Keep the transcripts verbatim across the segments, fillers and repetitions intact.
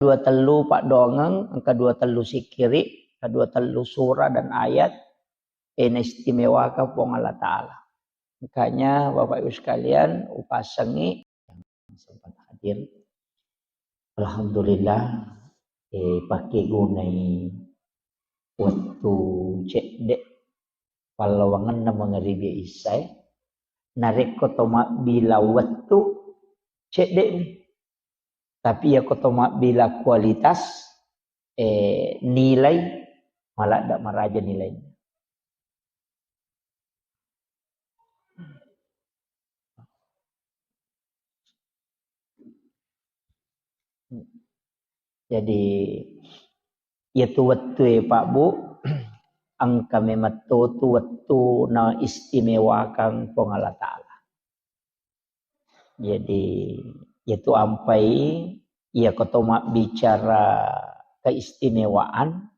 dua tellu paddoangeng, engka dua tellu sikkiri, engka dua tellu surah dan ayat, eh, naistimewakan Puang Allah Ta'ala. Makanya Bapak Ibu sekalian, upasengi yang sempat hadir. Alhamdulillah, eh, pakai gunai waktu cedde pallawangenna mangaribi isai. Narekko to mabbila wettu, cedde'ni. Tapi iyako to mabbila kualitas, eh, nilai, maladda maraja nilaina. Jadi, iyatu wettue, Pak, Bu, engka memang totu wettu naistimewakang Puang Allah Ta'ala. Jadi, iyatu ampai, iyako to mabbicara keistimewaan,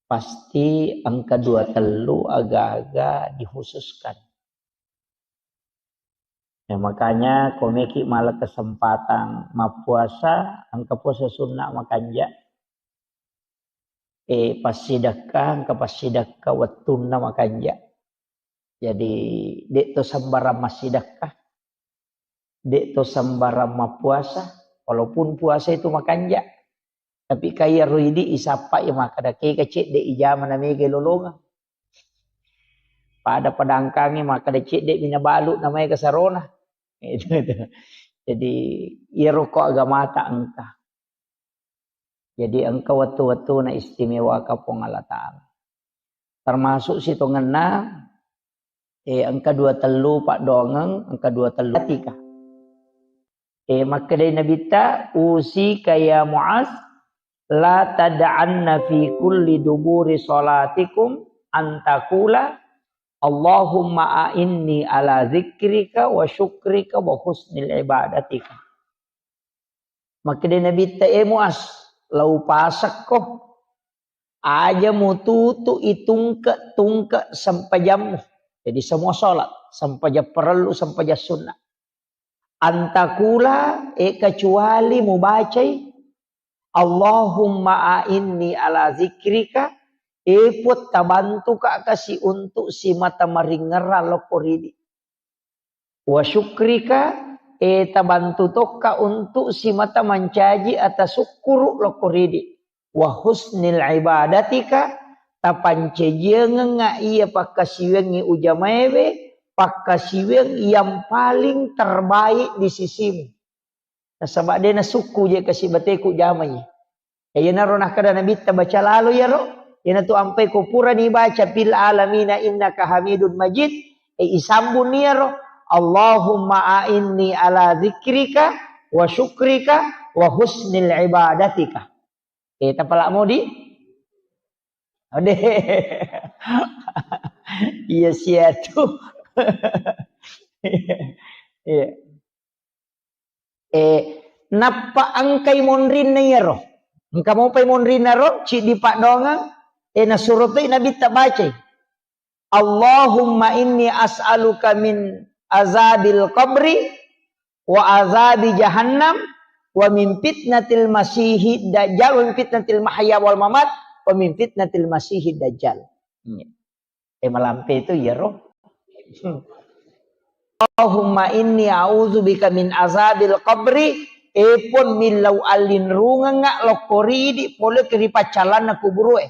pasti engka dua tellu aga-aga dikhususkan. Ya, makanya komeki mala kesempatan mappuasa, engka puasa sunnah makanja. Eh, passidekka, engka passidekka wettunna makanja. Jadi, de' to sembarang massidekka, de' to sembarang mappuasa, walaupun puasa itu makanja. Tapi kaya roidi isappa ya makkada kega cedde ijama na mega lolongang. Pada padangkangi makkada cedde mina balu na mega sarona. Itu, itu. Jadi, iyaro ko agamata engka. Jadi, engka wettu-wettu na istimewaka Puang Allah Ta'ala. Termasuk sitongenna, eh, engka dua tellu paddoangeng, engka dua tellu atika. Eh, makkedai Nabitta, "Usika ya Muaz, la tad'anna fi kulli duburi salatikum an taqula, Allahumma a'inni ala zikrika wa syukrika wa husnil ibadatika." Makkeda Nabitta, "E Muas, lau pasekko, aja mututu itungke-tungke sempajammu." Jadi semua sholat, sempajang parellu, sempajang sunnah. Antakula, e kecuali mubacai, "Allahumma a'inni ala zikrika," e Puang, tabantuka kasi untuk simata maringerang lokko ridi. "Wa syukrika," e tabantu tokka untuk simata mancaji atasukkuru lokko ridi. "Wa husnil ibadatika," tapancajiangengnga iya pakkasiwiangngi ujamaewe, pakkasiwiang yang paling terbaik di sisimu. Nasaba de nasukku je kasi bateku jamai. E, iyanaro nakkeda Nabitta, "Baca lalo iyaro." Iyanatu ampai ko purani baca, "Fil alamina innaka hamidun majid," e, isambunni iyaro, "Allahumma a'inni ala zikrika wa syukrika wa husnil ibadatika." E, tapala modi? Ode. Iya siatu. Iya. Eh, nappa engkai monrinna iyaro. Engka mopai monrinna ro, ciddi paddoangeng, eh, nasuro toi Nabitta bacai. "Allahumma inni as'aluka min azabil qabri wa azabi jahannam wa min fitnatil masihid dajjal wa min fitnatil mahya wal mamat wa min fitnatil masihid dajjal." Iya. Eh, malampe itu iyaro. "Allahumma inni a'udzubika min azabil qabri," e Puang, millau allinrungengnga lokko ridi pole ri paccallanna kuburue.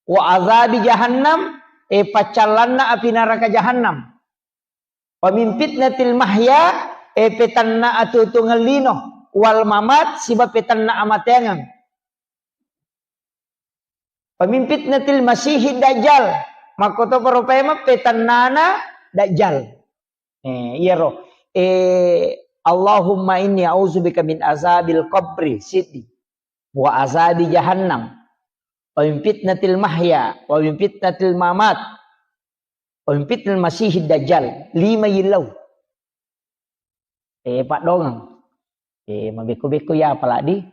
"Wa azabi jahannam," e paccallanna api naraka jahannam. "Wa min fitnatil mahya," e petanna atuo-tuongeng lino, "wal mamat," siba petanna amateangeng. "Wa min fitnatil masihid dajjal." Makkotoparo paimeng petannana dajjal. Eh, iyaro. Eh, "Allahumma inni a'udzubika min azabil qabri," siddi. "Wa azabi jahannam. Wa min fitnatil mahya. Wa min fitnatil mamat. Wa min fitnatil masihid dajjal." Lima yillau. Eh, paddoangeng. Eh, mabekko-bekko ya apalagi.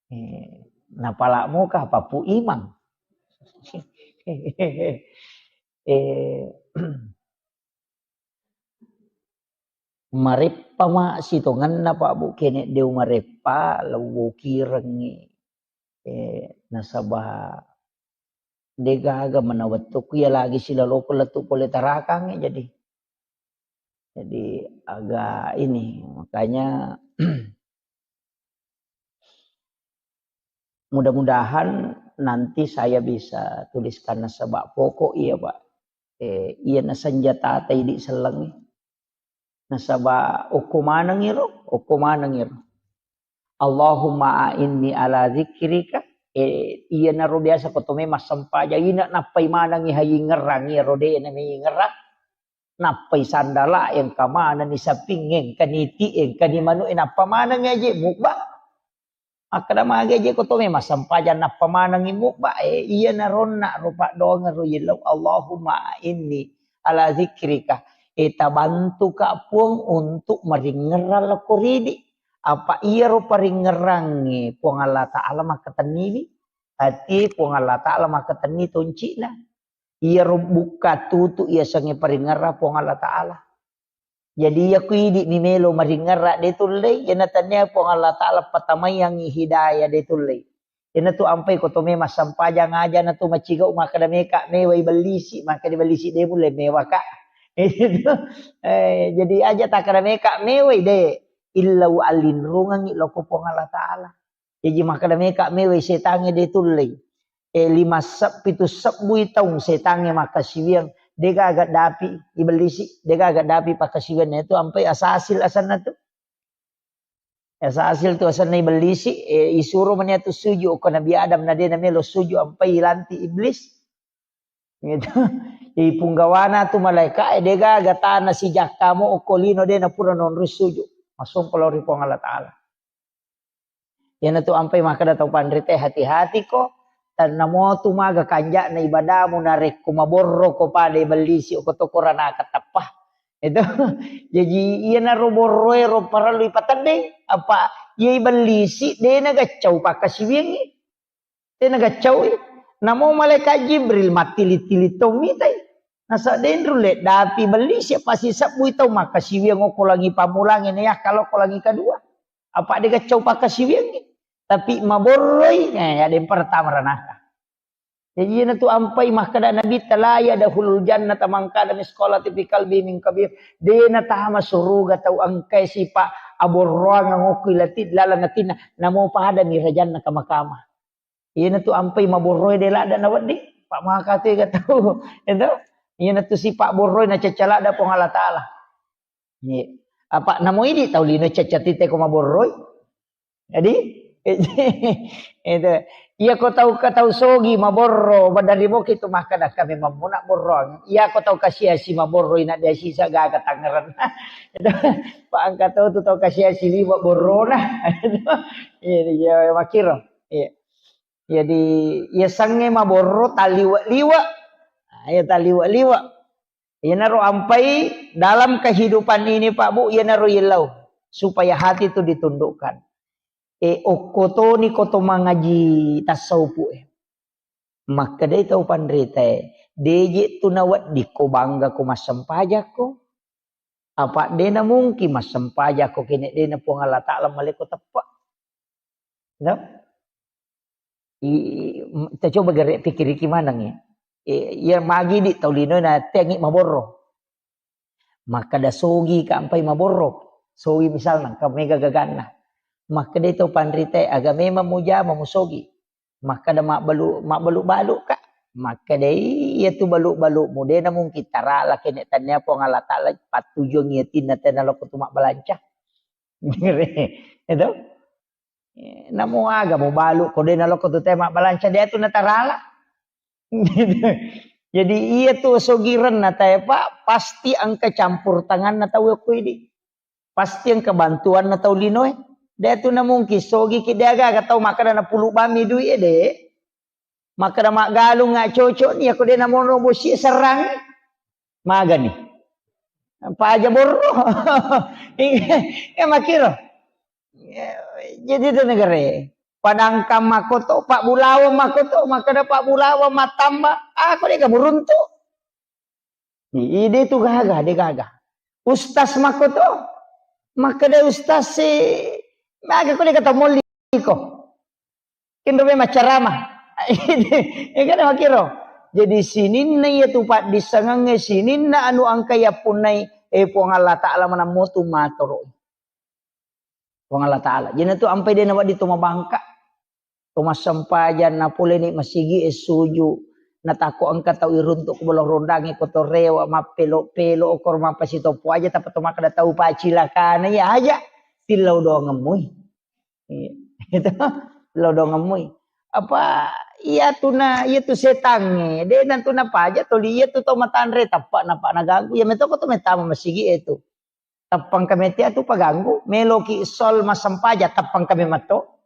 Eh, napala muka papu imang. Eh, Mareppa ma sitongenna, Pak, Bu, kene deu mareppa, lewwokirengngi. Eh, nasaba degaga mana wettukku iya lagi silaloko lettu pole tarakangnge, jadi. Jadi agak ini, makanya mudah-mudahan nanti saya bisa tuliskan nasaba pokok iya, Pak. Eh, iya na senjata ta idi sellengnge. Nasaba okko maneng iro, okko maneng iro. Allahumma a'inni ala dzikrika. Eh, iyanaro biasa ko to memang sempajang, ina nappai manengi hayingerang, iyaro de na meyingerang. Nappai sandala, engka manenni saping, engka niti, engka ni manu, eh, nappa manengi aje mubba. Makkeda magi aje ko to memang sempajang nappa manengi mubba, eh, iyana ronna ro paddoangeng ro yellau, Allahumma inni ala dzikrika. Eh, tabantuka Puang untuk maringerang lako ridi. Apa iyaro paringerangnge Puang Allah Ta'ala makkatenniwi. Ati Puang Allah Ta'ala makkatenni toncina. Iyaro bukka tutu iyasengnge paringerang Puang Allah Ta'ala. Jadi iya ku idi mi melo maringerang de tullei, iyana tania Puang Allah Ta'ala patamaiangngi hidayah de tullei. Iyana tu ampai ko to memang sempajang aja na tu macigau makkeda meka mewai bellisi, makkeda bellisi de mulle mewaka. Eh, jadi aja takkeda meka mewai de, illau allinrungengngi loko Puang Allah Ta'ala. Jaji makkeda meka mewai setangnge de tullei. Eh, lima seb-, pitu sebbui taung setangnge makkasiwiang, degaga dapi ibellisi, degaga dapi pakkasiwianna itu ampai asasil asenna tu. Asasil tu asenna ibellisi, eh, isuro mani atu suju okko Nabi Adam na de na melo suju ampai ilanti iblis. Gitu. Jadi punggawana tu malaika, eh, degaga tana sijakka mo okko lino de na pura nonroi suju. Masompa lao ri Puang Allah Ta'ala. Iyana tu ampai makkeda tau panrite, hati-hati ko, tannamo tu maga kanja'na ibadamu narekko maborro ko pada ibellisi ko to koranaka teppa. Itu. Jadi iyanaro borroe ro parellu ipateddeng, apa iya ibellisi de na gaccau pakkasiwiangngi. Tena gaccaui. Namo malaikat Jibril mattili-tili tau mitai. Nasa denru le dapi bellisi pasi sebbui tau makkasiwiang okko langi pammulangnge na yakka lokko langi kedua. Apa de gaccau pakkasiwiangngi. Tapi maborroi, eh, ya den pertama ranaka. Jadi iyana tu ampai makkeda Nabi, "La yadkhulul jannata man kana mitsqala dzarratin fi qalbihi min kibr." De na tama suruga tau engkai sipa aborroang okko ilati laleng atinna, namo pada mi rajanna kama-kama. Iyana tu ampai maborroe de ladda na wedding, pa maka tu ega tau. Itu. Iyana tu sipa borroe na cacca ladda Puang Allah Ta'ala. Iya. Apa namo idi tau lino cacca tite ko maborroi. Jadi, itu. Iya ko tau, ko tau sogi maborro, badari boki tu makkeda kami mammuna borroang. Iya ko tau kasiasi maborroi na dia sisa gaga tangerang. Itu. Pa engka tau tu tau kasiasi liwa borrona. Iya, iya, makkiro. Iya. Jadi, iya sengnge maborro taliwe-liwe. Nah, iya taliwe-liwe. Iyanaro ampai dalam kehidupan ini, Pak Bu, iyanaro yellau supaya hati itu ditundukkan. Eh, okko toni ko to mangaji tasawufu e. Makkedai tau panritae, deje tu nawedding ko bangga ko massempajakko. Apa dena mungkin massempajakko kene dena Puang Allah Ta'ala maleko teppe. No? I, i, m-, kita coba gere pikiriki maneng ya. Eh, iya magi di tau lino na tengi maborro. Makkeda sogi ka ampai maborro. Sogi misalna, ka mega gaganna. Makkeda tau panritae, aga memang mujama musogi. Makkeda mabbalu, mabbalu-balu ka. Makkeda iya tu balu-balu mu dena mungkin tarala kene tania Puang Allah Ta'ala pattujuang iya tinna tena loko tu mabbalanca. Itu. Eh, namo aga mubalu ko de naloko tu te mabbalanca de tu natarala. Jadi iya tu sogirenna tae, Pak, pasti engka campur tanganna tau ko idi. Pasti engka bantuanna tau linoe. De tu na mungkin sogi ki de aga-aga tau makkeda na pulu bami duit e de. Makkeda maggalung nga cocok ni, ako de namono bosi serrang. Magani. Paja borro. Iya, makkiro. Jadi itu negara. Padangkang makoto, Pak Bulawa makoto, makkeda Pak Bulawa matamba, ako de ka buruntu. Ide tu gaga, de gaga. Ustaz makoto, Makkeda ustaz si, maka ko deka tamolli ko. Kenro me maccarama. Egana makiro. Jadi sininna iya tu paddissengengnge, sininna anu engka yappunnai, eh, Puang Allah Ta'ala manammotu matoro. Puang Allah Ta'ala. Jadi tu ampai de nawedding to mabangka. To massempajang napoleni masigi e suju. Natakko engka tau iruntuk ko bolo rondangi ko to rewa mappelo-pelo okor mappasitoppo aja tappa to makkeda tau pacilakana iya aja. Tillau doangemmui. Iya. Itu lo dongemmui. Apa iya tu na, iya tu setangnge, de nantu napaja toli iya tu tau matanre tappa napa naganggu. Iya metoko tu metama masigi e tu. Tappang kami tia tu paganggu, meloki sol masempaja tappang kami matto.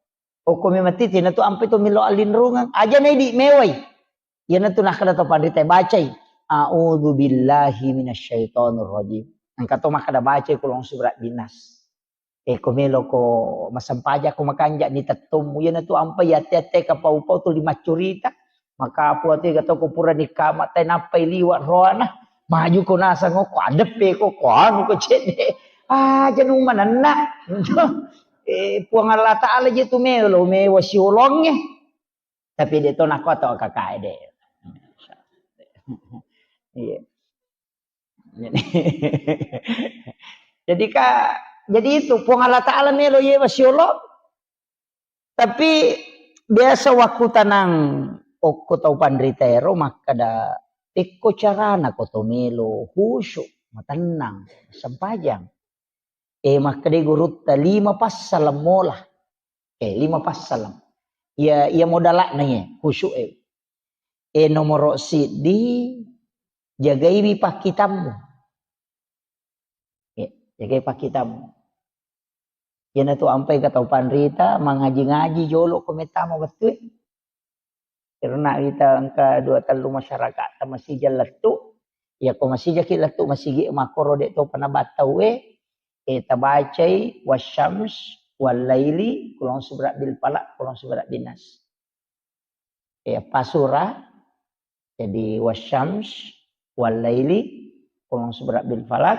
Okko mi mati tina tu ampe tu milo alinrungang. Aja na idi mewai. Iya na tu nakkeda to panrita bacai. A'udzu billahi minasyaitonir rajim. Engka to makkeda bacai kulong surat binas. E, ko meloko massempajang ko makanja ni tettummu. Iyanatu ampai yatte-yatte kapau-pau tuli maccurita. Makapu atu ega to ko purani kama tai nappai liwa roana. Maju ko nasang ko adeppe ko, ko anu ko cedde. Aja nu manenna. E, Puang Allah Ta'ala je tu melo mewa siolongnge. Tapi de to nako to kakae de. Iya. Jadi, jadi ka, jadi itu Puang Allah Ta'ala melo yewa siolo. Tapi biasa waktu tanang okko tau panrita ero makkeda, tekko carana ko to melo khusyuk, matennang, sempajang. E, makkeda gurutta lima passaleng mola. E, lima passaleng. Iya, iya modalakna iye, khusyuk e. E, nomoro siddi, jagaiwi pakkitammu. E, jagai pakkitammu. Iyanatu ampai ka tau panrita, mangaji-ngaji jolo ko mettama wettue. Karena kita engka dua tellu masyarakat ta masija lettu. Iya ko masijaki lettu masigi makkoro de topa nabattau e, e tabacai wasyams wallaili kulong subra bil falaq kulong subra bin nas. E, eppa sura, jadi wasyams wallaili kulong subra bil falaq,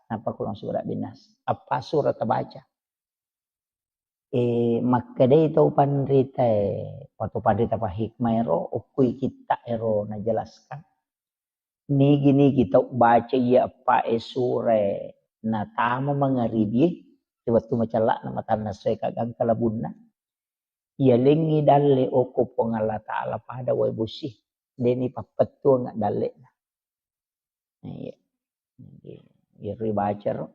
napa kulong subra bin nas. Eppa sura tabaca. E, makkedai tau panrita e, atau panrita pa hikmah ero, okkui kitta ero najelaskan. Nigi-nigi tau baca iya eppa e sura e natama mangaribie, wettu macellana matanna soe kagangka labunna. Iyalengngi dalle okko Puang Allah Ta'ala pada wae bosi. Deni pappettuang dalle'na. Iya. Jadi, iyaro baca ro.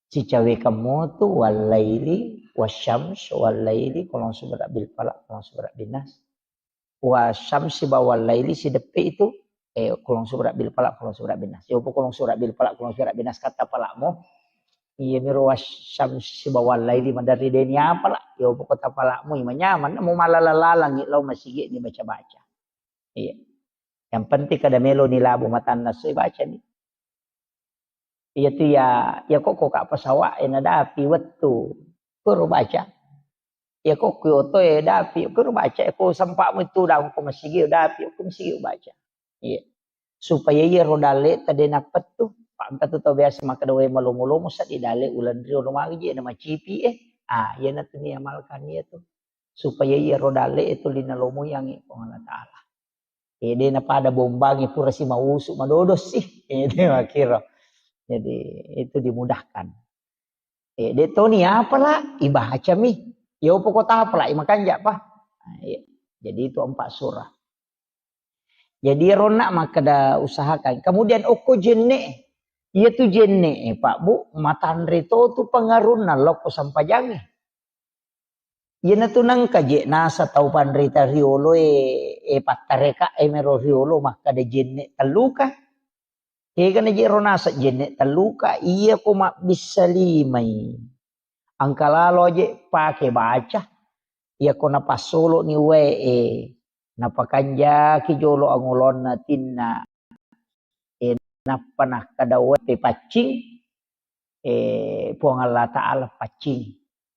Sicawekang motu wallaili, wasyams, wallaili, kulong subra bil falaq, kulong subra bin nas. Wasyamsi ba wallaili sideppe itu, eh, kulong subra bil falaq, kulong subra bin nas. Yopo kulong subra bil falaq, kulong subra bin nas kata palakmu. Iya miro wasyamsi ba wallaili maderri deni apa la? Yopo kota palakmu, imanyaman, mau malala-lalangi, lau masigi ni baca-baca. Iya. Yang penting kada melo ni labu matanna soi baca ni. Iya tu ya, ya kok, kok ka pesawat e nadapi wettu. Kuro baca. Ya kok ku oto e dapi, kuro baca. Ko sempakmu itu daung ko masigi dapi, ko masigi baca. Iya. Supaya iya ro dalle tadi napettu. Pak engka tu tau biasa makkeda wae malomo-lomo seddi dalle ulan rio lo magi je na macipi e. Ah, iya natu ni amalkan iya tu. Supaya iya ro dalle itu lina lomo yang Puang Allah Ta'ala. Ede napada bombangi pura si mausu madodo sih. Ede makiro. Jadi itu dimudahkan. Ede toni apa la? Ibacami. Yo pokok apa la? Imakanja pa. Nah, iya. Jadi itu empat surah. Jadi ronna makkeda usahakan. Kemudian okko jenne. Iya tu jenne, Pak Bu, matanre to tu pengarunna lokko sampajangi. Iyanatu nengka je nasa tau panrita riolo e, e pattareka e mero riolo makkeda jenne telluka. Egana je ro nasa jenne telluka, iya ko mabbissa limai. Engka lalo je pake baca. Iya ko napassolo ni wae e, napakanjaki jolo angolonna tinna. E, nappa nakkeda wae paccing. Eh, Puang Allah Ta'ala paccing.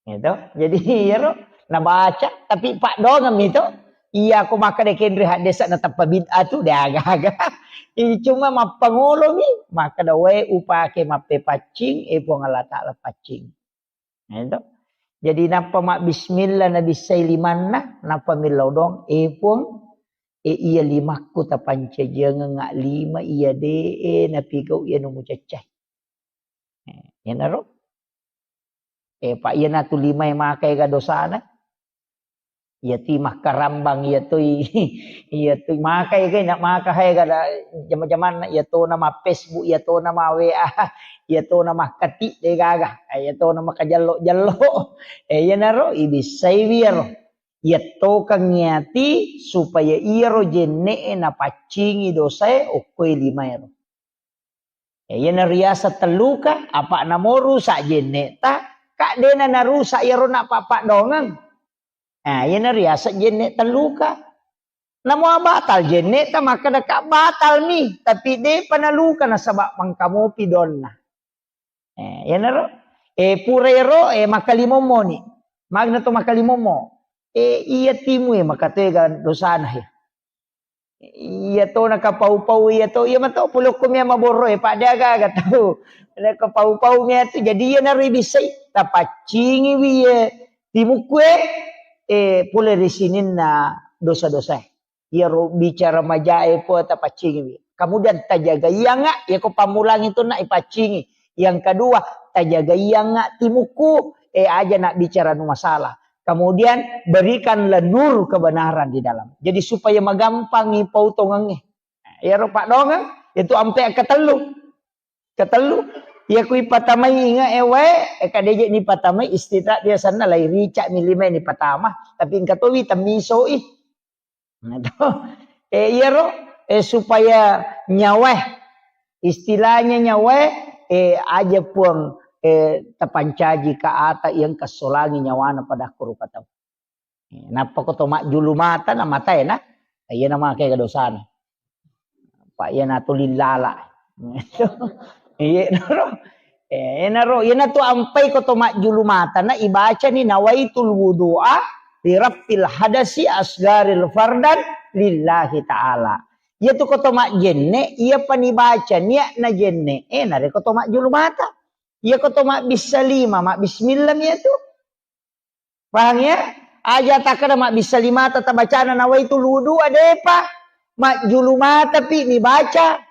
Gitu. Jadi, iyaro nabaca, tapi paddoangeng mi to. Iya, ko makkeda kenre haddesa na tappa bid'ah tu, de aga-aga. Ini cuma mappangolomi, makkeda wae upake mappepaccing, e Puang Allah Ta'ala paccing. Nah, itu. Jadi nappa mabbismillah nabissai limanna, nappa millau doang, e Puang, e iya limakku tapancajiangengnga lima iya de e napigau iya nu mucaccai. Eh, iyanaro. Eh, pa iyanatu limae makaega dosana. Iyatui makkarambang, iyatui, iyatui makaega, na maka haega da jama-jamanna, iyatona ma Facebook, iyatona ma W A, iyatona makkati de gaga, eh, iyatona makajallo-jallo. Eh, iyanaro ibissaiwi iyaro. Iyattokang iyati supaya iyaro jenne'e napaccingi dosae okkoe limaero. Ya, iyana riaseng telluka, apa namo rusak jenne'ta, ka dena narusak iyaro napappadongeng. Nah, iyana riaseng jenne telluka. Namo batal jenne'ta, makkeda ka batal mi, tapi depa naluka nasaba mangkamopi donna. Eh, iyanaro, eh, pura ero, eh, makkalimommo ni. Magna to makkalimommo. Eh, iya timu, eh, makatega dosana, eh. Iya to nakapau-pau, iya to, iya mato pulokko mia maborro, eh, pada aga-aga tau. Nakapau-pau mia tu, jadi iyanaro ibissai, tapaccingiwi, eh, timukku, eh, eh, pole ri sininna dosa-dosa. Iyaro bicara majae po tapaccingiwi. Kemudian tajagaiangnga, iyako pammulang itu nak ipaccingi. Yang kedua, tajagaiangnga timukku, eh, aja nak bicara nu masalah. Kemudian berikanlah nur kebenaran di dalam. Jadi supaya magampangi pautongengnge. Iyaro padongeng, itu ampe ketellu. Ketellu, iya kui patamai inge e wae, eh, kadeje ni patamai istilah biasanna lai rica mi lima ni patama, tapi engka towi temmisoi. Nah, to. Eh, iyaro, eh, supaya nyawae, istilahnya nyawae, eh, aja Puang, eh, tapancaji ka ata yang kasolangi nyawana pada kuru katau. Nappa ko to majjulu mata na matae na, iya na make dosana. Pa iya na to lillala. Iya naro. Eh, naro, iya na to ampai ko to majjulu mata na ibacani nawaitul wudu'a li rafil hadasi asgaril fardan lillahi ta'ala. Iya tu ko to majjenne, iya pa nibaca niat na jenne, eh, nare ko to majjulu mata. Iya ko to mabbissa lima, mabbismillah mi iya tu. Pahang ya? Aja takkeda mabbissa limata tabacana nawaitul wudu'a, depa. Majjulu mata pi nibaca.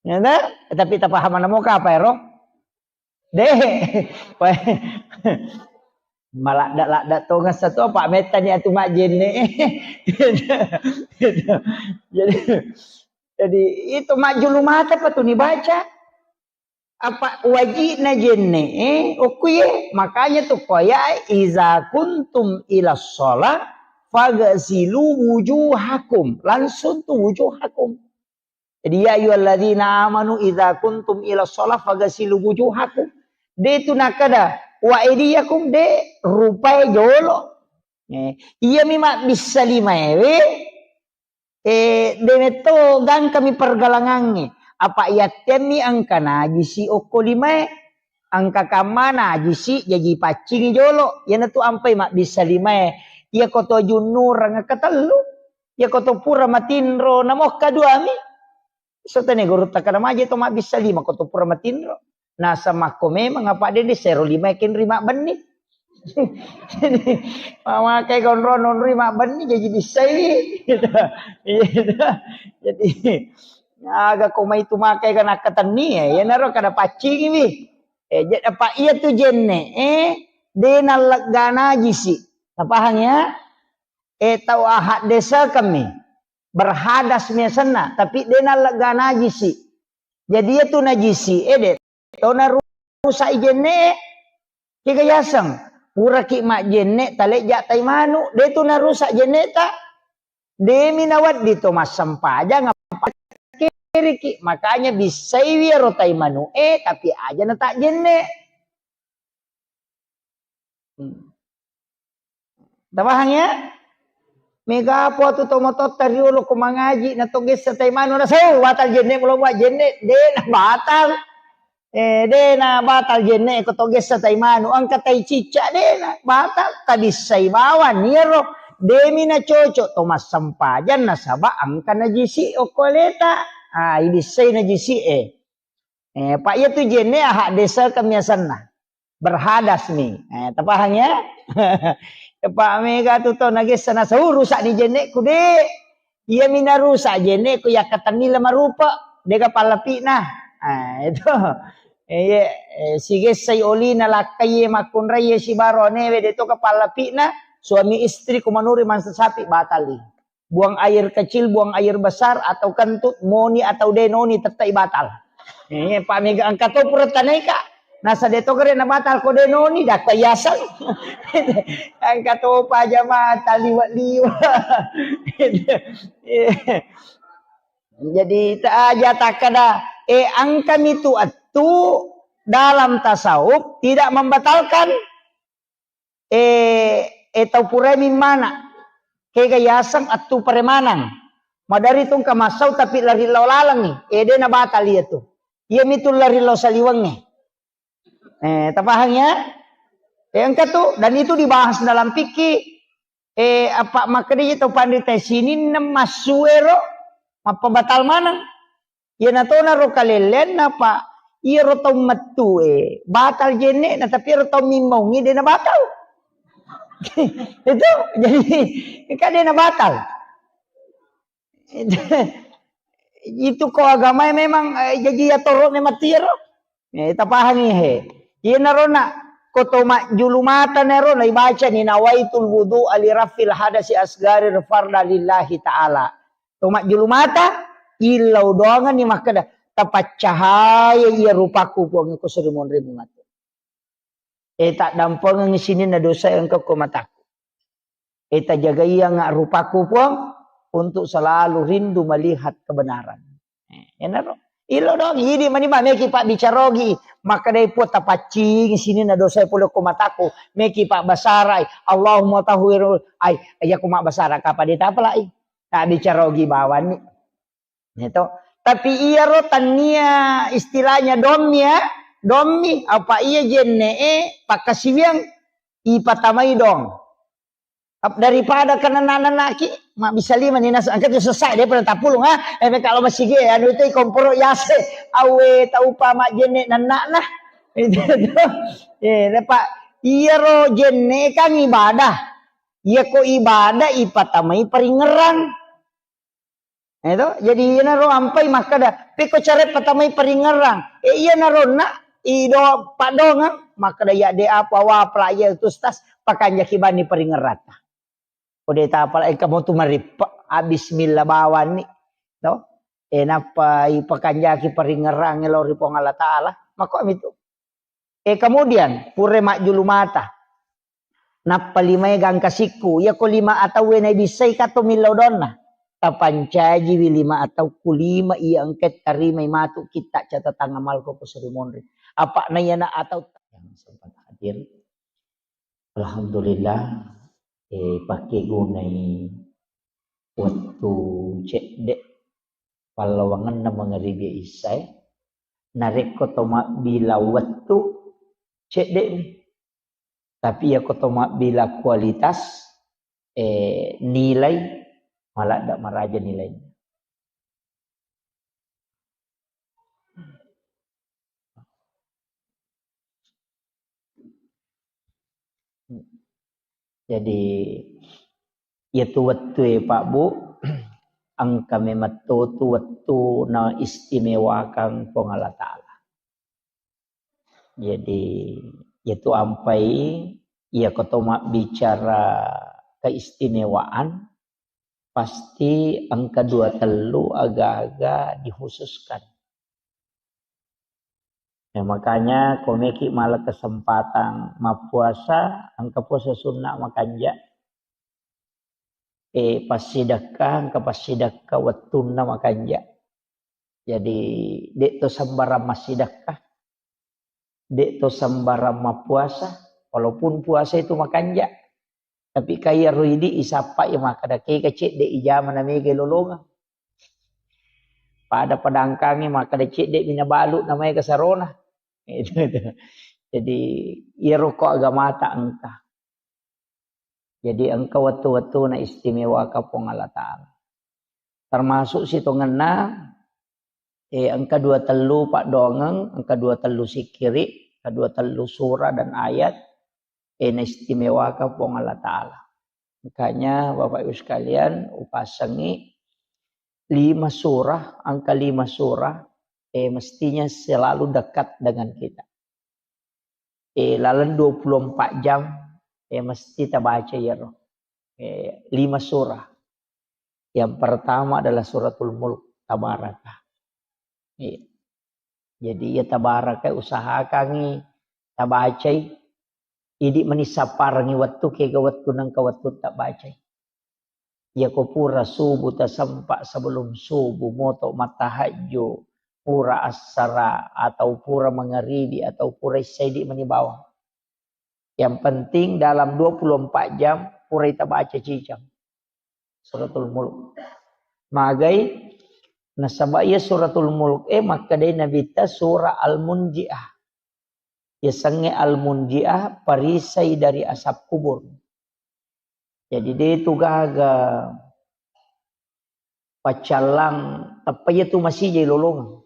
Ya ta? Tapi tapahamana moka apa ero? De. Maladda-ladda tongeng satu apa mettani atu majjenne. Jadi, jadi itu majjulu mata pa tu nibaca. Apa wajibna jenne, eh, okkuye. Makanya tu koya, "Iza kuntum ila sholat, fagasilu wujuhakum." Langsung tu wujuhakum. Jadi, "Ya ayyuhalladzina amanu, iza kuntum ila sholat, fagasilu wujuhakum." De tu nakada, "Wa aidiyakum," de rupai jolo. Eh, iya mi mabbissa lima ewe, Eh, de metto gangkami pergalangangnge. Apa yattemmi engka najisi okko limae. Engka kamma najisi jaji paccingi jolo. Iyanatu ampai mabbissa limae. Iyako to junnurang engka tellu. Iyako to pura matinro namokka duami. Sotane guru takkada maje to mabbissa lima ko to pura matinro. Naseng makko memang apa dende sero lima kenri mabbenni. Jadi, mamakai konro nonri mabbenni jadi bissai. Gitu. Iya, gitu. Jadi, aga ko mai tu makai kan akkatenni ya, iyanaro kada paccingiwi. Eh, jadi apa iya tu jenne, eh, de nallegga najisi. Napahang ya? Eh, tau ahad desa kami. Berhadas miasenna, tapi de nallegga najisi. Jadi iya tu najisi, eh, de to narusak jenne. Kega yaseng, puraki majjenne talejja tai manu, de tu narusak jenne ta. Demi nawedding to massempajang apa kiriki. Makanya bissaiwi ero tai manu, eh, tapi aja na tak jenne. Hmm. Tapahang ya? Mega apa tu tomatotta riolo ko mangaji na to gessa tai manu na sau batal jenne mulo buat jenne de na batal. Eh, de na batal jenne ko to gessa tai manu angka tai cicca de na batal tabissai bawang iyaro Demi nacocok to massempajang nasaba engka najisi okko aleta. Ah, ibissai najisi e. Eh, Pak, iya tu jenne ahak desa kemiasanna. Berhadas mi. Eh, tapahang ya? Pak, mega tu to nagessa nasau rusak ni jenneku, Dek. Iya mi narusak jenneku, ya katenni le marupa. Dega pallapina. Ah, itu. Eh, iya, eh, sigessai olina lakkai makkunrai sibaro newe de to kapallapina. Suami istri kumanuri mansa sapi batali. Buang air kecil, buang air besar, atau kentut, moni atau denoni, tettai batal. Eh, Pak, mega engka to pura tanaika. Nasa de to kere na batal ko denoni, dakka yaseng. Engka to pa jamaah taliwa-liwa. Jadi, ta-, aja takkada, eh, engka mi tu attu dalam tasawuf tidak membatalkan eh, eh, tau purae mimmana. Kega yaseng attu paremanang. Madari tu engka massau tapi lari lao lalengngi. Eh, de nabatal iya tu. Iya mitu lari lao saliwengnge. Eh, tapahang ya? Eh, engka tu, dan itu dibahas dalam fikih. Eh, apa makkeda tau panrita sininna massuero mappabatal maneng. Iyanatonaro kalelleanna, Pak, iyaro tau mettue batal jenne'na, tapi iyaro tau mimmaungngi de nabatal. Itu, jadi, kan de nabatal. Itu ko agamae memang, eh, jaji atoro'na matti iyaro. Eh, tapahangi he. Iyanaro na, ko to majjulu mata naro, naibacani, "Nawaitul wudu'a li rafil hadasi asgari farda lillahi ta'ala." To majjulu mata, illau doangenni makkeda, "Tapaccahaya iya rupaku, Puang, ko seri monri mungatu." Eh, taddampengengngi sininna dosa engka ko mataku. Eh, tajagaianga rupaku, Puang, untuk selalu rindu melihat kebenaran. Eh, enaro. Illau doang, idi mani, Pak, meki pabbicarogi. Makkedai, Puang, tapaccingi sininna dosa pole ko mataku. Meki pabbasarai. Allahumma tahhir, ai, iya ko mabbasara kapa de tapalai. Tabbicarogi bawanni. Gitu. Tapi iyaro tannia istilahnya dommi ya, dommi, apa iya jenne'e pakkasiwiang ipatamai dong. Ap-, daripada kenana-nanaki, mabbissa lima ni nas-, angka tu sesai daripada tapulung, ha? Eh, kalau masih ge, anu itu komporo yase, awe taupa majjenne nannakna. Itu tuh. Eh, Pak, iyaro jenne kan ibadah. Iya ko ibadah ipatamai paringerang. Eh, to? Jadi, iyanaro ampai makkeda, "Pekko care patamai paringerang." Eh, iyanaro na, ido padongang, makkeda, "Ya, de apa wa pela iya tu stas, pakanjaki bani paringerata." Kode tapala engka mo tu marippa, ah, bismillah bawanni. To? Eh, nappa ipakanjaki paringerang lao ri Puang Allah Ta'ala. Mako mitu. Eh, kemudian, pura majjulu mata. Nappa limae gangka sikku. Iya ko lima atauwe naibissai kato millau donna. Tapancajiwi lima atau ku lima iya engka tarimai matu kitta catatang amalku ko seri monri. Apa na iyana atau yang sempat hadir. Alhamdulillah, eh, pakkegunai wettu cedde pallawangenna mangaribi issae. Narekko to mabbila wettu, cedde'ni. Tapi iyako to mabbila kualitas, eh, nilai, maladde maraja nilainna. Jadi, iyatu wettue, Pak, Bu, engka memetto tu wettu na istimewakang Puang Allah Ta'ala. Jadi, iyatu ampai, iyako to mabbicara keistimewaan, pasti engka dua tellu aga-aga dikhususkan. Ya, makanya ko meki mala kesempatan mappuasa, engka puasa sunnah makanja. Eh, passidekka, engka passidekka wettunna makanja. Jadi, de' to sembarang massidekka. De' to sembarang mappuasa, walaupun puasa itu makanja. Tapi kaya ro idi isappa i makkeda kega cedde ijama na mega lolongeng. Pada padangkangi makkeda cedde mi nabalu na maega sarona. Itu, itu. Jadi, iyaro ko agamata engka. Jadi engka wettu-wettu na istimewaka Puang Allah Ta'ala. Termasuk sitongenna, eh, engka dua tellu paddoangeng, engka dua tellu sikkiri, engka dua tellu surah dan ayat, eh, na istimewaka Puang Allah Ta'ala. Makanya Bapak Ibu sekalian, upasengi lima surah, angka lima surah, eh, mestinya selalu dekat dengan kita. Eh, laleng dua puluh empat jam, eh, mesti tabaca iyaro. Eh, lima surah. Yang pertama adalah Suratul Mulk, Tabaraka. Iya. Jadi, iya, Tabaraka usahakangi tabacai, idi mani sapparengi wettu, kega wettu nengka wettu tabacai. Iyako pura subuh tasempa, sebelum subuh moto mattahajju, pura assara atau pura mangaribi atau pura isya, idi mani bawang. Yang penting dalam dua puluh empat jam purai tabaca cicang Suratul Mulk. Magai, nasaba iya Suratul Mulk e makkedai Nabitta surah Al-Munjiah. Yasengnge Al-Munjiah, perisai dari asap kubur. Jadi, de tu gaga paccallang, tappa iya tu masijai lolongeng.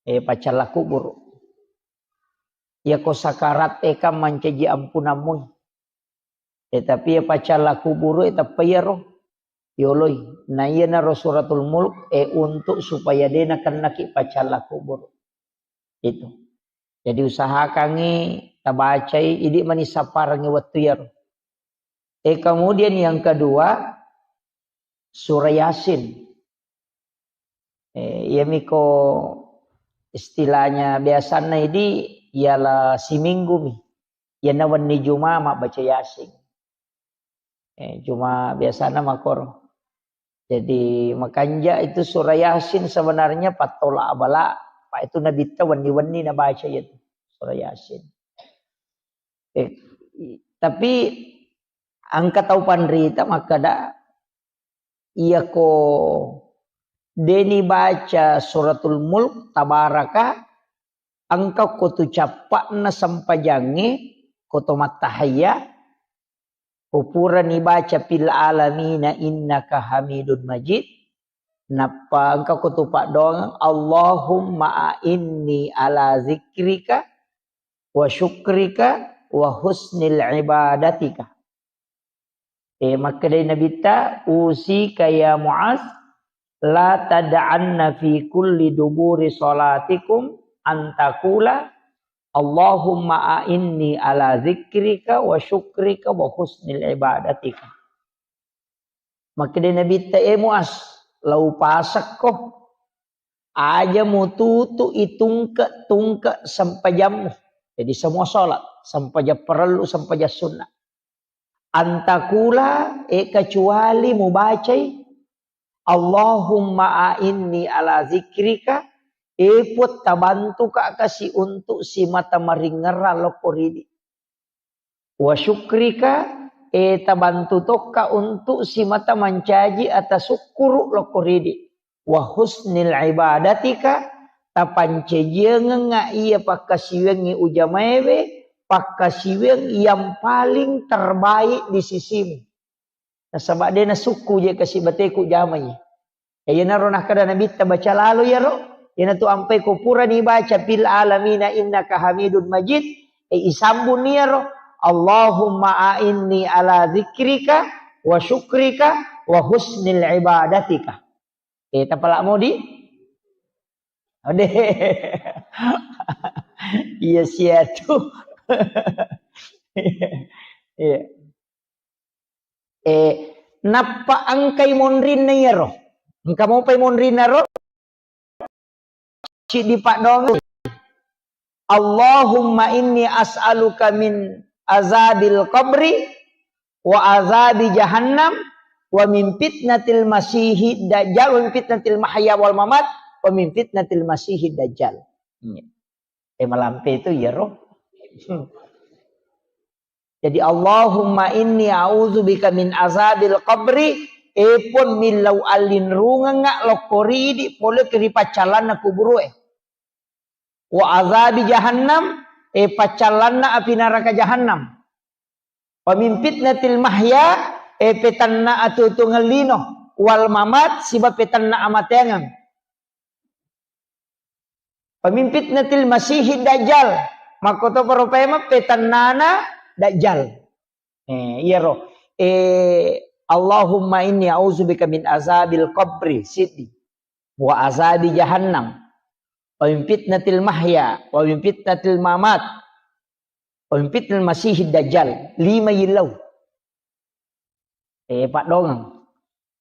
Eh, paccallang kubur. Iyako sakarat e kan mancaji ampunammu. Eh, tapi iya paccallang kubur e tappa iyaro yoloi. Na iyanaro Suratul Mulk e untuk supaya de nakennaki paccallang kubur. Itu. Jadi usahakangi tabacai, idi mani sapparengi wettu iyaro. Eh, kemudian yang kedua, surah Yasin. Eh, iyamiko istilahnya biasanna idi, ialah siminggu mi. Iyana wenni Juma mabbaca Yasin. Eh, cuma biasana makoro. Jadi, makanja itu surah Yasin sebenarnya pattola abala, Pak, itu Nabitta wenni-wenni nabaca itu surah Yasin. Eh, i-, tapi engka tau panrita makkeda, iyako deni baca Suratul Mulk, Tabaraka, engka ko tu cappa'na sempajangnge, ko to mattahayya, ko purani baca fil alamina innaka hamidun majid, nappa engka ko tu paddoangeng, Allahumma a'inni ala zikrika wa syukrika wa husnil ibadatika. Eh, makkedai Nabitta, "Usika ya Muaz, la tad'anna fi kulli duburi salatikum an taqula, Allahumma a'inni ala zikrika wa syukrika wa husnil ibadatika." Makkedai Nabitta, "Eh Muaz, lau pasekko, aja mututu itungke-tungke sempajammu." Jadi semua salat, sempajang parellu, sempajang sunnah. Antakula, eh, kecuali mubacai, Allahumma a'inni ala zikrika, eh, Puang, tabantuka kasi untuk simata maringerra lokko ridi. Wa syukrika, eh, tabantu tokka untuk simata mancaji ata sukkuru lokko ridi. Wa husnil ibadatika, tapancajiangengnga iya pakkasiwiangngi ujamaewe, pakkasiwiang yang paling terbaik di sisimu. Nasaba de nasukku je kasi bateku jamai. Ya, iyanaro nakkeda Nabitta baca lalo iyaro, iyanatu ampai ko purani baca fil alamina innaka hamidun majid, e, isambung iyaro, Allahumma a'inni ala zikrika wa syukrika wa husnil ibadatika. Eh, tapala modi? Ode. Iya sia tu. Iya. Eh, nappa engkai monrinna iyaro. Engka mopai monrinna ro? Siddi paddoangeng. Allahumma inni as'aluka min azabil qabri wa azabi jahannam wa min fitnatil masihid dajjal wa min fitnatil mahya wal mamat wa min fitnatil masihid dajjal. Eh, malampe itu iyaro. Jadi, Allahumma inni a'udzubika min azabil qabri, e Puang, millau allinrungengnga lokko ridi pole ri paccallanna kuburue. Wa azabi jahannam, e paccallanna api naraka jahannam. Wa min fitnatil mahya, e, petanna atuo-tuongeng lino, wal mamat, siba petanna amateangeng. Wa min fitnatil masihid dajjal, makkotoparo paimeng petannana dajjal. Eh, iyaro. Eh, Allahumma inni a'udzubika min azabil qabri, siddi. Wa azabi jahannam. Wa min fitnatil mahya, wa min fitnatil mamat. Wa min fitnatil masihid dajjal. Lima yillau. Eh, paddongeng.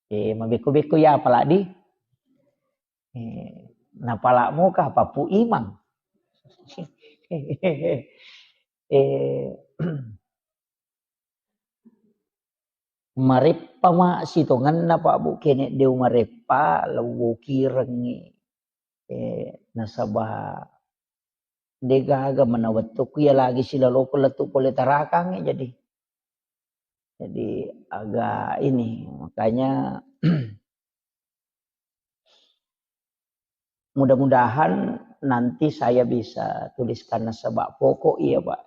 Eh, mabekko-bekko ya apalagi. Eh, napala moka papu imang. Eh, Mareppa ma sitongenna, Pak, Bu, kene deu mareppa, lewwokirengngi. Eh, nasaba degaga mana wettukku ya lagi silaloko lettu pole tarakangngi, jadi, jadi agak ini, makanya mudah-mudahan nanti saya bisa tuliskan nasaba pokok iya, Pak.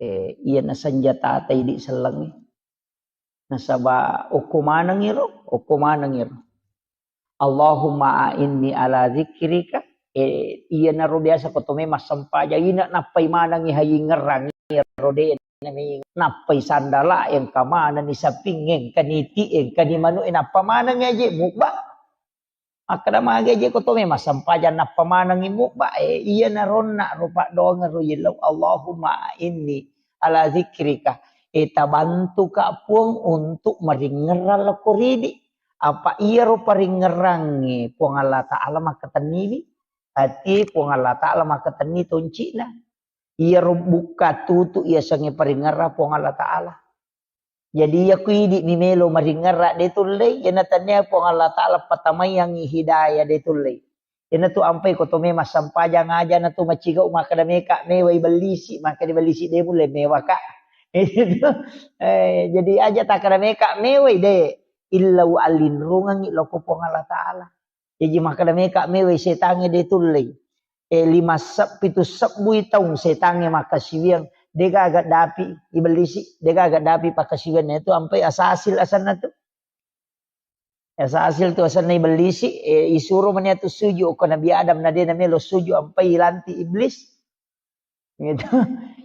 Eh, iya nasenjata ta idi sellengngi. Nasaba okko manengiro, okko manengiro. Allahumma a'inni ala dzikrika. Eh, iya naro biasa ko tome massempajang ina nappai manengi hayingerang iyaro de nami nappai sandala engka manenni saping engka niti engka ni manu e nappa manengi aje mubba. Makkeda magi aje ko to memang sempajang nappa manengi mubba, eh, iya naronna ro paddoangeng ro yellau, Allahumma inni ala zikrika. Eh, tabantuka Puang untuk maringngerang lako ridi. Apa iyaro paringngerangnge Puang Allah Ta'ala makkatenniwi. Ati Puang Allah Ta'ala makkatenni toncina. Iyaro bukka tutu iyasengnge paringngerang Puang Allah Ta'ala. Jadi iya ku idi mi melo maringngerang de tullei, iyana tania Puang Allah Ta'ala patamaiangngi hidayah de tullei. Iyana tu ampai ko to memang sempajang aja na tu macigau makkeda meka mewai bellisi, makkeda bellisi de mulle mewa ka. Eh, jadi aja takkeda meka mewai de illau allinrungangngi loko Puang Allah Ta'ala. Jaji makkeda meka mewai setangnge de tullei. Eh, lima se-, pitu sebbui taung setangnge makkasiwiang, degaga dapi ibellisi, degaga dapi pakkasiwianna itu ampai asasil asenna tu. Asasil tu asenna ibellisi, eh, isuro mani atu sujud ko Nabi Adam na de namelo sujud ampai ilanti iblis. Gitu.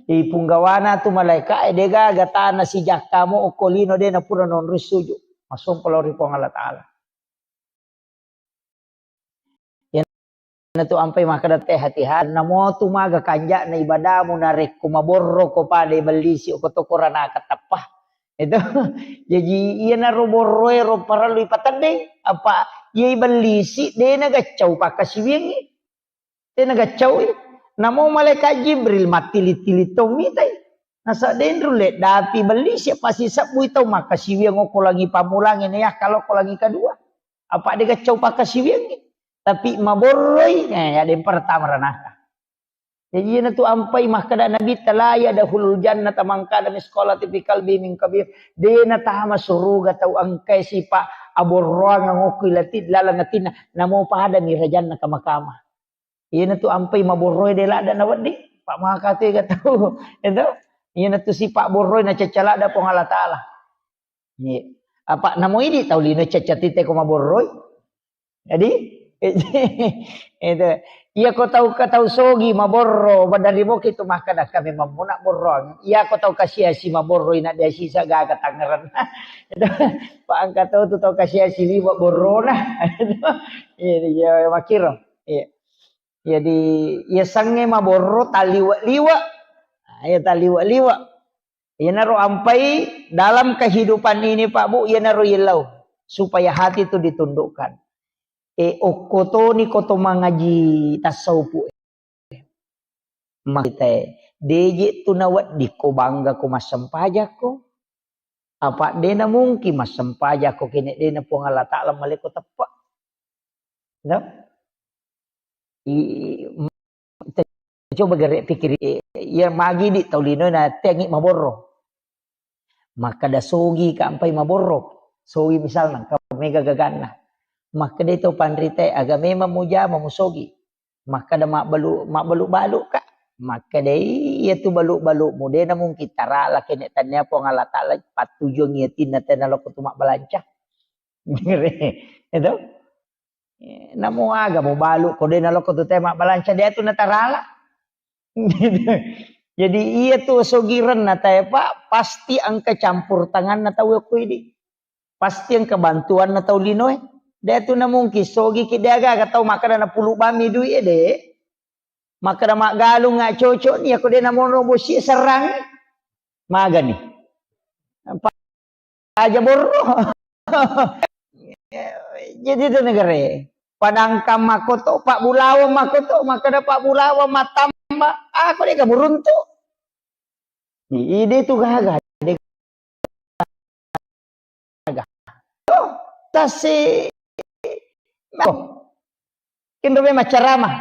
Ipunggawana tu malaika, eh, degaga tana sijakka mo okko lino de napura nonroi sujud. Masompa lao ri Puang Allah Ta'ala. Iyana tu ampai makkeda te hati-hati, namo tu maga kanja'na ibadamu narekko maborro ko pada ibellisi ko to koranaka teppa. Itu. Jadi iyanaro borroe ro parellu ipateddeng, apa iya ibellisi de nagaccau pakkasiwiangngi. Tena gaccaui. Namo malaikat Jibril mattili-tili tau mitai. Nasa denru le dapi bellisi pasi sebbui tau makkasiwiang okko langi pammulangnge na yakka lokko langi kedua. Apa de gaccau pakkasiwiangngi. Tapi maborroi, eh, ya de pertama ranaka. Jadi iyana tu ampai makkeda Nabi, "La yadkhulul jannata man kana misqala dzarratin fi qalbihi min kibr." De natama suruga tau engkai sipa aborroang okko ilati laleng atinna, namo pada mi rajanna kama-kama. Iyana tu ampai maborroe de ladda nawedding, pa maka tu ega tau. Itu. Iyana tu sipa borroe nacacca ladda Puang Allah Ta'ala. Iya. Apa namo idi tau lino cacca tite ko maborroi. Jadi, itu. Iya ko tau ka tau sogi maborro, badari boki tu makkeda kami mammuna borroang. Iya ko tau kasiasi maborroi na dia sisa gaga tangerang. Itu. Pa engka tau tu tau kasiasi liwa borrona. Iya, iya, makiro. Iya. Jadi, iya sangnge maborro taliwa-liwa. Nah, iya taliwa-liwa. Iyanaro ampai dalam kehidupan ini, Pak Bu, iyanaro yellau. Supaya hati itu ditundukkan. Eh, okko toni ko to mangaji tasawufu. Makitae, deje tu nawedding ko bangga ko massempajakko. Apa dena mungkin massempajakko kene dena Puang Allah Ta'ala maleko teppe. No? I, Coba gare pikiri, eh, iya magi di tau lino na tengi maborro. Makkeda sogi ka ampai maborro. Sogi misalna, ka mega gaganna. Makkeda to panrita, aga memang mujama musogi. Makkeda mabbalu, mabbalu-balu ka. Makkedai iyatu balu-balumu, de' namungkin tarala kene' tannia Puang Allah Ta'ala pattujuang iyatinna tena lokko tu mabbalanca. Itu. Eh, namo aga mubalu ko de' nalokko tu te mabbalanca, de' tu natarala. Jadi iyatu sogirenna tae, Pak, pasti engka campur tanganna tau okko idi. Pasti engka bantuanna tau linoe. De' tu namungkin sogi ki de' aga-aga tau makkeda napulu bammi duit e, de'. Makkeda maggalung nga cocok ni, ako de' namonro bosi serrang. Magani. Aja borro. Jadi itu negara. Padangkang makoto, Pak Bulawa makoto, makkeda Pak Bulawa matamba, aku de' kaburuntu. Ide tu gaga, de' gaga. Oh, tasi. Oh. Kenro memang ceramah.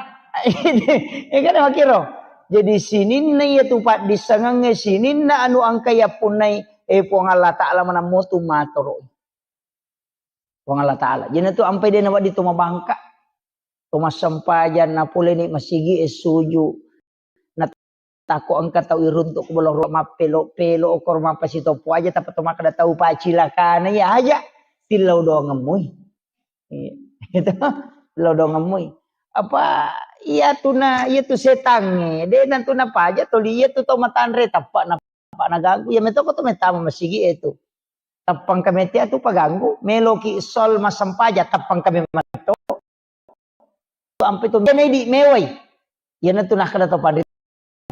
Iya kan makkiro. Jadi sininna iyatu paddissengengnge, sininna anu engka yappunnai, eh, Puang Allah Ta'ala manammotu matoro. Puang Allah Ta'ala. Jadi tu ampai de' nawedding tu mabangka. Tu massempajang napoleni masigi e suju. Na tako engka tau iruntu ko bolong ro mappelo-pelo okor mappasitoppo aja, tappa to makkeda tau pacilakana iya aja. Tillau doangemmui. Iya. Itu lo dongemmui. Apa iya tuna, iya tu setangnge, de' nantu napaja toli iya tu tau matanre tappa na, tappa naganggu. Iya metoko tu metama masigi e tu. Tappang kami tia tu paganggu, meloki sol massempajang tappang kami matto. Ampe tu mena idi mewai. Iya nantu nakkeda tau panrita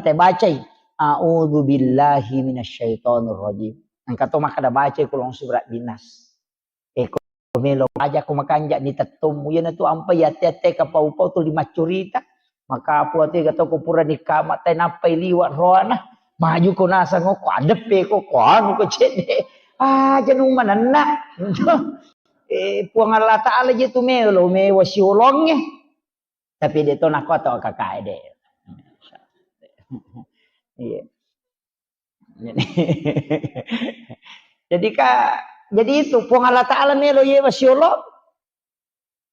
bacai, "A'udzu billahi minasyaitonir rajim." Engka to makkeda bacai kulong subra binas. Eko melo aja ko makanja ni tettommu. Iyana tu ampai ate-ate kapau-pau tuli maccurita. Makapu ate ga to ko pura ni kama te nappai liwa roana. Maju ko nasang ko adeppe ko, ko anu ko cedde. Aja nu manenna. Eh, Puang Allah Ta'ala je tu melo mewa siolongnge. Tapi de' to nako to kakae de'. Iya. Jadi, jadi ka, jadi itu Puang Allah Ta'ala melo yewa siolo.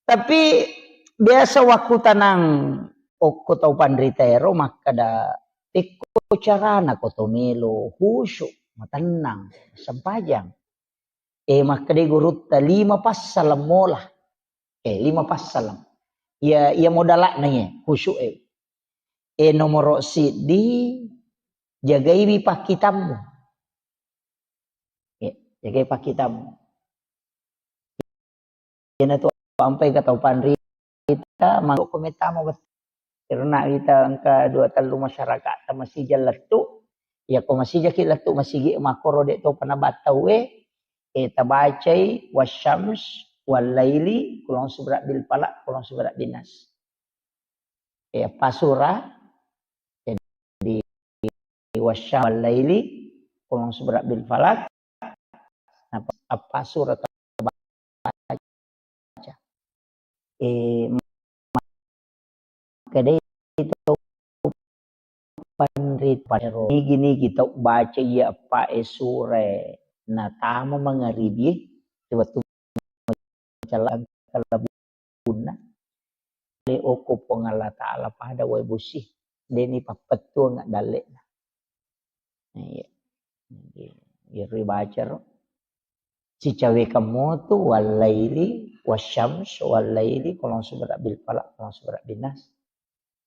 Tapi biasa waktu tanang okko tau panrita ero makkeda, "Pekko carana ko to melo khusyuk, matennang, sempajang." Eh, makkeda gurutta, lima passaleng mola. Eh, lima passaleng. Iya, iya modala'na iya, khusyuk e. Eh, nomoro siddi, jagaiwi pakkitammu. Eh, jagai pakkitammu. Iyana tu ampai ka tau panrita, mangko ko metama wettu. Karena kita engka dua tellu masyarakat ta masija lettu. Iya ko masijaki lettu masigi makkoro de' topa nabattau e, eh, tabacai wasyams wallaili, kulong subra bil falaq, kulong subra bin nas. Eh, apa surah? Jadi, wasyam wal laili, kulong subra bil falaq, apa, apa surah terbaca? Eh, makkeda itu panrita ero. Nigi-nigi tau baca iya eppa e sure natama mangaribi, wettu callang kalabunna. Le okko Puang Allah Ta'ala pada wae bosi. Deni pappettuang dalle'na. Iya. Jadi, iyaro baca ro. Sicawe kamu tu wallaili, wasyams, wallaili, kulong subra bil falaq, kulong subra bin nas.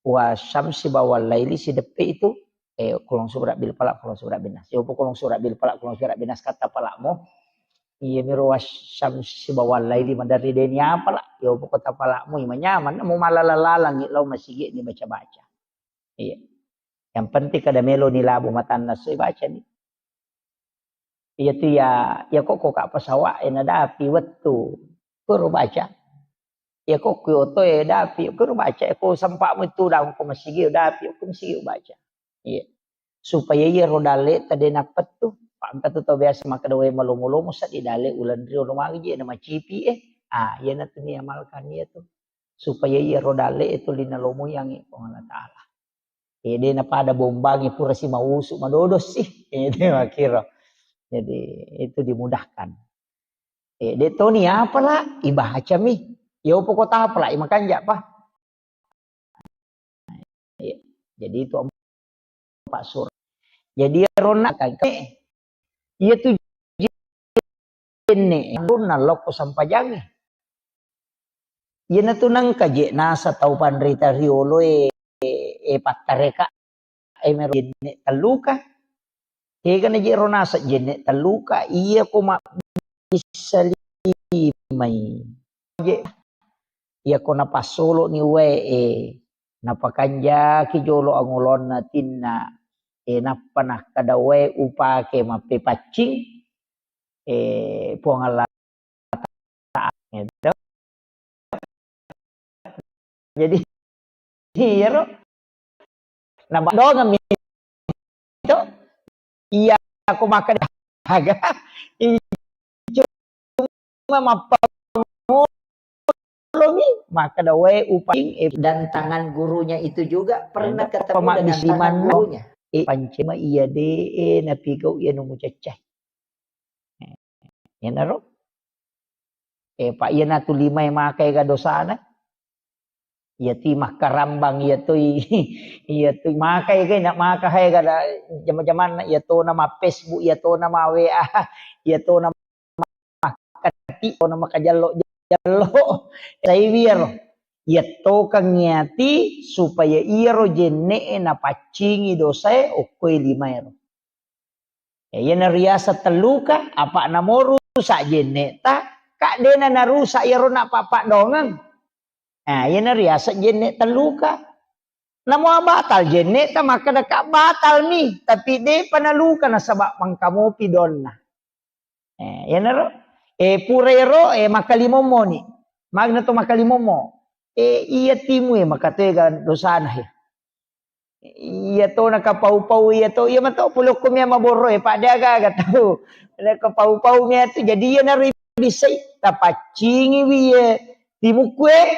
Wasyamsi ba wallaili sideppe itu, eh, kulong subra bil falaq, kulong subra bin nas. Yopo kulong subra bil falaq, kulong subra bin nas kata palakmu. Iya miro wasyamsi ba wallaili maderri deni apala. Yopo kota palakmu, manyaman, mau malala-lalangi, lau masigi ni baca-baca. Iya. Yang penting kada melo ni labu matanna soi baca ni. Iya tu ya, ya kok, kok ka pesawat e nadapi wettu. Kuro baca. Ya kok ku oto e dapi, kuro baca. Ya ko sempakmu itu daung ko masigi dapi, ko masigi baca. Iya. Supaya iya ro dalle tadi napettu. Pak engka tu tau biasa makkeda wae malomo-lomo seddi dalle ulan rio no magi je na macipi eh. Ah, iya natu ni amalkan iya tu. Supaya iya ro dalle itu lina lomo yang Puang Allah Ta'ala. Eh, de' napada bombangi pura si mausu madodo sih. Eh, de' makkiro. Jadi, itu dimudahkan. Eh, de' toni apala, ibacami. Yopo kota apala, imakanja pa. Eh, jadi itu Pak Sur. Jadi iyaro na-, iya tu jenne, na lokko sampajangnge. Iyanatu nengka je nasa tau panrita rioloe, e, pattareka, e, mero jenne telluka. Tegana je ro nasa jenne telluka, iya ko mabbissa limai. Je, iya ko napassoloni wae, e, napakanjaki jolo angolonna tinna, e, nappa nakkada wae upake mappepaccing, e, Puang Allah Ta'ala. Gitu. Jadi, iyaro. Nah, dongeng mi to. Iya, aku makan aga. Cuma mappangolomi, makkada wae upacing, e, dan tangan gurunya itu juga pernah ketemu dengan tangan gurunya. E, pancema iya de, e, napigau iya nu mucaccai. Iyanaro. E, pa iyanatu limae maka ega dosana. Iya ti makkarambang, iya toi, iya toi maka ega, na maka hae gada jama-jamanna, iya tona ma Facebook, iya tona ma W A, iya tona makkati, tona makajallo-jallo. Saiwi iyaro. Iya tokang iyati supaya iyaro jenne'e napaccingi dosae okkoe limaero. Ya, iyana riaseng telluka, apa namo rusak jenne'ta, ka dena narusak iyaro napappaddongeng. Nah, iyana riaseng jenne telluka. Namo batal jenne'ta, makkeda ka batal mi, tapi depa naluka nasaba mangkamopi donna. Eh, iyanaro, eh, pura ero, eh, makkalimommo ni. Magna to makkalimommo. Eh, iya timu, eh, makatega dosana, eh. Iya to nakapau-pau, iya to, iya mato pulokko mia maborro, eh, pada aga-aga tau. Nakapau-pau mia tu, jadi iya naro bisai, tapaccingi wi, eh, timukku, eh,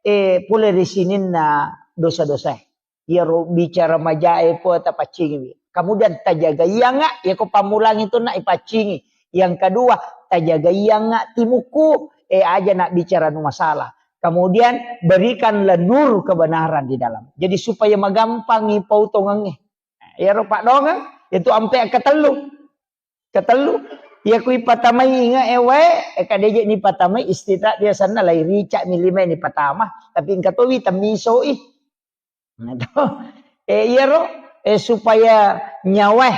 eh, pole ri sininna dosa-dosa, eh. Iyaro bicara majae po tapaccingiwi. Kemudian tajagaianga, iyako pammulang itu nak ipaccingi. Yang kedua, tajagaianga timukku, eh, aja nak bicara nu masalah. Kemudian berikanlah nur kebenaran di dalam. Jadi supaya magampangi pautongangnge. Iyaro paddongeng, itu ampe ketellu. Ketellu, iya kui patamai inga e wae, e kadeje ni patamai istirahat biasanna lai rica mi lima ni patama, tapi engka towi temmisoi. Nah, to. Eh, iyaro, eh, supaya nyawae,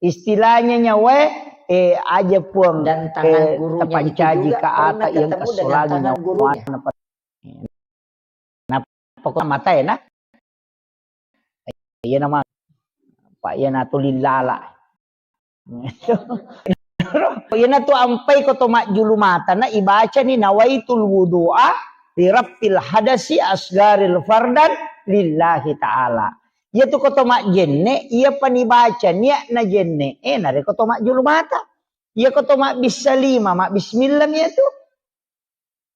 istilahnya nyawae, eh, aja Puang, dan tangan eh, gurunya itu tapancaji juga ka pernah ata yang ketemu dengan kasolangi tangan gurunya. Nyawana. Nappa ko matae na? Iya nama. Pak, iya natu lillala. Iyanatu ampai ko to majjulu mata na ibacani nawaitul wudu'a li rafil hadasi asgaril fardan lillahi ta'ala. Iyatu ko to majjenne, iya panibaca niat na jenne, eh, narekko to majjulu mata. Iya ko to mabbissa lima, mabbismillah mi iyatu.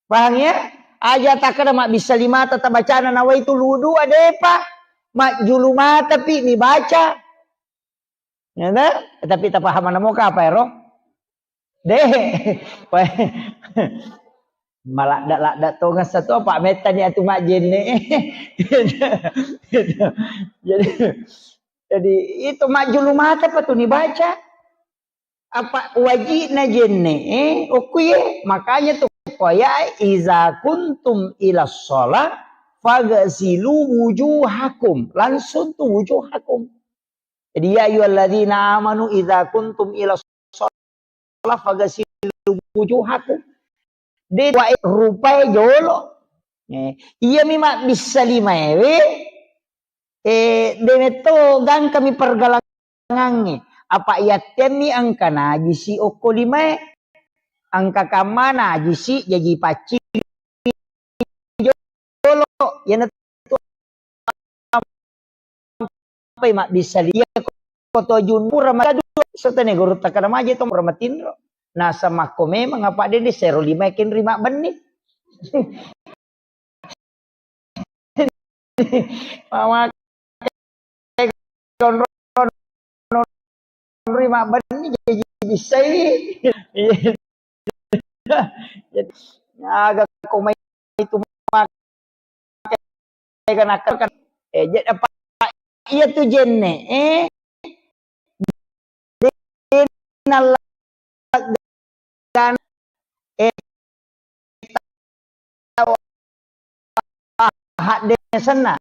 Paham ya? Aja takkeda mabbissa limata tabacana nawaitul wudu'a, depa. Majjulu mata pi nibaca. Ya, ta? Tapi tapahamana moka apa ero? De. Maladda-ladda tongeng satu apa mettani atu majjenne. Jadi, jadi itu majjulu mata pa tu nibaca. Apa wajibna jenne, eh, okkuye. Makanya tu koya, "Iza kuntum ila sholat, fagasilu wujuhakum." Langsung tu wujuhakum. Jadi, "Ya ayyuhalladzina amanu iza kuntum ila sholat, fagasilu wujuhakum." De wae rupae jolo. Eh, iya mi mabbissa limaewe, eh, de metto gangkami pergalangangnge. Apa yattemmi engka najisi okko limae. Engka kamma najisi jaji pacci jolo. Iyanatu ampai mabbissa li-, iya ko to jun pura makadu, setene guru takana maje to pura matinro. Nasa makko memang apa dede sero lima kenri mabbenni. Mama konro-, konro mabbenni jadi bissai. Jadi, aga ko mai itu make kan akan, eh, jadi apa iya tu jenne, eh, de' nalleggana, eh, tau hadde senna,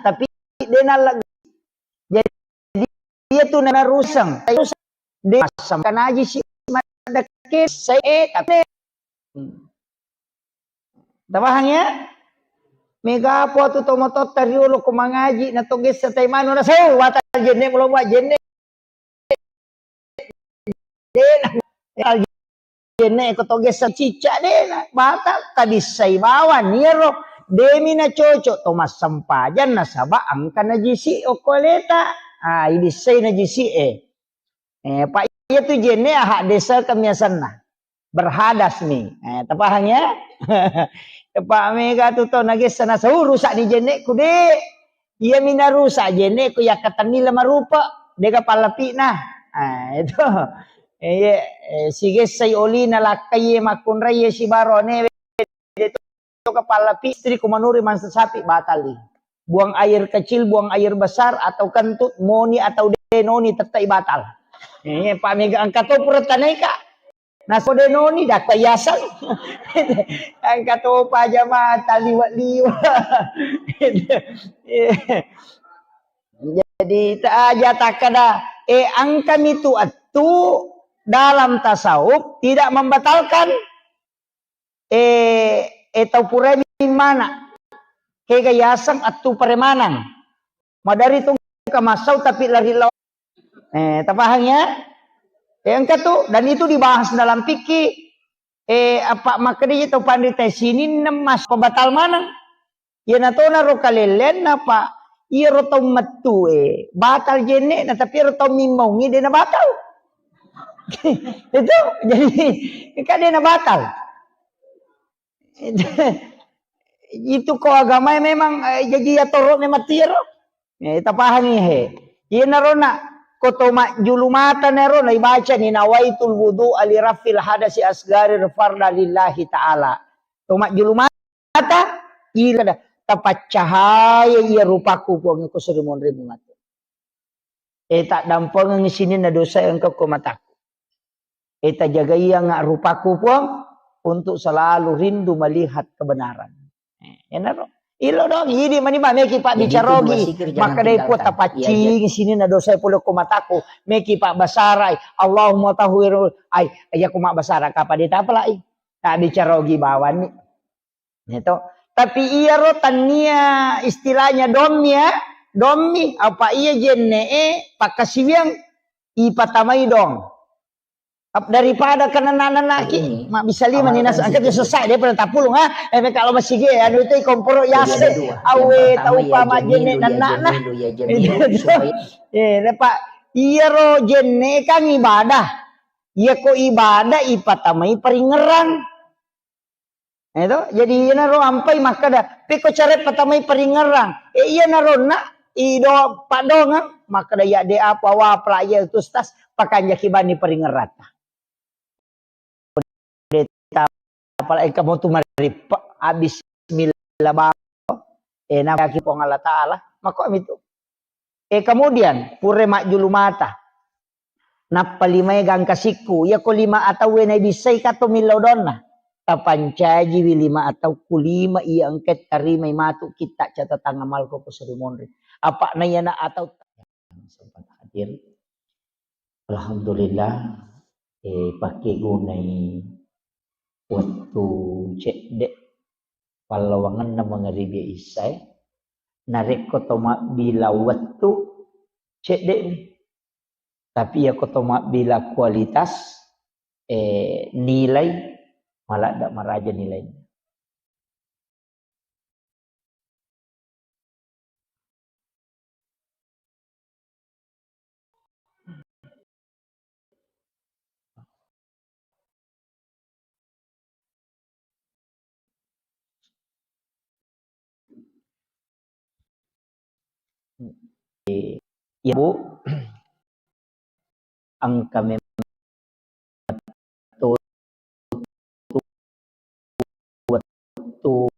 tapi de' nalleggana. Jadi, iya tu naruseng. Terus de' massempajang najisi maddekke sai, eh, tapi, hmm. Tapahang ya? Mega po tu tomatotta riolo ko mangaji na to gessa tai manu na sau, batal jenne, mulo mua jenne. Dena jenne ko to gessa cicca, dena batal, tabissai bawang iyaro, demi na cocok to massempajang nasaba engka najisi okko aleta. Ah, ibissai najisi e. Eh, pa iya tu jenne aha desa kemiasanna. Berhadas mi. Eh, tapahang ya? Tepa mega tu to nagessa nasau rusak ni jenne'ku, de'. Iya mi narusak jenne'ku, yakkatenni le marupa, dega pallapi'na. Ah, itu. Eh, iya, eh, sigessai olina lakkai makkunrai sibaro anewe, de' to kepala pi-, istri ku manuri mansa sapi, batal i. Buang air kecil, buang air besar, atau kentut, moni atau denoni, tettai batal. Eh, pa mega engka to pura tanaika. Naso denoni, dakka yaseng. Engka to pa jama taliwa-liwa. Jadi, ta aja takkada, eh, engka mi tu attu dalam tasawuf tidak membatalkan eh, eh, tau purae mana. Kega yaseng attu paremanang. Madari tu engka massau tapi lari lao. Eh, tapahang ya? Eh, engka tu, dan itu dibahas dalam fikih. Eh, apa makkeda tau panrita sininna mas pembatal maneng. Iyana tona ro kalelleanna, Pak. Iyaro tau mettu e, batal jenne'na, tapi iyaro tau mimmaungi de' na batal. Itu, jadi, kan de' na batal. Itu ko agama memang, eh, jadi ya toro memang tiaro. Eh, tapahangi he. Iyana rona, ko to majjulu mata na ro, na ibaca ni nawaitul wudu ali rafil hadasi asgari farda lillahi ta'ala. To majjulu mata, ila da, tapaccahaya iya rupaku, Puang, ko seri monri mungatu. Eh, taddampengengi sininna dosa engka ko mataku. Eh, tajagaianga rupaku, Puang, untuk selalu rindu melihat kebenaran. Eh, enaro. Ilo dong, idi mani ma meki pabbicarogi. Makkedai Puang, tapaccingi sininna dosa pole ko mataku. Meki pabbasarai. Allahumma tahhir. Ai, iya ko mabbasara kapa de tapalai. Tabbicarogi bawanni. Gitu. Tapi iyaro tania istilahnya dommi ya, dommi apa iya jenne'e pakkasiwiang ipatamai dong. Ap-, daripada kenana-nanaki, mabbisa lima ni nasa angkat sesai dia pernah tapulung ha. Eh, kalau masih ge anu itu komporo yase awe tau pama jenne nanana. Eh, Pak, iyaro jenne kan ibadah. Iya ko ibadah ipatamai paringerang. Eh, to? Jadi, iyanaro ampai makkeda, "Pekko care patamai paringerang." Eh, iyanaro na, ido paddongeng, makkeda, "Ya, de apa wa pela iya tu stas, pakanjaki bani paringerata." De ta pala engka motu marippa, abis milla balo, eh, na yaki Puang Allah Ta'ala, mako mitu. Eh, kemudian, pura majjulu mata. Nappa limae gangka sikku. Iyako lima atauwe naibissai kato millau donna. Tapancajiwi lima atau ku lima iya engka tarimai matu kitta catatang amalko ko seri monri. Apa na iyana atau sempat hadir. Alhamdulillah, eh, pakkegunai wettu cedde pallawangenna mangaribi issae. Narekko to mabbila wettu, cedde'mi. Tapi iyako to mabbila kualitas, eh, nilai, maladde maraja nilaina. Iya, Bu. Engka memang wettu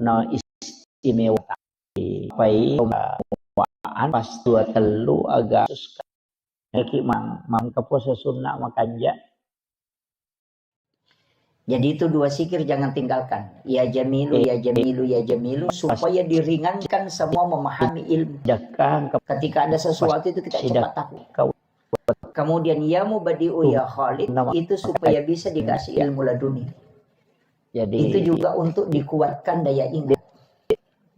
na istimewa. Pai wa pas dua tellu aga. Eki mang-, mangka puasa sunnah makanja. Jadi itu dua zikir jangan tinggalkan. Ya Jamilu, ya Jamilu, ya Jamilu, supaya diringankan semua memahami ilmu. Ketika ada sesuatu itu kita cepat tahu. Kemudian ya Mubadi'u ya Khaliq itu supaya bisa dikasih ilmu laduni. Jadi itu juga untuk dikuatkan daya ingat.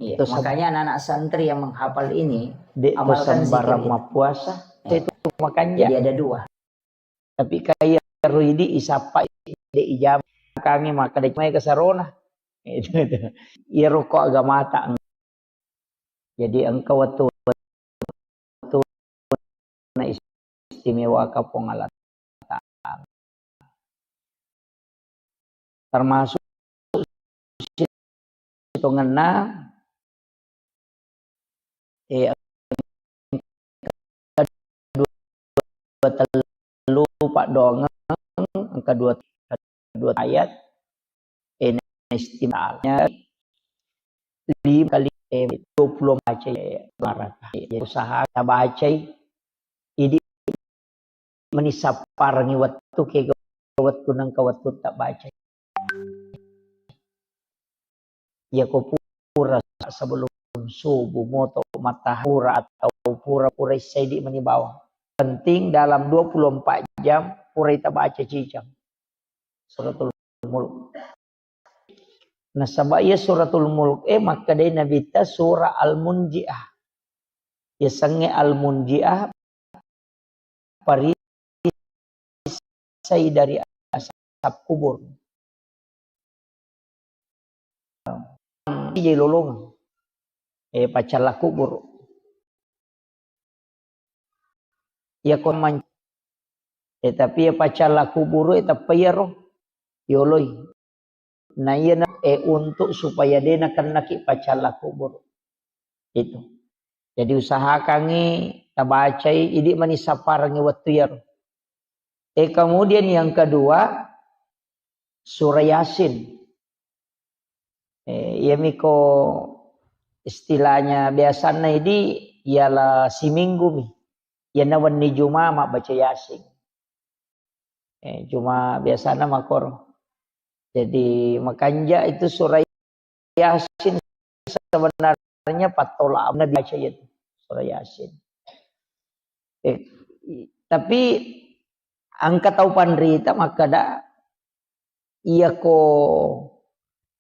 Iya, makanya anak-anak santri yang menghafal ini amalkan zikir itu. Mapuasa itu makanja. Jadi ada dua. Tapi kaya ruidi isappa de ijam kangi maka de mai kesarona. Itu, itu. Iya roko agamata. Jadi engka wettu-wettu na istimewaka Puang Allah Ta'ala. Termasuk sitongenna, eh, dua tellu paddoangeng, engka dua, dua ayat, eh, istimewa lima kali, eh, dua puluh baca, eh, baraka. Jadi usaha kita bacai, idi meni sapparengngi wettu kega wettu nengka wettu tabacai. Yako pura sebelum subuh moto matahura atau pura-pura issaidi meni bawang. Penting dalam dua puluh empat jam pura ita baca cijang. Suratul Mulk. Nasaba iya Suratul Mulk e makkedai Nabitta surah Al-Munjiah. Yasengnge Al-Munjiah parisai dari asap kubur. Iya lolongeng. Eh, paccalla kubur. Iya ko man-, eh, tapi iya paccalla kubur, eh, tappa iyaro yoloi. Nah, iya na, eh, untuk supaya de nakennaki paccalla kubur. Itu. Jadi usahakangngi tabacai, idi mani sapparengngi wettu iyaro. Eh, kemudian yang kedua, surah Yasin. Eh, iyamiko istilahnya biasanna idi ialah siminggu mi. Iyana wenni Juma mabbaca Yasin. Eh, cuma biasana makoro. Jadi, makanja itu surah Yasin sebenarnya pattola Nabi baca itu, surah Yasin. Eh, i-, tapi engka tau panrita makkeda, iyako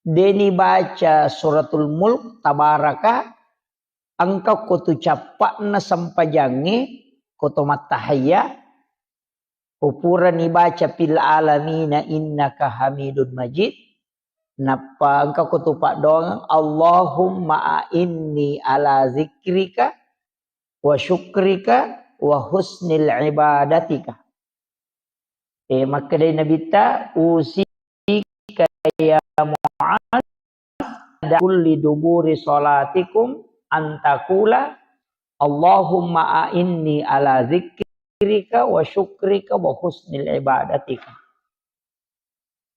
deni baca Suratul Mulk, Tabaraka, engka ko tu cappa'na sempajangnge, ko to mattahayya, ko purani baca fil alamina innaka hamidun majid, nappa engka ko tu paddoangeng, Allahumma a'inni ala zikrika wa syukrika wa husnil ibadatika. Eh, makkedai Nabitta, "Usika ya Mu'az, da kulli duburi salatikum antakula, Allahumma a'inni ala zikrika wa syukrika wa husnil ibadatika."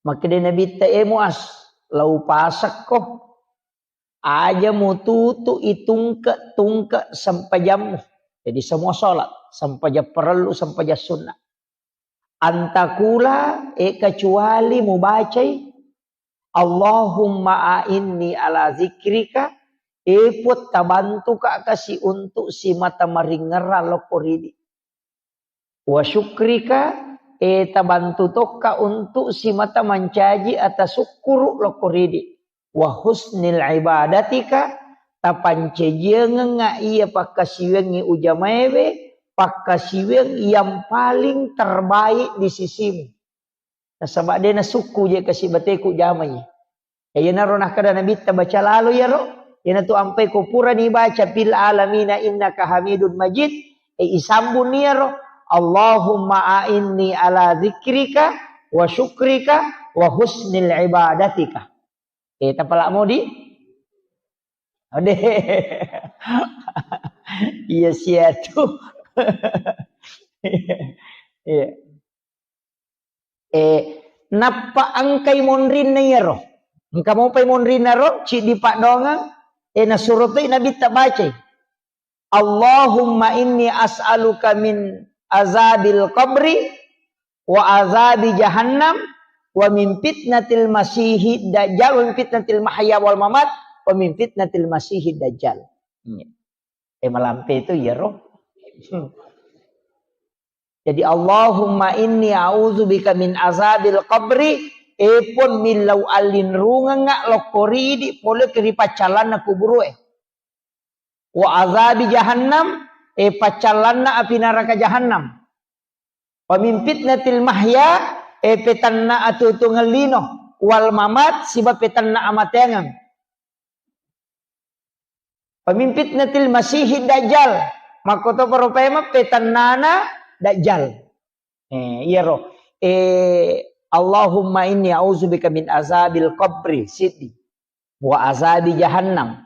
Makkedai Nabitta, "Eh, Mu'az, lau pasekko, aja mututu itungke-tungke sempajammu." Jadi semua sholat, sempajang parellu, sempajang sunnah. Antakula, eh, kecuali mubacai, "Allahumma a'inni ala zikrika," eh, Puang, tabantuka kasi untuk simata maringerrang lokko ridi. "Wa syukrika," eh, tabantu tokka untuk simata mancaji atasukkuru lokko ridi. "Wa husnil ibadatika," tapancajiangengnga iya pakkasiwiangngi ujamaewe, pakkasiwiang yang paling terbaik di sisimu. Nasaba de nasukku je kasi bateku jamai. Ya, iyanaro nakkeda Nabitta, baca lalo iyaro, iyanatu ampai ko purani baca fil alamina innaka hamidun majid, eh, isambung iyaro, "Allahumma a'inni ala zikrika wa syukrika wa husnil ibadatika." Eh, tapala modi? Ode. Iya sia tu. Iya. Eh, nappa engkai monrinna iyaro. Engka mopai monrinna ro, ciddi paddoangeng, eh, nasuro toi Nabitta bacai. Allahumma inni as'aluka min azabil qabri wa azabi jahannam wa min fitnatil masihid dajjal wa min fitnatil mahya wal mamat wa min fitnatil masihid dajjal. Iya. Eh, malampe itu iya, roh. Jadi, Allahumma inni a'udzubika min azabil qabri, eh, Puang, millau allinrungengnga lokko ridi pole ri paccallanna kuburu'e. Wa azabi jahannam, eh, paccallanna api naraka jahannam. Wa min fitnatil mahya, eh, petanna atuo-tuongeng lino, wal mamat, siba petanna amateangeng. Wa min fitnatil masihid dajjal, makkotoparo paimeng petannana dajjal. Eh, iyaro. Eh, Allahumma inni a'udzubika min azabil qabri, siddi. Wa azabi jahannam.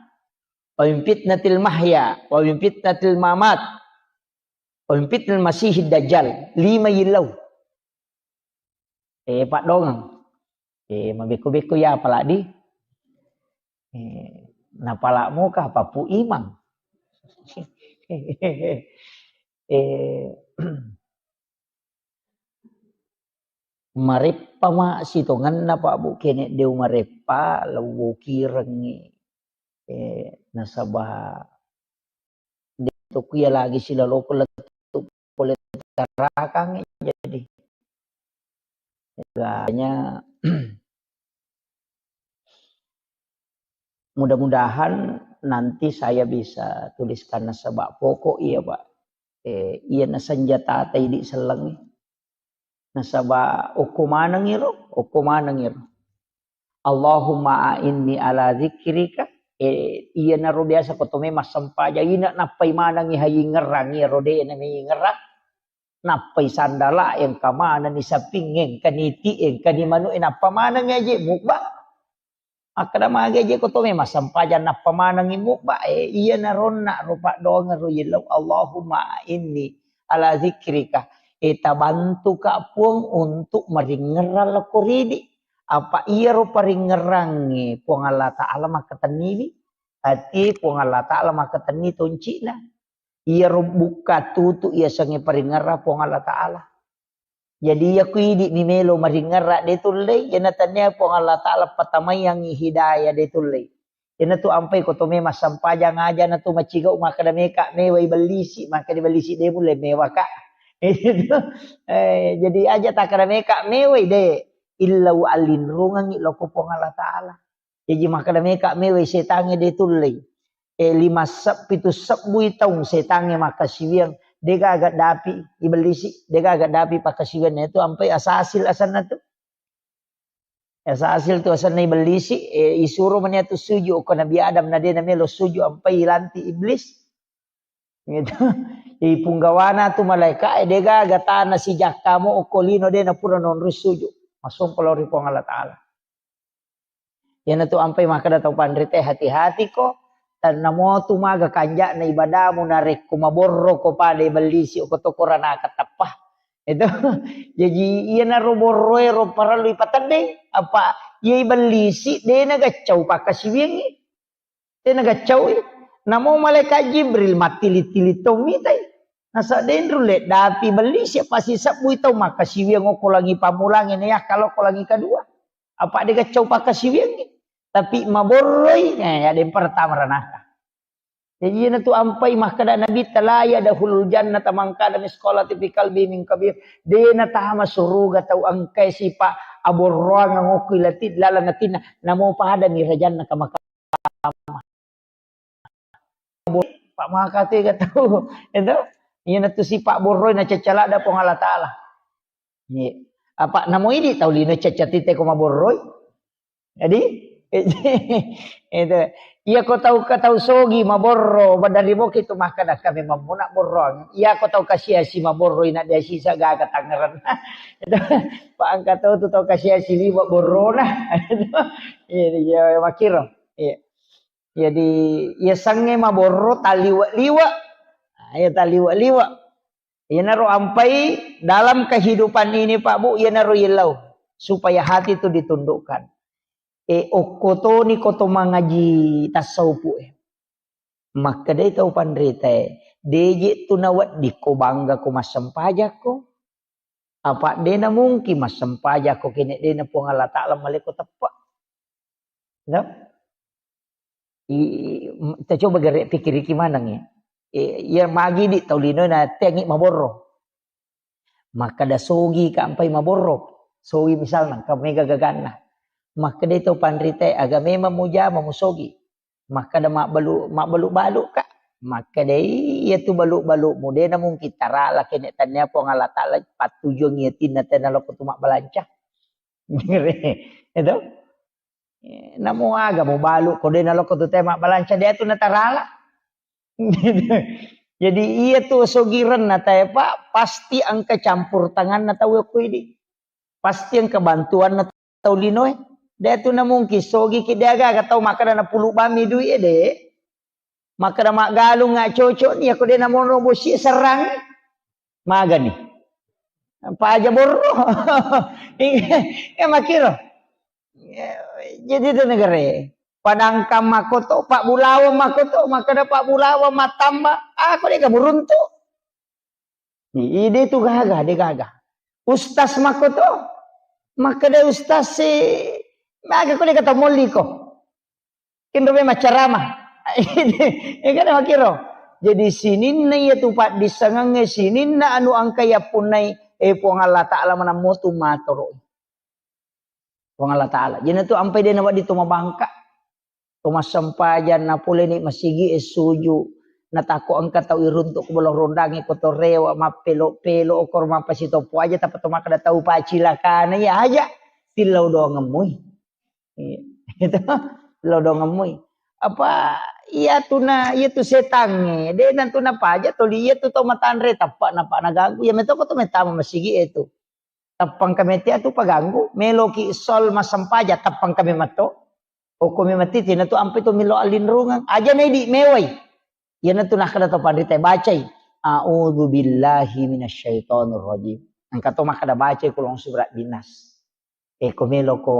Wa min fitnatil mahya, wa min fitnatil mamat. Wa min fitnatil masihid dajjal. Lima yillau. Eh, paddongeng. Eh, mabekko-bekko ya apalagi. Eh, napala muka papu imang. Eh, mareppa ma sitongenna, Pak Bu, kene deu mareppa, lewwokirengngi. Eh, nasaba de to kuya lagi silaloko lettu pole tarakang, jadi hanya mudah-mudahan nanti saya bisa tuliskan nasaba pokok iya, Pak. Eh, iya na senjata ta idi sellengngi. Nasaba okko manengiro, okko manengiro. Allahumma a'inni ala dzikrika. Eh, iyanaro biasa ko to memang sempajang, ina nappai manengi hayingerang, iyaro de na meyingerang. Nappai sandala, engka manenni saping, engka niti, engka ni manu, eh, nappa manengi aje mubba. Makkeda magi aje ko to memang sempajang nappa manengi mubba, eh, iyana ronna ro paddoangeng ro yellau, Allahumma inni ala zikrika, eh, tabantuka Puang untuk maringngerang lokko ridi. Apa iyaro paringngerangnge Puang Allah Ta'ala makkatenniwi, ati Puang Allah Ta'ala makkatenni tonci'na. Iyaro bukka tutu iyasengnge paringngerang Puang Allah Ta'ala. Jadi, iya ku idi mi melo maringngerang de tullei, iyana tania Puang Allah Ta'ala patamaiyangngi hidayah de tullei. Iyana tu ampai ko to memang sempajang aja na tu macigau makkeda meka mewai bellisi, makkeda bellisi de mulle mewaka. Itu. Eh, jadi aja takkeda meka mewai de, illau allinrungengngi lokko Puang Allah Ta'ala. Jaji makkeda meka mewai setangnge de tullei. Eh, lima seb-, pitu sebbui taung setangnge makkasiwiang, degaga dapi ibellisi, degaga dapi pakkasiwianna itu ampai asasil asenna tu. Asasil tu asenna ibellisi, eh, isuro mani atu sujud ko Nabi Adam na de na melo sujud ampai ilanti iblis. Gitu. Ipunggawana tu malaika, eh, degaga tana sijakka mo okko lino de na pura nonroi sujud. Masompa lao ri Puang Allah Ta'ala. Iyana tu ampai makkeda tau panrite, hati-hati ko, tannamo tu maga kanja'na ibadamu narekko maborro ko pada ibellisi ko to koranaka teppa. Itu. Jaji iyanaro borroe ro parellu ipateddeng, apa iya ibellisi de na gaccau pakkasiwiangngi. De na gaccaui. Namo malaikat Jibril mattili-tili tau mitai. Nasa de nrulle dapi bellisi, apa sisebbui tau makkasiwiang okko langi pammulangnge na yakka lokko langi kadua. Apa de gaccau pakkasiwiangngi. Tapi maborroi, eh, ya de pertama ranaka. Jadi iyana tu ampai makkeda Nabi, "La yadkhulul jannata man kana misqala dzarratin fi qalbi min kabir." De na tama suruga tau engkai sipa aborroang okko ilati laleng atinna, namo pada mi rajanna kamaka Pak maka tu ga tau. Itu. Iyana tu sipa borroi na caccaladda Puang Allah Ta'ala. Iya. Apa namo idi tau lino caccatite ko maborroi. Jadi, itu. Iya ko tau, ko tau sogi maborro, badari boki tu makkeda kami mammuna borroang. Iya ko tau kasiasi maborroi na dia sisa gaga tangerang. Itu. Pak angka tau tu tau kasiasi liwa borrona. Iya, iya, makiro. Iya. Jadi, iya sengnge maborro taliwe-liwe. Nah, iya taliwe-liwe. Iyanaro ampai dalam kehidupan ini, Pak Bu, iyanaro yellau. Supaya hati itu ditundukkan. Eh, okko toni ko to mangaji tasawufu, eh. Makkedai tau panritae, "Deje tu naweddikko bangga ko massempajakko. Apa dena mungkin massempajakko kene dena Puang Allah Ta'ala maleko teppe." No? I, m-, kita coba gere pikiriki maneng ya. E, ya magi di tau lino na tengi maborro. Makkeda sogi ka ampai maborro. Sogi misalna, ka mega gaganna. Makkeda tau panritae, "Aga memang mujama musogi?" Makkeda mabbalu-, mabbalu-balu ka. Makkeda iya tu balu-balu mu dena mungkin tarala kene tania Puang Allah Ta'ala pattujung yatinna tena loko tu mabbalanca. Itu. Eh, namo aga mubalu ko dena loko tu te mabbalanca dia tu natarala. Jadi iya tu sogirenna tae, Pak, pasti engka campur tanganna tau ko idi. Pasti engka bantuanna tau linoe. De tu na mungkin sogi ki de aga-aga tau makkeda na pulu bami duit e de. Makkeda maggalung nga cocok ni, ako de na mono bosi serrang. Magani. Paja borro. Iya, iya, makiro. Jadi itu negara. Padangkang makoto, Pak Bulawa makoto, makkeda Pak Bulawa matamba, aku de kamu runtuk. Ide tu gaga, de gaga. Ustaz makoto, makkeda ustaz si, maga ko de kata molli ko. Kenro memang ceramah. Ya kan makiro. Jadi sininna iya tu paddissengengnge, sininna anu engka yappunnai, eh, Puang Allah Ta'ala manammo tu matoro. Puang Allah Ta'ala. Jadi tu ampai de nawedding tu mabangka. To massempajang napoleni masigi e suju. Natakko engka tau iruntuk ko bolo rondangi ko to rewa mappelo-pelo okor mappasitoppo aja tappa to makkeda tau pacilakana iya aja. Tillau doangemmui. Iya. Itu tillau doangemmui. Apa iya tu na, iya tu setangnge. De nantu napaja toli iya tu tau matanre tappa napa naganggu. Iya metoko to metama masigi e tu. Tappang kametia tu paganggu, meloki sol massempajang, tappang kame matto. Okko memang titi na tu ampe tu milo allinrungeng. Aja na idi mewai. Iyana tu nakkeda to panrita bacai. A'udzu billahi minasyaitonir rajim. Engka to makkeda bacai kulong surat binas. Eko meloko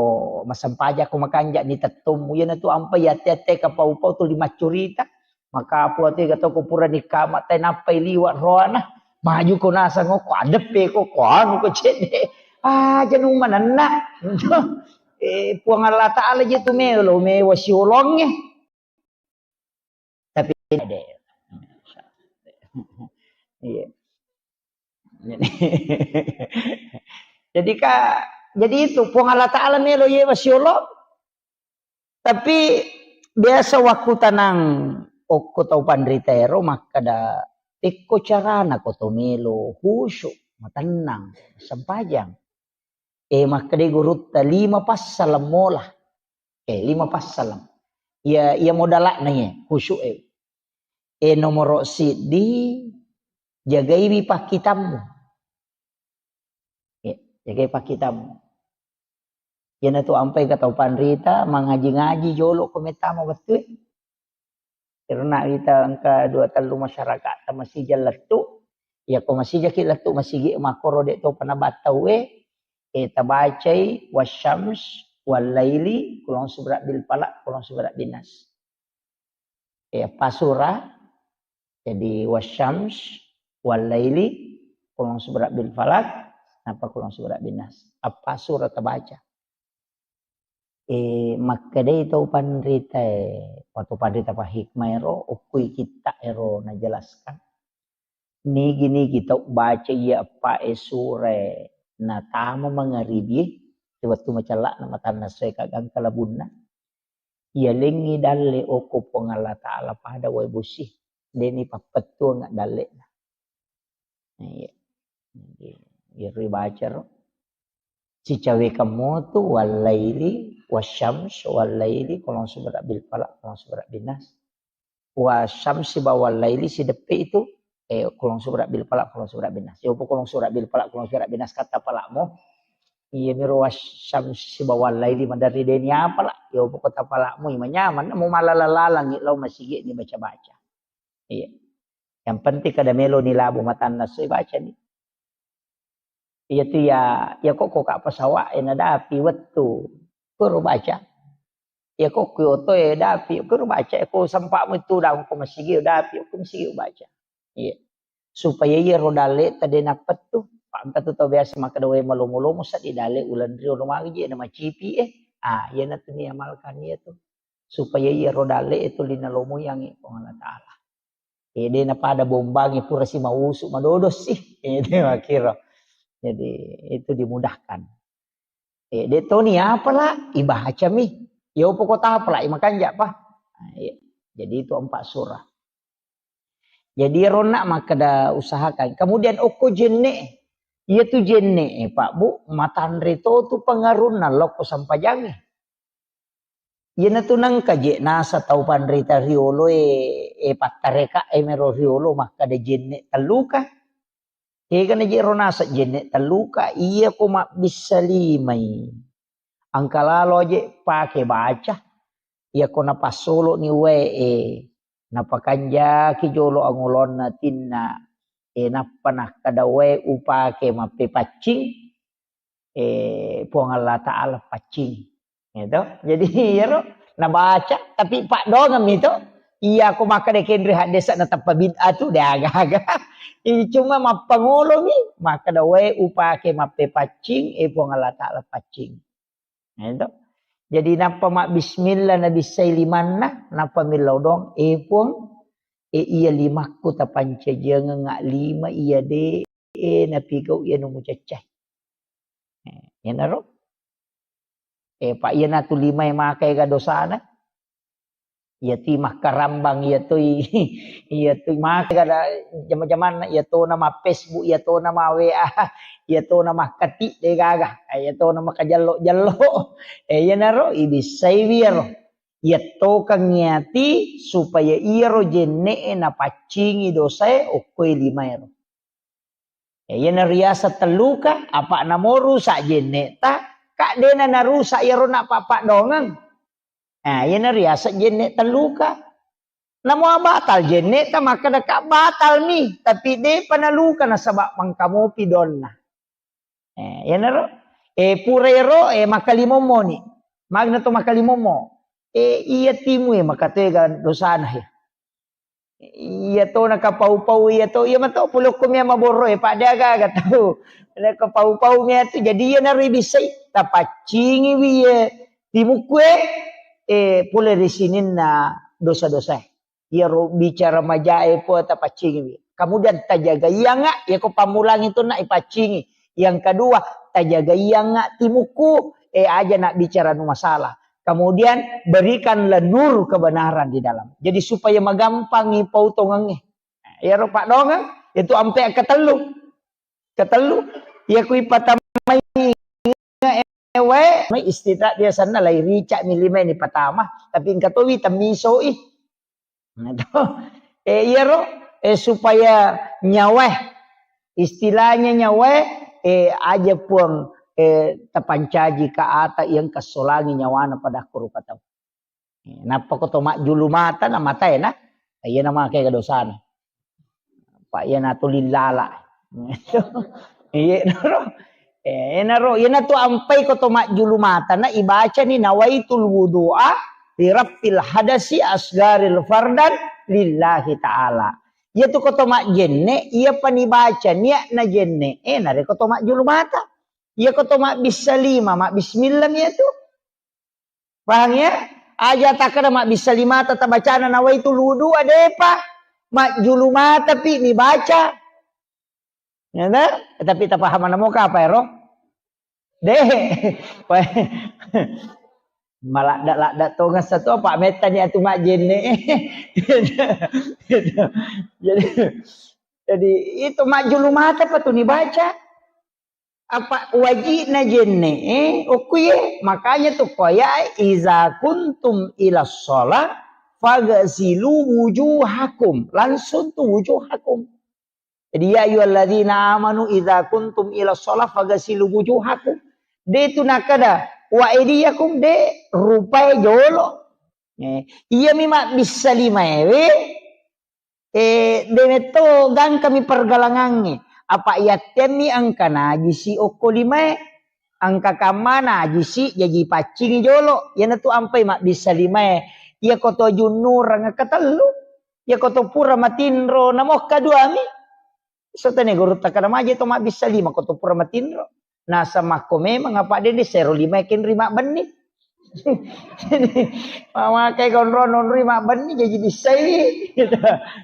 massempajang ko makanja ni tettommu. Iyana tu ampe yate-yate kapau-pau tu lima curita. Maka apa tu ga toko pura nikama tai nappai liwa roana. Maju ko nasang ko adeppe ko ko anu ko cedde. Ah, janu manenna. Eh, Puang Allah Ta'ala je tu melo, mewa siolongnge. Tapi de. Iya. Jadi ka, jadi itu Puang Allah Ta'ala melo yewa siolong. Tapi biasa wakkutanang okko tau panrita ero makkeda, "Pekko carana ko to melo husu, matennang, sempajang?" Eh, makkeda gurutta, "Lima passaleng mola." Eh, lima passaleng. Iya, iya modalakna iya, husu e. Eh, nomoro siddi, jagaiwi pakkitammu. Ya, jagai pakkitammu. Iyana tu ampai ka tau panrita, mangaji-ngaji jolo ko mettama wettue. Karena kita engka dua tellu masyarakat ta masija lettu. Ya ko masijaki lettu masigi makkoro de topa nabattau e, eh, tabacai wasyams wal laili, kulong subra bil falaq, kulong subra bin nas. Eh, apa surah? Jadi wasyams wal laili, kulong subra bil falaq, napa kulong subra bin nas. Apa surah tabaca? Eh, makkedai tau panrita e, atau panrita pa hikmah ero, okkui kitta ero najelaskan. Nigi-nigi tau baca iya eppa e sura e natama mangaribie, wettu macella'na matanna soe ka gangka labunna. Iyalengngi dalle okko Puang Allah Ta'ala pada wae bosi. Deni pappettuang dalle'na. Iya. Iya, ri baca ro. Sicawe kamu tu wallaili, wasyams, wallaili, kulong subra bil falaq, kulong subra bin nas. Wasyamsi ba wallaili sideppe itu, eh, kulong subra bil falaq, kulong subra bin nas. Yopo kulong subra bil falaq, kulong subra bin nas kata palakmu. Iya miro wasyamsi ba wallaili maderri deni apa lah. Yopo kota palakmu, ima nyaman, mau malala-lalangi lau masigi ni baca-baca. Iya. Yang penting kada melo ni labu matanna soi baca ni. Iya tu ya, ya kok kok pesawat e nadapi wettu. Koro baca. Iya ko kui oto e dapi, ko baca ko sempakmu itu daung ko masigi dapi, ko masigi baca. Iya. Supaya iya ro dalle ta de napettu. Pak engka tu tau biasa makkeda wae malomo-lomo sa di dalle ulan rio lo magi je na macipi e. Ah, iya na tu ni amalkan iya tu. Supaya iya ro dalle itu lina lomo yang Puang Allah Taala. Eh, de napada bombangi pura si mausu madodo sih. Eh, de makkiro. Jadi itu dimudahkan. Eh, de toni apa lah? Ibacami. Ya upo kota apa lah? Imakanja apa? Nah, iya. Jadi itu empat surah. Jadi ronna makkeda usahakan. Kemudian okko jenne. Iya tu jenne, eh, Pak Bu, matanre to tu pengarunna lokko sampajangi. Iyanatu nengka je nasa tau panrita riolo e, e pattareka e mero riolo makkada jenne telluka. Kegana je ro nasa jenne telluka, iya ko mabbissa limai. Engka lalo je pake baca. Iya ko napassolo ni wae e, napakanjaki jolo angolonna tinna. E nappa nakkada wae upake mappepaccing. Eh, Puang Allah Ta'ala paccing. Gitu. Jadi, iyaro nabaca, tapi paddoangeng mi to. Iya, ko makkeda kenre haddesa nateppa bid'ah tu, de aga-aga. Ini cuma mappangolo mi, makkeda wae upake mappepaccing, eh, Puang Allah Ta'ala paccing. Gitu. Jadi, nappa mabbismillah nabissai limanna, nappa millau doang, eh, Puang, eh, iya limakku tapancajiangeng lima iya de, eh, napigau iya nu mucaccai. Eh, iyanaro. Eh, pa iyanatu limae maka ega dosana. Iya ti makkarambang, iya toi, iya toi maka ega da jama-jamanna, iya tona ma Facebook, iya tona ma W A, iya tona makkati de gaga, eh, iya tona makajello-jello. Eh, iyanaro ibissaiwi iyaro. Iya tokang iyati supaya iyaro jenne'e napaccingi dosae okkoe limaero. Ya, iyana riaseng telluka, apa namo rusak jenne'ta, ka dena narusak iyaro napappaddoangeng. Nah, iyana riaseng jenne telluka. Namo batal jenne'ta, makkeda ka batal mi, tapi depa naluka nasaba mangkamopi donna. Eh, iyanaro, eh, pura ero, eh, makkalimommo ni. Magna to makkalimommo. Eh, iya timu, eh, makatega dosana, eh. Iya to nakapau-pau iya to, iya mato pulokko mia maborro e, pa de aga-aga tau. Nakapau-pau mia tu, jadi iya naro ibissai, tapaccingiwi iya timukku e, eh, pole ri sininna dosa-dosa. Iyaro bicara majae po tapaccingiwi. Kemudian tajagaianga, iya ko pammulang itu nak ipaccingi. Yang kedua, tajagaianga timukku, eh, aja nak bicara nu masalah. Kemudian berikanlah nur kebenaran di dalam. Jadi supaya magampangi pautongengnge. Iyaro paddoangeng, itu ampe ketellu. Ketellu, iya kui patamai ewe, mai istita biasanna lai rica mi lima ni patama, tapi engka towi temmisoi. Nah, to. Eh, iyaro, eh, supaya nyawae, istilahnya nyawae, eh, aja Puang, eh, tapancaji ka ata yang kesolangi nyawana pada rupa tau. Eh, nappa ko to majjulu mata na matae na, iya na make dosana. Pa iya na tuli lala. Iya naro. Eh, naro, iya na tu ampai ko to majjulu mata na ibacani nawaitul wudu'a li rafil hadasi asgaril fardan lillahi ta'ala. Iya tu ko to majjenne, iya pani baca niat na jenne, eh, nare ko to majjulu mata. Iya ko to mabbissa lima, mabbismillah mi iya tu. Pahang ya? Aja takkeda mabbissa limata tabacana nawaitul wudu'a, depa. Majjulu mata pi nibaca. Ya ta? Tapi tapahamana mo kapa ero? De. Maladda-ladda tongeng satu apa mettani atu majjenne. Jadi, jadi itu majjulu mata pa tu nibaca. Apa wajibna jenne, eh, okkuye. Makanya tu koya, "Iza kuntum ila sholat, fagasilu wujuhakum." Langsung tu wujuhakum. Jadi, "Ya ayyuhalladzina amanu, iza kuntum ila sholat, fagasilu wujuhakum." De tu nakada, "Wa aidiyakum," de rupai jolo. Eh, iya mi mabbissa lima ewe, Eh, de metto gangkami pergalangangnge. Apa yattemmi engka najisi okko limae. Engka kamma najisi, jaji paccingi jolo. Iyanatu ampai mabbissa limae. Iyako to junnureng katellu. Iyako to pura matinro, namokka duami. Sotane gurutta kada maje to mabbissa lima ko to pura matinro. Nasa makko memang apa dede sero lima kenri mabbenni. Jadi, mamakai konro nonri mabbenni jadi bissai. Gitu.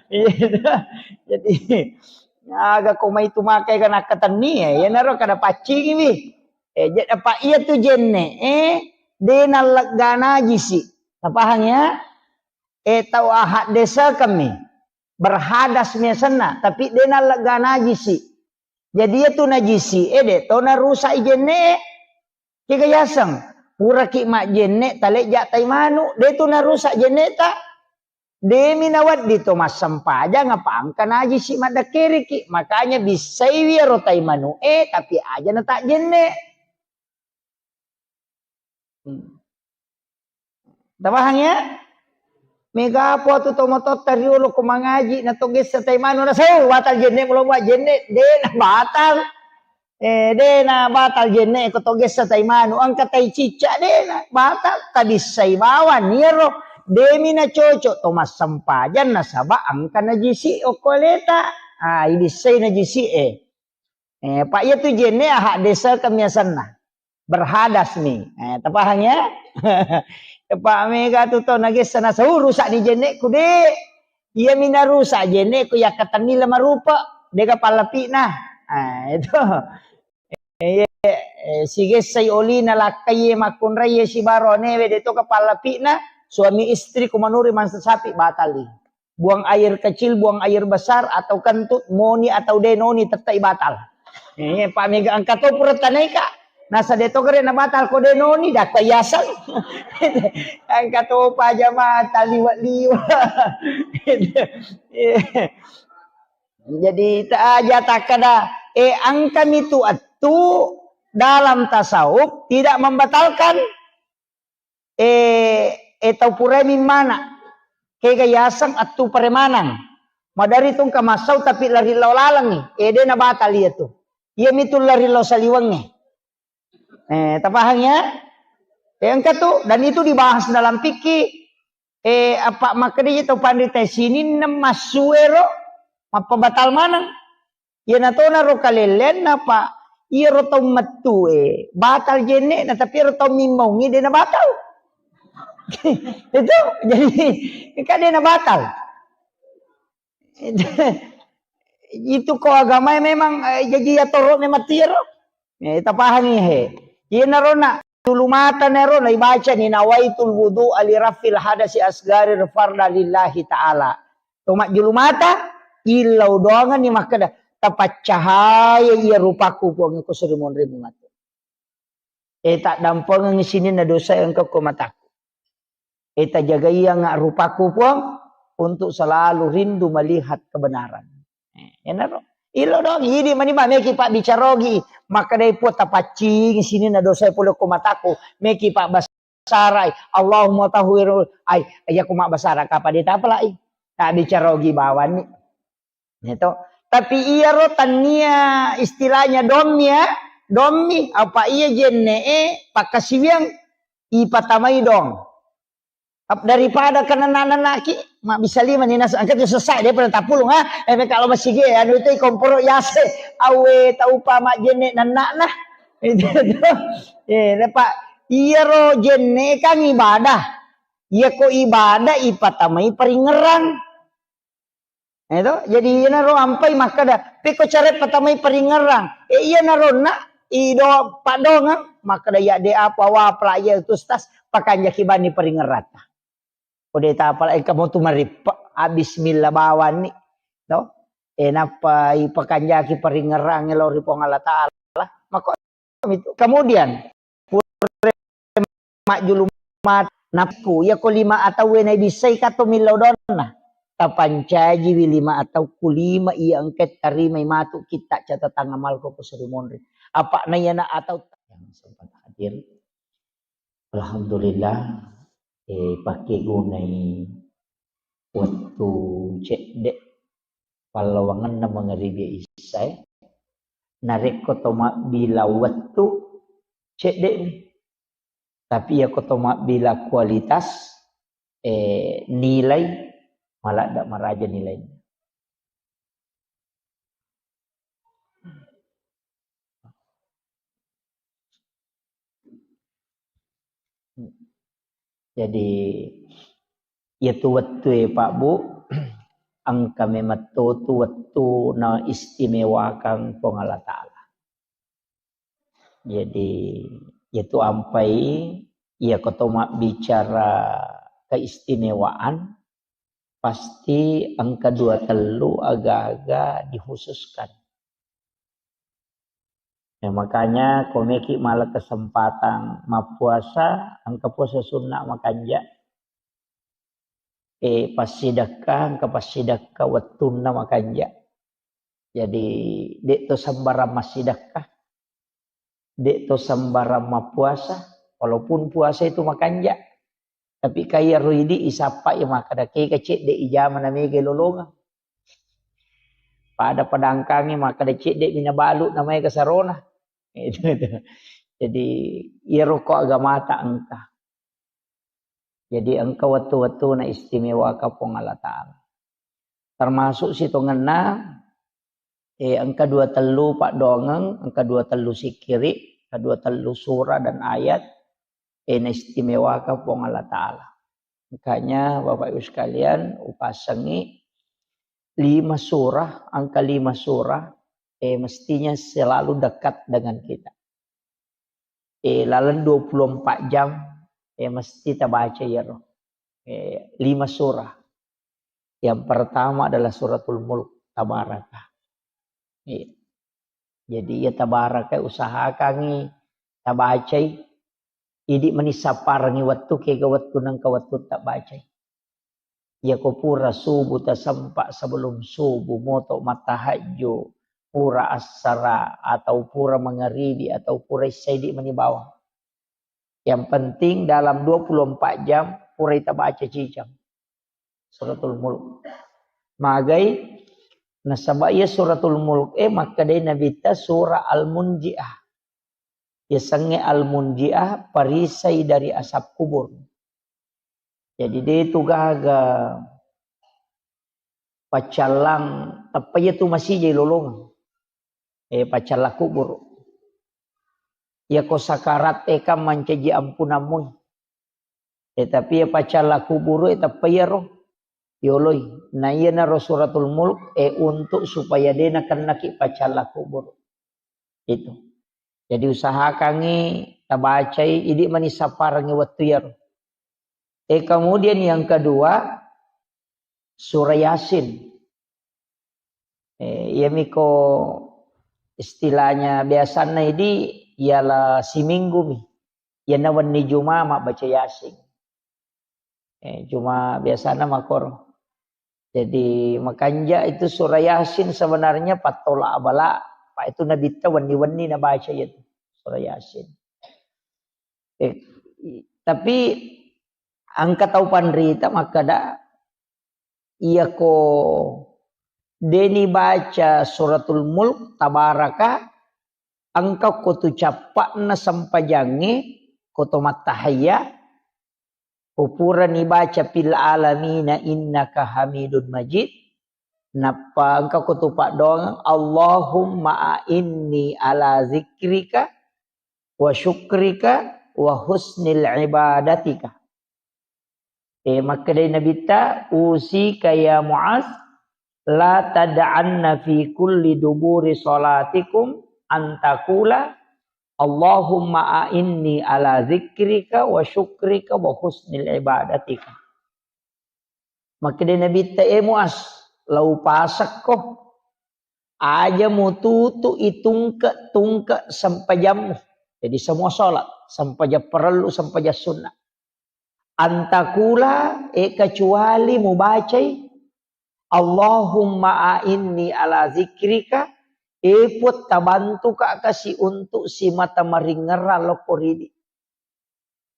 Iya. Jadi, aga ko mai tu makai kana katenni ya, iyanaro kada paccingi wi. Eh, je-, apa iya tu jenne, eh, de nallegga najisi. Napahang ya? Eh, tau ahad desa kami. Berhadas mi asenna, tapi de nallegga najisi. Jadi iya tu najisi, eh, de to narusak i jenne. Kega yaseng, puraki majjenne, talejja tai manu, de tu narusak jenne ta. Demi nawedding to massempajang apa engka najisi maddakkeriki. Makanya bissaiwi ero tai manu e, tapi aja na tak jenne. Hmm. Tapahang ya? Mega apa tu to mototta riolo ko mangaji na to gessa tai manu na sau batal jenne mulo buat jenne de na batal. Eh, de na batal jenne ko to gessa tai manu, engka tai cicca de na batal, tabissai bawang iyaro demi na cocok to massempajang nasaba engka najisi okko aleta. Ah, ibissai najisi e. Eh, pa iya tu jenne ahak desa kemiasanna. Berhadas mi. Eh, tapahang ya? Pak mega tu to nagessa nasau rusak ni jenneku de. Iya mi narusak jenneku yakkatenni lemarupa. Dega pallapina. Ah, itu. Eh, eh, sigessai olina lakkai makkunrai sibaro anewe de to kapallapina. Suami istri kumanuri mansa sapi batali. Buang air kecil, buang air besar, atau kentut, moni atau denoni, tettai batal. Eh, Pak Mega engka to pura tanaika. Nasa de to gere na batal ko denoni, dakka yaseng. Engka to pa jamaah taliwa-liwa. Jadi ta aja takkada, eh, engka mi tu attu dalam tasawuf tidak membatalkan. Eh, eh, tau purai mimmana. Kega yaseng attu paremanang. Madari tungka massau tapi lari lao lalengngi. Eh, de na batal iya tu. Iya mitu lari lao saliwengnge. Eh, tapahang ya? Eh, engka tu, dan itu dibahas dalam fikih. Eh, apa makkeda tau panrita sininna massuero mappabatal maneng. Iyana tonaro kalelleanna, Pak. Iyaro tau mettue batal jenne'na, tapi iyaro tau mimmaungngi de na batal. Itu jadi kan de na batal. Itu ko agamae memang, eh, jaji atoro memang tiaro. Eh, tapahangi he. Iyanaro na julu mata nero na ibaca ni nawaitul wudu ali rafil hadasi asgari farda lillahi ta'ala. To majjulu mata, illau doangenni makkeda, "Tapaccahaya iya rupaku, Puang, ko seri monrimu matu. Eh, taddampengengi sininna dosa engka ko mataku. Eh, tajagaianga rupaku, Puang, untuk selalu rindu melihat kebenaran." Eh, enaro. Illau doang, idi mani ba meki pabbicarogi, makkedai Puang, "Tapaccingi sininna dosa pole ko mataku." Meki pabbasarai, "Allahumma tahhirul," ai, iya ko mabbasara kapa de tapalai. Tabbicarogi bawanni. Gitu. Tapi iyaro tannia istilahnya dommi ya, dommi, apa iya jenne'e pakkasiwiang ipatamai dong. Ap-, daripada kenana-nanaki, mabbissa lima ni nas-, engka tu sessa, dia pernah tapulung, ha? Eh, kalau masih ge, anu itu komporo yase, awe taupa majjenne nannakna. Itu tu. Eh, dapat iyaro jenne kan ibadah. Iya ko ibadah ipatamai paringerang. Eh, to? Jadi, iyanaro ampai makkeda, "Pekko care patamai paringerang." Eh, iyanaro na, ido padongang, makkeda, "Ya, de apa wa pela iya tu stas, pakanjaki bani paringerata." Kode tapala engka motu marippa, ah, bismillah bawanni. To? Eh, nappa ipakanjaki paringerang lao ri Puang Allah Ta'ala. Mako Kemudian, pura majjulu mata, nappu, iya ko lima atau wena ibissai kato millau donna. Tapancajiwi lima atau ku lima iya engka tarimai matu kitta catatan amalku ko seri monri. Apa na iyana atau yang sempat hadir. Alhamdulillah, eh, pakkegunai wettu cedde pallawangenna mangaribi issae. Narekko to mabbilang wettu, cedde'mi. Tapi iyako to mabbila kualitas, eh, nilai, maladda maraja nilaina. Jadi, iyatu wettue, Pak, Bu, engka memetto tu wettu na istimewakang Puang Allah Ta'ala. Jadi, iyatu ampai, iyako to mabbicara keistimewaan, pasti engka dua tellu aga-aga dikhususkan. Ya, makanya komeki mala kesempatan mappuasa, engka puasa sunnah makanja, eh, passidekka, engka passidekka wettunna makanja. Jadi, de' to sembarang massidekka, de' to sembarang mappuasa, walaupun puasa itu makanja. Tapi kaya ro idi isappa ya makkeda kega cedde ijama na mega lolongang. Pada padangkangi makkeda cedde mina balu na mega sarona. Itu, itu. Jadi, iyaro ko agamata engka. Jadi, engka wettu-wettu na istimewaka Puang Allah Ta'ala. Termasuk sitongenna, eh, engka dua tellu paddoangeng, engka dua tellu sikkiri, engka dua tellu surah dan ayat, eh, na istimewaka Puang Allah Ta'ala. Makanya, Bapak Ibu sekalian, upasengi lima surah, angka lima surah, eh, mestinya selalu dekat dengan kita. Eh, laleng dua puluh empat jam, eh, mesti tabaca iyaro. Eh, lima surah. Yang pertama adalah Suratul Mulk, Tabaraka. Iya. Jadi, ya, Tabaraka usahakangi tabacai. Idi mani sapparengi wettu, kega wettu nengka wettu tabacai. Iyako pura subuh tasempa, sebelum subuh moto mattahajju, pura assara atau pura mangaribi atau pura isya, idi mani bawang. Yang penting dalam dua puluh empat jam pura itabaca cicang Suratul Mulk. Magai, nasaba iya Suratul Mulk e makkedai Nabitta surah Al-Munjiah. Yasengnge Al-Munjiah, perisai dari asap kubur. Jadi, de tu gaga paccallang, tappa iya tu masijai lolongeng. Eh, paccallang kubur. Iyako sakarat e kan mancaji ampunammu. Eh, tapi iya paccallang kubur e tappa iyaro yoloi. Na iyanaro Suratul Mulk, eh, untuk supaya de nakennaki paccallang kubur. Itu. Jadi, usahakangi tabacai, idi mani sapparengi wettu iyaro. Eh, kemudian yang kedua, surah Yasin. Eh, iyamiko istilahnya biasanna idi, ialah siminggu mi. Iyana wenni Juma mabbaca Yasin. Eh, cuma biasana makoro. Jadi, makanja itu surah Yasin sebenarnya pattola abala, Pak, itu Nabitta wenni-wenni nabaca itu surah Yasin. Eh, i-, tapi engka tau panrita makkeda, iyako deni baca Suratul Mulk, Tabaraka, engka ko tu cappa'na sempajangnge, ko to mattahayya, ko purani baca fil alamina innaka hamidun majid, nappa engka ko tu paddoangeng, Allahumma a'inni ala zikrika wa syukrika wa husnil ibadatika. Eh, makkedai Nabitta, "Usika ya Muaz, la tad'anna fi kulli duburi salatikum an taqula, Allahumma a'inni ala zikrika wa syukrika wa husnil ibadatika." Makkedai Nabitta, "Eh Muaz, lau pasekko, aja mututu itungke-tungke sempajammu." Jadi semua salat, sempajang parellu, sempajang sunnah. Antakula, eh, kecuali mubacai, "Allahumma a'inni ala zikrika," eh, Puang, tabantuka kasi untuk simata maringerang lokko ridi.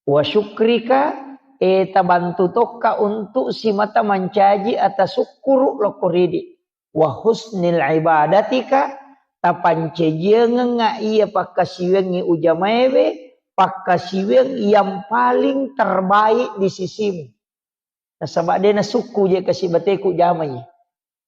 "Wa syukrika," eh, tabantu tokka untuk simata mancaji ata sukkuru lokko ridi. "Wa husnil ibadatika," tapancajiangengnga iya pakkasiwiangngi ujamaewe, pakkasiwiang yang paling terbaik di sisimu. Nasaba de nasukku je kasi bateku jamai.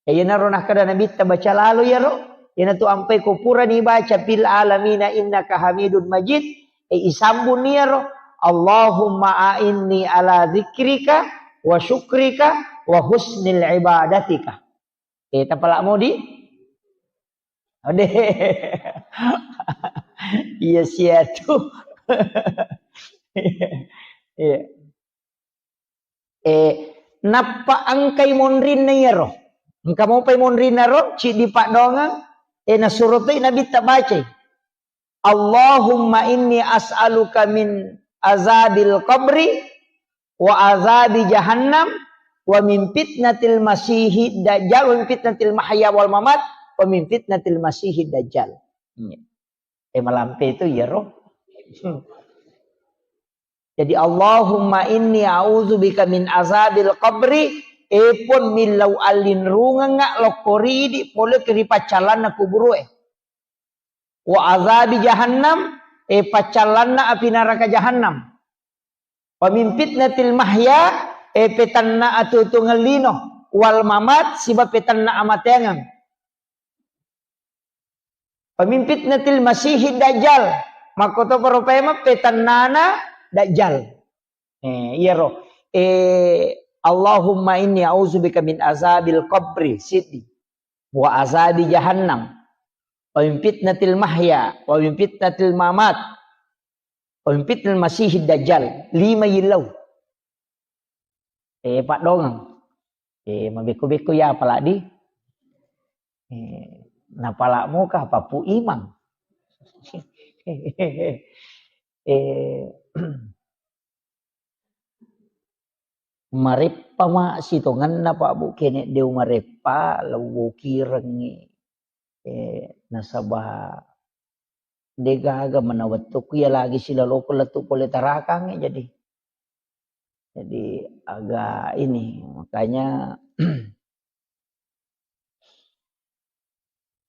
Iyanaro nakkeda Nabitta, baca lalo iyaro, iyanatu ampai ko purani baca fil alamina innaka hamidun majid, e, isambung iyaro, Allahumma a'inni ala dzikrika wa syukrika wa husnil ibadatika. E, tapala modi? Ode. Iya siatu. Iya. Eh, nappa engkai monrinna iyaro. Engka mopai monrinna ro, ciddi paddoangeng, eh, nasuro toi Nabitta bacai. Allahumma inni as'aluka min azabil qabri wa azabi jahannam wa min fitnatil masihid dajjal wa min fitnatil mahya wal mamat wa min fitnatil masihid dajjal. Iya. Eh, malampe itu iyaro. Jadi, Allahumma inni a'udzubika min azabil qabri, e Puang, millau allinrungengnga lokko ridi pole ri paccallanna kuburue. Wa azabi jahannam, e paccallanna api naraka jahannam. Wa min fitnatil mahya, e petanna atuo-tuongeng lino, wal mamat, siba petanna amateangeng. Wa min fitnatil masihid dajjal. Makkotoparo paimeng petannana dajjal. Eh, iyaro. Eh, Allahumma inni a'udzubika min azabil qabri, siddi. Wa azabi jahannam. Wa min fitnatil mahya, wa min fitnatil mamat. Wa min fitnatil masihid dajjal. Lima yillau. Eh, paddongeng. Eh, mabekko-bekko ya apalagi. Eh, napala muka papu imang. Eh, mareppa ma sitongenna Pak Bu, kene deu mareppa, lewwo kirengngi. Eh, nasaba degaga mana wettukku iya lagi silaloko lettu pole tarakangnge, jadi, jadi agak ini, makanya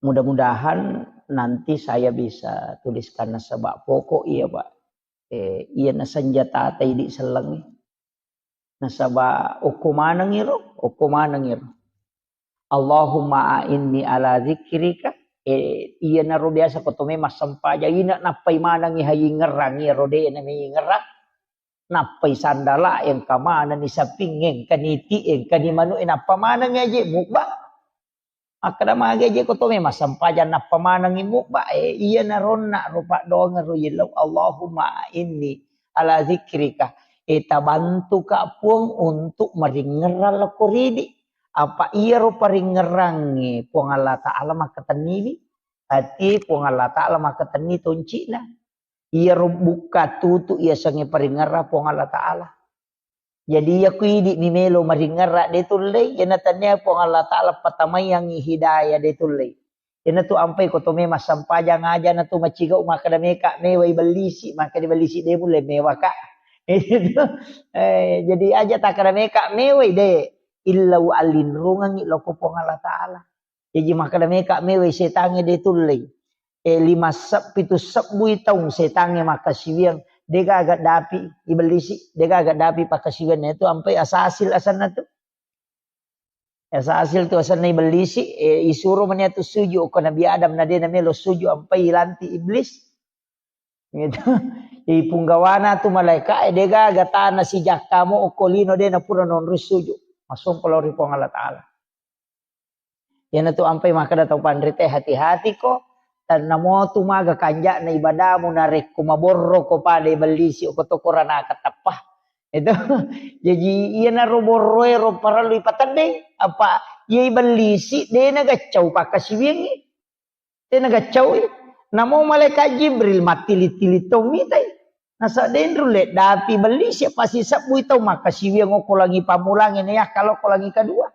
mudah-mudahan nanti saya bisa tuliskan nasaba pokok iya, Pak. Eh, iya nasenjata idi sellengnge. Nasaba okko maneng iro, okko maneng iro. Allahumma a'inni ala dzikrika. Eh, iyanaro biasa ko tome massempajang ina nappai manengi hayingerang iyaro de na meyingerang. Nappai sandala engka manenni saping engka niti engka ni manu e nappa manengi aje mubba. Makkeda magi je ko to memang sempajang nappa manengi mubba, eh, iyanaro onna ro paddoangeng ro yellau, Allahumma inni ala dzikrika. Eh, tabantuka Puang untuk maringngerang lako ridi. Apa iyaro paringngerangnge Puang Allah Ta'ala makkatenniwi. Ati Puang Allah Ta'ala makkatenni toncina. Iyaro bukka tutu iyasengnge paringngerang Puang Allah Ta'ala. Jadi, iya ku idi mi melo maringngerang de tullei, iyana tania Puang Allah Ta'ala patamaiangngi hidayah de tullei. Iyanatu ampai ko to memang sempajang aja natu macigau makkeda meka mewai bellisi, makkeda bellisi de mulle mewaka. Eh, jadi aja takkeda meka mewai de, illau allinrungengngi loko Puang Allah Ta'ala. Jaji makkeda meka mewai setangnge de tullei. Eh, lima seb-, pitu sebbui taung setangnge makkasiwiang, degaga dapi ibellisi, degaga dapi pakkasiwianna itu ampai asasil asenna tu. Asasil tu asenna ibellisi, eh, isuro mania tu suju ko Nabi Adam na de na melo suju ampai ilanti iblis. Gitu. Ipunggawana tu malaika, eh, degaga tana sijakkamu okko lino de na pura nonroi suju. Masompa lao ri Puang Allah Ta'ala. Iyanatu ampai makkeda tau panrite, hati-hati ko, tennamo tu maga kanja'na ibadamu narekko maborro ko pada ibellisi ko to koranaka teppa. Itu. Jaji iyanaro borroe ro parellu ipateddeng, apa iya ibellisi de na gaccau pakkasiwiangngi. Tena gaccaui. Namo malaikat Jibril mattili-tili tau mitai. Nasa denru le dapi bellisi pasi sebbui tau makkasiwiang okko langi pammulangi na yakka lokko langi kedua.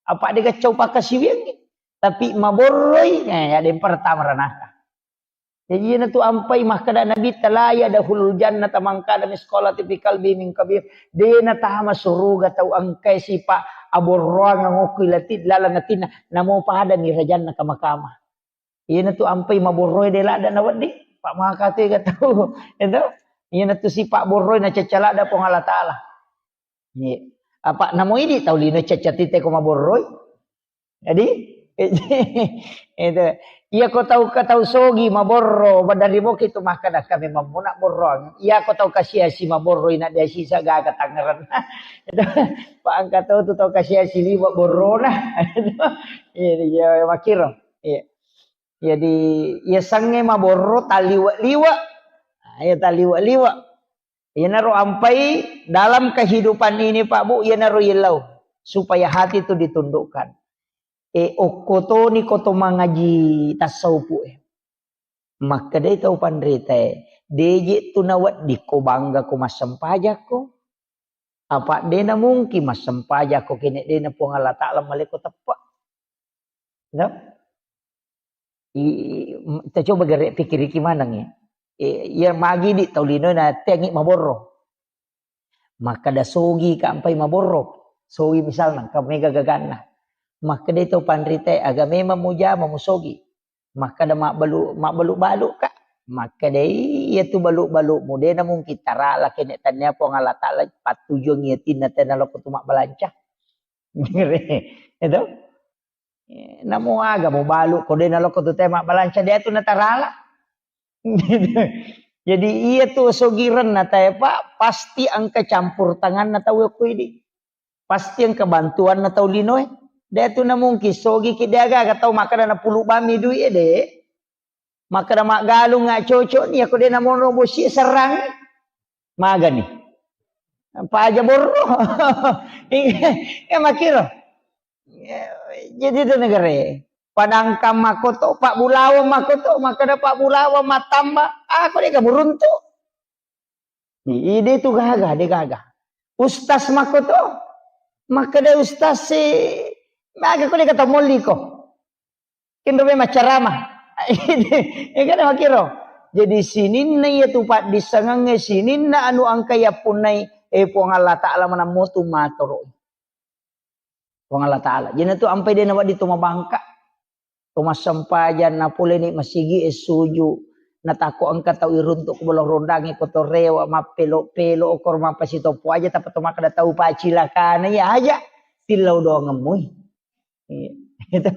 Apa de gaccau pakkasiwiangngi. Tapi maborroi, eh, ya den pertama ranaka. Jadi iyanatu ampai makkeda Nabi, "La yadkhulul jannata man kana misqala dzarratin fi qalbi min kabir." De natama suruga tau engkai sipa aborroang okko ilati laleng atinna, namo pada mi rajanna kama-kama. Iyanatu ampai maborroe de ladda nawedding, Pak, maka tega tau. Itu. Iyanatu sipa borroi nacacca ladda Puang Allah Ta'ala. Iya. Apa namo idi tau lino cacca tite ko maborroi? Jadi, itu. Iya ko tau ka tau sogi maborro, badari boki tu makkada kami mammuna borroang. Iya ko tau kasiasi maborro ina dia sisa gaga tangeran. Itu, Pak angka tau tu tau kasiasi liwa borrona. Iya, iya, makiro. Iya. Jadi, iya sange maborro taliwa-liwa. Nah, iya taliwa-liwa. Iyanaro ampai dalam kehidupan ini, Pak Bu, iyanaro yellau supaya hati itu ditundukkan. E, okko toni ko to mangaji tasawufu e. Makkedai tau panrita e, deje tu nawedding ko bangga ko massempajakko. Apa dena mungkin massempajakko kene dena Puang Allah Ta'ala maleko teppe. No? I, i, m-, kita coba gere pikiriki maneng ya. E, iya magi di tau lino na tengi maborro. Makkeda sogi ka ampai maborro. Sogi misalna, ka mega gaganna. Makkeda to panrita e, aga memang mujama musogi. Makkeda mabbalu-, mabbalu-balu ka. Makkeda iya tu balu-balu mu dena mungkin tarala kene tania Puang Allah Ta'ala pattujuang iya tinna tena loko tu mabbalanca. Itu. Eh, namo aga mubalu ko de naloko tu te mabbalanca de tu natarala. Jadi iya tu sogirenna tae, Pak, pasti engka campur tanganna tau ko idi. Pasti engka bantuanna tau linoe. De tu na mungkin sogi ki de aga-aga tau makkeda na pulu bami dui e de. Makkeda maggalung nga cocok ni, ako de namono bosi serrang, magani. Paja borro. Iya, makiro. Jadi itu negara. Padangkang makoto, Pak Bulawa makoto, makkeda Pak Bulawa matamba, ako de ka buruntu. Ide tu gaga, de gaga. Ustaz makoto, makkeda ustaz si, maga ko de kata molli ko. Kenro memang ceramah. Ya kan makiro. Jadi sininna iya tu paddissengengnge, sininna anu engka yappunnai, eh, Puang Allah Ta'ala manammo tu matoro. Puang Allah Ta'ala. Jadi tu ampai de nawedding tu mabangka. Tu massempajang napoleni masigi e suju. Natakko engka tau iruntuk ko bolo rondangi ko to rewa mappelo-pelo okor mappasitopo aja tappa to makkeda tau pacilakana iya aja. Tillau doangemmui. Iya. Itu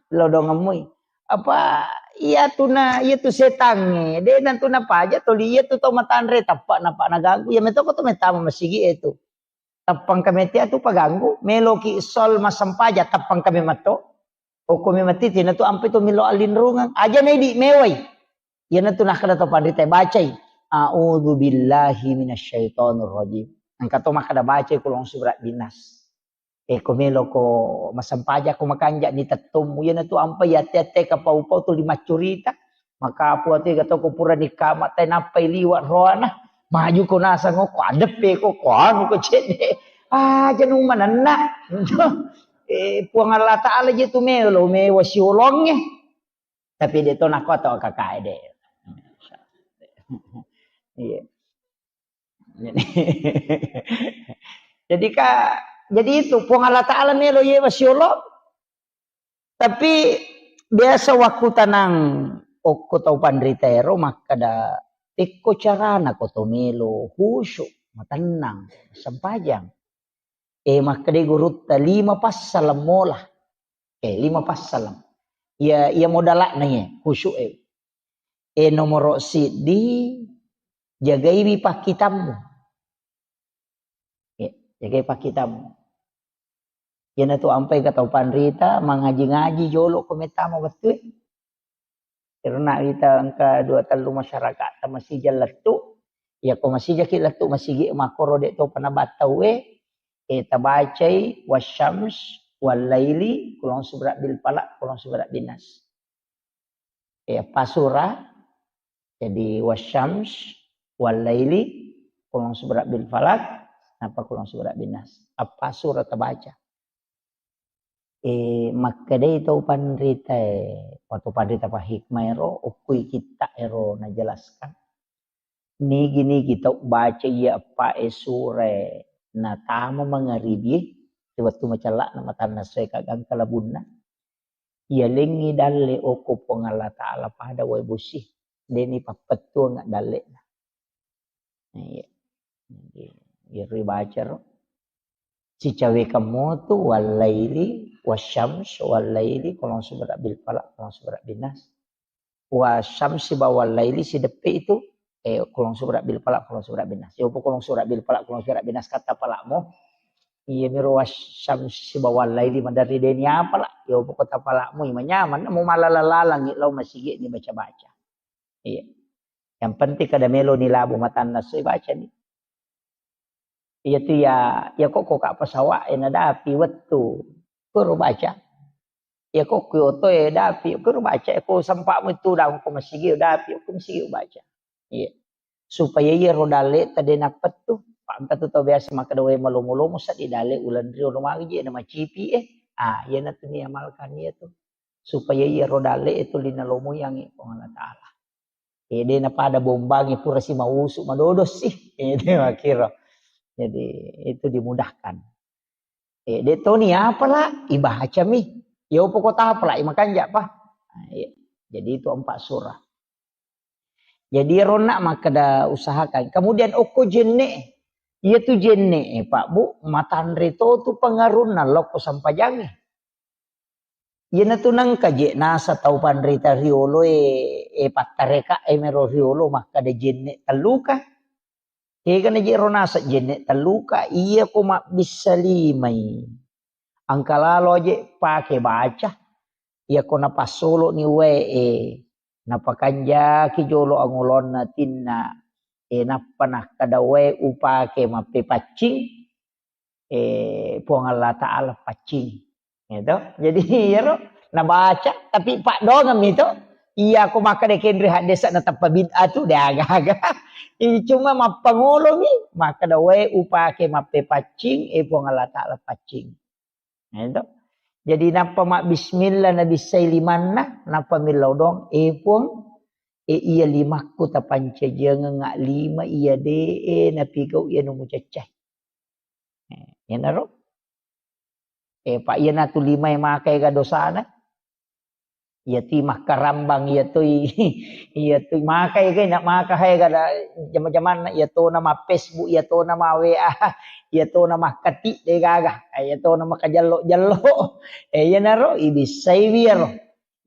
lodongemmui. Apa iya tuna, iya tu setangnge, de nantuna paja toli iya tu tau matanre tappa napa naganggu, iya metoko tu metama masigi e tu. Tappang kametia tu paganggu, meloki sol masempaja tappang kame matto. Okko me matiti na tu ampe tu melo alinrungeng. Aja na idi mewai. Iya na tu nakkeda to panrita bacai. A'udzu billahi minasyaitonir rajim. Engka to makkeda bacai kulong surat binas. E, ko meloko masempajang ko makanja ni tettommu, iyanatu ampai yatte-atte kapau-pau tuli maccurita. Makapu atu ega to ko purani kama tai nappai liwa roana. Maju ko nasang ko adeppe ko, ko anu ko cedde. Aja nu manenna. E, Puang Allah Ta'ala je tu melo, mewa siolongnge. Tapi de to nako to kakae de. Iya. Jadi ka, jadi itu Puang Allah Ta'ala melo yewa siolo. Tapi biasa waktu tanang okko tau panrita ero makkeda, tekko carana ko to melo khusyuk, matennang, sempajang. E, makkeda gurutta lima passaleng mola. E, lima passaleng. Iya, iya modalakna iya, khusyuk e. E, nomoro siddi, jagaiwi pakkitammu. E, jagai pakkitammu. Iyanatu ampai ka tau panrita, mangaji-ngaji jolo ko mettama wettue. Karena kita engka dua tellu masyarakat ta masija lettu. Iya ko masijaki lettu masigi makkoro de topa nabattau e, e tabacai wasyams wallaili kulong subra bil falaq kulong subra bin nas. E, apa surah? Jadi wasyams wallaili kulong subra bil falaq napa kulong subra bin nas. Apa surah tabaca? E, makkedai tau panrita e, atau panrita pahikmah ero, okkui kitta ero najelaskan. Nigi-nigi tau baca iya eppa e sura e natama mangaribi e, di wettu macellakna matanna soe kagangka labunna. Iya lengngi dalle okko Puang Allah Ta'ala pada wae bosi, deni pappettuang dalle'na. Iya. Jadi, iyaro ibaca ro. Sicawekeng motu, wallaili, wasyams, wallaili, qul a'udzu birabbil falaq, qul a'udzu birabbin nas. Wasyamsi ba wallaili sideppe itu, eh, qul a'udzu birabbil falaq, qul a'udzu birabbin nas. Yopo qul a'udzu birabbil falaq, qul a'udzu birabbin nas kata palakmu. Iya miro wasyamsi ba wallaili maderri deni apala. Yopo kota palakmu, iya manyaman, mau malala-lalangi lao masigi ni baca-baca. Iya. Yang penting kada melo ni labu matanna so baca ni. Iya tu ya, ya kok kok ka pesawat e nadapi wettu. Kuro baca. Ya kok ku oto e dapi, kuro baca. Ya kok sempakmu itu daung ko masigi dapi, ko masigi baca. Iya. Supaya iya ro dalle tadi napettu. Pak engka tu tau biasa makkeda wae malomo-lomo seddi dalle uleng rio lo magi je na macipi eh. Ah, iya natu ni amalkan iya tu. Supaya iya ro dalle itu lina lomo yang Puang Allah Ta'ala. Eh, de napada bombangi pura si mausu madodo sih. Eh, de makkiro. Jadi itu dimudahkan. Eh, de toni apala ibacami. Ya upo kota apala imakanja pa. Nah, iya. Jadi itu empat surah. Jadi ronna makkeda usahakan. Kemudian okko jenne. Iya tu jenne, Pak Bu, matanre to tu pengarunna lokko sampajangi. Iyanatu nengka je nasa tau panrita riolo e, e pattareka e mero riolo makkeda jenne telluka. Tegana je ro nasa jenne telluka, iya ko mabbissa limai. Engka lalo aje pake baca, iya ko napassolo ni wae e, napakanjaki jolo angolonna tinna, e nappa nakkeda wae upake mappepaccing, eh, Puang Allah Ta'ala paccing. Gitu. Jadi, iyaro nabaca, tapi paddoangeng mi to. Iya, ko makkeda kenre haddesa na tappa bid'ah tu, de aga-aga. Ini cuma mappangolo mi, makkeda wae upake mappepaccing, eh, Puang Allah Ta'ala paccing. Gitu. Jadi, nappa mabbismillah, nabissai limanna, nappa millau doang, eh, Puang, eh, iya limakku tapancajiangeng lima, iya de, eh, napigau iya nu mucaccai. Eh, iyanaro. Eh, pa iyanatu limae makaega dosana. Iya ti makkarambang, iya toi, iya toi makaega, na maka haega da jama-jamanna, iya tona ma Facebook, iya tona ma W A, iya tona makkati de gaga, iya tona makajello-jello. Eh, iyanaro ibissai wiyaro.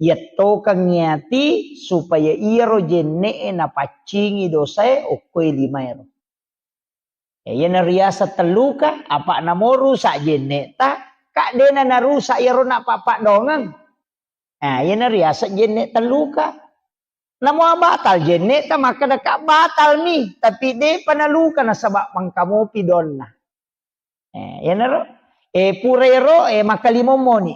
Iyattokengngi ati supaya iyaro jenne'e napaccingi dosae okkoe limaero. Ya, iyana riaseng telluka, apa namo rusak jenne'ta, ka de'na narusak iyaro napappaddoangeng. Nah, iyana riaseng jenne telluka. Namo batal jenne'ta, makkeda ka batal mi, tapi de'pa naluka nasaba mangkamopi donna. Eh, iyanaro, eh, pura ero, eh, makkalimommo ni.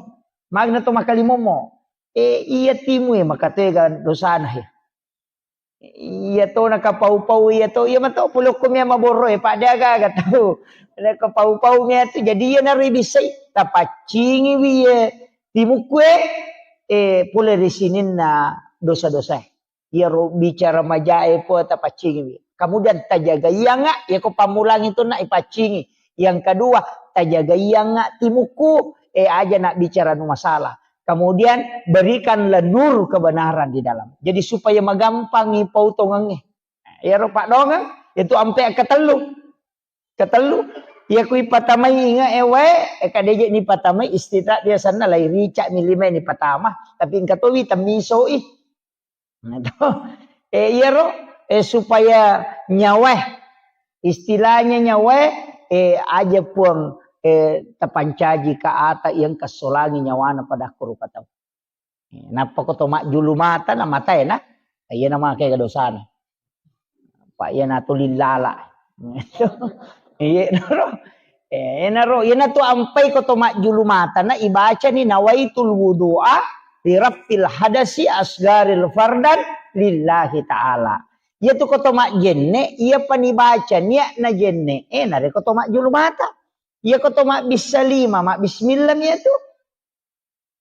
Magna to makkalimommo. Eh, iya timu, eh, makatega dosana, eh. Iya to nakapau-pau, iya to, iya mato pole okko mia maborro, eh, pada aga-aga tau. Nakapau-pau mia tu, jadi iyanaro ibissai, tapaccingi wi, eh, timukku, eh, eh, pole ri sininna dosa-dosa, eh. Iyaro bicara majae po tapaccingiwi. Kemudian tajagaiangnga, iyako pammulangi tu na ipaccingi. Yang kedua, tajagaiangnga timukku, eh, aja nak bicara nu masalah. Kemudian berikanlah nur kebenaran di dalam. Jadi supaya magampangi pautongengnge. Iyaro paddoangeng, itu ampe ketellu. Ketellu, iya kui patamai inge e wae, e kadeje ni patamai istita biasanna lai rica mi lima ni patama, tapi engka towi temmisoi. Nah, to. Eh, iyaro, eh, supaya nyawae, istilahnya nyawae, eh, aja Puang, eh, tapancaji ka ata yang kesolangi nyawana pada rupa tau. Eh, nappa ko to majjulu mata na matae na, iya na make dosana. Pa iya na tu lillala. Iya naro. Eh, naro, iya na tu ampai ko to majjulu mata na ibaca ni nawaitul wudu'a li rafil hadasi asgaril fardan lillahi ta'ala. Iya tu ko to majjenne, iya pani baca niat na jenne, eh, nare ko to majjulu mata. Iya ko to mabbissa lima, mabbismillah mi iya tu.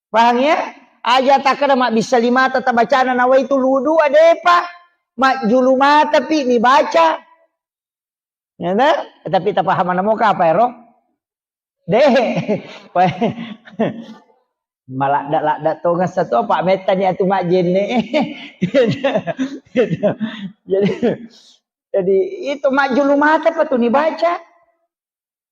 Pahang ya? Aja takkeda mabbissa limata tabacana nawaitul wudu'a, depa. Majjulu mata pi ni baca. Ya ta? Tapi tapahamana moka apa ero? De. Maladda-ladda tongeng satu apa metta ni atu majjenne. Jadi Jadi, itu majjulu mata pa tu nibaca.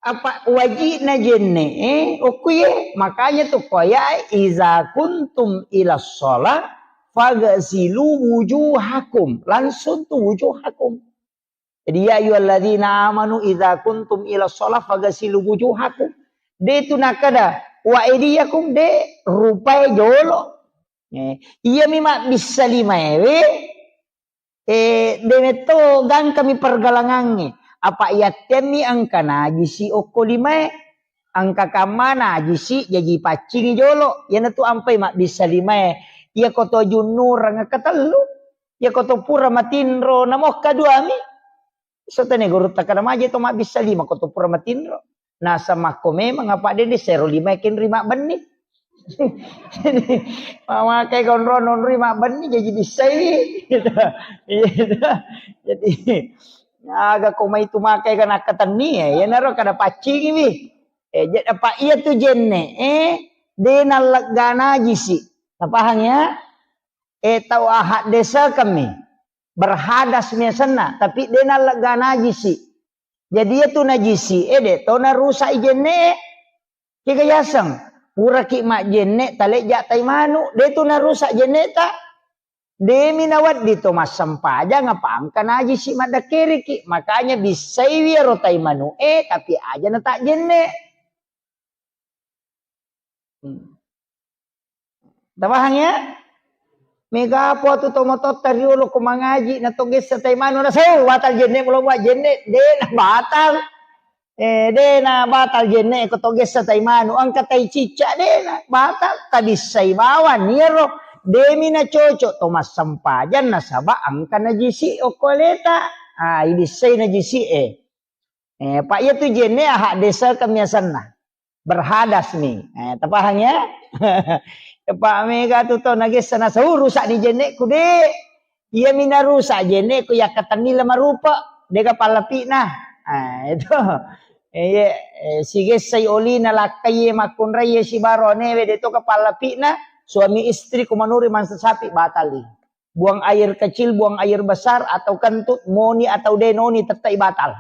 Apa wajibna jenne, eh, okkuye. Makanya tu koya, "Iza kuntum ila sholat, fagasilu wujuhakum." Langsung tu wujuhakum. Jadi, "Ya ayyuhalladzina amanu idza kuntum ila sholat, fagasilu wujuhakum." De tu nakada, "Wa aidiyakum," de rupai jolo. Eh, iya mi mabbissa limaewe, eh, de metto gangkami pergalangangnge. Apa yattemmi engka najisi okko limae. Engka kamma najisi jaji paccingi jolo. Iyanatu ampai mabbissa limae. Iya koto junnurang katellu. Iya koto pura matinro namokka duami. Sotene gurutta kada maje to mabbissa lima koto pura matinro. Nasa makko memang apa de sero lima kenri mabbenni. Jadi, mamakai konro nonri mabbenni jadi bissai. Gitu. Iya, gitu. Jadi, aga ko mai tu makai kana katenni ya, iyanaro kada paccingi wi. Eh, je-, apa iya tu jenne, eh, de nallegga najisi. Tapahang ya? Eh, tau ahak desa kami. Berhadas miasenna, tapi de nallegga najisi. Jadi iya tu najisi, eh, de to narusak i jenne. Kega yaseng, puraki majjenne, talejja tai manu, de tu narusak jenne ta. Demi nawedding to massempajang apa engka najisi maddakkeriki. Makanya bissaiwi ero tai manu e, tapi aja na tak jenne. Hmm. Tapahang ya? Mega apa tu to mototta riolo ko mangaji na to gessa tai manu na sau batal jenne mulo mua jenne de na batal. Eh, de na batal jenne ko to gessa tai manu, engka tai cicca de na batal, tabissai bawang iyaro, demi na cocok to massempajang nasaba engka najisi okko aleta. Ah, ibissai najisi e. Eh, pa iya tu jenne ahak desa kemiasanna. Berhadas mi. Eh, tapahang ya? Pak mega tu to nagessa na sau rusak ni jenne ku de. Iya mi narusak jenne ku yakkatenni lama rupa, dega pallapi'na. Ah, itu. Eh, iya, eh, sigessai olina lakkai makkunrai sibaro anewe de to ka pallapi'na, suami istri ku manuri mansa sapi batali. Buang air kecil, buang air besar, atau kentut, moni atau de noni tettai batal.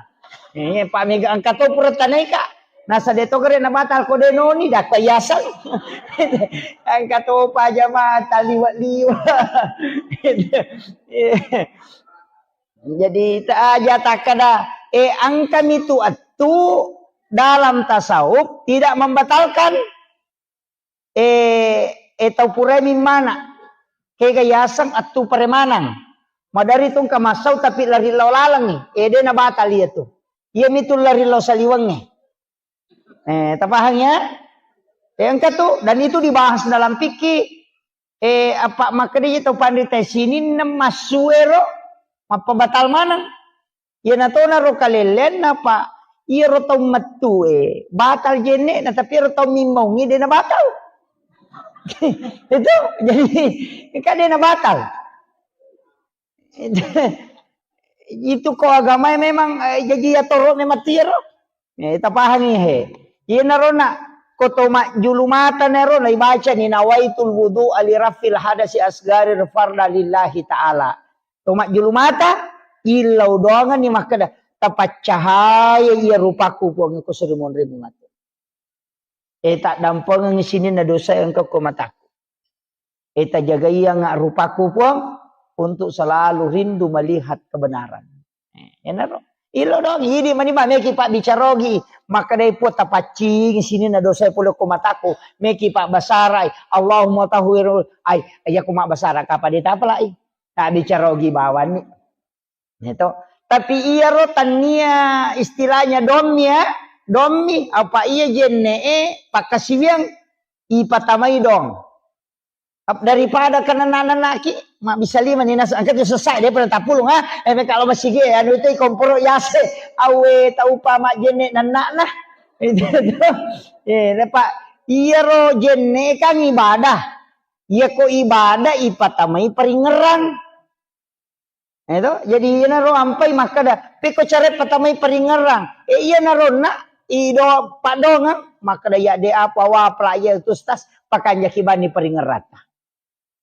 Eh, pa mega engka to pura tanaika. Nasa de to gere na batal ko de noni dakko yaseng. Engka to pa jamaah taliwa-liwa. Jadi, ta aja takkada, eh, engka mi tu attu dalam tasawuf tidak membatalkan, eh, eh, tau purai mimmana. Kega yaseng attu paremanang. Madari tungka massau tapi lari lao lalengi. Eh, de na batal iya tu. Iya mi tu lari lao saliwengnge. Eh, tapahang ya? Eh, engka tu, dan itu dibahas dalam fikih. Eh, apa makkedai tau panrita sininna massuero mappabatal maneng. Iyana tona ro kalelleanna, Pak. Iyaro tau mettue batal jenne'na, tapi iyaro tau mimmaungngi de na batal. Itu jadi kan de na batal. Itu ko agamae memang, eh, jaji atoro memang tiaro. Eh, tapahangi he. Iyanaro na ko to majjulu mata nero na ibacani nawaitul wudu'a li rafil hadasi asgarir farda lillahi ta'ala. To majjulu mata, illau doanganni makkeda, "Tapaccahaya iya rupaku, Puang, ko seri monrimu matu." Eh, taddampengengngi sininna dosa engka ko mataku. Eh, tajagaianga rupaku, Puang, untuk selalu rindu melihat kebenaran. Eh, enaro. Ilo dong, idi mani ma meki pabbicarogi. Makkedai Puang, "Tapaccingi sininna dosa pole ko mataku." Meki pabbasarai, "Allahumma tahhir," ai, iya ko mabbasara kapa de tapalai. Tabbicarogi bawanni. Ya to. Tapi iyaro tannia istilahnya dommi ya, dommi, apa iya jenne'e pakkasiwiang ipatamai dong. Ap-, daripada kenna nanaki, mabbissa lima ni nas-, engka tu sessa, dia pernah tapulung, ha? Eh, kalau masih ge, anu itu komporo yase, awe taupa majjenne nannakna. Itu tu. Eh, Pak, iyaro jenne kan ibadah. Iya ko ibadah ipatamai paringngerang. Eh, to? Jadi, iyanaro ampai makkeda, "Pekko care patamai paringngerang." Eh, iyanaro na, ido padongang, makkeda, "Ya, de apa wa pala iya tu stas, pakanjaki bani paringngerang."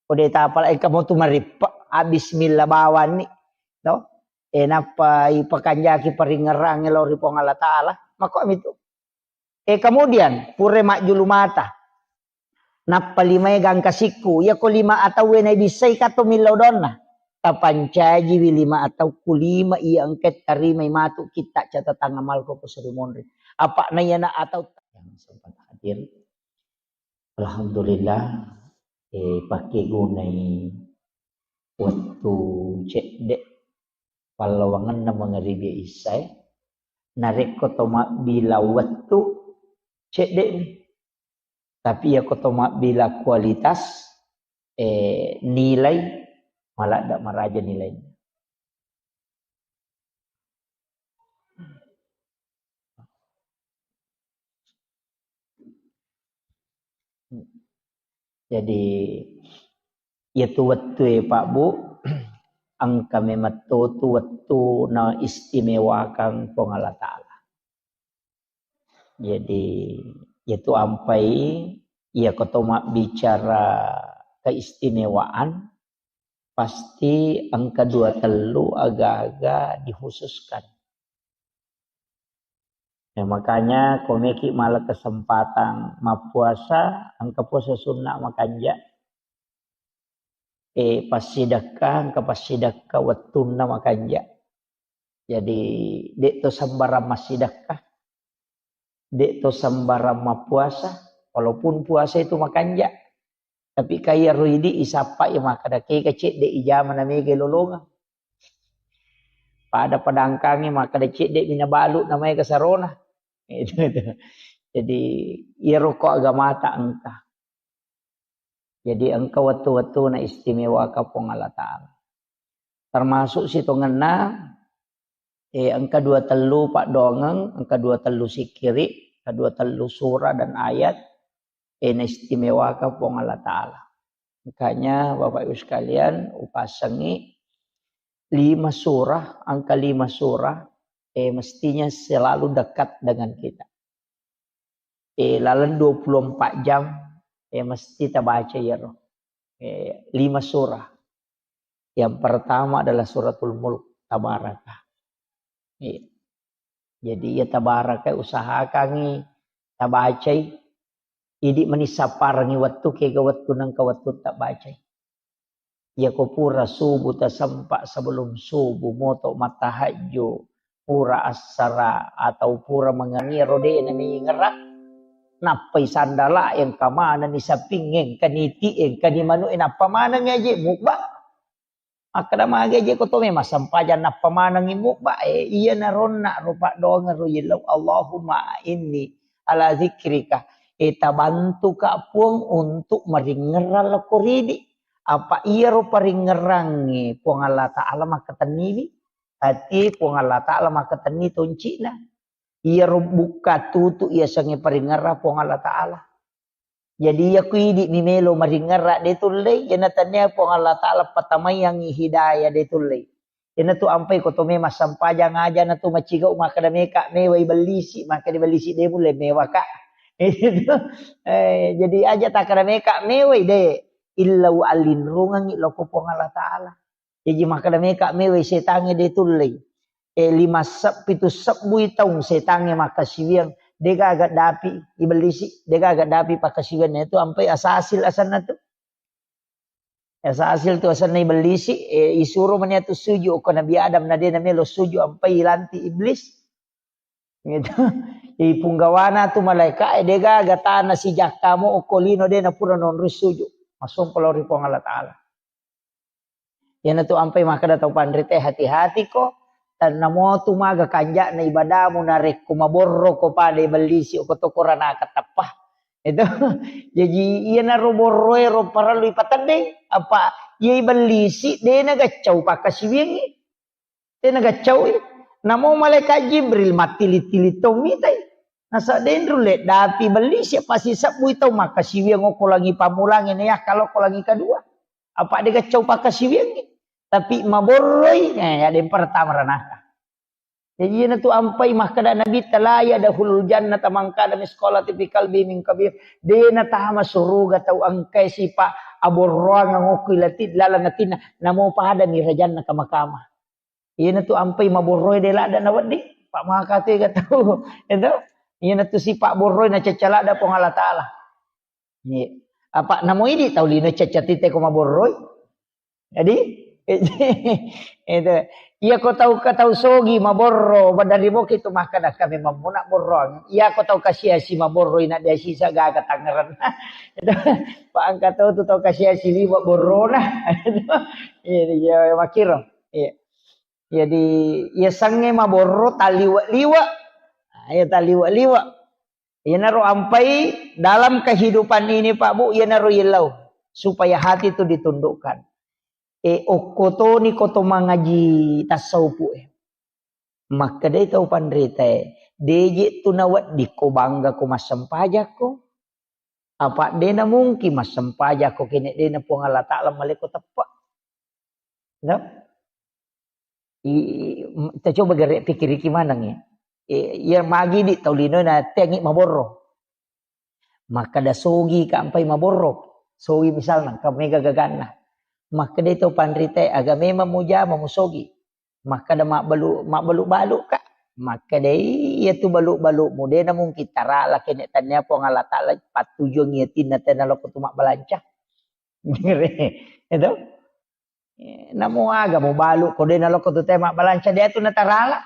Ko de tapala engka mo tu marippe, ah, bismillah bawanni. To? E, nappa ipakanjaki paringngerang lao ri Puang Allah Ta'ala. Makko mitu. E, kemudian, pura majjulu mata. Nappa limae gangka sikku. Iyako lima atauwe naibissai kato millau donna. Tapancajiwi lima atau ku lima iya engka tarimai matu kitta catatan amalku ko suri monri. Apa na iyana atau yang sempat hadir. Alhamdulillah, eh, pakkegunai wettu cedde pallawangenna mangaribi issae. Narekko to mabbila wettu, cedde'mi. Tapi iyako to mabbila kualitas, eh, nilai, maladda maraja nilaina. Jadi, iyatu wettue, Pak, Bu, engka memettotu wettu na istimewakang Puang Allah Ta'ala. Jadi, iyatu ampai, iyako to mabbicara keistimewaan, pasti engka dua tellu aga-aga dikhususkan. Ya, makanya komeki mala kesempatan mappuasa, engka puasa sunnah makanja. Eh, passidekka, engka passidekka wettunna makanja. Jadi, de' to sembarang massidekka, de' to sembarang mappuasa, walaupun puasa itu makanja. Tapi kaya ro idi isappa ya makkeda kega cedde ijama na mega lolongang. Pada padangkangi makkeda cedde mina balu na mega sarona. Itu, itu. Jadi, iyaro ko agamata engka. Jadi, engka wettu-wettu na istimewaka Puang Allah Ta'ala. Termasuk sitongenna, eh, engka dua tellu paddoangeng, engka dua tellu sikkiri, engka dua tellu surah dan ayat, eh, na istimewaka Puang Allah Ta'ala. Makanya, Bapak Ibu sekalian, upasengi lima surah, angka lima surah, eh, mestinya selalu dekat dengan kita. Eh, laleng dua puluh empat jam, eh, mesti tabaca iyaro. Eh, lima surah. Yang pertama adalah Suratul Mulk, Tabaraka. Iya. Jadi, iya Tabaraka usahakangi tabacai. Idi meni sapparengi wettu, kega wettu nengka wettu tabacai. Iyako pura subuh tasempa, sebelum subuh moto mattahajju, pura assara atau pura mengengi ro de' nami ngerang. Nappai sandala engka maneng ni saping, engka ni ti, engka ni manu, eh, nappa maneng aje mubba. Makkeda magi aje ko to memang sempajang nappa manengi mubba, eh, iya naronna ro paddoangeng ro yellau, Allahumma inni ala zikrika. Eh, tabantuka Puang untuk maringngerang lako ridi. Apa iyaro paringngerangnge Puang Allah Ta'ala makkatenniwi. Ati Puang Allah Ta'ala makkatenni tonci'na. Iyaro bukka tutu iyasengnge paringngerang Puang Allah Ta'ala. Jadi, iya ku idi mi melo maringngerang de tullei, iyana tania Puang Allah Ta'ala patamaiangngi hidayah de tullei. Iyana tu ampai ko to memang sempajang aja na tu macigau makkeda meka mewai bellisi, makkeda bellisi de mulle mewaka. Eh, jadi aja takkeda meka mewai de, illau allinrungengngi loko Puang Allah Ta'ala. Jaji makkeda meka mewai setangnge de tullei. Eh, lima seb-, pitu sebbui taung setangnge makkasiwiang, de gaga dapi ibellisi, de gaga dapi pakkasiwianna itu ampai asasil asenna tu. Asasil tu asenna ibellisi, eh, isuro mani atu sujud ko Nabi Adam na de namelo sujud ampai ilanti iblis. Gitu. Ipunggawana tu malaika, eh, de gaga tana sijakkamu okko lino de napura nonroi sujud. Masompa lao ri Puang Allah Ta'ala. Iyanatu ampai makkeda tau panrita, hati-hati ko, tennamo tu maga kanja'na ibadamu narekko maborro ko pada ibellisi ko to koranaka tappa. Itu. Jaji iyanaro borroe ro parellu ipateddeng, apa iya ibellisi de nagaccau pakkasiwiangngi. De nagaccau i. Namo malaikat Jibril mattili-tili to mitai. Nasa de nrulle dapi bellisi, apa sisebbui tau makkasiwiang okko langi pammulangnge na yakka lokko langi kedua. Apa de gaccau pakkasiwiangngi. Tapi maborroi, eh, ada yang pertama ranaka. Jadi iyanatu ampai makkeda Nabi, "La yadkhulul jannata man kana misqala dzarratin fi qalbihi min kibr." De natama suruga tau engkai sipa aborroang okko ilati laleng atinna, namo pada mi rajanna kama-kama. Iyanatu ampai maborroe de ladda nawedding. Pak maka tu ega tau. Itu. Iyanatu sipa borroe nacacca ladda Puang Allah Ta'ala. Iya. Apa namo idi tau lino cacca tite ko maborroi. Jadi, itu. Iya ko tau ka tau sogi maborro, badari boki tu makkada kami mammuna borroang. Iya ko tau kasiasi maborroi na dia sisa gaga tangeran. Itu. Pak angka tau tu tau kasiasi liwa borrona. Iya, iya, makiro. Iya. Jadi, iya sange maborro taliwa-liwa. Nah, iya taliwa-liwa. Iyanaro ampai dalam kehidupan ini, Pak Bu, iyanaro yellau supaya hati itu ditundukkan. E, okko toni ko to mangaji tasawufu e. Makkedai tau panrita e, deje tu nawedding ko bangga ko massempajakko. Apa dena mungkin massempajakko kene dena Puang Allah Ta'ala maleko teppe. No? I, i, m-, kita coba gere pikiriki maneng ya. I, iya magi di tau lino na tengi maborro. Makkada sogi ka ampai maborro. Sogi misalna, ka mega gaganna. Makkada tau panrita e, aga memang mujama musogi. Makkada mabbalu, mabbalu-balu ka. Makkada iya tu balu-balu mu dena mungkin tarala kene tania Puang Allah Ta'ala pattujuang iya tinna tena loko tu mabbalanca. Itu. Eh, namo aga mubalu ko de nalokko tu te mabbalanca de tu natarala.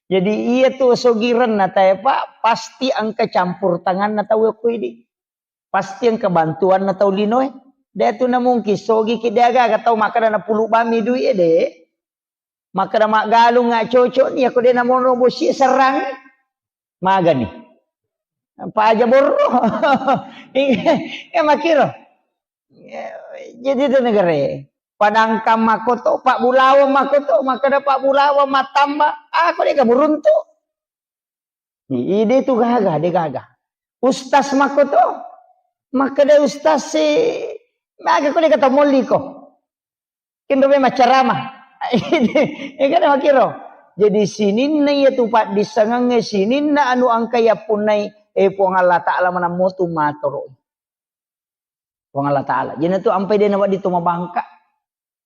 Jadi iya tu sogirenna tae, Pak, pasti engka campur tanganna tau ko idi. Pasti engka bantuanna tau linoe. De tu na mungkin sogi ki de aga-aga tau makkada napulu bami duit e de. Makkada maggalung nga cocok ni, ako de namono bosi serrang. Magani. Paja borro. Iya, makiro. Jadi itu negara. Padangkang makoto, Pak Bulawa makoto, makkada Pak Bulawa matamba, ako de kamu runtu. Ide tu gaga, de gaga. Ustaz makoto, makkada ustaz si, maga ko de kata molliko. Kenro memang ceramah. Iya kan makiro. Jadi sininna iya tu paddissengengnge, sininna anu engka yappunnai, eh, Puang Allah Ta'ala manammo tu matoro. Puang Allah Ta'ala. Jadi tu ampai de nawedding tu mabangka.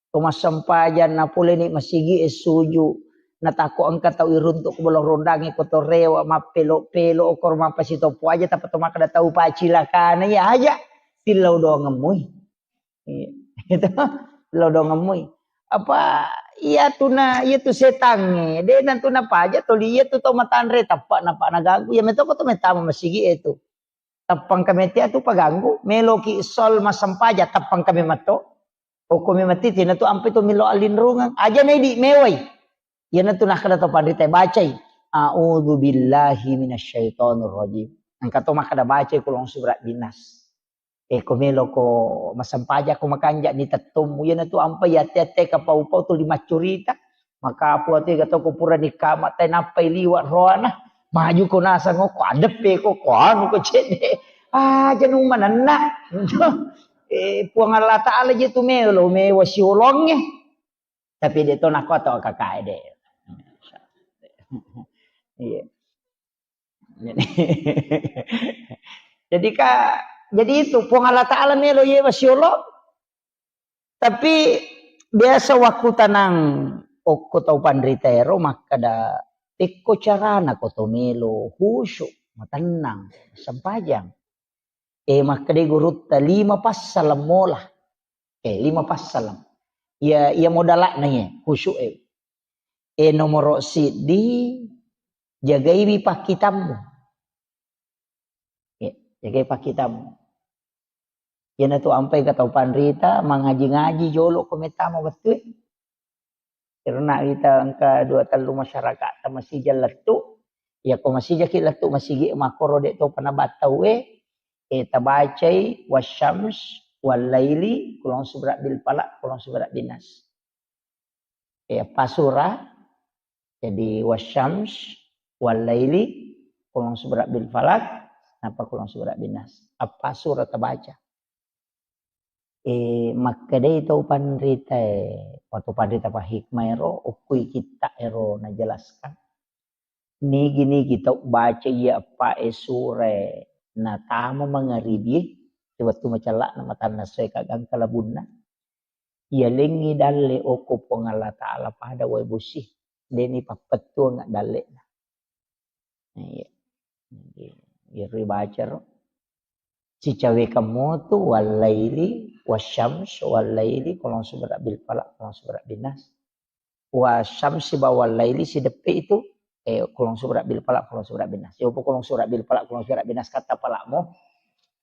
Tu massempajang napoleni masigi e suju. Natakko engka tau iruntuk ko bolong rondangi ko torewa mappelo-pelo okor mappasitopo aja tappa to makkada tau pacilakana iya aja. Tillau doangemmui. Iya. Itu lo dongemmui. Apa iya tu na, iya tu setangnge, de na tu napaja toli iya tu tau matanre tappa napa naganggu, iya metoko tu metama masigi e tu. Tappang kami tia tu paganggu, meloki sol masempaja tappang kami matto. Okko mi mati tina tu ampe tu milo alinrungang. Aja na idi mewai. Iya na tu nakkada to panrita bacai. A'udzu billahi minasyaitonir rajim. Engka to makkada bacai kulong surat binas. Eh, ko meloko massempajang ko makanja ni tettommu. Iyanatu ampai yatte-yatte kapau-pau tuli maccurita. Makapu atu ega toko purani kama tai nappai liwa roana. Maju ko nasang ko adeppe ko, ko anu ko cedde. Ah, janu manenna. Eh, Puang Allah Ta'ala je tu melo, mewa siolongnge. Tapi de to nako to kakae de. Iya. Jadi, jadi ka, jadi itu Puang Allah Ta'ala melo yewa siolo. Tapi biasa waktu tanang okko tau panrita ero makkada, tekko carana ko to melo khusyuk, matennang, sempajang. Eh, makkeda gurutta lima passaleng mola. Eh, lima passaleng. Iya, iya modala'na iya, khusyuk e. Eh, nomoro siddi, jagaiwi pakkitammu. Eh, jagai pakkitammu. Iyanatu ampai ka tau panrita, mangaji-ngaji jolo ko mettama wettu e. Karena kita engka dua tellu masyarakat ta masija lettu. Ya ko masija ki lettu masigi makkoro de to panabattau e, eh, tabacai wasyams wallaili kulong subra bil falak kulong subra binas. Eh, apa surah? Jadi wasyams wallaili kulong subra bil falak napa kulong subra binas. Apa surah tabaca? Eh, makkedai tau panrita e, waktu panrita pa hikmah ero, okkui kitta ero najelaskan. Nigi-nigi tau baca iya eppa e sure natama mangaribi e, wettu macella'na matanna soe kagangka labunna. Iyalengngi dalle okko Puang Allah Ta'ala pada wae bosi, deni pappettuang dalle'na. Iya. Jadi, iyaro ibaca ro. Sicawekang motu, wallaili, wasyams, wallaili, qul a'udzu birabbil falaq, qul a'udzu birabbin nas. Wasyamsi ba wallaili, sideppe itu, eh, qul a'udzu birabbil falaq, qul a'udzu birabbin nas. Yopo qul a'udzu birabbil falaq, qul a'udzu birabbin nas, kata palakmu.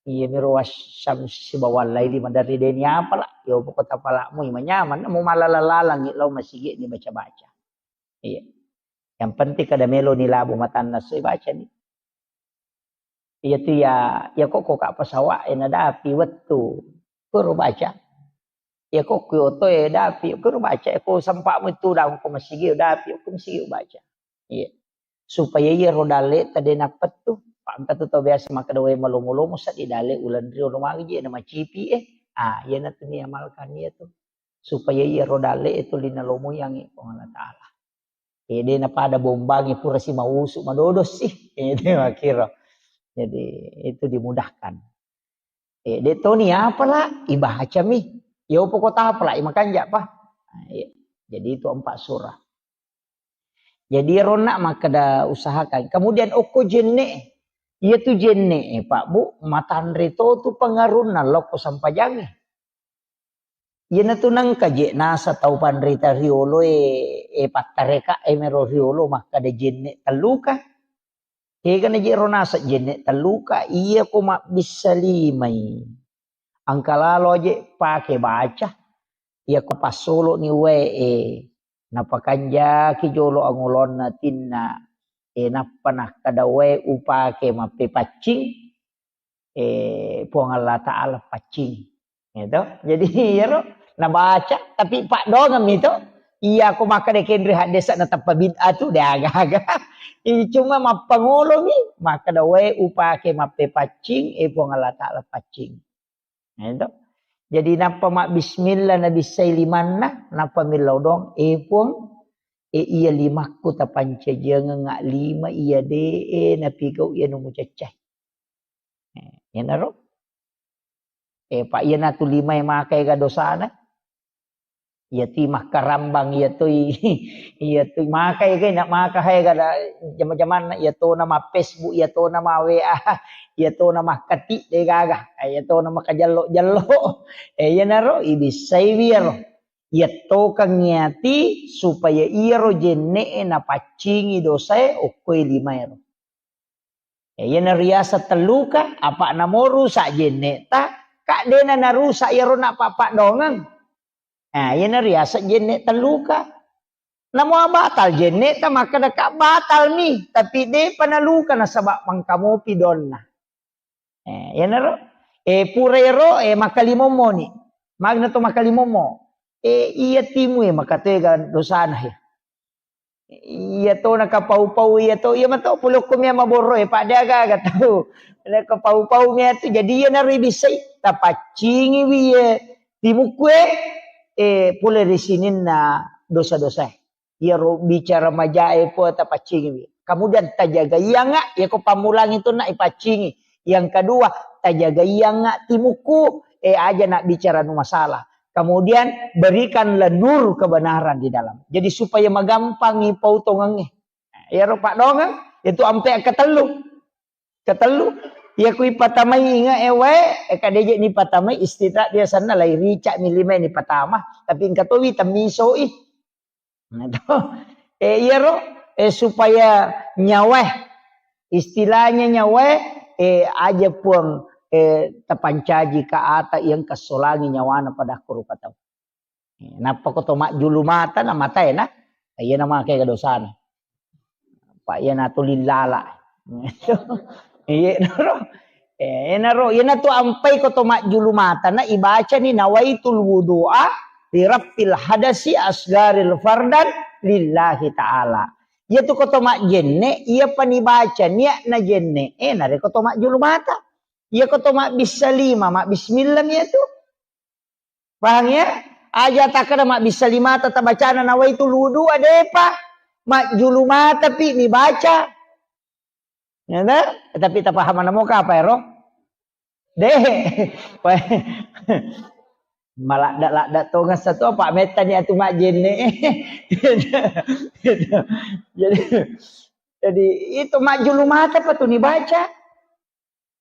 Iya miro wasyamsi ba wallaili, maderri deni apa la? Yopo kata palakmu, ima nyaman, mau malala-lalangi lao masigi ni baca-baca. Iya. Yang penting kada melo ni labu matanna soi baca ni. Iya tu ya, ya kok, kok ka pesawat, eh, nadapi wettu. Kuro baca. Ya kok ku oto, eh, dapi. Kuro baca. Eh, ko sampakmu itu dah ko masigi, dapi. Ko masigi baca. Iya. Supaya iya ro dalle tadi napettu. Pak, engka tu tau biasa makkeda wae malomo-lomo seddi dalle ulan rio lo magi je na macipi, eh. Ah, iya natu ni amalkan iya tu. Supaya iya ro dalle itu lina lomo yang Puang Allah Ta'ala. Eh, de napada bombangi pura si mausu madodo sih. Eh, de makkiro. Jadi itu dimudahkan. Eh, de toni apa la? Ibacami. Yopo kota apa la? Imakanja pa. Nah, iya. Jadi itu empat surah. Jadi ronna makkeda usahakan. Kemudian okko jenne. Iya tu jenne, eh, Pak Bu, matanre to tu pengarunna lokko sampajange. Iyanatu nengka je nasa tau panrita riolo e, e pattareka e mero riolo makkada jenne telluka. Egana je ro nasa jenne telluka, iya ko mabbissa limai. Engka lalo aje pake baca, iya ko passolo ni wae e, napakanjaki jolo angolonna tinna, e nappa nakkada wae upake mappepaccing, eh, Puang Allah Ta'ala paccing. Gitu. Jadi, iyaro nabaca, tapi paddoangeng mi to. Iya, ko makkeda kenri haddesa na tappa bid'ah tu, de aga-aga. Ih, cuma mappangolomi, makkeda wae upake mappepaccing, eh, Puang Allah Ta'ala paccing. Gitu. Jadi, nappa mabbismillah, nabissai limanna, nappa millau doang, eh, Puang, eh, iya limakku tapancajiangeng lima, iya de, eh, napigau iya nu mucaccai. Eh, iyanaro. Eh, pa iyanatu lima e maka ega dosana. Iyatui makkarambang, iyatui, iyatui maka ega, na maka hae gada jama-jamanna, iyatona ma Facebook, iyatona ma W A, iyatona makkati de gaga, eh, iyatona makajello-jello. Eh, iyanaro ibissai wiyaro. Iyattokang iyati supaya iyaro jenne'e napaccingi dosae okkoe limaero. Ya, iyana riaseng telluka, apa namo rusak jenne'ta, ka dena narusak iyaro nappa paddoangeng. Nah, iyana riaseng jenne telluka. Namo batal jenne'ta, makkeda ka batal mi, tapi depa naluka nasaba mangkamopi donna. Eh, iyanaro, eh, pura ero, eh, makkalimommo ni. Magna to makkalimommo. Eh, iya timu, eh, makatega dosana, eh. Iya to nakapau-pau iya to, iya mato pole okko mia maborro e, pada aga-aga tau. Nakapau-pau mia tu, jadi iyanaro ibissai, tapaccingiwi iye timukku e, eh, pole ri sininna dosa-dosa e. Iyaro bicara majae po tapaccingiwi. Kemudian tajagaianga, iya ko pammulangi tu na ipaccingi. Yang kedua, tajagaianga timukku, eh, aja na bicara nu masalah. Kemudian berikanlah nur kebenaran di dalam. Jadi supaya magampangi pautongengnge. Iyaro paddoangeng, itu ampe ketellu. Ketellu, iya ku ipatamai inge e wae, e kadeje ni patamai istita biasanna lai rica mi lima ni patama, tapi engka towi temmisoi. Nah, to. Eh, iyaro, eh, supaya nyawae, istilahnya nyawae, eh, aja Puang, eh, tapancaji ka ata yang kasolangi nyawana pada ko rupa tau. Eh, nappa ko to majjulu mata na matae na, iya na make dosana. Pa iya na tu lillala. Iya naro. Eh, naro, iya na tu ampai ko to majjulu mata na ibacani nawaitul wudu'a li rafil hadasi asgaril fardan lillahi ta'ala. Iya tu ko to majjenne, iya pani baca niat na jenne, eh, nare ko to majjulu mata. Iya ko to mabbissa lima, mabbismillah mi iya tu. Paham ya? Aja takkeda mabbissa limata tabacana nawaitul wudu'a, depa. Majjulu mata pi mi baca. Ya ta? Tapi tapahamana mo kapa ero? De. Maladda-ladda tongeng satu apa mettani atu majjenne. Jadi, jadi itu majjulu mata apa tu nibaca.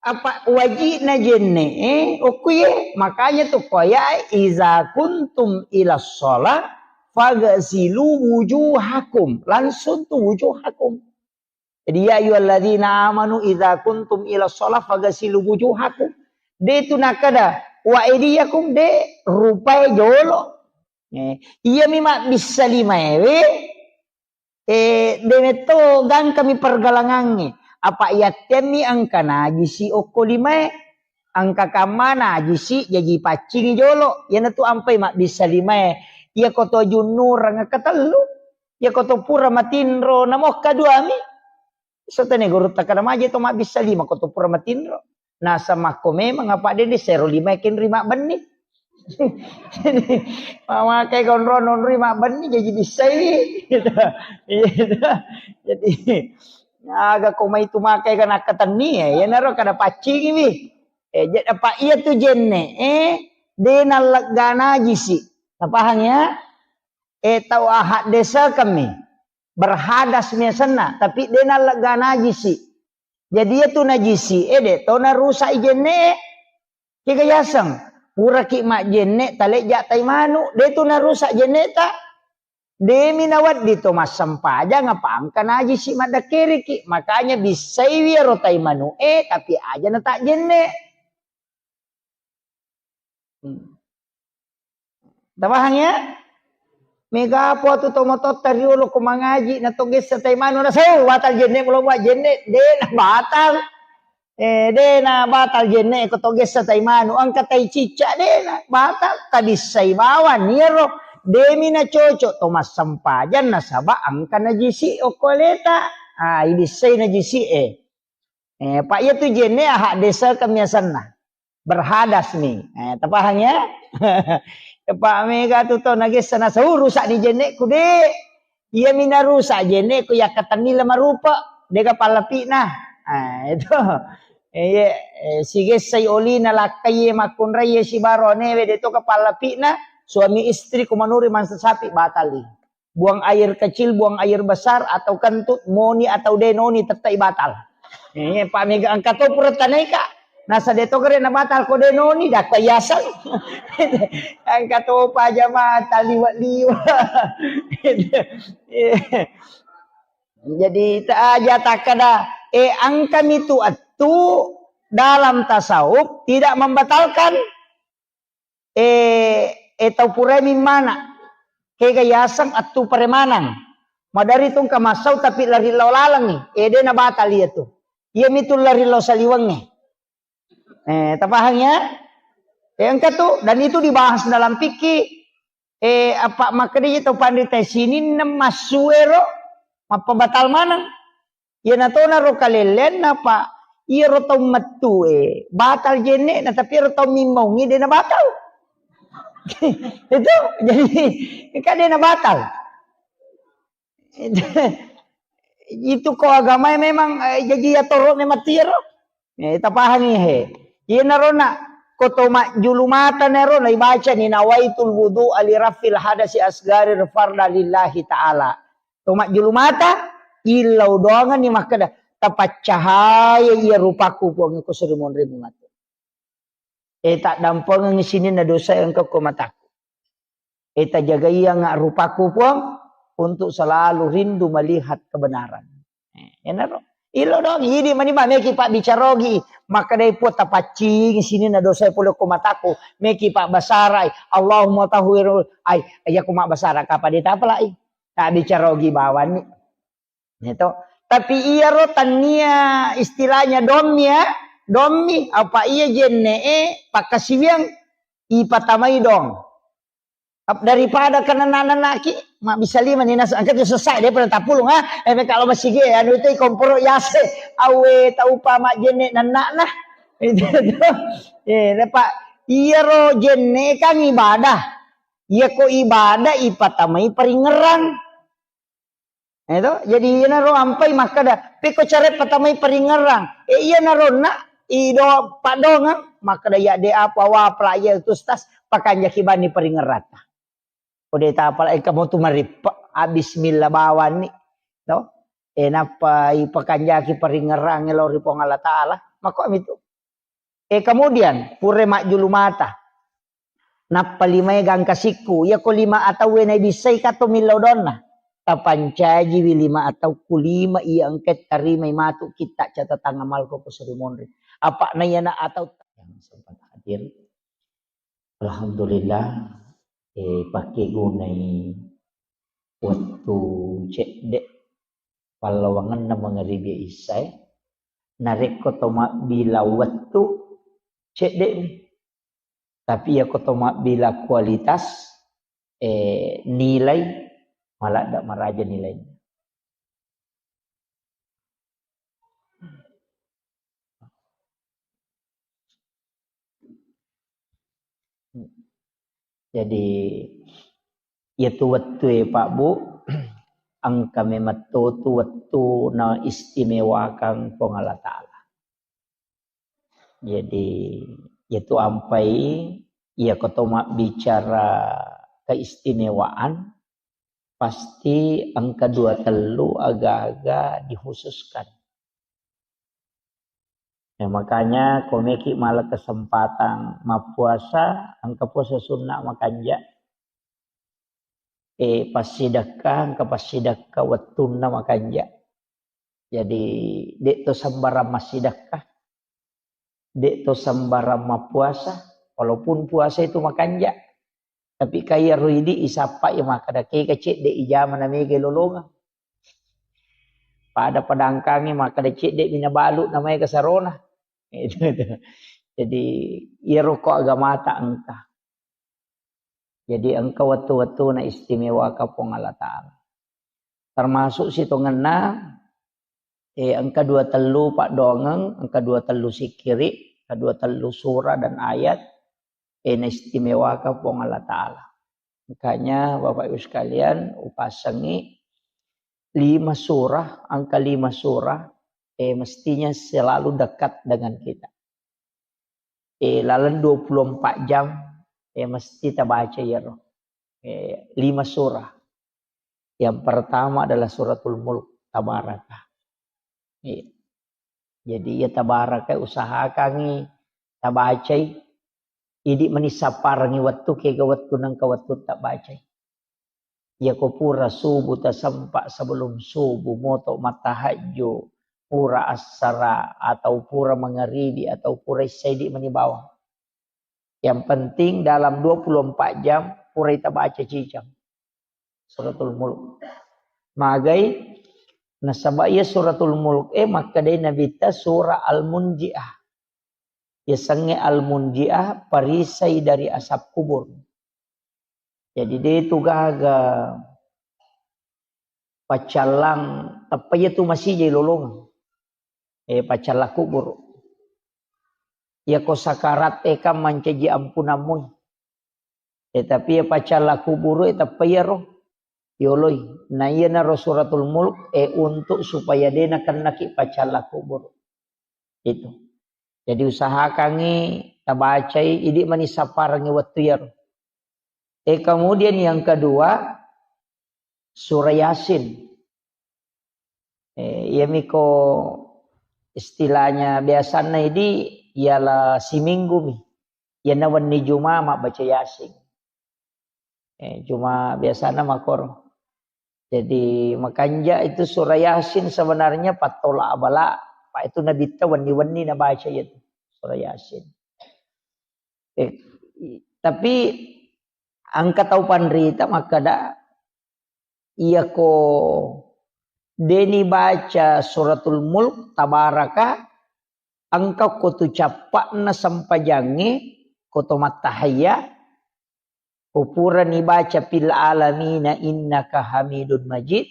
Apa wajibna jenne, eh, okku ye. Makanya tu koya, "Iza kuntum ila sholat, fagsilu wujuhakum." Langsung tu wujuhakum. Jadi, "Ya ayyuhalladzina amanu idza kuntum ila shalah faghsilu wujuhakum." De tu nakada, "Wa aidiyakum," de, rupae jolo. Eh, iyami mabbissa limaewe, eh, de metto gangkami pergalangangnge. Apa yattemmi engka najisi okko limae. Engka kamma najisi jaji paccingi jolo. Iyanatu ampai mabbissa limae. Iyako to junnureng katellu. Iyako to pura matinro, namo kaduami. Sotene gurutta kada maje to mabbissa lima ko to pura matinro. Nasa makko memang apa de de sero lima kenri mabbenni. Jadi, mamakai konro nonri mabbenni jadi bissai. Gitu. Iya, gitu. Jadi, aga ko mai tu makai kan akkatenni ya, ya naro kada paccingi wi. Eh, jadi apa iya tu jenne, eh, de nallegga najisi. Napahang ya? Eh, tau ahak desa kami. Berhadas miasenna, tapi de nallegga najisi. Jadi iyatu najisi e de to narusak i jenne e. Kega yaseng, puraki majjenne talejja tai manu, de tu narusak jenne ta. Demi nawedding to massempajang apa engka najisi maddakkeriki. Makanya bissaiwi ero tai manu e, tapi aja na tak jenne. Hmm. Tapahang ya? Mega po tu tomototta riolo ko mangaji na togessa tai manu na sau batal jenne mulo mua jenne de na batal. Eh, de na batal jenne ko togessa tai manu engka tai cicca de na batal tabissai bawang iyaro demi na cocok to massempajang nasaba engka najisi okko aleta. Ah, ibissai najisi e. Eh, pa iya tu jenne ahak desa kemiasanna. Berhadas ni. Eh, tapahang ya? Pak mega tu to nagessa nasau rusak ni jenne'ku de. Iya mina rusak jenne'ku yakkatenni le marupa. Dega pallapi'na. Ah, itu. Eh, iya, eh, sigessai olina lakkai makkunrai sibaro anewe de to ka pallapi'na. Suami istri ku manuri mansa sapi batali. Buang air kecil, buang air besar, atau kentut, moni atau denoni, tettai batal. Eh, Pak mega engka to pura tanai, Kak. Nasa de to gere na batal ko denoni, dakko yaseng. Engka to pa jamaah taliwa-liwa. Jadi, ta aja takkada, eh, engka mitu attu dalam tasawuf tidak membatalkan. Eh, eh, tau purai mimmana. Kega yaseng attu paremanang. Madari tungka massau tapi lari lao lalengngi. Eh, de na batal iya tu. Iya mitu lari lao saliwengnge. Eh, tapahang ya? Eh, engka tu, dan itu dibahas dalam fikih. Eh, apa makkedai tau panrita sininna massuero mappabatal maneng. Iyana tonaro kalelleanna, Pak. Iyaro tau mettue batal jenne'na, tapi iyaro tau mimmaungngi de na batal. Itu jadi kan de na batal. Itu ko agamae memang, eh, jaji yatoro memang tiaro. Eh, tapahangi he. Iyanaro na ko to majjulu mata nero na ibaca ni nawaitul wudu ali rafil hadasi asgari farda lillahi ta'ala. To majjulu mata, illau doangenni makkeda, "Tapaccahaya iya rupaku, Puang, ko seri monrimu matu. Eh, taddampengengngi sininna dosa engka ko mataku. Eh, tajagaianga rupaku, Puang, untuk selalu rindu melihat kebenaran." Eh, enaro. Illau doang, idi mani ma meki pabbicarogi, makkedai Puang, "Tapaccingi sininna dosa pole ko mataku." Meki pabbasarai, "Allahumma tahhir," ai, iya ko mabbasara kapa de tapalai. Tabbicarogi bawanni. Gitu. Tapi iyaro tannia istilahnya dommi ya, dommi, apa iya jenne'e pakkasiwiang ipatamai dong. Ap-, daripada kena nanaki, mabbissa lima ni nas-, engka tu sessa, dia pernah tapulung, ha? Eh, kalau masih ge, anu itu komporo yase, awe tau pa majjenne nanakna. Itu, itu. Eh, dapat, iyaro jenne kan ibadah. Iya ko ibadah ipatamai paringerang. Eto, jadi iyanaro ampai makkeda, "Pekko care patamai paringerang." Eh, iyanaro na ido paddongeng, makkeda, "Ya de apa wa pelajar itu stas, pakanjaki bani paringerrata. Ko de tapala engka motu marippe, a bismillah bawanni, to. E nappa ipakanjaki paringerrangnge lao ri Puang Allah Taala. Makko mitu. E kemudian pure majjulu mata. Nappa limae gangka sikku, iya ko lima atauwe naibissai kato millau donna. Tapancajiwi lima atau ku lima iya engka tarimai matu kitta catatan amalku ko suri monri. Apa na iyana atau yang sempat hadir. Alhamdulillah, eh, pakkegunai wettu cedde pallawangenna mangaribi issae. Narekko to mabbila wettu cedde mi. Tapi iya ko to mabbila kualitas, eh, nilai, maladda maraja nilaina. Jadi, iyatu wettue, Pak, Bu, engka memetto tu wettu na istimewakang Puang Allah Taala. Jadi, iyatu ampai, iya ko to mabbicara keistimewaan, pasti engka dua tellu aga-aga dikhususkan. Ya, makanya ko meki mala kesempatan mappuasa, engka puasa sunna makanja. Eh, passidekka, engka passidekka wettunna makanja. Jadi, de' to sembarang massidekka, de' to sembarang mappuasa, walaupun puasa itu makanja. Tapi kaya ro idi isappa ya makkada kega cedde ijama na mega lolongang. Pada padangkangi makkada cedde mina balu na mega sarona. Itu, itu. Jadi, iyaro ko agamata engka. Jadi, engka wettu-wettu na istimewaka Puang Allah Taala. Termasuk sitongenna, eh, engka dua tellu paddoangeng, engka dua tellu sikkiri, engka dua tellu surah dan ayat, eh, na istimewaka Puang Allah Taala. Makanya, Bapak Ibu sekalian, upasengi lima surah, angka lima surah, eh, mestinya selalu dekat dengan kita. Eh, laleng dua puluh empat jam, eh, mesti tabaca iyaro. Eh, lima surah. Yang pertama adalah Suratul Mulk, Tabaraka. Iya. Jadi, iya Tabaraka usahakangi tabacai. Idi mani sapparengi wettu, kega wettu nengka wettu tabacai. Iya ko pura subuh tasempa, sebelum subuh moto mattahajju, pura assara atau pura mangaribi atau pura issaidi mani bawang. Yang penting dalam dua puluh empat jam pura ita baca cicang Suratul Mulk. Magai nasaba iya Suratul Mulk e makkedai Nabitta surah Al-Munjiah. Yasengnge Al-Munjiah, perisai dari asap kubur. Jadi, de tu gaga paccallang, tappa iya tu masijai lolongeng. Eh, paccallang kubur. Iya ko sakarat e kan mancaji ampunammu. Eh, tapi iya paccallang kubur e tappa iyaro yoloi. Na iyanaro Suratul Mulk e untuk supaya de nakennaki paccallang kubur. Itu. Jadi usahakangi tabacai, idi mani sapparengi wettu iyaro. Eh, kemudian yang kedua, surah Yasin. Eh, iyami ko istilahnya biasanna idi ialah siminggu mi. Iyana wenni Juma mabbaca Yasin. Eh, cuma biasana makoro. Jadi, makanja itu surah Yasin sebenarnya pattola abala, Pak, itu Nabitta wenni-wenni nabaca itu surah Yasin. Eh, i-, tapi engka tau panrita makkada, iya ko deni baca Suratul Mulk, Tabaraka, engka ko tu cappa'na sempajangnge, ko to mattahayya, ko purani baca fil alamina innaka hamidun majid,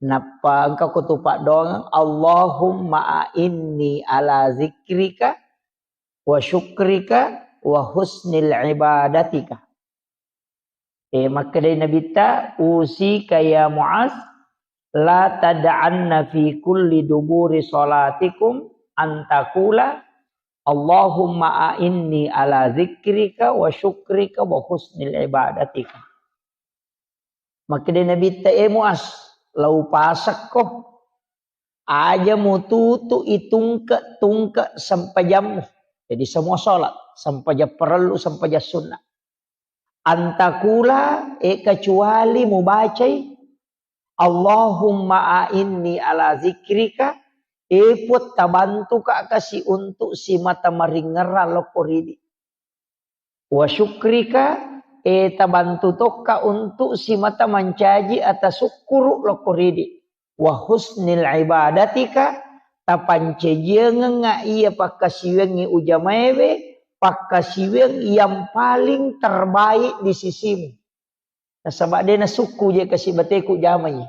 nappa engka ko tu paddoangeng, Allahumma a'inni ala zikrika wa syukrika wa husnil ibadatika. Eh, makkedai Nabitta, "Usika ya Muaz, la tad'anna fi kulli duburi salatikum an taqula, Allahumma a'inni ala dzikrika wa syukrika wa husnil ibadatika. Makkeda Nabitta, "E Muaz, lau pasekko, aja mututu itungke-tungke sempajammu." Jadi semua sholat, sempajang parellu, sempajang sunnah. Antakula, e, kecuali mubacai, "Allahumma a'inni ala zikrika," e Puang, tabantuka kasi untuk simata maringerra lokko ridi. "Wa syukrika," e, tabantu tokka untuk simata mancaji atasukkuru lokko ridi. "Wa husnil ibadatika," tapancajiangengnga iya pakkasiwiangngi ujamaewe, pakkasiwiang yang paling terbaik di sisimu. Nasaba de nasukku je kasi bateku jamai.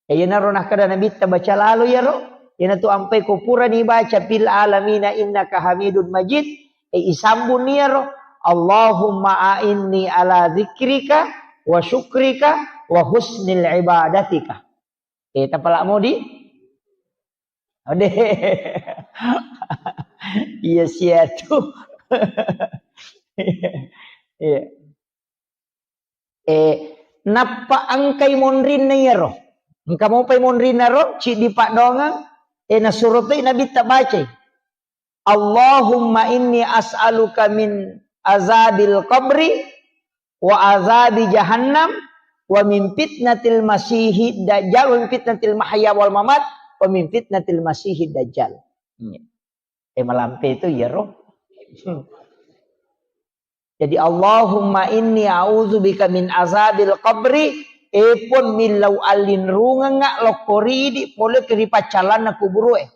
E, iyanaro nakkeda Nabitta, "Baca lalo iyaro, iyanatu ampai ko purani baca, 'Fil alamina innaka hamidun majid,' e, isambung iyaro, 'Allahumma a'inni ala zikrika wa syukrika wa husnil ibadatika.'" E, tapala modi? Ode. Iya, sia tu. Iya. E, nappa engkai monrinna iyaro. Engka mopai monrinna ro, ciddi paddoangeng, e, nasuro toi Nabitta bacai, "Allahumma inni as'aluka min azabil qabri wa azabi jahannam wa min fitnatil masihid dajjal wa min fitnatil mahya wal mamat wa min fitnatil masihid dajjal." Iya. E, malampe itu iyaro. Jadi, "Allahumma inni a'udzubika min azabil qabri," e Puang, millau allinrungengnga lokko ridi pole ri paccallanna kuburue.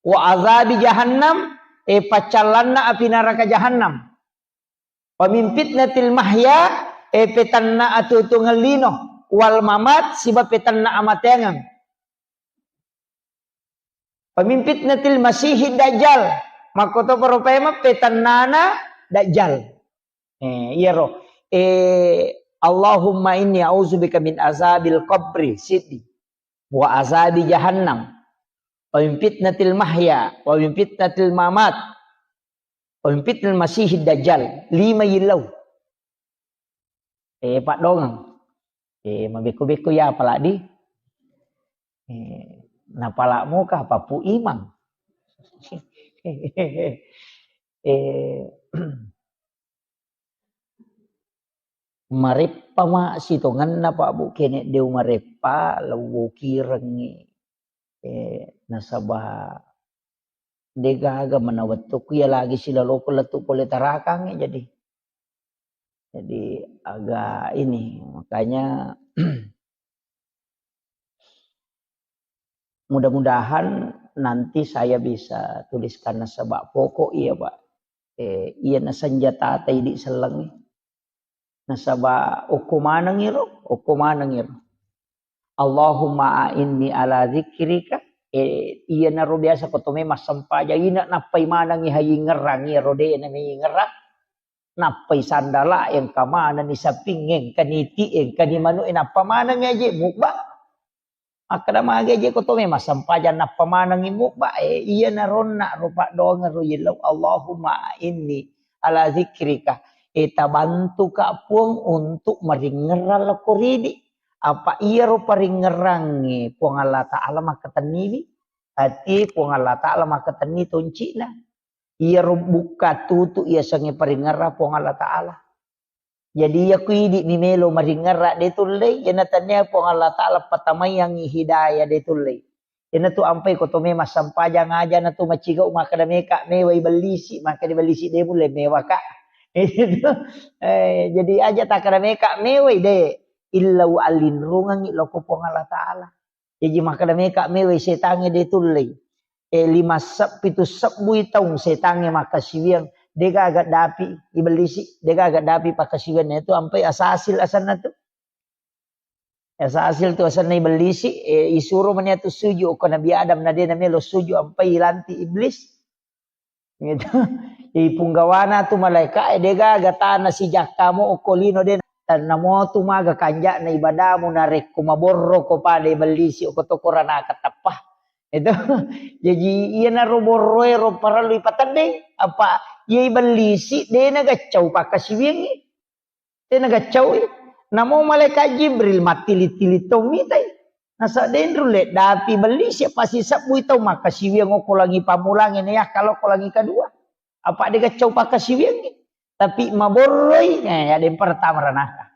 "Wa azabi jahannam," e, paccallanna api naraka jahannam. "Wa min fitnatil mahya," e, petanna atuo-tuongeng lino, "wal mamat," siba petanna amateangeng. "Wa min fitnatil masihid dajjal," makkotoparo paimeng petannana dajjal. E, iyaro, e, "Allahumma inni a'udzubika min azabil qabri," siddi, "wa azabi jahannam, wa min fitnatil mahya, wa min fitnatil mamat, wa min fitnatil masihid dajjal." Lima yillau. E, paddoangeng. E, mabekko-bekko ya apalagi. E, napala moka papu imang. E, mareppa ma sitongenna, Pak Bu, kene deu mareppa, lewwo kirengngi. E, nasaba degaga mana wettukku ya lagi silaloko lettu pole tarakangnge jadi. Jadi agak ini, makanya mudah-mudahan nanti saya bisa tuliskan nasaba pokok iya, Pak. E, iyana senjata ta idi sellengnge. Nasaba okko maneng iro, okko maneng iro. "Allahumma a'inni ala zikrika." E, iyanaro biasa ko tome massempajang, ina nappai manengngi hayingerrang, iyaro de na meyingerrang. Nappai sandala, engka manenni saping, engka niti, engka ni manu, e, nappa manengngi aje mubba. Makkeda magi aje ko tome massempajang nappa manengngi mubba, e, iyana ronna ro paddoangeng ro yellau, "Allahumma a'inni ala zikrika." E, tabantuka Puang untuk maringerrang lokko ridi. Apa iyaro paringerrangnge Puang Allah Ta'ala makkatenniwi. Ati Puang Allah Ta'ala makkatenni tonci'na. Iyaro bukka tutu iyasengnge paringerrang Puang Allah Ta'ala. Jadi, iya ku idi mi melo maringerra de tullei, iyana tania Puang Allah Ta'ala patamaiangngi hidayah de tullei. Iyana tu ampai ko tome massempajang aja na tu macigau makkeda meka mewai bellisi, makkeda bellisi de mulle mewaka. Eh, jadi aja takkeda meka mewai de, illau allinrungengngi lokko Puang Allah Ta'ala. Jaji makkeda meka mewai setangnge de tullei. E, lima seb-, pitu sebbui taung setangnge makkasiwiang, degaga dapi ibellisi, degaga dapi pakkasiwianna itu ampai asasil asenna tu. Asasil tu asenna ibellisi, e, isuro mani atu sujud ko Nabi Adam na de na melo sujud ampai ilanti iblis. Gitu. Ipunggawana tu malaika e, degaga tana sijakka mo okko lino de. Tanna mo tu maga kanja'na ibadamu narekko maborro ko pada ibellisi okko to koranaka teppa. Itu. Jaji iyanaro borroe ro parellu ipateddeng, apa iya ibellisi de' nagaccau pakkasiwiangngi. De' nagaccaui. Namo malaikat Jibril mattili-tili tau mitai. Nasa denru le dapi bellisi apa sisebbui tau makkasiwiang okko langi pammulangi na yakka lokko langi kedua. Apa de' gaccau pakkasiwiangngi. Tapi maborroi, eh, ada yang pertama ranaka.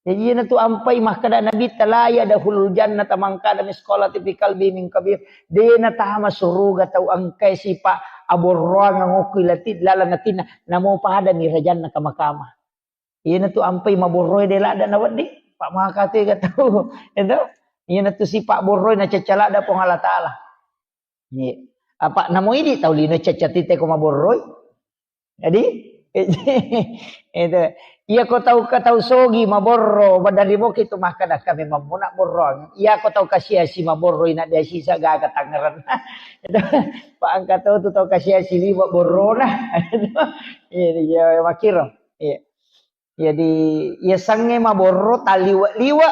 Jadi iyanatu ampai makkeda Nabitta, "La yadkhulul jannata man kana misqala dzarratin fi qalbihi min kabir." De' natama suruga tau engkai sipa aborroang okko ilati laleng atinna, namo padami rajanna kama-kama. Iyanatu ampai maborroe de' ladda nawedding, pa makatega tau. Itu. Iyanatu sipa borroe nacacca ladda Puang Allah Taala. Iya. Apa namo idi tau lino cacca tite ko maborroi? Jadi, itu. Iya ko tau ka tau sogi maborro, badari boki tu makkeda kami mammuna borroang. Iya ko tau kasiasi maborro ina dia sisa gaga tangerang. Itu. Pa engka tau tu tau kasiasi liwa borrona. Iya, iya, makiro. Iya. Jadi, iya sange maborro taliwa-liwa.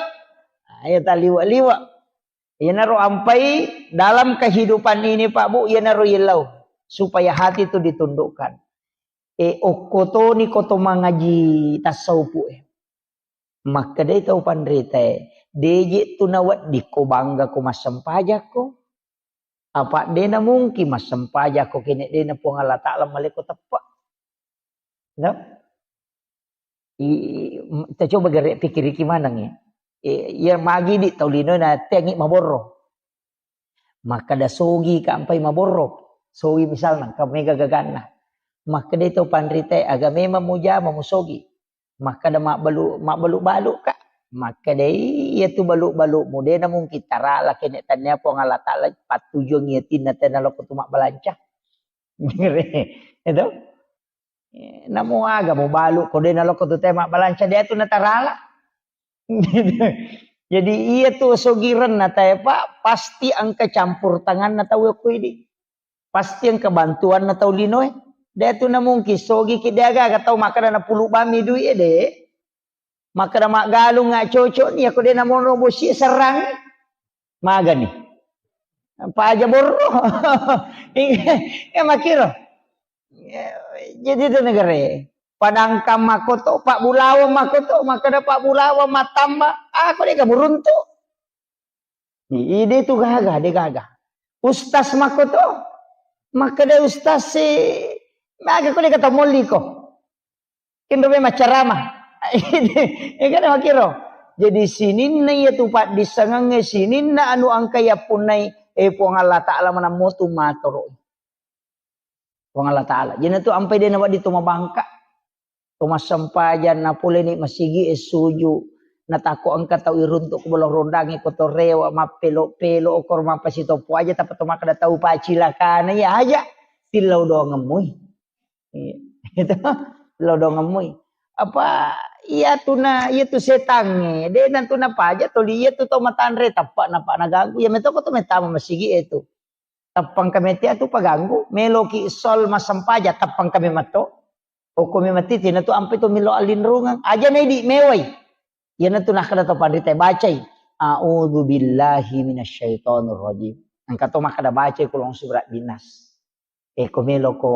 Nah, iya taliwa-liwa. Iyanaro ampai dalam kehidupan ini, Pak Bu, iyanaro yellau supaya hati itu ditundukkan. E, okko toni ko to mangaji tasawufu e. Makkedai tau panrita e, deje tu nawedding ko bangga ko massempajakko. Apa de' namungkin massempajakko kene de' na Puang Allah Taala maleko teppe'. No? I, i, m-, kita coba gere pikiriki maneng ya. E, iya magi di tau lino na tengi maborro. Makkeda sogi ka ampai maborro. Sogi misalna, ka mega gaganna. Makkeda tau panrita e, aga memang mujama musogi. Makkeda mabbalu-, mabbalu-balu ka. Makkeda iya tu balu-balu mu de' namungkin tarala kene tania Puang Allah Taala pattujuang iya tinna tena loko tu mabbalanca. Itu. Eh, namo aga mubalu ko de' naloko tu te mabbalanca de' tu natarala. Jadi iya tu sogirenna tae, Pak, pasti engka campur tanganna tau ko idi. Pasti engka bantuanna tau linoe. De' tu namungkin sogi ki de' aga-aga tau makkeda napulu bammi duit e de'. Makkeda maggalung nga cocok ni, ako de' namono bosi serrang. Magani. Paja borro. Iya, makiro. Jadi itu negara. Padangkang makoto, Pak Bulawang makoto, makkeda Pak Bulawang matamba, ako de' ka buruntu. Ide tu gaga, de' gaga. Ustaz makoto, makkeda ustaz si, maka ko de' ka tau molliko. Kenro memang ceramah. Ya kan, makiro. Jadi sininna iya tu paddissengengnge, sininna anu engka yappunnai, eh, Puang Allah Taala manammo tu matoro. Puang Allah Taala. Jadi tu ampai de' nawedding tu mabangka. To massempajang, napoleni masigi e suju. Natakko engka tau iruntuk ko bolo rondangi ko to rewa, mappelo-pelo, okor mappasitopo aja, tappa to makkeda tau pacilakana, iya aja. Tillau doangemmui. Iya. Itu. Tillau doangemmui. Apa iya tu na, iya tu setangnge. De' na tu napaja toli iya tu to matanre, tappa napa naganggu. Iya metoko to metama masigi e tu. Tappang kami tia tu paganggu, meloki sol massempajang, tappang kami matto. Okko mi matti tina tu ampe to melo allinrungeng. Aja na idi mewai. Iyana tu nakkeda to panrita bacai. A'udzu billahi minasyaitonir rajim. Engka to makkeda bacai kulong surat binas. E ko melo ko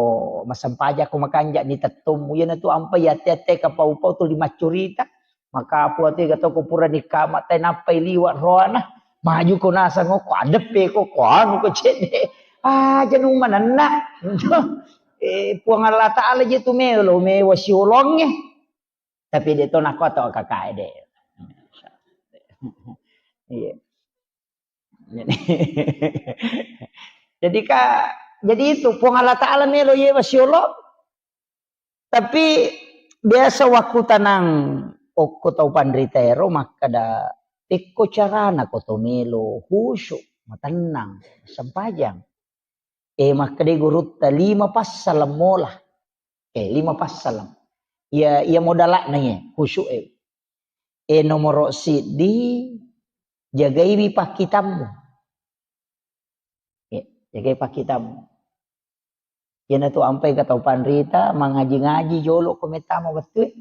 massempajang ko makanja ni tettommu. Iyana tu ampe yatte-atte kapau-pau tu lima curita. Maka apa tu ga to ko pura ni kama tai nappai liwa roana. Maju ko nasang ko adeppe ko ko anu ko cedde. Ah, janu manenna. Eh, Puang Allah Taala je tu melo mewa siolongnge. Tapi de to nako to kakae de. Iya. Jadi, jadi ka, jadi itu Puang Allah Taala melo yewa siolong. Tapi biasa wakkutanang okko tau panrita ero makkeda, tekko carana ko to melo khusyuk, matennang, sempajang. Eh, makkeda gurutta lima passaleng mola. Eh, lima passaleng. Iya, iya modalakna iya, khusyuk e. Eh, nomoro siddi, jagaiwi pakkitammu. Eh, jagai pakkitammu. Iyana tu ampai ka tau panrita, mangaji-ngaji jolo ko metama wettu e.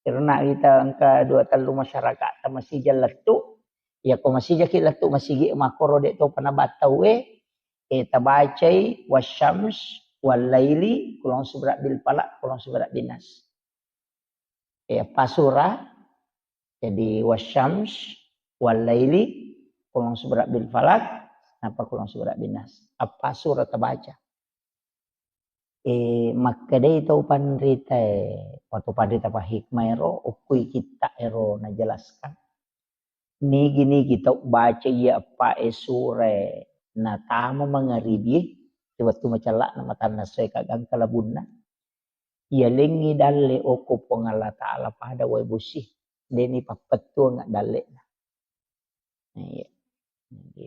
Karena kita engka dua tellu masyarakat masih lettu. Iya ko masijaki lettu masigi makkoro de' topa nabattauwe, eh, tabacai wasyams wallaili, kulong subra bil falaq, kulong subra bin nas. Eh, eppa sura, jadi wasyams wallaili, kulong subra bil falaq, napa kulong subra bin nas. Eppa sura tabaca. Eh, makkedai tau panrita, eh, atau panrita pa hikmah ero, okkui kitta ero najelaskan. Nigi-nigi tau baca iya eppa e sura e natama mangaribi e, wettu macella'na matanna soe kagangka labunna. Iya lengngi dalle okko Puang Allah Ta'ala pada wae bosi. Deni pappettuang dalle'na. Iya. Jadi,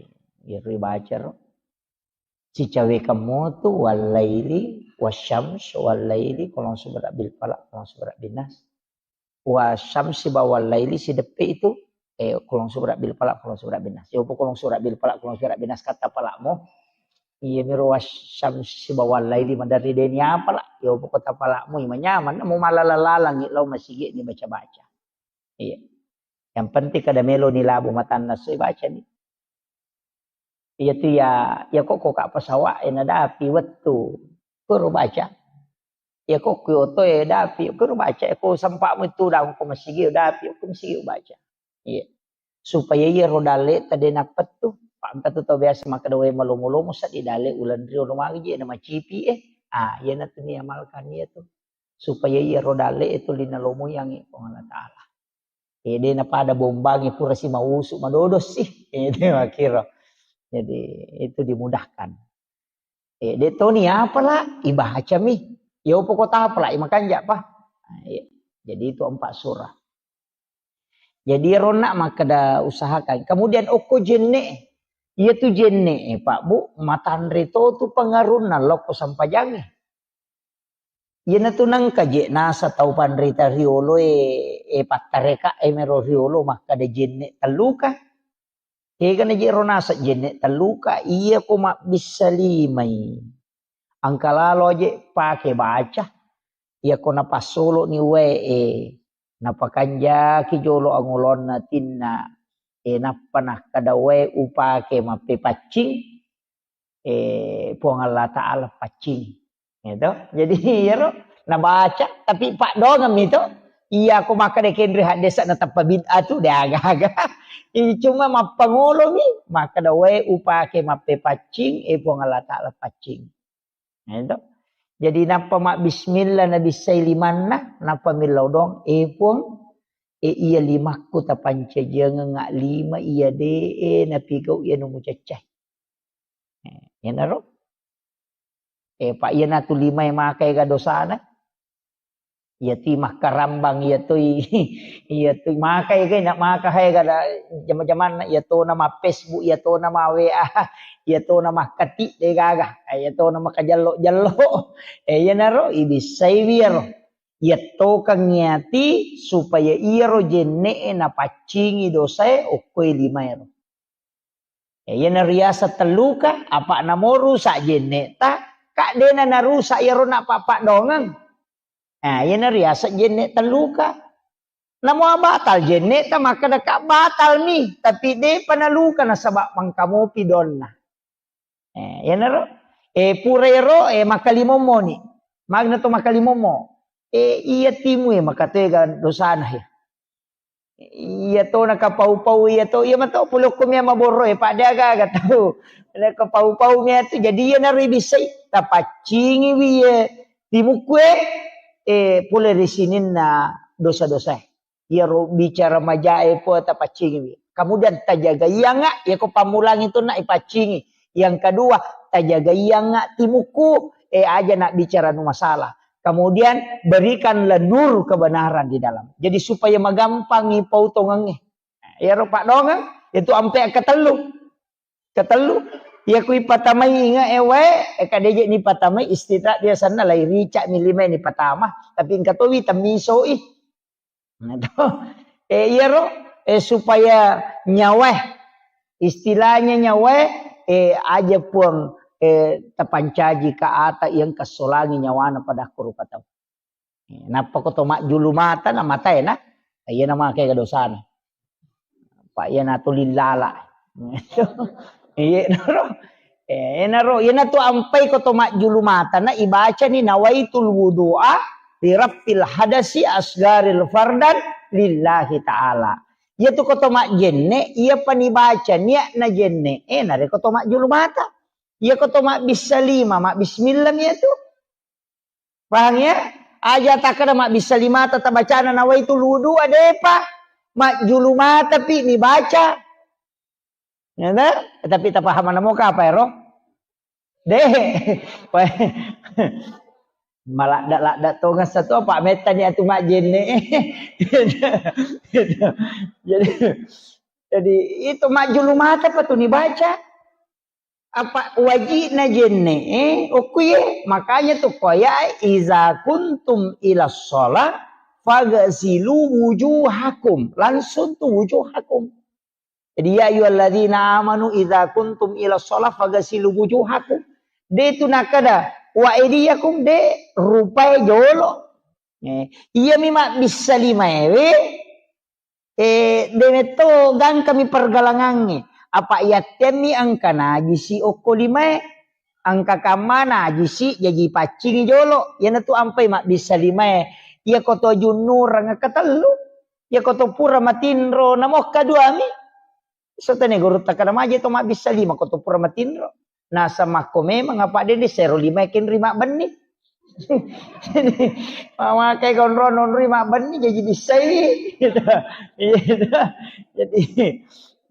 iyaro ibaca ro. Sicawekang motu wallaili, wasyams, wallaili, kulong subra bil falaq, kulong subra bin nas. Wasyams sibawa wallaili sideppe itu, eh, kulong subra bil falaq, kulong subra bin nas. Yopo kulong subra bil falaq, kulong subra bin nas kata palakmu. Iya miro wasyams sibawa wallaili maderri deni apa lah. Yopo kota palakmu, ima nyaman, mau malala-lalangi lau masigi ni baca-baca. Iya. Yang penting kada melo ni labu matanna soi baca ni. Iya tu ya, ya kok, kok ka pesawat e nadapi wettu. Kuro baca. Ya kok ku oto e dapi, kuro baca. Ya ko sempakmu itu daung ko masigi dapi, ko masigi baca. Iya. Supaya iya ro dalle tadi napettu. Pak tu tau biasa makkeda wae malomo-lomo sa di dalle ulan rio lo magi je na macipi eh. Ah, iya natu ni amalkan iya tu. Supaya iya ro dalle itu lina lomo yang Puang Allah Ta'ala. Eh, de napada bombangi pura si mausu madodo sih. Eh, de makkiro. Jadi itu dimudahkan. Eh, de toni apa lah? Ibaca mi. Ya upo kota apa lah? Imakanja apa? Nah, iya. Jadi itu empat surah. Jadi ronna makkeda usahakan. Kemudian okko jenne. Iya tu jenne, eh, Pak Bu, matanre to tu pengarunna lokko sampajange. Iyanatu nengka je nasa tau panrita riolo e, e pattareka e mero riolo makkeda jenne telluka. Kegana je ro nasa jenne telluka, iya ko mabbissa limai. Engka lalo aje pake baca. Iya ko napassolo ni wae e, napakanjaki jolo angolonna tinna e, nappa nakkeda wae upake mappepaccing. Eh, Puang Allah Ta'ala paccing. Gitu. Jadi, iyaro nabaca, tapi paddoangeng mi to. Iya, ko makkeda kenre haddesa na tappa bid'ah tu, de aga-aga. Ini cuma mappangolomi, makkeda wae upake mappepaccing, eh, Puang Allah Ta'ala paccing. Gitu. Jadi, nappa mabbismillah, nabissai limanna, nappa millau doang, eh, Puang, eh, iya limakku tapancajiangeng lima, iya de, eh, napigau iya nu mucaccai. Eh, iyanaro. Eh, pa iyanatu limae makaega dosana. Iyatu makkarambang, iyatu i-, iyatu makaega, na maka haega da jama-jamanna, iyatona ma Facebook, iyatona ma W A, iyatona makkati de gaga, iyatona makajello-jello. Eh, iyanaro ibissaiwi iyaro. Iyattokang iyati supaya iyaro jenne'e napaccingi dosae okkoe limaero. Eh, iyana riaseng telluka, apa namo rusak jenne'ta, ka dena narusak iyaro nappa paddoangeng. Nah, iyana riaseng jenne telluka. Namo batal jenne'ta, makkeda ka batal mi, tapi depa naluka nasaba mangkamopi donna. Eh, iyanaro. Eh, pura ero, eh, makkalimommo ni. Magna to makkalimommo. Eh, iya timu e makatega dosana he. Iya to nakapau-pau iya to, iya mato pole okko mia maborro e, pada aga-aga tau. Nakapau-pau mia tu, jadi iyanaro ibissai, tapaccingi wi ye timukku e, eh, pole ri sininna dosa-dosa e. Iyaro bicara majae po tapaccingi wi. Kemudian tajagaianga, yako pammulangi tu na ipaccingi. Yang kedua, tajagaianga timukku, eh, aja na bicara nu masalah. Kemudian berikanlah nur kebenaran di dalam. Jadi supaya magampangi pautongengnge. Iyaro paddoangeng, itu ampe ketellu. Ketellu, iya kui patamai inge e wae, e kadeje ni patamai istirahat biasanna lai rica mi lima ni patama, tapi engka towi temmisoi. Nah, to. Eh, iyaro, eh, supaya nyawae, istilahnya nyawae, eh, aja Puang, eh, tapancaji ka ata yang kesolangi nyawana pada rupa tau. Eh, nappa ko to majjulu mata na matae na, iya na make dosana. Pak, iyanatu lillala. Iye naro. Eh, naro, iyanatu ampai ko to majjulu mata na ibacani nawaitul wudu'a li raf'il hadasi asgaril fardan lillahi ta'ala. Iyatu ko to majjenne, iya panibaca niat na jenne, eh, narekko to majjulu mata. Iya ko to mabbissa lima, mabbismillah mi iyatu. Pahang ya? Aja takkeda mabbissa limata tabacana nawaitul wudu'a, depa. Majjulu mata pi nibaca. Ya ta? Tapi tapahamana moka apa ero? De. Maladda-ladda tongeng satu apa mettani atu majjenne. Jadi, jadi itu majjulu mata pa tu nibaca. Apa wajibna jenne, eh, okkuye. Makanya tu koya, "Iza kuntum ila sholat, fagasilu wujuhakum." Langsung tu wujuhakum. Jadi, "Ya ayyuhalladzina amanu iza kuntum ila sholat, fagasilu wujuhakum." De tu nakada, "Wa aidiyakum," de rupai jolo. Eh, iya mi mabbissa limaewe, Eh, de metto gangkami pergalangangnge. Apa yattemmi engka najisi okko limae. Engka kamma najisi jaji paccingi jolo. Iyanatu ampai mabbissa limae. Iya ko to junnureng engka tellu. Iya ko to pura matinro namo kaduami. Sotene gurutta kada maje to mabbissa lima ko to pura matinro. Nasa makko memang apa de, de sero lima kenri mabbenni. Jadi, mamakai konro nonri mabbenni jadi bissai. Gitu. Iya, gitu. Jadi,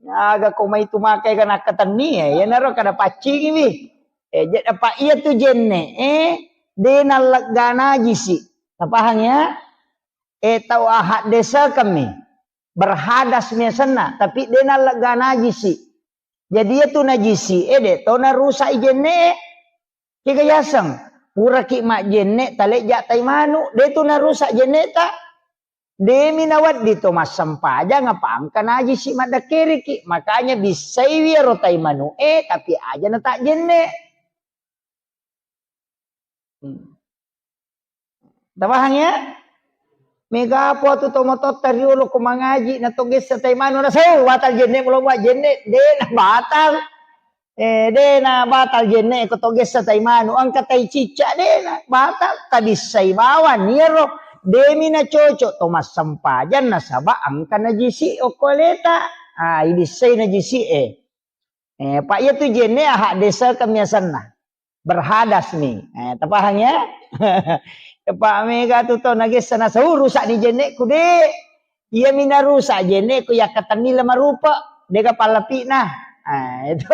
aga ko mai tu makai kan akkatenni ya, ya naro kada paccingi wi. Eh, jadi apa iya tu jenne, eh, de nallegga najisi. Tapahang ya? Eh, tau ahak desa kami. Berhadas miasenna, tapi de nallegga najisi. Jadi iya tu najisi, eh, de to narusak i jenne. Kega yaseng, puraki majjenne talejja tai manu, de tu narusak jenne ta. Demi nawedding to massempajang apa engka najisi maddakkeriki. Makanya bissaiwi ero tai manu e, tapi aja na tak jenne. Hmm. Tapahang ya? Mega po tu to mototta riolo ko mangaji na to gessa tai manu na sau batal jenne, mulo mua jenne, de na batal. Eh, de na batal jenne ko to gessa tai manu, engka tai cicca de na batal, tabissai bawang niero, demi na cocok to massempajang nasaba engka najisi okko aleta. Ah, ibissai najisi e. Eh, pa iya tu jenne ahak desa kemiasanna. Berhadas mi. Eh, tapahang ya? Pak mega tu to nagessa na sau rusak ni jenneku de. Iya mi narusak jenneku yakkatenni lama rupa. Dega pallapina. Ah, itu.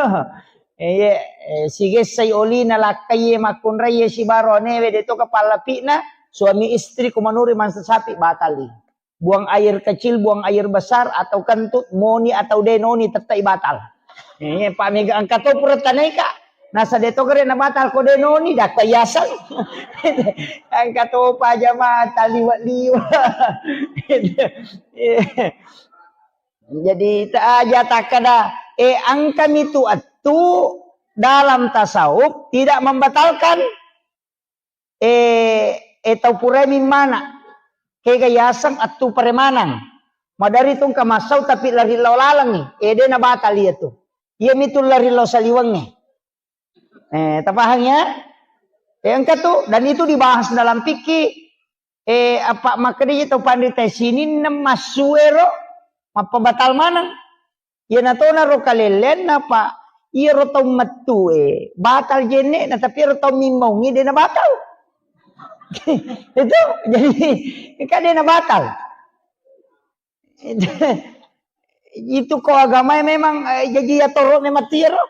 Eh, iya, eh, sigessai olina lakkai makkunrai sibaro anewe de to ka pallapina. Suami istri kumanuri mansa sapi batali. Buang air kecil, buang air besar, atau kentut, moni atau denoni, tettai batal. Eh, pa mega engka to pura tanaika. Nasa de to gere na batal ko denoni, dakka yaseng. Engka to pa jamaah taliwa-liwa. Jadi, ta aja takkada, eh, engka mi tu attu dalam tasawuf tidak membatalkan. Eh, eh, tau purai mimmana. Kega yaseng attu paremanang. Madari tungka massau tapi lari lao lalengngi. Eh, de na batal iya tu. Iya mitu lari lao saliwengnge. Eh, tapahang ya? Eh, engka tu, dan itu dibahas dalam fikih. Eh, apa makkeda tau panrita sininna massuero mappabatal maneng. Iyana tonaro kalelleanna, Pak. Iyaro tau mettue batal jenne'na, tapi iyaro tau mimmaungngi de' nabatal. Itu, jadi, kan de' nabatal. Itu ko agamae memang, eh, jaji atoro memang tiaro.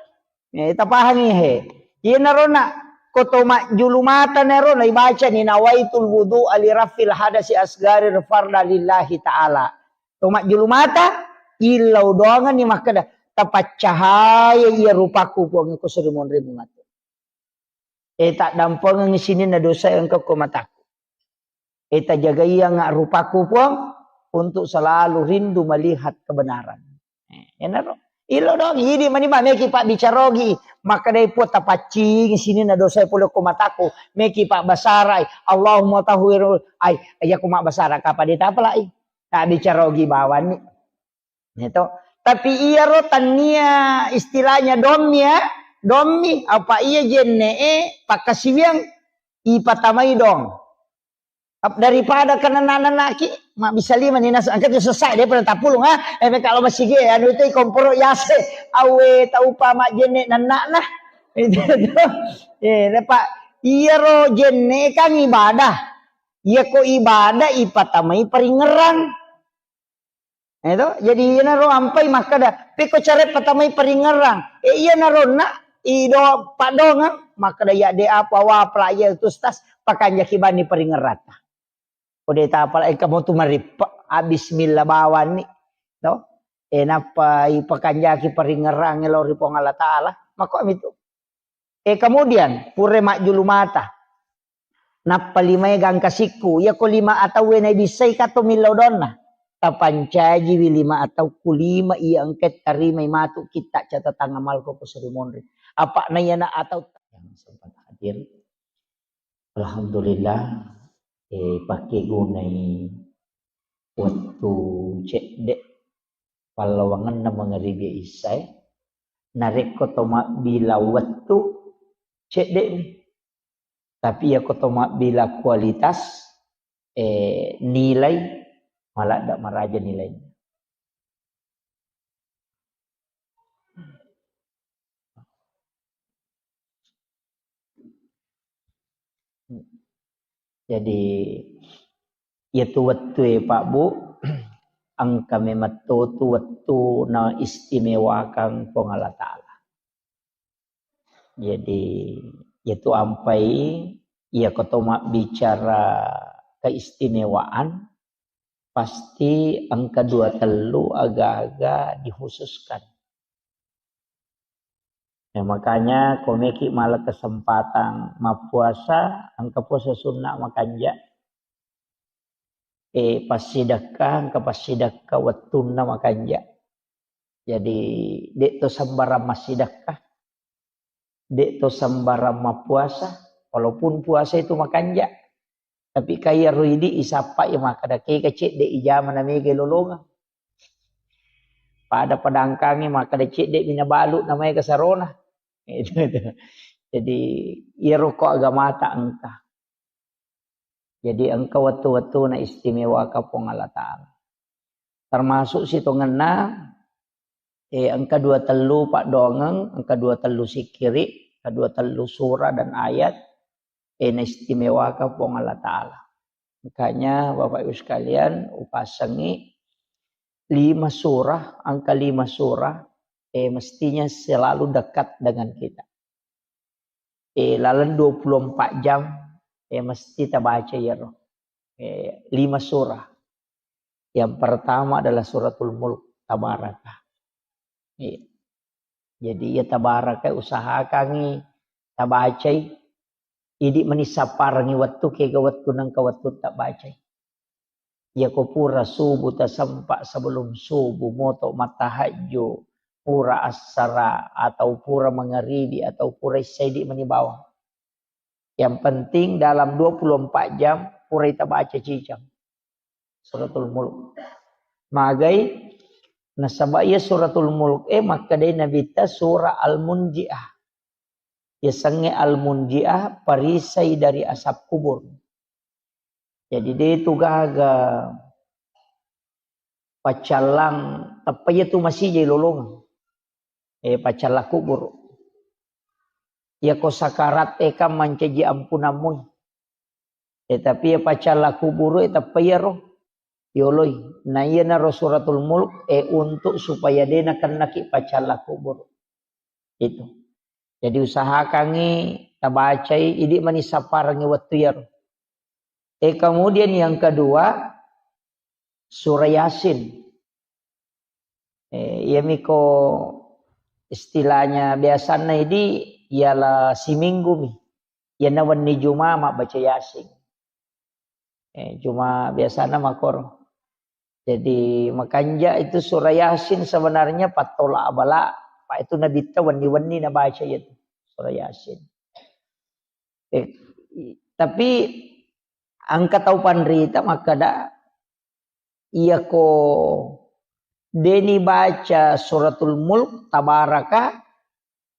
Eh, tapahangi he. Iyanaro na, ko to majjulu mata naro naibacani, "Nawaitul wudu'a li raf'il hadasi asgari farda lillahi ta'ala." To majjulu mata, illau doangenni makkeda, "Tapaccahaya iya rupaku, Puang, ko seri monrimu matu. E, taddampengengi sininna dosa engka ko mataku. E, tajagaianga rupaku, Puang, untuk selalu rindu melihat kebenaran." E, enaro. Illau doang, idi mani ba meki pabbicara ogi. Makkedai Puang, "Tapaccingi sininna dosa pole ko mataku." Meki pabbasarai, "Allahumma tahhir." Ai, iya ko mabbasara kapa de tapalai. Tabbicara ogi bawanni. Itu. Tapi iyaro tannia istilahnya dommi ya, dommi apa iya jenne'e pakkasiwiang ipatamai dong. Ap-, daripada kena nanaki, mabbissa lima ni nas-, engka tu sesak dia pernah tapulung ha. Eh, kalau masih ge, anu itu komporo yase, awe taupa majjenne nannakna. Itu tu. Eh, dapat iyaro jenne kan ibadah. Iya ko ibadah ipatamai paringerang. Eh, to? Jadi iyanaro ampai makkeda, "Pekko care patamai paringerang." Eh, iyanaro na ido padongang makkeda, "Ya de apa wa pelajar itu stas pakanjaki bani paringerata." Kode tapala engka motu marippa, ah, bismillah bawanni. To? Eh, nappa ipakanjaki paringerang lao ri Puang Allah Taala. Makko mitu. Eh, kemudian, pure majjulu mata. Nappa limae gangka sikku. Iya ko lima atauwe naibissai kato millau donna. Tapancajiwi lima atau ku lima iya engka tarimai matu kitta catatan amalku ko suri monri. Apa na iyana atau yang sempat hadir. Alhamdulillah, eh, pake gunai wettu cedde pallawangenna mangaribi issae. Narekko to mabbila wettu cedde'mi. Tapi iya ko to mabbila kualitas, eh, nilai, maladda maraja nilai. Jadi, iyatu wettue, Pak, Bu, engka memetto tu wettu na istimewakang Puang Allah Taala. Jadi, iyatu ampai, iya ko to mabbicara keistimewaan, pasti engka dua tellu aga-aga dikhususkan. Ya, makanya komeki mala kesempatan mappuasa, engka puasa sunnah makanja. Eh, passidekka, engka passidekka wettunna makanja. Jadi, de' to sembarang massidekka. De' to sembarang mappuasa, walaupun puasa itu makanja. Tapi kaya ro idi isappa ya makkeda kega cedde ijama na mega lolongang. Pada padangkangi makkeda cedde mina balu na mega sarona. Itu, itu. Jadi, iyaro ko agamata engka. Jadi, engka wettu-wettuna istimewaka Puang Allah Taala. Termasuk sitongenna, eh, engka dua tellu paddoangeng, engka dua tellu sikkiri, engka dua tellu surah dan ayat, eh, naistimewaka Puang Allah Taala. Makanya, Bapak Ibu sekalian, upasengi lima surah, angka lima surah, eh, mestinya selalu dekat dengan kita. Eh, laleng dua puluh empat jam, eh, mesti tabaca iyaro. Eh, lima surah. Yang pertama adalah Suratul Mulk, Tabaraka. Iya. Jadi, ya, Tabaraka usahakangi tabacai. Idi mani sapparengi wettu, kega wettu nengka wettu tabacai. Iya ko pura subuh tasempa, sebelum subuh moto matahajju, pura assara atau pura mangaribi atau pura isya, idi mani bawang. Yang penting dalam dua puluh empat jam pura tabaca cicang Suratul Mulk. Magai nasaba iya Suratul Mulk e makkedai Nabitta surah Al-Munjiah. Yasengnge Al-Munjiah, perisai dari asap kubur. Jadi, de tu gaga paccallang, tappa iya tu masijai lolongeng. Eh, paccallang kubur. Iya ko sakarat e kan mancaji ampunammu. Eh, tapi iya paccallang kubur e tappa iyaro yoloi. Na iyanaro Suratul Mulk, eh, untuk supaya de nakennaki paccallang kubur. Itu. Jadi, usahakangi tabacai, idi mani sapparengi wettu iyaro. Eh, kemudian yang kedua, surah Yasin. Eh, iyami ko istilahnya biasanna idi, ialah siminggu mi. Iyana wenni Juma mabbaca Yasin. Eh, cuma biasana makoro. Jadi, makanja itu surah Yasin sebenarnya pattola abala, Pak, itu Nabitta wenni-wenni nabaca itu surah Yasin. Eh, i-, tapi engka tau panrita makkeda, iya ko Deni baca Suratul Mulk, Tabaraka,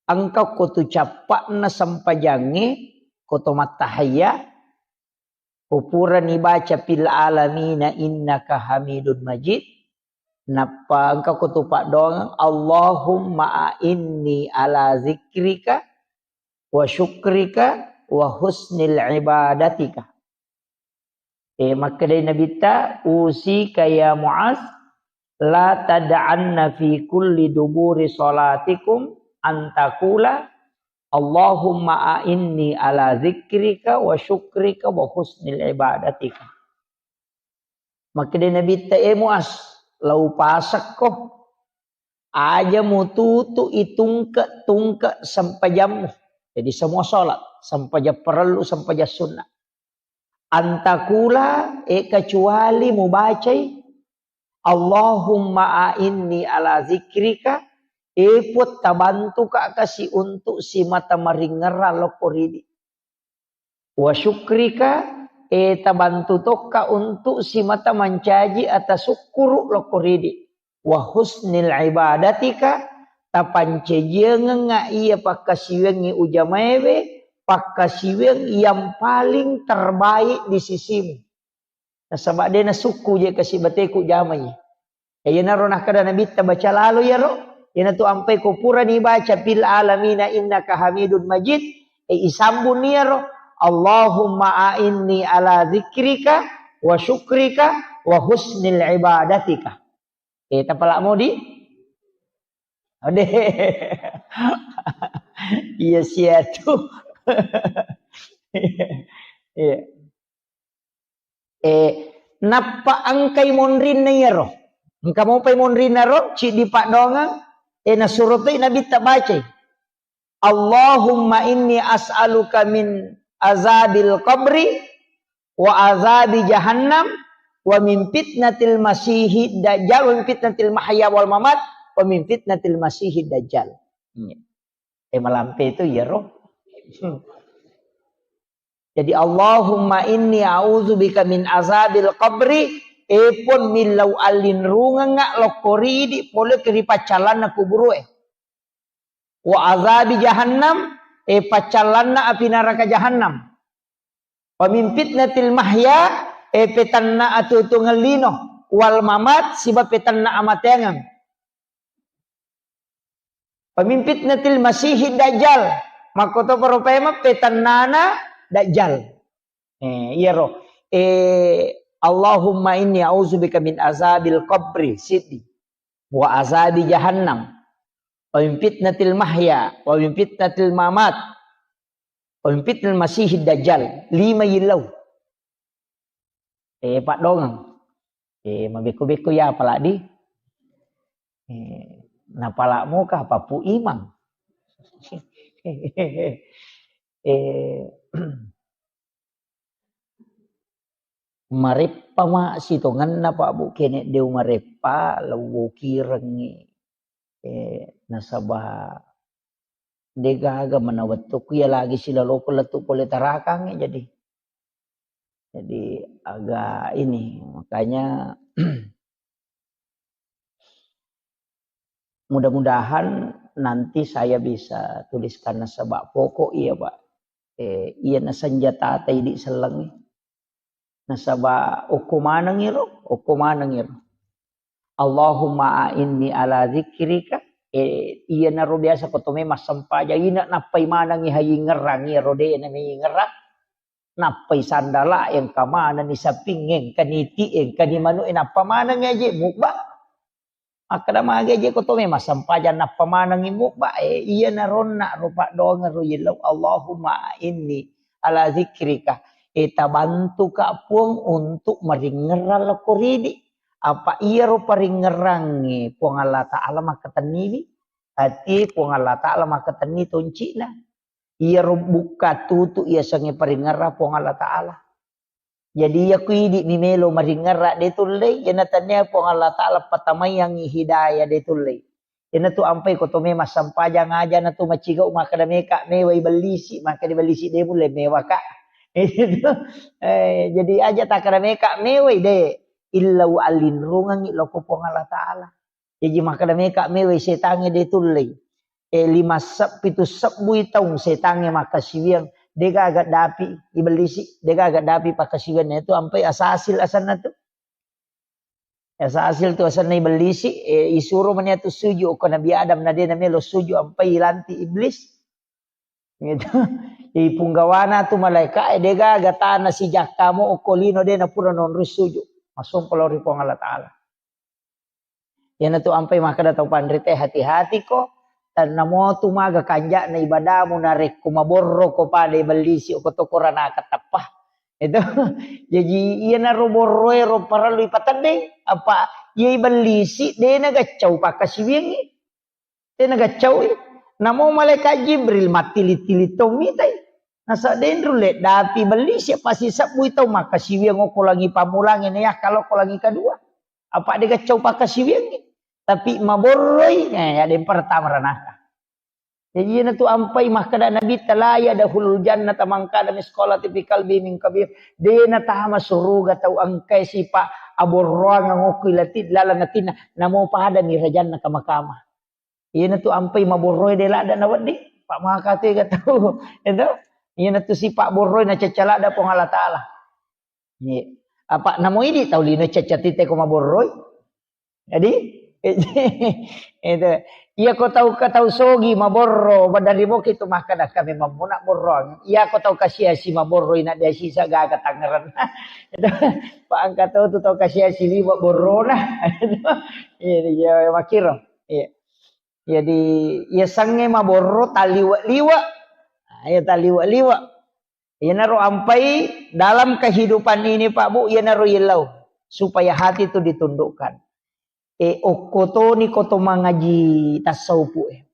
engka ko tu cappa'na sempajangnge, ko to mattahayya, ko purani baca fil alamina innaka hamidun majid, nappa engka ko tu paddoangeng, Allahumma a'inni ala zikrika wa syukrika wa husnil ibadatika. Eh, makkedai Nabitta, "Usika ya Muaz, la tad'anna fi kulli duburi salatikum an taqula, Allahumma a'inni ala zikrika wa syukrika wa husnil ibadatika." Makkedai Nabitta, "Eh Muaz, lau pasekko, aja mututu itungke-tungke sempajammu." Jadi semua sholat, sempajang parellu, sempajang sunnah. An taqula, eh, kecuali mubacai, Allahumma a'inni ala zikrika, eh, Puang, tabantuka kasi untuk simata maringerra lokko ridi. Wa syukrika, eh, tabantu tokka untuk simata mancaji ata sukkuru lokko ridi. Wa husnil ibadatika, tapancajiangengnga iya pakkasiwiangngi ujamaewe, pakkasiwiang yang paling terbaik di sisimu. Nasaba de nasukku je kasi bateku jamai. Ya, iyanaro nakkeda Nabitta, baca lalo iyaro. Iyanatu ampai ko purani baca fil alamina innaka hamidun majid, eh, isambunni iyaro, Allahumma a'inni ala zikrika wa syukrika wa husnil ibadatika. Eh, tapala modi? Ode. Iya siatu. Iya. Eh, nappa engkai monrinna iyaro. Engka mopai monrinna ro, ciddi paddoangeng, eh, nasuro toi Nabitta bacai. Allahumma inni as'aluka min azabil qabri wa azabi jahannam wa min fitnatil masihid dajjal wa min fitnatil mahya wal mamat wa min fitnatil masihid dajjal. Iya. Eh, malampe itu iyaro. Jadi, Allahumma inni a'udzubika min azabil qabri, eh, Puang, millau allinrungengnga lokko ridi pole ri paccallanna kuburue. Wa azabi jahannam, eh, paccallanna api naraka jahannam. Wa min fitnatil mahya, eh, petanna atuo-tuongeng lino, wal mamat, siba petanna amateangeng. Wa min fitnatil masihid dajjal. Makkotoparo paimeng petannana dajjal. Eh, iyaro. Eh, Allahumma inni a'udzubika min azabil qabri, siddi. Wa azabi jahannam. Wa min fitnatil mahya, wa min fitnatil mamat. Wa min fitnatil masihid dajjal. Lima yillau. Eh, paddoangeng. Eh, mabekko-bekko ya apalagi. Eh, napala moka papu imang. Eh, mareppa ma sitongenna, Pak, Bu, kene deu mareppa, lewwokirengngi. Eh, nasaba degaga mana wettukku ya lagi silaloko lettu pole tarakangngi, jadi. Jadi agak ini, makanya mudah-mudahan nanti saya bisa tuliskan nasaba pokok iya, Pak. Eh, iya na senjata ta idi sellengngi. Nasaba okko maneng iro, okko maneng iro. Allahumma a'inni ala zikrika. Eh, iya naro biasa ko tome massempajang ina nappai manengi hayingerang iyaro de na meyingerang. Nappai sandala engka manenni saping, engka niti, engka ni manu, eh, nappa maneng aje mubba. Makkeda magi aje ko to memang sempajang nappa manengngi mubba, eh, iya naronna ro paddoangeng ro yellau, Allahumma inni ala zikrika. Eh, tabantuka Puang untuk maringngerang lokko ridi. Apa iyaro paringngerangnge Puang Allah Ta'ala makkatenniwi. Ati Puang Allah Ta'ala makkatenni toncina. Iyaro bukka tutu iyasengnge paringngerang Puang Allah Ta'ala. Jadi, iya ku idi mi melo maringngerang de tullei, iyana tania Puang Allah Ta'ala patamaiangngi hidayah de tullei. Iyanatu ampai ko to memang sempajang aja natu macigau makkeda meka mewai bellisi, makkeda bellisi de mulle mewaka. Eh, jadi aja takkeda meka mewai de, illau allinrungengngi lokko Puang Allah Ta'ala. Jaji makkeda meka mewai setangnge de tullei. E, lima seb-, pitu sebbui taung setangnge makkasiwiang, de gaga dapi ibellisi, de gaga dapi pakkasiwiang, itu ampai asasil asanna tu. Asasil tu asanna ibellisi, e, isuro mani atu suju ko Nabi Adam na de namelo suju, ampai ilanti iblis. Gitu. Ipunggawana tu malaika e, de gaga tana sijakka mo okko lino de napura nonroi suju. Masompa lao ri Puang Allah Taala. Iyanatu ampai makkeda tau panrita e, hati-hati ko, tannamo tu maga kanja'na ibadamu narekko maborro ko pada ibellisi ko to koranaka teppa. Itu. Jaji iyanaro borroe ro parellu ipateddeng, apa iya ibellisi de nagaccau pakkasiwiangngi. De nagaccaui. Namo malaikat Jibril mattili-tili to mitai. Nasaba de nrulle dapi bellisi, apa sisebbui tau makkasiwiang okko langi pammulangnge, na yakka lao ko langi kedua. Apa de gaccau pakkasiwiangngi. Tapi maborroi, eh, ya de pertama ranaka. Jadi iyanatu ampai makkeda Nabi, "La yadkhulul jannata man kana misqala dzarratin fi qalbihi min kabir." De natama suruga tau engkae sipa aborroang okko ilati laleng atinna, namo pada mi rajanna kama-kama. Iyanatu ampai maborroe de ladda nawedding, pa maka tu ega tau. Itu. Iyanatu sipa borroe nacacca ladda Puang Allah Taala. Iya. Apa namo idi tau lino cacca tite ko maborroi. Jadi, itu. Iya ko tau, ke tau sogi maborro, badari boki tu makkeda kami mammuna borroang. Iya ko tau kasiasi maborroi na dia sisa gaga tangerang. Itu. Pa engka tau tu tau kasiasi liwa borrona. Iya, iya, makiro. Iya. Jadi, iya sangnge maborro taliwa-liwa. Nah, iya taliwa-liwa. Iyanaro ampai dalam kehidupan ini, Pak Bu, iyanaro yellau supaya hati itu ditundukkan. E, okko toni ko to mangaji tasawufu e.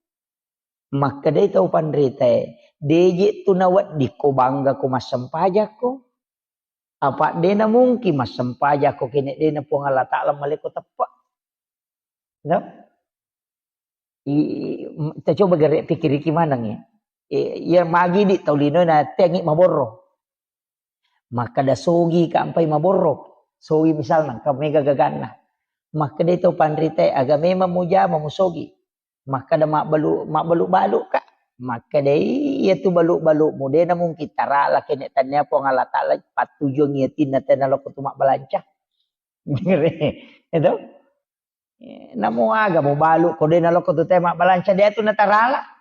Makkedai tau panrita e, deje tu nawedding ko bangga ko massempajakko. Apa de namungkin massempajakko kene de na Puang Allah Taala maleko teppa. No? I, i, m-, kita coba gare pikiriki maneng ya. E, iya magi di tau lino na tengi maborro. Makkeda sogi ka ampai maborro. Sogi misalna, ka mega gaganna. Makkeda tau panrita e, aga memang mujama musogi. Makkeda mabbalu-, mabbalu-balu ka. Makkeda iya tu balu-balu mu de namungkin tarala kene tania Puang Allah Taala pattujuang yatinna tena loko tu mabbalanca. Itu. Eh, namo aga mubalu ko de naloko tu te mabbalanca de tu natarala.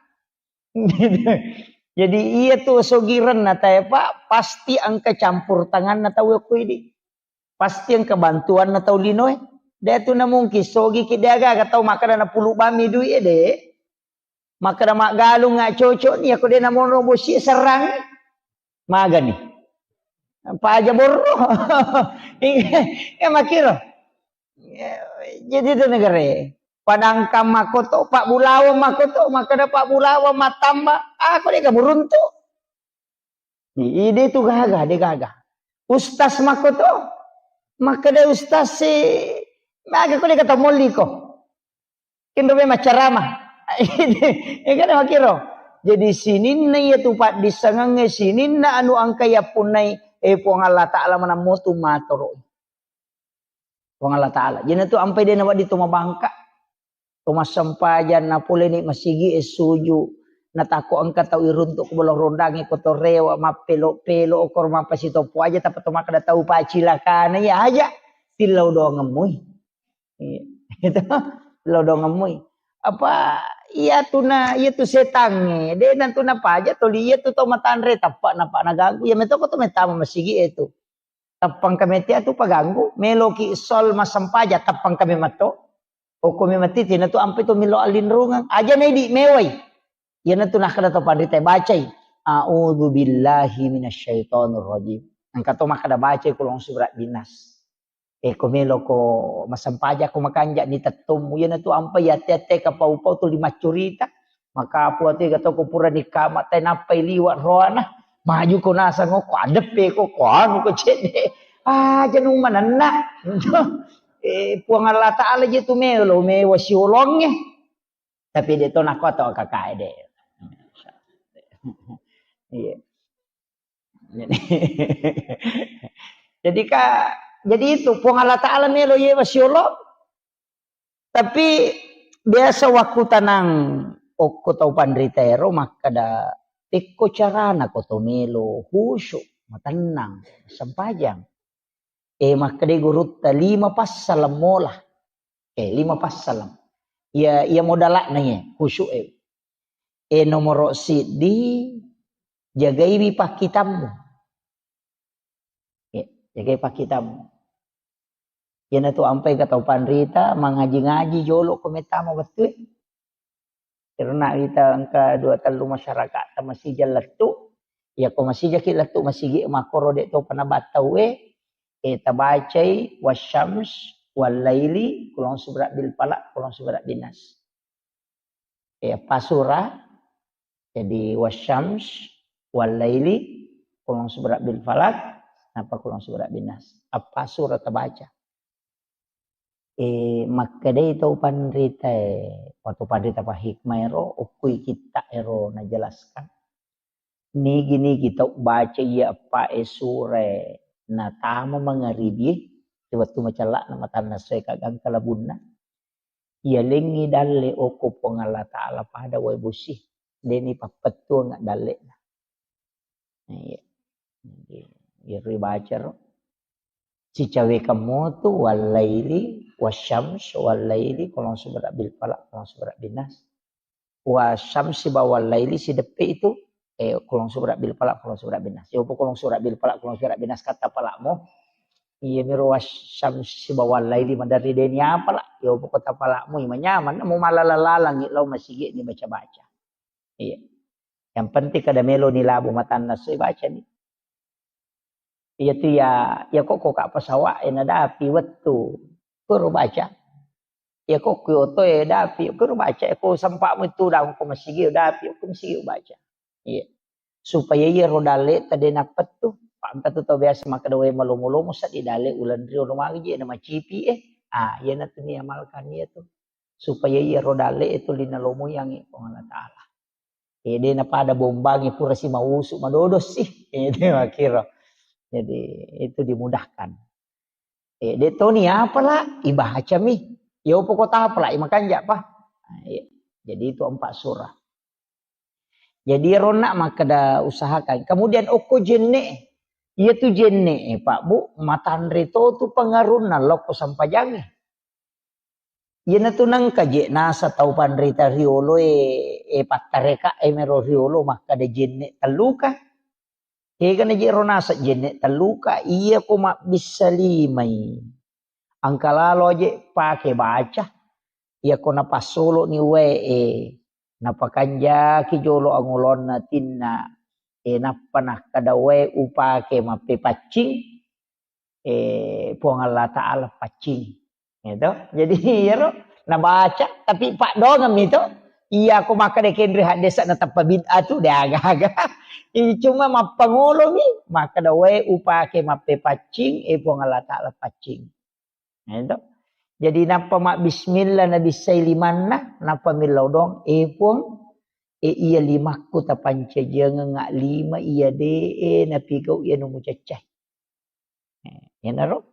Jadi iya tu sogirenna tae, Pak, pasti engka campur tanganna tau okko idi. Pasti engka bantuanna tau linoe. De tu namungkin sogi ki de aga-aga tau makkeda napulu bammi dui e de. Makkeda maggalung nga cocok ni, ako de namono bosi serrang. Magani. Paja borro. Iya makiro. Jadi itu negara. Padangkang makoto, Pak Bulawa makoto, makkeda Pak Bulawa matamba, ako de ka muruntu. Ide tu gaga, de gaga. Ustaz makoto, makkeda ustaz si, maga ko de kata molli ko. Kenro be maccarama. Iya kan makiro. Jadi sininna iya tu paddissengengnge, sininna anu engka yappunnai, eh, Puang Allah Taala manammo tu matoro. Puang Allah Taala. Jadi tu ampai de nawedding tu mabangka. To massempajang, napoleni masigi e suju, natakko engka tau iruntuk ko bolo rondangi ko to rewa, mappelo-pelo, okor mappasitopo aja, tappa to makkeda tau pacilakana, iya aja, tillau doangemmui. Iya. Itu, tillau doangemmui. Apa, iya tu na, iya tu setangnge, de na tu napaja toli iya tu tau matanre, tappa napa naganggu, iya metoko tu metama masigi e tu. Tappang kami tia tu paganggu, meloki sol massempajang, tappang kami matto. Okko memang titi na tu ampe tu melo allinrungeng. Aja na idi mewai. Iya na tu nakkeda to panrita bacai. A'udzu billahi minasyaitonir rajim. Engka to makkeda bacai kulong surat binas. E ko melo ko massempajang ko makanja ni tettommu. Iya na tu ampe iya ate-ate kapau-pau tu lima curita. Makapu atu ega to ko purani kama tai nappai liwa roana. Maju ko nasang ko adeppe ko, ko anu ko cedde. Aja nu manenna. Eh, Puang Allah Taala je tu melo, mewa siolongnge. Tapi de to nako to kakae de. Iya. Jadi ka, jadi itu Puang Allah Taala melo yewa siolong. Tapi biasa wakkutanang okko tau panrita ero makkeda, "Pekko carana ko to melo khusyuk, matennang, sempajang?" Eh, makkedai gurutta, "Lima passaleng mola." Eh, lima passaleng. Iya, iya modala'na iya, khusyuk e. Eh, nomoro siddi, jagaiwi pakkitammu. Eh, jagai pakkitammu. Iyanatu ampai ka tau panrita, mangaji-ngaji jolo ko mettama wettue. Karena kita engka dua tellu masyarakat ta masija lettu. Iya ko masijaki lettu masigi makkoro de topa nabattau e, eh, tabacai wasyams, wallaili, kulong subra bil falaq, kulong subra bin nas. Eh, eppa sura. Jadi wasyams, wallaili, kulong subra bil falaq, napa kulong subra bin nas. Eppa sura tabaca. Eh, makkedai tau panrita e, atau panrita pa hikmah ero, okkui kitta ero najelaskan. Nigi-nigi tau baca iya eppa e sura e natama mangaribi e, wettu macella'na matanna soe kagangka labunna. Iya lengngi dalle okko Puang Allah Ta'ala pada wae bosi. Deni pappettuang dalle'na. Iya. Jadi, iyaro ibaca ro. Sicawekang motu, wallaili, wasyams, wallaili, kulong subra bil falaq, kulong subra bin nas. Wasyamsi ba wallaili sideppe itu, eh, kulong subra bil falaq, kulong subra bin nas. Yopo kulong subra bil falaq, kulong subra bin nas kata palakmu. Iya miro wasyamsi ba wallaili maderri deni apa la. Yopo kota palakmu, ima nyaman, mu malala-lalangi lao masigi ni baca-baca. Iya. Yang penting kada melo ni labu matanna soi baca ni. Iya tu ya, ya kok kok ka pesawat e nadapi wettu. Kuro baca. Ya kok ku oto e dapi, kuro baca. Ya ko sempakmu itu daung ko masigi dapi, ko masigi baca. Iya. Supaya iya ro dalle ta de napettu. Pak engka tu tau biasa makkeda wae malomo-lomo sa di dalle ulan rio ro magi je na macipi e. Ah, iya natu ni amalkan iya tu. Supaya iya ro dalle itu lina lomo yang Puang Allah Ta'ala. Eh, de napada bombangi pura si mausu madodo sih. Eh, de makkiro. Jadi itu dimudahkan. Eh, de toni apa la? Ibaca mi. Ya opo kota apa la? Imakanja pa. Nah, iya. Jadi itu empat surah. Jadi ronna makkeda usahakan. Kemudian okko jenne. Iya tu jenne, eh, Pak Bu, matanre to tu pengarunna lokko sampajange. Iyanatu nengka je nasa tau panrita riolo e, e pattareka e mero riolo makkeda jenne telluka. Tegana je ro nasa jenne telluka, iya ko mabbissa limai. Engka lalo je pake baca. Iya ko napassolo ni wae e, napakanjaki jolo angolonna tinna e, nappa nakkeda wae upake mappepaccing. Eh, Puang Allah Ta'ala paccing. Gitu. Jadi, iyaro nabaca, tapi paddoangeng mi to. Iya, ko makkeda kenre haddesa na tappa bid'ah tu, de aga-aga. Ih, cuma mappangolo mi, makkeda wae upake mappepaccing, eh, Puang Allah Ta'ala paccing. Gitu. Jadi, nappa mabbismillah nabissai limanna, nappa millau doang, eh, Puang, eh, iya limakku tapancajiangeng lima iya de, eh, napigau iya nu mucaccai. Eh, iyanaro.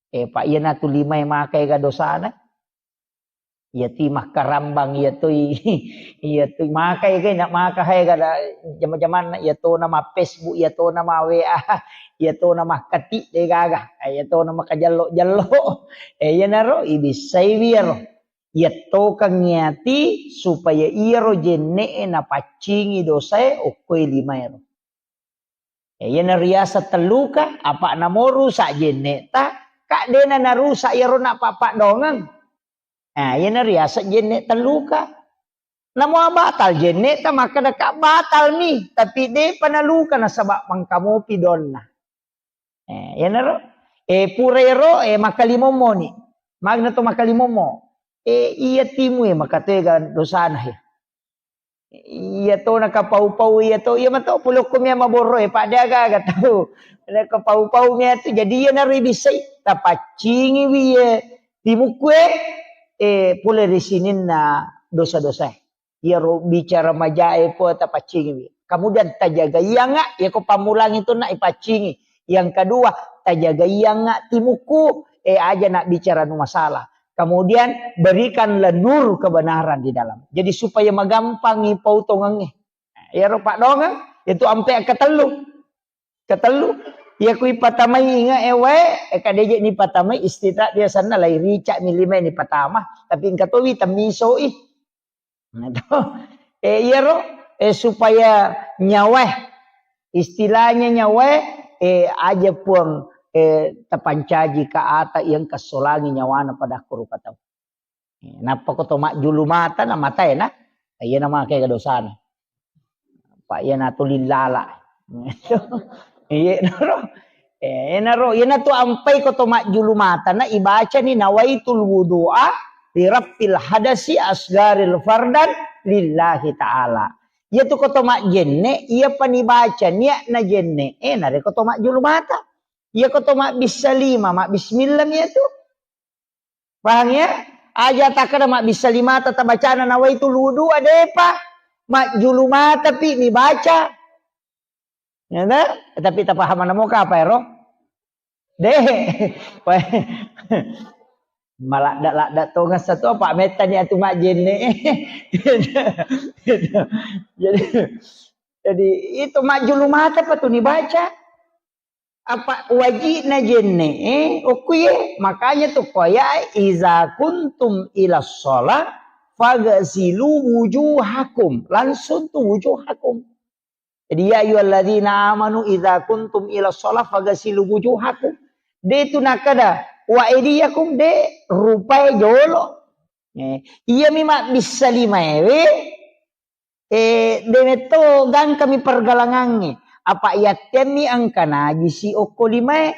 Eh, pa iyanatu limae makaega dosana. Iyatui makkarambang, iyatui, iyatui makaega, na maka haega da jama-jamanna, iyatona ma Facebook, iyatona ma W A, iyatona makkati de gaga, eh, iyatona makajello-jello. Eh, iyanaro ibissaiwi iyaro. Iyattokang iyati supaya iyaro jenne'e napaccingi dosae okkoe limaero. Eh, iyana riaseng telluka, apa namo rusak jenne'ta, ka dena narusak iyaro napappaddoangeng. Nah, iyana riaseng jenne telluka. Namo batal jenne'ta, makkeda ka batal mi, tapi depa naluka nasaba mangkamopi donna. Eh, iyanaro, eh, pura ero, eh, makkalimommo ni. Magna to makkalimommo. Eh, iya timu e makatoega dosana he. Iya to nakapau-pau iya to, iya mato pole okko mia maborro e, pa de aga-aga tau. Nakapau-pau mia tu, jadi iyanaro ibissai, tapaccingiwi iye timukku e, eh, pole ri sininna dosa-dosa e. Iyaro bicara majae po tapaccingiwi. Kemudian tajagaiangnga, iyako pammulangi tu na ipaccingi. Yang kedua, tajagaiangnga timukku, eh, aja na bicara nu masalah. Kemudian berikanlah nur kebenaran di dalam. Jadi supaya magampangi pautongengnge. Iyaro paddongeng, itu ampe ketellu. Ketellu, iya kui patamai inge ewe, e, kadeje ni patamai istirahat biasanna lai rica mi lima ni patama, tapi engka towi temmisoi. Nah, to. Eh, iyaro, eh, supaya nyawa, istilahnya nyawa, eh, aja puang, eh, tapancaji ka ata yang kesolangi nyawana pada rupa tau. Nappa ko to majjulu mata na matae na, iya na make dosana. Pak iya na tuli lala. Iya naro. Eh, naro, iya na tu ampai ko to majjulu mata na ibaca ni nawaitul wudu'a li rafil hadasi asgaril fardan lillahi ta'ala. Iya tu ko to majjenne, iya pani baca niat na jenne, eh, nare ko to majjulu mata. Iya ko to mabbissa lima, mabbismillah iya tu. Paham ya? Aja takkada mabbissa limata tabacana nawaitul wudu'a, depa. Majjulu mata pi nibaca. Ya ta? Tapi tapahamana moka apa ero? De. Maladda-ladda tongeng satu apa mettani atu majjenne. Jadi, jadi itu majjulu mata pa tu nibaca. Apa wajibna jenne, eh, okkuye. Makanya tu koya, "Iza kuntum ila sholat, fagasilu wujuhakum." Langsung tu wujuhakum. Jadi, "Ya ayyuhalladzina amanu, iza kuntum ila sholat, fagasilu wujuhakum." De tu nakada, "Wa aidiyakum," de rupai jolo. Eh, iya mi mabbissa lima ewe, Eh, de metto gangkami pergalangangnge. Apa yattemmi engka najisi okko limae.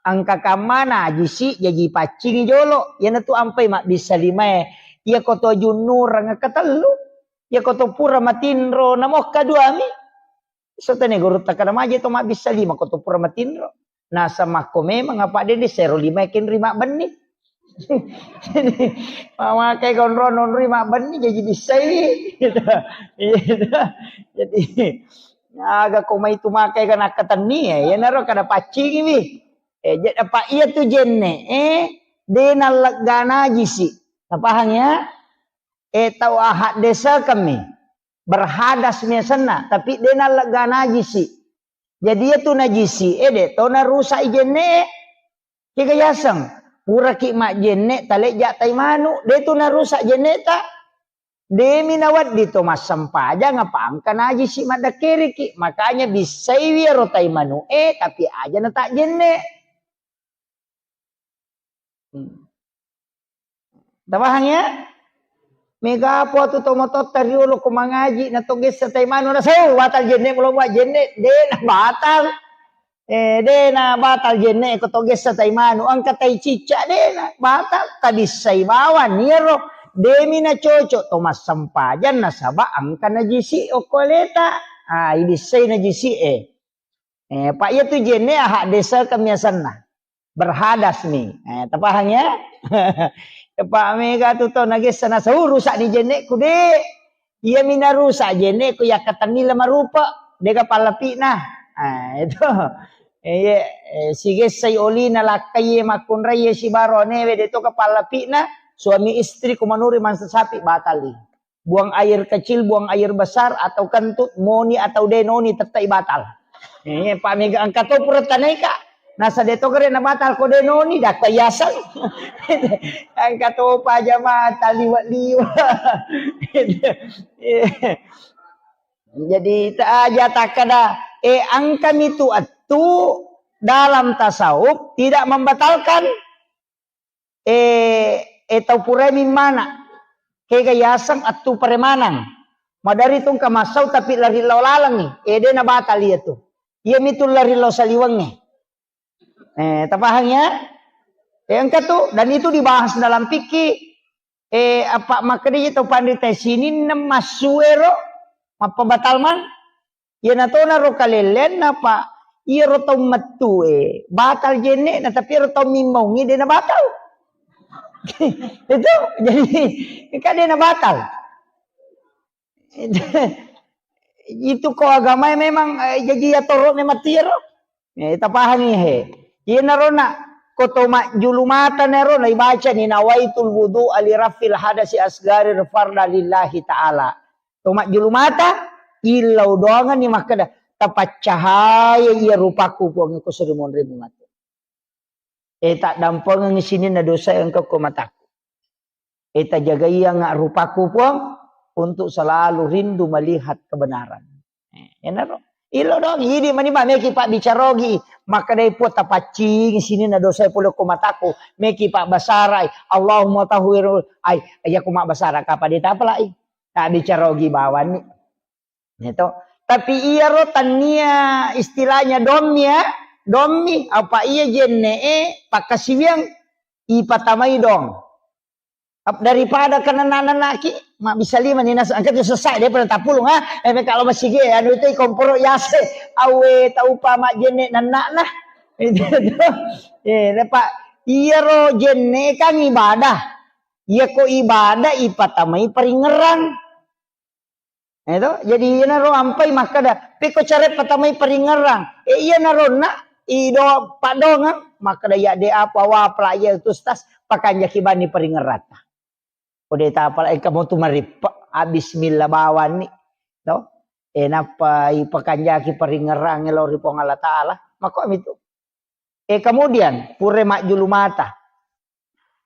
Engka kamma najisi jaji paccingi jolo. Iyanatu ampai mabbissa limae. Iya ko to junnurang ketellu. Iya ko to pura matinro namo kaduami. Sotane gurutta kada maje to mabbissa lima ko to pura matinro. Nasamakko memang apa de sero lima kenri mabbenni. Jadi, mamakai konro nonri mabbenni jadi bissai. Gitu. Iya, gitu. Jadi, aga ko mai tu makai kana katenni ya, ya naro kada paccingi wi. Eh, jadi apa iya tu jenne, eh, de nallegga najisi. Napahang ya? Eh, tau ahad desa kami. Berhadas miasenna, tapi de nallegga najisi. Jadi iya tu najisi, eh, de to narusak i jenne. Kega yaseng, puraki majjenne talejja tai manu, de tu narusak jenneta. Demi nawedding to massempajang apa engka najisi maddakkeriki. Makanya bissaiwi ero tai manu e, tapi aja na tak jenne. Hmm. Tapahang ya? Mega apa tu tomototta riolo ko mangaji na to gessa tai manu na sau batal jenne mulo mua jenne de na batal. Eh, de na batal jenne ko to gessa tai manu, engka tai cicca de na batal, tabissai bawang iyaro. Demi na cocok to massempajang nasaba engka najisi okko aleta. Ah, ibissai najisi e. Eh, pa iya tu jenne ahak desa kemiasanna. Berhadas mi. Eh, tapahang ya? Pak mega tu to nagessa na sau rusak ni jenneku de. Iya mi narusak jenneku yakkatenni le marupa, dega pallapi'na. Ah, itu. Eh, iya, eh, sigessai olina lakkai makkunrai sibaro anewe de to ka pallapi'na, suami istri ku manuri mansa sapi batali. Buang air kecil, buang air besar atau kentut, moni atau denoni tettai batal. Eh, pa mega engka to pura tanaika. Nasa de to gere na batal ko denoni dakka yaseng. Engka to pa jamaah taliwa-liwa. Jadi, ta aja takkada, eh, engka mi tu attu dalam tasawuf tidak membatalkan, eh, eh, tau purai mimmana. Kega yaseng attu paremanang. Madari tu engka massau tapi lari lao lalengngi. Eh, de na batal iya tu. Iya mi tu lari lao saliwengnge. Eh, tapahang ya? Eh, engka tu, dan itu dibahas dalam fikih. Eh, apa makkedai tau panrita sininna massuero mappabatal man? Iyana tona ro kalelleanna, Pak. Iyaro tau mettue batal jenne'na, tapi iyaro tau mimmaungngi de na batal. Itu jadi kan de na batal. Itu ko agamae memang, eh, jaji atoro memang tiaro. Eh, tapahangi he. Iyanaro na, Ko to majjulu mata nero naibacani, "Nawaitul wudu'a li rafil hadasi asgari farda lillahi ta'ala." To majjulu mata, illau doangenni makkeda, "Tapaccahaya iya rupaku, Puang, ko surimonrimu matu." E, taddampengengngi sininna dosa engka ko mataku. E, tajagaianga rupaku, Puang, untuk selalu rindu melihat kebenaran. E, enaro. Ilo dong, idi mani ba meki pabbicarogi. Makkedai Puang, tapaccingi sininna dosa pole ko mataku. Meki pabbasarai. Allahumma tahhirul. Ai, iya ko mabbasara kapa de tapalai. Tabbicarogi bawanni. Gitu. Tapi iyaro tania istilahnya dommi ya, dommi apa iya jenne e pakkasiwiang ipatamai dong. Ap-, daripada kena nana naki, mak bisa lima ni nas angkat tu selesai dia pernah tapulung ha. Eh, kalau masih ge anu itu komporo yase awe taupa mak jenne nanakna. Itu tuh. Eh, Pak, iyaro jenne kan ibadah. Iya ko ibadah ipatamai paringerang. Itu, jadi iyanaro ampai makkeda, "Pekko care patamai paringerang." E, iyanaro na ido padongang makkeda, "Ya de apa wa pelajar itu stas pakanjaki bani paringerata." Kode tapala engka motu marippe, abis milla bawanni. To? E, nappa ipakanjaki paringerang lao ri Puang Allah Taala. Makko mitu. E, kemudian, pura majjulu mata.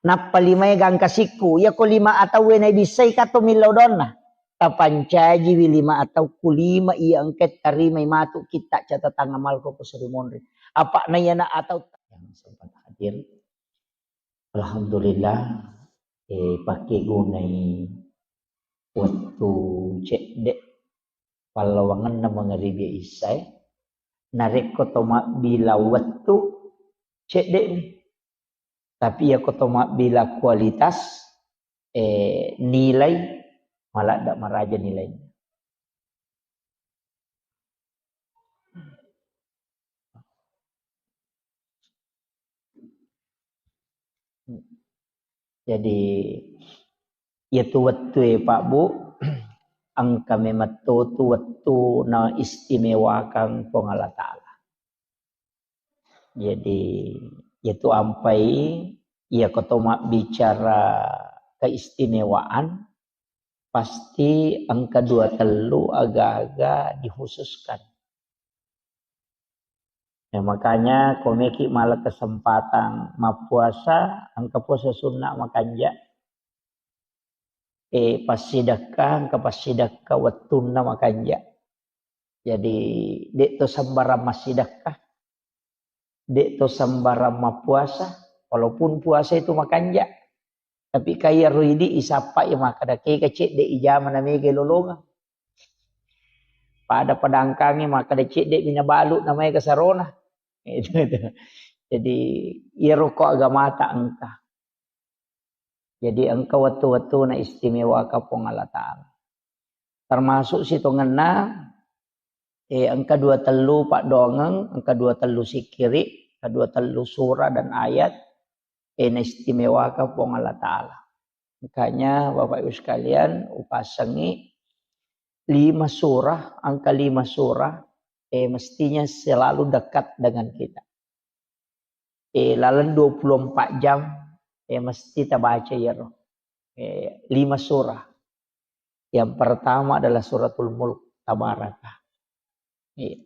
Nappa limae gangka sikku. Iya ko lima atauwe naibissai kato millau donna. Tapancajiwi lima atau ku lima iya engka tarimai matu kitta catatan amalku ko suri monri. Apa na iyana atau yang sempat hadir. Alhamdulillah, e, pakai gunai wettu cedde pallawangenna mangaribi issae. Narekko to mabbila wettu cedde'mi. Tapi iyako to mabbila kualitas, eh, nilai, maladda maraja nilainna. Jadi, iyatu wettue, Pak, Bu, engka memetto tu wettu na istimewakang Puang Allah Taala. Jadi, iyatu ampai, iyako to mabbicara keistimewaan, pasti engka dua tellu aga-aga dikhususkan. Ya, makanya komeki mala kesempatan mappuasa, engka puasa sunnah makanja. Eh, passidekka, engka passidekka wettunna makanja. Jadi, de' to sembarang massidekka, de' to sembarang mappuasa, walaupun puasa itu makanja. Tapi kaya roidi isappa ya makkeda kega cedde ijama na mega lolongang. Pada padangkangi makkeda cedde mina balu na maega sarona. Itu, itu. Jadi, iyaro ko agamata engka. Jadi, engka wettu-wettu na istimewaka Puang Allah Taala. Termasuk sitongenna, eh, engka dua tellu paddoangeng, engka dua tellu sikkiri, engka dua tellu surah dan ayat, eh, na istimewaka Puang Allah Taala. Makanya, Bapak Ibu sekalian, upasengi lima surah, angka lima surah, eh, mestinya selalu dekat dengan kita. Eh, laleng dua puluh empat jam, eh, mesti tabaca iyaro. Eh, lima surah. Yang pertama adalah Suratul Mulk, Tabaraka. Iya.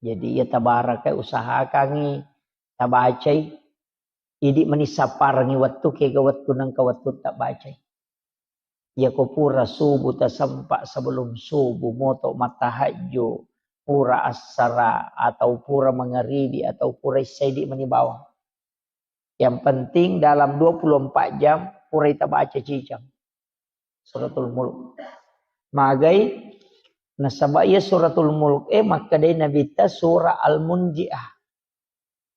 Jadi, iya, Tabaraka usahakangi tabacai. Idi mani sapparengi wettu, kega wettu nengka wettu tabacai. Iyako pura subuh tasempa, sebelum subuh moto mattahajju, pura assara atau pura mangaribi atau pura issaidi mani bawang. Yang penting dalam dua puluh empat jam purai tabaca cicang Suratul Mulk. Magai nasaba iya Suratul Mulk e makkedai Nabitta surah Al-Munjiah.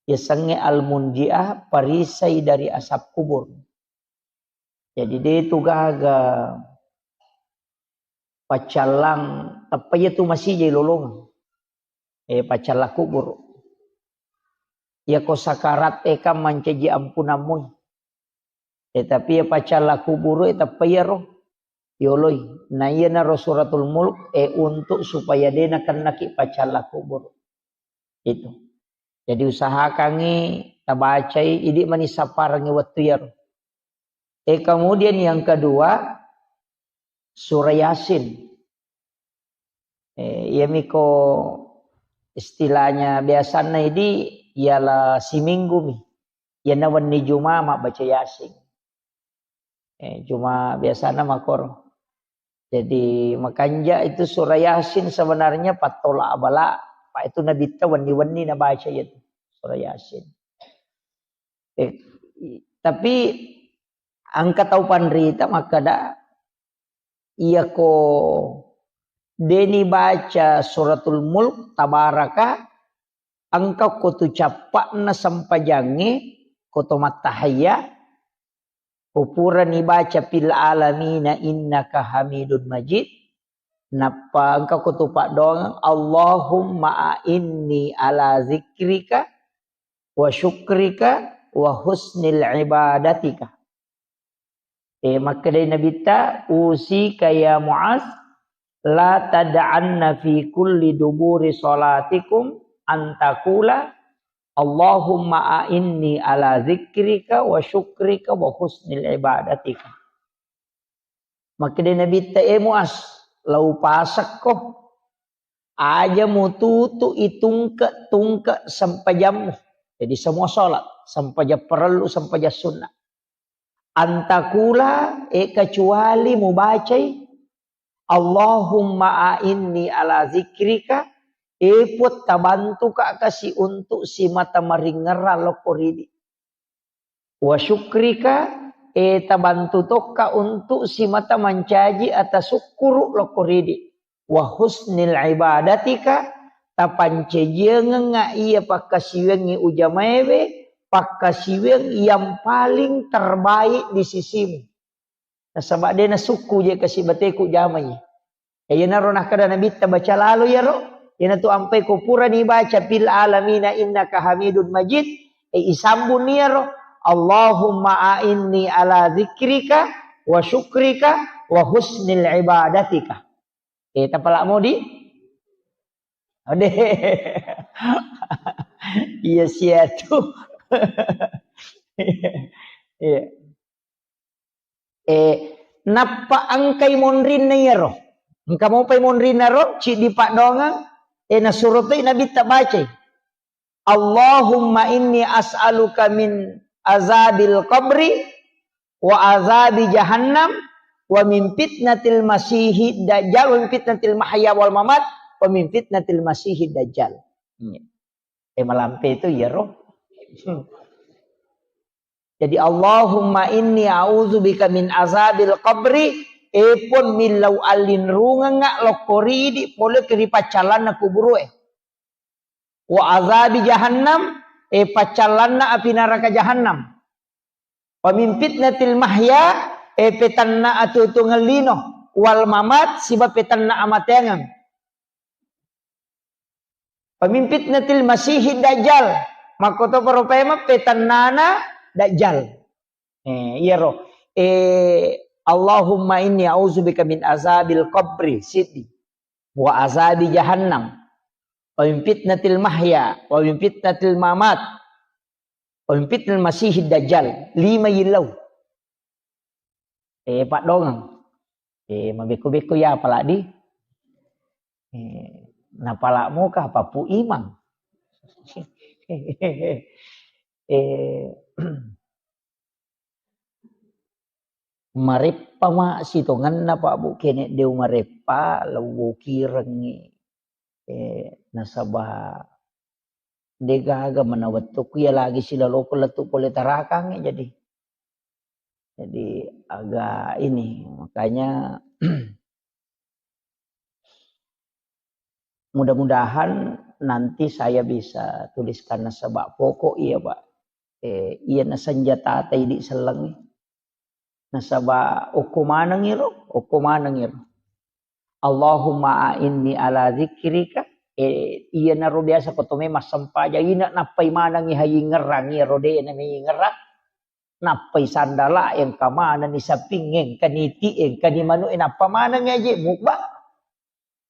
Yasengnge Al-Munjiah, perisai dari asap kubur. Jadi, de tu gaga paccallang, tappa iya tu masijai lolongeng. Eh, paccallang kubur. Iyako sakarat e kan mancaji ampunammu. Eh, tapi iya paccallang kubur e tappa iyaro yoloi. Na iyanaro Suratul Mulk, eh, untuk supaya de nakennaki paccallang kubur. Itu. Jadi usahakangngi tabacai, idi mani sapparengngi wettu iyaro. Eh, kemudian yang kedua, surah Yasin. Eh, iyamiko istilahnya biasanna idi, ialah siminggu mi. Iyana wenni Juma mabbaca Yasin. Eh, cuma biasana makoro. Jadi, makanja itu surah Yasin sebenarnya pattola abala, pa itu Nabitta wenni-wenni nabaca itu surah Yasin. Eh, i-, tapi engka tau panrita makkeda, iyako deni baca suratul Mulk, Tabaraka, engka ko tu cappa'na sempajangnge, ko to mattahayya, ko purani baca fil alamina innaka hamidun majid, nappa engka ko tu paddoangeng, Allahumma a'inni ala zikrika wa syukrika wa husnil ibadatika. Eh, makkedai Nabitta, "Usika ya Muaz, la tad'anna fi kulli duburi salatikum an taqula, Allahumma a'inni ala zikrika wa syukrika wa husnil ibadatika." Makkedai Nabitta, "Eh Muaz, lau pasakko, aja mututu itungke-tungke sempajammu." Jadi semua sholat, sempajang parellu, sempajang sunnah. Antakula, eh, kecuali mubacai, Allahumma a'inni ala zikrika, eh, Puang, tabantuka kasi untuk simata maringerra lokko ridi. Wa syukrika, eh, tabantu tokka untuk simata mancaji ata sukkuru lokko ridi. Wa husnil ibadatika, tapancajiangengnga iya pakkasiwiangngi ujamaewe, pakkasiwiang yang paling terbaik di sisimu. Nasaba de nasukku je kasi bateku jamai. Eh, iyanaro nakkeda Nabitta, baca lalo iyaro, iyanatu ampai ko purani baca fil alamina innaka hamidun majid, eh, isambunni iyaro, Allahumma a'inni ala zikrika wa syukrika wa husnil ibadatika. Eh, tapala modi? Ode. Iya sia tu. Iya. Eh, nappa engkai monrinna iyaro. Engka mopai monrinna ro, ciddi paddoangeng, eh, nasuro toi Nabitta bacai. Allahumma inni as'aluka min azabil qabri wa azabi jahannam wa min fitnatil masihid dajjal wa min fitnatil mahya wal mamat wa min fitnatil masihid dajjal. Iya. Eh, malampe itu iyaro. Jadi, Allahumma inni a'udzubika min azabil qabri, eh, Puang, millau allinrungengnga lokko ridi pole ri paccallanna kuburue. Wa azabi jahannam, eh, paccallanna api naraka jahannam. Wa min fitnatil mahya, eh, petanna atuo-tuongeng lino, wal mamat, siba petanna amateangeng. Wa min fitnatil masihid dajjal. Makkotoparo paimeng petannana dajjal. Eh, iyaro. Eh, Allahumma inni a'udzubika min azabil qabri, siddi. Wa azabi jahannam. Wa min fitnatil mahya, wa min fitnatil mamat. Wa min fitnatil masihid dajjal. Lima yillau. Eh, paddoangeng. Eh, mabekko-bekko ya apalagi. Eh, napalak moka papu imang. Eh, mareppa ma sitongenna, Pak Bu, kene deu mareppa, lewwokirengngi. Eh, nasaba degaga mana wettukku ya lagi silaloko lettu pole tarakangngi, jadi. Jadi agak ini, makanya mudah-mudahan nanti saya bisa tuliskan nasaba pokok iya, Pak. Eh, iya na senjata ta idi sellengngi. Nasaba okko maneng iro, okko maneng iro. Allahumma a'inni ala zikrika. Eh, iya naro biasa ko tome massempajang ina nappai manengi hayingerang iyaro de na meyingerang. Nappai sandala engka manenni saping, engka niti, engka ni manu, eh, nappa maneng aje mukba.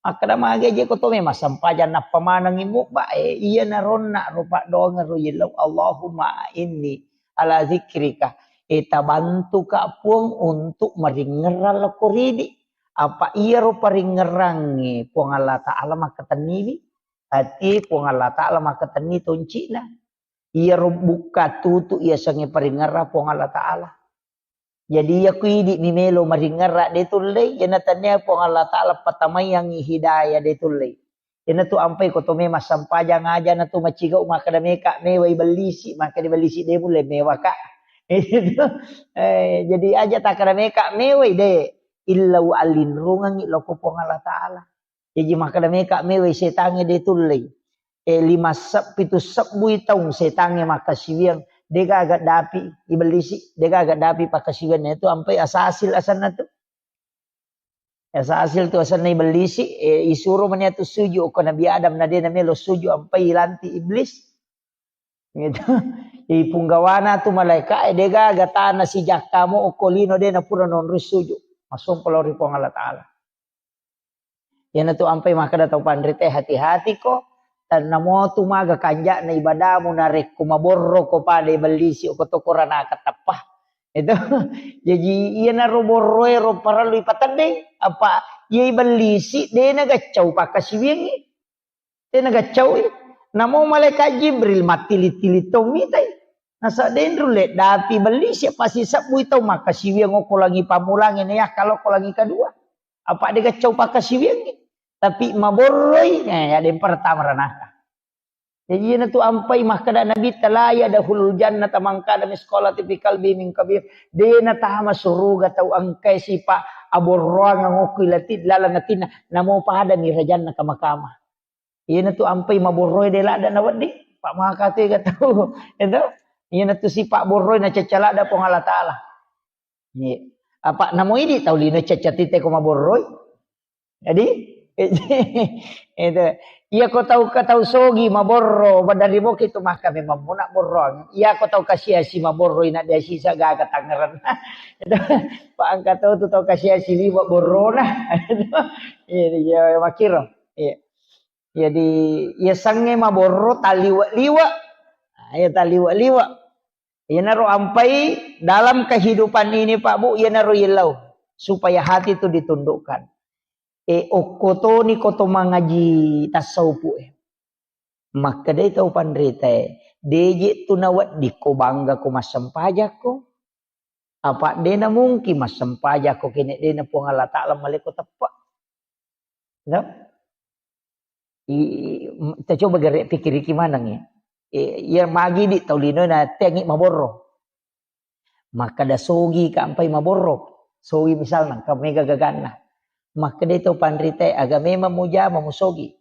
Makkeda mage je ko to memang sempajang nappa manengi mubba, eh, iya naronna ro paddoangeng ro yellau, Allahumma inni ala zikrika. Eh, tabantuka Puang untuk maringerang lako ridi. Apa iyaro paringerangnge Puang Allah Ta'ala makkatenniwi. Ati Puang Allah Ta'ala makkatenni toncina. Iyaro bukka tutu iya sengnge paringerang Puang Allah Ta'ala. Jadi iya ku idi mi melo maringerang de tullei, iyana tania Puang Allah Ta'ala patamaiangngi hidayah de tullei. Iyana tu ampai ko to memang sempajang aja na tu macigau makkeda meka mewai bellisi, makkeda bellisi de mulle mewaka. Itu. Eh, jadi aja takkeda meka mewai de, illau allinrungengngi loko Puang Allah Ta'ala. Jaji makkeda meka mewai setangnge de tullei. Eh, lima seb-, pitu sebbui taung setangnge makkasiwiang, de gaga dapi ibellisi, de gaga dapi pakkasiwianna itu ampai asasil asenna tu. Asasil tu asenna ibellisi, eh, isuro mani atu sujud ko Nabi Adam na de namelo sujud ampai ilanti iblis. Gitu. Ipunggawana tu malaika, eh, de gaga tana sijakka mo okko lino de napura nonroi sujud. Masompa lao ri Puang Allah Ta'ala. Iyana tu ampai makkeda tau panrita, hati-hati ko, tannamo tu maga kanja'na ibadamu narekko maborro ko pada ibellisi ko to koranaka tappa. Itu. Jadi iyanaro borroe ro parellu ipateddeng, apa iya ibellisi de nagaccau pakkasiwiangngi. De nagaccaui. Namo malaikat Jibril mattili-tili to mitai. Nasa de nrulle dapi bellisi pasti sebbui tau makkasiwiang okko langi pammulangnge na yakka lokko langi kedua. Apa de gaccau pakkasiwiangngi. Tapi maborroi, eh, ya de pertama ranaka. Jadi iyana tu ampai makkeda Nabi, "La yadkhulul jannata man kana misqala dzarratin fi qalbi min kabir." De natama suruga tau engkai sipa aborroang okko ilati laleng atinna, namo pada mi rajanna kama-kama. Iyana tu ampai maborroe de ladda na wedding, pa maka tu ega tau. Itu. Iyana tu sipa borroe na cacca ladda Puang Allah Ta'ala. Iya. Apa namo idi tau lino cacca tite ko maborroi. Jadi, itu. Iya ko tau ka tau sogi maborro, badari boki tu maka memang muna borroang. Iya ko tau kasiasi maborroi na dia sisa gaga tangerang. Itu. Pa engka tau tu tau kasiasi liwa borrona. Iya, iya, makiro. Iya. Jadi, iya sengnge maborro taliwa-liwa. Nah, iya taliwa-liwa. Iyanaro ampai dalam kehidupan ini, Pak Bu, iyanaro yellau supaya hati itu ditundukkan. Eh, okko toni ko to mangaji tasawufu e. Makkedai tau panritae, deje tu nawedding ko bangga ko massempajakko. Apa dena mungkin massempajakko kene dena Puang Allah Ta'ala maleko teppa. No? I, i, m-, kita coba gere pikiriki maneng ya. Eh, iya magi di tau lino na tengi maborro. Makkeda sogi ka ampai maborro. Sogi misalna, ka mega gaganna. Makkeda tau panritae, aga memang mujama musogi.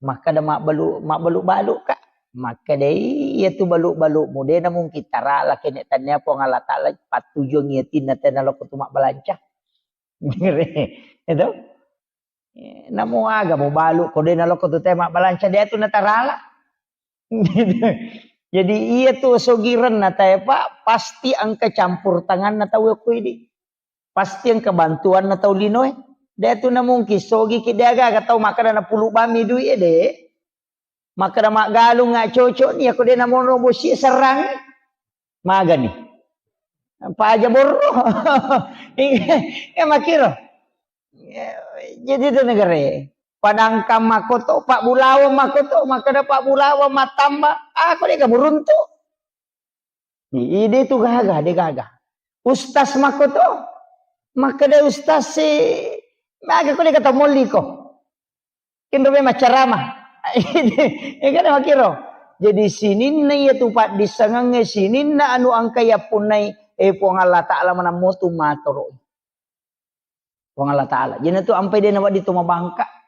Makkeda mabbalu-, mabbalu-balu ka. Makkeda iya tu balu-balu mu dena mungkin tarala kene tania Puang Allah Ta'ala pattujuang iya tinna tena loko tu mabbalanca. Itu. Eh, namo aga mubalu ko de naloko tu te mabbalanca de tu natarala. Jadi iya tu sogirenna tae, Pak, pasti engka campur tanganna tau ko idi. Pasti engka bantuanna tau linoe. De tu na mungkin sogi ki de aga-aga tau makkeda napulu bami duit e de. Makkeda maggalung nga cocok ni, ako de namono bosi serrang. Magani. Paja borro. Iya, iya, makiro. Iya, jadi itu negara. Padangkang makoto, Pak Bulawa makoto, makkeda Pak Bulawa matamba, ako de kaburuntu. Ide tu gaga, de gaga. Ustaz makoto, makkeda ustaz si, maga ko de kata molliko. Kenro memang ceramah. Iya kan makiro. Jadi sininna iya tu paddissengengnge, sininna anu engka yappunnai, eh, Puang Allah Ta'ala manammo tu matoro. Puang Allah Ta'ala. Jadi tu ampai de nawedding tu mabangka.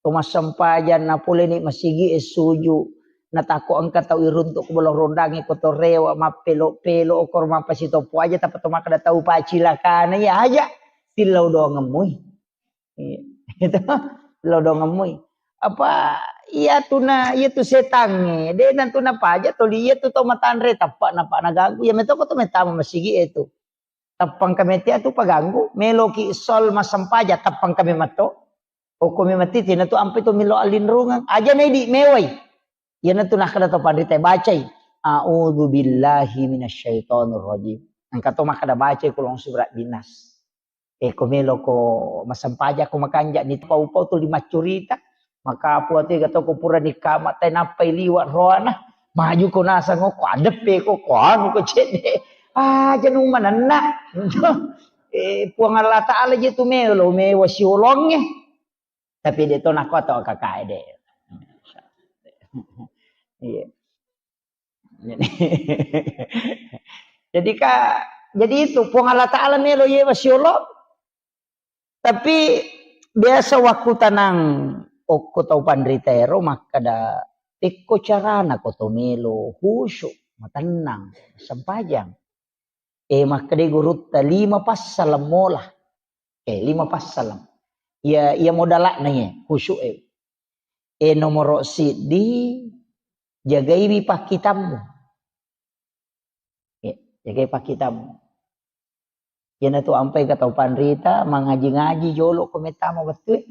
Tu massempajang napole ni masigi e suju. Natakko engka tau iruntuk ko bolo rondangi ko to rewa mappelo-pelo okor mappasitopo aja tappa to makkeda tau pacilakana iya aja. Tillau doangemmui. Iya. Itu lodongemmui. Apa iya tuna, iya tu setangnge, de nantu napaja toli iya tu tau matanre tappa napa naganggu, iya metoko tu metama masigi e tu. Tappang kame tia tu paganggu, meloki sol massempajang tappang kame matto. Okko memang titi na tu ampe to melo allinrungeng. Aja na idi mewai. Iyana tu nakkeda to panrita bacai. A'udzu billahi minasyaitonir rajim. Engka to makkeda bacai kulong surat binas. E, ko melo ko massempajang ko makanja ni pau-pau tuli maccurita. Maka apa tu ga to ko pura ni kama tai nappai liwa roana. Maju ko nasang ko adeppe ko, ko anu ko cedde. Aja nu manenna. E, Puang Allah Ta'ala je tu melo mewa siolongnge. Tapi de to nako to kakae de. Iya. Jadi, jadi ka, jadi itu Puang Allah Ta'ala melo yewa siolo. Tapi biasa waktu tanang okko tau panrita ero makkeda, tekko carana ko to melo khusyuk, matennang, sempajang. E, makkeda gurutta lima passaleng mola. E, lima passaleng. Iya, iya modala'na iya, khusyuk e. E, nomoro siddi, jagaiwi pakkitammu. E, jagai pakkitammu. Iyana tu ampai ka tau panrita, mangaji-ngaji jolo ko mettama wettue.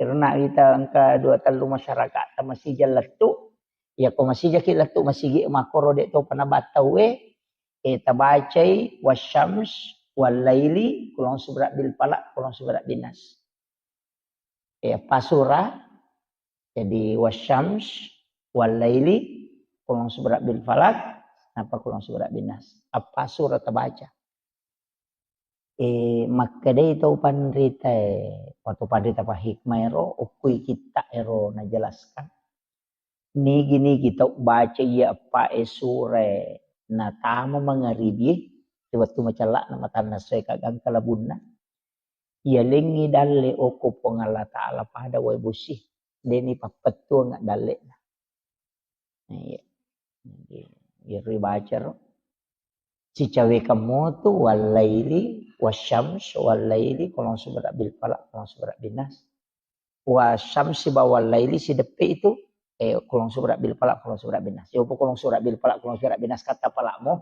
Karena kita engka dua tellu masyarakat ta masija lettu. Iya ko masija ki lettu masigi makkoro de to pana battau e, e tabacai wasyams wallaili kulong subra bil falaq kulong subra bin nas. E, apa surah? Jadi wasyams wallaili kulong subra bil falaq napa kulong subra bin nas. Apa surah tabaca? E, makkedai tau panrita e, atau panrita pa hikmah ero, okkui kitta ero najelaskan. Nigi-nigi tau baca iya eppa e sura e natama mangaribi e, wettu macella'na matanna soe kagangka labunna. Iya lengngi dalle okko Puang Allah Ta'ala pada wae bosi, deni pappettuang dalle'na. Iya. Jadi, iyaro ibacaro. Sicawekang motu wallaili, wasyams, wallaili, kulong subra bil falaq, kulong subra bin nas. Wasyams sibawa wallaili sideppe itu, eh, kulong subra bil falaq, kulong subra bin nas. Yopo kulong subra bil falaq, kulong subra bin nas kata palakmu.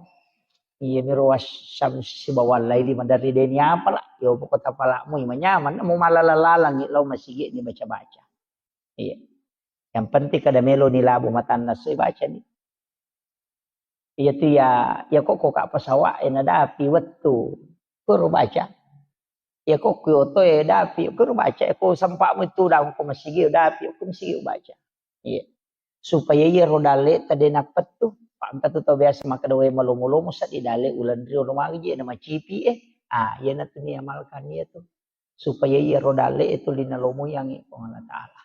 Iya miro wasyams sibawa wallaili maderri deni apala. Yopo kota palakmu, ima nyaman, mau malalalangi lau masigi ni baca-baca. Iya. Yang penting kada melo ni labu matanna soi baca ni. Iya tu ya, ya kok kok pesawat e nadapi wettu. Kuro baca. Ya kok ku oto e dapi, kuro baca. Ko sempakmu itu daung ko masigi dapi, ko masigi baca. Iya. Supaya iya ro dalle tade napettu. Pak engka tu tau biasa makkeda wae malomo-lomo seddi dalle ulenri ono magi je na macipi e. Ah, iya na tu ni amalkan iya tu. Supaya iya ro dalle itu lina lomo yang Puang Allah Ta'ala.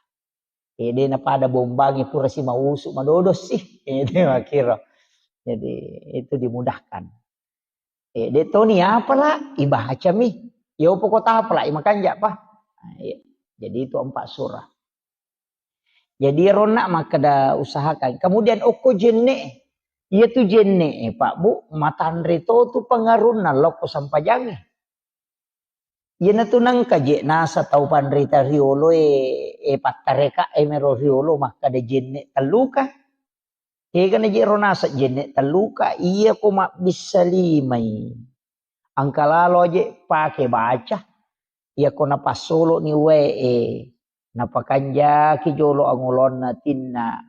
Ede napada bombangi pura si mausu madodo sih. Ede makkiro. Jadi itu dimudahkan. Ede toni apala ibacami. Yo pokok apala imakanja pa. Nah, iya. Jadi itu empat surah. Jadi ronna makkeda usahakan. Kemudian okko jenne. Iya tu jenne, Pak Bu, matanre to tu pengarunna lokko sampajangi. Iyanatu nengka je nasa tau panrita riolo e, e pattareka e mero riolo makkeda jenne telluka. Egana je ro nasa jenne telluka, iya ko mabbissa limai. Engka lalo je pake baca. Iya ko napassolo ni wae e, napakanjaki jolo angolonna tinna.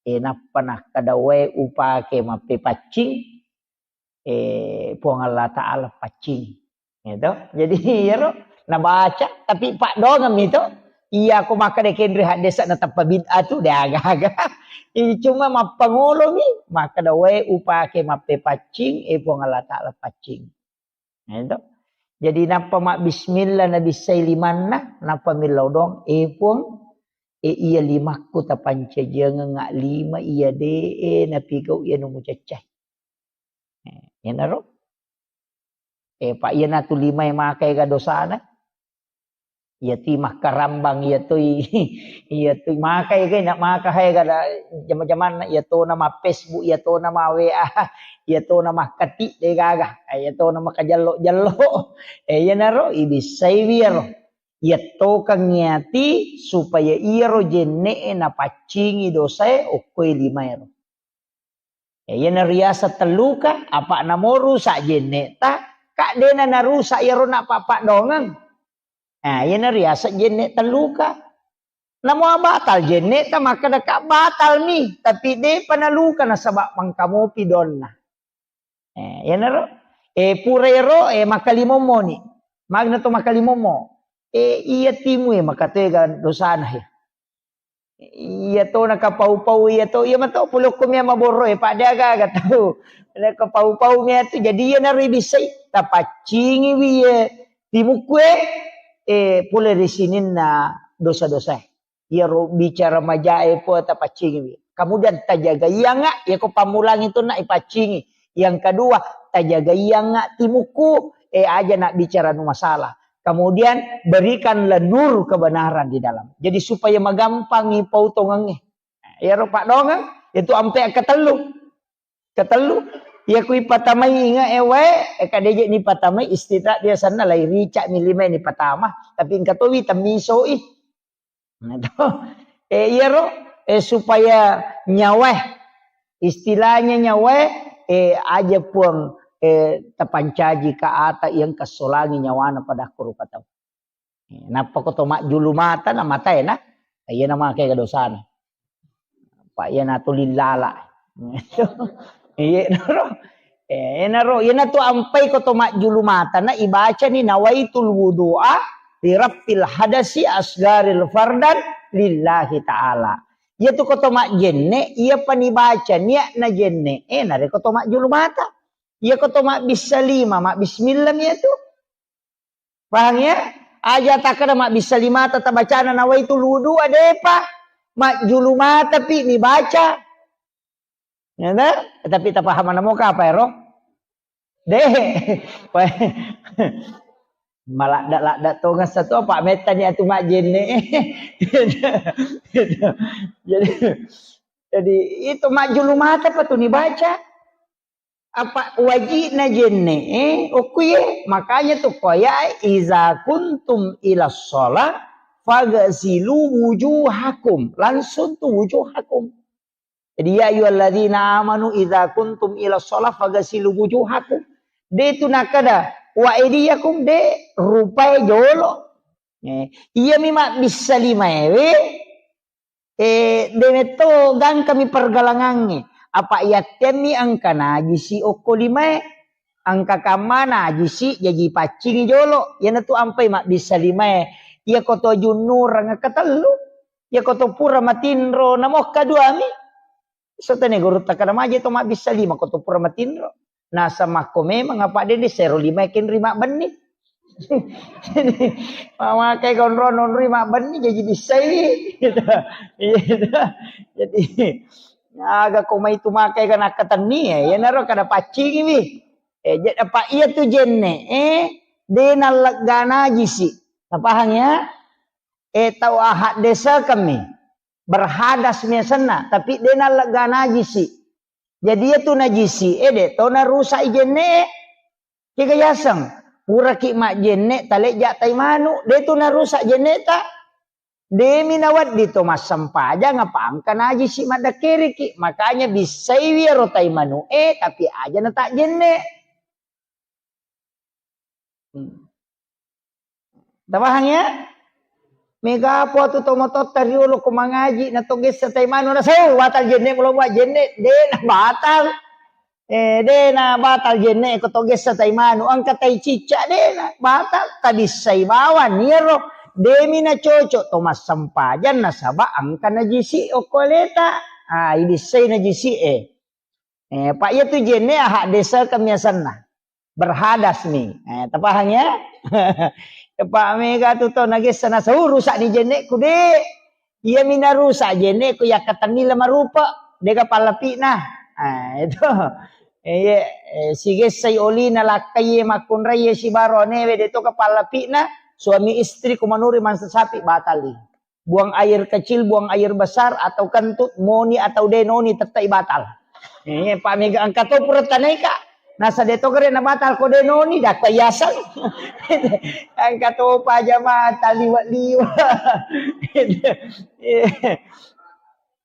E nappa nakkeda wae upake mappepaccing. Eh, Puang Allah Ta'ala paccing. Gitu. Jadi, iyaro nabaca, tapi paddoangeng mi to. Iya, ko makkeda kenri haddesa na tappa bid'ah tu, de aga-aga. Ini cuma mappangolomi, makkeda wae upake mappepaccing, eh, Puang Allah Ta'ala paccing. Gitu. Jadi, nappa mabbismillah, nabissai limanna, nappa millau doang, eh, Puang, eh, iya limakku tapancajiangeng lima, iya de, eh, napigau iya nu mucaccai. Eh, iyanaro. Eh, pa iyanatu limae makaega dosana. Iyatu makkarambang, iyatu, iyatu makaega, na maka haega da jama-jamanna, iyatona ma Facebook, iyatona ma W A, iyatona makkati de gaga, iyatona makajello-jello. Eh, iyanaro ibissai wiyaro. Iyattokang iyati supaya iyaro jenne'e napaccingi dosae okkoe limaero. Ya, iyana riaseng telluka, apa namo rusak jenne'ta, ka dena narusak iyaro napappaddoangeng. Nah, iyana riaseng jenne' talluka. Namo batal jenne' ta makkeda ka batal mi, tapi de'pa naluka nasaba' mangkamopi donna. Eh, iyanaro. Eh, pura ero, eh, makkalimommo ni. Magna to makkalimommo. Eh, iya timu e makatega dosana he. Iya to nakapau-pau iya to, iya mato pulokko mia maborro e, pada aga-aga tau. Nakapau-pau mia tu, jadi iyanaro ibissai, tapaccingi wi ye timukku e, eh, pole ri sininna dosa-dosa e. Iyaro bicara majae po tapaccingiwi. Kemudian tajagaianga, iyako pammulangi tu na ipaccingi. Yang kedua, tajagaianga timukku, eh, aja na bicara nu masalah. Kemudian berikanlah nur kebenaran di dalam. Jadi supaya magampangi pautongangnge. Iyaro padongeng, itu ampe ketellu. Ketellu, iya kui patamai inge e wae, e kadeje ni patamai istirahat biasanna lai rica mi lima ni patama, tapi engka towi temmiso i. Nah, to. Eh, iyaro, eh, supaya nyawae, istilahnya nyawae, eh, aja puang, eh, tapancaji ka ata yang kesolangi nyawana pada kuru katau. Eh, nappa ko to majjulu mata na matae na, iya na make dosana. Pak iya na tuli lala. Iya naro. Eh, naro, iya na tu ampai ko to majjulu mata na ibaca ni nawaitul wudu'a li rafil hadasi asgaril fardan lillahi ta'ala. Iya tu ko to majjenne, iya pa nibaca niat na jenne, eh, nare ko to majjulu mata. Iya ko to mabbissa lima, mabbismillah mi iya tu. Paham ya? Aja takkeda mabbissa limata tabacana nawaitul wudu'a, depa. Majjulu mata pi nibaca. Ya ta? Tapi tapahamana moka apa ero? De. Maladda-ladda tonga satu apa mettani atu majjenne. Jadi, jadi itu majjulu mata pa tu nibaca. Apa wajibna jenne, eh, okkuye. Makanya tu koya, "Iza kuntum ila sholat, fagasilu wujuhakum." Langsung tu wujuhakum. Jadi, "Ya ayyuhalladzina amanu iza kuntum ila sholat, fagasilu wujuhakum." De tu nakada, "Wa aidiyakum," de rupai jolo. Eh, iya mi mabbissa limaewe, Eh, de metto gangkami pergalangangnge. Apa yattemmi engka najisi okko limae. Engka kamma najisi jaji paccingi jolo. Iyanatu ampai mabbissa limae. Iyako to junnureng ketellu. Iyako to pura matinro namokka duami. Sotene gurutta kada maje to mabbissa lima ko to pura matinro. Nasamakko memang apa de, de sero lima kenri mabbenni. Mamakai konro nonri mabbenni jadi bissai. Gitu. Iya, gitu. Jadi aga ko mai tu makai kan akkatenni ya, iyanaro kada paccingi wi. Eh, ja-, apa iya tu jenne, eh, de nallegga najisi. Tapahang ya? Eh, tau ahak desa kami. Berhadas miasenna, tapi de nallegga najisi. Jadi iyatu najisi e de to narusak i jenne e. Kega yaseng, puraki majjenne talejja tai manu, de tu narusak jenne ta. Demi nawedding to massempajang apa engka najisi maddakkeriki. Makanya bissaiwi ero tai manu e, tapi aja na tak jenne. Hmm. Tapahang ya? Mega po tu tomatotta riolo ko mangaji na to gessa tai manu na sau batal jenne, mulo buat jenne, de na batal. Eh, de na batal jenne ko to gessa tai manu, engka tai cicca de na batal, tabissai bawang iyaro, demi na cocok to massempajang nasaba engka najisi okko aleta. Ah, ibissai najisi e. Eh, pa iya tu jenne aha desa kemiasanna. Berhadas mi. Eh, tapahang ya? Pak mega tu to nagessa nasau rusak ni jenneku de. Iya mi narusak jenneku yakkatenni le marupa. Dega pallapina. Ah, itu. Eh, iya, eh, sigessai olina lakkai makkunrai sibaro anewe de to ka pallapina. Suami istri kumanuri mansa sapi batali. Buang air kecil, buang air besar, atau kentut, moni atau denoni, tettai batal. Eh, pa mega engka to pura tanai ka. Nasa de to gere na batal ko denoni, dakka yaseng. Engka to pa jamaah taliwa-liwa.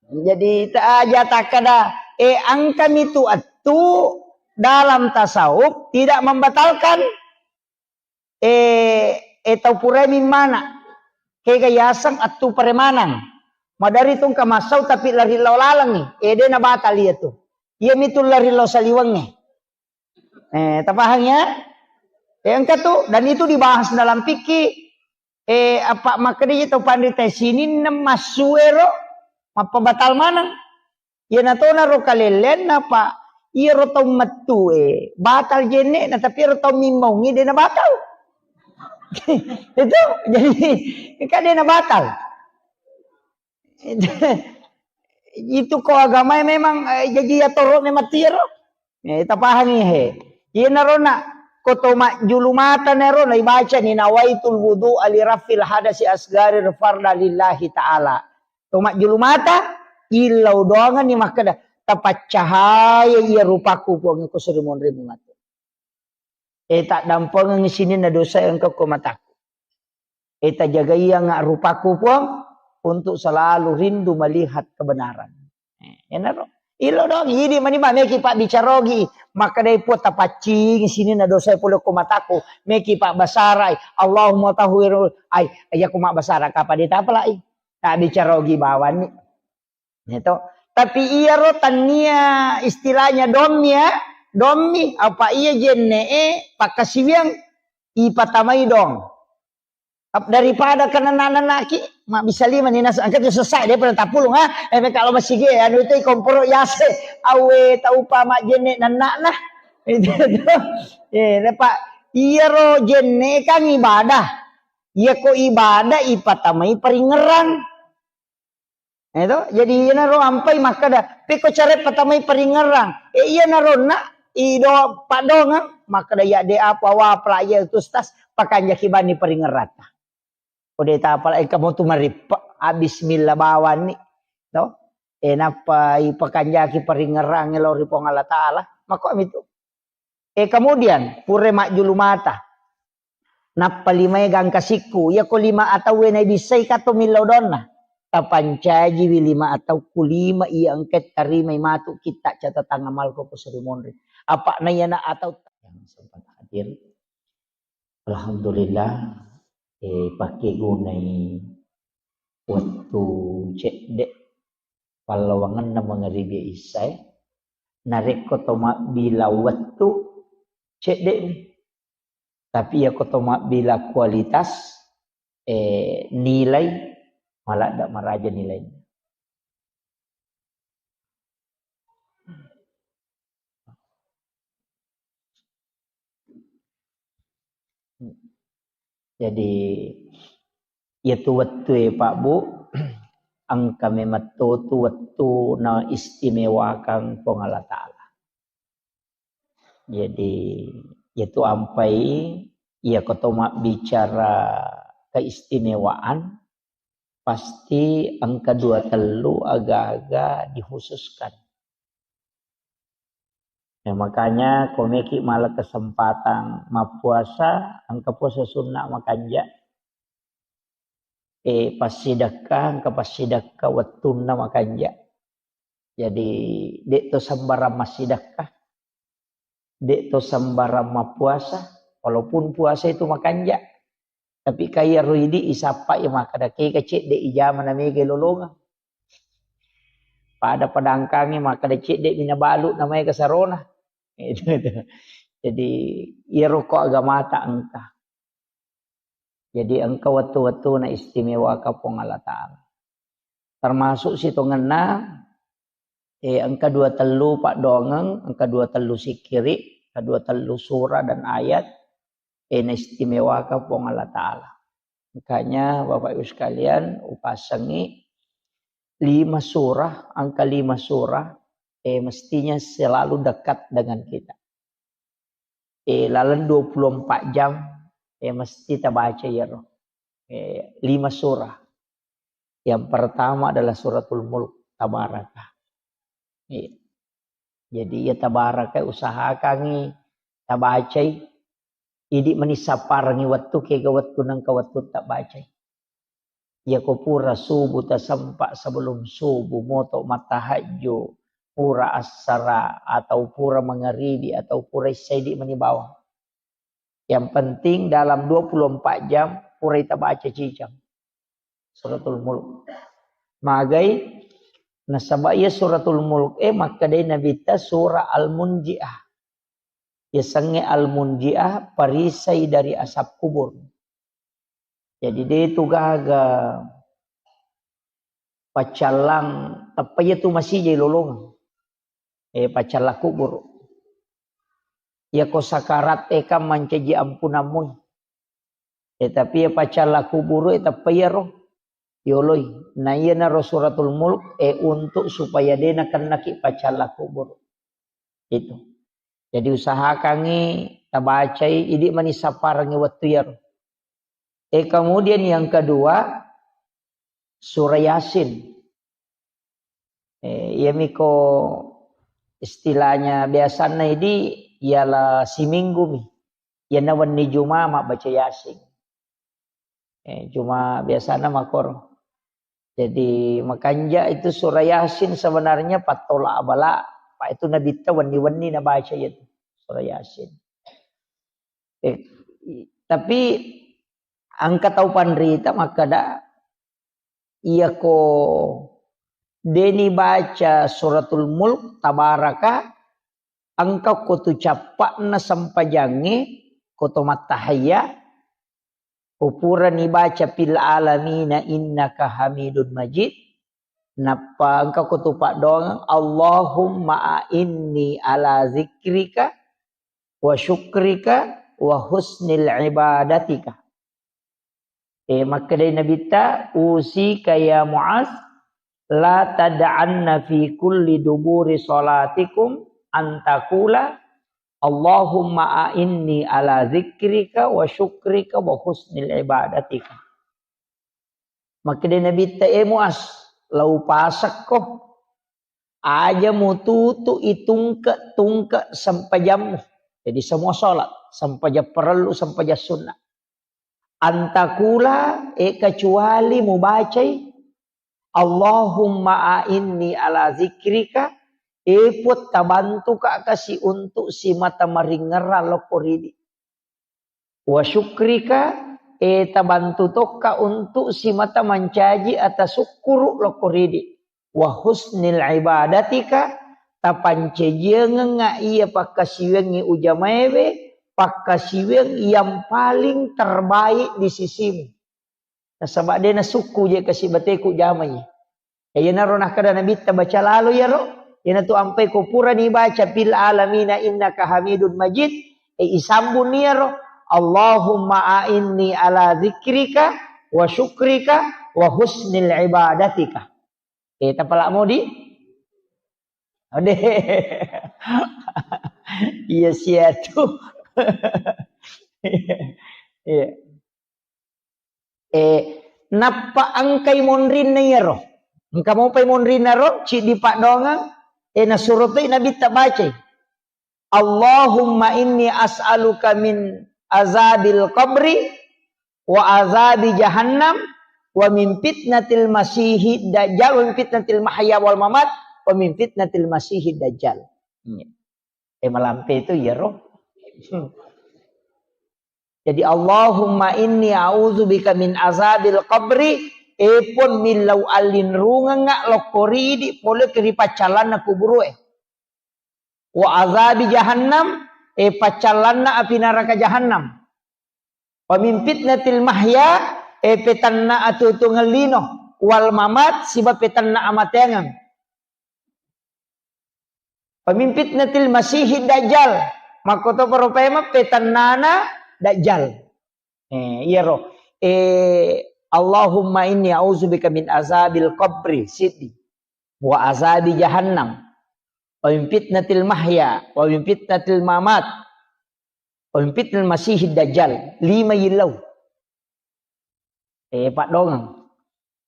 Jadi ta aja takkada, eh, engka mi tu attu dalam tasawuf tidak membatalkan eh, e tau purai mimmana. Kega yaseng attu paremanang. Madari tungka massau tapi lari lao lalengngi. E de nabatal iya tu. Iya mitu lari lao saliwengnge. Eh, tapahang ya? Eh, engka tu, dan itu dibahas dalam fikih. Eh, apa makkedai tau panrita sininna massuero mappabatal maneng. Iyana tona ro kalelleanna, Pak. Iyaro tau mettue batal jenne'na, tapi iyaro tau mimmaungngi de nabatal. Itu jadi kan de nabatal. Itu ko agamae memang, eh, jaji atoro memang tiaro. Eh, tapahangi he. Iyanaro na ko to majjulu mata nero na ibaca ni nawaitul wudu ali rafil hadasi asgari farda lillahi ta'ala. To majjulu mata, illau doangan ni makkeda, tapaccahaya iya rupaku Puang ko seri monri matu. Eh, taddampengengngi sininna dosa engka ko mataku. Eh, tajagaianga rupaku Puang untuk selalu rindu melihat kebenaran. Eh, enaro. Ilo dong, idi mani ba meki pabbicarogi. Maka dai Puang tapaccing sininna dosa pole ko mataku. Meki pabbasarai. Allahumma tahhir ai. Iya ko mabbasara kapa de tapalai. Tabbicarogi bawanni. Gitu. Tapi iyaro tannia istilahnya dommi ya, dommi apa iya jenne'e pakkasiwiang ipatamai dong. Ap-, daripada kena nananaki, mabbisa lima ni nas-, angka tu sesak dia pada tapulung ha. Eh, kalau masih ge anu itu komporo yase, awe taupa majjenne nanakna. Itu tuh. Eh, lepa iyaro jenne kan ibadah. Iya ko ibadah ipatamai paringerang. Eh, to? Jadi iyanaro ampai makkeda, pekko care patamai paringerang. Eh, iyanaro na ido padongang makkeda ya de apa wa pelajar itu stas pakanjaki bani paringerata. Kode tapala engka mo tu marippa, ah, bismillah bawanni. To? Eh, nappa ipakanjaki paringerang lo ri Puang Allah Ta'ala. Mako ami tu. Eh, kemudian, pure majjulu mata. Nappa limae gangka sikku. Iya ko lima atauwe naibissai kato millau donna. Tapancajiwi lima atau ku lima iya engka tarimai matu kitta catatan amalku ko seri monri. Apa na iyana atau yang sempat hadir. Alhamdulillah, eh, pakkegunai wettu cedde pallawangenna mangaribi issae. Narekko to mabbila wettu, cedde'mi. Tapi iyako to mabbila kualitas, eh, nilai, maladde maraja nilainna. Jadi, iyatu wettue, Pak, Bu, engka memang totu wettu na istimewakang Puang Allah Ta'ala. Jadi, iyatu ampai, iyako to mabbicara keistimewaan, pasti engka dua tellu aga-aga dikhususkan. Ya, makanya ko meki mala kesempatan mappuasa, engka puasa sunna makanja. Eh, passidekka, engka passidekka wettunna makanja. Jadi, de' to sembarang massidekka. De' to sembarang mappuasa, walaupun puasa itu makanja. Tapi kaya ro idi isappa ya makkeda kega cedde ijama na mega lolongang. Pada padangkangi makkeda cedde mina balu na mega sarona. Itu, itu. Jadi, iyaro ko agamata engka. Jadi, engka wettu-wettu na istimewaka Puang Allah Ta'ala. Termasuk sitongenna, eh, engka dua tellu paddoangeng, engka dua tellu sikkiri, engka dua tellu surah dan ayat, eh, na istimewaka Puang Allah Ta'ala. Makanya, Bapak Ibu sekalian, upasengi lima surah, engka lima surah, eh, mestinya selalu dekat dengan kita. Eh, laleng dua puluh empat jam, eh, mesti tabaca iyaro. Eh, lima surah. Yang pertama adalah Suratul Mulk, Tabaraka. Iya. Jadi, iya Tabaraka usahakangi tabacai. Idi meni sapparengi wettu, kega wettu nengka wettu tabacai. Iyako pura subuh tasempa, sebelum subuh moto mattahajju, pura assara atau pura mangaribi atau pura issaidi meni bawang. Yang penting dalam dua puluh empat jam purai tabaca cijang. Suratul Mulk. Magai, nasaba iya Suratul Mulk e makkedai Nabitta surah Al-Munjiah. Yasengnge Al-Munjiah, perisai dari asap kubur. Jadi de tu gaga paccallang, tappa iya tu masijai lolongeng. Eh, paccallang kubur. Iyako sakarat e kan mancaji ampunammu. Eh, tapi iya paccallang kubur e tappa iyaro yoloi. Na iyanaro Suratul Mulk e untuk supaya de nakennaki paccallang kubur. Itu. Jadi usahakangngi tabacai, idi mani sapparengngi wettu iyaro. Eh, kemudian yang kedua, surah Yasin. Eh, iyamiko istilahnya biasanna idi, ialah siminggu mi. Iyana wenni Juma mabbaca Yasin. Eh, cuma biasana makoro. Jadi, makanja itu surah Yasin sebenarnya pattola abala, Pak, itu Nabitta wenni-wenni nabaca itu surah Yasin. Eh, i-, tapi engka tau panrita makkeda, iyako deni baca Suratul Mulk, Tabaraka, engka ko tu cappa'na sempajangnge, ko to mattahayya, ko purani baca fil alamina innaka hamidun majid, nappa engka ko tu paddoangeng, Allahumma a'inni ala zikrika wa syukrika wa husnil ibadatika. Eh, makkedai Nabitta, "Usika ya Muaz, la tad'anna fi kulli duburi salatikum an taqula, Allahumma a'inni ala zikrika wa syukrika wa husnil ibadatika." Makkedai Nabitta, "Eh Muaz, lau pasekko, aja mututu itungke-tungke sempajammu." Jadi semua salat, sempajang parellu, sempajang sunnah. An taqula, eh, kecuali mubacai, "Allahumma a'inni ala zikrika," eh, Puang, tabantuka kasi untuk simata maringerrang lokko ridi. "Wa syukrika," eh, tabantu tokka untuk simata mancaji atasukkuru lokko ridi. "Wa husnil ibadatika," tapancajiangengnga iya pakkasiwiangngi ujamaewe, pakkasiwiang yang paling terbaik di sisimu. Nasaba de nasukku je kasi bateku jamai. Eh, iyanaro nakkeda Nabitta, "Baca lalo iyaro." Iyanatu ampai ko purani baca fil alamina innaka hamidun majid, eh, isambung iyaro, "Allahumma a'inni ala zikrika wa syukrika wa husnil ibadatika." Eh, tapala modi? Ode. Iya siatu. Iya. Eh, nappa engkai monrinna iyaro. Engka mopai monrinna ro, ciddi paddoangeng, eh, nasuro toi Nabitta bacai. "Allahumma inni as'aluka min azabil qabri wa azabi jahannam wa min fitnatil masihid dajjal wa min fitnatil mahya wal mamat wa min fitnatil masihid dajjal." Iya. Eh, malampe itu iyaro. Jadi, "Allahumma inni a'udzubika min azabil qabri," eh, Puang, millau allinrungengnga lokko ridi pole ri paccallanna kuburue. "Wa azabi jahannam," eh, paccallanna api naraka jahannam. "Wa min fitnatil mahya," eh, petanna atuo-tuongeng lino, "wal mamat," siba petanna amateangeng. "Wa min fitnatil masihid dajjal," makkotoparo paimeng petannana dajjal. Eh, iyaro. Eh, "Allahumma inni a'udzubika min azabil qabri," siddi. "Wa azabi jahannam. Wa min fitnatil mahya. Wa min fitnatil mamat. Wa min fitnatil masihid dajjal." Lima yillau. Eh, paddoangeng.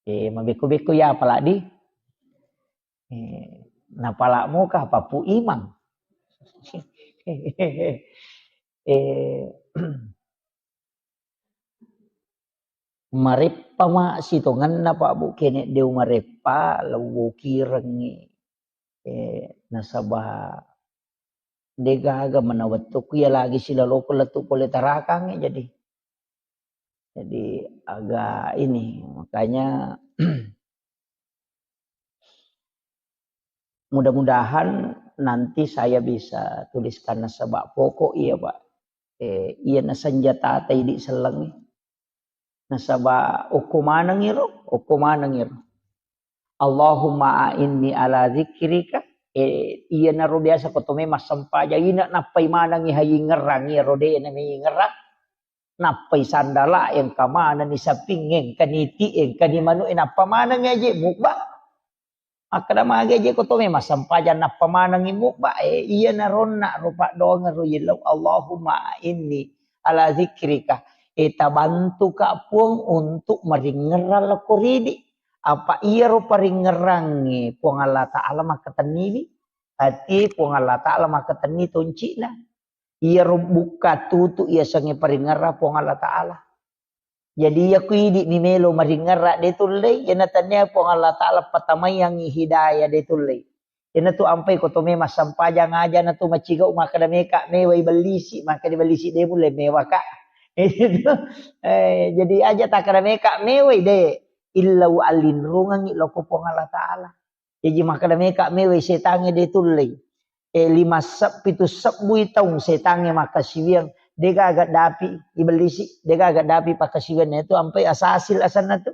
Eh, mabekko-bekko ya apaladi. Eh, napala muka papu imang. Eh, mareppa ma sitongenna, Pak, Bu, kene deu mareppa, lewwo kirengngi. Eh, nasaba degaga mana wettukku iya lagi silaloko lettu pole tarakang, jadi. Jadi agak ini, makanya mudah-mudahan nanti saya bisa tuliskan nasaba pokok iya, Pak. Eh, iya na senjata ta idi sellengngi. Nasaba okko maneng iro, okko maneng iro. Allahumma a'inni ala dzikrika. Eh, iya naro biasa ko to memang sempajang ina nappai manengngi hayingerang iyaro de na meyingerang. Nappai sandala engka manenni saping, engka niti, engka ni manu, eh, nappa maneng aje mubba. Makkeda magi aje ko to memang sempajang nappa manengngi mubba, eh, iya naronna ro paddoangeng ro yellau, Allahumma inni ala dzikrika. Eh, tabantuka Puang untuk maringngerang lako ridi. Apa iyaro paringngerangnge Puang Allah Ta'ala makkatenniwi. Ati Puang Allah Ta'ala makkatenni toncina. Iyaro bukka tutu iya sengnge paringngerang Puang Allah Ta'ala. Jadi iya ku idi mi melo maringngerang de tullei, iyana tania Puang Allah Ta'ala patamaiangngi hidayah de tullei. Iyana tu ampai ko to memang sempajang aja na tu macigau makkeda meka mewai bellisi, makkeda bellisi de mulle mewaka. Itu. Eh, jadi aja takkeda meka mewai de, illau allinrungengngi loko Puang Allah Ta'ala. Jaji makkeda meka mewai setangnge de tullei. Eh, lima seb-, pitu sebbui taung setangnge makkasiwiang, degaga dapi ibellisi, degaga dapi pakkasiwianna itu ampai asasil asenna tu.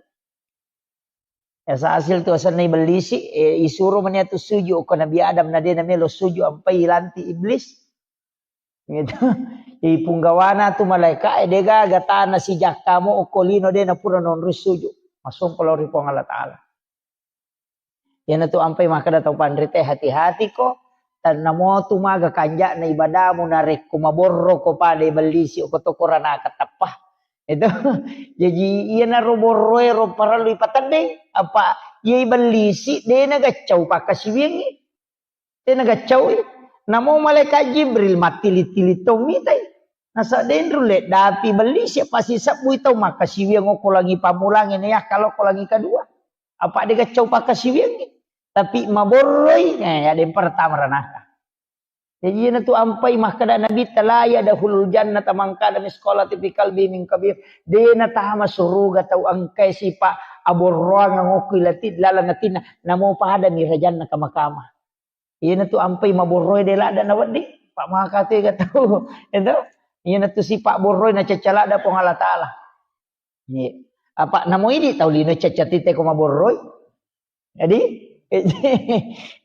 Asasil tu asenna ibellisi, eh, isuro mani atu suju ko Nabi Adam na de na melo suju ampai ilanti iblis. Gitu. Ipunggawana tu malaika, eh, degaga tana sijakka mo okko lino de na pura nonroi suju. Masompa lao ri Puang Allah Ta'ala. Iyana tu ampai makkeda tau panrita, hati-hati ko, tannamo tu maga kanja'na ibadamu narekko maborro ko pada ibellisi ko to koranaka teppa. Itu. Jaji iyana ro borroe ro parellu ipateddeng, apa iya ibellisi de na gaccau pakkasiwiangngi. De na gaccaui. Namo malaikat Jibril mattili-tili to mitai. Nasa de nrulle dapi bellisi pasi sebbui tau makkasiwiang okko langi pammulangnge na yakka lokko langi kedua. Apa de gaccau pakkasiwiangngi. Tapi maborroi, eh, ya de pertama ranaka. Jadi iyana tu ampai makkeda Nabi, "La yadkhulul jannata man kana mitsqala dzarratin fi qalbihi min kibr." De na tama suruga tau engkai sipa aborroang okko ilati laleng atinna, namo pada mi rajanna kama-kama. Iyana tu ampai maborroe de ladda na wedding, pa maka tu ega tau. Itu. Iyana tu sipa borroe na cacca ladda Puang Allah Ta'ala. Iya. Apa namo idi tau lino cacca tite ko maborroi. Jadi,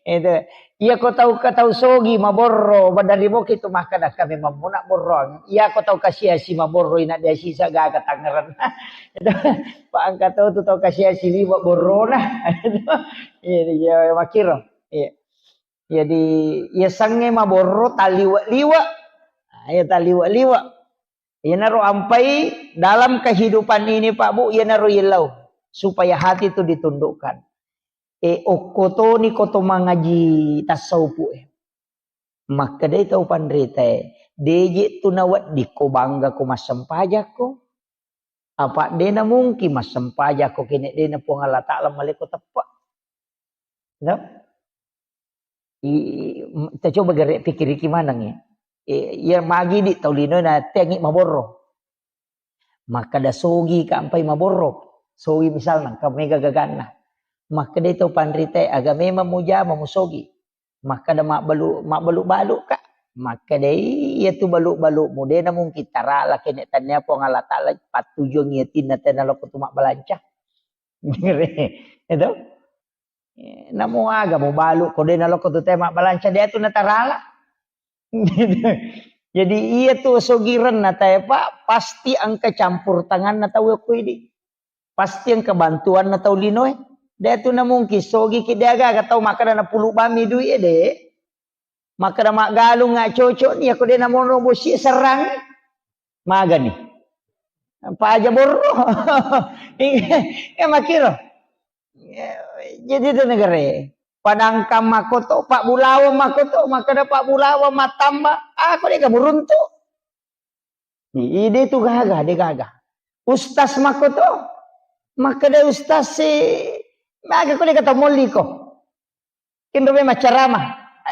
itu. Iya ko tau ka tau sogi maborro, badari boki tu makkeda kami mammuna borroang. Iya ko tau kasiasi maborroi na dia sisa gaga tangerang. Itu. Pa engka tau tu tau kasiasi liwa borrona. Itu. Iya, iya, makkiro. Iya. Jadi, iya sengnge maborro taliwe-liwe. Nah, iya taliwe-liwe. Iyanaro ampai dalam kehidupan ini, Pak Bu, iyanaro yellau supaya hati itu ditundukkan. Eh, okko toni ko to mangaji tasawufu, eh. Makkedai tau panritae, deje tu nawedding ko bangga ko massempajakko. Apa dena mungkin massempajakko kene dena Puang Allah Ta'ala maleko teppe. No? I, m-, kita coba gere pikiriki maneng ya. Eh, iya magi di tau lino na tengi maborro. Makkeda sogi ka ampai maborro. Sogi misalna, ka mega gaganna. Makkeda tau panritae, aga memang mujama musogi. Makkeda mabbalu-, mabbalu-balu ka. Makkeda iya tu balu-balu mu dena mungkin tarala kene tania Puang Allah Ta'ala pattujuang iya tinna tena loko tu mabbalanca. Itu. Eh, namo aga mubalu ko de naloko tu te mabbalanca de tu natarala. Jadi iya tu sogirenna tae, Pak, pasti engka campur tanganna tau ko idi. Pasti engka bantuanna tau linoe. De tu na mungkin sogi ki de aga-aga tau makkeda na pulu bami duit e de. Makkeda maggalung nga cocok ni, ako de namono bosi serrang. Magani. Paja borro. Iya, makkiro. Jadi itu negara. Padangkang makoto, Pak Bulawa makoto, makkeda Pak Bulawa matamba, ako de kamu runtu. Ide tu gaga, de gaga. Ustaz makoto, makkeda ustaz si, maga ko de kata molliko. Kinro me maccarama.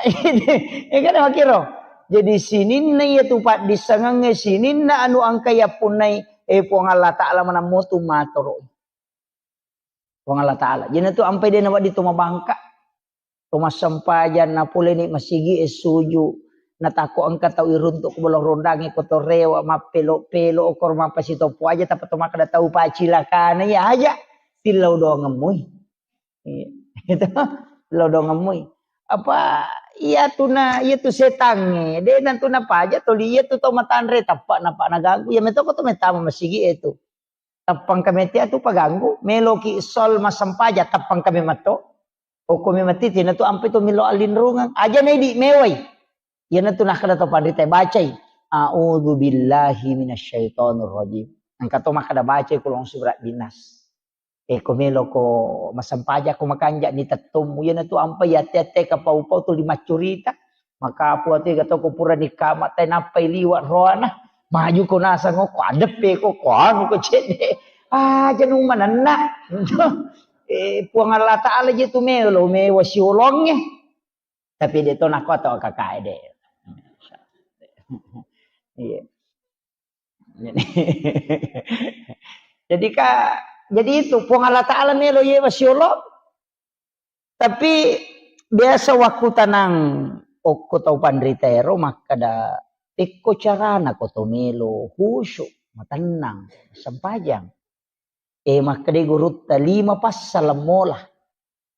Iya kan makkiro. Jadi sininna iya tu paddissengengnge, sininna anu engka yappunnai, eh, Puang Allah Ta'ala manammo tu matoro. Puang Allah Ta'ala. Jadi tu ampai de' nawedding to mabangka. To massempajang na pole ni masigi e suju. Na tako engka tau iruntuk ko bolong rondangi ko to rewa mappelo-pelo okor mappasitopo aja tappa to makkeda tau pacilakana iya aja. Tillau doangeng mui. Iya. Itu lo dongeng mui. Apa iya tu na, iya tu setangnge. De' na tu napaja toli iya tu tau matanre tappa napa naganggu. Iya metoko tu metama masigi e tu. Tappang kami tia tu paganggu. Meloki sol massempajang tappang kami matto. Okko mi mati tina tu ampe tu milo alinrungeng. Aja na idi mewai. Iya na tu nakkeda tau panrita bacai. A'udzu billahi minasyaitonir rajim. Engka to makkeda bacai kulong surat binas. E, ko melo ko massempajang ko makanja ni tettommu. Iya na tu ampai yatte-yatte kapau-pau tu lima curita. Maka apa tu ga to ko pura ni kama te nappai liwa roana. Maju ko nasang ko adeppe ko, ko anu ko cedde. Ah, janu manenna. Eh, Puang Allah Ta'ala je tu melo, mewa siolongnge. Tapi de' to nako to kakae de'. Iya. Jadi ka, jadi itu Puang Allah Ta'ala melo yewa siolo. Tapi biasa waktu tanang okko tau panrita ero makkeda, tekko carana ko to melo khusyuk, matennang, sempajang. Eh, makkeda gurutta lima passaleng mola.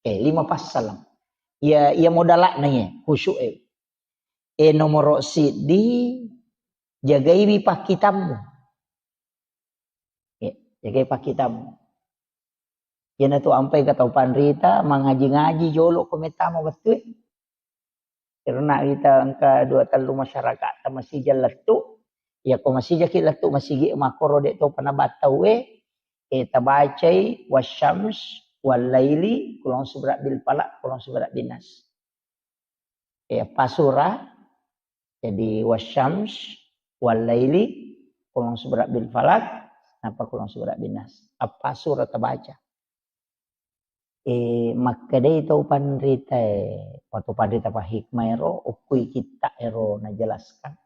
Eh, lima passaleng. Iya, iya modalakna iya, khusyuk e. Eh, nomoro siddi, jagaiwi pakkitammu. Eh, jagai pakkitammu. Iyana tu ampai ka tau panrita, mangaji-ngaji jolo ko metama wettue. Karena kita engka dua tellu masyarakat ta masija lettu. Ya ko masijaki lettu masigi makkoro de' topa nabattau e, eh, tabacai wasyams wallaili kulong subra bil falak kulong subra binas. Eh, apa surah? Jadi wasyams wallaili kulong subra bil falak napa kulong subra binas. Apa surah tabaca? Eh, makkedai tau panrita e, waktu panrita pa hikmah ero, ukkui kitta ero najelaskan.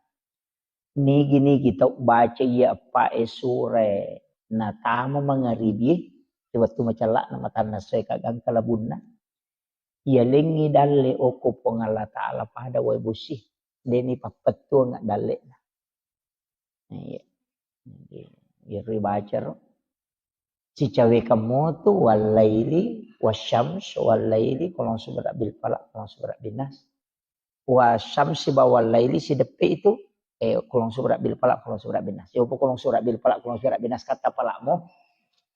Nigi-nigi tau baca iya eppa e sura e natama mangaribie, di wettu macella'na matanna soe kagangka labunna. Iya lengngi dalle okko Puang Allah Ta'ala pada wae bosi. Deni pappettuang dalle'na. Iya. Iya, ribaca ro. Sicawekang motu wallaili, wasyams, wallaili, kulong subra bil falak, kulong subra binas. Wasyamsi ba wallaili sideppe itu, eh, kulong subra bil falak, kulong subra binas. Yopo kulong subra bil falak, kulong subra binas kata palakmu.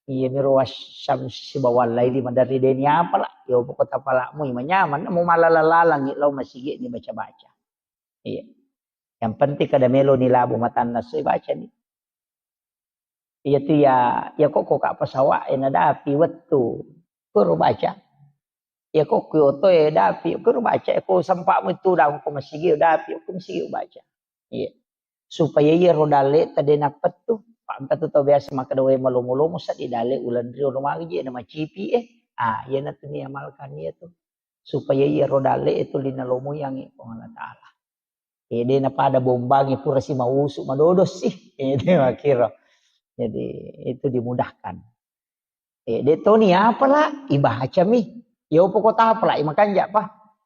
Iya miro wasyamsi ba wallaili maderri deni apa lah. Yopo kota palakmu, manyaman, mau malala-lalangi, lau masigi ni baca-baca. Iya. Yang penting kada melo ni labu matanna soi baca ni. Iya tu ya, ya kok kok apa sawak ya nadapi wettu. Kuro baca. Ya kok kyoto ya dapi, kuro baca. Ya kok sempakmu itu dah kok masigi dapi, kok masigi baca. Iya. Supaya iya ro dalle tadi napet tu. Pak empat tu tau biasa makan doa malomo-lomo sadi dalle ulan rio no magi je na macipi eh. Ah, iya na tu ni amalkan iya tu. Supaya iya ro dalle itu lina lomo yang Puang Allah Ta'ala. Eh, de' napada bombangi pura si mausu madodo sih. Eh, de' makkiro. Jadi itu dimudahkan. Eh, de' toni apa lah, ibacami. Ya upo kota apa lah, imakanja apa.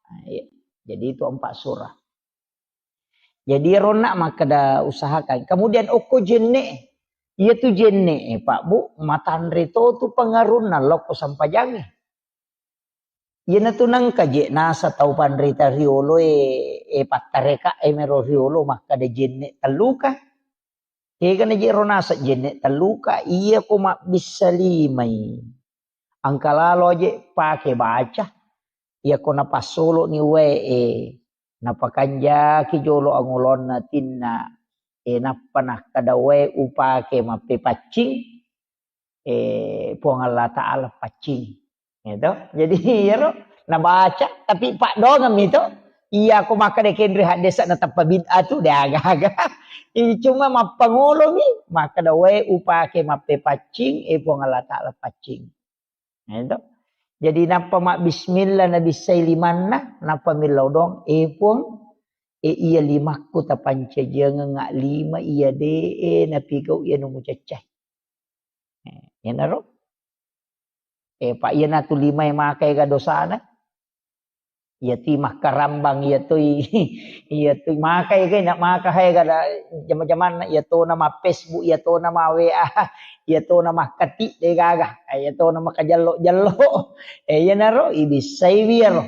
Nah, iya. Jadi itu empat surah. Jadi ronna makkeda usahakan. Kemudian okko jenne. Iya tu jenne, eh, Pak Bu, matanre to tu pengarunna lokko sampajangi. Iyanatu nengka je nasa tau panrita riolo e, e pattareka e mero riolo makkeda jenne telluka. Kegana je ro nasa jenne telluka, iya ko mabbissa limai. Engka lalo aje pake baca. Iya ko napassolo ni wae e, napakanjaki jolo angolonna tinna. E nappa nakkeda wae upake mappepaccing. Eh, Puang Allah Ta'ala paccing. Gitu. Jadi, iyaro nabaca, tapi pak dongeng itu. Iya, aku makkeda kenri haddesa na tappa bid'ah tu, de aga-aga. Ini cuma mappangolomi, makkeda wae upake mappepaccing, eh, Puang Allah Ta'ala paccing. Gitu. Jadi, nappa ma bismillah, nabissai limanna, nappa millau dong, eh, Puang, E, iya limakku tapancajiangengnga lima iya de'e napigau iya nu mucaccai. E, iyanaro. E, pa iyanatu limae makaega dosana. Iyatui makkarambang, iyatui, iyatui makaega, na maka haega da jama-jamanna, iyatona ma Facebook, iyatona ma W A, iyatona makkati degaga, iyatona makajallo-jallo. E, iyanaro ibissaiwi iyaro.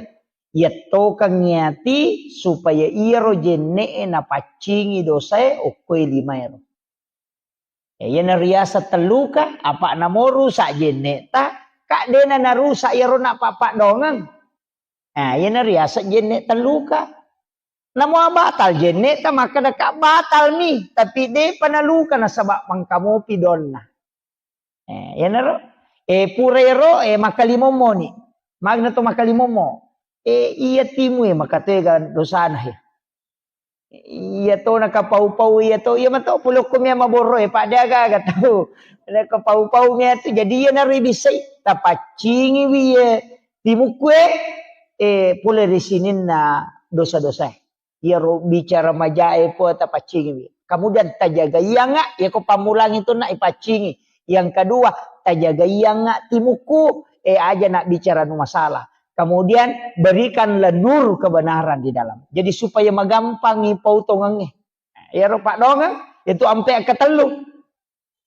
Iyattokeng iyati supaya iyaro jenne'e napaccingi dosae okkoe limaero. E, iyana riaseng telluka, apa namo rusak jenne'ta, ka de'na narusak iyaro napappadongeng. Nah, iyana riaseng jenne' telluka. Namo batal jenne'ta, makkeda ka batal mi, tapi de'pa naluka nasaba mangkamopi donna. Eh, iyanaro. Eh, pura ero, eh, makkalimommo ni. Magna to makkalimommo. Eh, iya timu e makatega dosana he. Iya to nakapau-pau iya to, iya mato pulokko mia maborro e, pada aga-aga tau. Nakapau-pau mia tu, jadi iyanaro ibissai, tapaccingi wi ye timukku e, eh, pole ri sininna dosa-dosa e. Iyaro bicara majae po tapaccingiwi. Kemudian tajagaiangnga, iyako pammulangi tu na ipaccingi. Yang kedua, tajagaiangnga timukku, eh, aja na bicara nu masalah. Kemudian berikanlah nur kebenaran di dalam. Jadi supaya magampangi pautongengnge. Iyaro padongeng, itu ampe ketellu.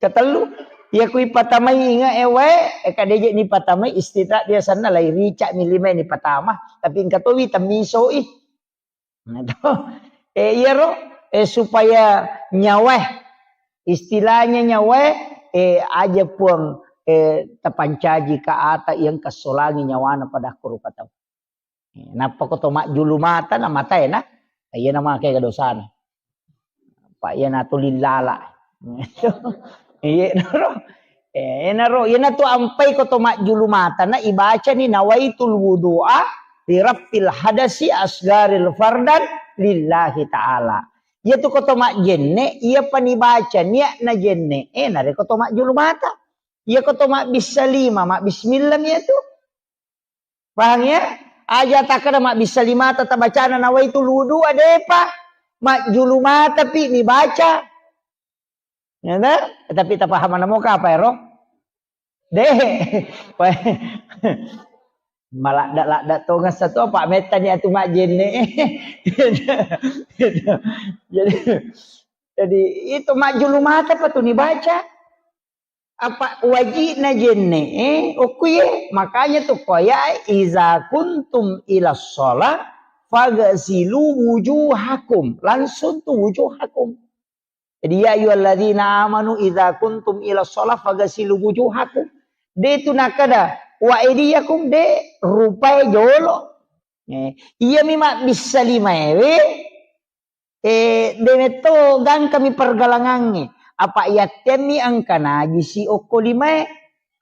Ketellu, iya ku ipatamai inge e wae, e, kadeje ni patamai istirahat biasanna lai rica mi lima ni patama, tapi engka towi temmisoi. Nah, to. Eh, iyaro, eh, supaya nyawae, istilahnya nyawae, eh, aja puang, eh, tapancaji ka ata yang kesolangi nyawana pada kuru patau. Nappa ko to majjulu mata na matae na, iya na makega dosana. Pa iya na tuli lala. Iya naro. Eh, naro, iya na tu ampai ko to majjulu mata na ibaca ni nawaitul wudu'a li rafil hadasi asgaril fardan lillahi ta'ala. Iya tu ko to majjenne, iya pa ni baca niat na jenne, eh, nare ko to majjulu mata. Iya ko to mabbissa lima, mabbismillah mi iya tu. Pahang ya? Aja takkeda mabbissa limata tabacana nawaitul wudu'a, depa. Majjulu mata pi ni baca. Ya ta? Tapi tapahamana moka apa ero? De. Maladda-ladda tonga satu apa metta ni atu majjenne. Jadi, jadi itu majjulu mata pa tu ni baca. Apa wajibna jenne, eh, okkuye. Makanya tu koya, "Iza kuntum ila sholat, fagasilu wujuhakum." Langsung tu wujuhakum. Jadi, "Ya ayyuhalladzina amanu, iza kuntum ila sholat, fagasilu wujuhakum." De tu nakada, "Wa aidiyakum," de rupai jolo. Eh, iya mi mabbissa limaewe, Eh, de metto gangkami pergalangangnge. Apa yattemmi engka najisi okko limae.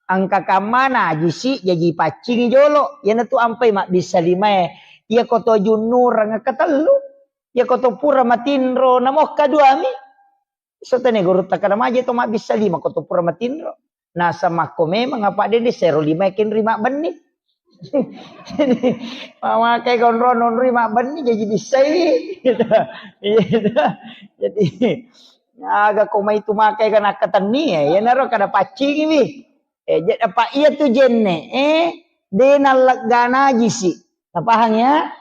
Engka kamma najisi jaji paccingi jolo. Iyanatu ampai mabbissa limae. Iya koto junnureng ketellu. Iya koto pura matinro namokka duami. Sotene gurutta kada maje to mabbissa lima koto pura matinro. Nasamakko memang apa dede sero lima kenri mabbenni. Jadi, mamakai konro nonri mabbenni jadi bissai. Gitu. Iya, gitu. Jadi, aga ko mai tu makai kan akkatenni ya. Iyanaro kada paccingi wi. Eh, jadi apa iya tu jenne, eh, de nallegga najisi. Tapahang ya?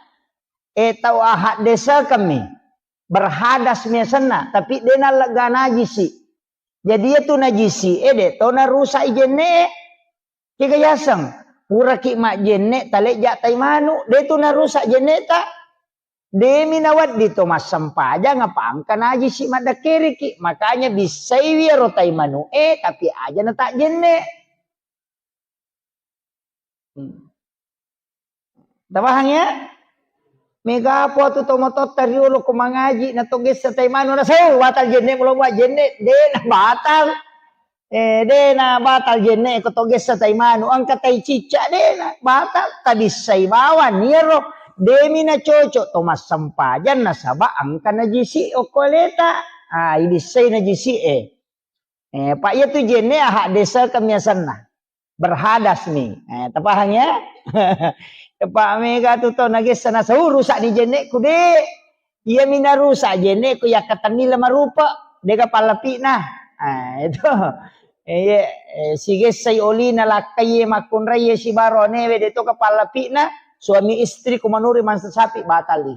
Eh, tau ahad desa kami. Berhadas miasanna, tapi de nallegga najisi. Jadi iya tu najisi, eh, de to narusak i jenne. Kega yaseng, puraki majjenne talejja tai manu, de tu narusak jenneta. Demi nawedding to massempajang apa engka najisi maddekkeriki. Makanya bissaiwi ero tai manu e, tapi aja na tak jenne. Hmm. Tapahang ya? Mega po tu to mototta riolo ko mangaji na to gessa tai manu na sau batal jenne, mulo buat jenne, de na batal. Eh, de na batal jenne ko to gessa tai manu, engka tai cicca de na batal, tabissai bawang iyaro, demi na cocok to massempajang nasaba engka najisi okko aleta. Ah, ibissai najisi e. Eh, pa iya tu jenne ahak desa kemiasanna. Berhadas ni. Eh, tapahang ya? Pak mega tu to nagessa na sau rusak ni jenne ku de. Iya mina rusa jenne ko yakkatenni le marupa, dega pallapi'na. Ah, itu. Eh, iya, eh, sigessai olina lakkai makkunrai sibaro newe de to ka pallapi'na, suami istri ko manuri mansa sapi batali.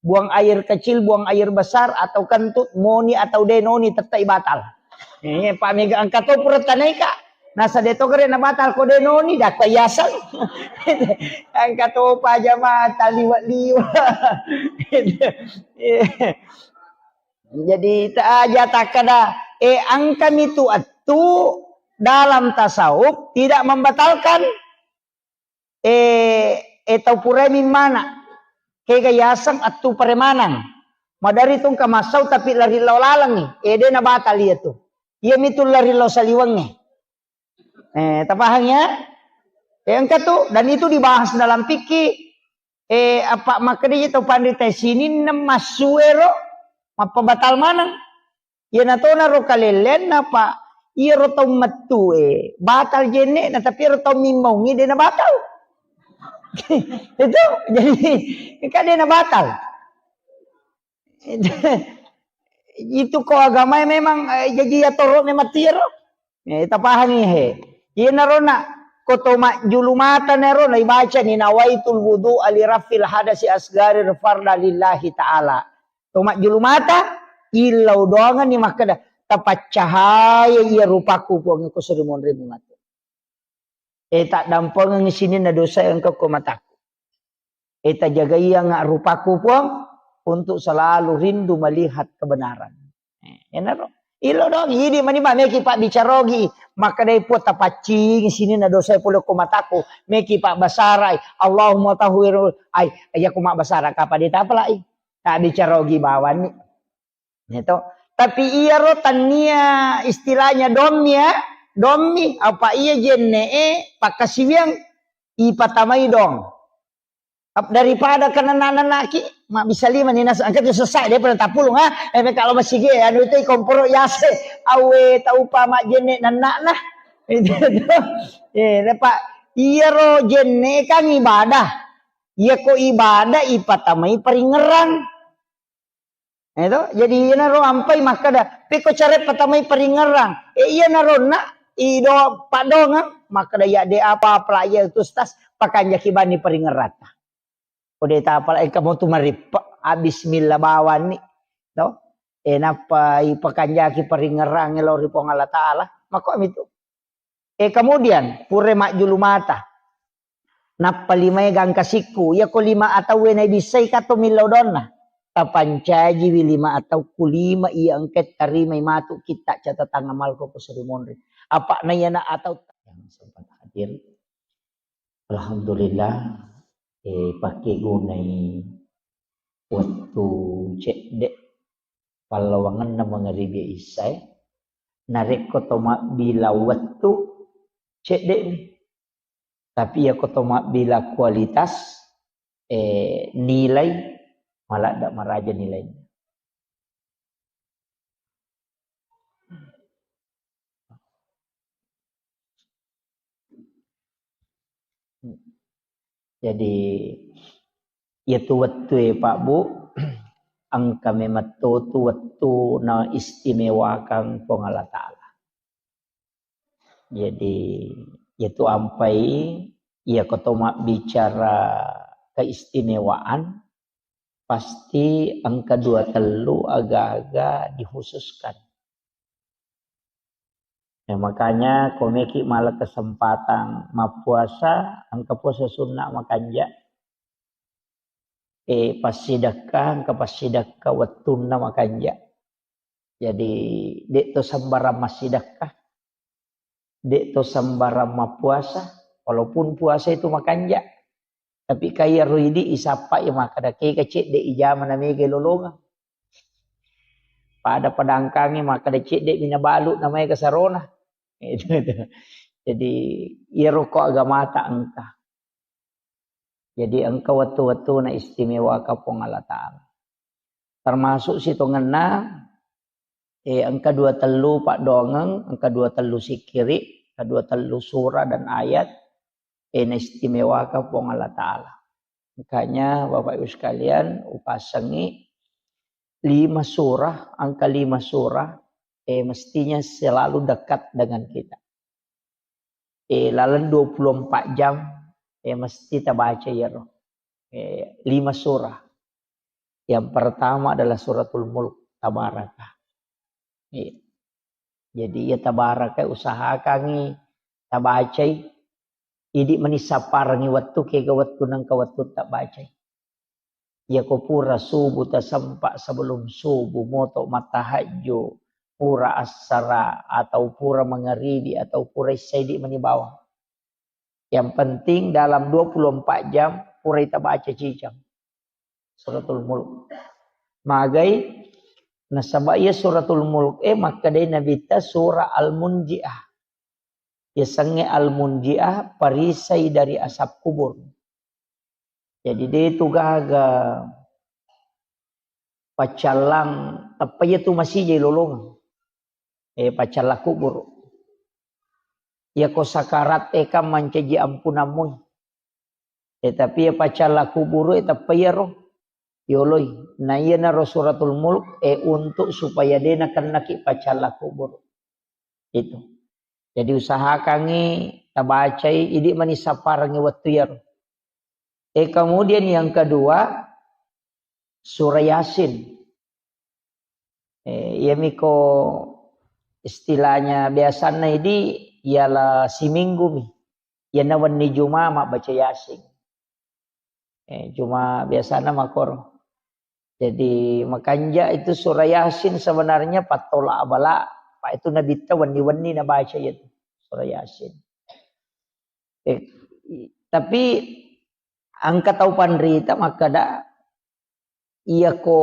Buang air kecil, buang air besar, atau kentut, moni atau denoni, tettai batal. Eh, Pak Mega engka to pura tanai, Kak. Nasa de to gere na batal ko denoni, dakka yaseng. Engka to pa jamaah taliwa-liwa. Jadi, ta aja takkada, eh, engka mitu attu dalam tasawuf tidak membatalkan eh, eh, tau purai mimmana. Kega yaseng attu paremanang. Madari tungka massau tapi lari lao lalengi. Eh, de na batal iya tu. Iya mitu lari lao saliwengnge. Eh, tapahang ya? Eh, engka tu, dan itu dibahas dalam fikih. Eh, apa makkeda tau panrita sininna massuero mappabatal maneng. Iyana tona ro kalelleanna, Pak. Iyaro tau mettue batal jenne'na, tapi iyaro tau mimmaungngi de na batal. Itu jadi kan de na batal. Itu ko agamae memang, eh, jaji atoro memang tiaro. Eh, tapahangi he. Iyanaro na ko to majjulu mata nero na ibacani nawaitul wudu ali rafil hadasi asgari farda lillahi ta'ala. To majjulu mata, illau doangenni makkeda, "Tapaccahaya iya rupaku, Puang, ko seri monrimu matu. Eh, taddampengengngi sininna dosa engka ko mataku. Eh, tajagaianga rupaku, Puang, untuk selalu rindu melihat kebenaran." Eh, enaro. Illau doang, idi mani ba meki pabbicarogi. Makkedai Puang, "Tapaccingi sininna dosa pole ko mataku." Meki pabbasarai, "Allahumma tahhir." Ai, iya ko mabbasara kapa de tapalai. Tabbicara ogi bawanni. Ya to. Tapi iyaro tannia istilahnya dommi ya, dommi, apa iya jenne'e pakkasiwiang ipatamai dong. Ap-, daripada kenana-nanaki, mabbisa lima ni nas-, angka tu sesak dia pernah tapulung ha. Eh, kalau masih ge, anu itu komporo yase, awe taupa mak jenne nanakna. Itu tuh. Eh, dapat iyaro jenne kan ibadah. Iya ko ibadah ipatamai paringerang. Eh, to? Jadi iyanaro ampai makkeda, "Pekko care patamai paringerang." Eh, iyanaro na ido padongang makkeda, "Ya de apa-apa lah iya tu Ustaz, pakanjaki bani paringerata." Ko de tapala engka mo tu marippa, ah, bismillah bawanni. To? Eh, nappa ipakanjaki paringerang lao ri Puang Allah Taala. Mako ami tu. Eh, kemudian, pura majjulu mata. Nappa limae gangka sikku. Iya ko lima atauwe naibissai kato millau donna. Tapancajiwi lima atau ku lima iya engka tarimai matu kitta catatan amalku ko seri monri. Apa na iyana atau yang sempat hadir. Alhamdulillah, eh, pake gunai wettu cedde pallawangenna mangaribi issae. Narekko to mabbila wettu, cedde'mi. Tapi iyako to mabbila kualitas, eh, nilai, maladda maraja nilaina. Jadi, iyatu wettue, Pak, Bu, engka memetto tu wettu na istimewakang Puang Allah Ta'ala. Jadi, iyatu ampai, iyako to mabbicara keistimewaan, pasti engka dua tellu aga-aga dikhususkan. Ya, makanya ko meki mala kesempatan mappuasa, engka puasa sunna makanja. Eh, passidekka, engka passidekka wettunna makanja. Jadi, de' to sembarang massidekka, de' to sembarang mappuasa, walaupun puasa itu makanja. Tapi kaya ro idi isappa ya makkeda kega cedde ijama na mega lolongang. Pada padangkangi makkeda cedde mina balu na mega sarona. Itu, itu. Jadi, iyaro ko agamata engka. Jadi, engka wettu-wettu na istimewaka Puang Allah Ta'ala. Termasuk sitongenna, eh, engka dua tellu paddoangeng, engka dua tellu sikkiri, engka dua tellu surah dan ayat, eh, na istimewaka Puang Allah Ta'ala. Makanya, Bapak Ibu sekalian, upasengi, lima surah, angka lima surah, eh, mestinya selalu dekat dengan kita. Eh, laleng dua puluh empat jam, eh, mesti tabaca iyaro. Eh, lima surah. Yang pertama adalah Suratul Mulk, Tabaraka. Iya. Jadi, iya, Tabaraka usahakangngi tabacai, idi mani sapparengngi wettu, kega wettu nengka wettu tabacai. Iya, ko pura subuh tasempa, sebelum subuh moto mattahajju, pura assara atau pura mangaribi atau pura isya, idi mani bawang. Yang penting dalam dua puluh empat jam purai tabaca cicang Suratul Mulk. Magai, nasaba iya Suratul Mulk e makkedai Nabitta surah Al-Munjiah. Yasengnge Al-Munjiah, perisai dari asap kubur. Jadi, de tu gaga paccallang, tappa iya tu masijai lolongeng. Eh, paccallang kubur. Iya ko sakarat e kan mancaji ampunammu. Eh, tapi iya paccallang kubur e tappa iyaro yoloi. Na iyanaro Suratul Mulk e untuk supaya de nakennaki paccallang kubur. Itu. Jadi usahakangngi tabacai, idi mani sapparengngi wettu iyaro. Eh, kemudian yang kedua, surah Yasin. Eh, iyamiko istilahnya biasanna idi, ialah siminggu mi. Iyana wenni Juma mabbaca Yasin. Eh, cuma biasana makoro. Jadi, makanja itu surah Yasin sebenarnya pattola abala, Pak, itu Nabitta wenni-wenni nabaca itu surah Yasin. Eh, i-, tapi engka tau panrita makkeda, iya ko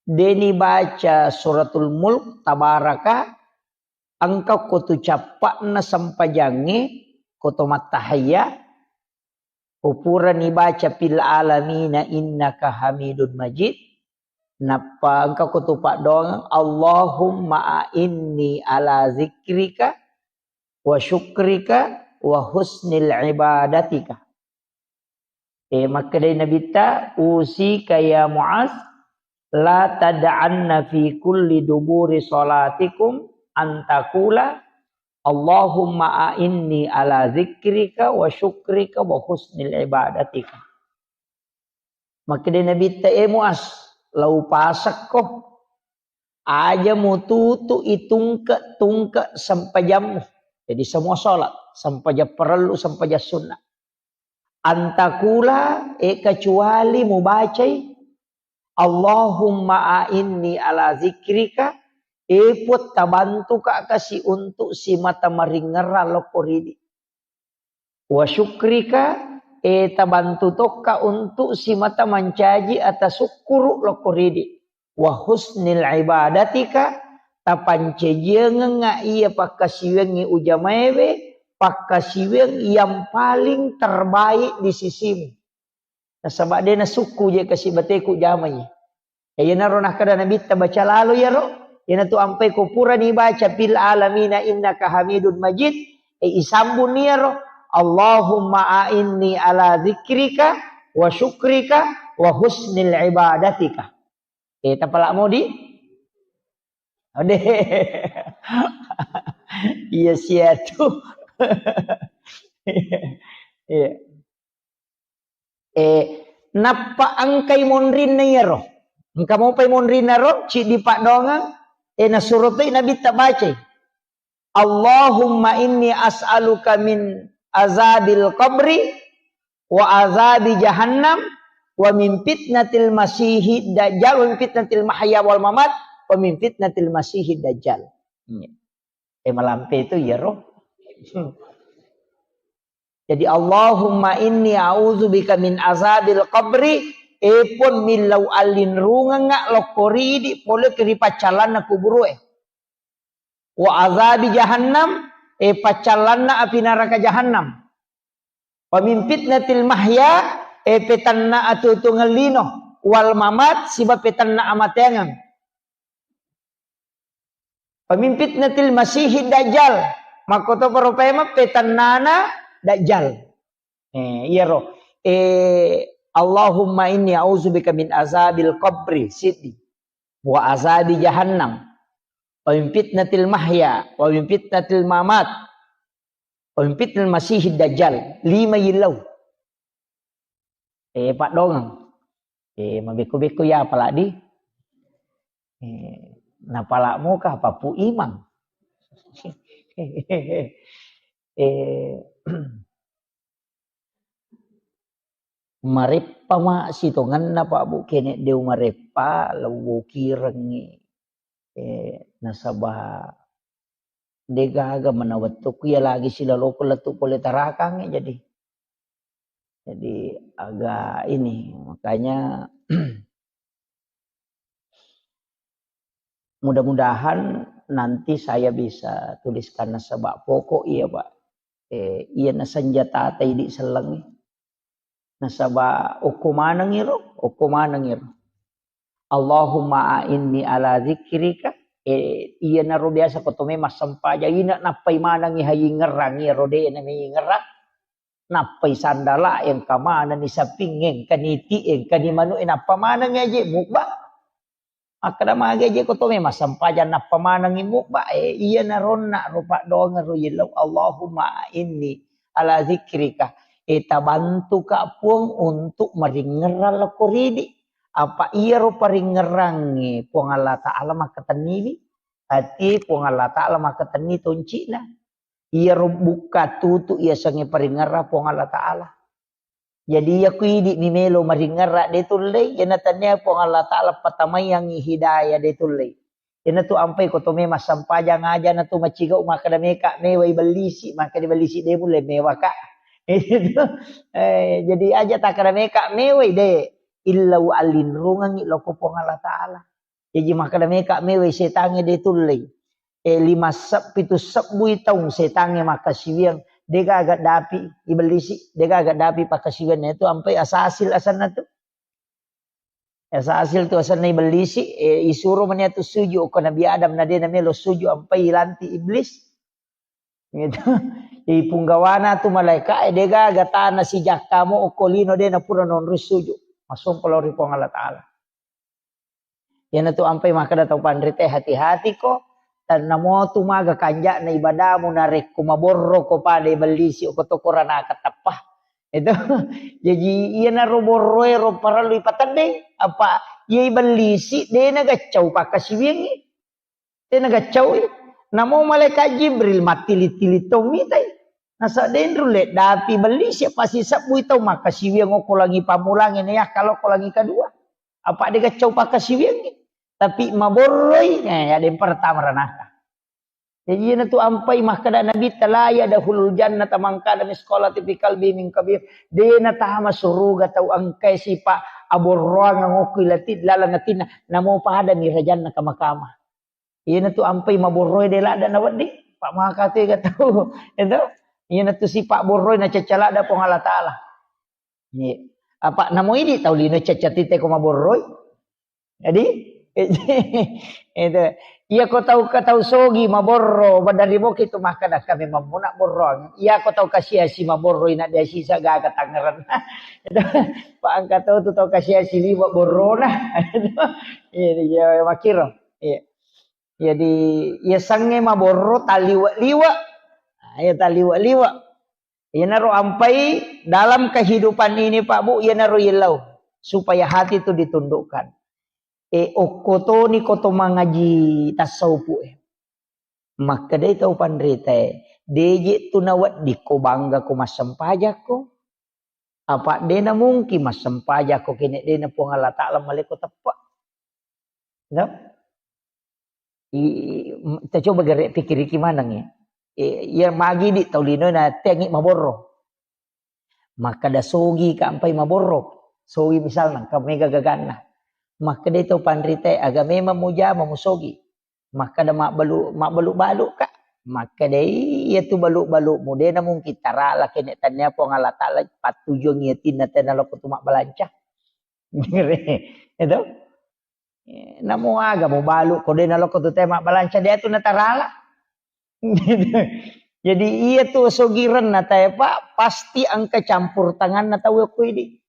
deni baca Suratul Mulk, Tabaraka, engka ko tu cappa'na sempajangnge, ko to mattahayya, ko purani baca fil alamina innaka hamidun majid, nappa engka ko tu paddoangeng, Allahumma a'inni ala zikrika wa syukrika wa husnil ibadatika. Eh, makkedai Nabitta, "Usika ya Muaz, la tad'anna fi kulli duburi salatikum an taqula, Allahumma a'inni ala zikrika wa syukrika wa husnil ibadatika." Makkedai Nabitta, "Eh Muaz, lau pasekko, aja mututu itungke-tungke sempajammu." Jadi semua sholat, sempajang parellu, sempajang sunnah. An taqula, eh, kecuali mubacai, Allahumma a'inni ala zikrika, eh, Puang, tabantuka kasi untuk simata maringerrang lokko ridi. Wa syukrika, eh, tabantu tokka untuk simata mancaji atasukkuru lokko ridi. Wa husnil ibadatika, tapancajiangengnga iya pakkasiwiangngi ujamaewe, pakkasiwiang yang paling terbaik di sisimu. Nasaba de nasukku je kasi bateku jamai. Ya, iyanaro nakkeda Nabitta, baca lalo iyaro, iyanatu ampai ko purani baca fil alamina innaka hamidun majid, e, isambung iyaro, Allahumma a'inni ala zikrika wa syukrika wa husnil ibadatika. Eh, tapala modi? Ode. Iya, siatu. Iya. Eh, nappa engkai monrinna iyaro. Engka mopai monrinna ro, ciddi paddoangeng, eh, nasuro toi Nabitta bacai. Allahumma inni as'aluka min azabil qabri wa azabi jahannam wa min fitnatil masihid dajjal wa min fitnatil mahya wal mamat wa min fitnatil masihid dajjal. Iya. Eh, malampe itu iyaro. Jadi, Allahumma inni a'udzubika min azabil qabri, eh, Puang, millau allinrungengnga lokko ridi pole ri paccallanna kuburue. Wa azabi jahannam, eh, paccallanna api naraka jahannam. Wa min fitnatil mahya, eh, petanna atuo-tuongeng lino, wal mamat, siba petanna amateangeng. Wa min fitnatil masihid dajjal, makkotoparo paimeng petannana dajjal. Eh, iyaro. Eh, Allahumma inni a'udzubika min azabil qabri, siddi. Wa azabi jahannam. Wa min fitnatil mahya, wa min fitnatil mamat. Wa min fitnatil masihid dajjal. Lima yillau. Eh, paddongeng. Eh, mabekko-bekko ya apalagi. Eh, napala muka apa Pu Imang. Eh, mareppa ma sitongenna, Pak Bu, kene deu mareppa, lewwo kirengngi. Eh, nasaba degaga mana wettukku iya lagi silaloko lettu pole tarakangngi, jadi. Jadi agak ini, makanya mudah-mudahan nanti saya bisa tuliskan nasaba pokok iya, Pak. Eh, iya na senjata ta idi sellengngi. Nasaba okko maneng iro, okko maneng iro. Allahumma a'inni ala dzikrika. Eh, iya naro biasa ko tome massempajang ina nappai manengngi hayingerang iyaro de na meyingerang. Nappai sandala engka manenni saping, engka niti, engka ni manu, eh, nappa maneng aje mubba. Makkeda magi aje ko to memang sempajang nappa manengngi mubba, eh, iya naronna ro paddoangeng ro yellau, Allahumma inni ala zikrika. Eh, tabantuka Puang untuk maringngerang lako ridi. Apa iyaro paringngerangnge Puang Allah Ta'ala makkatenniwi. Ati Puang Allah Ta'ala makkatenni toncina. Iyaro bukka tutu iya sengnge paringngerang Puang Allah Ta'ala. Jadi iya ku idi mi melo maringngerang de tullei, iyana tania Puang Allah Ta'ala patamaiangngi hidayah de tullei. Iyana tu ampai ko to memang sempajang aja na tu macigau makkeda meka mewai bellisi, makkeda bellisi de mulle mewaka. Eh, jadi aja takkeda meka mewai de, illau allinrungengngi loko Puang Allah Ta'ala. Jaji makkeda meka mewai setangnge de tullei. Eh, lima seb-, pitu sebbui taung setangnge makkasiwiang, degaga dapi ibellisi, degaga dapi pakkasiwianna itu ampai asasil asenna tu. Asasil tu asenna ibellisi, eh, isuro mania tu suju ko Nabi Adam na de na melo suju ampai ilanti iblis. Gitu. Ipunggawana tu malaika, eh, degaga tana sijakkamu okko lino de na pura nonroi suju. Masompa lao ri Puang Allah Ta'ala. Iyana tu ampai makkeda tau panrite, hati-hati ko, tannamo tu maga kanja'na ibadamu narekko maborro ko pada ibellisi ko to koranaka teppa. Itu. Jaji iyana ro borroe ro parellu ipateddeng, apa iya ibellisi de na gaccau pakkasiwiangngi. Tena gaccaui. Namo malaikat Jibril mattili-tili tau mitai. Nasa denru leddapi bellisi pasi sebbui tau makkasiwiang okko langi pammulangi na yakka lokko langi kedua. Apa de gaccau pakkasiwiangngi. Tapi maborroi, eh, ya den pertama ranaka. Jadi iyana tu ampai makkeda Nabi, "La yadkhulul jannata man kana misqala dzarratin fi qalbi min kabir." De na tama suruga tau engkai sipa aborroang okko ilati laleng atinna, namo pada mi rajanna kama-kama. Iyana tu ampai maborroe de ladda na wedding, Pak, maka tu ega tau. Itu. Iyana tu sipa borroe na cacca ladda Puang Allah Ta'ala. Iya. Apa namo idi tau lino cacca tite ko maborroi. Jadi, itu. Iya ko tau, ko tau sogi maborro, badari boki tu makkeda kami mammuna borroang. Iya ko tau kasiasi maborroi na dia sisa gaga tangerang. Itu. Pak, engka tau tu tau kasiasi liwa borrona. Iya, iya, makiro. Iya. Jadi, iya sengnge maborro taliwe-liwe. Nah, iya taliwe-liwe. Iyanaro ampai dalam kehidupan ini, Pak Bu, iyanaro yellau supaya hati itu ditundukkan. Eh, okko toni ko to mangaji tasawufu, eh. Makkedai tau panritae, deje tu nawedding ko bangga ko massempajakko. Apa dena mungkin massempajakko kene dena Puang Allah Ta'ala maleko teppe. No? I, i, m-, kita coba gere pikiriki maneng ya. Eh, iya magi di tau lino na tengi maborro. Makkeda sogi ka ampai maborro. Sogi misalna, ka mega gaganna. Makkeda tau panritae, aga memang mujama musogi. Makkeda mabbalu-, mabbalu-balu ka. Makkeda iya tu balu-balu mu dena mungkin tarala kene tania Puang Allah Ta'ala pattujuang iya tinna tena loko tu mabbalanca. Itu. Eh, namo aga mubalu ko de naloko tu te mabbalanca de tu natarala. Jadi iya tu sogirenna tae, Pak, pasti engka campur tanganna tau ko idi.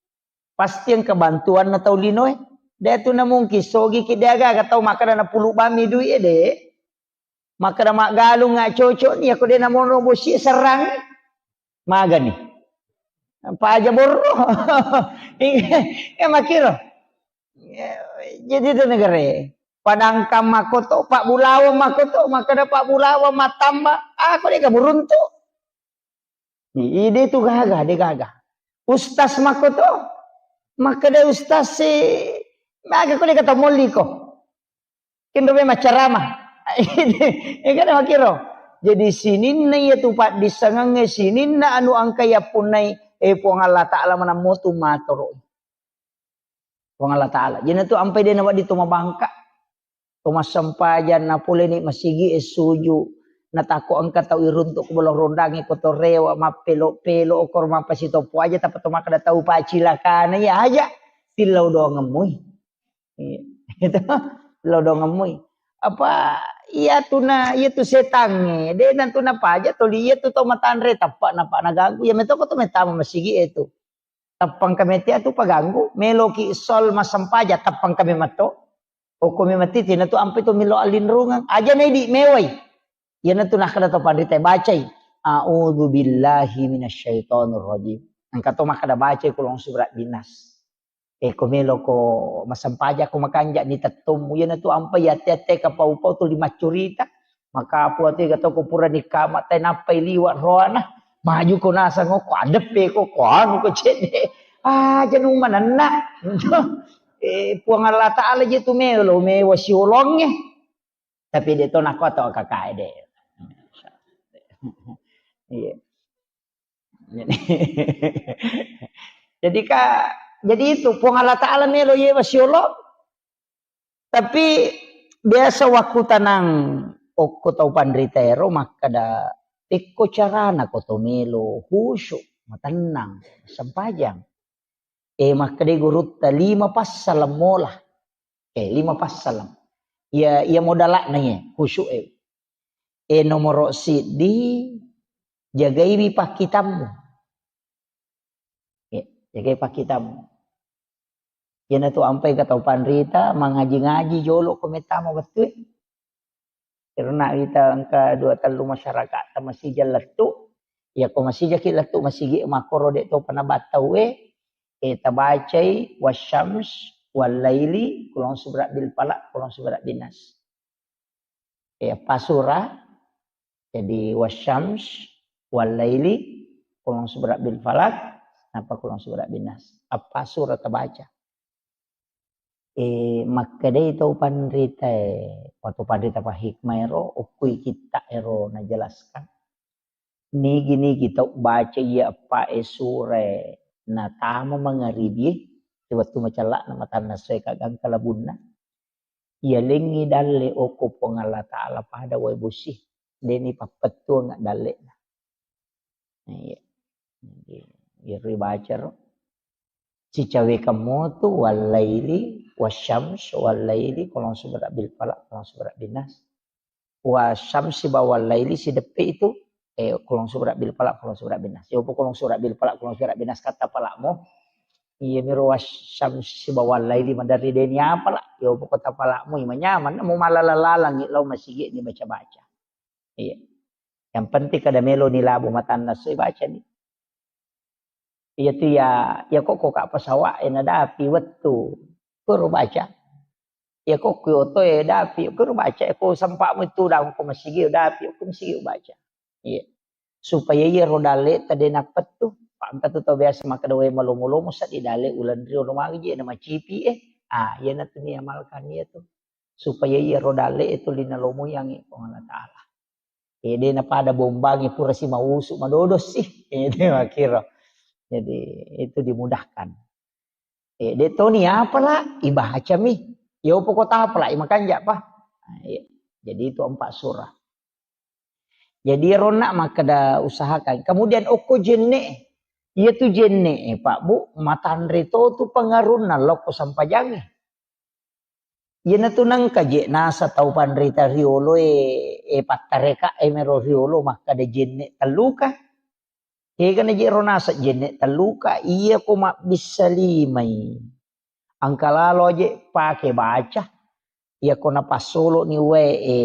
Pasti engka bantuanna tau linoe. De' tu na mungkin sogi ki de' aga-aga tau makkeda na pulu bami duit e de'. Makkeda maggalung nga cocok ni, ako de' na monro bosi serrang. Magani. Paja borro. Iya, iya, makkiro. Jadi itu negara. Padangkang makoto, Pak Bulawa makoto, makkeda Pak Bulawa matamba, ako de' kamu runtu. Ide tu gaga, de' gaga. Ustaz makoto, makkeda ustaz si, maga ko de' kata molliko. Kenro memang ceramah. Iya kan makkiro. Jadi sininna iya tu paddissengengnge, sininna anu engka yappunnai, eh, Puang Allah Ta'ala manammo tu matoro. Puang Allah Ta'ala. Jadi tu ampai de' nawedding to mabangka. To massempajang na pole ni masigi e suju. Na tako engka tau iruntuk ko bolong rondangi ko to rewa mappelo-pelo okor mappasitopo aja tappa to makkeda tau pacilakana iya aja. Tillau doangemmui. Iya. Itu lo dongemmui. Apa iya tu na, iya tu setangnge. De' na tu napaja toli iya tu tau matanre tappa napa naganggu. Iya metoko tu metama masigi e tu. Tappang kami tia tu paganggu. Meloki sol massempajang tappang kami matto. Okko mi mati tina tu ampe tu milo allinrungeng. Aja na idi mewai. Iya na tu nakkeda to panrita bacai. A'udzu billahi minasyaitonir rajim. Engka to makkeda bacai kulong surat binas. E, ko meloko massempajang ko makanja ni tettommu. Iyana tu ampai ate-ate kapau-pau tuli maccurita. Makapu atu ega to ko purani kama tai nappai liwa roana. Maju ko nasang ko adeppe ko, ko anu ko cedde. Ah, janu manenna. Eh, Puang Allah Ta'ala je tu melo, mewa siolongnge. Tapi de to nako to kakae de. Iya. Jadi, jadi ka, jadi itu Puang Allah Ta'ala melo yewa siolo. Tapi biasa waktu tanang okko tau panrita ero makkeda, tekko carana ko to melo khusyuk, matennang, sempajang. Eh, makkeda gurutta lima passaleng mola. Eh, lima passaleng. Iya, iya modalakna iya, khusyuk e. Eh, nomoro siddi, jagaiwi pakkitammu. Eh, jagai pakkitammu. Iyana tu ampai ka tau panrita, mangaji-ngaji jolo ko metama wettu e. Karena kita engka dua tellu masyarakat ta masija lettu, ya ko masija ki lettu masigi makkoro de to panabattau e, eh, tabacai wasyams wal laili, kulong subra bil falaq, kulong subra bin nas. Eh, apa surah? Jadi wasyams wal laili, kulong subra bil falaq, napa kulong subra bin nas. Apa surah tabaca? Eh, makkedai tau panrita e, atau panrita pa hikmah ero, okkui kitta ero najelaskan. Nigi-nigi tau baca iya eppa e sura e natama mangaribi e, wettu macella'na matanna soe kagangka labunna. Iya lengngi dalle okko Puang Allah Ta'ala pada wae bosi. Deni pappettuang dalle'na. Iya. Jadi, iyaro ibaca ro. Sicawekang motu, wallaili, wasyams, wallaili, kulong subra bil falaq, kulong subra bin nas. Wasyamsi ba wallaili sideppe itu, eh, kulong subra bil falaq, kulong subra bin nas. Yopo kulong subra bil falaq, kulong subra bin nas kata palakmu. Iya miro wasyamsi ba wallaili maderri deni apa lah. Yopo kota palakmu, ima nyaman, mau malala-lalangi, lau masigi ni baca-baca. Iya. Yang penting kada melo ni labu matanna soi baca ni. Iya tu ya, ya kok, kok ka pesawat e nadapi wettu. Kuro baca. Ya kok ku oto e dapi, kuro baca. Ya ko sempakmu itu daung ko masigi dapi, ko masigi baca. Iya. Supaya iya ro dalle tade napettu. Pak engka tu tau biasa makkeda wae malomo-lomo sa di dalle ulan rio no magi je na macipi e. Ah, iya na tu ni amalkan iya tu. Supaya iya ro dalle itu lina lomo yang Puang Allah Ta'ala. Eh, de napada bombangi pura si mausu madodo sih. Eh, de makkiro. Jadi itu dimudahkan. Eh, de toni apa lah, ibaca mi. Ya upo kota apa lah, imakanja apa. Nah, iya. Jadi itu empat surah. Jadi ronna makkeda usahakan. Kemudian okko jenne. Iya tu jenne, eh, Pak Bu, matanre to tu pengarunna lokko sampajangi. Iyanatu nengka je nasa tau panrita riolo e, e pattareka e mero riolo makkada jenne telluka. Kega naji ero naseng jenne telluka, iya ko mabbissa limai. Engka lalo aje pake baca, iya ko napassolo ni wae e,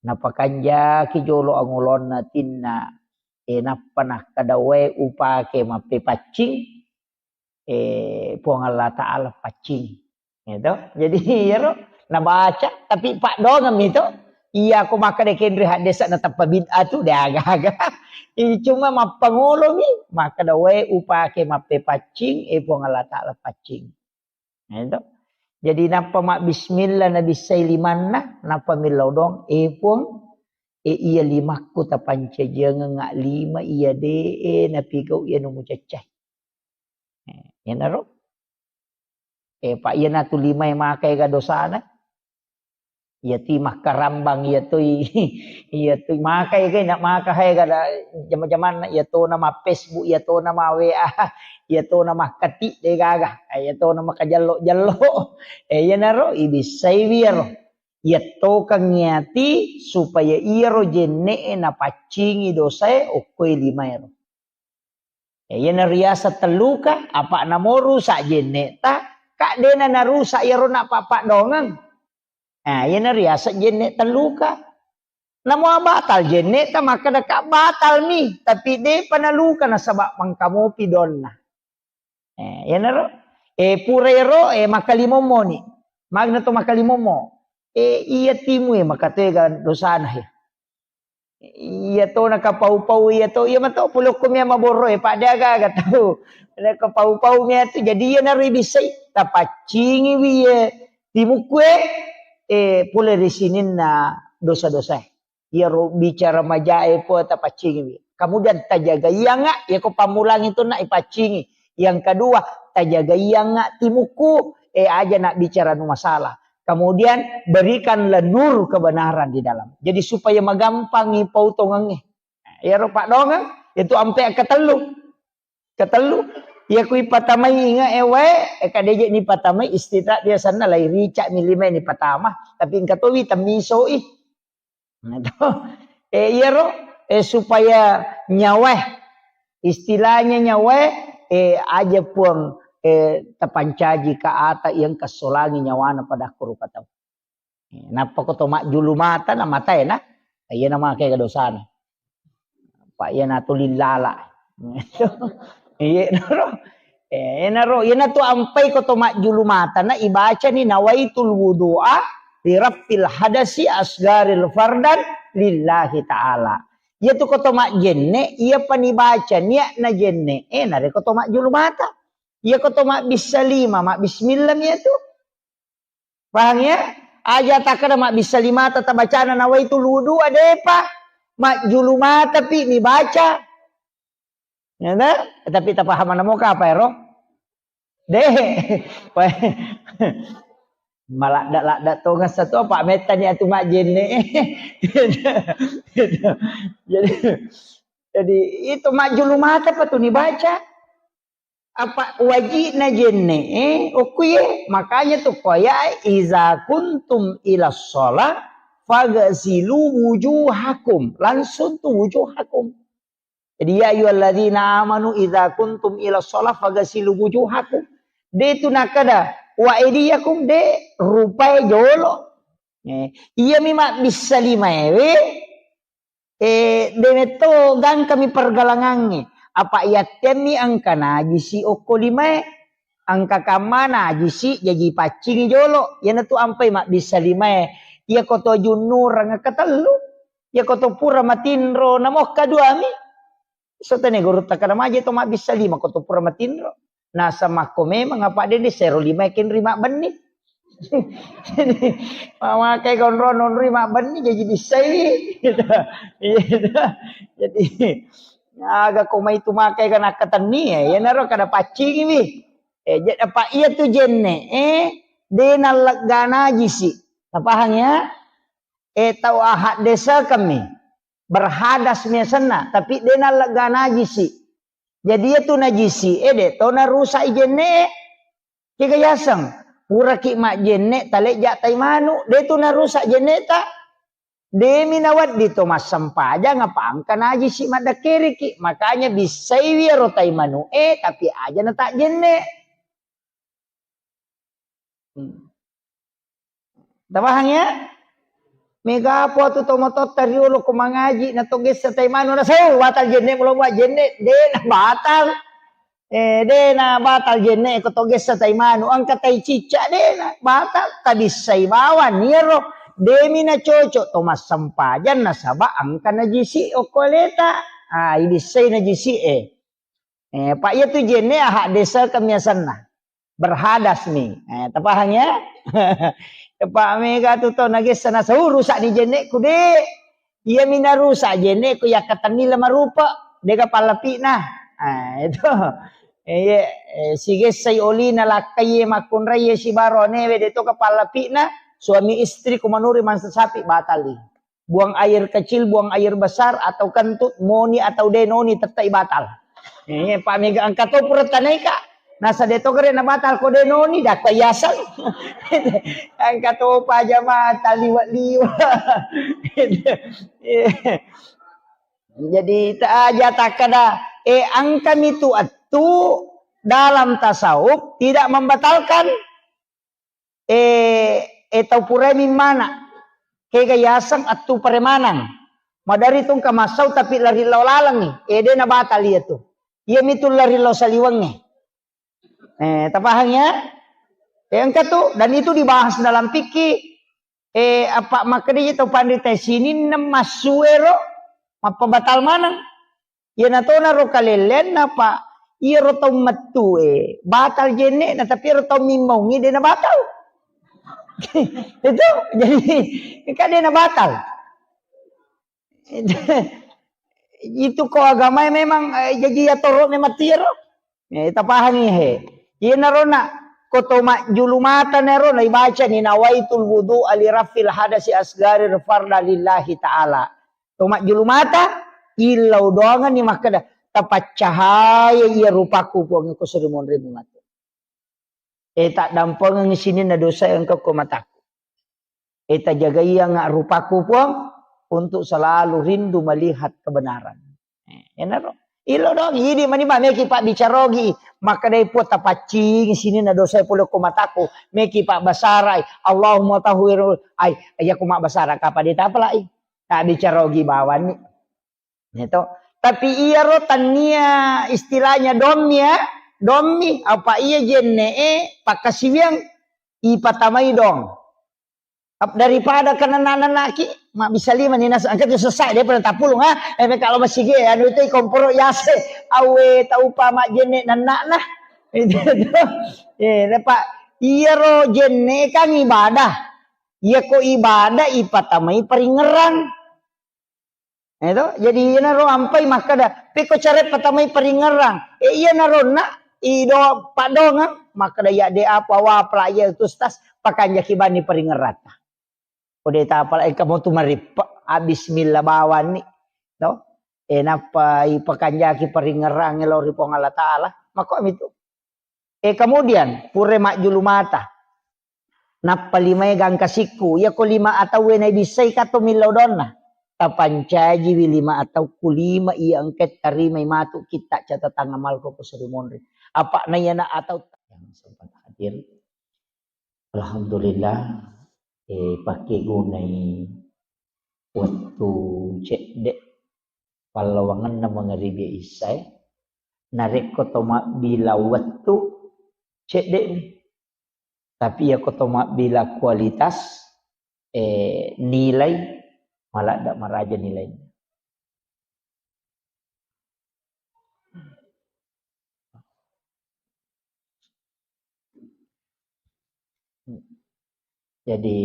napakanjaki jolo angolonna tinna, e, nappa nakkada wae upake mappepaccing, eh, Puang Allah Ta'ala paccing. Gitu. Jadi, iyaro nabaca, tapi paddoangeng mi to. Iya, ko makkeda kenri haddesa na tappa bid'ah tu, de aga-aga. Ini cuma mappangolo mi, makkeda wae upake mappepaccing, eh, Puang Allah Ta'ala paccing. Gitu. Jadi, nappa mabbismillah, nabissai limanna, nappa millau doang, eh, Puang, eh, iya limakku tapancajiangeng lima iya de, eh, napigau iya nu mucaccai. Eh, iyanaro. Eh, pa iyanatu limae makai ga dosana. Iya ti makkarambang, iya toi, iya toi makai ga, na maka hai ga da jama-jamanna, iya tona ma Facebook, iya tona ma W A, iya tona makkati de gaga, eh, iya tona makajallo-jallo. Eh, iyanaro ibissai wiyaro. Iya tokang iyati supaya iyaro jenne'e napaccingi dosae okkoe limaero. Ya, iyana riaseng telluka, apa namo rusak jenne'ta, ka dena narusak iyaro napappaddoangeng. Nah, iyana riaseng jenne telluka. Namo batal jenne'ta, makkeda ka batal mi, tapi depa naluka nasaba mangkamopi donna. Eh, iyanaro. Eh, pura ero, eh, makkalimommo ni. Magna to makkalimommo. Eh, iya timu, eh, makatega dosana, eh. Iya to nakapau-pau, iya to, iya mato pulokko mia maborro, eh, pada aga-aga tau. Nakapau-pau mia tu, jadi iyanaro ibissai, tapaccingi wi, eh, timukku, eh, eh, pole ri sininna dosa-dosa, eh. Iyaro bicara majae po tapaccingiwi. Kemudian tajagaiangnga, iyako pammulang itu nak ipaccingi. Yang kedua, tajagaiangnga timukku, eh, aja nak bicara nu masalah. Kemudian berikanlah nur kebenaran di dalam. Jadi supaya magampangi pautongengnge. Iyaro paddoangeng, itu ampe ketellu. Ketellu, iya kui patamai inge e wae, e kadeje ni patamai istirahat biasanna lai rica mi lima ni patama, tapi engka towi temmisoi. Nah, to. Eh, iyaro, eh, supaya nyawae, istilahnya nyawae, eh, aja Puang, eh, tapancaji ka ata yang kasolangi nyawana pada rupa tau. Nappa ko to majjulu mata na matae na, iya na make dosana. Pa iya na tuli lala. Iya naro. Eh, naro, iya na tu ampai ko to majjulu mata na ibaca ni nawaitul wudu'a li rafil hadasi asgaril fardan lillahi ta'ala. Iya tu ko to majjenne, iya pa ni baca niat na jenne, eh, nare ko to majjulu mata. Iya ko to mabbissa lima, mabbismillah mi iya tu. Pahang ya? Aja takkeda mabbissa limata tabacana nawaitul wudu'a, depa. Majjulu mata pi mi baca. Ya ta? Tapi tapahamana moka apa ero? De. Maladda-ladda tonga satu apa metta ni atu majjenne. Jadi, jadi itu majjulu mata pa tu ni baca. Apa wajibna jenne, eh, okkuye. Makanya tu koya, "Iza kuntum ila sholat, fagasilu wujuhakum." Langsung tu wujuhakum. Jadi, "Ya ayyuhalladzina amanu, iza kuntum ila sholat, fagasilu wujuhakum." De tu nakada, "Wa aidiyakum," de rupai jolo. Eh, iya mi mabbissa lima ewe, Eh, de metto gangkami pergalangangnge. Apa yattemmi engka najisi okko limae. Engka kamma najisi jaji paccingi jolo. Iyanatu ampai mabbissa limae. Iya ko to junnureng engka tellu. Iya ko to pura matinro namokka duami. Sotene guru takkada maje to mabbissa lima ko to pura matinro. Nasaba makko memang apa de, de sero lima kenri mabbenni. Jadi, mamakai konro nonri mabbenni jadi bissai. Gitu. Iya, gitu. Jadi, aga ko mai tu makai kan akkatenni, ya, iyanaro kada paccingi wi. Eh, jadi apa iya tu jenne, eh, de nallegga najisi. Napahang ya? Eh, tau ahad desa kami. Berhadas miasenna, tapi de nallegga najisi. Jadi iya tu najisi, eh, de to narusak i jenne. Kega yaseng, puraki majjenne, talejja tai manu, de tu narusak jenneta. Demi nawedding to massempajang apa engka najisi maddekkeriki. Makanya bissaiwi ero tai manu'e, tapi aja natajjenne. Hmm. Tapahang ya? Mega apa tu tomatotta riolo ko mangaji na to gessa tai manu na sau batal jenne mulo buat jenne de na batal. Eh, de na batal jenne ko to gessa tai manu engka tai cicca de na batal tabissai bawang niero demi na cocok to massempajang nasaba engka najisi okko aleta. Ah, ibissai najisi e. Eh, Pak, iya tu jenne aha desa kemiasanna. Berhadas mi. Eh, tapahang ya? Pak, mega tu to nagessa na sau rusak ni jenneku de. Iya mina rusak jenneku yakkatenni lemarupa. Dega pallapina. Ah, itu. Eh, iya, eh, sigessai olina lakkai makkunrai sibaro anewe de to ka pallapina. Suami istri kumanuri mansa sapi batali. Buang air kecil, buang air besar, atau kentut, moni atau denoni, tettai batal. Eh, Pak mega engka to pura tanaika. Nasa de to gere na batal ko denoni, dakka yaseng. Engka to pa jamaah taliwa-liwa. Jadi tak aja takkada, eh engka mitu attu dalam tasawuf tidak membatalkan eh, eh, tau purai mimmana. Kega yaseng attu paremanang. Madari tungka massau tapi lari lao lalengngi. Eh, de na batal iya tu. Iya mitu lari lao saliwengnge. Eh, tapahang ya? Eh, engka tu, dan itu dibahas dalam fikih. Eh, apa makkeda tau panrita sininna massuero mappabatal maneng. Iyana tonaro kalelleanna, Pak. Iyaro tau mettue batal jenne'na, tapi iyaro tau mimmaungngi de na batal. Itu jadi kan de na batal. Itu ko agamae memang eh, jaji atoro memang tiaro. Eh, tapahangi he. Iyanaro na ko to majjulu mata nero na ibaca ni nawaitul wudu ali rafil hadasi asgari farda lillahi ta'ala. To majjulu mata, illau doangenni makkeda, tapaccahaya iya rupaku Puang ko seri monrimu matu. E taddampengengngi sininna dosa engka ko mataku. E tajagaianga rupaku Puang untuk selalu rindu melihat kebenaran. Eh, enaro. Ilo dong, idi mani ba meki pabbicarogi. Makkedai Puang tapaccingi sininna dosa pole ko mataku. Meki pabbasarai. Allahumma tahhir ai iya ko mabbasara kapa de tapalai. Tabbicarogi bawanni. Gitu. Tapi iyaro tannia istilahnya dommi ya, dommi apa iya jenne'e pakkasiwiang ipatamai dong. Ap-, daripada kenna nanaki mabbisa lima ni nas angka tu sesak dia pernah tapulung ha. Eh kalau masih ge anu itu komporo yase awe taupa majjenne nannakna. Itu tuh. Eh, Pak, iyaro jenne kan ibadah. Iya ko ibadah ipatamai paringerang. Itu, jadi iyanaro ampai makkeda, pekko care patamai paringerang. E iyanaro na ido padongang makkeda ya de apa wa pala iya tu stas pakanjaki bani paringeratta. Ko de tapala engka mo tu marippe, ah, bismillah bawanni. To? E nappa ipakanjaki paringerang lao ri Puang Allah Taala. Makko mitu. E kemudian pure majjulu mata. Nappa limae gangka sikku. Iya ko lima atauwe naibissai kato millau donna. Tapancajiwi lima atau ku lima iya engka tarimai matu kitta catatan amalku ko seri monri. Apa na iyana atau yang sempat hadir. Alhamdulillah, eh, pakegunai wettu cedde pallawangenna mangaribi issae. Narekko to mabbila wettu cedde mi. Tapi iya ko to mabbila kualitas, eh, nilai, maladda maraja nilai. Jadi,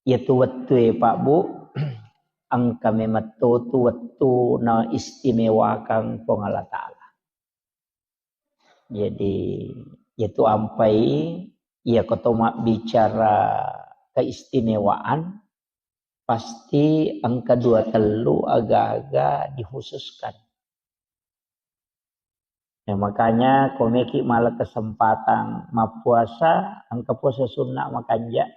iyatu wettue, Pak, Bu, engka memetto tu wettu na istimewakang Puang Allah Ta'ala. Jadi, iyatu ampai, iya ko to mabbicara keistimewaan, pasti engka dua tellu aga-aga dikhususkan. Ya, makanya ko meki mala kesempatan mappuasa, engka puasa sunnah makanja.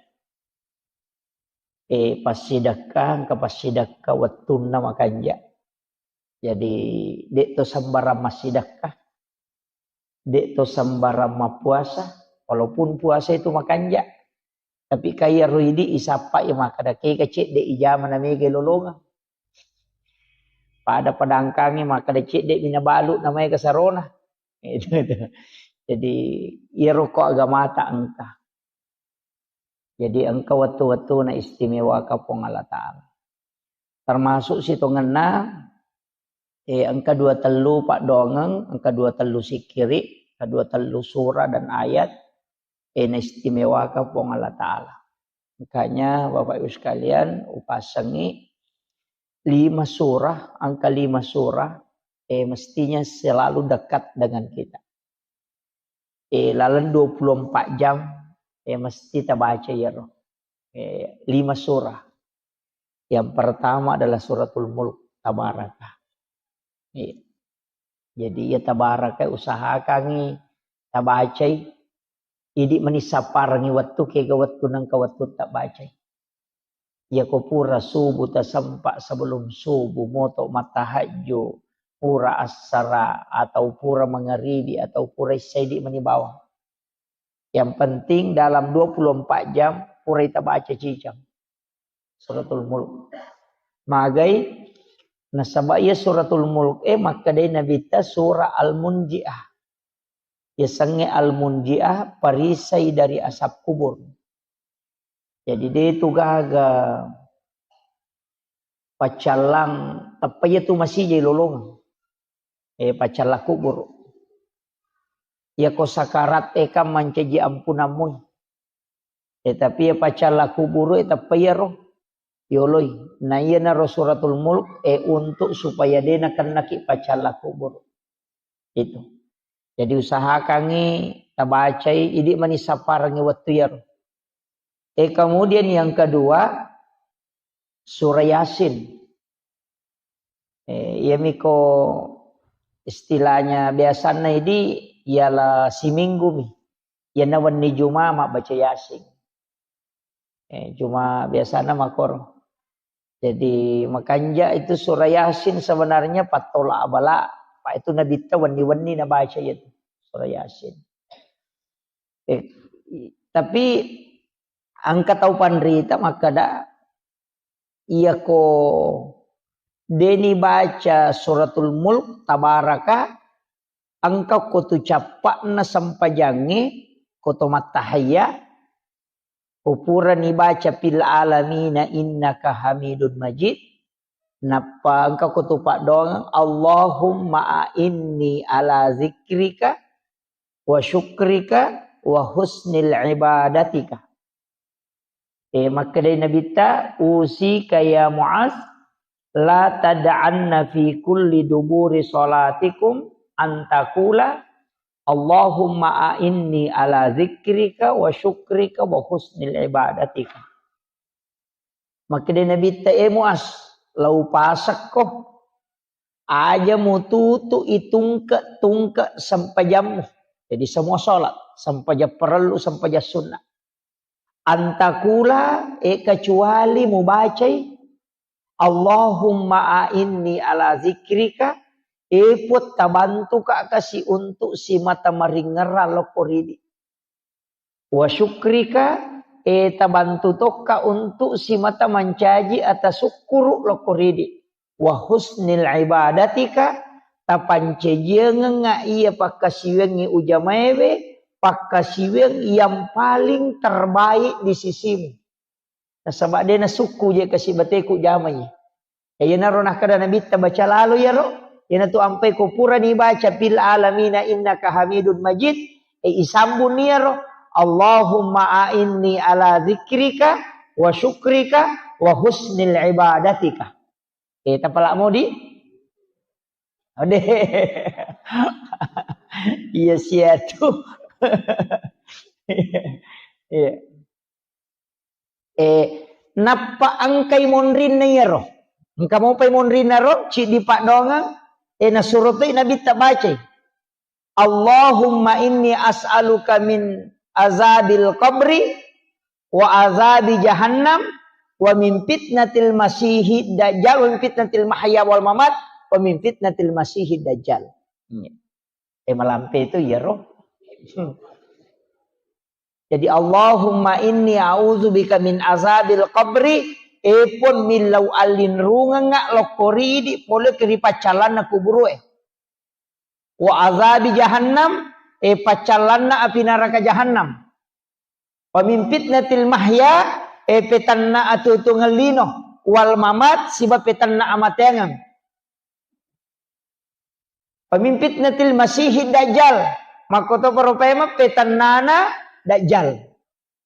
Eh, passidekka, engka passidekka wettunna makanja. Jadi, de' to sembarang massidekka, de' to sembarang mappuasa, walaupun puasa itu makanja. Tapi kaya ro idi isappa ya makkeda kega cedde ijama na mega lolongeng. Pada padangkangi makkeda cedde mina balu na mega sarona. Itu, itu. Jadi, iyaro ko agamata engka. Jadi, engka wettu-wettuna istimewaka Puang Allah Ta'ala. Termasuk sitongenna, eh, engka dua tellu paddoangeng, engka dua tellu sikkiri, engka dua tellu surah dan ayat, eh, naistimewaka Puang Allah Ta'ala. Makanya, Bapak Ibu sekalian, upasengi lima surah, angka lima surah, eh, mestinya selalu dekat dengan kita. Eh, laleng dua puluh empat jam, eh, mesti tabaca iyaro. Eh, lima surah. Yang pertama adalah Suratul Mulk, Tabaraka. Iya. Jadi, ya, Tabaraka usahakangi tabacai. Idi mani sapparengi wettu, kega wettu nengka wettu tabacai. Iyako pura subuh tasempa, sebelum subuh, moto mattahajju, pura assara, atau pura mangaribi, atau pura issaidi mani bawang. Yang penting dalam dua puluh empat jam, pura ita baca cicang Suratul Mulk. Magai, nasaba iya Suratul Mulk, eh, makkedai Nabitta surah Al-Munjiah. Yasengnge Al-Munjiah, perisai dari asap kubur. Jadi, de tu gaga paccallang, tappa iya tu masijai lolongeng. Eh, paccallang kubur. Iyako sakarat e kan mancaji ampunammu. Eh, tapi iya paccallang kubur e tappa iyaro yoloi. Na iyanaro Suratul Mulk, eh, untuk supaya de nakennaki paccallang kubur. Itu. Jadi usahakangi tabacai, idi mani sapparengi wettu iyaro. Eh, kemudian yang kedua, surah Yasin. Eh, iyamiko istilahnya biasanna idi, iala siminggu mi. Iyana wenni Juma mabbaca Yasin. Eh, cuma biasana makoro. Jadi, makanja itu surah Yasin sebenarnya pattola abala, pa itu Nabitta wenni-wenni nabaca itu surah Yasin. Eh, i-, tapi engka tau panrita makkeda, iyako deni baca Suratul Mulk, Tabaraka, engka ko tu cappa'na sempajangnge, ko to mattahayya, ko purani baca fil alamina innaka hamidun majid, nappa engka ko tu paddoangeng, Allahumma a'inni ala zikrika wa syukrika wa husnil ibadatika. Eh, makkedai Nabitta, "Usika ya Muaz, la tad'anna fi kulli duburi salatikum an taqula, Allahumma a'inni ala zikrika wa syukrika wa husnil ibadatika." Makkedai Nabitta, "Eh Muaz, lau pasekko, aja mututu itungke-tungke sempajammu." Jadi semua sholat, sempajang parellu, sempajang sunnah. Antakula, eh, kecuali mubacai, "Allahumma a'inni ala zikrika," eh, Puang, tabantuka kasi untuk simata maringerang lokko ridi. "Wa syukrika," eh, tabantu tokka untuk simata mancaji ata sukkuru lokko ridi. "Wa husnil ibadatika," tapancajiangengnga iya pakkasiwiangngi ujamaewe, pakkasiwiang yang paling terbaik di sisimu. Nasaba de nasukku je kasi bateku jamai. Iyanaro nakkeda Nabitta, baca lalo iyaro, iyanatu ampai ko purani baca fil alamina innaka hamidun majid, eh, isambung iyaro, "Allahumma a'inni ala zikrika wa syukrika wa husnil ibadatika." Eh, tapala modi? Ode. Iya siatu. Iya. Eh, nappa engkai monrinna iyaro. Engka mopai monrinna ro, ciddi paddoangeng, eh, nasuro toi Nabitta bacai. "Allahumma inni as'aluka min azabil qabri wa azabi jahannam wa min fitnatil masihid dajjal, wa min fitnatil mahya wal mamat, wa min fitnatil masihid dajjal. Iya. Eh, malampe itu, iya, roh. Jadi, Allahumma inni a'udzubika min azabil qabri, eh, Puang, millau allinrungengnga lokko ridi pole ri paccallanna kuburu'e. Wa azabi jahannam, eh, paccallanna api naraka jahannam. Wa min fitnatil mahya, eh, petanna atuo-tuongeng lino, wal mamat, siba petanna amateangeng. Wa min fitnatil masihid dajjal, makkotoparo paimeng petannana dajjal.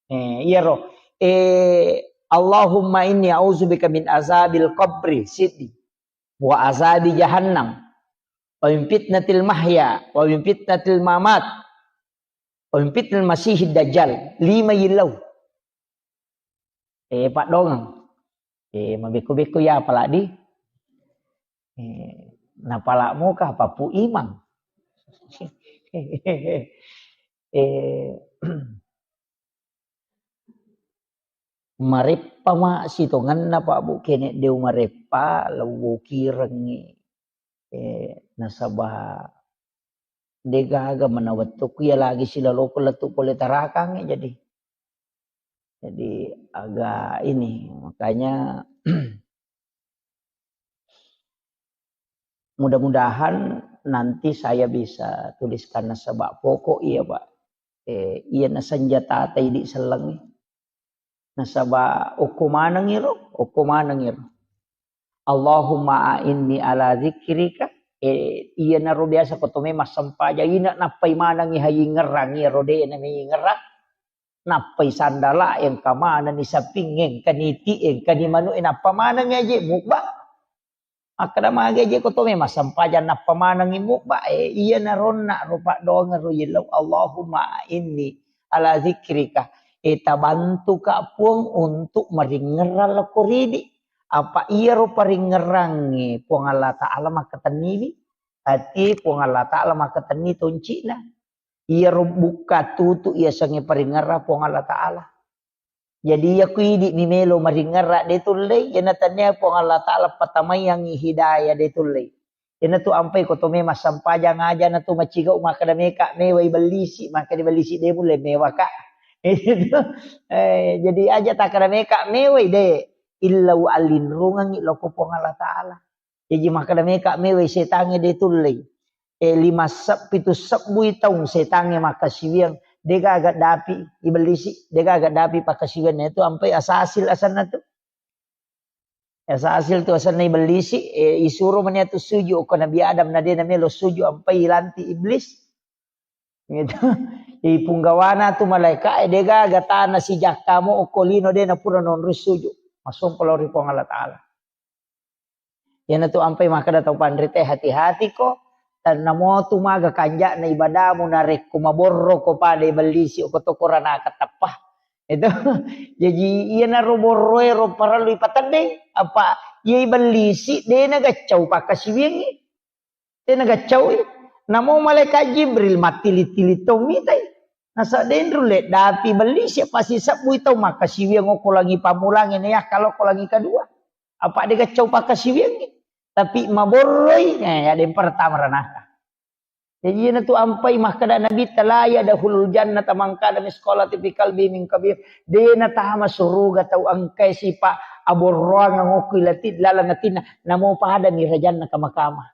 Eh, iyaro. Eh, Allahumma inni a'udzubika min azabil qabri, siddi. Wa azabi jahannam. Wa min fitnatil mahya, wa min fitnatil mamat. Wa min fitnatil masihid dajjal. Lima yillau. Eh, paddongeng. Eh, mabekko-bekko ya apalagi. Eh, napalak muka papu imang. Eh, Mareppa ma sitongenna, Pak, Bu, kene deu mareppa, lewwokirengngi. Eh, nasaba degaga mana wettukku iya lagi silaloko lettu pole tarakangngi, jadi. Jadi agak ini, makanya mudah-mudahan nanti saya bisa tuliskan nasaba pokok iya, Pak. Eh, iya nasenjata ta idi sellengngi. Nasaba okko manengngi ro, okko manengngi ro. Allahumma a'inni ala dzikrika. Eh, iya naro biasa ko tome massempajang ina nappai manengngi hayingngerang iya ro de na meyingngerang. Nappai sandala engka manenni saping engka niti engka ni manu e nappa manengngi aje mubba. Makkeda magi je ko to memang sempajang nappa manengngi mubba, eh, iya naronna ro paddoangeng ro yellau, Allahumma inni ala dzikrika, eh, tabantuka Puang untuk maringngerang lako ridi. Apa iya ro paringngerangnge Puang Allah Ta'ala makkatenniwi. Ati Puang Allah Ta'ala makkatenni toncina. Iya ro bukka tutu iya sengnge paringngerang Puang Allah Ta'ala. Jadi, iya ku idi mi melo maringngerang de tullei, iyana tania Puang Allah Ta'ala patamaiangngi hidayah de tullei. Iyana tu ampai ko to memang sempajang aja na tu macigau makkeda meka mewai bellisi, makkeda bellisi de mulle mewa ka. Eh, jadi aja takkeda meka mewai de, illau allinrungengngi loko Puang Allah Ta'ala. Jaji makkeda meka mewai setangnge de tullei. Eh, lima seb-, pitu sebbui taung setangnge makkasiwiang, degaga dapi ibellisi, degaga dapi pakkasiwianna itu ampai asasil asenna tu. Asasil tu asenna ibellisi, eh, isuro mania tu suju ko Nabi Adam na de na melo suju ampai ilanti iblis. Gitu. Ipunggawana tu malaika, eh, degaga tana sijakka mo okko lino de na pura nonroi suju. Masompa lao ri Puang Allah Ta'ala. Iyana tu ampai makkeda tau panrita, hati-hati ko, tannamo tu maga kanja'na ibadamu narekko maborro ko pada ibellisi ko to koranaka teppa. Itu. Jaji iyana ro borroe ro parellu ipateddeng, apa iya ibellisi de na gaccau pakkasiwiangngi. Tena gaccaui. Namo malaikat Jibril mattili-tili tau mitai. Nasa denru le dapi bellisi pasti sebbui tau makkasiwiang okko langi pammulangi na yakka lokko langi kedua. Apa de gaccau pakkasiwiangngi. Tapi maborroi, eh, ada yang pertama ranaka. Jadi iyana tu ampai makkeda Nabi, "La yadkhulul jannata man kana mitsqala dzarratin fi qalbi min kabir." De na tama suruga tau engkai sipa aborroang okko ilati laleng atinna, namo pada mi rajanna kama-kama.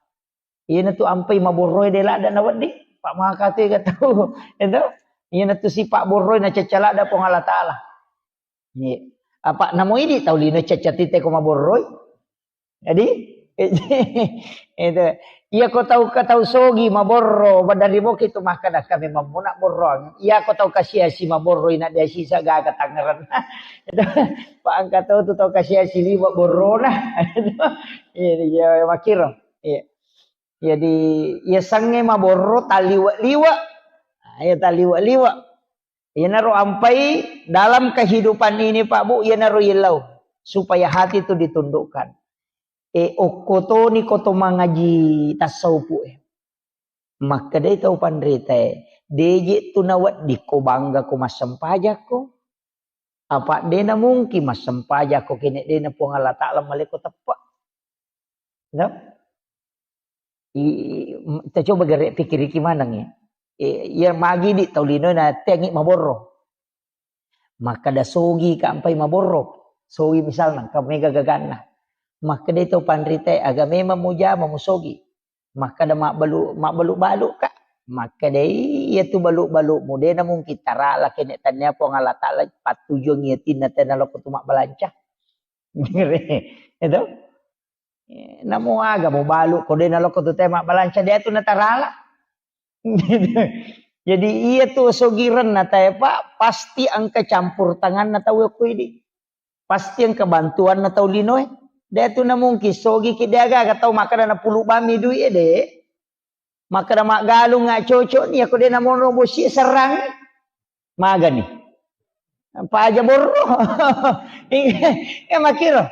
Iyana tu ampai maborroe de ladda na wedding, pa maka tu ega tau. Itu. Iyana tu sipa borroe na cacca ladda Puang Allah Ta'ala. Iya. Apa namo idi tau lino cacca tite ko maborroi. Jadi, itu. Iya ko tau ka tau sogi maborro, badari boki tu makkeda kami mammuna borroang. Iya ko tau kasiasi maborroi na dia sisa gaga tangerang. Itu. Pa engka tau tu tau kasiasi liwa borrona. Iya, iya, makiro. Iya. Jadi, iya sangnge maborro taliwa-liwa. Nah, iya taliwa-liwa. Iyanaro ampai dalam kehidupan ini, Pak Bu, iyanaro yellau. Supaya hati itu ditundukkan. E, okko toni ko to mangaji tasawufu e. Makkedai tau panrita e, deje tu nawedding ko bangga ko massempajakko. Apa' de' na mungkin massempajang ko kene' de' na Puang Allah Ta'ala maleko teppe'. No? I, i, m-, ta coba gare' pikiriki maneng ya. E, iya magi di tau lino na tengngi maborro. Makkeda sogi ka ampai maborro. Sogi misalna, engka mega gaganna. Makkeda to panrita, aga memang mujama musogi. Makkeda mabbalu-, mabbalu-balu ka. Makkeda iya tu balu-balu mu de' na mungkin tarala kene' tania Puang Allah Ta'ala pattujuang iya tinna tena loko tu mabbalanca. Itu. Eh, namo aga mubalu ko de' na loko tu te mabbalanca de' tu natarala. Jadi iya tu sogirenna tae, Pak, pasti engka campur tanganna tau ko idi. Pasti engka bantuanna tau linoe. De' tu na mungkin sogi ki de' aga-aga tau makkeda na pulu bami duit e de'. Makkeda maggalung nga cocok ni, ako de' na monro bosi serrang. Magani. Paja borro. Iya, iya, makiro.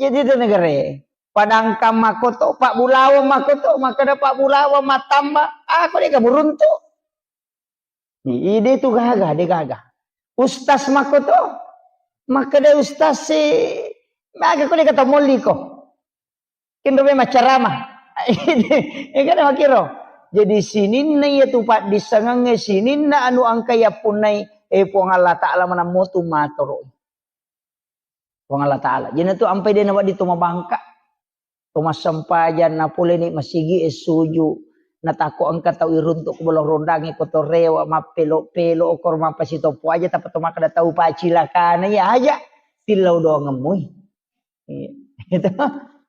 Jadi itu negara. Padangkang makoto, Pak Bulawa makoto, makkeda Pak Bulawa matamba, ako de' ka buruntu. Ide tu gaga, de' gaga. Ustaz makoto, makkeda ustaz si, maga ko de' ka tamoliko. Kenro memang ceramah. Ya kan makiro. Jadi sininna iya tu paddissengengnge, sininna anu engka yappunnai, eh, Puang Allah Ta'ala manammo tu matoro. Puang Allah Ta'ala. Jadi tu ampai de' na wedding tu mabangka. To massempajang na pole ni masigi e suju. Na tako engka tau iruntuk ko bolo rondangi ko to rewa mappelo-pelo okor mappasitopo aja tappa to makkeda tau pacilakana ya aja. Tillau doang mui. Iya. Itu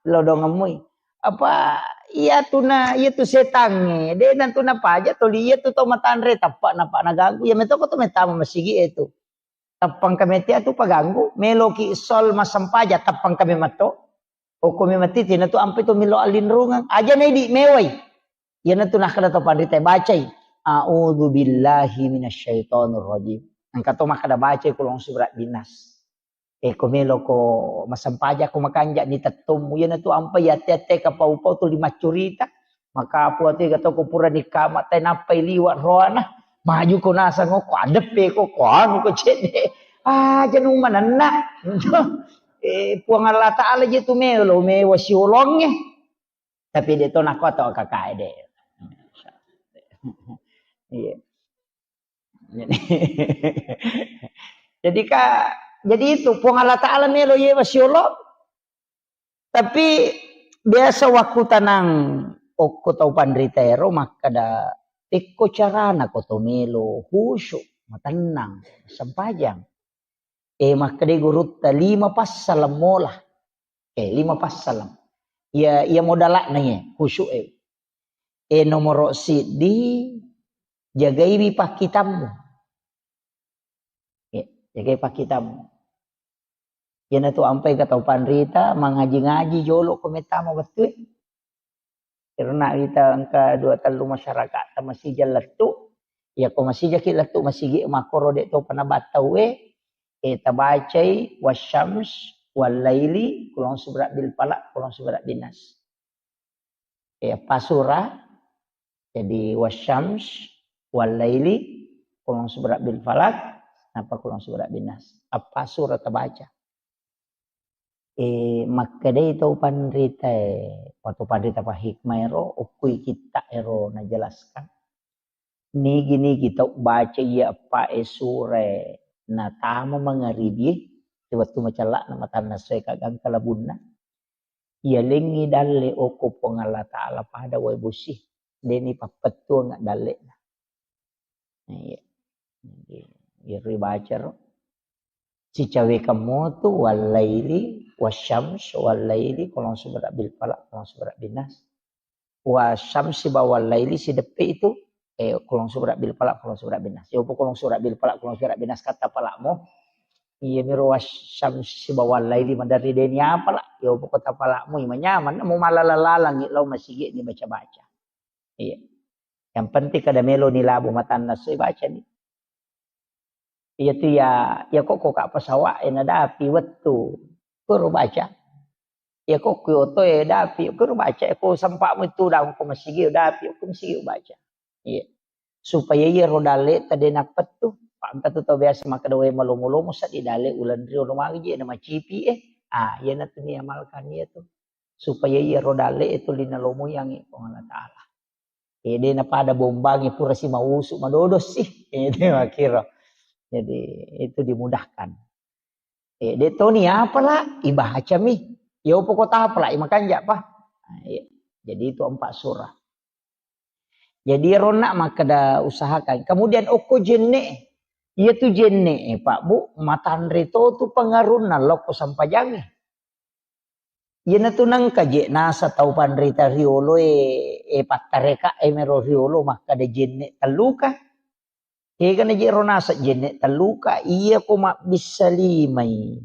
lodongemmui. Apa iya tuna, iya tu setangnge, de' nantuna paja toli iya tu tau matanre tappa napa naganggu. Iya metoko tu metama masigi e tu. Tappang kami tia tu paganggu, meloki sol masempaja tappang kami matto. Okko mi mati tina tu ampe tu milo alinrungang. Aja na idi mewai. Iya natu nakkeda to panrita bacai. A'udzu billahi minasyaitonir rajim. Engka to makkeda bacai kulong surat binas. Eh, ko melo ko massempajang ko makanja ni tettommu. Iyanatu ampai ate-ate kapau-pau tuli maccurita. Makapu ate gato ko purani kama tai nappai liwa roana. Maju ko nasang ko adeppe ko, ko anu ko cedde. Ah, janu manenna. Eh, Puang Allah Ta'ala je tu melo, mewa siolongnge. Tapi de to nako to kakae de. Iya. Jadi, jadi ka, jadi itu Puang Allah Ta'ala melo yewa siolo. Tapi biasa waktu tanang okko tau panrita ero makkeda, tekko carana ko to melo khusyuk, matennang, sempajang. Eh, makkeda gurutta lima passaleng mola. Eh, lima passaleng. Iya, iya modalakna iya, khusyuk e. Eh, nomoro siddi, jagaiwi pakkitammu. Eh, jagai pakkitammu. Iyanatu ampai ka tau panrita, mangaji-ngaji jolo ko mettama wettue. Karena kita engka dua tellu masyarakat ta masija lettu. Iya ko masijaki lettu masigi makkoro de topa nabattau e, eh, tabacai wasyams wallaili kulong subra bil falaq kulong subra bin nas. Eh, apa surah? Jadi wasyams wallaili kulong subra bil falaq napa kulong subra bin nas. Apa surah tabaca? Eh, makkedai tau panrita e, atau panrita pa hikmah ero, okkui kitta ero najelaskan. Nigi-nigi tau baca iya eppa e sure natama mangaribi e, wettu macellakna matanna soe kagangka labunna. Iya lengngi dalle okko Puang Allah Ta'ala pada wae bosi. Deni pappettuang dallena. Iya. Jadi, iyaro ibacaro. Sicawekang motu wallaili, wasyams, wallaili, kulong subra bil falaq, kulong subra bin nas. Wasyams sibawa wallaili sideppe itu, eh, kulong subra bil falaq, kulong subra bin nas. Yopo kulong subra bil falaq, kulong subra bin nas kata palakmu. Iya miro wasyams sibawa wallaili maderri deni apala. Yopo kota palakmu, manyaman, mu malala-lalangi lao masigi ni baca-baca. Iya. Yang penting kada melo ni labu matanna soi baca ni. Iya tu ya, ya kok kok apa sawak e nadapi wettu. Kuro baca. Ya kok ku oto e dapi, kuro baca. Ko sempakmu itu daun ko masigi dapi, ko masigi baca. Iya. Supaya iya ro dalle tade napettu. Pa engka tu tau biasa makkeda, "Wae malomo-lomo seddi dalle uleng riolo magi je na macipi e." Ah, iyanatu niamalkan iyatu. Supaya iyaro dalle e tuli nalomoiangngi Puang Allah Ta'ala. Eh, de napada bombangi pura si mausu madodo sih. Eh, de makkiro. Jadi itu dimudahkan. Eh, de toni apala ibacami. Ya upo kota apala imakanja pa. Nah, iya. Jadi itu empat surah. Jadi ronna makkeda usahakan. Kemudian okko jenne. Iya tu jenne, eh, Pak Bu, matanre to tu pengarunna lokko sampajangnge. Iyanatu nengka je nasa tau panrita riolo e, e pattareka e mero riolo makkeda jenne telluka. Egana je ro nasa jenne telluka, iya ko mabbissa limai.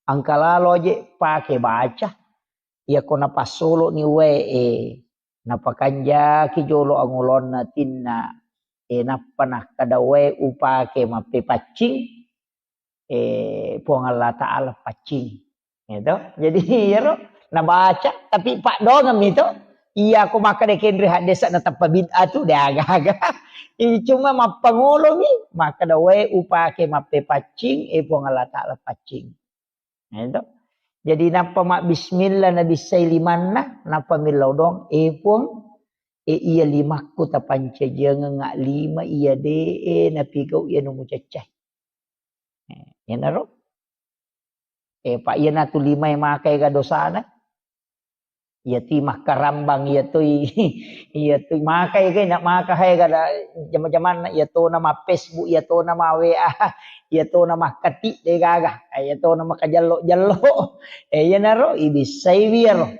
Engka lalo aje pake baca. Iya ko napassoloni wae e, napakanjaki jolo angolonna tinna. E nappa nakkeda wae upake mappepaccing. Eh, Puang Allah Ta'ala paccing. Gitu. Jadi, iyaro nabaca, tapi paddoangeng mi to. Iya, ko makkeda kenri haddesa na tappa bid'ah tu, de aga-aga. Ih, cuma mappangolo mi, makkeda wae upake mappepaccing, eh, Puang Allah Ta'ala paccing. Gitu. Jadi, nappa mabbismillah, nabissai limanna, nappa millau doang, eh, Puang, eh, iya limakku tapancajiangeng lima, iya de, eh, napigau iya nu mucaccai. Eh, iyanaro. Eh, pa iyanatu limae makaega dosana. Iya ti makkarambang, iya toi, iya toi makaega, na maka haega da jama-jamanna, iya tona ma Facebook, iya tona ma W A, iya tona makkati de gaga, iya tona makajallo-jallo. Eh, iyanaro ibissai wiyaro.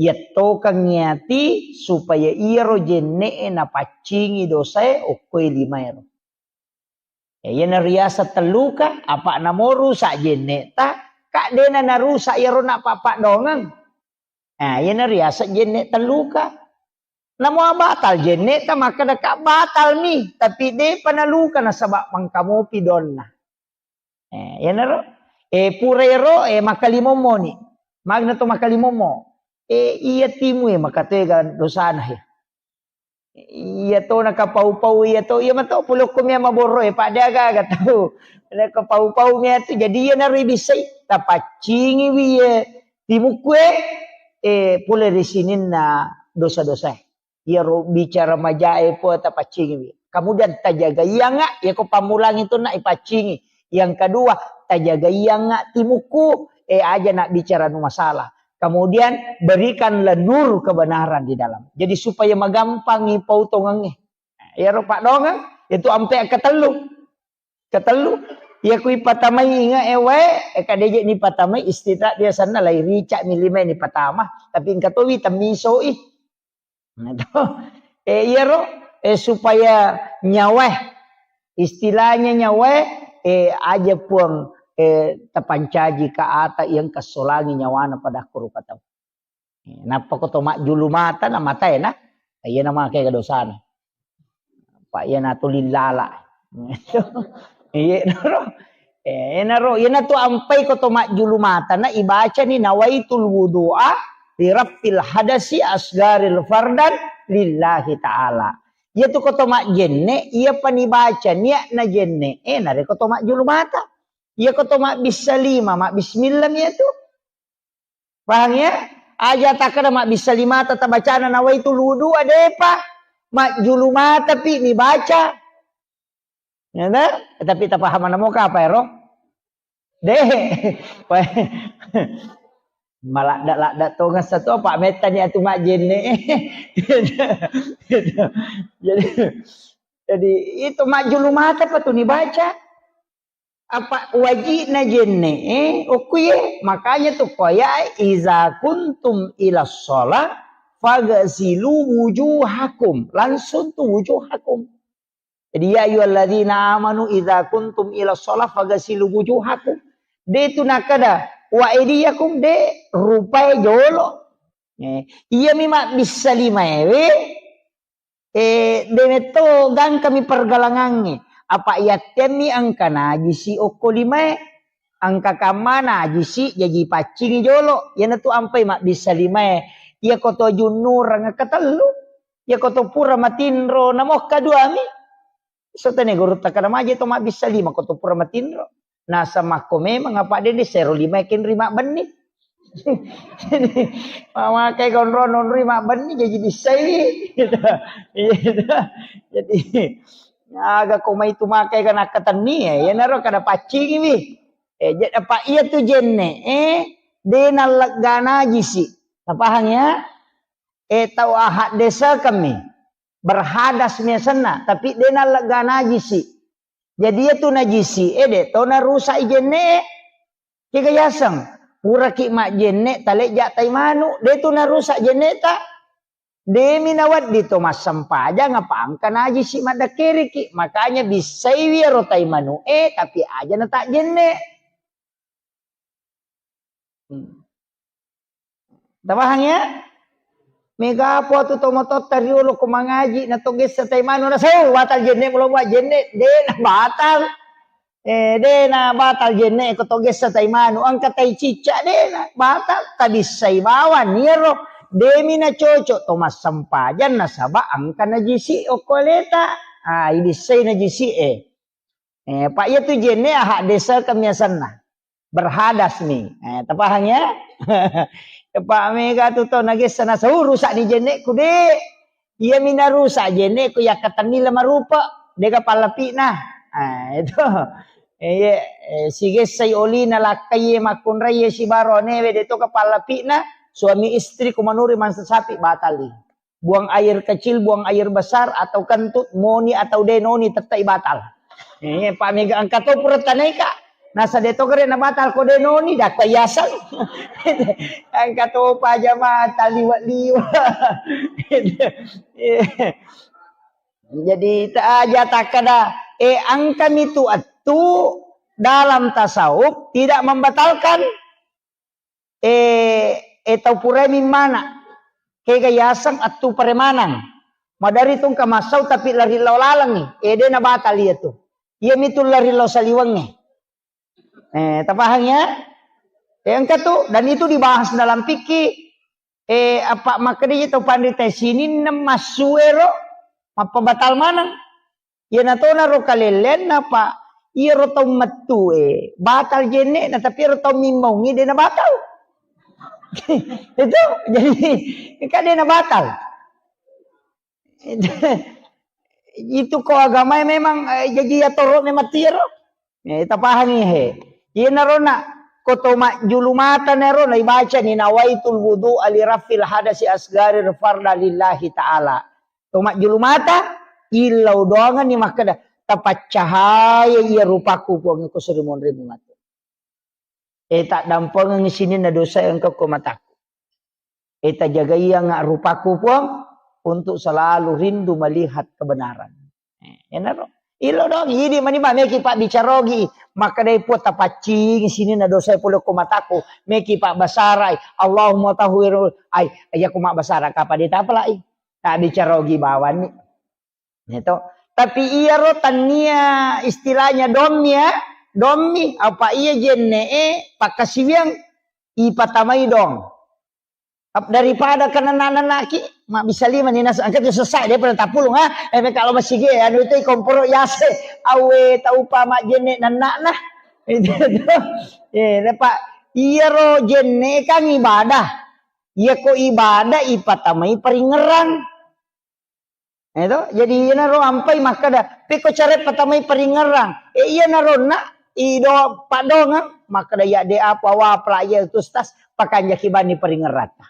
Iya tokang iyati supaya iyaro jenne'e napaccingi dosae okkoe limaero. Eh, iyana riaseng telluka, apa namo rusak jenne'ta, ka dena narusak iyaro napappaddoangeng. Nah, iyana riaseng jenne telluka. Namo batal jenne'ta, makkeda ka batal mi, tapi depa naluka nasaba mangkamopi donna. Eh, iyanaro, eh, pura ero, eh, makkalimommo ni. Magna to makkalimommo. Eh, iya timu e makatega dosana he. Iya to nakapau-pau iya to, iya mato pulokko mia maborro e, pada aga-aga tau. Nakapau-pau mia tu, jadi iyanaro ibissai, tapaccingi wi ye timukku e, eh, pole ri sininna dosa-dosa e. Iyaro bicara majae po tapaccingi wi. Kemudian tajagaiangnga, yako pammulangi tu na ipaccingi. Yang kedua, tajagaiangnga timukku, eh, aja nak bicara nu masalah. Kemudian berikanlah nur kebenaran di dalam. Jadi supaya magampangi pautongengnge. Iyaro paddoangeng, itu ampe ketellu. Ketellu, iya kui patamai inge e wae, e kadeje ni patamai istita biasanna lai rica mi lima ni patama, tapi engka towi temmiso i. Nah, to. Eh, iyaro, eh, supaya nyawae, istilahnya nyawae, eh, aja Puang, eh, tapancaji ka ata yang kesolangi nyawana pada kuru patau. Nappa ko to majjulu mata na matae na, iya na make dosana. Pa iya na to lillala. Iya naro. Eh, naro, iya na to ampai ko to majjulu mata na ibacani nawaitul wudu'a li rafil hadasi asgaril fardan lillahi ta'ala. Iya tu ko to majjenne, iya pani baca niat na jenne, eh, nare ko to majjulu mata. Iya ko to mabbissa lima, mabbismillah mi iya tu. Paham ya? Aja takkeda mabbissa limata tabacana nawaitul wudu'a, depa. Majjulu mata pi nibaca. Ya ta? Tapi tapahamana moka apa ero? De. Maladda-ladda tongeng satu apa mettani atu majjenne. Jadi, jadi itu majjulu mata pa tu nibaca. Apa wajibna jenne, eh, okkuye. Makanya tu koya, "Iza kuntum ila sholat, fagasilu wujuhakum." Langsung tu wujuhakum. Jadi, "Ya ayyuhalladzina amanu, iza kuntum ila sholat, fagasilu wujuhakum." De tu nakada, "Wa aidiyakum," de rupai jolo. Eh, iya mi mabbissa limaewe, Eh, de metto gangkami pergalangangnge. Apa yattemmi engka najisi okko limae. Engka kamma najisi jaji paccingi jolo. Iyanatu ampai mabbissa limae. Iya koto junnurang ketellu. Iya koto pura matinro namokka duami. So tane gurutta kada maje to mabbissa lima ko to pura matinro. Nasa makko memang apa de de sero lima kenri mabbenni. Jadi, mamakai konro nonri mabbenni jadi bissai. Gitu. Iya, gitu. Jadi, aga ko mai tu makai kana katenni ya, ya naro kada paccingi wi. Eh, jadi apa iya tu jenne, eh, de nallegga najisi. Tapahang ya? Eh, tau ahad desa kami. Berhadas miasenna, tapi de nallegga najisi. Jadi iya tu najisi, eh, de to narusak i jenne. Kega yaseng, puraki majjenne, talejja tai manu, de tu narusak jenne ta. Demi nawedding to massempajang apa engka najisi maddakkeriki. Makanya bissaiwi ero tai manu e, tapi aja na tak jenne. Hmm. Tapahang ya? Mega apa tu to mototta riolo ko mangaji na to gessa tai manu na sau batal jenne mulo jenne de na batal. Eh, de na batal jenne ko to gessa tai manu, engka tai cicca de na batal, tabissai bawang iyaro, demi na cocok to massempajang nasaba engka najisi okko aleta. Ah, ibissai najisi e. Eh, pa iya tu jenne ahak desa kemiasanna. Berhadas ni. Eh, tapahang ya? Pak mega tu to nagessa na sau rusak ni jenne ku de. Iya mina rusak jenne ku yakkatenni le marupa, dega pallapina. Ah, itu. Eh, iya, eh, sigessai olina lakkai makkunrai sibaro anewe de to ka pallapina, suami istri ku manuri mansa sapi batali. Buang air kecil, buang air besar, atau kentut, moni atau denoni tettai batal. Eh, pak mega engka to pura tanai ka. Nasa de to gere na batal ko denoni dakko yaseng. Engka to pajama taliwa-liwa. Jadi, ta aja takkada, eh, engka mitu attu dalam tasawuf tidak membatalkan, eh, eh, tau purai mimmana. Kega yaseng attu paremanang. Madari tungka massau tapi lari lao lalengi. Eh, de na batal iya tu. Iya mitu lari lao saliwengnge. Eh, tapahang ya? Eh, engka tu, dan itu dibahas dalam fikih. Eh, apa makkeda tau panrita sininna massuero mappabatal maneng. Iya natona ro kalellenna pa iyaro tau mettue batal jenne na tapi iyaro tau mimmaungi de na batal. Itu jadi kan de na batal. Itu ko agamae memang, eh, jaji atoro memang tiaro. Eh, tapahangi he. Iyanaro na ko to majjulu mata nero na ibaca ni nawaitul wudu ali rafil hadasi asgari farda lillahi ta'ala. To majjulu mata illau doangan ni makkeda tapaccahaya iya rupaku puang ko suri monri matu. Eh, taddampengengngi sininna dosa engka ko mataku. Eh, tajagaianga rupaku, Puang, untuk selalu rindu melihat kebenaran. Eh, enaro. Ilo dong, idi mani ba meki pabbicarogi. Makkedai Puang tapaccingi sininna dosa pole ko mataku. Meki pabbasarai. Allahumma tahhirul. Ai, iya ko mabbasara kapa de tapalai. Tabbicarogi bawanni. Gitu. Tapi iyaro tannia istilahnya dommi ya, dommi apa iya jenne e pakkasiwiang ipatamai dong. Ap-, daripada kenana-nanaki, mabbissa lima ni nas-, engka tu sessa dia pernah tapulung ha. Eh, kalau masih ge anu itu komporo yase awe taupa majjenne nannakna. Itu tuh. Eh, Pak, iyaro jenne kan ibadah. Iya ko ibadah ipatamai paringerang. Eh, to? Jadi iyanaro ampai makkeda, pekko care patamai paringerang. Eh, iyanaro na ido padongang makkeda ya de apa wa pela iya tu stas pakanjaki bani paringerata.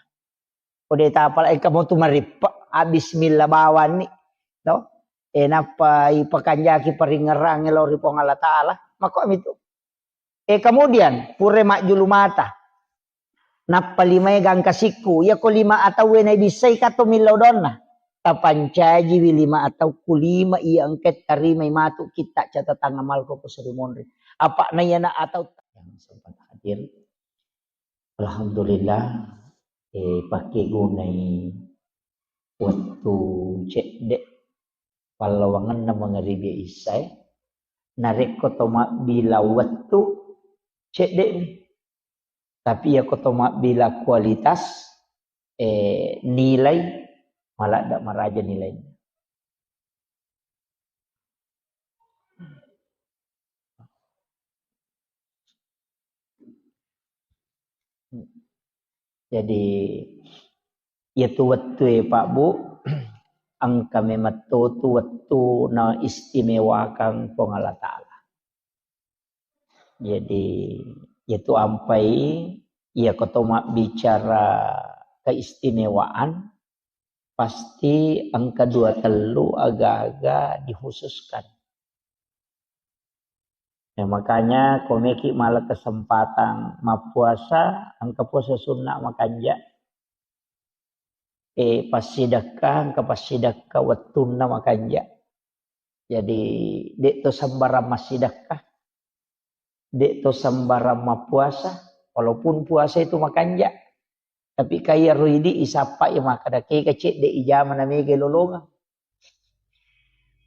Ko de tapala engka mo tu marippe, ah, bismillah bawanni. To? Eh, nappa ipakanjaki paringerang lao ri Puang Allah Taala. Makko mitu. Eh, kemudian, pura majjulu mata. Nappa limae gangka sikku. Iya ko lima atauwe naibissai kato millau donna. Tapancajiwi lima atau ku lima iya engka tarimai matu kitta catatan amalku ko suri monri. Apa na iyana atau yang sempat hadir. Alhamdulillah, eh, pakai gunai wettu cedde pallawangenna mangaribi issae. Narekko to mabbila wettu, cedde'mi. Tapi iyako to mabbila kualitas, eh, nilai, maladda maraja nilainna. Jadi, iyatu wettue, Pak, Bu, engka memetto tu wettu na istimewakang Puang Allah Ta'ala. Jadi, iyatu ampai, iyako to mabbicara keistimewaan, pasti engka dua tellu aga-aga dikhususkan. Ya, makanya komeki mala kesempatan mappuasa, engka puasa sunna makanja. Eh, passidekka, engka passidekka wettunna makanja. Jadi, de' to sembarang massidekka, de' to sembarang mappuasa, walaupun puasa itu makanja. Tapi kaya ro idi isappa ya makkeda kega cedde ijama na mega lolongeng.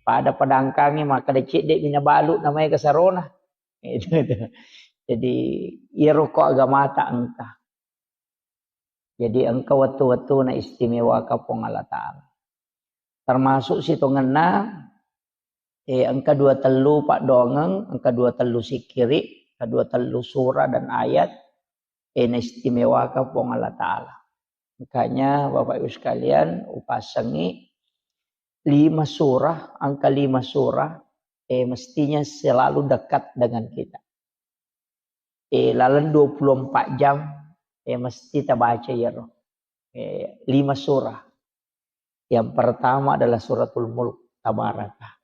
Pada padangkangi makkeda cedde mina balu na mega sarona. Itu, itu. Jadi, iyaro ko agamata engka. Jadi, engka wettu-wettuna istimewaka Puang Allah Ta'ala. Termasuk sitongenna, eh, engka dua tellu paddoangeng, engka dua tellu sikkiri, engka dua tellu surah dan ayat, eh, naistimewaka Puang Allah Ta'ala. Makanya, Bapak Ibu sekalian, upasengi lima surah, angka lima surah, eh, mestinya selalu dekat dengan kita. Eh, laleng dua puluh empat jam, eh, mesti tabaca iyaro. Eh, lima surah. Yang pertama adalah Suratul Mulk, Tabaraka.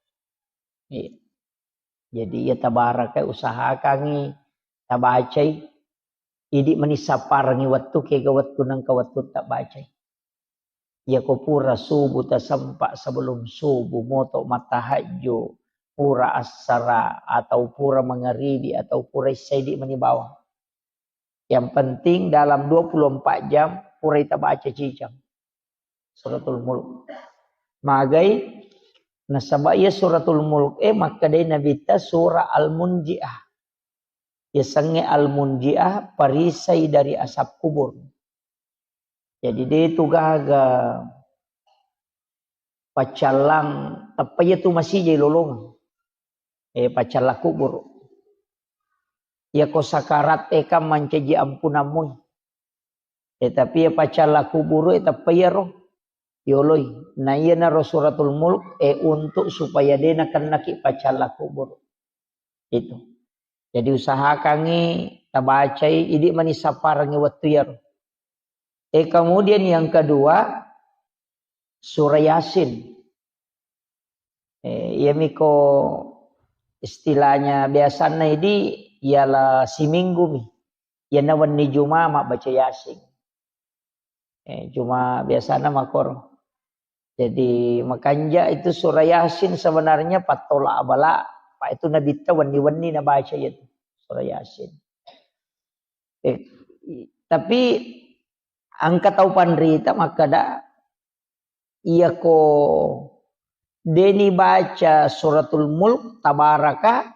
Iya. Jadi, iya, Tabaraka usahakangi tabacai. Idi mani sapparengi wettu, kega wettu nengka wettu tabacai. Iyako pura subuh tasempa, sebelum subuh moto mattahajju, pura assara atau pura mangaribi atau pura issaidi mani bawang. Yang penting dalam dua puluh empat jam pura ita baca cicang Suratul Mulk. Magai nasaba iya Suratul Mulk e makkedai Nabitta surah Al-Munjiah. Yasengnge Al-Munjiah, perisai dari asap kubur. Jadi, de tu gaga paccallang, tappa iya tu masijai lolongeng. Eh, paccallang kubur. Iyako sakarat e kan mancaji ampunammu. Eh, tapi iya paccallang kubur e tappa iyaro yoloi. Na iyanaro Suratul Mulk, eh, untuk supaya de nakennaki paccallang kubur. Itu. Jadi usahakangi tabacai, idi mani sapparengi wettu iyaro. Eh, kemudian yang kedua, surah Yasin. Eh, iyamiko istilahnya biasanna idi, iala siminggu mi. Iyana wenni Juma mabbaca Yasin. Eh, cuma biasana makoro. Jadi, makanja itu surah Yasin sebenarnya pattola abala, Pak, itu Nabitta wenni-wenni nabaca itu surah Yasin. Eh, i-, tapi engka tau panrita makkeda, iyako deni baca Suratul Mulk, Tabaraka,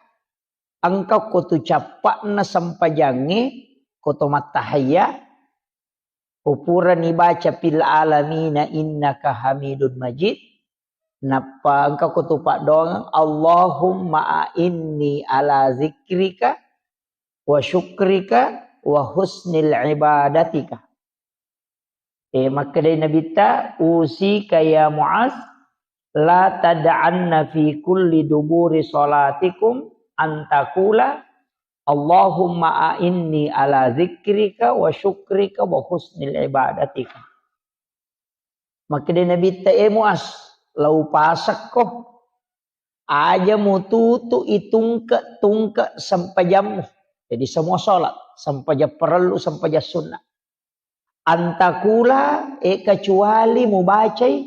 engka ko tu cappa'na sempajangnge, ko to mattahayya, ko purani baca fil alamina innaka hamidun majid, nappa engka ko tu paddoangeng, Allahumma a'inni ala zikrika wa syukrika wa husnil ibadatika. Eh, makkedai Nabitta, "Usika ya Muaz, la tad'anna fi kulli duburi salatikum an taqula, Allahumma a'inni ala zikrika wa syukrika wa husnil ibadatika." Makkedai Nabitta, "Eh Muaz, lau pasekko, aja mututu itungke-tungke sempajammu." Jadi semua sholat, sempajang parellu, sempajang sunnah. An taqula, eh, kecuali mubacai,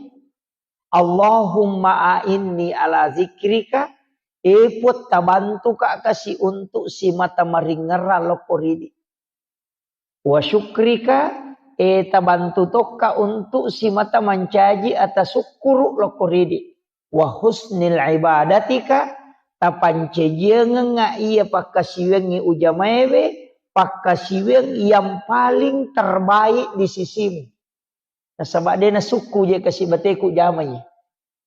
Allahumma a'inni ala zikrika, eh, Puang, tabantuka kasi untuk simata maringerrang lokko ridi. Wa syukrika, eh, tabantu tokka untuk simata mancaji atasukkuru lokko ridi. Wa husnil ibadatika, tapancajiangengnga iya pakkasiwiangngi ujamaewe, pakkasiwiang yang paling terbaik di sisimu. Nasaba de nasukku je kasi bateku jamai.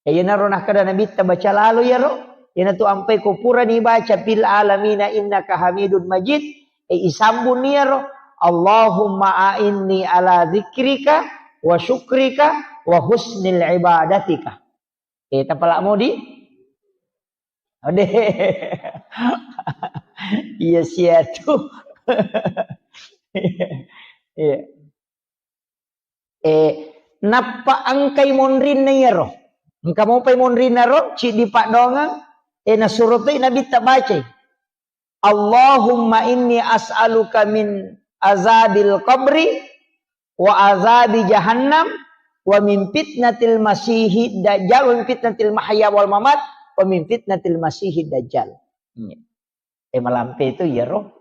Eh, iyanaro nakkeda Nabitta, baca lalo iyaro, iyanatu ampai ko purani baca fil alamina innaka hamidun majid, eh, isambung iyaro, Allahumma a'inni ala dzikrika wa syukrika wa husnil ibadatika. Eh, tapalak modi? Ode. Iya, siatu. Iya. Eh, nappa engkai monrinna iyaro. Engka mopai monrinna ro, ciddi paddoangeng, eh, nasuro toi Nabitta bacai. Allahumma inni as'aluka min azabil qabri wa azabi jahannam wa min fitnatil masihid dajjal wa min fitnatil mahya wal mamat wa min fitnatil masihid dajjal. Hmm. Eh, malampe itu iyaro.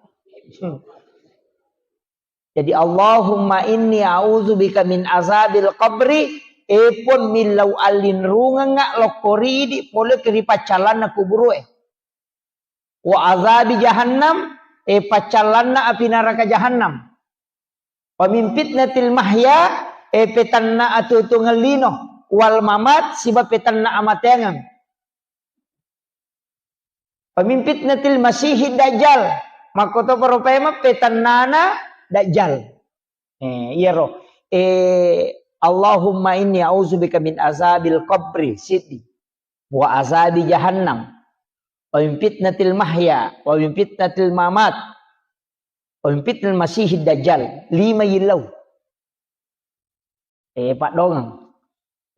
Jadi, Allahumma inni a'udzubika min azabil qabri, eh, Puang, millau allinrungengnga lokko ridi pole ri paccallanna kuburu'e. Wa azabi jahannam, eh, paccallanna api naraka jahannam. Wa min fitnatil mahya, eh, petanna atuo-tuongeng lino, wal mamat, siba petanna amateangeng. Wa min fitnatil masihid dajjal. Makkotoparo paimeng petannana dajjal. Eh, iyaro. Eh, Allahumma inni a'udzubika min azabil qabri, siddi. Wa azabi jahannam. Wa min fitnatil mahya, wa min fitnatil mamat. Wa min fitnatil masihid dajjal. Lima yillau. Eh, paddoangeng.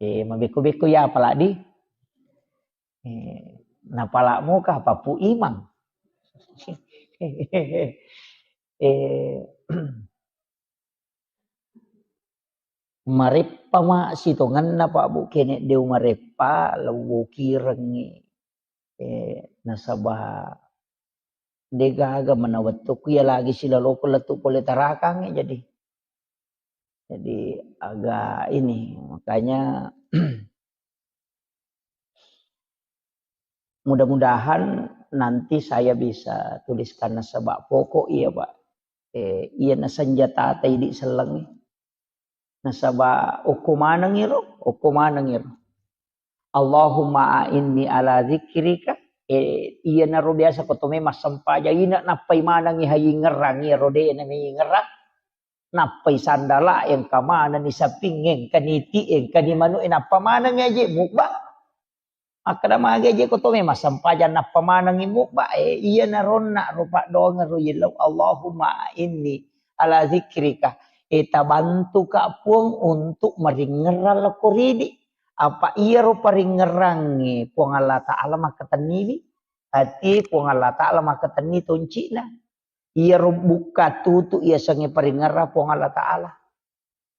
Eh, mabekko-bekko ya apalak di. Eh, napalak muka apa Pu Imang. Eh, mareppa ma sitongenna Pak Bu, kene deu mareppa, lewwokirengngi. Eh, nasaba degaga mana wettukku iya lagi silaloko lettu pole tarakang, eh, jadi. Jadi agak ini, makanya mudah-mudahan nanti saya bisa tuliskan nasaba pokok iya, Pak. Eh, iya na senjata ta idi sellengngi. Nasaba okko manengngi ro, okko manengngi ro. Allahumma a'inni ala dzikrika. Eh, iyanaro biasa ko to memang sempajang, ina nappai manengngi hayingngerang, iyaro de na meyingngerang. Nappai sandala, engka manenni saping, engka niti, engka ni manu, eh, nappa manengngi aje mubba. Makkeda magi aje ko to memang sempajang nappa manengngi mubba, eh, iyanaro onna ro paddoangeng ro yellau, Allahumma inni ala dzikrika. Eh, tabantuka Puang untuk maringngerang lokko ridi. Apa iyaro paringngerangnge Puang Allah Ta'ala makkatenniwi. Ati Puang Allah Ta'ala makkatenni tonci'na. Iyaro bukka tutu iyasengnge paringngerang Puang Allah Ta'ala.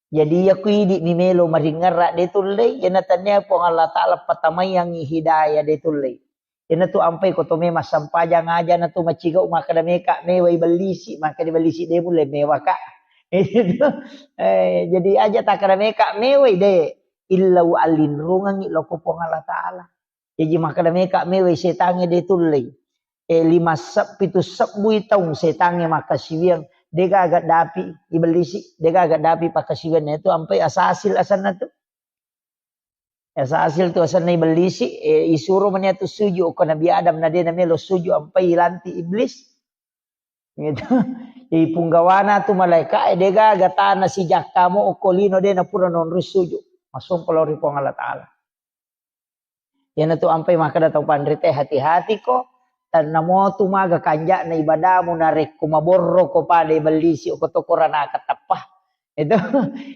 Jadi, iya ku idi mi melo maringngerang de tullei, iyana tania Puang Allah Ta'ala patamaiyangngi hidayah de tullei. Iyanatu ampai ko to memang sempajang aja na tu macigau makkeda meka mewai bellisi, makkeda bellisi de mulle mewaka. Eh, jadi aja takkeda meka mewai de, illau allinrungengngi lokko Puang Allah Ta'ala. Jaji makkeda meka mewai setangnge de tullei. Eh, lima seb-, pitu sebbui taung setangnge makkasiwiang, de gaga dapi ibellisi, de gaga dapi pakkasiwianna itu ampai asasil asenna tu. Asasil tu asenna ibellisi, eh, isuro mani atu sujud ko Nabi Adam na de na melo sujud ampai ilanti iblis. Gitu. Ipunggawana tu malaika, eh, de gaga tana sijakka mo okko lino de na pura nonroi sujud. Masongko lao ri Puang Allah Ta'ala. Iyanatu ampai makkeda tau panrita, hati-hati ko, tannamo tu maga kanja'na ibadamu narekko maborro ko pada ibellisi ko to koranaka tappa. Itu.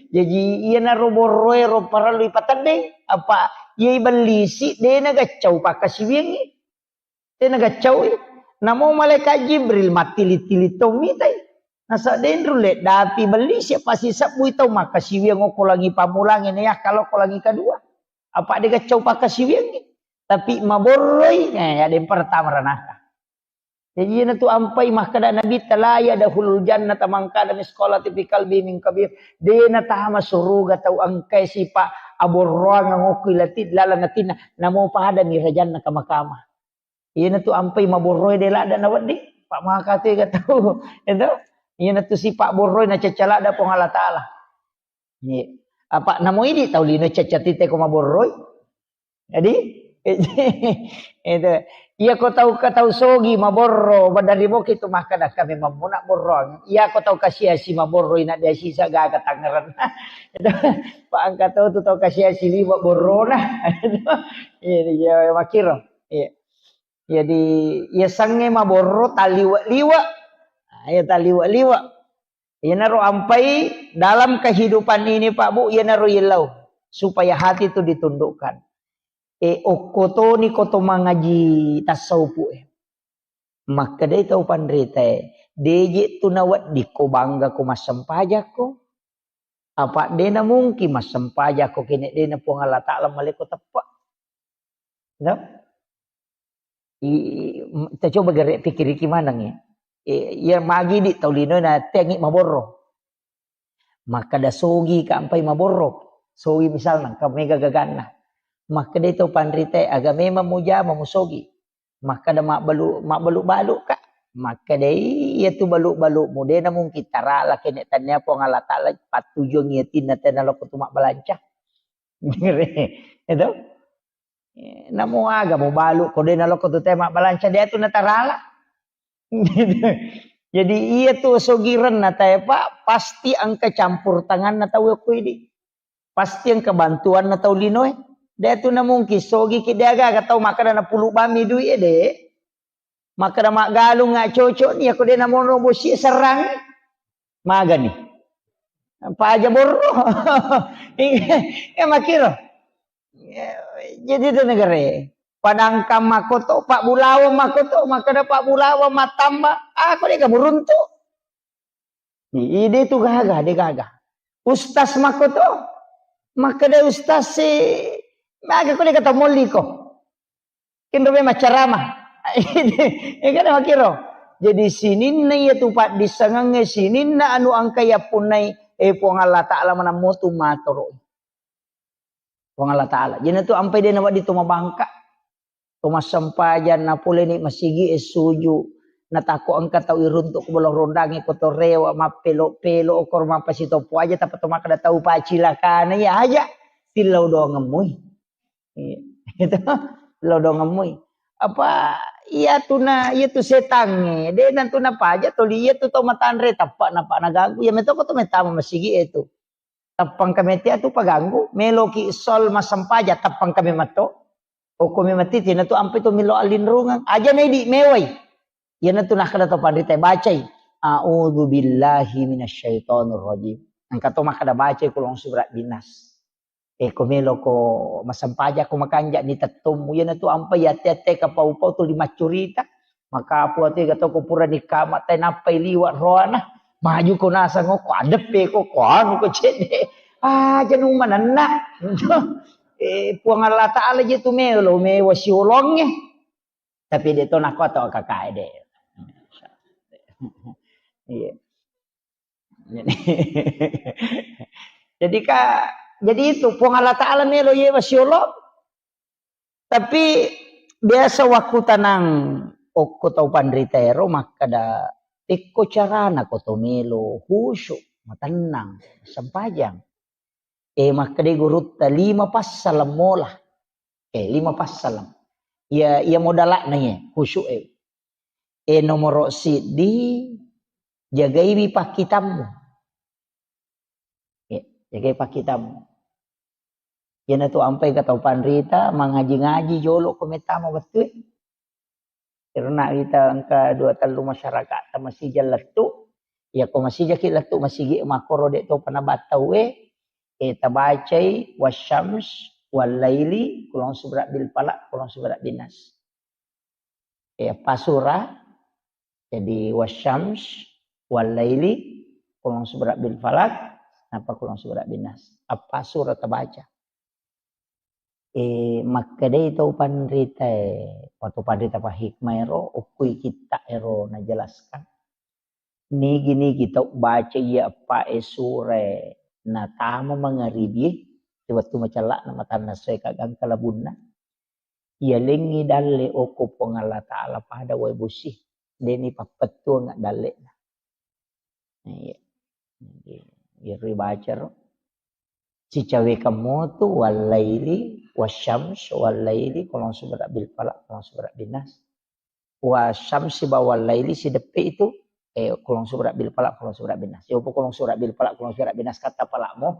Jaji iyanaro borroe ro parellu ipateddeng, apa iya ibellisi de na gaccau pakkasiwiangngi. Tena gaccaui. Namo malaikat Jibril mattili-tili tau mitai. Nasa denru le dapi bellisi pasisebbui tau makkasiwiang okko langi pammulangnge na yakka lokko langi kadua. Apa de gaccau pakkasiwiangngi. Tapi maborroi, eh, ya den pertama ranaka. Jadi iyanatu ampai makkeda Nabi, "La yadkhulul jannata man kana misqala fi qalbi min kabir." De natama suruga tau engkai sipa aborroang okko ilati laleng atinna, namo pada mi rajanna kama-kama. Iyanatu ampai maborroe de ladda nawedding, pa maka tu ega tau. Itu. Iyanatu sipa borroe nacacca ladda Puang Allah Ta'ala. Iya. Apa namo idi tau lino cacca tite ko maborroe. Jadi, itu. Iya ko tau ka tau sogi maborro, badari boki tu makkada kami mammuna borroang. Iya ko tau kasiasi maborro ina dia sisa gaga tangeran. Itu, Pak angka tau tu tau kasiasi liwa borrona. Iya, iya, makiro. Iya. Jadi, iya sange maborro taliwa-liwa. Nah, iya taliwa-liwa. Iyanaro ampai dalam kehidupan ini, Pak Bu, iyanaro yellau supaya hati itu ditundukkan. E, okko toni ko to mangaji tasawufu e. Makkedai tau panrita e, deje tu nawedding ko bangga ko massempajakko. Apa dena mungkin massempajakko kene dena Puang Allah Ta'ala maleko teppe. No? I, m-, kita coba gere pikiriki maneng ya. E, ya magi di tau lino na tengi maborro. Makkeda sogi ka ampai maborro. Sogi misalna, engka mega gaganna. Makkeda tau panrita e, aga memang mujama musogi. Makkeda mabbalu-, mabbalu-balu ka. Makkeda iya tu balu-balu mu dena mungkin tarala kene tania Puang Allah Ta'ala pattujuang iya tinna tena loko tu mabbalanca. Itu. Eh, namo aga mubalu ko dena loko tu te mabbalanca dia tu natarala. Jadi iya tu sogirenna tae, Pak, pasti engka campur tanganna tau ko idi. Pasti engka bantuanna tau linoe. Dia tu na mungkin sogi ki dia gaga tau makkeda na pulu bami dui e de. Makkeda maggalung nga cocok ni ko de na mono bosi serrang. Magani. Paja borro. Ya makiro. Jadi itu negara. Padangkang makoto, Pak Bulawang makoto, makkeda Pak Bulawang matamba, ah, ko dega muruntu. Ide tu gaga, de gaga. Ustaz makoto, makkeda ustaz si, maga ko dega tamolli ko. Kinro me macarama. Ega makiro. Jadi sininna iya tu paddissengengnge, sininna anu engka yappunnai, eh, Puang Allah Ta'ala manammo tu matoro. Puang Allah Ta'ala. Jadi tu ampai de nawedding to mabangka. To massempajang na pole ni masigi e suju. Natakko engka tau iruntuk ko bolo rondangi ko to rewa mappelo-pelo okor mappasitopo aja tappa to makkeda tau pacilakana iya aja. Tillau doangeng mui. Iya. Itu lo doangeng mui. Apa iya tu na, iya tu setangnge. De na tu napaja toli iya tu tau matanre tappa napa naganggu. Iya metoko tu metama masigi e tu. Tappang kami tia tu paganggu, meloki sol massempajang tappang kami matto. Okko mi mati tina tu ampe tu milo allinrungeng. Aja na idi mewai. Iyana tu nakkeda to panrita bacai. A'udzu billahi minasyaitonir rajim. Engka to makkeda bacai kulong surat binas. E ko melo ko massempajang ko makanja ni tettummu. Iyana tu ampe yate-yate kapau-pau tu limaccurita. Makapu ati ga toko pura nikama tai nappai liwa roana. Maju ko nasang ko adeppe ko ko anu ko cedde. Ah, janu manenna. Eh, Puang Allah Ta'ala je tu melo mewa siolongnge. Tapi de to nako to kakae de. Iya. Jadi, jadi ka, jadi itu Puang Allah Ta'ala melo yewa siolong. Tapi biasa wakkutanang okko tau panrita ero makkeda, "Pekko carana ko to melo khusyuk, matennang, sempajang?" Eh, makkeda gurutta, "Lima passaleng mola." Eh, lima passaleng. Iya, iya modalakna iya, khusyuk e. Eh, nomoro siddi, jagaiwi pakkitammu. Eh, jagai pakkitammu. Iyana tu ampai ga tau panrita, mangaji-ngaji jolo ko mettama wettue. Karena kita engka dua tellu masyarakat ta masija lettu. Ya ko masijaki lettu masigi makkoro de topa nabattau e, eh, tabacai wasyams, wallaili, kulong subra bil falaq, kulong subra bin nas. Eh, apa surah? Jadi wasyams, wallaili, kulong subra bil falaq, napa kulong subra bin nas. Apa surah tabaca? Eh, makkedai tau panrita e, waktu panrita pa hikmah ero, okkui kitta ero najelaskan. Nigi-nigi tau baca iya eppa e sura e natama mangaribie, wettu macella'na matanna soe kagangka labunna. Iyalengngi dalle okko Puang Allah Ta'ala pada wae bosi, deni pappettuang dalle'na. Iya. Jadi, iyaro baca ro. Sicawekang motu, wallaili, wasyams, wallaili, kulong subra bil falaq, kulong subra bin nas. Wa syamsi bawal laili sideppe itu, eh, kulong surah bil falaq, kulong surah bin nas. Yopo kulong surah bil falaq, kulong surah bin nas kata palakmu.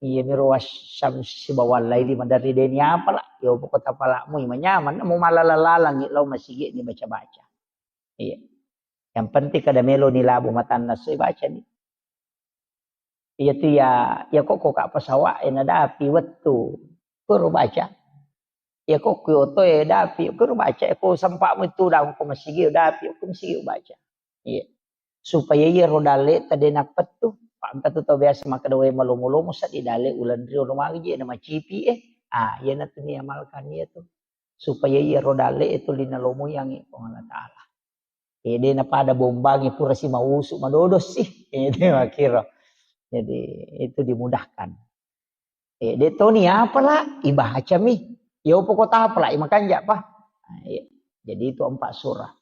Iya miro wa syamsi bawal laili maderri deni apa lah. Yopo kota palakmu, ima nyaman, mau malala-lalangi lao masigi ni baca-baca. Iya. Yang penting kada melo ni labu matanna soi baca ni. Iya tu ya, ya kok kok ka pesawat, eh, nadapi wettu. Kuro baca. Ya kok ku oto, eh, dapi. Kuro baca, eh, ko sempakmu itu daung ko masigi dapi, ko masigi baca. Iya. Supaya iya ro dalle tadi napettu. Pak engka tu tau biasa makkeda wae malomo-lomo seddi dalle ulan rio lo magi je na macipi, eh. Ah, iya natu ni amalkan iya tu. Supaya iya ro dalle itu lina lomo yang Puang Allah Ta'ala. Eh, de napada bombangi pura si mausu madodo sih. Eh, de makiro. Jadi itu dimudahkan. Eh, de toni apa lah? Ibaca mi. Ya upo kota apa lah? Imakanja apa? Nah, iya. Jadi itu empat surah.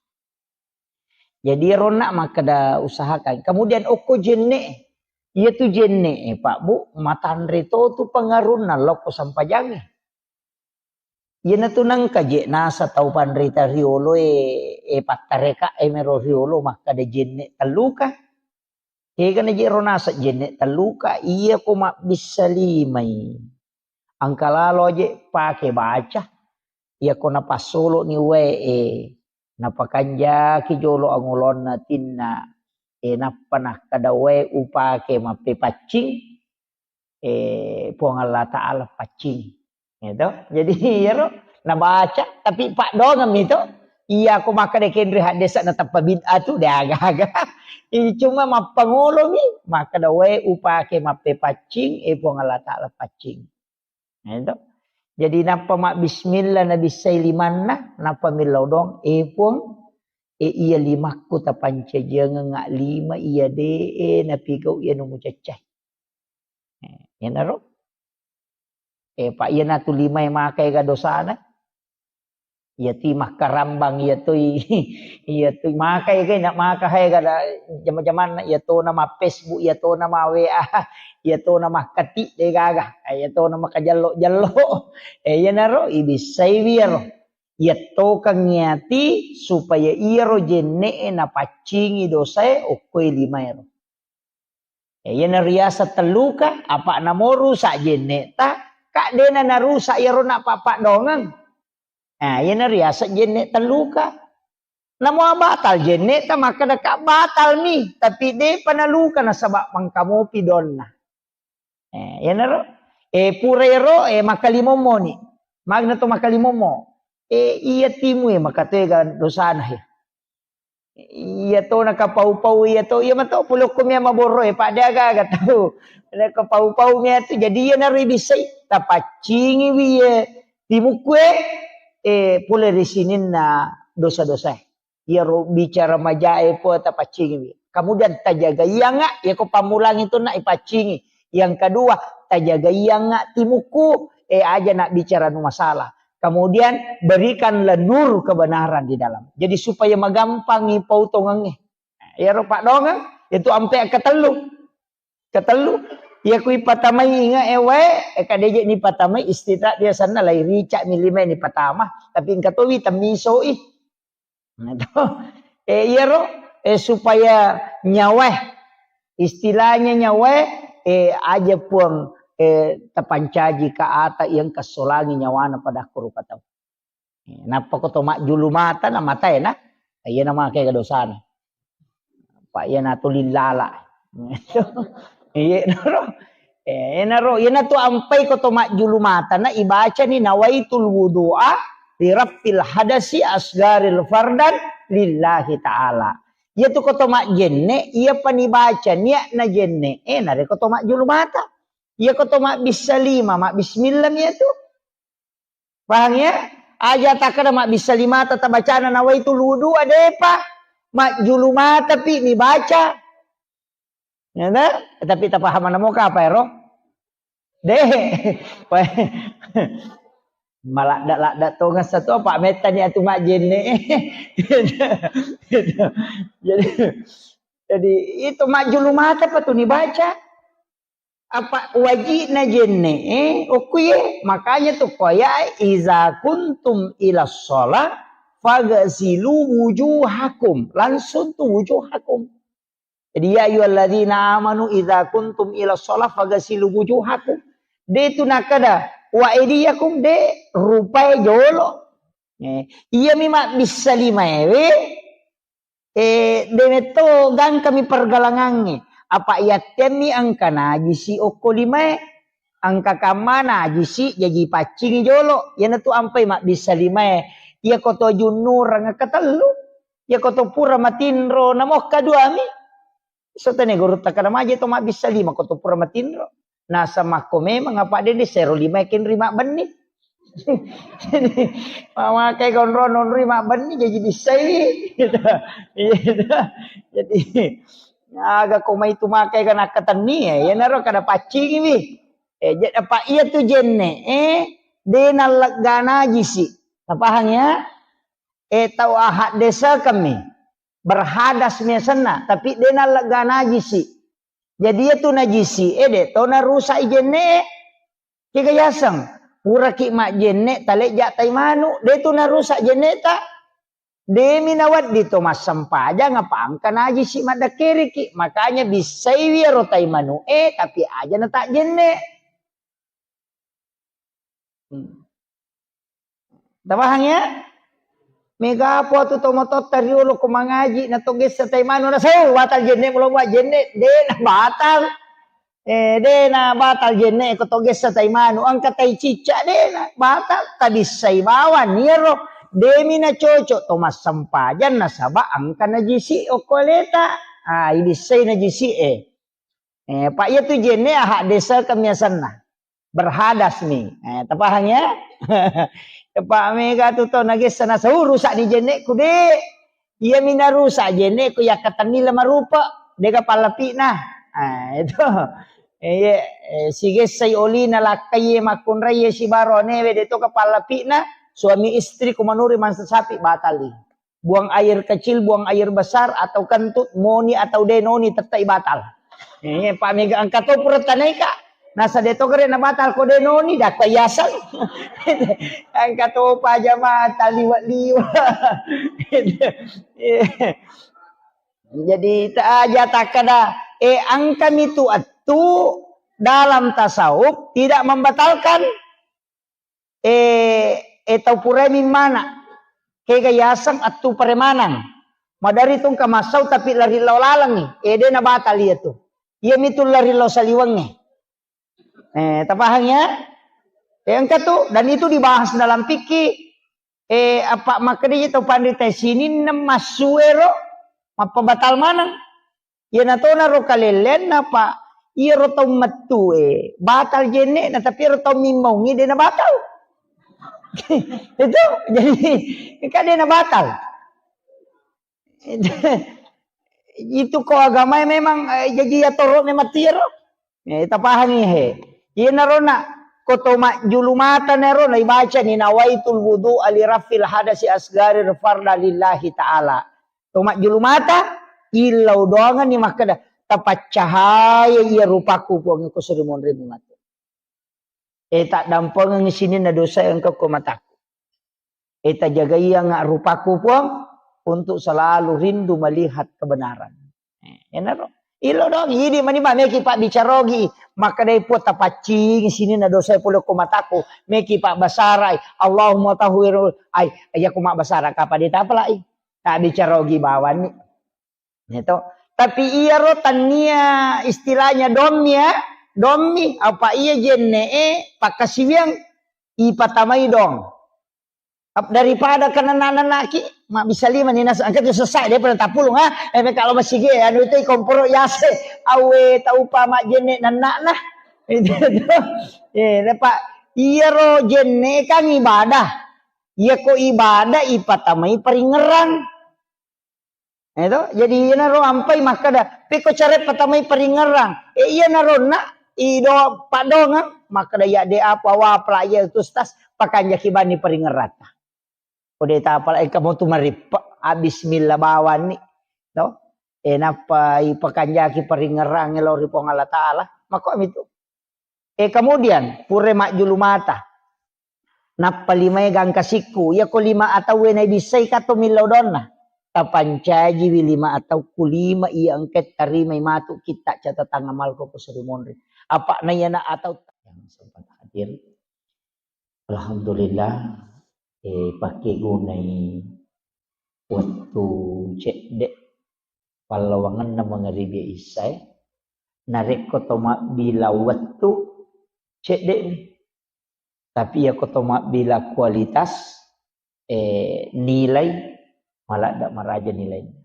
Jadi ronna makkeda usahakan. Kemudian okko jenne. Iya tu jenne, eh, Pak Bu, matanre to tu pengarunna lokko sampajange. Iyanatu nengka je nasa tau panrita riolo e, e pattareka e mero riolo makkeda jenne telluka. Egana je ro nasa jenne telluka, iya ko mabbissa limai. Engka lalo aje pake baca. Iya ko napassolo ni wae e, napakanjaki jolo angolonna tinna. E nappa nakkeda wae upake mappepaccing. Eh, Puang Allah Ta'ala paccing. Gitu. Jadi, iyaro nabaca, tapi paddoangeng mi to. Iya, ko makkeda kenre haddesa na tappa bid'ah tu, de aga-aga. Ini cuma mappangolo mi, makkeda wae upake mappepaccing, eh, Puang Allah Ta'ala paccing. Gitu. Jadi, nappa mabbismillah, nabissai limanna, nappa millau doang, eh, Puang, eh, iya limakku tapancajiangeng lima, iya de, eh, napigau, iya nu mucaccai. Eh, iyanaro. Eh, pa iyanatu limae makai ga dosana. Iya tu makkarambang, iya tu, iya tu makai ga, na maka hai ga da jama-jamanna, iya to na ma Facebook, iya to na ma W A, iya to na makkati de gaga, iya to na makajello-jello. Eh, iyanaro ibissai wiro. Iya tokang iyati supaya iyaro jenne'e napaccingi dosae okkoi limaero. Ya, iyana riaseng telluka, apa namo rusak jenne'ta, ka dena narusak iyaro nappa paddoangeng. Nah, iyana riaseng jenne' telluka. Namo batal jenne'ta, makkeda ka batal mi, tapi depa naluka nasaba mangkamopi donna. Eh, iyanaro. Eh, pura ero, eh, makkalimommo ni. Magna to makkalimommo. Eh, iya timu, eh, makatoega dosana, eh. Iya to nakapau-pau, iya to, iya mato pole okko mia maborro, eh, pada aga-aga tau. Nakapau-pau mia tu, jadi iyanaro ibissai. Tapaccingi wi, eh, timukku, eh, eh, pole ri sininna dosa-dosa, eh. Iyaro bicara majae po tapaccingiwi. Kemudian tajagaiangnga, yako pammulangi tu na ipaccingi. Yang kedua, tajagaiangnga timukku, eh, aja nak bicara nu masalah. Kemudian berikanlah nur kebenaran di dalam. Jadi supaya magampangi pautongengnge. Iyaro paddoangeng, itu ampe ketellu. Ketellu, iya kui patamai inge e wae, e kadeje ni patamai istilah biasanna lai rica mi lima ni patama, tapi engka towi temmiso i. Nah, to. Eh, iyaro, eh, supaya nyawae, istilahnya nyawae, eh, aja puang, eh, tapancaji ka ata yang kesolangi nyawana pada kuru patau. Eh, nappa ko to majjulu mata na matae na, iya na make ga dosana. Pa iya na tu lillala. Iya naro. Eh, naro, iya na tu ampai ko to majjulu mata na ibaca ni nawaitul wudu'a li rafil hadasi asgaril fardan lillahi ta'ala. Iya tu ko to majjenne, iya pa ni baca niat na jenne, eh, nare ko to majjulu mata. Iya ko to mabbissa lima, mabbismillah iya tu. Pahang ya? Aja takkeda mabbissa limata tabacana nawaitul wudu'a, depa. Majjulu mata pi ni baca. Ya ta? Tapi tapahamana moka apa ero? De. Maladda-ladda tonga satu apa metta ni atu majjenne. Jadi, jadi itu majjulu mata pa tu ni baca. Apa wajibna jenne, eh, okkuye. Makanya tu koya, iza kuntum ila sholat "Faghsilu wujuhakum." Langsung tu wujuhakum. Jadi, "Ya ayyuhalladzina amanu idza kuntum ila shalah faghsilu wujuhakum." De tu nakkeda, "Wa aidiyakum," de, rupae jolo. Eh, iyami mabbissa limaewe, eh, de metto gangkami pergalangangnge. Apa iyattemmi engka najisi okko limae. Engka kamma najisi jaji paccingi jolo. Iyanatu ampai mabbissa limae. Iya koto junnureng ketellu. Iya koto pura matinro namokka duami. Sotene gurutta kada maje to mabbissa lima koto pura matinro. Nasa makko memang apa dede sero lima kenri mabbenni. Jadi, mamakai konro nonri mabbenni jadi bissai. Gitu. Iya, gitu. Jadi, aga ko mai tu makai kan akkatenni ya, iyanaro kada paccingi wi. Eh, ja-, apa iya tu jenne, eh, de nallegga najisi. Napahang ya? Eh, tau ahak desa kami. Berhadas mi asenna, tapi de nallegga najisi. Jadi iya tu najisi, eh, de to narusak i jenne. Kega yaseng, puraki majjenne, talejja tai manu, de tu narusak jenne ta. Demi nawedding to massempajang apa engka najisi maddekkeriki. Makanya bissaiwi ero tai manu, eh, tapi aja na tak jenne. Hmm. Tapahang ya? Mega apa tu tomatotta riolo ko mangaji na to gessa tai manu na sau batal jenne mulo buat jenne de na batal. Eh, de na batal jenne ko to gessa tai manu engka tai cicca de na batal tabissai bawang niero demi na cocok to massempajang nasaba engka najisi okko aleta. Ah, ibissai najisi eh. Eh, Pak, iya tu jenne ahak desa kemiasanna. Berhadas mi. Eh, tapahang ya? Pak, mega tu to nagessa nasau rusak ni jenne ku de. Iya mi narusak jenne ku yakkatenni lama rupa. Dega pallapina. Ah, itu. Eh, iya, eh, sigessai olina lakkaie makkunraie sibaro newe de to ka pallapina. Suami istri ku manuri mansa sapi batali. Buang air kecil, buang air besar, atau kentut, moni atau denoni, tettai batal. Eh, Pak mega engka to pura tanaika. Nasa de to gere na batal ko denoni, dakka yaseng. Engka to pa jamaah taliwa-liwa. Jadi, ta aja takkada, eh, engka mi tu attu dalam tasawuf tidak membatalkan. Eh, eh, tau purai mimmana. Kega yaseng attu paremanang. Madari tungka massau tapi lari lao lalengi. Eh, de na batal iya tu. Iya mitu lari lao saliwengnge. Eh, tapahang ya? Eh, engka tu, dan itu dibahas dalam fikih. Eh, apa makkeda tau panrita sininna massuero mappabatal maneng. Iyana tona ro kalelleanna, Pak. Iyaro tau mettue batal jenne'na, tapi iyaro tau mimmaungngi de na batal. Itu jadi kan de na batal. Itu ko agamae memang, eh, jaji atoro memang tiaro. Eh, tapahangi he. Iyanaro na ko to majjulu mata naro na ibaca ni nawaitul wudu'a li rafil hadasi asgari farda lillahi ta'ala. To majjulu mata, illau doangenni makkeda, "Tapaccahaya iya rupaku, Puang, ko seri monri mungatu. Eh, taddampengeng sininna dosa engka ko mataku. Eh, tajagaianga rupaku, Puang, untuk selalu rindu melihat kebenaran." Eh, enaro. Illau doang, idi mani ma meki pabbicarogi. Makkedai Puang, "Tapaccing sininna dosa pole ko mataku." Meki pabbasarai, "Allahumma tahhir." Ai, iya ko mabbasara kapa ditapalai. Tabbicarogi bawanni. Gitu. Tapi iyaro tannia istilahnya dommi ya, dommi apa iya jenne'e pakkasiwiang ipatamai dong. Ap-, daripada kenana-nanaki, mabbissa lima ni nas-, engka tu sessa, dia pernah tapulung, ha? Eh, kalau masih ge, anu itu komporo yase, awe tau pa majjenne nannakna. Itu tu. Eh, Pak, iyaro jenne kan ibadah. Iya ko ibadah ipatamai paringerang. Eh, to? Jadi iyanaro ampai makkeda, "Pekko care patamai paringerang." Eh, iyanaro na ido padongang makkeda, "Ya de apa wa pala iya tu stas pakanjaki bani paringerata." Ko de tapala engka mo tu marippa, ah, bismillah bawanni. To? Eh, nappa ipakanjaki paringerang lao ri Puang Allah Taala. Makko mitu. Eh, kemudian, pura majjulu mata. Nappa limae gangka sikku. Iyako lima atauwe naibissai kato millau donna. Tapancajiwi lima atau ku lima iya engka tarimai matu kitta catatang amalko ko seri monri. Apa na iyana atau yang sempat hadir. Alhamdulillah, eh, pakegunai wettu cedde pallawangenna mangaribi issae. Narekko to mabbila wettu, cedde'mi. Tapi iyako to mabbila kualitas, eh, nilai, maladda maraja nilainna.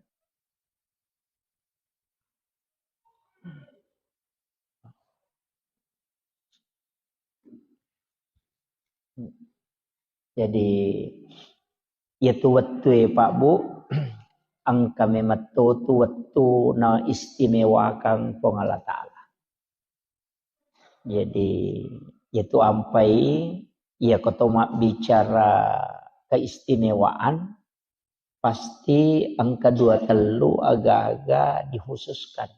Jadi, iyatu wettue, Pak, Bu, engka memang totu wettu na istimewakang Puang Allah Ta'ala. Jadi, iyatu ampai, iyako to mabbicara keistimewaan, pasti engka dua tellu aga-aga dikhususkan.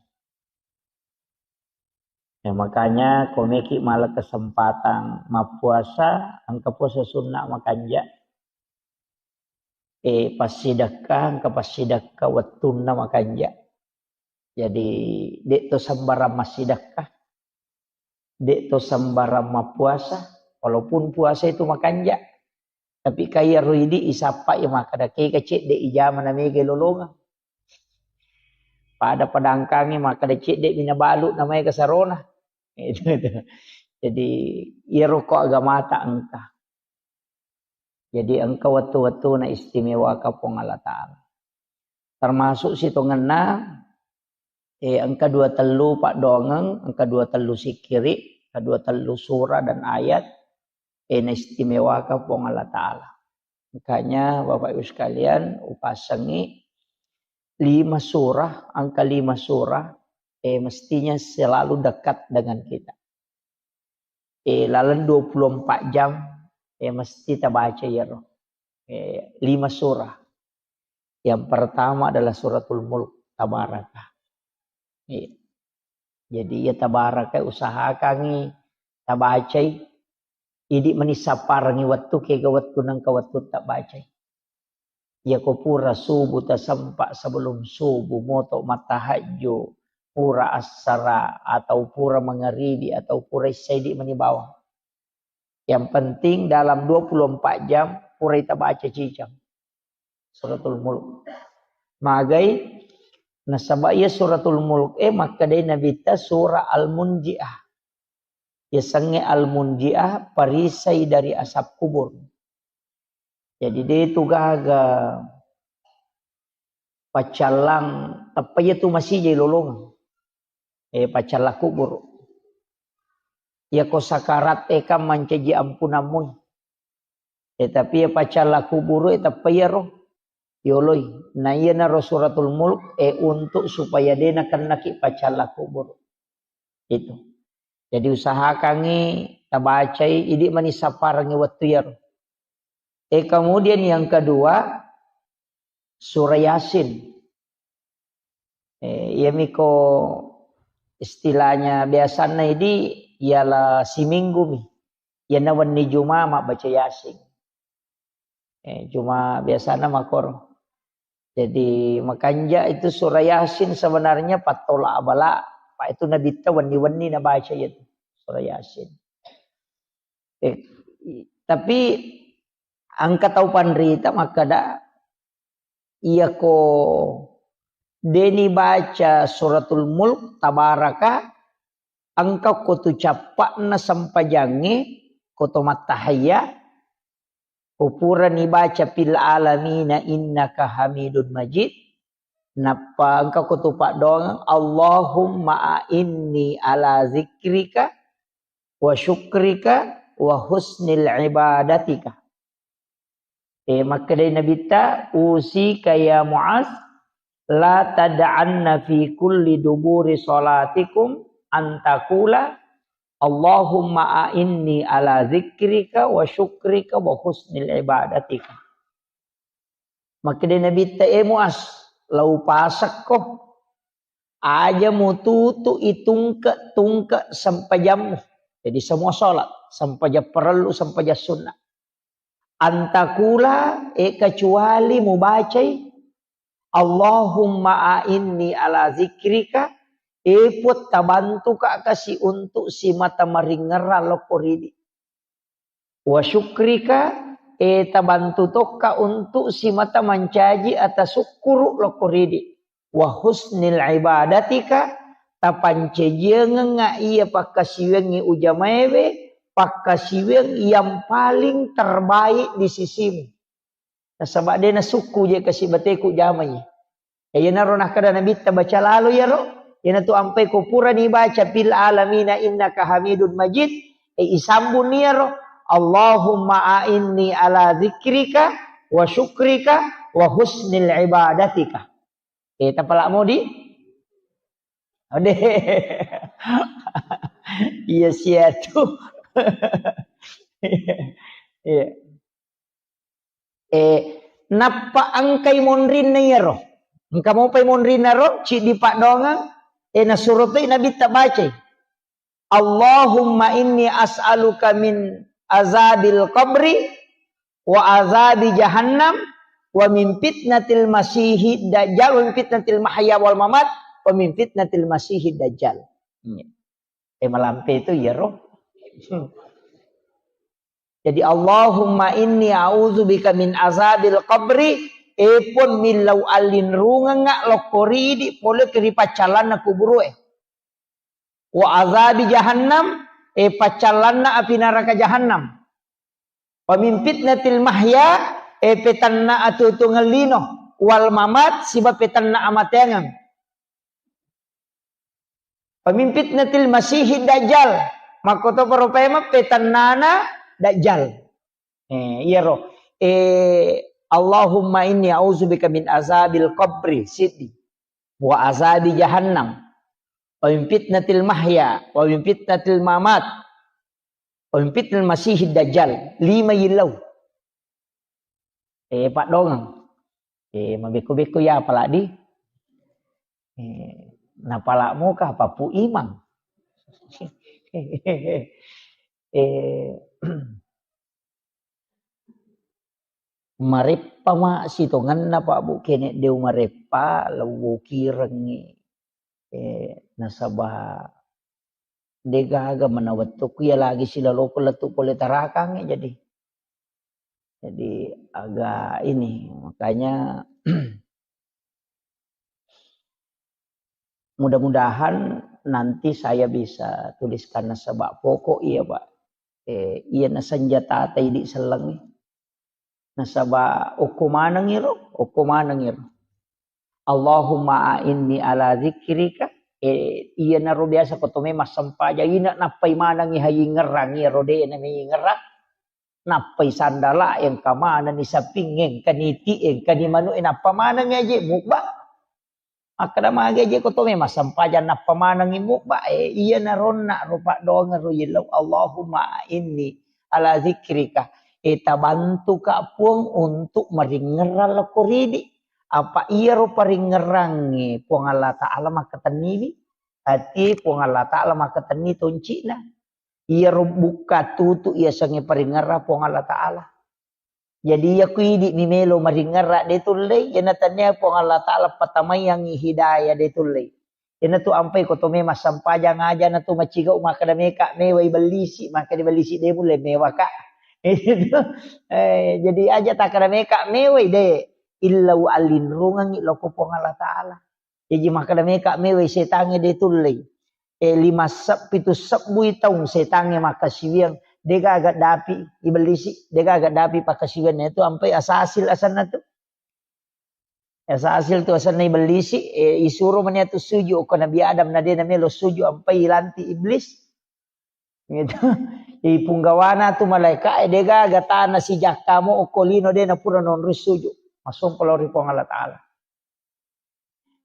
Ya, makanya komeki mala kesempatan mappuasa, engka puasa sunnah makanja. Eh, passidekka, engka passidekka wettunna makanja. Jadi, de' to sembarang massidekka, de' to sembarang mappuasa, walaupun puasa itu makanja. Tapi kaya ro idi isappa ya makkada kega cedde ijama na mega lolongeng. Pada padangkangi makkada cedde mina balu na mega sarona. Itu, itu. Jadi, iyaro ko agamata engka. Jadi, engka wettu-wettu na istimewaka Puang Allah Ta'ala. Termasuk sitongenna, eh, engka dua tellu paddoangeng, engka dua tellu sikkiri, engka dua tellu surah dan ayat, eh, na istimewaka Puang Allah Ta'ala. Makanya, Bapak Ibu sekalian, upasengi lima surah, angka lima surah, eh, mestinya selalu dekat dengan kita. Eh, laleng dua puluh empat jam, eh, mesti tabaca iyaro. Eh, lima surah. Yang pertama adalah Suratul Mulk, Tabaraka. Eh, jadi ya Tabaraka usahakangi tabacai. Idi mani sapparengi wettu kega wettu nengka wettu tabacai. Iyako pura subuh tasempa sebelum subuh moto mattahajju, pura assara atau pura mangaribi atau pura issaidi mani bawang. Yang penting dalam dua puluh empat jam pura ita baca cicang. Suratul Mulk. Magai nasaba iya Suratul Mulk e makkedai Nabitta surah Al-Munjiah. Yasengnge Al-Munjiah, perisai dari asap kubur. Jadi de tu gaga paccallang, tappa iya tu masijai lolongeng. Eh, paccallang kubur. Iyako sakarat e kan mancaji ampunammu. Eh, tapi iya paccallang kubur e tappa iyaro yoloi. Na iyanaro Suratul Mulk, eh, untuk supaya de nakennaki paccallang kubur. Itu. Jadi usahakangi tabacai, idi mani sapparengi wettu iyaro. Eh, kemudian yang kedua, surah Yasin. Eh, iyamiko istilahnya biasanna idi, iala siminggu mi. Iyana wenni Juma mabbaca Yasin. Eh, cuma biasana makoro. Jadi, makanja itu surah Yasin sebenarnya pattola abala, Pak, itu Nabitta wenni-wenni nabaca itu surah Yasin. Eh, i-, tapi engka tau panrita makkada, iyako deni baca Suratul Mulk, Tabaraka, engka ko tu cappa'na sempajangnge, ko to mattahayya, ko purani baca fil alamina innaka hamidun majid, nappa engka ko tu paddoangeng, Allahumma a'inni ala zikrika wa syukrika wa husnil ibadatika. Eh, makkedai Nabitta, "Usika ya Muaz, la tad'anna fi kulli duburi salatikum an taqula, Allahumma a'inni ala zikrika wa syukrika wa husnil ibadatika." Makkedai Nabitta, "Eh Muaz, lau pasekko, aja mututu itungke-tungke sempajammu." Jadi semua sholat, sempajang parellu, sempajang sunnah. Antakula, e, kecuali mubacai, "Allahumma a'inni ala zikrika," e Puang, tabantuka kasi untuk simata maringerra lokko ridi. "Wa syukrika," e tabantu tokka untuk simata mancaji atasukkuru lokko ridi. "Wa husnil ibadatika," tapancajiangengnga iya pakkasiwiangngi ujamaewe, pakkasiwiang yang paling terbaik di sisimu. Nasaba de nasukku je kasi bateku jamai. E, iyanaro nakkeda Nabitta, "Baca lalo iyaro, iyanatu ampai ko purani baca, 'Fil alamina innaka hamidun majid,' e, isambung iyaro, 'Allahumma a'inni ala zikrika wa syukrika wa husnil ibadatika.'" E, tapala modi? Ode. Iya sia tu. Iya. E, nappa engkai monrinna iyaro. Engka mopai monrinna ro, ciddi paddoangeng, e, nasuro toi Nabitta bacai. "Allahumma inni as'aluka min azabil qabri wa azabi jahannam wa min fitnatil masihid dajjal wa min fitnatil mahya wal mamat wa min fitnatil masihid dajjal." Iya. E, malampe itu iyaro. Jadi, "Allahumma inni a'udzubika min azabil qabri," e Puang, millau allinrungengnga lokko ridi pole ri paccallanna kuburue. "Wa azabi jahannam," e paccallanna api naraka jahannam. "Wa min fitnatil mahya," e petanna atuo-tuongeng lino, "wal mamat," siba petanna amateangeng. "Wa min fitnatil masihid dajjal," makkotoparo paimeng petannana dajjal. Eh, iyaro. Eh, "Allahumma inni a'udzubika min azabil qabri," siddi. "Wa azabi jahannam. Wa min fitnatil mahya, wa min fitnatil mamat. Wa min fitnatil masihid dajjal." Lima yillau. Eh, paddoangeng. Eh, mabekko-bekko ya apalagi. Eh, napala muka papu imang. Eh, mareppa ma sitongenna, Pak, Bu, kene deu mareppa, lewwo kirengngi. Eh, nasaba degaga mana wettukku ya lagi silaloko lettu pole tarakang, eh, jadi. Jadi agak ini, makanya mudah-mudahan nanti saya bisa tuliskan nasaba pokok iya, Pak. Eh, iya na senjata ta idi sellengngi. Nasaba okko maneng iro, okko maneng iro. "Allahumma a'inni ala dzikrika." Eh, iyanaro biasa ko tome massempajang, ina nappai manengngi hayingngerang, iyaro de na meyingngerang. Nappai sandala, engka manenni saping, engka niti, engka ni manu, eh, nappa maneng aje mubba. Makkeda magi aje ko tome massempajang nappa manengngi mubba, eh, iyanaro onna ro paddoangeng ro yellau, "Allahumma inni ala dzikrika." Eh, tabantuka Puang untuk maringngerang lokko ridi. Apa iyaro paringngerangnge Puang Allah Ta'ala makkatenniwi. Ati Puang Allah Ta'ala makkatenni toncina. Iyaro bukka tutu iyasengnge paringngerang Puang Allah Ta'ala. Jadi, iya ku idi mi melo maringngerang de tullei, iyana tania Puang Allah Ta'ala patamaiangngi hidayah de tullei. Iyana tu ampai ko tome massempajang aja na tu macigau makkeda meka mewai bellisi, makkeda bellisi de mulle mewaka. Itu. Eh, jadi aja takkeda meka mewai de, illau allinrungengngi lokko Puang Allah Ta'ala. Jaji makkeda meka mewai setangnge de tullei. Eh, lima seb-, pitu sebbui taung setangnge makkasiwiang, degaga dapi ibellisi, degaga dapi pakkasiwianna itu ampai asasil asenna tu. Asasil tu asenna ibellisi, eh, isuro mani atu sujud ko Nabi Adam na de na melo sujud ampai ilanti iblis. Gitu. Ipunggawana tu malaika, eh, degaga tana sijakkamu okko lino de na pura nonroi sujud. Masongko lao ri Puang Allah Ta'ala.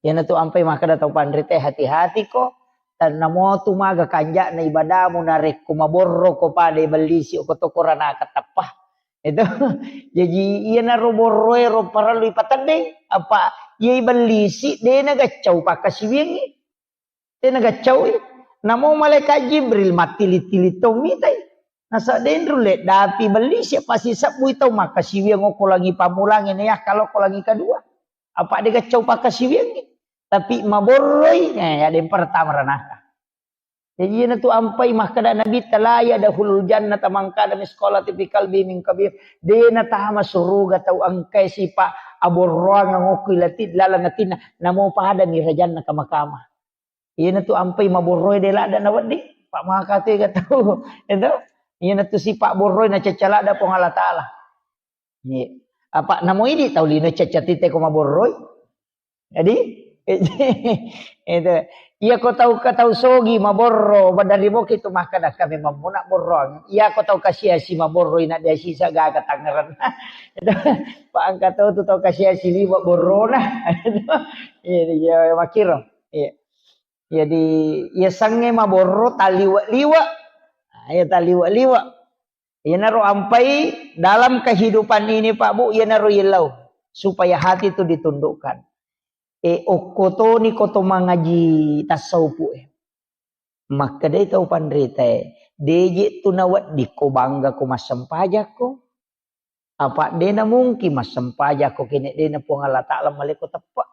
Iyana tu ampai makkeda tau panrite, hati-hati ko, tennamo tu maga kanja'na ibadamu narekko maborro ko pada ibellisi ko to koranaka teppa. Itu. Jaji iyanaro borroe ro parellu ipateddeng, apa iya ibellisi de na gaccau pakkasiwiangngi. De na gaccau i. Namo malaikat Jibril mattili-tili to mitai. Nasaba de' nrulle dapi belli sia pasti sebbui tau makkasiwiang okko langi pammulangnge na yakka lokko langi kedua. Apa de' gaccau pakkasiwiangngi. Tapi maborroi, eh, ya de' pertama ranaka. Jadi iyanatu ampai makkeda Nabitta, "La yadkhulul jannata man kana mitsqala dzarratin fi qalbihi min kibr." De' natama suruga tau engkai sipa' aborroang okko ilati laleng atinna, namo pada mi rajanna kama-kama. Iyanatu ampai maborroe de' ladda nawedding, pa' maka tega tau. Itu. Iyanatu sipa' borroe nacacca ladda Puang Allah Taala. Iya. Apa namo idi tau lino cacca tite ko maborroi. Jadi itu. Iya ko tau ka tau sogi maborro, badari boki tu makkeda kami mammuna borroang. Iya ko tau kasiasi maborroi na dia sisa gaga tangerang. Itu. Pa' engka tau tu tau kasiasi liwa borrona. Iya, iya, makkiro. Iya. Jadi, iya sangnge maborro taliwe'-liwe'. Nah, iya taliwe'-liwe'. Iyanaro ampai dalam kehidupan ini, Pak Bu, iyanaro yellau supaya hati itu ditundukkan. E, okko toni ko to mangaji tasawufu e. Makkedai tau panrita e, de' je' tu nawedding ko bangga ko massempajakko. Apa de' namungkin massempajakko kene' de' na Puang Allah Taala maleko teppe'.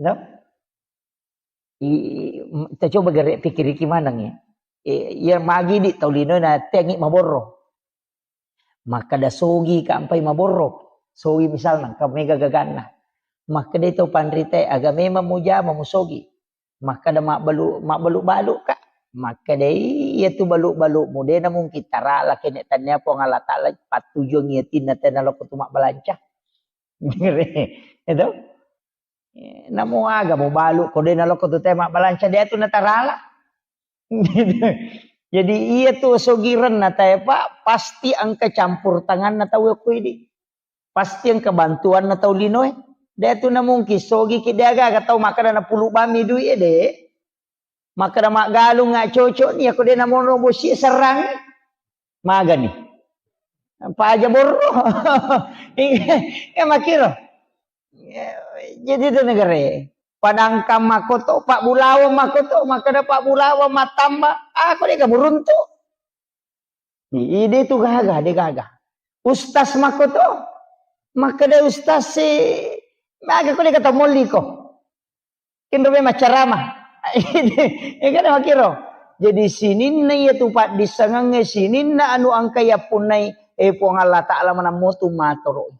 No? I, i, m-, kita coba gere' pikiriki maneng ya. E, iya magi di tau lino na tengi maborro. Makkeda sogi ka ampai maborro. Sogi misalna, ka mega gaganna. Makkeda tau panrita e, aga memang mujama musogi. Makkeda mabbalu-, mabbalu-balu ka. Makkeda iya tu balu-balumu de' namungkin tarala kene' tania Puang Allah Taala pattujuang iya tinna tena lokko tu mabbalanca. Itu. Eh, namo aga mubalu ko de' nalokko tu te mabbalanca de' tu natarala. Jadi iya tu sogirenna tae, Pak, pasti engka campur tanganna tau okko idi. Pasti engka bantuanna tau linoe. De' tu namungkin sogi ki de' aga-aga tau makkeda napulu bammi dui e de'. Makkeda maggalung nga cocok ni, ako de' namonro bosi serrang. Magani. Paja borro. Iya, makkiro. Jadi itu negara. Padangkang makoto, Pak Bulawang makoto, makkeda Pak Bulawang mattamba, ako de' ka muruntu. Ide tu gaga, de' gaga. Ustaz makoto, makkeda ustaz si, maga ko de' ka tammolli ko. Kenro memang ceramah. Iya kan makkiro. Jadi sininna iya tu paddissengengnge, sininna anu engka yappunnai, eh, Puang Allah Taala manammo tu matoro.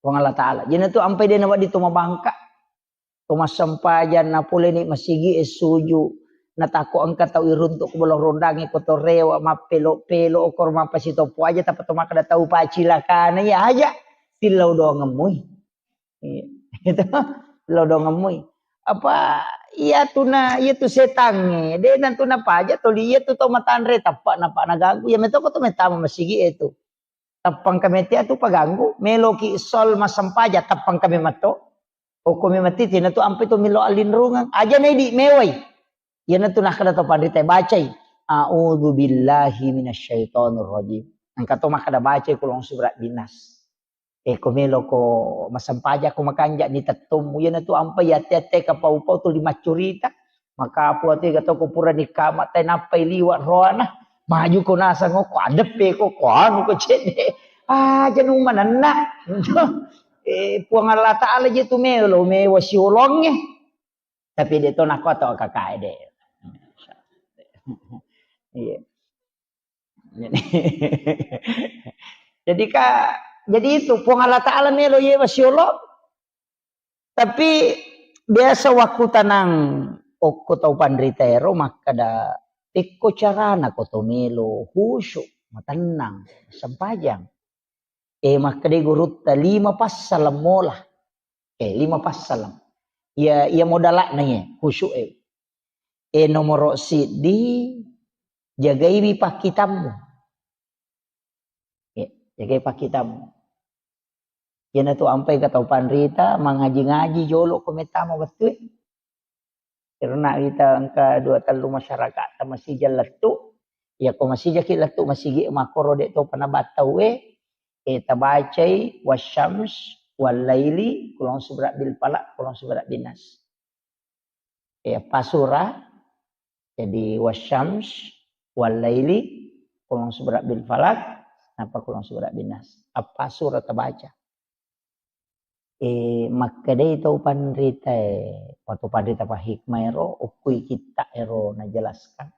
Puang Allah Taala. Jadi tu ampai de' nawedding to mabangka. To massempajang napoleni masigi e suju. Natakko engka tau iruntuk ko bolo rondangi ko to rewa mappelo-pelo okor mappasitoppo aja tappa to makkeda tau pacilakana iya aja. Tillau doangemmui. Iya. Itu lodongemmui. Apa iya tuna, iya tu setangnge, de' nantu napaja toli iya tu tau matanre tappa napa naganggu. Iya metoko tu metama masigi e tu. Tappang kametia tu paganggu, meloki sol masempaja tappang kame matto. Okko me matiti na tu ampe tu melo allinrungeng. Aja na idi mewai. Iya na tu nakkeda to panrita bacai. A'udzu billahi minasyaitonir rajim. Engka to makkeda bacai kulong surat binas. E, ko meloko massempajang ko makanja ni tettommu, iyanatu ampai yatte-atte kapau-pau tuli maccurita. Makapu atu ega to ko purani kama tai nappai liwa roana. Maju ko nasang ko adeppe ko, ko anu ko cedde. Aja nu manenna. E, Puang Allah Taala je tu melo mewa siolongnge. Tapi de to nako to kakae de. Iya. Jadi, jadi ka, jadi itu Puang Allah Taala melo yewa siolo. Tapi biasa waktu tanang okko tau panrita ero makkeda, tekko carana ko to melo khusyuk, matennang, sempajang. E, makkeda gurutta lima passaleng mola. E, lima passaleng. Iya, iya modalakna iya, khusyuk e. E, nomoro siddi, jagaiwi pakkitammu. E, jagai pakkitammu. Iyanatu ampai ka tau panrita, mangaji-ngaji jolo ko mettama wettue. Karena kita engka dua tellu masyarakat ta masija lettu. Iya ko masijaki lettu masigi makkoro de topa nabattau e, e, tabacai wasyams, wallaili, kulong subra bil falaq, kulong subra bin nas. E, pasura, jadi wasyams, Wallaili, qul a'udzu birabbil falaq, nappa qul a'udzu birabbin nas. Eppa sura tabaca. Eh, makkedai tau panritae, atau panrita pahikmah ero, okkui kitta ero najelaskan.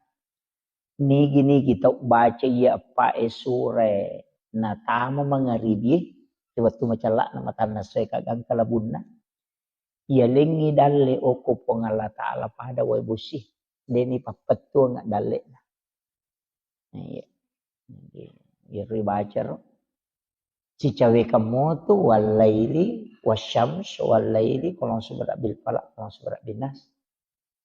Nigi-nigi tau baca iya eppa e sura e natama mangaribie, wettu macella'na matanna essoe kagangka labunna. Iyalengngi dalle okko Puang Allah Ta'ala pada wae bosi. Deni pappettuang dalle'na. Iya. Jadi, iyaro ibacaro. Sicawekang motu, wallaili, wasyams, wallaili, qul a'udzu birabbil falaq, qul a'udzu birabbin nas.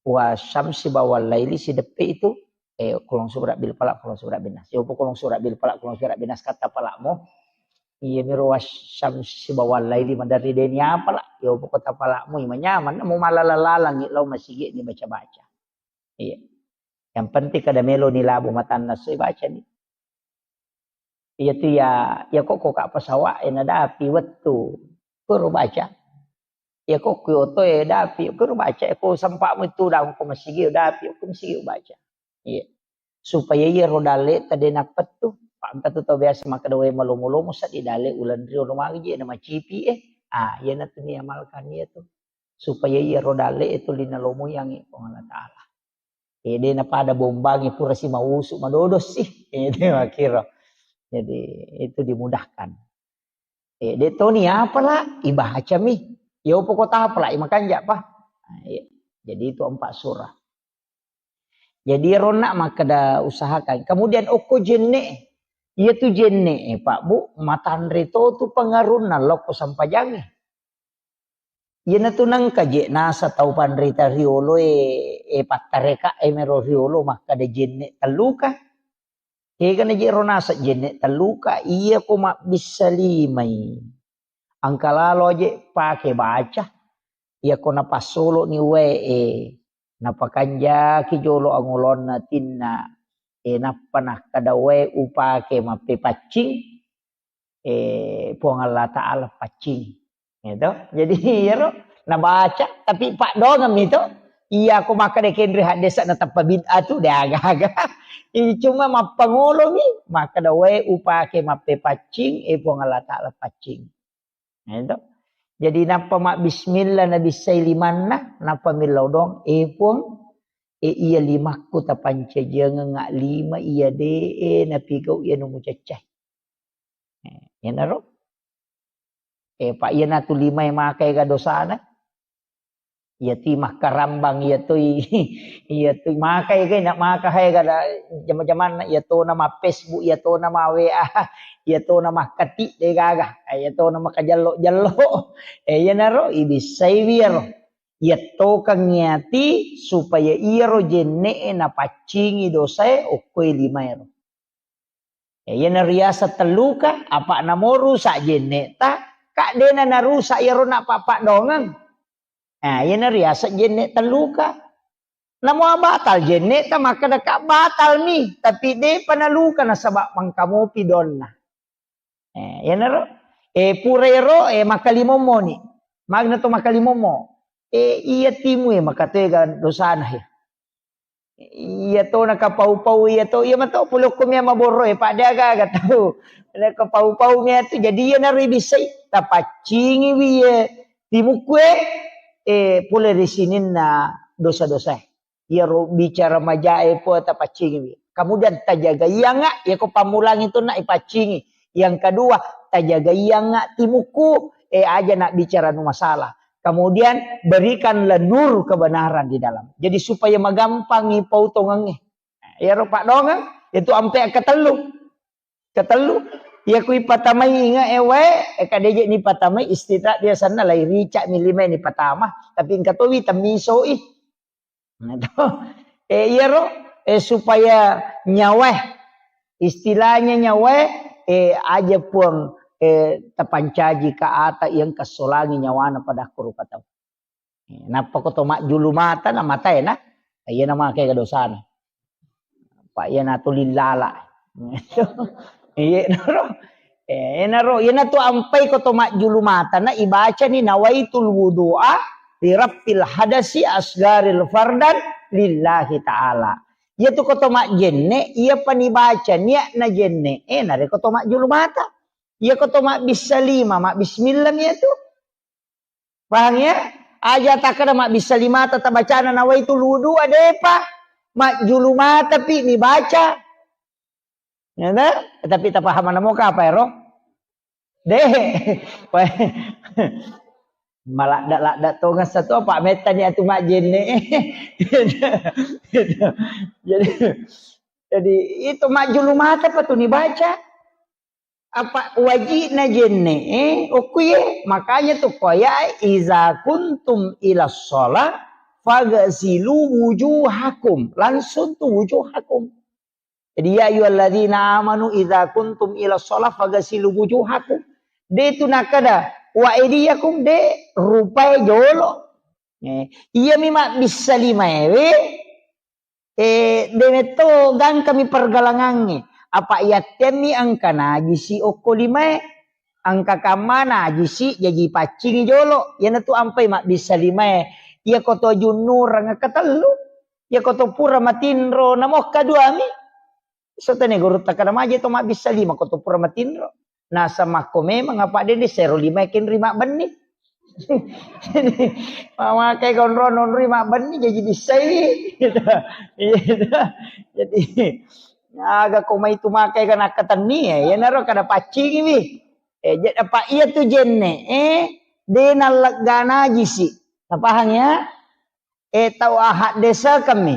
Wasyamsi ba wallaili sideppe itu, eh, qul a'udzu birabbil falaq, qul a'udzu birabbin nas. Yopo qul a'udzu birabbil falaq, qul a'udzu birabbin nas kata palakmu. Iya miro wasyamsi ba wallaili maderri deni apala. Yopo kota palakmu, manyaman, mau malala-lalangi lao masigi ni baca-baca. Iya. Yang penting kada melo ni labu matanna essoe baca ni. Iya tu ya, ya kok kok pesawat e nadapi wettu. Kuro baca. Ya kok ku oto e dapi, kuro baca. Ya kok sempakmu itu daung ko masigi dapi, ko masigi baca. Iya. Supaya iya ro dalle tadi napettu. Pak engka tu tau biasa makkeda wae malomo-lomo seddi dalle ulan rio lo magi je na macipi eh. Ah, iya na tu ni amalkan iya tu. Supaya iya ro dalle itu lina lomo yang Puang Allah Ta'ala. Eh, de napada bombangi pura si mausu madodo sih. Eh, de makiro. Jadi itu dimudahkan. Eh, de toni apala ibacami. Ya upo kota apala imakanja pa. Nah, iya. Jadi itu empat surah. Jadi ronna makkeda usahakan. Kemudian okko jenne. Iya tu jenne, Pak Bu, matanre to tu pengarunna lokko sampajange. Iyanatu nengka je nasa tau panrita riolo e, e pattareka e mero riolo makkeda jenne telluka. Kegana je ro nasa jenne telluka, iya ko mabbissa limai. Engka lalo aje pake baca. Iya ko napassolo ni wae e, napakanjaki jolo angolonna tinna. E nappa nakkeda wae upake mappepaccing. Eh, Puang Allah Ta'ala paccing. Gitu. Jadi, iyaro nabaca, tapi paddoangeng mi to. Iya, ko makkeda kenre haddesa na tappa bid'ah tu, de aga-aga. Ini cuma mappangolo mi, makkeda wae upake mappepaccing, eh, Puang Allah Ta'ala paccing. Gitu. Jadi, nappa mabbismillah, nabissai limanna, nappa millau doang, eh, Puang, eh, iya limakku tapancajiangeng lima, iya de, eh, napigau iya nu mucaccai. Eh, iyanaro. Eh, pa iyanatu limae makaega dosana. Iyatui makkarambang, iyatui, iyatui makaega, na maka haega da jama-jamanna, iyatona ma Facebook, iyatona ma W A, iyatona makkati degaga, iyatona makajello-jello. Eh, iyanaro ibissaiwi iyaro. Iyattokengngi ati supaya iyaro jenne'e napaccingi dosae okkoe limaero. Ya, iyana riaseng telluka, apa namo rusak jenne'ta, ka dena narusak iyaro napappaddoangeng. Nah, iyana riaseng jenne telluka. Namo batal jenne'ta, makkeda ka batal mi, tapi depa naluka nasaba mangkamopi donna. Eh, iyanaro, eh, pura ero, eh, makkalimommo ni. Magna to makkalimommo. Eh, iya timu, eh, makatega dosana, eh. Iya to nakapau-pau iya to, iya mato pulokko mia maborro e, pada aga-aga tau. Nakapau-pau mia tu, jadi iya naro ibissai, tapaccingi wi ye timukku e, eh, pole ri sininna dosa-dosa e. Iyaro bicara majae po tapaccingi wi. Kemudian tajagaianga, iya ko pammulangi tu na ipaccingi. Yang kedua, tajagaianga timukku, eh, aja nak bicara nu masalah. Kemudian berikanlah nur kebenaran di dalam. Jadi supaya magampangi pautongengnge. Iyaro paddoangeng, itu ampe ketellu. Ketellu, iya kui patamai inge ewe, eh, kadeje ni patamai istirahat biasanna lai rica mi lima ni patama, tapi engka towi temmisoi. Nah, to. Eh, iyaro, eh, supaya nyawa, istilahnya nyawa, eh, aja Puang, eh, tapancaji ka ata yang kesolangi nyawana pada kuru katau. Eh, nappa ko to majjulu mata na matae na, iya na make dosana. Pa iya na tu lillala. Iya naro. Eh, naro, iya na tu ampai ko to majjulu mata na ibaca ni nawaitul wudu'a li rafil hadasi asgaril fardan lillahi ta'ala. Iyatu ko to majjenne, iyapa nibaca niatna jenne, eh, narekko to majjulu mata. Iya ko to mabbissa lima, mabbismillah mi iyatu. Pahang ya? Aja takkeda mabbissa limata tabacana nawaitul wudu, adepa. Majjulu mata pi nibaca. Ya ta? Tapi tapahamana moka apa ero? De. Maladda-ladda tongeng satu apa mettani atu majjenne. Jadi, jadi itu majjulu mata pa tu nibaca. Apa wajibna jenne, eh, okkuye. Makanya tu koya, "Iza kuntum ila sholat, fagasilu wujuhakum." Langsung tu wujuhakum. Jadi, "Ya ayyuhalladzina amanu, iza kuntum ila sholat, fagasilu wujuhakum." De tu nakada, "Wa aidiyakum," de rupai jolo. Eh, iya mi mabbissa lima ewe, Eh, de metto gangkami pergalangangnge. Apa yattemmi engka najisi okko limae. Engka kamma najisi jaji paccingi jolo. Iyanatu ampai mabbissa limae. Iya koto junnureng ketellu. Iya koto pura matinro namokka duami. Sotene guru takkada maje to mabbissa lima koto pura matinro. Nasamakko memang apa de, de sero lima kenri mabbenni. Jadi, mamakai konro nonri mabbenni jadi bissai. Gitu. Iya, gitu. Jadi, aga ko mai tu makai kan akkatenni ya, iyanaro kada paccingi wi. Eh, jadi apa iya tu jenne, eh, de nallegga najisi. Tapahang ya? Eh, tau ahak desa kami.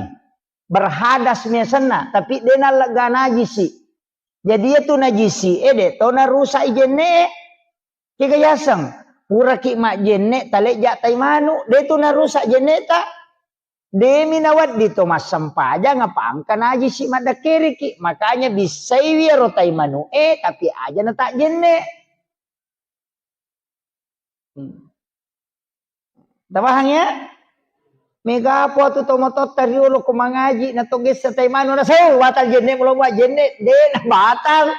Berhadas mi asenna, tapi de nallegga najisi. Jadi iya tu najisi, eh, de to narusak i jenne. Kega yaseng, puraki majjenne talejja tai manu, de tu narusak jenne ta. Demi nawedding to massempajang apa engka najisi maddakkeriki. Makanya bissaiwi ero tai manu e, tapi aja na tak jenne. Hmm. Tapahang ya? Mega po tu tomototta riolo ko mangaji na to gessa tai manu na sau batal jenne, mulo buat jenne, de na batal.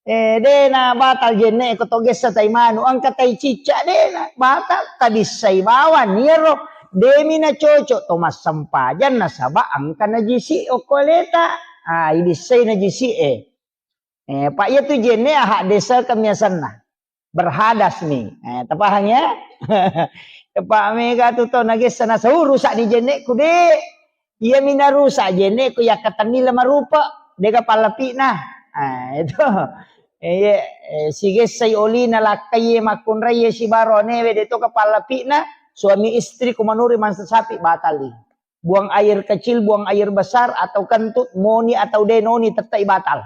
Eh, de na batal jenne ko to gessa tai manu, engka tai cicca, de na batal. Tabissai bawang iyaro, demi na cocok to massempajang nasaba engka najisi okko aleta. Ah, ibissai najisi e. Eh, pa iya tu jenne ahak desa kami asenna. Berhadas mi. Eh, tapahang ya? Pak mega tu to nagessa na sau rusak ni jenneku de. Iya mi narusak jenneku yakkatenni le marupa, dega pallapi'na. Ah, itu. Iya, eh, sigessai olina lakkai makkunrai sibaronewe de to ka pallapi'na, suami istri kumanuri mansa sapi batali. Buang air kecil, buang air besar, atau kentut, moni atau denoni tettai batal.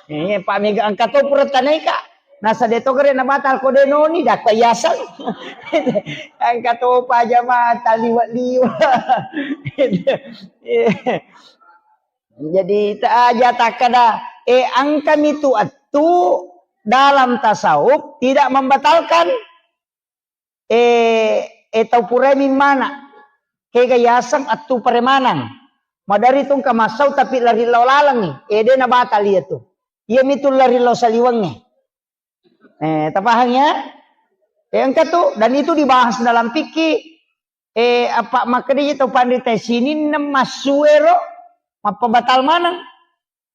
Eh, pa mega engka to pura tanaika. Nasa de to gere na batal ko denoni, dakko yaseng. Engka to pa jamaah taliwa-liwa. Jadi, ta aja takkada, eh, engka mi tu attu dalam tasawuf tidak membatalkan, eh, eh, tau purai mimmana. Kega yaseng attu paremanang. Madari tu engka massau tapi lari lao lalengngi. Eh, de na batal iya tu. Iya mi tu lari lao saliwengnge. Eh, tapahang ya? Eh, engka tu, dan itu dibahas dalam fikih. Eh, apa makkedai tau panrita sininna massuero mappabatal maneng.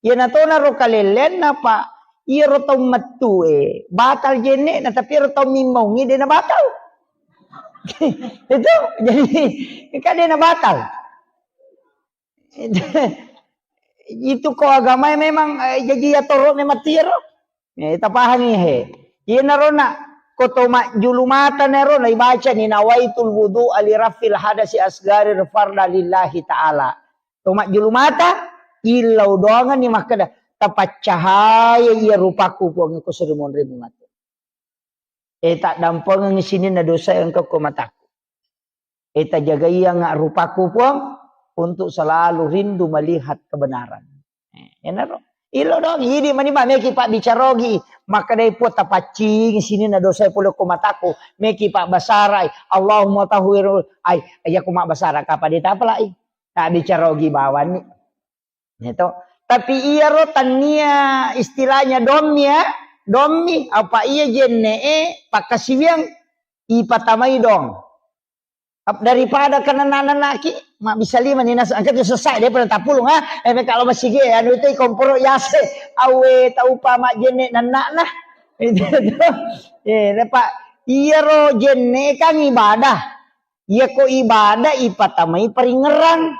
Iyana tona ro kalelleanna, pa iyaro tau mettu e batal jenne'na, tapi iyaro tau mimmaungi de na batal. Itu jadi kan de na batal. Itu ko agamae memang, eh, jaji atoro memang tiaro. Eh, tapahangi he. Iyanaro na, ko to majjulu mata nero na ibacani nawaitul wudu'a li raf'il hadasi asgari farda lillahi ta'ala. To majjulu mata, illau doanganni makkeda, tapaccahaya iya rupaku Puang ko suri monrimu matu. Eh, taddampengengngi sininna dosa engka ko mataku. Eh, tajagaianga rupaku Puang untuk selalu rindu melihat kebenaran. Eh, enaro. Ilo dong, idi mani ba meki pabbicarogi. Makkedai Puang tapaccingi sininna dosa pole ko mataku. Meki pabbasarai. Allahumma tahhir. Ai, iya ko mabbasara kapa de tapalai. Tabbicarogi bawanni. Gitu. Tapi iyaro tannia istilahnya dommi ya, dommi apa iya jenne e pakkasiwiang ipatamai dong. Ap-, daripada kena nanaki, mabbissa lima ni nas-, angka tu sesai dia pada tapulung, ha? Eh, kalau masih ge, anu itu komporo yase, awe taupa majjenne nannakna. Itu tu. Eh, dapat. Iyaro jenne kan ibadah. Iya ko ibadah ipatamai paringerang.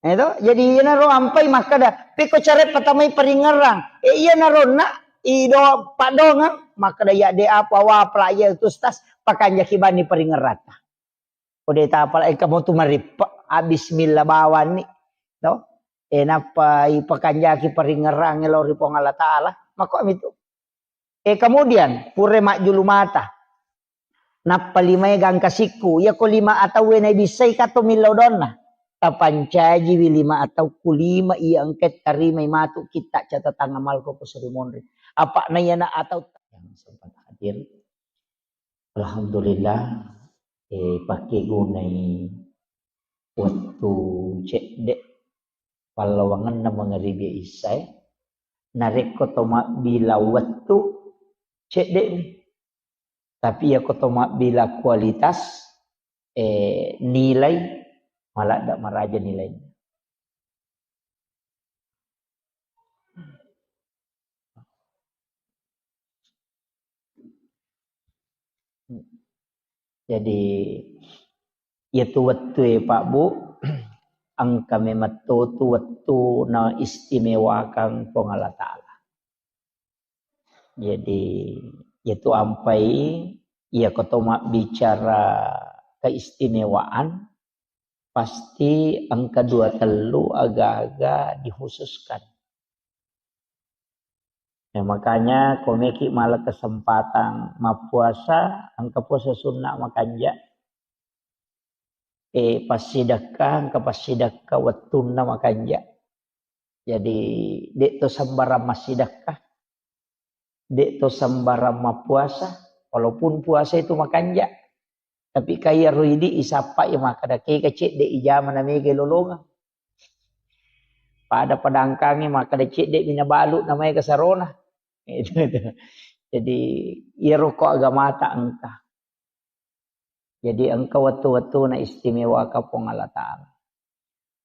Eh, to? Jadi, iyanaro ampai makkeda, "Pekko care patamai paringerang." Eh, iyanaro na, ido padongang, makkeda, "Ya, de apa wa pelajar itu stas, pakanjaki bani paringerata." Kode tapala engka mo tu marippa, ah, bismillah bawanni. To? Eh, nappa ipakanjaki paringerang lao ri Puang Allah Ta'ala. Mako ami tu. Eh, kemudian, pure majjulu mata. Nappa limae gangka sikku. Iya ko lima atauwe naibissai kato millau donna. Tapancajiwi lima atau ku lima iya engka tarimai matu kitta catatan amalku ko seri monri. Apa na iyana atau yang sempat hadir. Alhamdulillah, eh, pakegunai wettu cedde pallawangenna mangaribi issae. Narekko to mabbila wettu, cedde'mi. Tapi iya ko to mabbila kualitas, eh, nilai, maladda maraja nilainna. Jadi, iyatu wettue, Pak, Bu, engka memang to tu wettu na istimewakang Puang Allah Ta'ala. Jadi, iyatu ampai, iya ko to mabbicara keistimewaan, pasti engka dua tellu aga-aga dikhususkan. Ya, makanya ko meki mala kesempatan mappuasa, engka puasa sunnah makanja, eh, passidekka, engka passidekka wettunna makanja. Jadi, de to sembarang massidekka. De to sembarang mappuasa, walaupun puasa itu makanja. Tapi kaya ro idi isappa ya makkeda kega cedde ijama na mega lolongang. Pada padangkangi makkeda cedde mina balu na mega sarona. Itu, itu. Jadi, iyaro ko agamata engka. Jadi, engka wettu-wettu na istimewaka Puang Allah Ta'ala.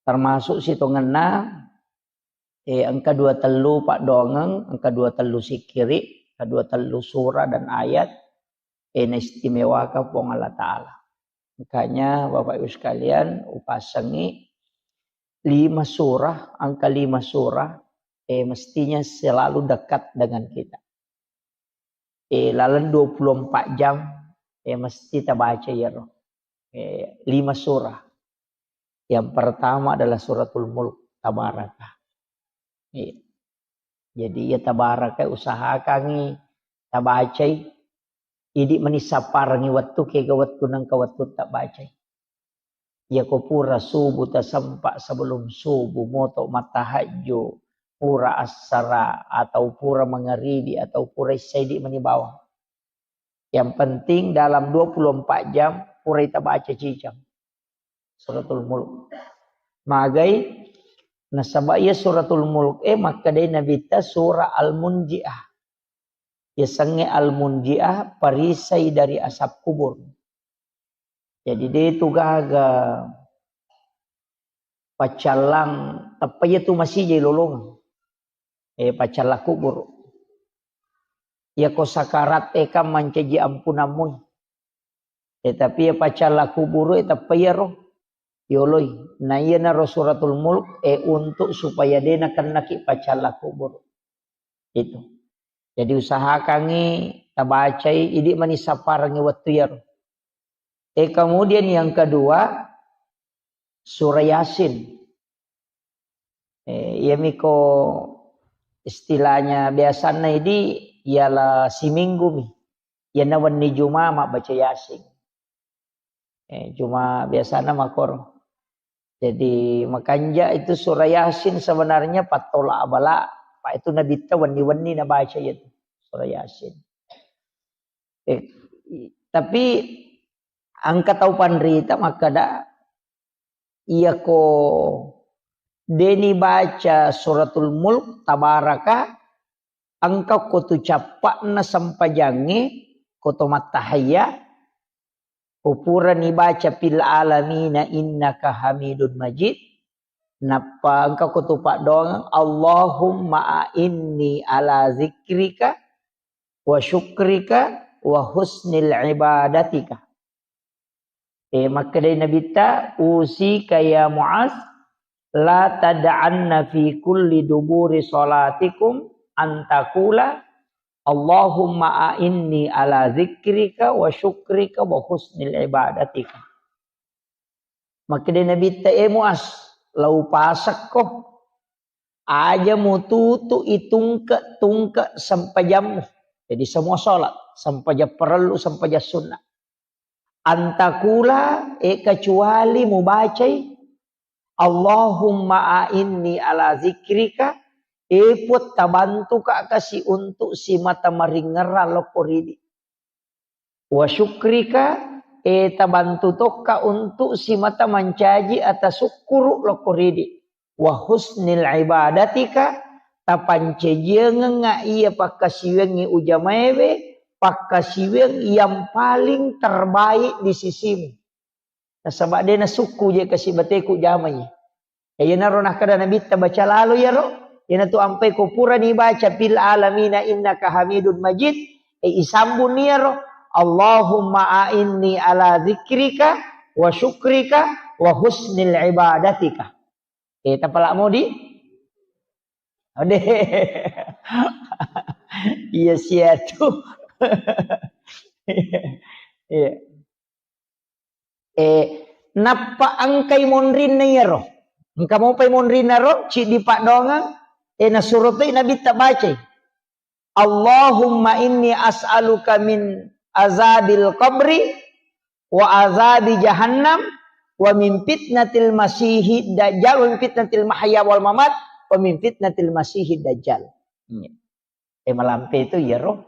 Termasuk sitongenna, eh, engka dua tellu paddoangeng, engka dua tellu sikkiri, engka dua tellu surah dan ayat, eh, na istimewaka Puang Allah Ta'ala. Makanya, Bapak Ibu sekalian, upasengi lima surah, angka lima surah, eh, mestinya selalu dekat dengan kita. Eh, laleng dua puluh empat jam, eh, mesti tabaca iyaro. Eh, lima surah. Yang pertama adalah Suratul Mulk, Tabaraka. Iya. Jadi, ya, Tabaraka usahakangi tabacai. Idi mani sapparengi wettu, kega wettu nengka wettu tabacai. Iya ko pura subuh tasempa, sebelum subuh moto mattahajju, pura assara atau pura mangaribi atau pura issaidi mani bawang. Yang penting dalam dua puluh empat jam pura ita baca cicang Suratul Mulk. Magai nasaba iya Suratul Mulk e makkedai Nabitta surah Al-Munjiah. Yasengnge Al-Munjiah, perisai dari asap kubur. Jadi, de tu gaga paccallang, tappa iya tu masijai lolongeng. Eh, paccallang kubur. Iya ko sakarat e kan mancaji ampunammu. Eh, tapi iya paccallang kubur e tappa iyaro yoloi. Na iyanaro Suratul Mulk e untuk supaya de nakennaki paccallang kubur. Itu. Jadi, usahakangi tabacai, idi mani sapparengi wettu iyaro. Eh, kemudian yang kedua, surah Yasin. Eh, iyamiko istilahnya biasanna idi, iala siminggu mi. Iyana wenni Juma mabbaca Yasin. Eh, cuma biasana makoro. Jadi, makanja itu surah Yasin sebenarnya pattola abala, Pak, itu Nabitta wenni-wenni nabaca itu surah Yasin. Eh, i-, tapi engka tau panrita makkeda, iya ko deni baca Suratul Mulk, Tabaraka, engka ko tu cappa'na sempajangnge, ko to mattahayya, Ko purani baca fil alamina innaka hamidun majid, nappa engka ko tu paddoangeng, Allahumma a'inni ala zikrika wa syukrika wa husnil ibadatika. Eh, makkedai Nabitta, "Usika ya Muaz, la tad'anna fi kulli duburi salatikum an taqula, Allahumma a'inni ala zikrika wa syukrika wa husnil ibadatika." Makkedai Nabitta, "Eh Muaz, lau pasekko, aja mututu itungke-tungke sempajammu." Jadi semua sholat, sempajang parellu, sempajang sunnah. An taqula, eh, kecuali mubacai, Allahumma a'inni ala zikrika, eh, Puang, tabantuka kasi untuk simata maringerrang lokko ridi. Wa syukrika, eh, tabantu tokka untuk simata mancaji ata sukkuru lokko ridi. Wa husnil ibadatika, tapancajiangengnga iya pakkasiwiangngi ujamaewe, pakkasiwiang yang paling terbaik di sisimu. Nasaba de nasukku je kasi bateku jamai. Ya, iyanaro nakkeda Nabitta, baca lalo iyaro. Iyanatu ampai ko purani baca fil alamina innaka hamidun majid, eh, isambunni iyaro, Allahumma a'inni ala zikrika wa syukrika wa husnil ibadatika. Eh, tapala modi? Ode. Iya siatu. Iya. Eh, nappa engkai monrinna iyaro. Engka mopai monrinna ro, ciddi paddoangeng, eh, nasuro toi Nabitta bacai. Allahumma inni as'aluka min azabil qabri wa azabi jahannam wa min fitnatil masihid dajjal wa min fitnatil mahya wal mamat wa min fitnatil masihid dajjal. Iya. Eh, malampe itu iyaro.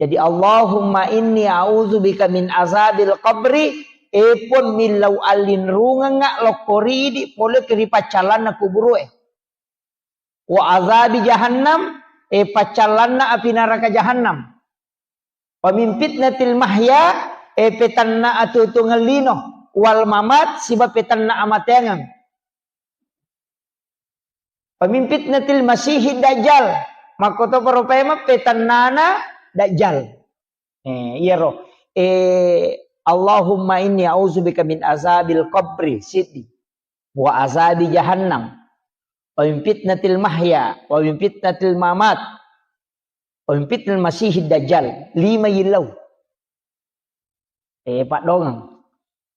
Jadi, Allahumma inni a'udzubika min azabil qabri, eh, Puang, millau allinrungengnga lokko ridi pole ri paccallanna kuburu'e. Wa azabi jahannam, eh, paccallanna api naraka jahannam. Wa min fitnatil mahya, eh, petanna atuo-tuongeng lino, wal mamat, siba petanna amateangeng. Wa min fitnatil masihid dajjal. Makkotoparo paimeng petannana dajjal. Eh, iyaro. Eh, Allahumma inni a'udzubika min azabil qabri, siddi. Wa azabi jahannam. Wa min fitnatil mahya, wa min fitnatil mamat. Wa min fitnatil masihid dajjal. Lima yillau. Eh, paddoangeng.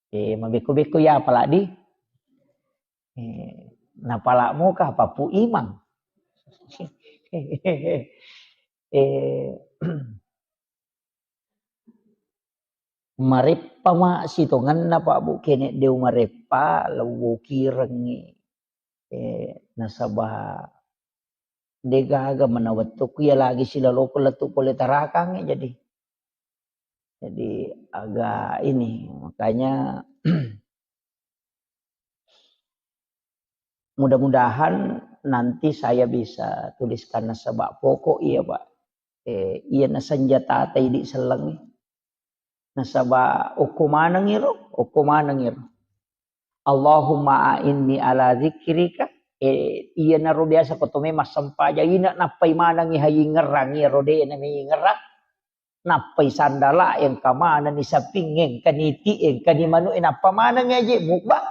Eh, mabekko-bekko ya apaladi. Eh, napala muka apa Pu Imang. Eh, mareppa ma sitongenna Pak Bu, kene deu mareppa, lewwo kirengngi. Eh, nasaba degaga mana wettukku iya lagi silaloko lettu pole tarakangngi jadi. Jadi agak ini, makanya mudah-mudahan nanti saya bisa tuliskan nasaba pokok iya, Pak. Eh, iya nasenjata ta idi sellengngi. Nasaba okko maneng iro, okko maneng iro. Allahumma a'inni ala zikrika. Eh, iyanaro biasa ko tome massempajang ina nappai manengngi hayingngerang iyaro de na meyingngerang. Nappai sandala engka manenni saping, engka niti, engka ni manu, eh, nappa maneng aje mubba.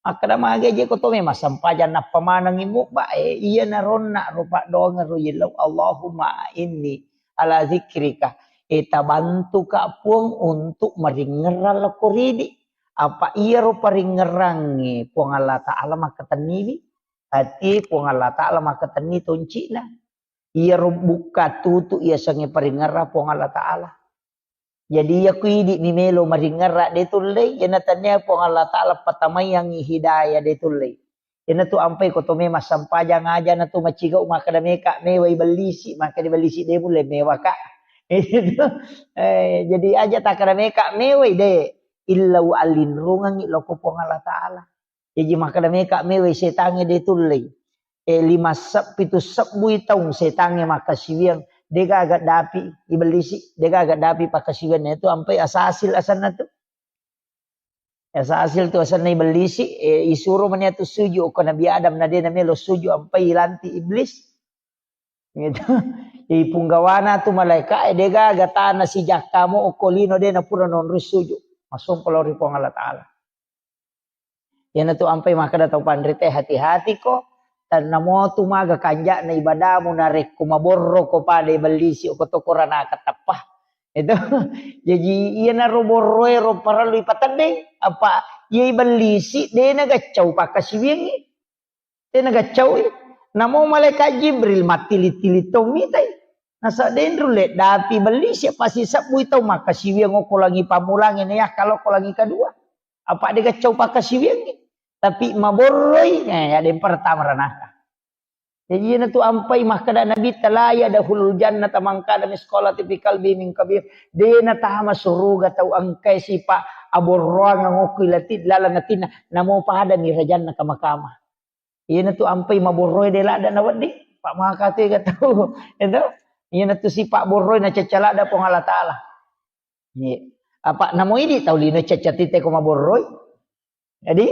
Makkeda magi aje ko to memang sempajang nappa manengngi mubba, eh, iya naronna ro paddoangeng ro yellau, Allahumma inni ala zikrika. Eh, tabantuka Puang untuk maringngerang lokko ridi. Apa iyaro paringngerangnge Puang Allah Ta'ala makkatenniwi. Ati Puang Allah Ta'ala makkatenni toncina. Iyaro bukka tutu iyasengnge paringngerang Puang Allah Ta'ala. Jadi, iya ku idi mi melo maringngerang de tullei, iyana tania Puang Allah Ta'ala patamaiangngi hidayah de tullei. Iyanatu ampai ko to memang sempajang aja natu macigau makkeda meka mewai bellisi, makkeda bellisi de mulle mewaka. Eh, jadi aja takkeda meka mewai de, illau allinrungengngi lokko Puang Allah Ta'ala. Jaji makkeda meka mewai setangnge de tullei. Eh, lima seb-, pitu sebbui taung setangnge makkasiwiang Degaga dapi ibellisi, degaga dapi pakkasiwianna itu ampai asasil asanna tu. Asasil tu asanna ibellisi, eh, isuro mani atu suju ko Nabi Adam na de namelo suju ampai ilanti iblis. Gitu. Ipunggawana tu malaika e degaga tana sijakkamu okko lino de napura nonroi suju. Masompa lao ri Puang Allah Ta'ala. Iyanatu ampai makkeda tau panrita e, hati-hati ko, tennamo tu maga kanja'na ibadamu narekko maborro ko pada ibellisi ko to koranaka teppa. Itu. Jaji iyanaro borroe ro parellu ipateddeng, apa iya ibellisi de nagaccau pakkasiwiangngi. De nagaccaui. Namo malaikat Jibril mattili-tili to mitai. Nasaba de nrulle dapi ibellisi, pasti sebbui tau makkasiwiang okko langi pammulangnge, nayakka lokko langi kedua. Apa de gaccau pakkasiwiangngi. Tapi maborroi, eh, ya de pertama ranaka. Jadi iyanatu ampai makkeda Nabi, "La yadkhulul jannata man kana misqala dzarratin fi qalbihi min kibr." De natama suruga tau engkai sipa aborroang okko ilati laleng atinna, namo pada mi rajanna kama-kama. Iyanatu ampai maborroe de ladda nawedding, pa maka tu ega tau. Itu. Iyanatu sipa borroe nacacca ladda Puang Allah Ta'ala. Iya. Apa namo idi tau lino cacca tite ko maborroi. Jadi,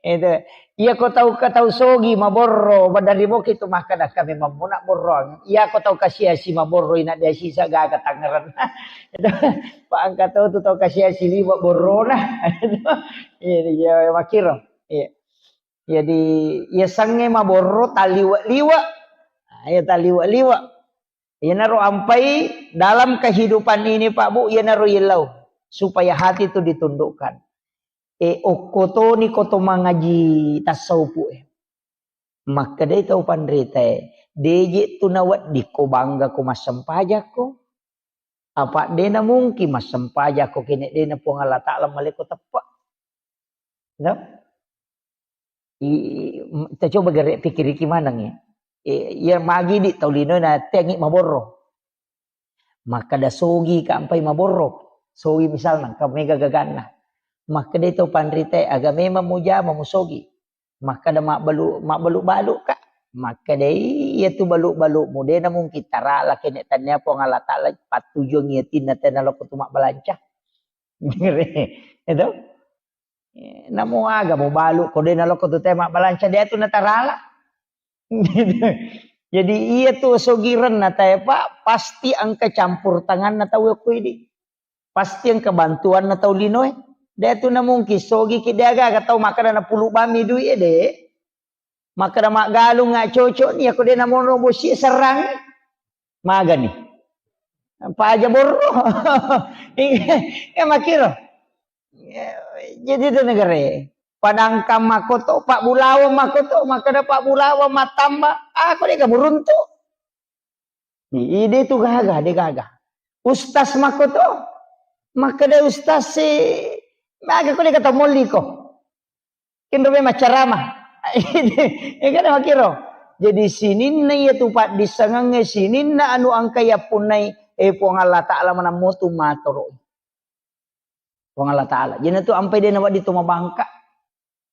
itu. Iya ko tau, ko tau sogi maborro, badari boki tu makkeda kami mammuna borroang. Iya ko tau kasiasi maborro ina dia sisa gaga tangerang. Itu. Pa engka tau tu tau kasiasi liwa borrona. Iya, iya, makkiro. Iya. Jadi, iya sangnge maborro taliwa-liwa. Nah, iya taliwa-liwa. Iyanaro ampai dalam kehidupan ini, Pak Bu, iyanaro yellau supaya hati itu ditundukkan. E, okko toni ko to mangaji tasawufu e. Makkedai tau panrita e, deje tu nawedding ko bangga ko massempajakko. Apa de namungkin massempajakko kene de na Puang Allah Ta'ala maleko teppa. No? I, i, m-, kita coba gere pikiriki maneng ya. E, iya magi di tau lino na tengi maborro. Makkeda sogi ka ampai maborro. Sogi misalna, ka mega gaganna. Makkeda tau panrita e, aga memang mujama musogi. Makkeda mabbalu, mabbalu-balu ka. Makkeda iya tu balu-balu mu de namungkin tarala kene tania Puang Allah Ta'ala pattujuang iya tinna tena loko tu mabbalanca. Itu. Eh, namo aga mubalu ko de naloko tu te mabbalanca de tu natarala. Jadi iya tu sogirenna tae, Pak, pasti engka campur tanganna tau ko idi. Pasti engka bantuanna tau linoe. De tu namungkin sogi ki de aga-aga tau makkeda napulu bami duit e de. Makkeda maggalung nga cocok ni, ako de namono bosi serrang. Magani. Paja borro. Iya, iya, makkiro. Jadi itu negara. Padangkang makoto, Pak Bulawa makoto, makkeda Pak Bulawa matamba, ako de kamu runtu. Ide tu gaga, de gaga. Ustaz makoto, makkeda ustaz si, maga ko de kata molliko. Kenro memang ceramah. Iya kan makkiro. Jadi sininna iya tu paddissengengnge, sininna anu engka yappunnai, eh, Puang Allah Ta'ala manammo tu matoro. Puang Allah Ta'ala. Jadi tu ampai de nawedding to mabangka.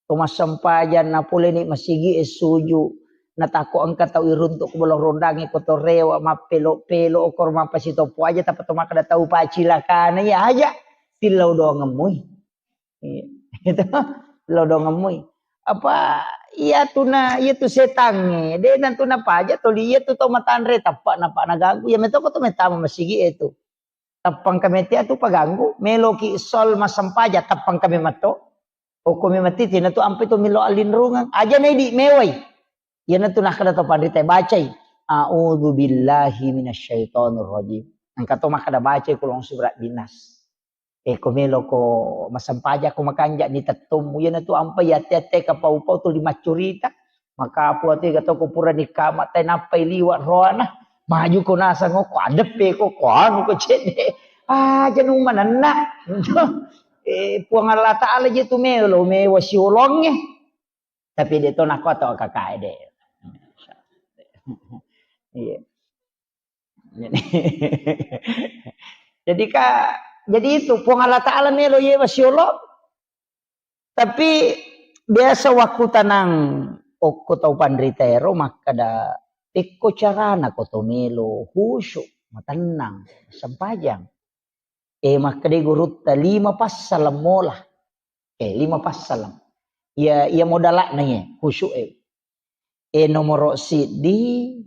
To massempajang napoleni masigi e suju. Natakko engka tau iruntuk ko bolong rondangi ko to rewa mappelo-pelo okor mappasitoppo aja tappa to makkeda tau pacilakana iya aja. Tillau doangemmui. Iya. Itu lo dongemmui. Apa iya tuna, iya tu setangnge, de nantu napaja toli iya tu tau matanre tappa napa naganggu, iya metoko tu metama masigi e tu. Tappang kame tia tu paganggu, meloki sol massempajang tappang kame matto. Okko me matiti na tu ampe tu milo alinrungeng. Aja na idi mewai. Iya na tu nakkeda to panrita bacai. A'udzu billahi minasyaitonir rajim. Engka to makkeda bacai kulong surat binas. E, ko meloko massempajang ko makanja ni tettommu. Iyanatu ampai ate-ate kapau-pau tuli maccurita. Makapu ate ga to ko purani kama te nappai liwa roana. Maju ko nasang ko adeppe ko, ko anu ko cedde. Ah, janu manenna. Eh, Puang Allah Ta'ala je tu melo, mewa siolongnge. Tapi de to nako to kakae de. Iya. Jadi, jadi ka, jadi itu Puang Allah Ta'ala melo yewa siolo. Tapi biasa waktu tanang okko tau panrita ero makkeda Pekko carana ko to melo khusyuk, matennang, sempajang. Eh, makkedai gurutta, lima passaleng mola. Eh, lima passaleng. Iya, iya modala'na iya, khusyuk e. Eh, nomoro siddi,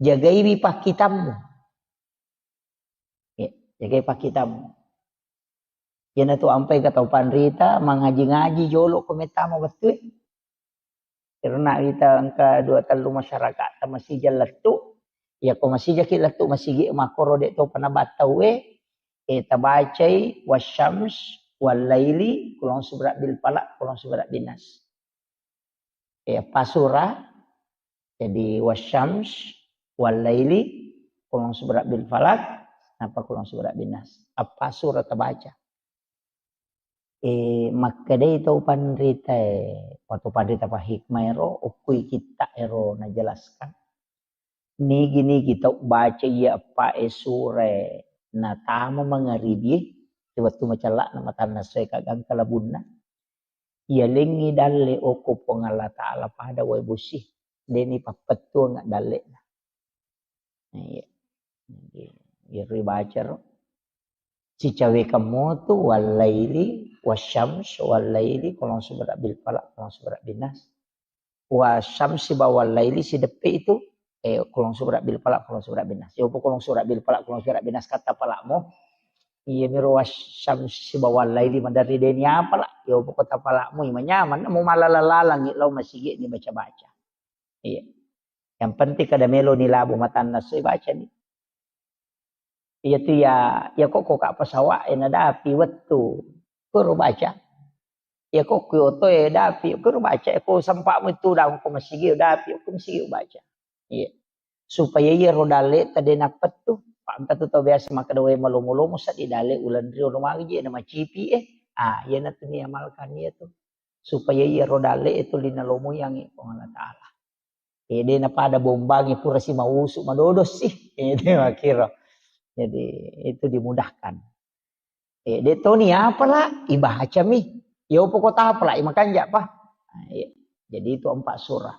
jagaiwi pakkitammu. Eh, jagai pakkitammu. Iyanatu ampai ka tau panrita, mangaji-ngaji jolo ko mettama wettue. Karena kita engka dua tellu masyarakat ta masija lettu, ya ko masijaki lettu masigi makkoro de topa nabattau e, eh, tabacai wasyams wallaili, kulong subra bil falak, kulong subra bin nas. Eh, pasura, jadi wasyams wallaili, kulong subra bil falak, napa kulong subra bin nas. Apa sura tabaca? Eh, makkedai tau panrita e, atau panrita pa hikmah ero, okkui kitta ero najelaskan. Nigi-nigi tau baca iya eppa e sura e natama mangaribie, wettu macella'na matanna soe kagangka labunna. Iya lengngi dalle okko Puang Allah Ta'ala pada wae bosi. Deni pappettuang dalle'na. Iya. Iya, iya, ribaca ro. Sicawekang motu, wallaili, wasyams, wallaili, kulong subra bil falak, kulong subra bin nas. Wasyamsi ba wallaili sideppe itu, eh, kulong subra bil falak, kulong subra bin nas. Yopo kulong subra bil falak, kulong subra bin nas kata palakmu. Iya miro wasyamsi ba wallaili maderri deni apala. Yopo kota palakmu, ima nyaman, mau malala-lalangi, lau masigi ni baca-baca. Iya. Yang penting kada melo ni labu matanna soi baca ni. Iya tu ya, ya kok, kok ka pesawat e nadapi wettu. Kuro baca. Ya kok ku oto e dapi, kuro baca. Ya ko sempakmu itu daung ko masigi dapi, ko masigi baca. Iya. Supaya iya ro dalle tade napettu. Pak, engka tu tau biasa makkeda wae malomo-lomo seddi dalle uleng rio lo magi je na macipi e. Ah, iya natu ni amalkan iya tu. Supaya iya ro dalle itu lina lomo yang Puang Allah Ta'ala. Eh, de napada bombangi pura si mausu madodo sih. Eh, de makkiro. Jadi itu dimudahkan. Eh, de toni apala ibacami. Ya upo kota apala imakanja pa. Nah, iya. Jadi itu empat surah.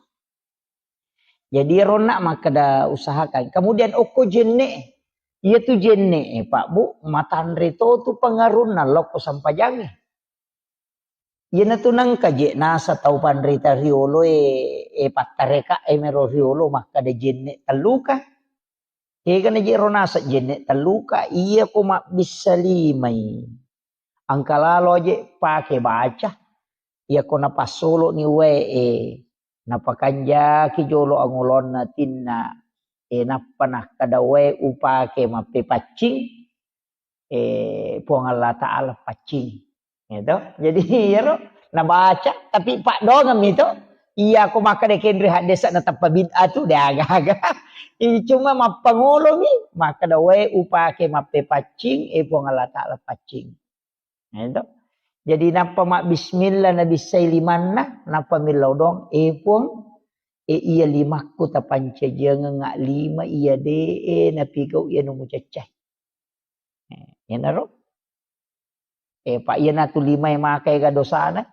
Jadi ronna makkeda usahakan. Kemudian okko jenne. Iya tu jenne, Pak Bu, matanre to tu pengarunna lokko sampajangi. Iyanatu nengka je nasa tau panrita riolo e, e pattareka e mero riolo makkeda jenne telluka. Egana je ro nasa jenne telluka, iya ko mabbissa limai. Engka lalo je pake baca. Iya ko napassolo ni wae e, napakanjaki jolo angolonna tinna. E nappa nakkeda wae upake mappepaccing. Eh, Puang Allah Ta'ala paccing. Gitu. Jadi, iyaro nabaca, tapi paddoangeng mi to. Iya, ko makkeda kenri haddesa na tappa bid'ah tu, de aga-aga. Ini cuma mappangolomi, makkeda wae upake mappepaccing, eh, Puang Allah Ta'ala paccing. Gitu. Jadi, nappa mabbismillah, nabissai limanna, nappa millau doang, eh, Puang, eh, iya limakku tapancajiangeng lima iya de, eh, napigau iya nu mucaccai. Eh, iyanaro. Eh, pa iyanatu limae makai ga dosana.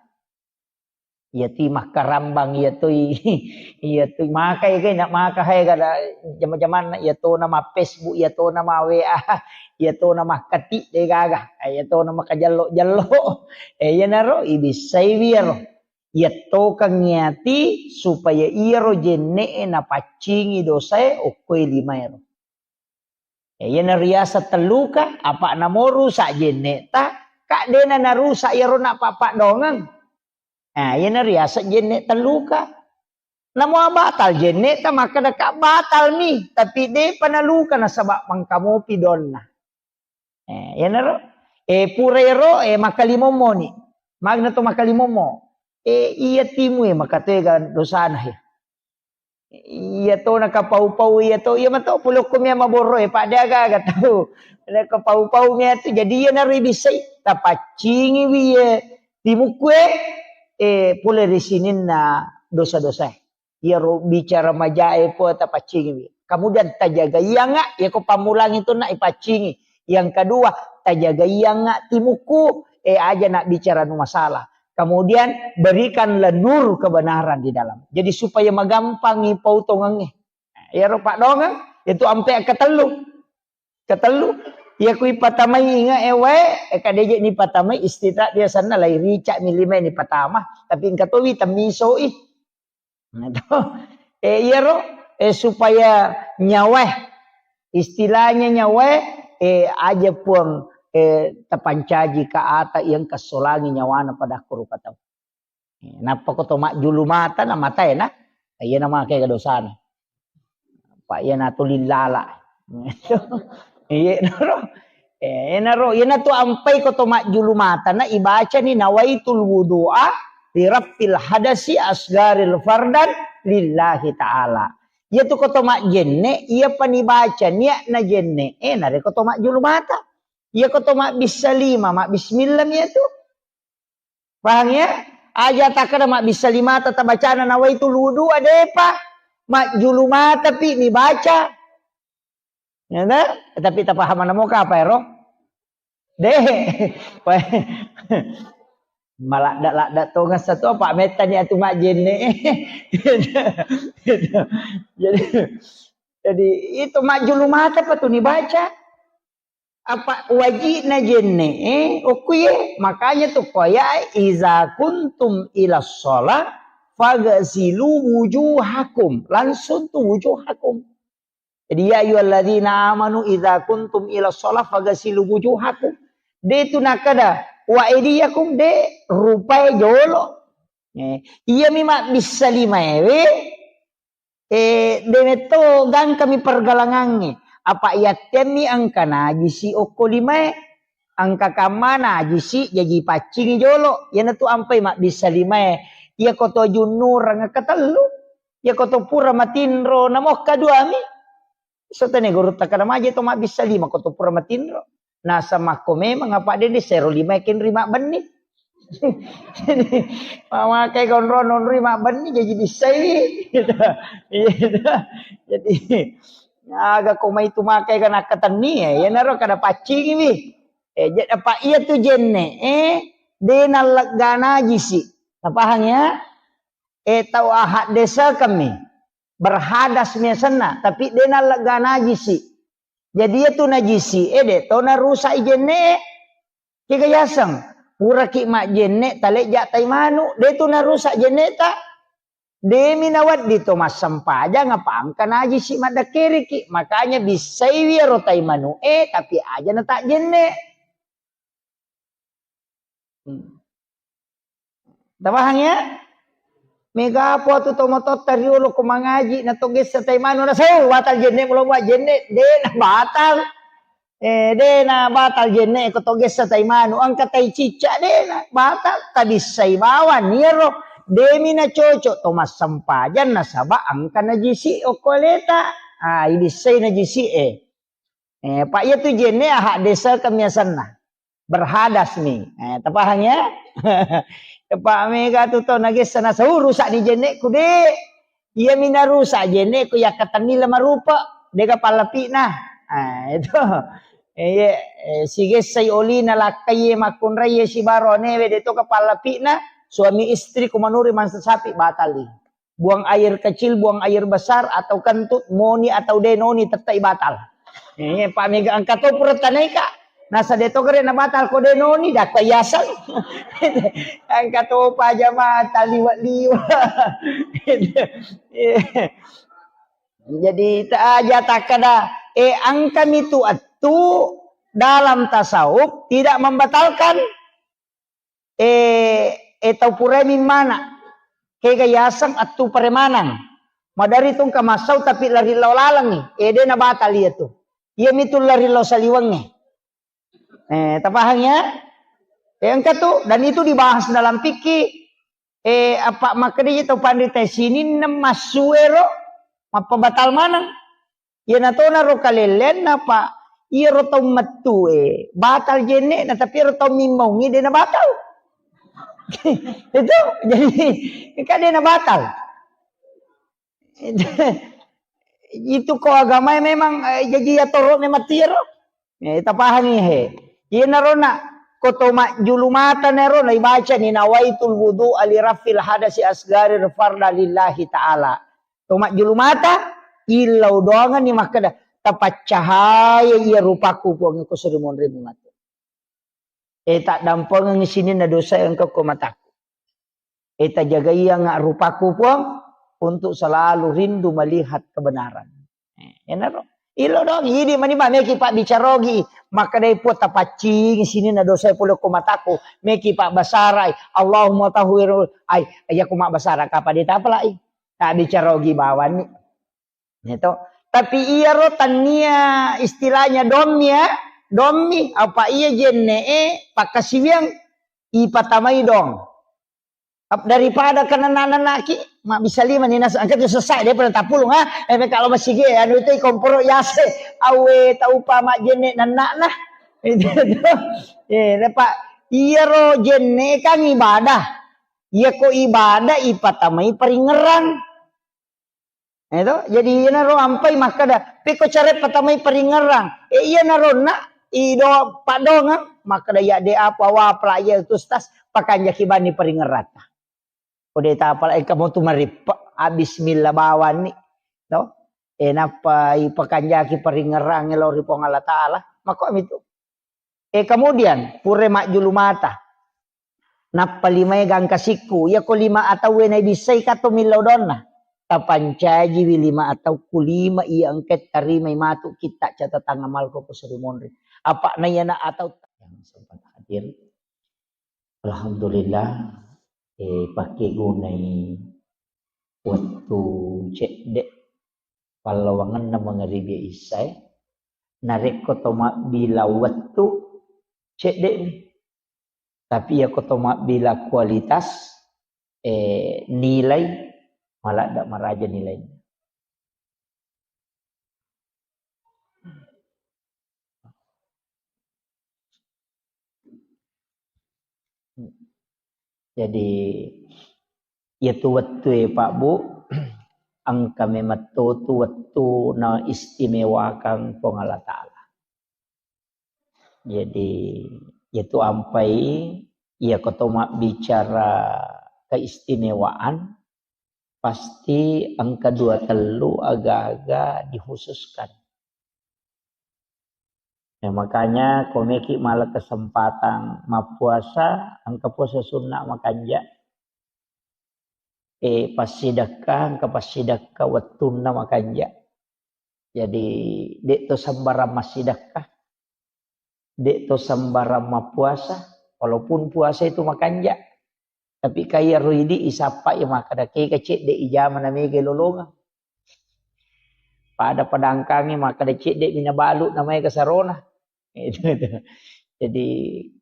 Iyatui makkarambang, iyatui, iyatui makai ga, na maka hai ga da jama-jamanna, iyatona ma Facebook, iyatona ma W A, iyatona makkati de gaga, eh, iyatona makajello-jello. Eh, iyanaro ibissai wiyaro. Iyattokang iyati supaya iyaro jenne'e napaccingi dosae okkoe limaero. Ya, iyana riaseng telluka, apa namo rusak jenne'ta, ka dena narusak iyaro napappaddoangeng. Nah, iyana riaseng jenne telluka. Namo batal jenne'ta, makkeda ka batal mi, tapi depa naluka nasaba mangkamopi donna. Eh, iyanaro, eh, pura ero, eh, makkalimommo ni. Magna to makkalimommo. Eh, iya timu, eh, makatega dosana, eh. Iya to nakapau-pau, iya to, iya mato pulokko mia maborro, eh, pada aga-aga tau. Nakapau-pau mia tu, jadi iya naro ibissai, tapaccingi wi, eh, timukku, eh, eh, pole ri sininna dosa-dosa, eh. Iyaro bicara majae po tapaccingiwi. Kemudian tajagaianga, iyako pammulangi tu na ipaccingi. Yang kedua, tajagaianga timukku, eh, aja nak bicara nu masalah. Kemudian berikanlah nur kebenaran di dalam. Jadi supaya magampangi pautongangnge. Nah, Iyaro paddongeng, itu ampe ketellu. Ketellu, iya kui patamai inge e wae, e kadeje ni patamai istita biasanna lai rica mi lima ni patama, tapi engka towi temmisoi. Nah, to. Eh, iyaro, eh, supaya nyawae, istilahnya nyawae, eh, aja puang, eh, tapancaji ka ata yang kasolangi nyawana pada kuru patau. Eh, nappa ko to majjulu mata na matae na, iya na make dosana. Pak, iyanatu lillala. Iye naro. Eh, naro, iyanatu ampai ko to majjulu mata na ibacani nawaitul wudu'a li rafil hadasi asgaril fardan lillahi ta'ala. Iyatu ko to majjenne, iya pani baca niat na jenne, eh, nare ko to majjulu mata. Iya ko to mabbissa lima, mabbismillah mi iyatu. Pahang ya? Aja takkada mabbissa limata tabacana nawaitul wudu'a, depa. Majjulu mata pi mi baca. Ya, ta? Tapi tapahamana moka apa ero? De. Maladda-ladda tonga satu apa mettani atu majjenne. Jadi, jadi itu majjulu mata pa tu ni baca. Apa wajibna jenne, eh, okkuye. Makanya tu koya, iza kuntum ila sholat, fagasilu wujuhakum. Langsung tu wujuhakum. Jadi, ya ayyuhalladzina amanu iza kuntum ila sholat, fagasilu wujuhakum. De tu nakada, wa aidiyakum, de rupai jolo. Eh, iya mi mabbissa limaewe, Eh, de metto gangkami pergalangangnge. Apa yattemmi engka najisi okko limae. Engka kamma najisi jaji paccingi jolo. Iyanatu ampai mabbissa limae. Iya koto junnureng ketellu. Iya koto pura matinro namokka duami. Sotane guru takkada maje to mabbissa lima koto pura matinro. Nasamakko memang apa dede sero lima kenri mabbenni. Jadi, mamakai konro nonri mabbenni jadi bissai. Gitu. Iya, gitu. Jadi, aga ko mai tu makai kana katenni ya, ya naro kada paccingi wi. Eh, jadi apa iya tu jenne, eh, de nallegga najisi. Tapahang ya? Eh, tau ahak desa kami. Berhadas miasenna, tapi de nallegga najisi. Jadi iya tu najisi, eh, de to narusak i jenne. Kega yaseng, puraki majjenne talejja tai manu, de tu narusak jenne ta. Demi nawedding to massempajang apa engka najisi maddakkeriki. Makanya bissaiwi ero tai manu e, tapi aja na tak jenne. Hmm. Tapahang ya? Mega po tu to mototta riolo ko mangaji na to gessa tai manu na sau batal jenne mulo buat jenne de na batal. Eh, de na batal jenne ko to gessa tai manu, engka tai cicca de na batal, tabissai bawang niero, demi na cocok to massempajang nasaba engka najisi okko aleta. Ah, ibissai najisi e. Eh, pak iya tu jenne aha desa kemiasanna. Berhadas mi. Eh, tapahang ya? Pak mega tu to nagessa na sau rusak ni jenne ku de. Iya mi narusak jenne ku yakkatenni lemarupa, dega pallapina. Ah, itu. Eh, iya, eh, sigessai olina lakkai makkunrai sibaro anewe de to ka pallapina, suami istri ku manuri mansa sapi batali. Buang air kecil, buang air besar, atau kentut, moni atau de noni tettai batal. Eh, pak mega engka to pura tanaika. Nasa de to gere na batal ko de noni, dakka yaseng. Engka to pa jamaah taliwa-liwa. Jadi, ta aja takkada, eh, engka mi tu attu dalam tasawuf tidak membatalkan. Eh, eh, tau purai mimmana. Kega yaseng attu paremanang. Madari tungka massau tapi lari lao lalengi. Eh, de na batal iya tu. Iya mi tu lari lao saliwengnge. Eh, tapahang ya? Eh, engka tu, dan itu dibahas dalam fikih. Eh, apa makkedai tau panrita sininna massuero mappabatal maneng. Iyana tona ro kalelleanna, Pak. Iyaro tau mettue batal jenne'na, tapi iyaro tau mimmaungngi de na batal. Itu jadi kan de na batal. Itu ko agamae memang, eh, jaji atoro memang tiaro. Eh, tapahangi he. Iyanaro na ko to majjulu mata nero na ibacani nawaitul wudu'a li rafil hadasi asgari farda lillahi ta'ala. To majjulu mata, Illau doangenni makkeda, "Tapaccahaya iya rupaku, Puang, ko seri monri matu. E, taddampengengngi sininna dosa engka ko mataku. E, tajagaianga rupaku, Puang, untuk selalu rindu melihat kebenaran." E, enaro. Illau doang, idi mani ba meki pabbicara ogi. Makkedai, "Puang, tapaccingi sininna dosa pole ko mataku." Meki pabbasarai, "Allahumma tahhir." Ai, iya ko mabbasara kapa de tapalai. Tabbicara ogi bawanni. Gitu. Tapi iyaro tannia istilahnya dommi ya, dommi, apa iya jenne'e pakkasiwiang ipatamai dong. Ap-, daripada kena nananaki, mabbisa lima ni nas-, angka tu sesak dia pernah tapulung, ha? Eh, kalau masih ge, anu itu komporo yase, awe taupa majjenne nannakna. Itu tuh. Eh, Pak, iyaro jenne kan ibadah. Iya ko ibadah ipatamai paringerang. Eh, to? Jadi iyanaro ampai makkeda, "Pekko care patamai paringerang." Eh, iyanaro na ido padongang makkeda, "Ya de apa wa pelajar itu stas pakanjaki bani paringerata." Ko de tapala engka mo tu marippe, ah, bismillah bawanni. To? Eh, nappa ipakanjaki paringerang lao ri Puang Allah Taala. Mako mitu. E, kemudian, pura majjulu mata. Nappa limae gangka sikku. Iya ko lima atauwe naibissai kato millau donna. Tapancajiwi lima atau ku lima iya engka tarimai matu kitta catatan amalku ko seri monri. Apa na iyana atau yang sempat hadir. Alhamdulillah, e, pakkegunai wettu cedde pallawangenna mangaribi issae. Narekko to mabbila wettu, cedde'mi. Tapi iyako to mabbila kualitas, eh, nilai, maladda maraja nilainna. Jadi, iyatu wettue, Pak, Bu, engka memang to tu wettu na istimewakang Puang Allah Taala. Jadi, iyatu ampai, iyako to mabbicara keistimewaan, pasti engka dua tellu aga-aga dikhususkan. Ya, makanya ko meki mala kesempatan mappuasa, engka puasa sunnah makanja. Eh, passidekka, engka passidekka wettunna makanja. Jadi, de' to sembarang massidekka. De' to sembarang mappuasa, walaupun puasa itu makanja. Tapi kaya ro idi isappa ya makkeda kega cedde ijama na mega lolongang. Pada padangkangi makkeda cedde mina balu na mega sarona. Itu, itu. Jadi,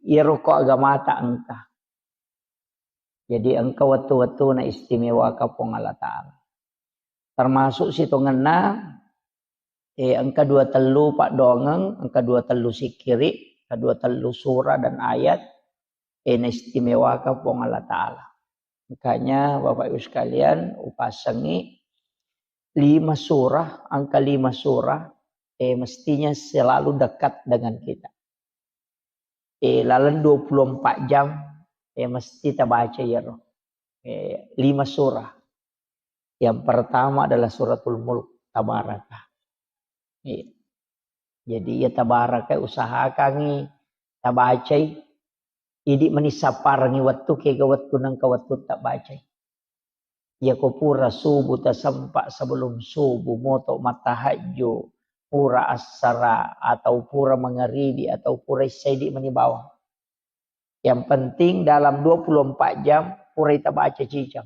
iyaro ko agamata engka. Jadi, engka wettu-wettu na istimewaka Puang Allah Taala. Termasuk sitongenna, eh, engka dua tellu paddoangeng, engka dua tellu sikkiri, engka dua tellu surah dan ayat, eh, na istimewaka Puang Allah Taala. Makanya, Bapak Ibu sekalian, upasengi lima surah, angka lima surah, eh, mestinya selalu dekat dengan kita. Eh, laleng dua puluh empat jam, eh, mesti tabaca iyaro. Eh, lima surah. Yang pertama adalah Suratul Mulk, Tabaraka. Iya. Jadi, ya, Tabaraka usahakangi tabacai. Idi mani sapparengi wettu, kega wettu nengka wettu tabacai. Iyako pura subuh tasempa, sebelum subuh moto mattahajju, pura assara atau pura mangaribi atau pura issaidi mani bawang. Yang penting dalam dua puluh empat jam pura ita baca cicang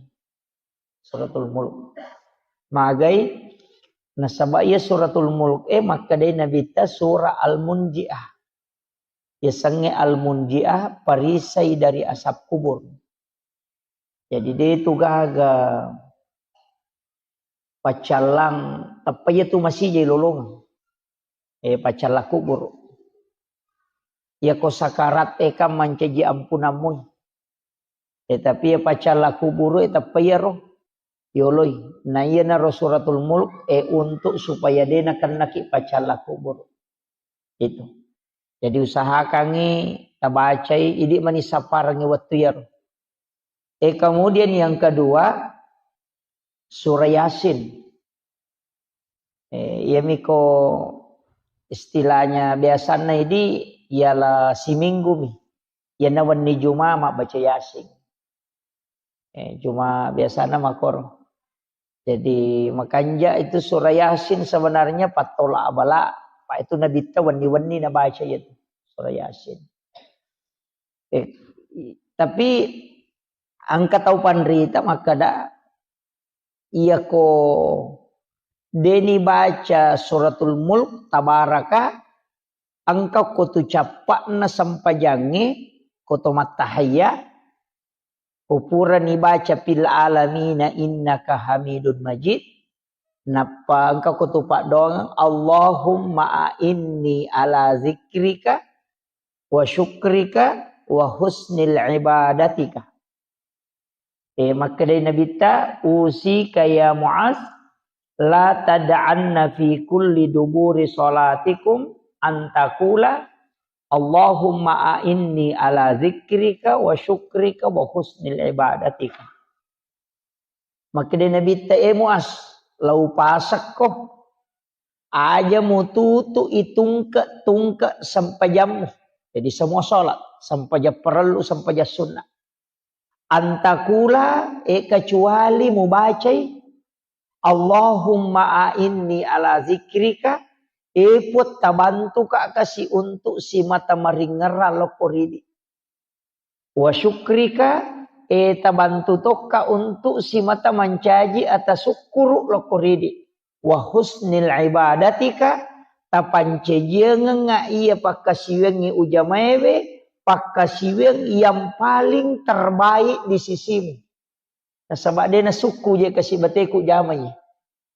Suratul Mulk. Magai nasaba iya Suratul Mulk e makkedai Nabitta surah Al-Munjiah. Yasengnge Al-Munjiah, perisai dari asap kubur. Jadi, de tu gaga paccallang, tappa iya tu masijai lolongeng. Eh, paccallang kubur. Iyako sakarat e kan mancaji ampunammu. Eh, tapi iya paccallang kubur e tappa iyaro yoloi. Na iyanaro Suratul Mulk, eh, untuk supaya de nakennaki paccallang kubur. Itu. Jadi, usahakangi tabacai, idi mani sapparengi wettu iyaro. Eh, kemudian yang kedua, surah Yasin. Eh, iyamiko istilahnya biasanna idi, iala siminggu mi. Iyana wenni Juma mabbaca Yasin. Eh, cuma biasana makoro. Jadi, makanja itu surah Yasin sebenarnya pattola abala, apa itu Nabitta wenni-wenni nabaca itu surah Yasin. Eh, i-, tapi engka tau panrita makkeda, iyako deni baca Suratul Mulk, Tabaraka, engka ko tu cappa'na sempajangnge, ko to mattahayya, ko purani baca fil alamina innaka hamidun majid, nappa engka ko tu paddoangeng, Allahumma a'inni ala zikrika wa syukrika wa husnil ibadatika. Eh, makkedai Nabitta, "Usika ya Muaz, la tad'anna fi kulli duburi salatikum an taqula, Allahumma a'inni ala zikrika wa syukrika wa husnil ibadatika." Makkedai Nabitta, "Eh Muaz, lau pasekko, aja mututu itungke-tungke sempajammu." Jadi semua sholat, sempajang parellu, sempajang sunnah. Antakula, eh, kecuali mubacai, "Allahumma a'inni ala zikrika," eh, Puang, tabantuka kasi untuk simata maringerra lokko ridi. "Wa syukrika," eh, tabantu tokka untuk simata mancaji ata sukkuru lokko ridi. "Wa husnil ibadatika," tapancajiangengnga iya pakkasiwiangngi ujamaewe, pakkasiwiang yang paling terbaik di sisimu. Nasaba de nasukku je kasi bateku jamai.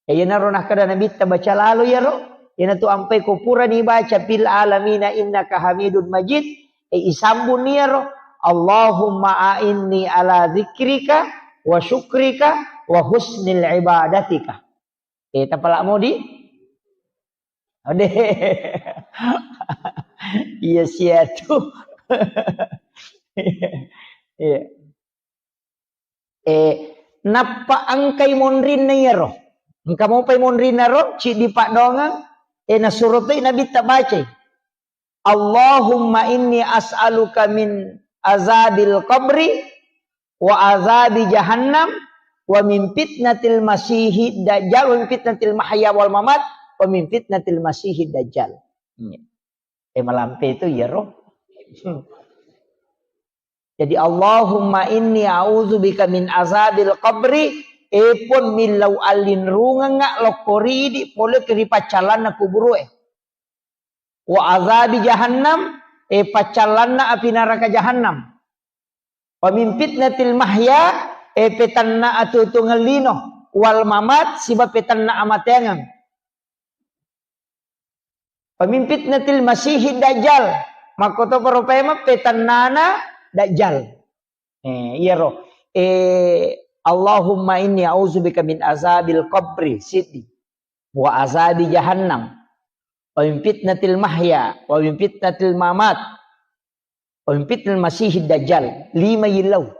Iyanaro nakkeda Nabitta, baca lalo iyaro. Iyanatu ampai ko purani baca fil alamina innaka hamidun majid, eh, isambung iyaro, "Allahumma a'inni ala zikrika wa syukrika wa husnil ibadatika." Eh, tapala modi? Ode. Iya sia tu. Iya. Eh, nappa engkai monrinna iyaro. Engka mopai monrinna ro, ciddi paddoangeng, eh, nasuro toi Nabitta bacai, "Allahumma inni as'aluka min azabil qabri wa azabi jahannam wa min fitnatil masihid dajjal wa min fitnatil mahya wal mamat wa min fitnatil masihid dajjal." Hmm. Eh, malampe itu iyaro. Jadi, "Allahumma inni a'udzubika min azabil qabri," eh, Puang, millau allinrungengnga lokko ridi pole ri paccallanna kuburue. "Wa azabi jahannam," eh, paccallanna api naraka jahannam. "Wa min fitnatil mahya," eh, petanna atuo-tuongeng lino, "wal mamat," siba petanna amateangeng. "Wa min fitnatil masihid dajjal," makkotoparo paimeng petannana dajjal. Eh, iyaro. Eh, "Allahumma inni a'udzubika min azabil qabri," siddi. "Wa azabi jahannam. Wa min fitnatil mahya. Wa min fitnatil mamat. Wa min fitnatil masihid dajjal." Lima yillau.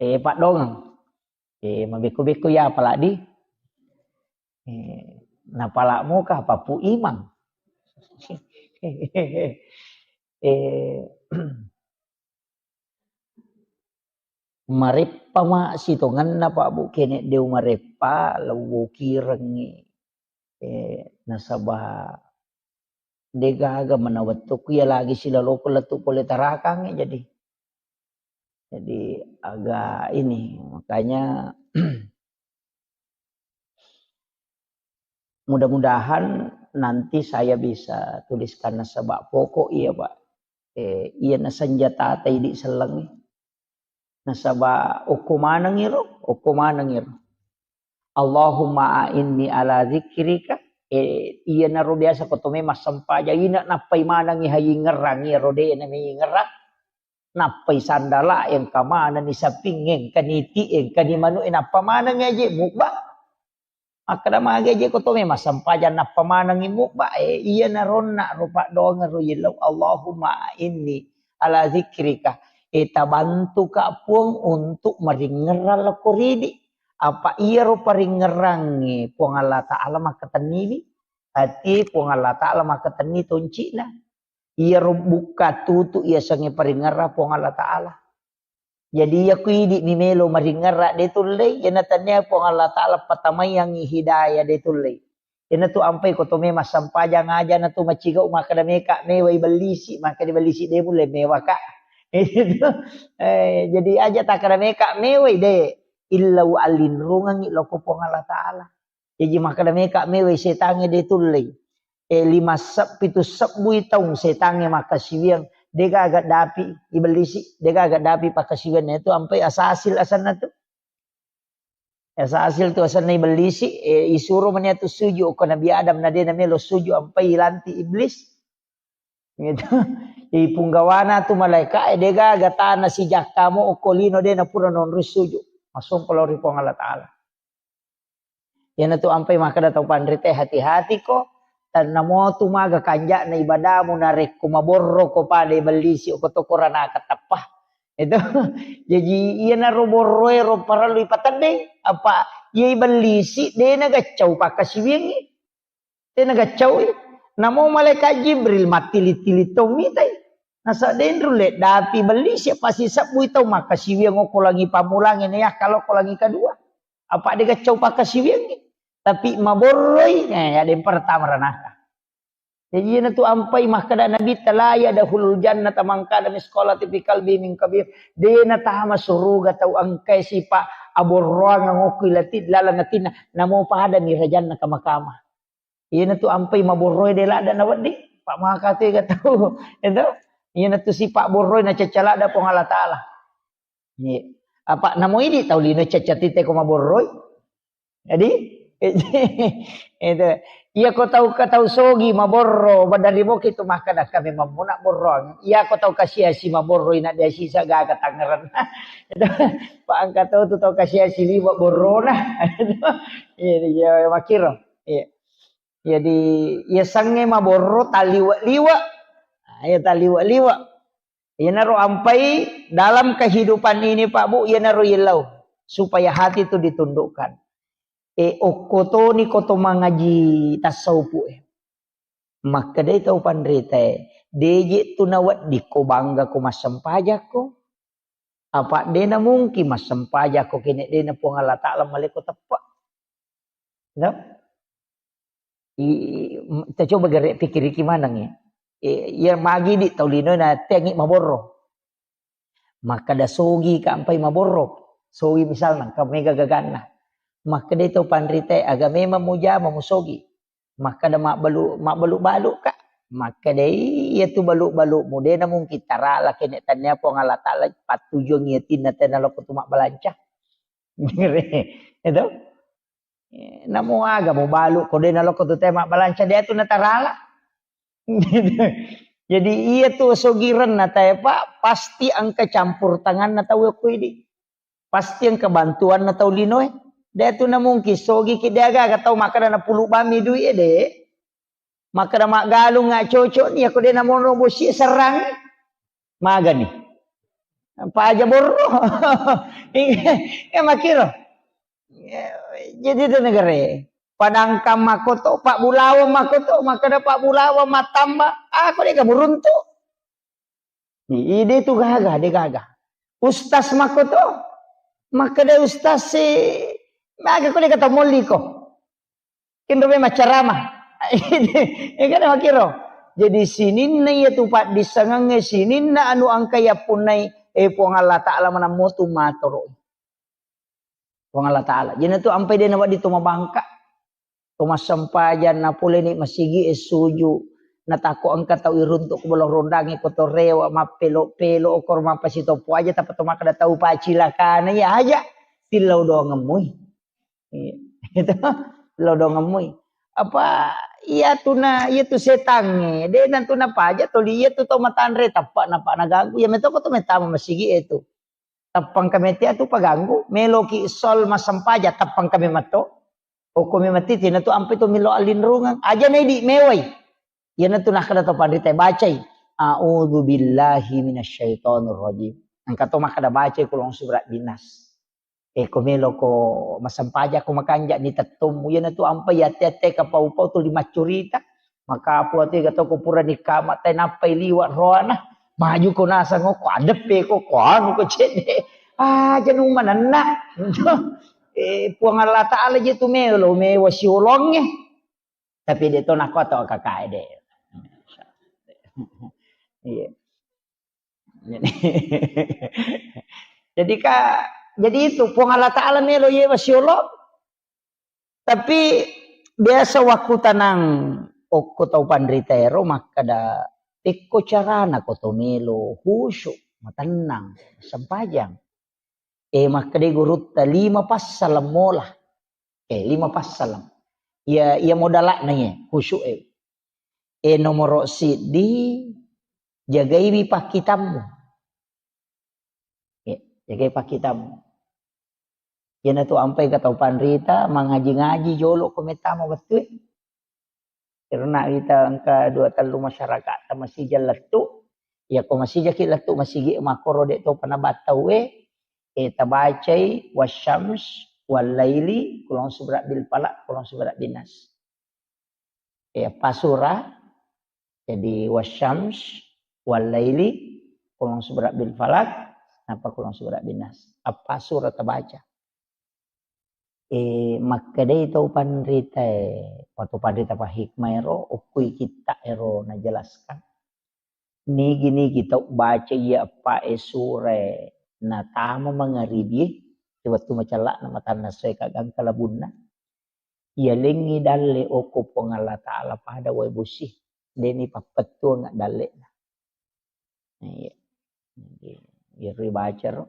Eh, paddoangeng. Eh, mabekko-bekko ya apaladi. Eh, napala muka papu imang. Eh, mareppa ma sitongenna, Pak Bu, kene deu mareppa, lewwo kirengngi. Eh, nasaba degaga mana wettukku ya lagi silaloko lettu pole tarakangngi, jadi. Jadi agak ini, makanya mudah-mudahan nanti saya bisa tuliskan nasaba pokok iya, Pak. Eh, iya na senjata ta idi sellengngi. Nasaba okko manengiro, okko manengiro. "Allahumma a'inni ala zikrika." Eh, iyanaro biasa ko to memang sempajang ina nappai manengi hayingerang iyaro de na meyingerang. Nappai sandala engka manenni saping, engka niti, engka ni manu, eh, nappa maneng aje mubba. Makkeda magi aje ko to memang sempajang nappa manengi mubba, eh, iyanaro onna ro paddoangeng ro yellau, "Allahumma inni ala zikrika." Eh, tabantuka Puang untuk maringerrang lokko ridi. Apa iyaro paringngerangnge Puang Allah Ta'ala makkatenniwi, ati Puang Allah Ta'ala makkatenni toncina. Iyaro bukka tutu iyasengnge paringngerang Puang Allah Ta'ala. Jadi iya ku idi mi melo maringngerang de tullei, iyana tania Puang Allah Ta'ala patamaiangngi hidayah de tullei. Iyana tu ampai ko to memang sampajang aja na tu macigau makkada meka mewai bellisi, makkada bellisi de mulle mewa ka. Eh, jadi aja takkada meka mewai de, illau allinrungengngi loko Puang Allah Ta'ala. Jaji makkada meka mewai setangnge de tullei. Eh, lima seb-, pitu sebbui taung setangnge makkasiwiang, de gaga dapi ibellisi, de gaga dapi pakkasiwianna tu ampai asasil asanna tu. Asasil tu asanna ibellisi, eh, isuro mani atu suju ko Nabi Adam na de na melo suju ampai ilanti iblis. Gitu. Ipunggawana tu malaika e de gaga tana sijakka mo okko lino de na pura nonroi suju. Massompa lao ri Puang Allah Ta'ala. Iyana tu ampai makkada tau panrita e, hati-hati ko, tannamo tu maga kanja'na ibadamu narekko maborro ko pada ibellisi ko to koranaka teppa. Itu. Jaji iyana ro borro e ro parellu ipateddeng, apa iya ibellisi de na gaccau pakkasiwiangngi. Tena gaccaui. Namo malaikat Jibril mattili-tili tau mitai. Nasa denru le dapi bellisi pasi sebbui tau makkasiwiang okko langi pammulangi na yakka lokko langi kedua. Apa de gaccau pakkasiwiangngi. Tapi maborroi, eh, ada yang pertama ranaka. Jadi iyana tu ampai makkada Nabi, "La yadkhulul jannata man kana misqala fi qalbi min kabir." Dena tama suruga tau engkai sipa aborroang ngokki lati laleng atinna, namo pada mi rajanna kama-kama. Iyana tu ampai maborroi de ladda na wedding, pak maka tu ega tau. Itu. Iyana tu sipa borroi na cacca ladda Puang Allah Ta'ala. Iya. Apa namo idi tau lino cacca tite ko maborroi. Jadi, itu. Iya ko tau ka tau sogi maborro, badari boki tu makkada kami mammuna borroang. Iya ko tau kasiasi maborro ina dia sisa gaga tangeran. Itu. Pak angka tau tu tau kasiasi liwa borrona. Iya, iya, makiro. Iya. Jadi, iya sange maborro taliwa-liwa. Nah, iya taliwa-liwa. Iyanaro ampai dalam kehidupan ini, Pak Bu, iyanaro yellau supaya hati itu ditundukkan. E, okko toni ko to mangaji tasawufu e. Makkedai tau panrita e, deje tu nawedding ko bangga ko massempajakko. Apa dena mungkin massempajakko kene dena Puang Allah Ta'ala maleko teppe. No? I, ta coba gare pikiriki maneng ya. E, iya magi di tau lino na tengi maborro. Makkada sogi ka ampai maborro. Sogi misalna, ka mega gaganna. Makkada tau panrita e, aga memang mujama musogi. Makkada mabbalu, mabbalu-balu ka. Makkada iya tu balu-balu mu, dena mungkin tarala kene tania Puang Allah Ta'ala pattujuang iya tinna tena loko tu mabbalanca. Itu. Eh, namo aga mubalu ko de naloko tu te mabbalanca de tu natarala. Jadi iya tu sogirenna tae, Pak, pasti engka campur tanganna tau ko idi. Pasti engka bantuanna tau linoe. De tu na mungkin sogi ki de aga-aga tau makkada na pulu bami duit e de. Makkada maggalung nga cocok ni, ako de namono bosi serrang. Magani. Paja borro. Iya, makiro. Jadi itu negara. Padangkang makoto, Pak Bulawa makoto, makkada Pak Bulawa matamba, aku deka buruntu. Ide tu gaga, de gaga. Ustaz makoto, makkada ustaz si, maga ko deka tamolli ko. Kenro memang ceramah. Ya kan, makiro. Jadi sininna iya tu paddissengengnge, sininna anu engka yappunnai, eh, Puang Allah Ta'ala manammo tu matoro. Puang Allah Ta'ala. Jadi tu ampai de nawedding to mabangka. To massempajang napoleni masigi e suju. Natakko engka tau iruntuk ko bolo rondangi ko to rewa mappelo-pelo okor mappasitoppo aja tappa to makkada tau pacilakana iya aja. Tillau doang emmui. Iya. Itu lodongemmui. Apa iya tuna, iya tu setangnge, de nantu napaja toli iya tu tau matanre tappa napa naganggu. Iya metoko tu metama masigi e tu. Tappang kami tia tu paganggu, meloki sol masempaja tappang kami matto. Okko mi mati tina tu ampe tu milo alinrungang. Aja na idi mewai. Iya nantu nakkada to panrita bacai. A'udzu billahi minasyaitonir rajim. Engka to makkada bacai kulong surat binas. Eh, ko melo ko massempajang ko makanja ni tettommu. Iyana tu ampai ate-ate kapau-pau tu limaccurita. Maka apa tu ga to ko pura ni kama tai nappai liwa roana. Maju ko nasang ko adeppe ko, ko anu ko cedde. Ah, janu manenna. Eh, Puang Allah Ta'ala je tu melo, mewa siolongnge. Tapi de to nako to kakae de. Iya. Jadi, jadi ka, jadi itu Puang Allah Ta'ala melo yewa siolo. Tapi biasa waktu tanang okko tau panrita ero makkada, tekko carana ko to melo khusyuk, matennang, sempajang. Eh, makkeda gurutta, lima passaleng mola. Eh, lima passaleng. Iya, iya modala'na iya, khusyuk e. Eh, nomoro siddi, jagaiwi pakkitammu. Eh, jagai pakkitammu. Iyana tu ampai ka tau panrita, mangaji-ngaji jolo ko mettama wettue. Karena kita engka dua tellu masyarakat ta masija lettu. Iya ko masijaki lettu masigi makkoro de topa nabattau e, eh, tabacai wasyams wallaili, kulong subra bil falaq, kulong subra bin nas. Eh, apa surah? Jadi wasyams wallaili, kulong subra bil falaq, napa kulong subra bin nas. Apa surah tabaca? Eh, makkedai tau panrita e, atau panrita pa hikmah ero, okkui kitta ero najelaskan. Nigi-nigi tau baca iya eppa e sura e natama mangaribi e, wettu macella'na matanna soe kagangka labunna. Iya lengngi dalle okko Puang Allah Ta'ala pada wae bosi, deni pappettuang dalle'na. Iya. Jadi, iyaro ibacaro.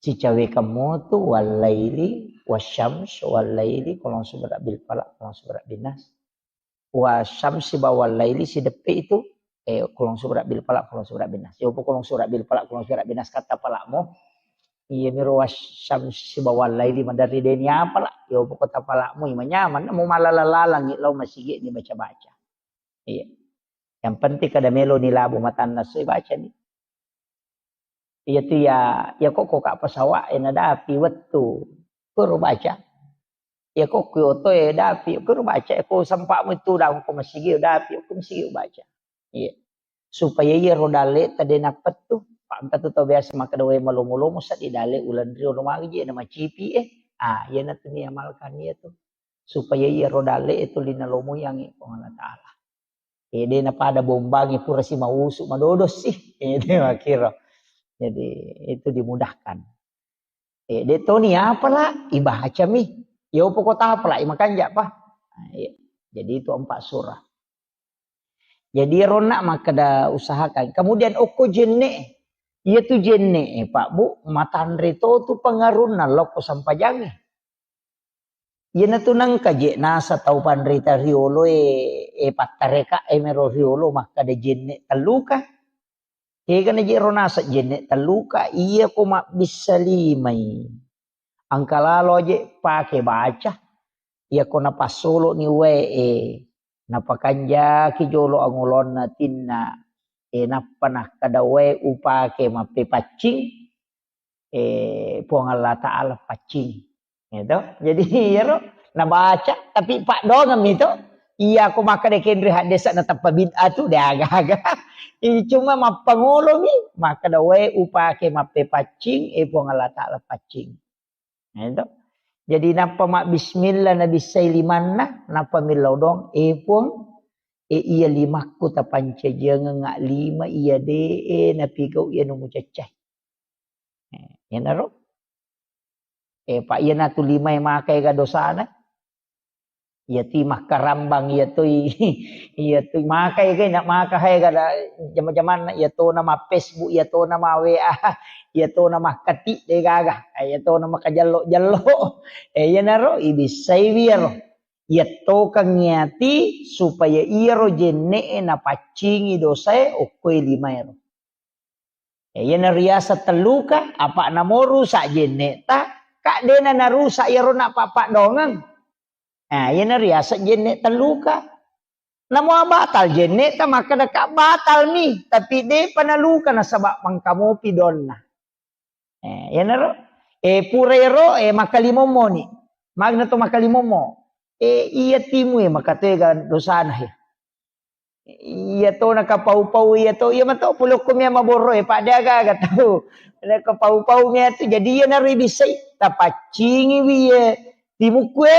Sicawekang motu, wallaili, wasyams, wallaili, kulong subra bil falaq, kulong subra bin nas. Wasyams sibawa wallaili sideppe itu, eh, kulong subra bil falaq, kulong subra bin nas. Yopo kulong subra bil falaq, kulong subra bin nas kata palakmu. Iya miro wasyams sibawa wallaili maderri deni apa lah. Yopo kota palakmu, ima nyaman, mau malalalangi lau masigi ni baca-baca. Iya. Yang penting kada melo ni labu matanna soi baca ni. Iya tu ya, ya kok, kok ka pesawat e nadapi wettu. Kuro baca. Ya kok ku oto e dapi, kuro baca. Ya ko sempakmu itu daung ko masigi dapi, ko masigi baca. Iya. Supaya iya ro dalle tade napettu. Pak, engka tu tau biasa makkeda wae malomo-lomo sa di dalle ulan rio lo magi je na macipi e. Ah, iya na tu ni amalkan iya tu. Supaya iya ro dalle itu lina lomo yang Puang Allah Ta'ala. Eh, de napada bombangi pura si mausu madodo sih. Eh, de makkiro. Jadi, itu dimudahkan. Eh, de toni apa lah? Ibaca mi. Ya, pokok apa lah? Imakanja apa? Nah, iya. Jadi, itu empat surah. Jadi, ronna makkeda usahakan. Kemudian, okko jenne. Iya tu jenne, eh, Pak Bu, matanre to tu pengarunna lokko sampajangi. Iyanatu nengka je nasa tau panrita riolo e, e pattareka e mero riolo makkada jenne telluka. Kegana je ro nasa jenne telluka, iya ko mabbissa limai. Engka lalo je pake baca. Iya ko napassolo ni wae e, napakanjaki jolo angolonna tinna e, nappa nakkada wae upake mappepaccing. Eh, Puang Allah Ta'ala paccing. Gitu. Jadi, iyaro nabaca, tapi paddoangeng mi to. Iya, ko makkeda kenri haddesa na tappa bid'ah tu, de aga-aga. Ih, cuma mappangolomi, makkeda wae upake mappepaccing, eh, Puang Allah Ta'ala paccing. Gitu. Jadi, nappa mabbismillah, nabissai limanna, nappa millau doang, eh, Puang, eh, iya limakku tapancajiangeng lima, iya de, eh, napigau iya nu mucaccai. Eh, iyanaro. Eh, pa iyanatu limae makaega dosana. Iyatu makkarambang, iyatu, iyatu makaega, na maka haega da jama-jamanna, iyatona ma Facebook, iyatona ma W A, iyatona makkati de gaga, iyatona makajello-jello. Eh, iyanaro ibissaiwi iyaro. Iyattokang iyati supaya iyaro jenne'e napaccingi dosae okkoe limaero. Ya, iyana riaseng telluka, apa namo rusak jenne'ta, ka dena narusak iyaro nappa paddoangeng. Nah, iyana riaseng jenne telluka. Namo batal jenne'ta, makkeda ka batal mi, tapi depa naluka nasaba mangkamopi donna. Eh, iyanaro. Eh, pura ero, eh, makkalimommo ni. Magna to makkalimommo. Eh, iya timu e makatega dosana he. Iya to nakapau-pau iya to, iya mato pulokko mia maborro e, pada aga-aga tau. Nakapau-pau mia tu, jadi iya naro ibissai, tapaccingi wi ye timukku e,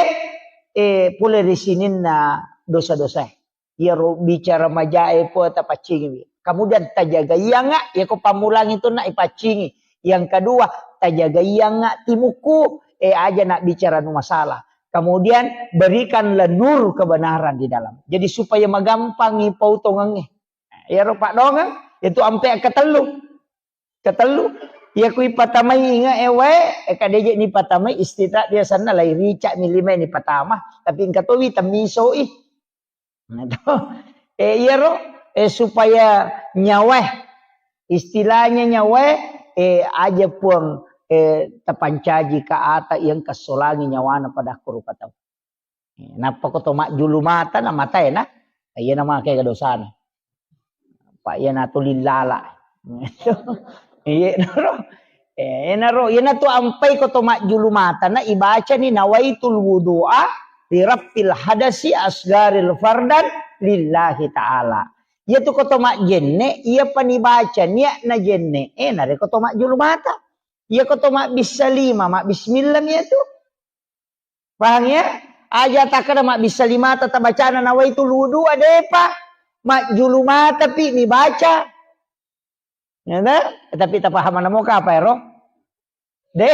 eh, pole ri sininna dosa-dosa e. Iyaro bicara majae po tapaccingiwi. Kemudian tajagaianga, yako pammulangi tu na ipaccingi. Yang kedua, tajagaianga timuku, eh, aja nak bicara nu masalah. Kemudian berikanlah nur kebenaran di dalam. Jadi supaya magampangi pautongangnge. Iyaro padongeng, itu ampe ketellu. Ketellu, iya kui patamai inge e wae, e kadeje ni patamai istita biasanna lai rica mi lima ni patama, tapi engka towi temmisoi. Nah, to. Eh, iyaro, eh, supaya nyawae, istilahnya nyawae, eh, aja puang, eh, tapancaji ka ata yang kesolangi nyawana pada rupa tau. Eh, nappa ko to majjulu mata na matae na, iya na make dosana. Pak, iya natu lillala. Iya naro. Eh, naro, iya natu ampai ko to majjulu mata na ibacani nawaitul wudu'a li rafil hadasi asgaril fardan lillahi ta'ala. Iya tu ko to majjenne, iya pani baca niat na jenne, eh, nare ko to majjulu mata. Iya ko to mabbissa lima, mabbismillah mi iya tu. Pahang ya? Aja takkada mabbissa limata tabacana nawaitul wudu'a, depa. Majjulu mata pi nibaca. Ya ta? Tapi tapahamana moka apa ero? De.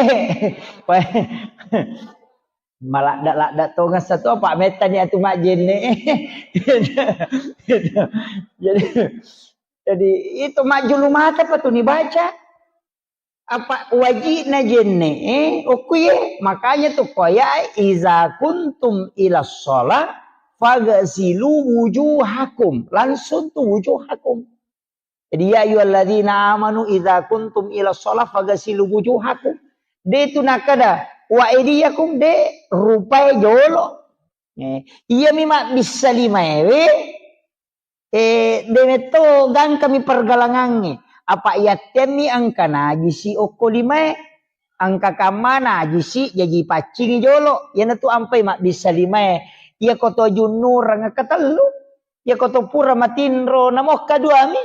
Maladda-ladda tongeng satu apa metta ni atu majjenne. Jadi, jadi itu majjulu mata pa tu nibaca. Apa wajibna jenne, eh, okkuye. Makanya tu koya, "Iza kuntum ila sholat, fagasilu wujuhakum." Langsung tu wujuhakum. Jadi, "Ya ayyuhalladzina amanu iza kuntum ila sholat, fagasilu wujuhakum." De tu nakada, "Wa aidiyakum," de rupai jolo. Eh, iya mi mabbissa limaewe, Eh, de metto gangkami pergalangangnge. Apa yattemmi engka najisi okko limae. Engka kamma najisi jaji paccingi jolo. Iyanatu ampai mabbissa limae. Iyako to junnureng engka tellu. Iyako to pura matinro namokka duami.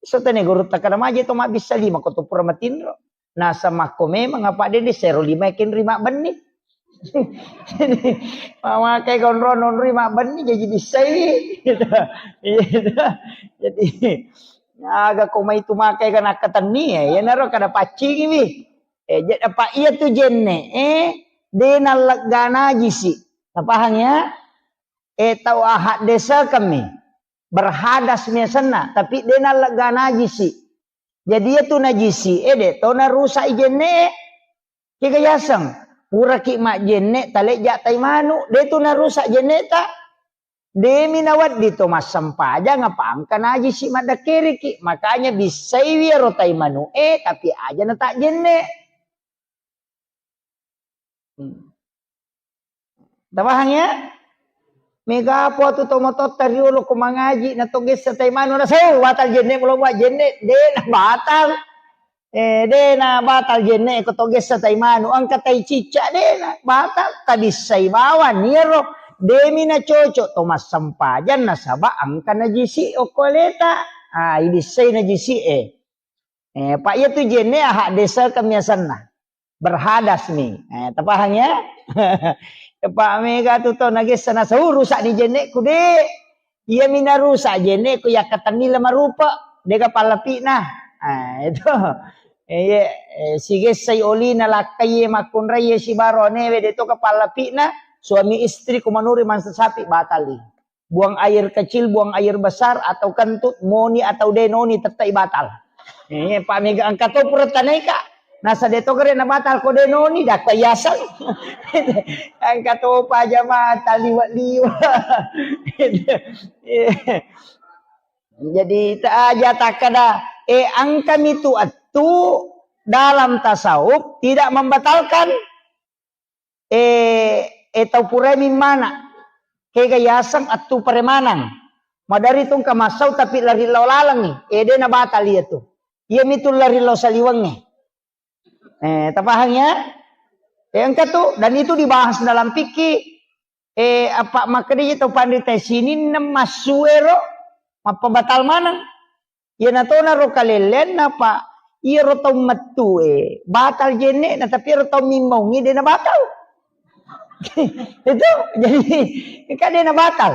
Sotene gurutta kada maje to mabbissa lima ko to pura matinro. Nasaba makko memang apa dende sero lima kenri mabbenni. Jadi, mamakai konro nonri mabbenni jadi bissai. Gitu. Iya, gitu. Jadi, aga ko mai tu makai kana katenni ya, ya naro kada paccingi wi. Eh, jadi apa iya tu jenne, eh, de nallegga najisi. Tapahang ya? Eh, tau ahad desa kami. Berhadas miasenna, tapi de nallegga najisi. Jadi iya tu najisi, eh, de to narusak i jenne. Kega yaseng, puraki majjenne, talejja tai manu, de tu narusak jenne ta. Demi nawedding to massempajang apa engka najisi maddakkeriki. Makanya bissaiwi ero tai manu e, tapi aja na tak jenne. Hmm. Tapahang ya? Mega apa tu tomototta riolo ko mangaji na to gessa tai manu na sau batal jenne mulo mua jenne de na batal. Eh, de na batal jenne ko to gessa tai manu engka tai cicca de na batal tabissai bawang niero demi na cocok to massempajang nasaba engka najisi okko aleta. Ah, ibissai najisi e. Eh, pa iya tu jenne ahak desa kemiasanna. Berhadas ni. Eh, tapahang ya? Pak mega tu to nagessa na sau rusak ni jenneku de. Iya mina rusak jenneku yakkatenni le marupa. Dega pallapina. Ah, itu. Eh, iya, eh, sigessai olina lakkai makkunrai sibaro anewe de to ka pallapina. Suami istri kumanuri mansa sapi batali. Buang air kecil, buang air besar, atau kentut, moni atau denoni, tettai batal. Eh, pa mega engka to pura tanaika. Nasa de to gere na batal ko denoni, dakko yaseng. Engka to pa jamaah taliwa-liwa. Jadi ta aja takkada, eh, engka mi tu attu dalam tasawuf tidak membatalkan. Eh, eh, tau purai mimmana. Kega yaseng attu paremanang. Madari tungka massau tapi lari lao lalengngi. Eh, de na batal iya tu. Iya mitu lari lao saliwengnge. Eh, tapahang ya? Eh, engka tu, dan itu dibahas dalam fikih. Eh, apa makkedai tau panrita sininna massuero mappabatal maneng. Iyana tona ro kalelleanna, Pak. Iyaro tau mettue batal jenne'na, tapi iyaro tau mimmaungi de' nabatal. Itu jadi kan de' nabatal.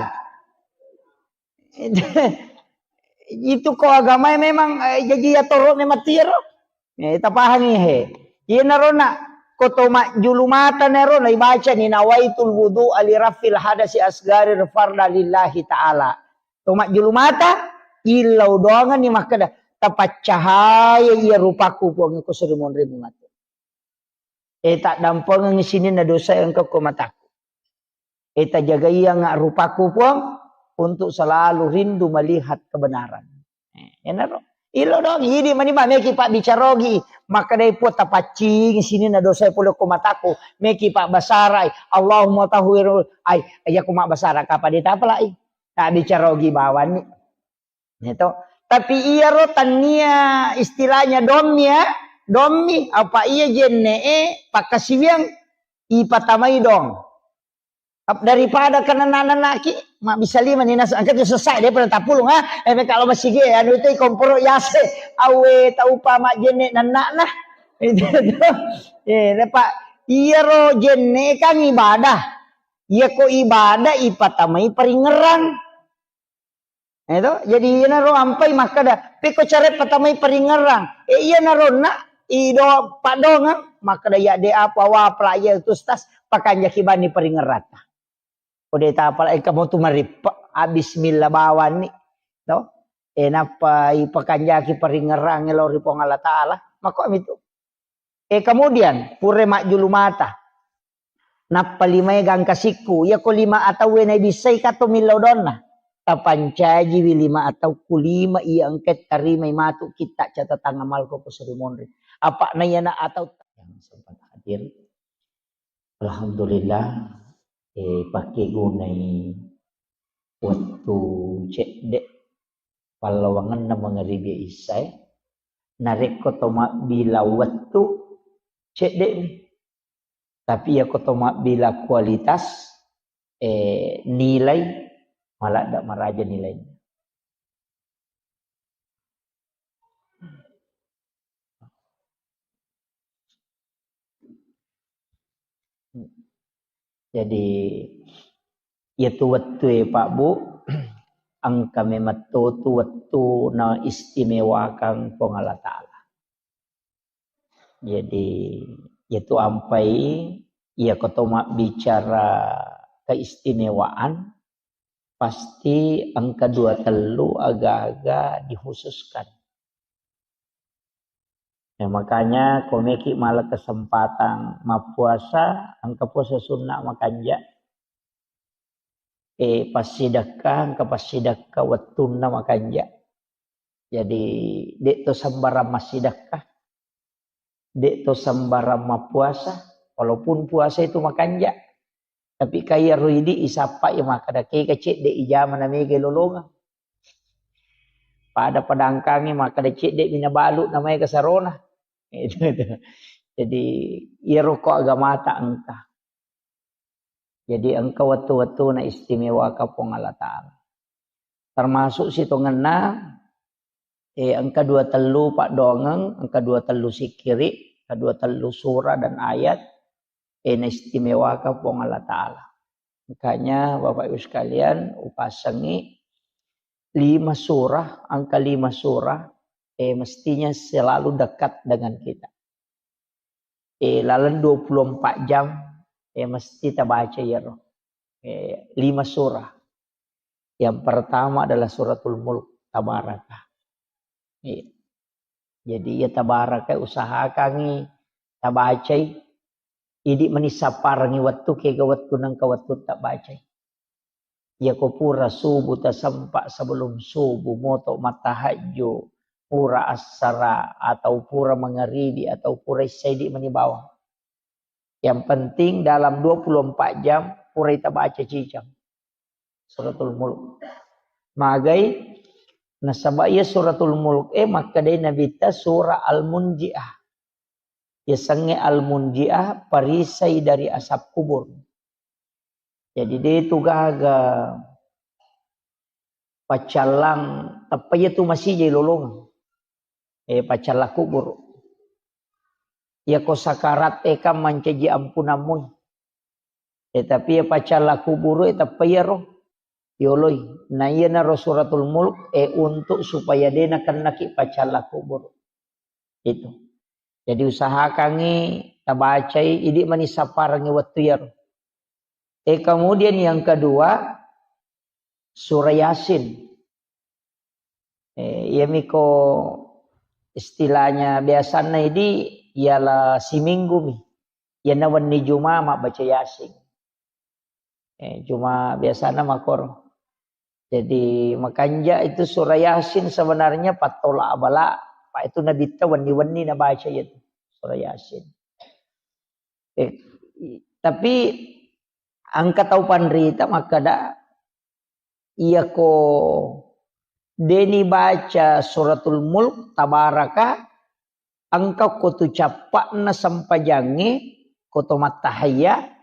Itu ko agamae memang, eh, jaji atoro memang tiaro. Eh, tapahangi he. Iyanaro na ko to majjulu mata nero na ibacani nawaitul wudu ali rafil hadasi asgari farda lillahi ta'ala. To majjulu mata, illau doangenni makkeda, "Tapaccahaya iya rupaku, Puang, ko suri monrimu matu." Eh, taddampengengi sininna dosa engka ko mataku. Eh, tajagaianga rupaku, Puang, untuk selalu rindu melihat kebenaran. Eh, enaro. Ilo dong, idi mani ba meki pabbicarogi, makkedai Puang, "Tapaccingi sininna dosa pole ko mataku." Meki pabbasarai, "Allahumma tahhir," ai, iya ko mabbasara kapa de' tapalai. Tabbicarogi bawanni. Gitu. Tapi iyaro tania istilahnya dommi ya, dommi, apa iya jenne'e pakkasiwiang ipatamai dong. Ap-, daripada kena nanaki, mabbissa lima ni nas-, engka tu sesak dia pernah tapulung, ha? Eh, kalau masih ge, anu itu komporo yase, awe taupa majjenne nannakna. Itu, itu. Eh, Pak, iyaro jenne kan ibadah. Iya ko ibadah ipatamai paringerang. Eh, to? Jadi iyanaro ampai makkeda, "Pekko care patamai paringerang." Eh, iyanaro na ido padongang makkeda, "Ya de apa wa pelajar itu stas pakanjaki bani paringerata." Kode tapala engka motu marippa, ah, bismillah bawanni. To? Eh, nappa ipakanjaki paringerang lao ri Puang Allah Taala. Makko mitu. Eh, kemudian, pura majjulu mata. Nappa limae gangka sikku. Iya ko lima atauwe naibissai kato millau donna. Tapancajiwi lima atauku lima iya engka tarimai matu kitta catatan amalku ko suri monri. Apa na iyana atau yang sempat hadir. Alhamdulillah, eh, pakkegunai wettu cedde pallawangenna mangaribi issae. Narekko to mabbila wettu cedde'mi. Tapi iyako to mabbila kualitas, eh, nilai, maladde maraja nilainna. Jadi, iyatu wettue, Pak, Bu, engka memetto tu wettu na istimewakang Puang Allah Taala. Jadi, iyatu ampai, iyako to mabbicara keistimewaan, pasti engka dua tellu aga-aga dikhususkan. Ya, makanya ko meki mala kesempatan mappuasa, engka puasa sunnah makanja. Eh, passidekka, engka passidekka wettunna makanja. Jadi, de to sembarang massidekka. De to sembarang mappuasa, walaupun puasa itu makanja. Tapi kaya ro idi isappa ya makkeda kega cedde ijama na mega lolongang. Pada padangkangi makkeda cedde mina balu na maega sarona. Itu, itu. Jadi, iyaro ko agamata engka. Jadi, engka wettu-wettu na istimewaka Puang Allah Taala. Termasuk sitongenna, eh, engka dua tellu paddoangeng, engka dua tellu sikkiri, engka dua tellu surah dan ayat, eh, na istimewaka Puang Allah Taala. Makanya, Bapak Ibu sekalian, upasengi lima surah, angka lima surah, eh, mestinya selalu dekat dengan kita. Eh, laleng dua puluh empat jam, eh, mesti tabaca iyaro. Eh, lima surah. Yang pertama adalah Suratul Mulk, Tabaraka. Iya. Jadi, ya, Tabaraka usahakangi tabacai. Idi meni sapparengi wettu, kega wettu nengka wettu tabacai. Iyako pura subuh tasempa, sebelum subuh moto mattahajju, pura assara atau pura mangaribi atau pura issaidi meni bawang. Yang penting dalam dua puluh empat jam pura itabaca cicang Suratul Mulk. Magai nasaba iya Suratul Mulk e makkedai Nabitta surah Al-Munjiah. Yasengnge Al-Munjiah, perisai dari asap kubur. Jadi, de tu gaga paccallang, tappa iya tu masijai lolongeng. Eh, paccallang kubur. Iya ko sakarat e kan mancaji ampunammu. Eh, tapi iya paccallang kubur e tappa iyaro yoloi. Na iyanaro Suratul Mulk, eh, untuk supaya de nakennaki paccallang kubur. Itu. Jadi usahakangngi tabacai, idi mani sapparengngi wettu iyaro. Eh, kemudian yang kedua, surah Yasin. Eh, iyamiko istilahnya biasanna idi, ialah siminggu mi. Iyana wenni Juma mabbaca Yasin. Eh, cuma biasana makoro. Jadi, makanja itu surah Yasin sebenarnya pattola abala, apa itu Nabitta wenni-wenni nabaca itu surah Yasin. Eh, i-, tapi engka tau panrita makkeda, iyako deni baca Suratul Mulk, Tabaraka, engka ko tu cappa'na sempajangnge, ko to mattahayya,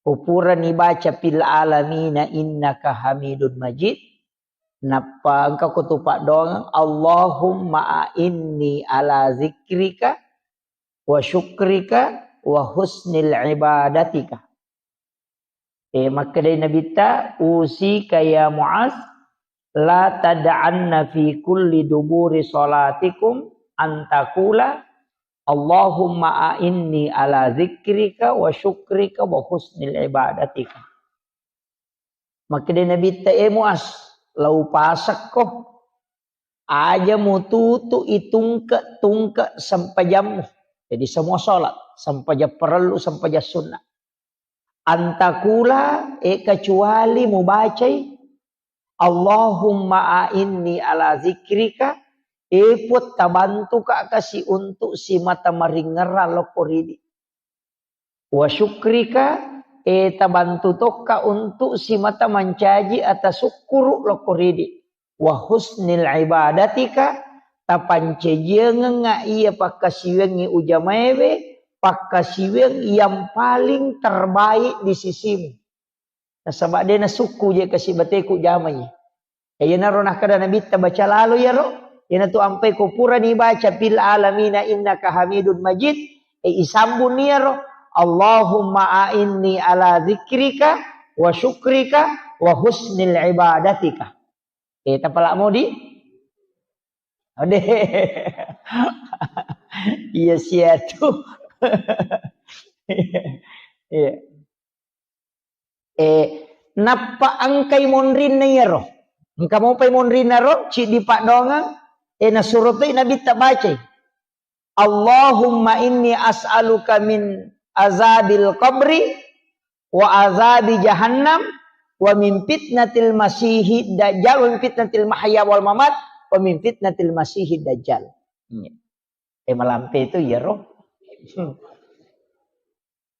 ko purani baca fil alamina innaka hamidun majid, nappa engka ko tu paddoangeng, Allahumma a'inni ala zikrika wa syukrika wa husnil ibadatika. Eh, makkedai Nabitta, "Usika ya Muaz, la tad'anna fi kulli duburi salatikum an taqula, Allahumma a'inni ala zikrika wa syukrika wa husnil ibadatika." Makkedai Nabitta, "Eh Muaz, lau pasekko, aja mututu itungke-tungke sempajammu." Jadi semua sholat, sempajang parellu, sempajang sunnah. An taqula, eh, kecuali mubacai, Allahumma a'inni ala zikrika, eh, Puang, tabantuka kasi untuk simata maringerrang lokko ridi. Wa syukrika, eh, tabantu tokka untuk simata mancaji atasukkuru lokko ridi. Wa husnil ibadatika, tapancajiangengnga iya pakkasiwiangngi ujamaewe, pakkasiwiang yang paling terbaik di sisimu. Nasaba de nasukku je kasi bateku jamai. Iyanaro nakkeda Nabitta, baca lalo iyaro, iyanatu ampai ko purani baca fil alamina innaka hamidun majid, e, isambung iyaro, Allahumma a'inni ala zikrika wa syukrika wa husnil ibadatika. Eh, tapala modi? Ode. Iya sia tu. Iya. Eh, nappa engkai monrinna iyaro. Engka mopai monrinna ro, ciddi paddoangeng, eh, nasuro toi Nabitta bacai. Allahumma inni as'aluka min azabil qabri wa azabi jahannam wa min fitnatil masihid dajjal wa min fitnatil mahya wal mamat wa min fitnatil masihid dajjal. Iya. Eh, malampe itu iyaro.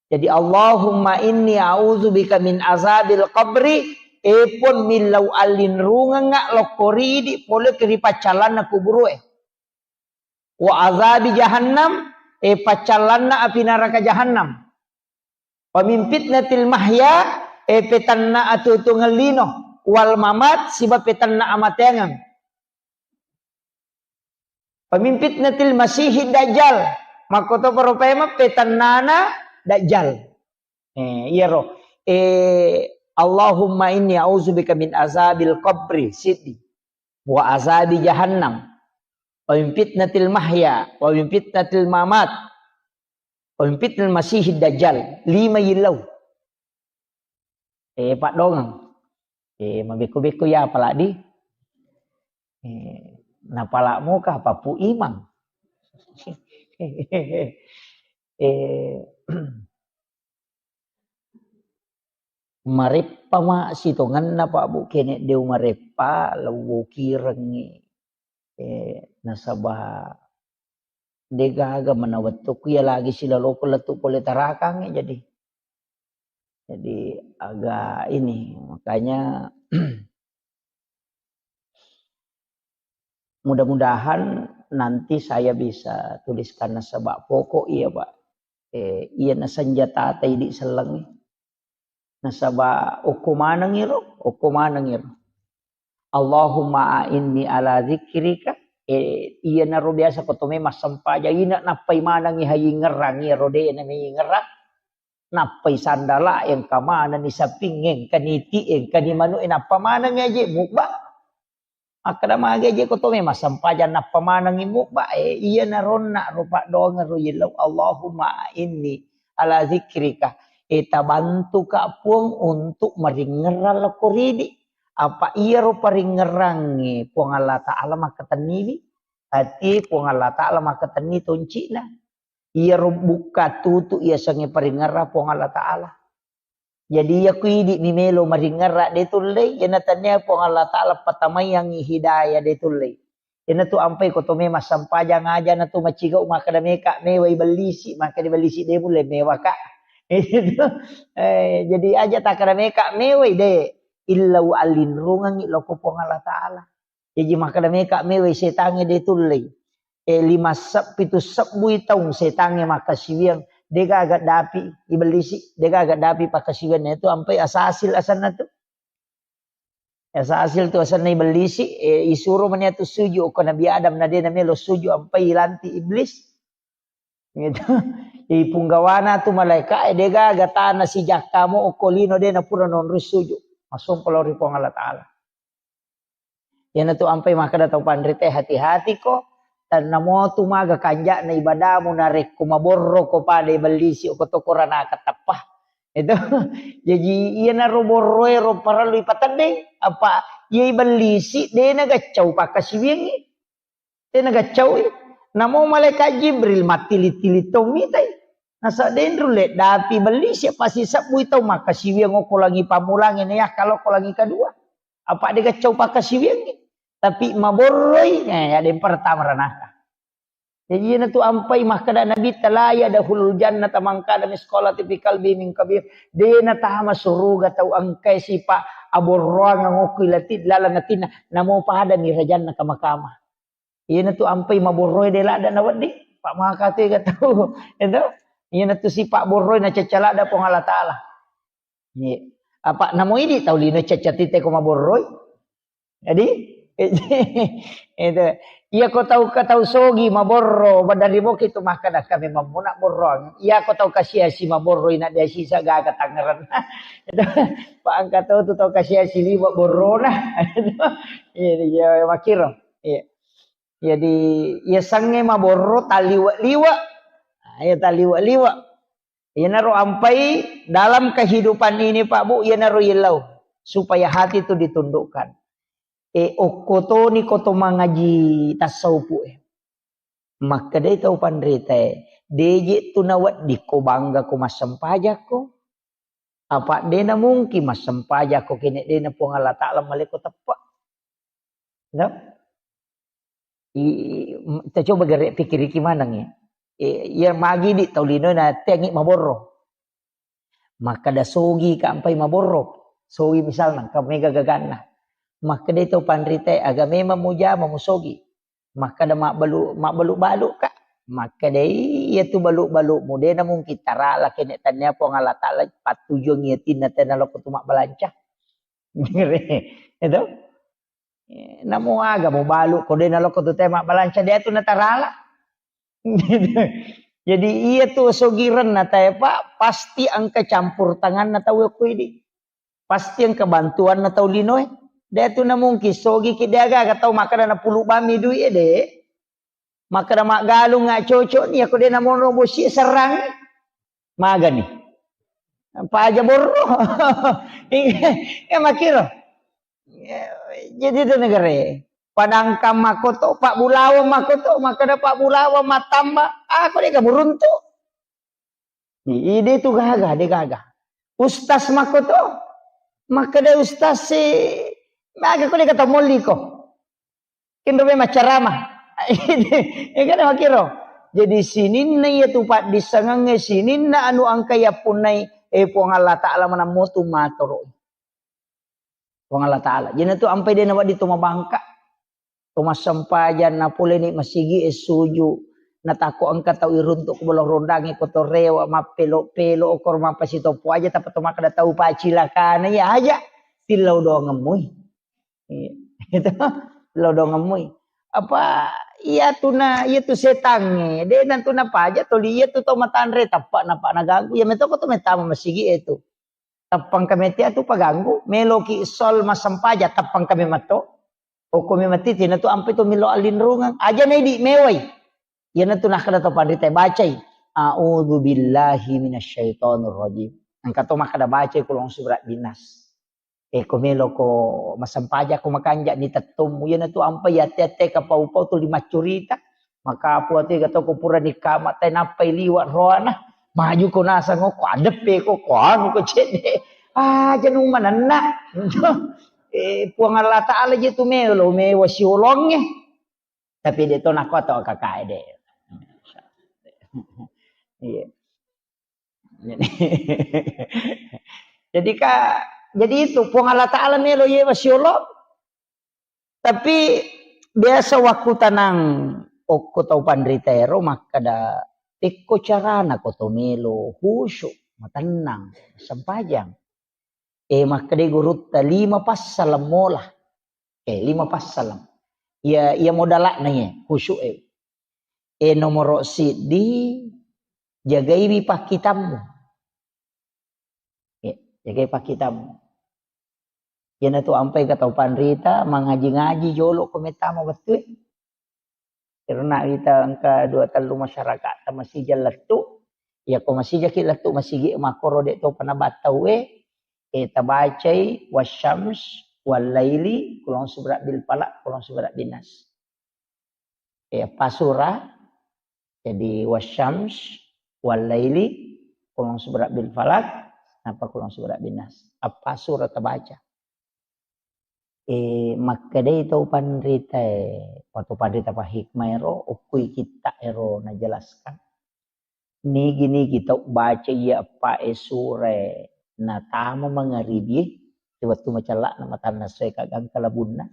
Jadi, Allahumma inni a'udzubika min azabil qabri, eh, Puang, millau allinrungengnga lokko ridi pole ri paccallanna kuburue. Wa azabi jahannam, eh, paccallanna api naraka jahannam. Wa min fitnatil mahya, eh, petanna atuo-tuongeng lino, wal mamat, siba petanna amateangeng. Wa min fitnatil masihid dajjal, makkotoparo paimeng petannana dajjal. Eh, iyaro. Eh, Allahumma inni a'udzubika min azabil qabri, siddi. Wa azabi jahannam. Wa min fitnatil mahya, wa min fitnatil mamat. Wa min fitnatil masihid dajjal. Lima yillau. Eh, paddoangeng. Eh, mabekko-bekko ya apaladi. Eh, napala moka papu imang. Eh, mareppa ma sitongenna, Pak, Bu, kene deu mareppa, lewwokirengngi. Eh, nasaba degaga mana wettukku iya lagi silaloko lettu pole tarakangnge, jadi. Jadi agak ini, makanya mudah-mudahan nanti saya bisa tuliskan nasaba pokok iya, Pak. Eh, iya na senjata ta idi sellengnge. Nasaba okko maneng iro, okko maneng iro. Allahumma a'inni ala dzikrika. Eh, iya naro biasa ko to memang sempajang ina nappai manengi hayingerang iyaro de na meyingerang. Nappai sandala engka manenni saping engka niti engka ni manu e nappa maneng aje mubba. Makkeda magi aja ko to memang sempajang nappa manengi mubba, eh, iya naronna ro paddoangeng ro yellau, Allahumma inni ala zikrika, eh, tabantuka Puang untuk maringngerang lokko ridi. Apa iyaro paringngerangnge Puang Allah Ta'ala makkatenniwi, ati Puang Allah Ta'ala makkatenni toncina. Iyaro bukka tutu yasengnge paringngerang Puang Allah Ta'ala. Jadi iya ku idi mi melo maringngerang de tullei, iyana tania Puang Allah Ta'ala patamaiangngi hidayah de tullei. Iyana tu ampai ko to memang sempajang aja na tu macigau makkeda meka mewai bellisi, makkeda bellisi de mulle mewaka. Eh, jadi aja takkeda meka mewai de illau allinrungangngi lokko Puang Allah Ta'ala. Jaji makkeda meka mewai setangnge de tullei. Eh, lima seb-, pitu sebbui taung setangnge makkasiwiang, de gaga dapi ibellisi, de gaga dapi pakkasiwianna itu ampai asasil asanna tu. Asasil tu asanna ibellisi, eh, isuro mani atu suju ko Nabi Adam na de na melo suju ampai ilanti iblis. Gitu. Ipunggawana tu malaika e de gaga tana sijakka mo okko lino de na pura nonroi suju. Masompa lao ri Puang Allah Ta'ala. Iyana tu ampai makkeda tau panrita e, hati-hati ko, tannamo tu maga kanja'na ibadamu narekko maborro ko pada ibellisi ko to koranaka teppa. Itu. Jaji iyanaro borroe ro parellu ipateddeng, apa iya ibellisi de na gaccau pakkasiwiangngi. De na gaccau i. Namo malaikat Jibril mattili-tili to mitai. Nasa denru le dapi bellisi pasti sebbui tau makkasiwiang okko langi pammulangi na yakka lokko langi kedua. Apa de gaccau pakkasiwiangngi. Tapi maborroi, eh, ada yang pertama ranaka. Jadi iyana tu ampai makkeda Nabi, "La yadkhulul jannata man kana misqala fi qalbi min kabir." De na tama suruga tau engkai sipa aborroang ngokki lati laleng atinna, namo pada mi rajanna kama-kama. Iyana tu ampai maborroe de ladda na wedding, Pak, maka tu ga tau. Itu. Iyana tu sipa borroe na cacca ladda Puang Allah Ta'ala. Iya. Apa namo idi tau lino caccati te ko maborroi. Jadi, itu. Iya ko tau ka tau sogi maborro, badari boki tu makkeda kami mammuna borroang. Iya ko tau kasiasi maborro ina dia sisa gaga tangerang. Itu. Pak angka tau tu tau kasiasi liwa borrona. Iya, iya, makiro. Iya. Jadi, iya sange maborro taliwa-liwa. Nah, iya taliwa-liwa. Iyanaro ampai dalam kehidupan ini, Pak Bu, iyanaro yellau supaya hati itu ditundukkan. E, okko toni ko to mangaji tasawufu e. Makkedai tau panrita e, deje tu nawedding ko bangga ko massempajakko. Apa de na mungkin massempajakko kene de na Puang Allah Ta'ala maleko teppe. No? I, i, ta coba gare pikiriki maneng ya. E, iya magi di tau lino na tengi maborro. Makkeda sogi ka ampai maborro. Sogi misalna, ka mega gaganna. Makkeda tau panrita e, aga memang mujama musogi. Makkeda mabbalu, mabbalu-balu ka. Makkeda iya tu balu-balu mu de na mungkin tarala kene tania Puang Allah Ta'ala pattujuang iya tinna tena loko tu mabbalanca. Itu. Eh, namo aga mubalu ko de naloko tu te mabbalanca de tu natarala. Jadi iya tu sogirenna tae, Pak, pasti engka campur tanganna tau ko idi. Pasti engka bantuanna tau linoe. De tu na mungkin sogi ki de aga-aga tau makkeda na pulu bami duit e de. Makkeda maggalung nga cocok ni, ako de namono bosi serrang, magani. Paja borro. Eh, makiro. Jadi itu negara. Padangkang makoto, Pak Bulawa makoto, makkeda Pak Bulawa matamba, ako de kamu runtu. Ide tu gaga, de gaga. Ustaz makoto, makkeda ustaz si, maga ko de kata molli ko. Kenro memang ceramah. Ya kan, makiro. Jadi sininna iya tu paddissengengnge, sininna anu engka yappunnai, eh, Puang Allah Ta'ala manammo tu matoro. Puang Allah Ta'ala. Jadi tu ampai de nawedding tu mabangka. To massempajang napoleni masigi e suju. Natakko engka tau iruntuk ko bolong rondangnge ko to rewa mappelo-pelo okoro mappasitoppo aja tappa to makkeda tau pacilakana iya aja. Tillau doangemmui. Iya. Itu tillau doangemmui. Apa iya tuna, iya tu setangnge. De' nantu napaja toli iya tu tau matanre tappa napa naganggu. Iya metoko to metama masigi e tu. Tappang kami tia tu paganggu, meloki sol massempajang, tappang kami matto. Okko mi matti tina tu ampe tu milo allinrungeng. Aja na idi mewai. Iyana tu nakkeda to panrita bacai. A'udzu billahi minasyaitonir rajim. Engka to makkeda bacai kulong surat binas. E ko melo ko massempajang ko makanja ni tettommu. Iyana tu ampe yatte-yatte kapau-pau tu lima curita. Maka apa tu ga to ko pura nikama tai nappai liwa roana. Maju ko nasang ko adeppe ko ko anu ko cedde. Ah, janu manenna. Eh, Puang Allah Ta'ala je tu melo, mewa siolongnge. Tapi de to nako to kakae de. Iya. Jadi ka, jadi itu Puang Allah Ta'ala melo yewa siolong. Tapi biasa waktu tanang okko tau panrita ero makkeda tekko carana ko to melo khusyuk, matennang, sempajang. Eh, makkeda gurutta lima passaleng mola. Eh, lima passaleng. Iya, iya modalakna iya, khusyuk e. Eh, nomoro siddi, jagaiwi pakkitammu. Eh, jagai pakkitammu. Iyana tu ampai ka tau panrita, mangaji-ngaji jolo ko metama wettue. Karena kita engka dua tellu masyarakat masija lettu, ya ko masija ki lettu masigi makoro de to panabattau e, eh, tabacai wasyams wal laili, kulong subra bil falaq, kulong subra bin nas. Eh, apa surah? Jadi wasyams wal laili, kulong subra bil falaq, napa kulong subra bin nas. Apa surah tabaca? Eh, makkedai tau panrita e, atau panrita pa hikmah ero, okkui kitta ero najelaskan. Nigi-nigi tau baca iya eppa e sura e natama mangaribi e, wettu macellakna matanna soe kagangka labunna.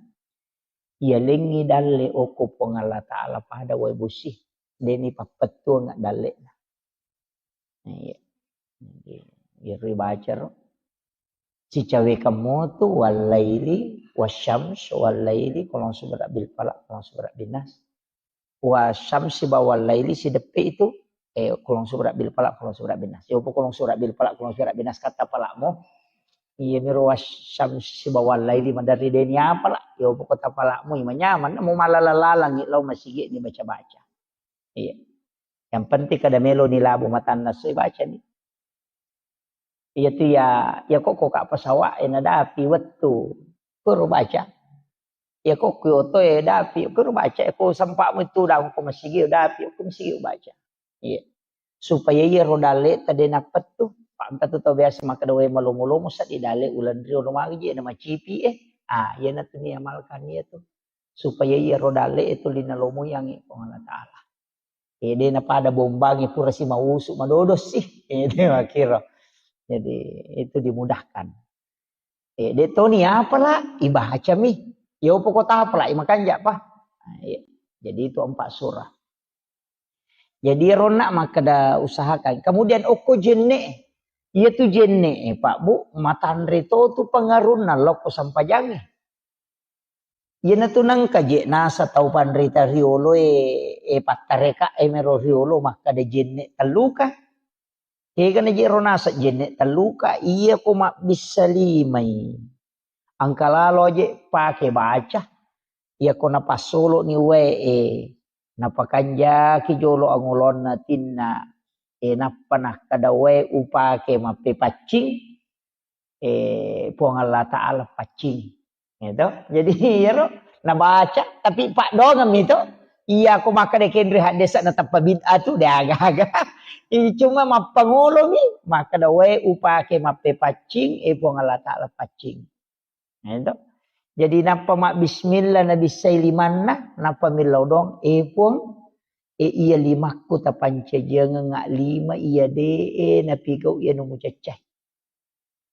Iya lengngi dalle okko Puang Allah Ta'ala pada wae bosi, deni pappettuang dalle'na. Iya. Jadi, iyaro ibaca ro. Sicawekang motu wallaili, wasyams, wallaili, kulong subra bil falaq, kulong subra bin nas. Wasyamsi ba wallaili sideppe itu, eh, kulong subra bil falaq, kulong subra bin nas. Yopo kulong subra bil falaq, kulong subra bin nas kata falaqmu. Iya miro wasyamsi ba wallaili maderri deni apa la. Yopo kota falaqmu, manyaman, mau malala-lalangi, lau masigi ni baca-baca. Iya. Yang penting kada melo ni labu matanna soi baca ni. Iya tu ya, ya kok kok ka pesawat e nadapi wettu. Kuro baca. Ya kok ku oto e dapi, kuro baca. Ya ko sempakmu itu daung ko masigi dapi, ko masigi baca. Iya. Supaya iya ro dalle tade napettu. Pak engka tu tau biasa makkeda wae malomo-lomo seddi dalle uleng rio lo magi je na macipi e. Ah, iya natu ni amalkan iya tu. Supaya iya ro dalle itu lina lomo yang Puang Allah Ta'ala. Eh, de napada bombangi pura si mausu madodo sih. Eh, de makkiro. Jadi itu dimudahkan. Eh, de toni apa la? Ibacami. Ya upo kota apa la? Imakanja pa. Nah, iya. Jadi itu empat surah. Jadi ronna makkeda usahakan. Kemudian okko jenne. Iya tu jenne, eh, Pak Bu, matanre to tu pengarunna lokko sampajangi. Iyanatu nengka je nasa tau panrita riolo e, e pattareka e mero riolo makkada jenne telluka. Kegana je ro nasa jenne telluka, iya ko mabbissa limai. Engka lalo je pake baca. Iya ko napassolo ni wae e, napakanjaki jolo angolonna tinna e, nappa nakkada wae upake mappepaccing. Eh, Puang Allah Ta'ala paccing. Gitu. Jadi, iyaro nabaca, tapi paddoangeng mi to. Iya, ko makkeda kenre haddesa na tappa bid'ah tu, de aga-aga. Ih, cuma mappangolomi, makkeda wae upake mappepaccing, eh, Puang Allah Ta'ala paccing. Gitu. Jadi, nappa mabbismillah, nabissai limanna, nappa millau doang, eh, Puang, eh, iya limakku tapancajiangeng lima, iya de, eh, napigau iya nu mucaccai.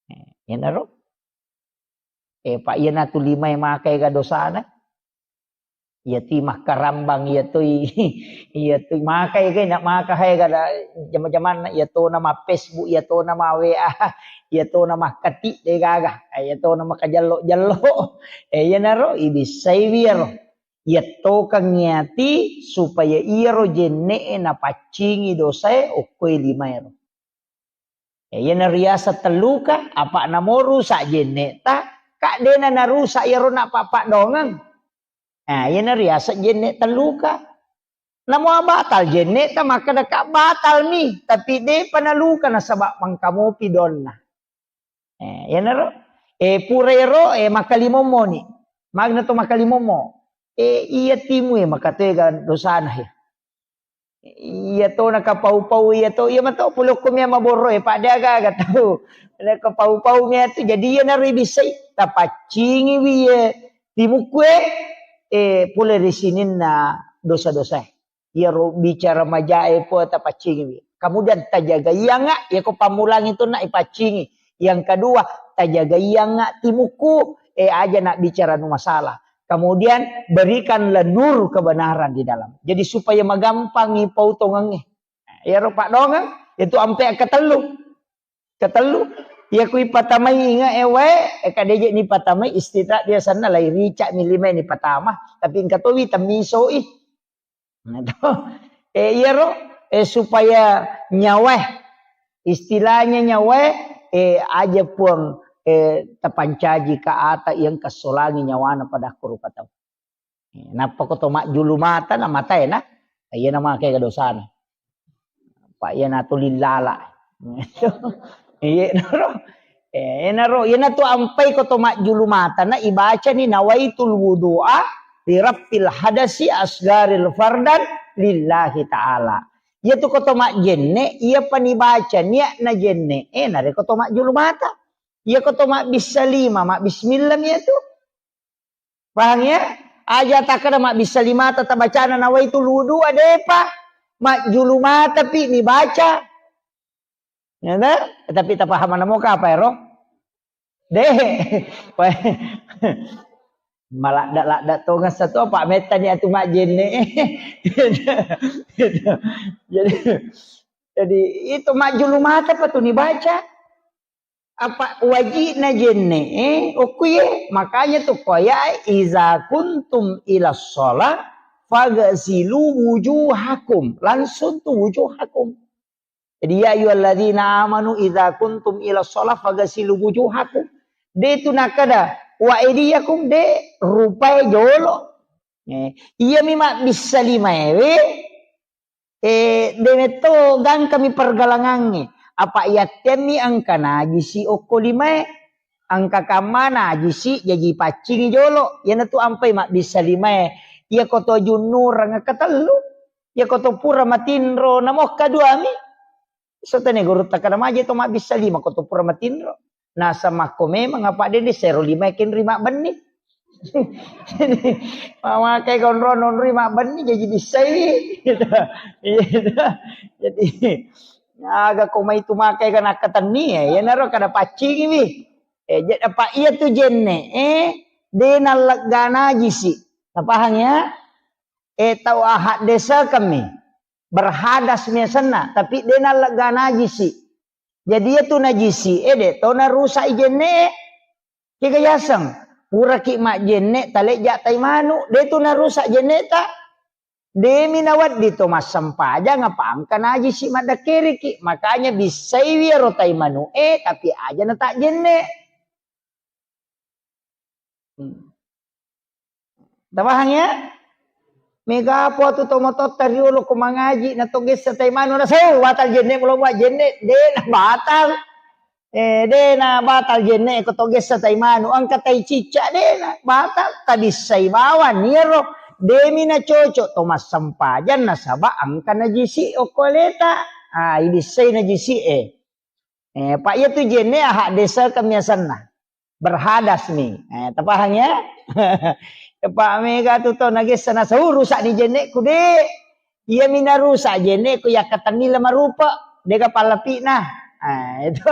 Eh, iyanaro. Eh, pa iyanatu lima e maka ega dosana. Iya tu makkarambang, iya tu, iya tu maka, iya, nak maka, hai, kada jama-jamanna, iya to nama Facebook, iya to nama W A, iya to nama kati, de gaga, iya to nama kajallo-jallo. Eh, iyanaro ibissai wi iyaro. Iya tokang iyati supaya iyaro jenne'e napaccingi dosae okkoe limaero. Eh, iyana riaseng telluka, apa namo rusak jenne'ta, ka dena narusak iyaro napappadongeng. Nah, iyana riaseng jenne telluka. Namo batal jenne'ta, makkeda ka batal mi, tapi depa naluka nasaba mangkamopi donna. Eh, iyanaro, eh, pura ero, eh, makkalimommo ni. Magna to makkalimommo. Eh, iya timu, eh, makatega dosana, eh. Iya to nakapau-pau, iya to, iya mato pole okko mia maborro, eh, pada aga-aga tau. Nakapau-pau mia tu, jadi iyanaro ibissai, tapaccingi wi, eh, timukku, eh, eh, pole ri sininna dosa-dosa. Iyaro bicara majae po tapaccingi wi. Kemudian tajagaianga, iya ko pammulang itu nak ipaccingi. Yang kedua, tajagaianga timukku, eh, aja nak bicara nu masalah. Kemudian berikanlah nur kebenaran di dalam. Jadi supaya magampangi pautongengnge. Iyaro paddongeng, itu ampe ketellu. Ketellu, iya ku ipatamai inge ewe, eh, kadeje ni patamai istita biasanna lai rica mi lima ni patama, tapi engka towi temmisoi. Nah, to. Eh, iyaro, eh, supaya nyawae, istilahnya nyawae, eh, aja puang, eh, tapancaji ka ata yang kasolangi nyawana pada ko rupa tau. Nappa ko to majjulu mata na matae na, iya na make dosana. Pa iya na tu lillala. Iya naro. Eh, naro, iya na tu ampai ko to majjulu mata na ibacani nawaitul wudu'a li rafil hadasi asgaril fardan lillahi ta'ala. Iya tu ko to majjenne, iya pani baca niat na jenne, eh, nare ko to majjulu mata. Iya ko to mabbissa lima, mabbismillah mi iya tu. Pahang ya? Aja takkeda mabbissa limata tabacana nawaitul wudu'a, depa. Majjulu mata pi nibaca. Ya ta? Tapi tapaham namo ka apa ero? De. Maladda-ladda tongeng satu apa mettani atu majjenne. Jadi, jadi itu majjulu mata pa tu nibaca. Apa wajibna jenne, eh, okkuye. Makanya tu koya, "Iza kuntum ila sholat, fagasilu wujuhakum." Langsung tu wujuhakum. Jadi, "Ya ayyuhalladzina amanu iza kuntum ila sholat, fagasilu wujuhakum." De tu nakada, "Wa aidiyakum," de rupai jolo. Eh, iya mi mabbissa limaewe, Eh, de metto gangkami pergalangangnge. Apa yattemmi engka najisi okko limae. Engka kamma najisi jaji paccingi jolo. Iyanatu ampai mabbissa limae. Iya ko to junnureng ketellu. Iya ko to pura matinro namokka duami. Sotane gurutta kada maje to mabbissa lima ko to pura matinro. Nasamakko memang apa dende sero lima kenri mabbenni. Jadi, mamakai konro nonri mabbenni jadi bissai. Gitu. Iya, gitu. Jadi, aga ko mai tu makai kan akkatenni, ya, iyanaro kada paccingi wi. Eh, jadi apa iya tu jenne, eh, de nallegga najisi. Napahang ya? Eh, tau ahak desa kami. Berhadas mi asenna, tapi de nallegga najisi. Jadi iya tu najisi, eh, de to narusak i jenne. Kega yaseng, puraki majjenne talejja tai manu, de tu narusak jenneta. Demi nawedding to massempajang apa engka najisi maddakkeriki. Makanya bissaiwi ero tai manu e, tapi aja natajjenne. Hmm. Tapahang ya? Mega po tu to mototta riolo ko mangaji na to gessa tai manu na sau batal jenne mulo jenne de na batal. Eh, de na batal jenne ko to gessa tai manu, engka tai cicca de na batal, tabissai bawang iyaro demi na cocok to massempajang nasaba engka najisi okko aleta. Ah, ibissai najisi e. Eh, pa iya tu jenne ahak desa kami asenna. Berhadas mi. Eh, tapahang ya? Pa mega tu to nagessa nasau rusak ni jenneku de. Iya mi narusak jenneku yakkatenni le marupa. Dega pallapi'na. Ah, itu.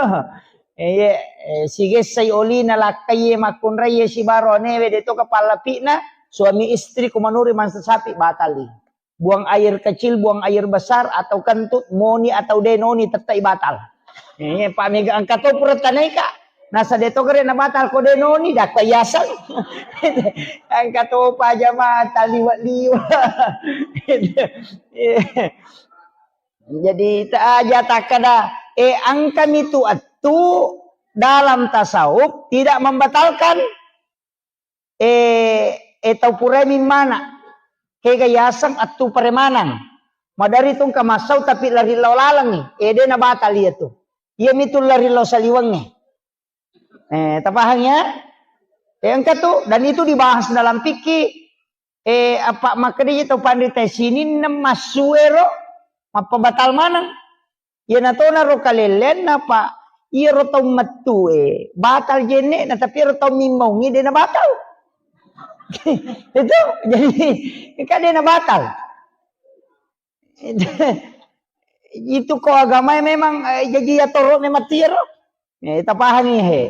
Eh, iya, eh, sigessai olina lakkai makkunrai sibaro anewe de to ka pallapi'na. suami istri ko manuri mansa sapi, batal i. Buang air kecil, buang air besar, atau kentut, moni atau de noni, tettai batal. Eh, Pak Mega engka to pura tanaika. Nasa de to gere na batal ko de noni, dakko yaseng. Engka to pa jamaah taliwa-liwa. Jadi, ta aja takkada, eh, engka mitu attu dalam tasawuf tidak membatalkan, eh, eh, tau purai mimmana. Kega yaseng attu paremanang. Madari tungka massau tapi lari lao lalengngi. Eh, de na batal iya tu. Iya mitu lari lao saliwengnge. Eh, tapahang ya? Eh, engka tu, dan itu dibahas dalam fikih. Eh, apa makkeda tau panrita sininna massuero mappabatal maneng. Iyana tona ro kalellenna, Pak. Iyaro tau mettue batal jenne'na, tapi iyaro tau mimmaungi de na batal. Itu jadi kan de na batal. Itu ko agamae memang, eh, jaji atoro memang tiaro. Eh, tapahangi he.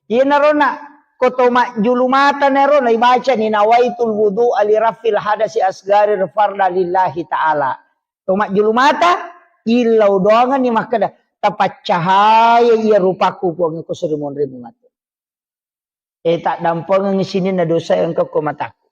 Iyanaro na ko to majjulu mata nero na ibaca ni nawaitul wudu ali rafil hadasi asgari farda lillahi ta'ala. To majjulu mata, illau doangan ni makkeda, tapaccahaya iya rupaku Puang ko seri monri mungatu. Eh, taddampengengngi sininna dosa engka ko mataku.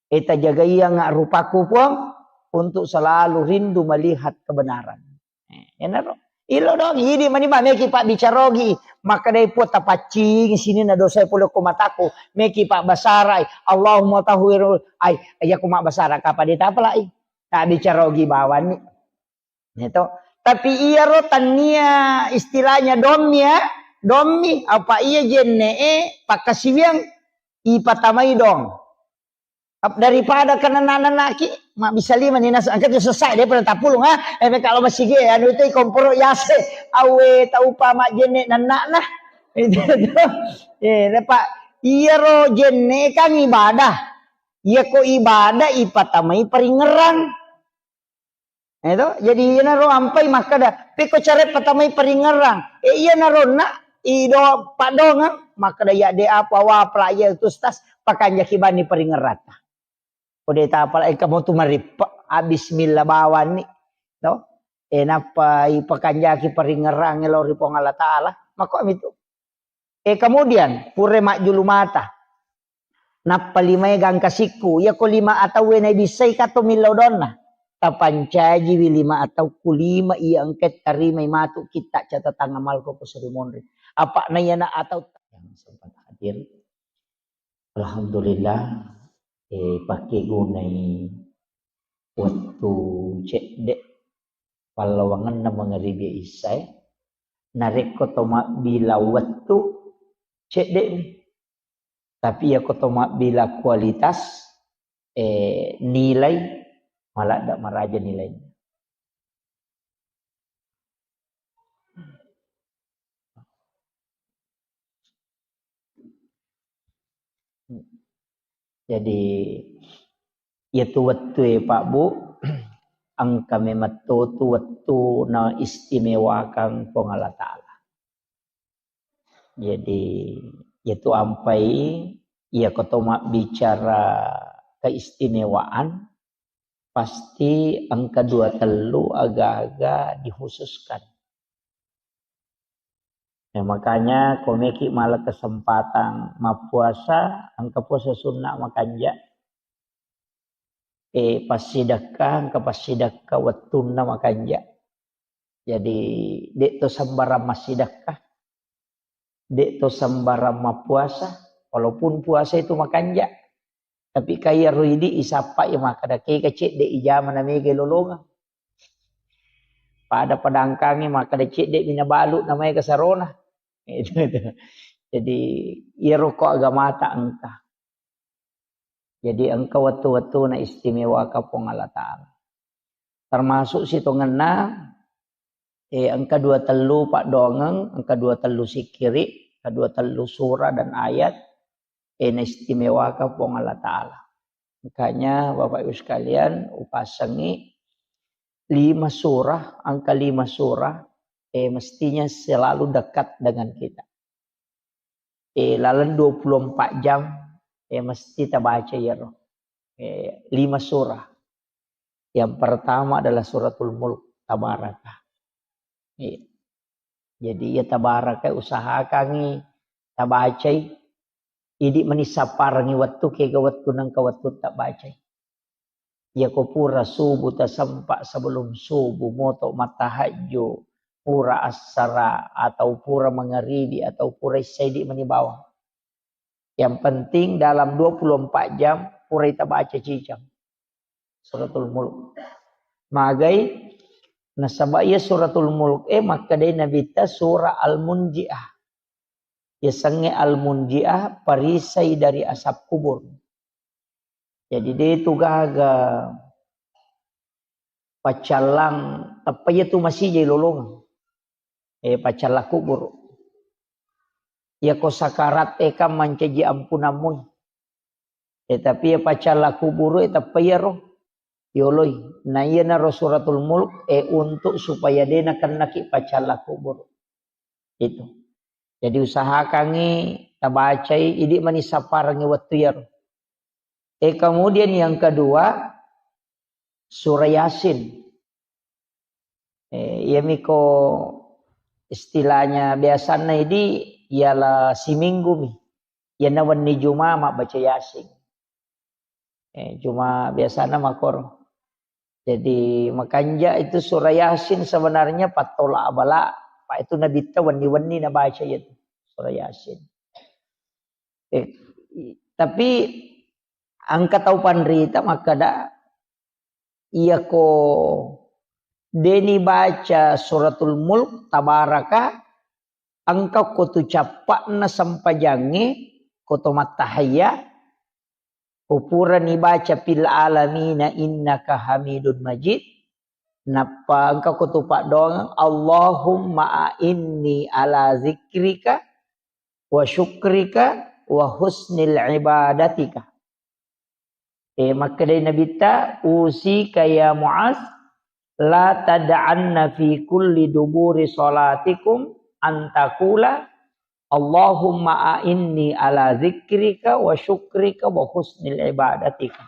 Eh, tajagaianga rupaku Puang untuk selalu rindu melihat kebenaran. Eh, enaro. Ilo dong, idi mani ma meki pabbicarogi. Maka dai Puang tapaccingi sininna dosa pole ko mataku. Meki pabbasarai. Allahumma tahhirul ai. Iya ko mabbasara kapa de tapalai. Tabbicarogi bawanni. Gitu. Tapi iyaro tania istilahnya dommi ya, dommi apa iya jenne'e pakkasiwiang ipatamai dong. Ap-, daripada kena nanaki, mabbisa lima ni nas-, engka tu sesai daripada tapulung ha. Eh, kalau masih ge anu itu komporo yase, awe taupa majjenne nanakna. Itu tuh. Eh, Pak, iyaro jenne kan ibadah. Iya ko ibadah ipatamai paringerang. Eh, to? Jadi iyanaro ampai makkeda, pekko care patamai paringerang. Eh, iyanaro na ido padongang makkeda ya de apa wa pelajar itu stas pakanjaki bani paringerata. Kode tapala engka mo tu marippe, ah, bismillah bawanni. To? Eh, nappa ipakanjaki paringerang lao ri Puang Allah Taala. Makko mitu. Eh, kemudian, pure majjulu mata. Nappa limae gangka sikku. Iya ko lima atauwe naibissai kato millau donna. Tapancajiwi lima atau ku lima iya engka tarimai matu kitta catatan amalku ko seri monri. Apa na iyana atau yang sempat hadir. Alhamdulillah, eh, pakkegunai wettu cedde pallawangenna mangaribi issae. Narekko to mabbila wettu, cedde'mi. Tapi iyako to mabbila kualitas, eh, nilai, maladde maraja nilainna. Jadi, iyatu wettue, Pak, Bu, engka memetto tu wettu na istimewakang Puang Allah Taala. Jadi, iyatu ampai, iyako to mabbicara keistimewaan, pasti engka dua tellu aga-aga dikhususkan. Ya, makanya ko meki mala kesempatan mappuasa, engka puasa sunna makanja. Eh, passidekka, engka passidekka wettunna makanja. Jadi, de' to sembarang massidekka. De' to sembarang mappuasa, walaupun puasa itu makanja. Tapi kaya ro idi isappa ya makkeda kega cedde ijama na mega lolongang. Pada padangkangi makkeda cedde mina balu na maega sarona. Itu, itu. Jadi, iyaro ko agamata engka. Jadi, engka wettu-wettu na istimewaka Puang Allah Taala. Termasuk sitongenna, eh, engka dua tellu paddoangeng, engka dua tellu sikkiri, engka dua tellu surah dan ayat, eh, na istimewaka Puang Allah Taala. Makanya, Bapak Ibu sekalian, upasengi lima surah, angka lima surah, eh, mestinya selalu dekat dengan kita. Eh, laleng dua puluh empat jam, Eh, mesti tabaca iyaro. Eh, lima surah. Yang pertama adalah Suratul Mulk, Tabaraka. Iya. Jadi, iya, Tabaraka usahakangi tabacai, idi mani sapparengi wettu, kega wettu nengka wettu tabacai. Iya, ko pura subuh tasempa, sebelum subuh moto mattahajju, pura assara atau pura mangaribi atau pura isya, idi mani bawang. Yang penting dalam dua puluh empat jam purai tabaca cicang Suratul Mulk. Magai, nasaba iya Suratul Mulk e makkedai Nabitta surah Al-Munjiah. Yasengnge Al-Munjiah, perisai dari asap kubur. Jadi, de tu gaga paccallang, tappa iya tu masijai lolongeng. Eh, paccallang kuburu. Iya ko sakarat e kan mancaji ampunammui. Eh, tapi iya paccallang kuburu e tappa iyaro yoloi. Na iyanaro Suratul Mulk e untuk supaya de nakennaki paccallang kuburu. Itu. Jadi usahakangi tabacai, idi mani sapparengi wettu iyaro. Eh, kemudian yang kedua, surah Yasin. Eh, iyami ko istilahnya biasanna idi, iala siminggu mi. Iyana wenni Juma mabbaca Yasin. Eh, cuma biasana makoro. Jadi, makanja itu surah Yasin sebenarnya pattola abala, pa itu Nabitta wenni-wenni nabaca itu surah Yasin. Eh, i-, tapi engka tau panrita makkeda, iya ko deni baca Suratul Mulk, Tabaraka, engka ko tu cappa'na sempajangnge, ko to mattahayya, ko purani baca fil alamina innaka hamidun majid, nappa engka ko tu paddoangeng, Allahumma a'inni ala zikrika wa syukrika wa husnil ibadatika. Eh, makkedai Nabitta, "Usika ya Muaz, la tad'anna fi kulli duburi salatikum an taqula, Allahumma a'inni ala zikrika wa syukrika wa husnil ibadatika."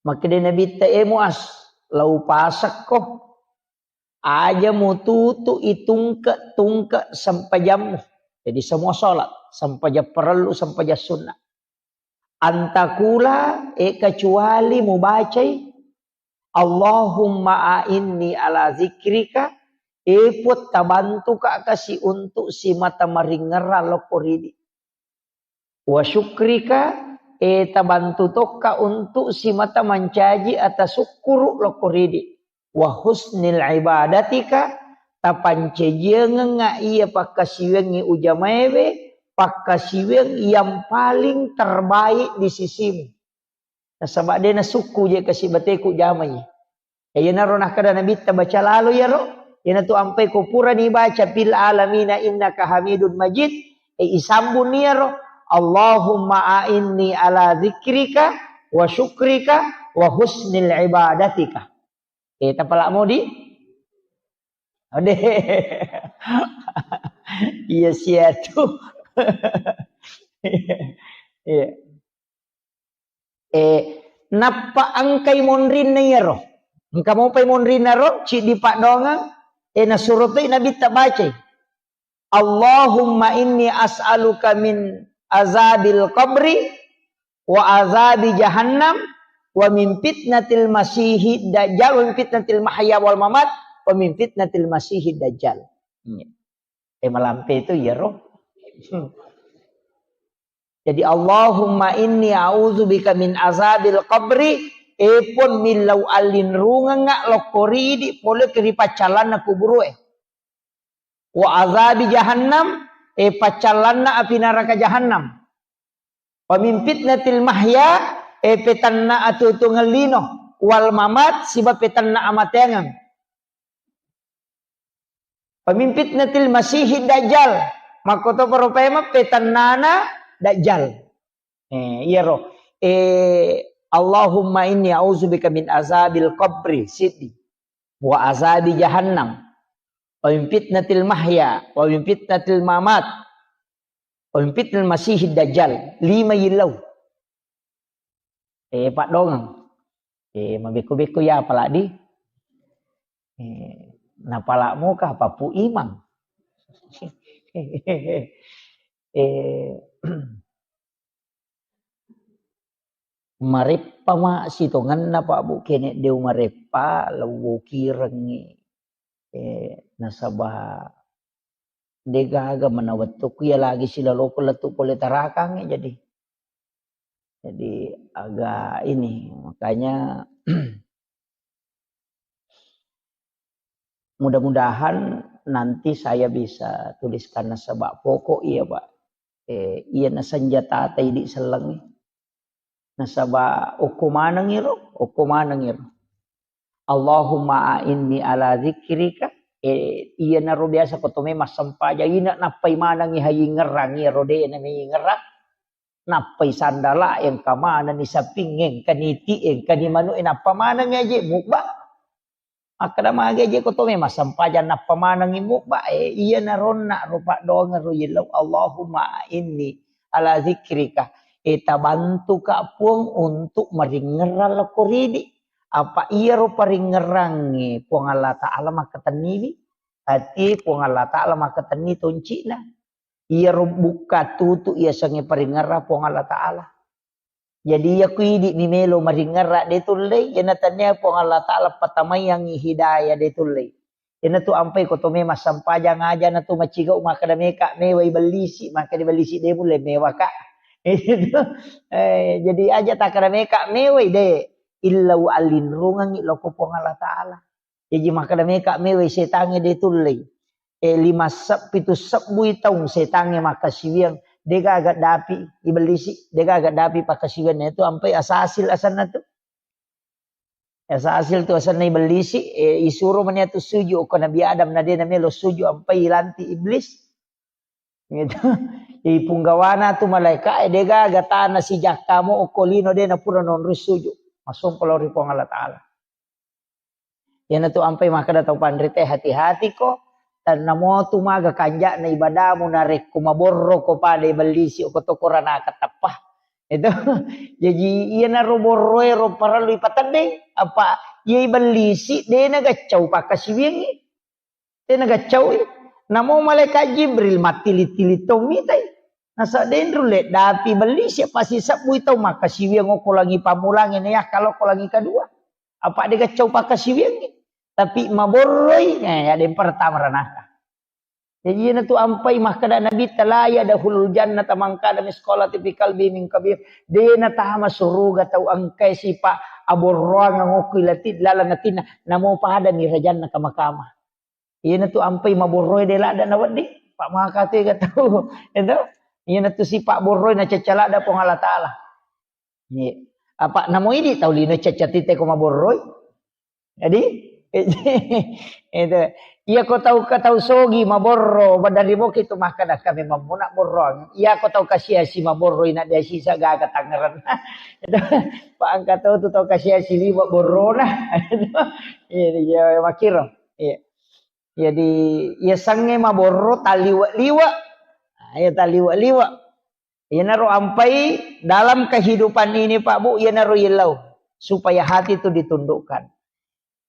Makkedai Nabitta, "Eh Muaz, lau pasekko, aja mututu itungke-tungke sempajammu." Jadi semua sholat, sempajang parellu, sempajang sunnah. An taqula, eh, kecuali mubacai, Allahumma a'inni ala zikrika, eh, Puang, tabantuka kasi untuk simata maringerrang lokko ridi. Wa syukrika, eh, tabantu tokka untuk simata mancaji atasukkuru lokko ridi. Wa husnil ibadatika, tapancajiangengnga iya pakkasiwiangnge ujamaewe, pakkasiwiang yang paling terbaik di sisimu. Nasaba de nasukku je kasi bateku jamai. Eh, iyanaro nakkeda Nabitta, baca lalo iyaro, iyanatu ampai ko purani baca fil alamina innaka hamidun majid, eh, isambunni iyaro, Allahumma a'inni ala zikrika wa syukrika wa husnil ibadatika. Eh, tapala modi? Ode. Iya, sia tu. Iya. Eh, nappa engkai monrinna iyaro. Engka mopai monrinna ro, ciddi paddoangeng, eh, nasuro toi Nabitta bacai. Allahumma inni as'aluka min azabil qabri wa azabi jahannam wa min fitnatil masihid dajjal wa min fitnatil mahya wal mamat wa min fitnatil masihid dajjal. Iya. Eh, malampe itu iyaro. Jadi, Allahumma inni a'udzubika min azabil qabri, eh, Puang, millau allinrungengnga lokko ridi pole ri paccallanna kuburue. Wa azabi jahannam, eh, paccallanna api naraka jahannam. Wa min fitnatil mahya, eh, petanna atuo-tuongeng lino, wal mamat, siba petanna amateangeng. Wa min fitnatil masihid dajjal, makkotoparo paimeng petannana dajjal. Eh, iyaro. Eh, Allahumma inni a'udzubika min azabil qabri, siddi. Wa azabi jahannam. Wa min fitnatil mahya, wa min fitnatil mamat. Wa min fitnatil masihid dajjal, lima yillau. Eh, paddongeng. Eh, mabekko-bekko ya apalagi. Eh, napalakmu kah papu imang. Eh, mareppa ma sitongenna, Pak Bu, kene deu mareppa, lewwo kirengngi. Eh, nasaba degaga mana wettukku iya lagi silaloko lettu pole tarakangngi, jadi. Jadi agak ini, makanya mudah-mudahan nanti saya bisa tuliskan nasaba pokok iya, Pak. Eh, iya na senjata ta idi sellengngi. Nasaba okko maneng iro, okko maneng iro. Allahumma a'inni ala zikrika. Eh, iya naro biasa ko tome massempajang ina nappai manengi hayingerang iyaro de na meyingerang. Nappai sandala engka manenni saping, engka niti, engka ni manu, eh, nappa maneng aje mubba. Makkeda magi aje ko tome massempajang nappa manengi mubba, eh, iya naronna ro paddoangeng ro yellau, Allahumma inni ala zikrika. Eh, tabantuka Puang untuk maringerang lako ridi. Apa iyaro paringerangnge Puang Allah Ta'ala makkatenniwi. Ati Puang Allah Ta'ala makkatenni toncina. Iyaro bukka tutu iya sengnge paringerang Puang Allah Ta'ala. Jadi iya ku idi mi melo maringerang de tullei, iyana tania Puang Allah Ta'ala patamaiangngi hidayah de tullei. Iyana tu ampai ko tome massempajang aja na tu macigau makkeda meka mewai bellisi, makkeda bellisi de mulle mewaka. Eh, jadi aja takkeda meka mewai de, illau allinrungengngi loko Puang Allah Ta'ala. Jaji makkeda meka mewai setangnge de tullei. Eh, lima seb-, pitu sebbui taung setangnge makkasiwiang, degaga dapi ibellisi, degaga dapi pakkasiwiang itu ampai asasil asanna tu. Asasil tu asanna ibellisi, eh, isuro mani atu sujud ko Nabi Adam na de na melo sujud ampai ilanti iblis. Gitu. Ipunggawana tu malaika, eh, degaga tana sijakka mo okko lino de na pura nonroi sujud. Masompa lao ri Puang Allah Ta'ala. Iyana tu ampai makkeda tau panrite, hati-hati ko, tannamo tu maga kanja'na ibadamu narekko maborro ko pada ibellisi ko to koranaka tappa. Itu. Jaji iyanaro borroe ro parellu ipateddeng, apa iya ibellisi de na gaccau pakkasiwiangngi. Tena gaccaui. Namo malaikat Jibril mattili-tili tau mitai. Nasa denru le dapi bellisi pasi sebbui tau makkasiwiang okko langi pammulangnge na yakka lokko langi kedua. Apa de gaccau pakkasiwiangngi. Tapi maborroi, eh, ada yang pertama ranaka. Jadi iyana tu ampai makkeda Nabi, "La yadkhulul jannata man kana misqala dzarratin fi qalbi min kabir." De na tama suruga tau engkai sipa aborroang okko ilati laleng atinna, namo pada mi rajanna kama-kama. Iyana tu ampai maborroe de ladda na wedding, Pak, maka tu ega tau. Itu. Iyana tu sipa borroe na cacca ladda Puang Allah Ta'ala. Iya. Apa namo idi tau lino cacca tite ko maborroi. Jadi, itu. Iya ko tau, ko tau sogi maborro, badari boki tu makkeda kami mammuna borroang. Iya ko tau kasiasi maborro ina dia sisa gaga tangerang. Itu. Pak angka tau tu tau kasiasi liwa borrona. Iya, iya, makiro. Iya. Jadi, iya sengnge maborro taliwa-liwa. Nah, iya taliwa-liwa. Iyanaro ampai dalam kehidupan ini, Pak Bu, iyanaro yellau supaya hati itu ditundukkan.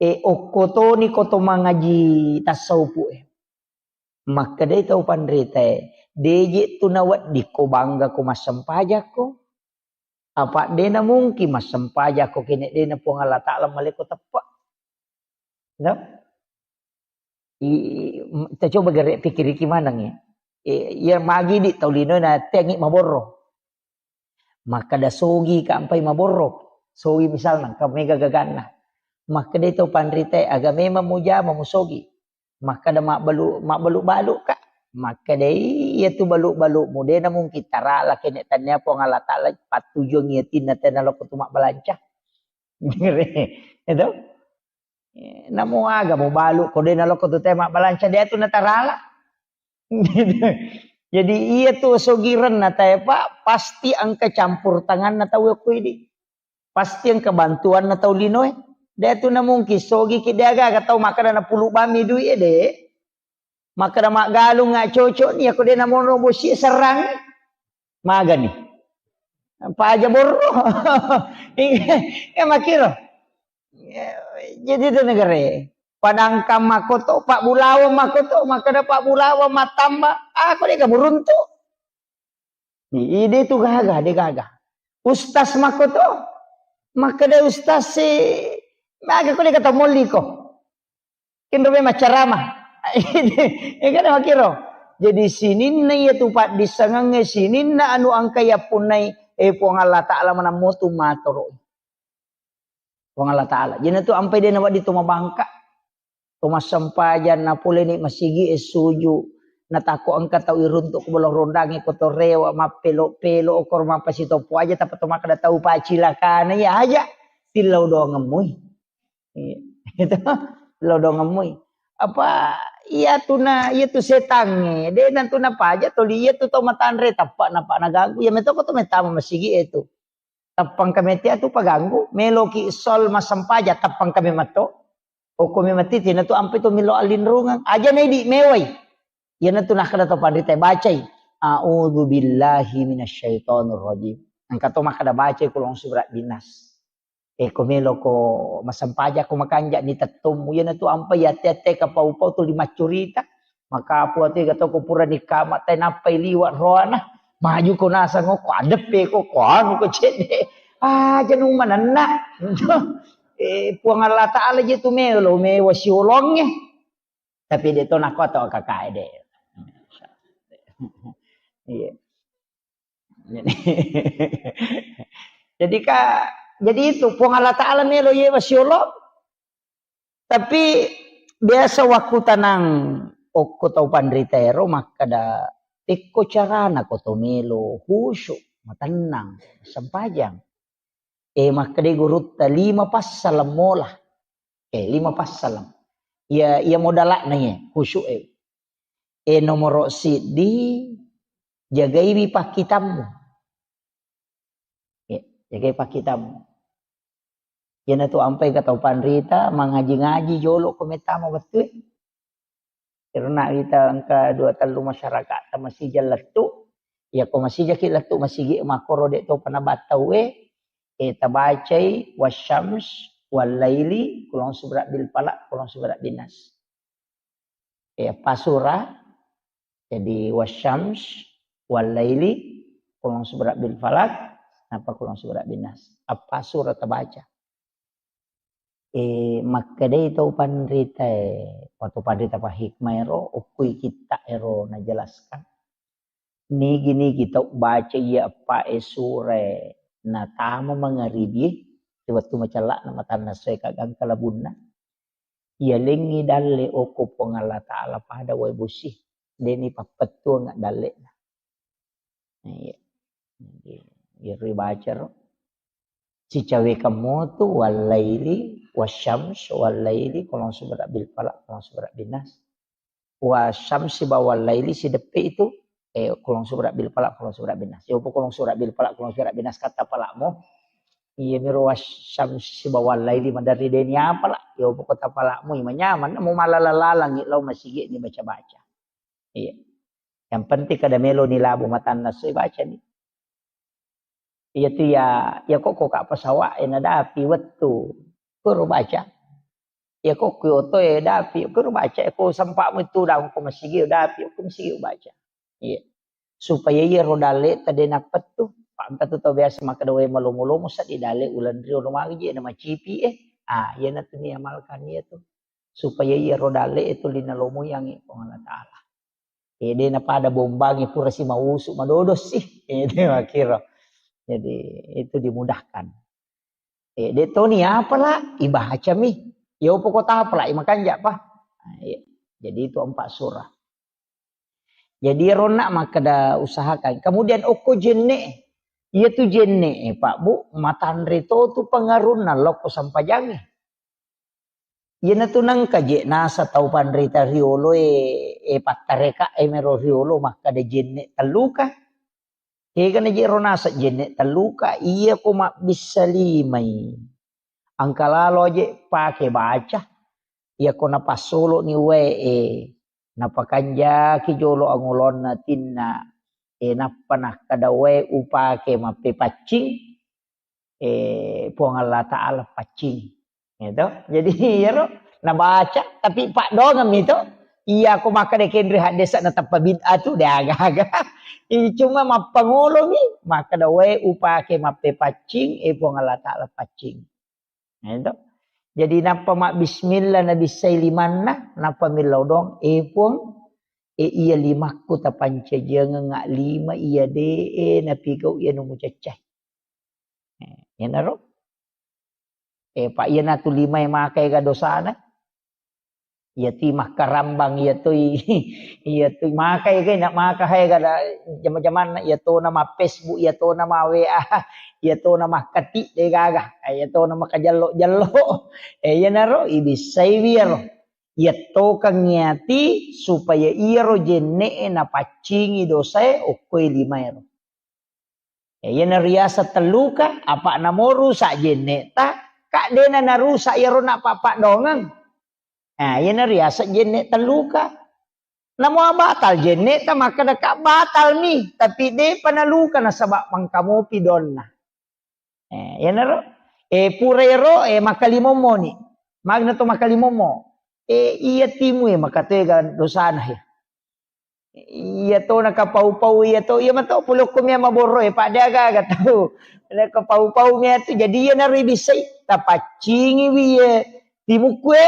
Eh, okko toni ko to mangaji tasawufu e. Makkedai tau panritae, deje tu nawedding ko bangga ko massempajakko. Apa de na mungkin massempajakko kene de na Puang Allah Ta'ala maleko teppe. No? I, i, m-, kita coba gere pikiriki maneng ya. Eh, iya magi di tau lino na tengi maborro. Makkeda sogi ka ampai maborro. Sogi misalna, ka mega gaganna. Makkeda tau panritae, aga memang mujama musogi. Makkeda mabbalu, mabbalu-balu ka. Makkeda iya tu balu-balumu de na mungkin tarala kene tania Puang Allah Ta'ala pattujuang iya tinna tena loko tu mabbalanca. Itu. Eh, namo aga mubalu ko de na loko tu te mabbalanca de tu na tarala. Jadi iya tu sogirenna tae, Pak, pasti engka campur tanganna tau ko idi. Pasti engka bantuanna tau linoe. De tu na mungkin sogi ki de aga-aga tau makkeda na pulu bami dui e de. Makkeda maggalung nga cocok ni, ako de na monro bosi serrang. Magani. Paja borro. Iya, makkiro. Jadi itu negara. Padangkang makkoto, pabbulawang makkoto, makkeda pabbulawang mattamba, ah, ko de' gaga muruntu. Ide tu gaga, de' gaga. Ustaz makkoto, makkeda ustaz si, maga ko de' gaga tau molliko. Kenro memang ceramah. Ya kan, makkiro. Jadi sininna iya tu paddissengengnge, sininna anu engka yappunnai, eh, Puang Allah Ta'ala manammotu matoro. Puang Allah Ta'ala. Jadi tu ampai de' nawedding to mabangka. To massempajang napoleni masigi e suju. Natakko engka tau iruntuk ko bolong rondangnge ko to rewa mappelo-pelo okor mappasitoppo aja tappa to makkeda tau pacilakana iya aja. Tillau doangemmui. Iya. Itu lo dongemmui. Apa iya tuna, iya tu setangnge, de' na tuna paja toli iya tu tau matanre tappa napa naganggu. Iya metoko tu mettama masigi e tu. Tappang kame tia tu paganggu, meloki sol massempajang tappang kame matto. Okko me matti tina tu ampe tu milo allinrungeng. Aja na idi mewai. Iya na tu nakkeda to panrita bacai. A'udzu billahi minasyaitonir rajim. Engka to makkeda bacai kulong surat binas. E, ko meloko massempajang ko makanja ni tettommu. Iyana tu ampai ate-ate kapau-pau tuli maccurita. Makapu ate gato ko purani kama te nappai liwa roana. Maju ko nasang ko adeppe ko, ko anu ko cedde. Ah, janu manenna. Eh, Puang Allah Ta'ala je tu melo, mewa siolongnge. Tapi de to nako atau kakae de. Iya. Jadi, jadi ka, jadi itu Puang Allah Ta'ala melo yewa siolo. Tapi biasa waktu tanang okko tau panrita ero makkada, tekko carana ko to melo khusyuk, matennang, sempajang. Eh, makkeda gurutta lima passaleng mola. Eh, lima passaleng. Iya, iya modala'na iye, khusyuk e. Eh, nomoro siddi, jagaiwi pakkitammu. Eh, jagai pakkitammu. Iyana tu ampai ka tau panrita, mangaji-ngaji jolo ko mettama wettue. Karena kita engka dua tellu masyarakat ta masija lettu. Iya ko masija ki lettu masigi makkoro de to panabattau e, eh, tabacai wasyams wal laili, kulong subra bil falaq, kulong subra bin nas. Eh, pasura, jadi wasyams wal laili, kulong subra bil falaq, napa kulong subra bin nas. Apa sura tabaca? Eh, makkedai tau panrita e, atau panrita pahikmah ero, okkui kitta ero najelaskan. Nigi-nigi tau baca iya eppa e sura e natama mangaribi e, wettu macella'na matanna soe kagangka labunna. Iya lengngi dalle okko Puang Allah Ta'ala pada wae bosi. Deni pappettuang dalle'na. Iya. Jadi, iyaro ibaca ro. Sicawekang motu wal laili wasyams wal laili, kulong subra bil falaq, kulong subra bin nas. Wasyamsi ba wal laili sideppe itu, eh, kulong subra bil falaq, kulong subra bin nas. Yopo kulong subra bil falaq, kulong subra bin nas kata falaqmu. Iya miro wasyamsi ba wal laili maderri deni apala. Yopo kota falaqmu, ima nyaman, mu malala-lalangi lao masigi ni baca-baca. Iya. Yang penting kada melo ni labu matanna soi baca ni. Iya tu ya, ya kok, kok ka pesawat e nadapi wettu. Kuro baca. Ya kok ku oto e dapi, kuro baca. Ko sempakmu itu daung ko masigi dapi, ko masigi baca. Iya. Supaya iya ro dalle tade napettu. Pak engka tu tau biasa makkeda wae malomo-lomo seddi dalle ulan rio lo magi je na macipi e. Ah, iya natu ni amalkan iya tu. Supaya iya ro dalle itu lina lomo yang Puang Allah Ta'ala. Eh, de napada bombangi pura si mausu madodo sih. Eh, de makkiro. Jadi itu dimudahkan. Eh, de toni apala ibacami. Yo pokok apala imakanja pa. Nah, iya. Jadi itu empat surah. Jadi ronna makkeda usahakan. Kemudian okko jenne. Iya tu jenne, Pak Bu, matanre to tu pengarunna lokko sampajangi. Iyanatu nengka je nasa tau panrita rioloe, e, pattareka e mero riolo makkada jenne telluka. Tegana je ro nasa jenne telluka, iya ko mabbissa limai. Engka lalo je pake baca. Iya ko napassolo ni wae e, napakanjaki jolo angolonna tinna. E, nappa nakkeda wae upake mappepaccing, e, Puang Allah Ta'ala paccing. Gitu. Jadi, iyaro nabaca, tapi paddoangeng mi to. Iya, ko makkeda kenre haddesa na tappa bid'ah tu, de aga-aga. I, cuma mappangolomi, makkeda wae upake mappepaccing, e, Puang Allah Ta'ala paccing. Gitu. Jadi, nappa mabbismillah nabissai limanna, nappa millau doang, e, Puang, e, iya limakku tapancajiangengnga lima iya de, e, napigau iya nu mucaccai. E, iyanaro. E, pa iyanatu limae makaega dosana. Iyatui makkarambang, iyatui, iyatui makaega, na maka haega da jama-jamanna, iyatona ma Facebook, iyatona ma W A, iyatona makkati de gaga, iyatona makajallo-jallo. E, iyanaro ibissaiwi iyaro. Iyattokeng iyati supaya iyaro jenne'e napaccingi dosae okkoe limaero. E, iyana riaseng telluka, apa namo rusak jenne'ta, ka dena narusak iyaro napappaddoangeng. Nah, iyana riaseng jenne telluka. Namo batal jenne'ta, makkeda ka batal mi, tapi depa naluka nasaba mangkamopi donna. E, iyanaro, e, pura ero, e, makkalimommo ni. Magna to makkalimommo. E, iya timu e, makatoega dosana e. Iya to nakapau-pau iya to, iya mato pole okko mia maborro e, pada aga-aga tau. Nakapau-pau mia tu, jadi iyanaro ibissai, tapaccingiwi iye timukku e,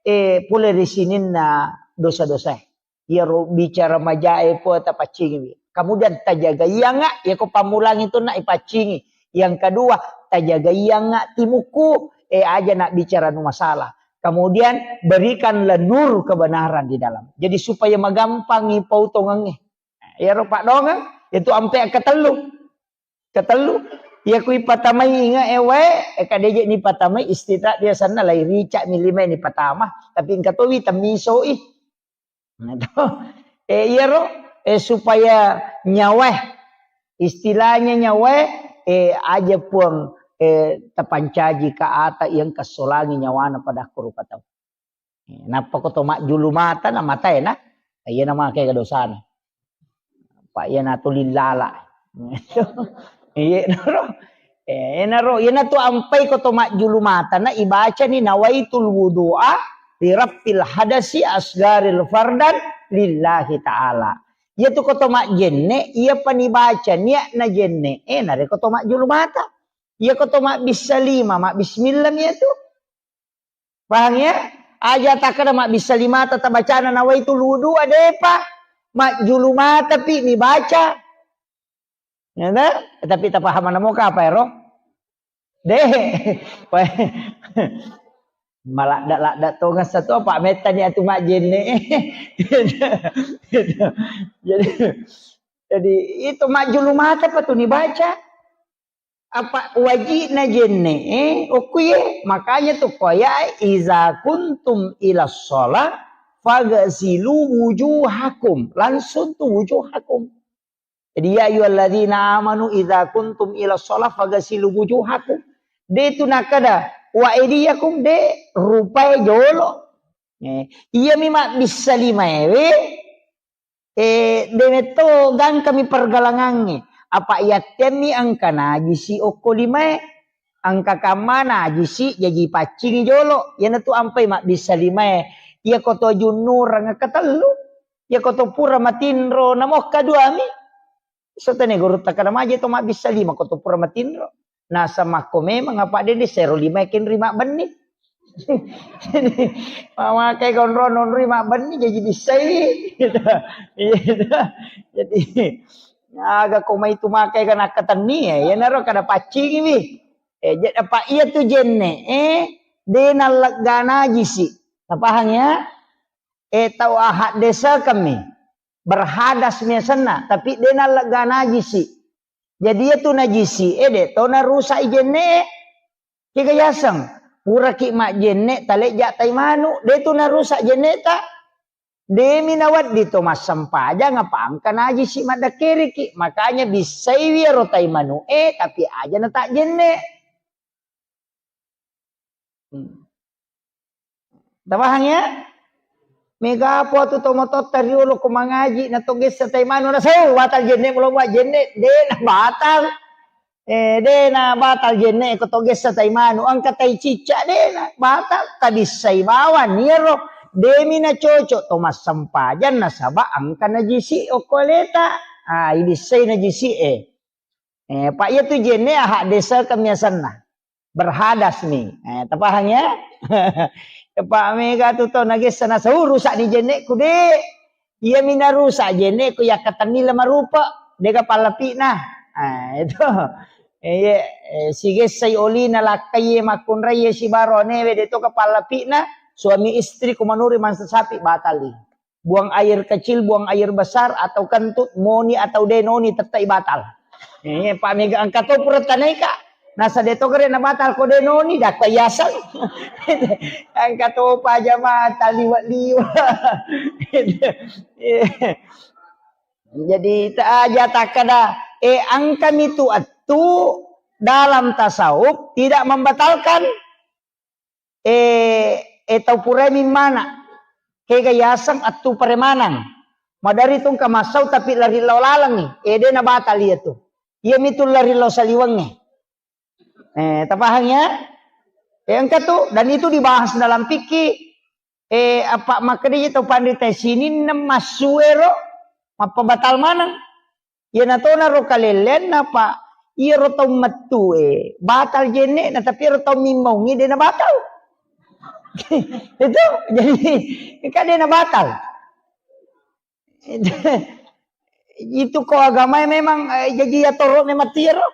e, pole ri sininna dosa-dosa e. Iyaro bicara majae po tapaccingiwi. Kemudian tajagaiangnga, iyako pammulangi tu na ipaccingi. Yang kedua, tajagaiangnga timukku, e, aja na bicara nu masalah. Kemudian berikanlah nur kebenaran di dalam. Jadi supaya magampangi pautongengnge. Iyaro paddoangeng, itu ampe ketellu. Ketellu, iya kui patamai inge e wae, e, kadeje ni patamai istita biasanna lai rica mi lima ni patama, tapi engka towi temmisoi. Nah, to. E, iyaro, e, supaya nyawae, istilahnya nyawae, e, aja Puang, e, tapancaji ka ata yang kasolangi nyawana pada rupa tau. Nappa ko to majjulu mata na matae na, iya na make dosana. Pa iya natu lillala. Iya naro. Eh, naro, iya natu ampai ko to majjulu mata na ibacani nawaitul wudu'a li rafil hadasi asgaril fardan lillahi ta'ala. Iya tu ko to majjenne, iya pani baca niat na jenne, eh, nare ko to majjulu mata. Iya ko to mabbissa lima, mabbismillah mi iya tu. Pahang ya? Aja takkeda mabbissa limata tabacana nawaitul wudu'a, depa. Majjulu mata pi mibaca. Ya ta? Tapi tapaham namo kapa ero? De. Maladda-ladda tongeng satu apa mettani atu majjenne. Jadi, jadi itu majjulu mata pa tu nibaca. Apa wajibna jenne, eh, okkuye. Makanya tu koya, "Iza kuntum ila sholat, fagasilu wujuhakum." Langsung tu wujuhakum. Jadi, "Ya ayyuhalladzina amanu iza kuntum ila sholat, fagasilu wujuhakum." De tu nakada, "Wa aidiyakum," de rupai jolo. Eh, iya mi mabbissa limaewe, Eh, de metto gangkami pergalangangnge. Apa yattemmi engka najisi okko limae. Engka kamma najisi jaji paccingi jolo. Iyanatu ampai mabbissa limae. Iyako to junnureng ketellu. Iyako to pura matinro namokka duami. Sotane guru takkada maje to mabbissa lima ko to pura matinro. Nasamakko memang apa dende sero lima kenri mabbenni. Jadi, mamakai konro nonroi mabbenni jadi bissai. Gitu. Iya, gitu. Jadi, aga ko mai tu makai kan akkatenni ya, iyanaro kada paccingiwi. Eh, jadi apa iya tu jenne, eh, de nallegga najisi. Tapahang ya? Eh, tau ahad desa kami. Berhadas miasenna, tapi de nallegga najisi. Jadi iya tu najisi, eh, de to narusak i jenne. Kega yaseng, puraki majjenne talejja tai manu, de tu narusak jenneta. Demi nawedding to massempajang apa engka najisi maddakkeriki. Makanya bissaiwi ero tai manu e, tapi aja na tak jenne. Hmm. Tapahang ya? Mega apa tu to mototta riolo ko mangaji na to gessa tai manu na sau batal jenne mulo buat jenne de na batal. Eh, de na batal jenne ko to gessa tai manu, engka tai cicca de na batal, tabissai bawang niero, demi na cocok to massempajang nasaba engka najisi okko aleta. Ah, ibissai najisi e. Eh, Pak, iya tu jenne ahak desa kemiasanna. Berhadas nih. Eh, tapahang ya? Pak, mega tu to nagessa nasau rusak ni jenneku de. Iya mina rusak jenneku ya katanni lama rupa. Dega pallapina. Ah, itu. Eh, iya, eh, sigessai olina lakkai makkunrai sibaro anewe de to ka pallapina. Suami istri kumanuri mansa sapi batali. Buang air kecil, buang air besar, atau kentut, moni atau denoni, tettai batal. Eh, Pak, mega engka to pura tanaika. Nasa de to kere na batal ko denoni, dakko yaseng. Engka to pa jamaah taliwa-liwa. Jadi, ta aja takkada, eh, engka mitu attu dalam tasawuf tidak membatalkan. Eh, eh, tau purai mimmana. Kega yaseng attu paremanang. Madari tungka massau tapi lari lao lalengi. Eh, de na batal iya tu. Iya mitu lari lao saliwengnge. Eh, tapahang ya? Eh, engka tu, dan itu dibahas dalam fikih. Eh, apa makkeda je tau panrita sininna massuero mappabatal maneng. Iyana tona ro kalelleanna, Pak, iyaro tau mettue batal jenne'na, tapi iyaro tau mimmaungngi de na batal. Itu jadi kan de na batal. Itu ko agamae memang, eh, jaji atoro memang tiaro.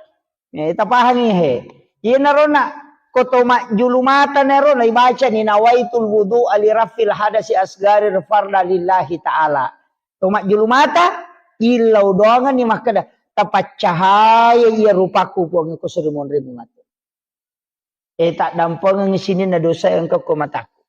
Eh, tapahangi he. Iyanaro na ko to majjulu mata nero na ibacani nawaitul wudu ali rafil hadasi asgari farda lillahi ta'ala. To majjulu mata, illau doanganni makkeda, "Tapaccahaya iya rupaku, Puang, ko suri monrimu matu. Eh, taddampengengngi sininna dosa engka ko mataku.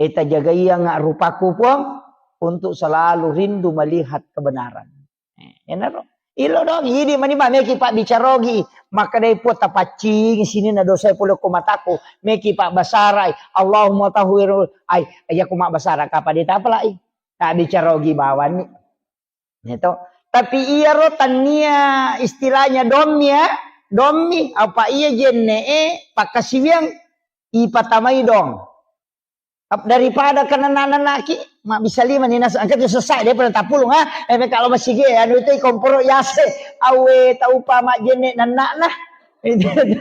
Eh, tajagaianga rupaku, Puang, untuk selalu rindu melihat kebenaran." Eh, enaro. Illau doang, idi mani ma meki pabbicarogi. Makkedai Puang, "Tapaccingi sininna dosa pole ko mataku." Meki pabbasarai, "Allahumma tahhir." Ai, iya ko mabbasara kapa de tapalai. Tabbicarogi bawanni. Gitu. Tapi iyaro tannia istilahnya dommi ya, dommi, apa iya jenne'e pakkasiwiang ipatamai dong. Ap-, daripada kenana-nanaki, mabbissa lima ni nas-, engka tu sessa, dia pernah tapulung, ha? Eh, kalau masih ge, anu itu komporo yase, awe tau pa majjenne nanana. Itu, itu.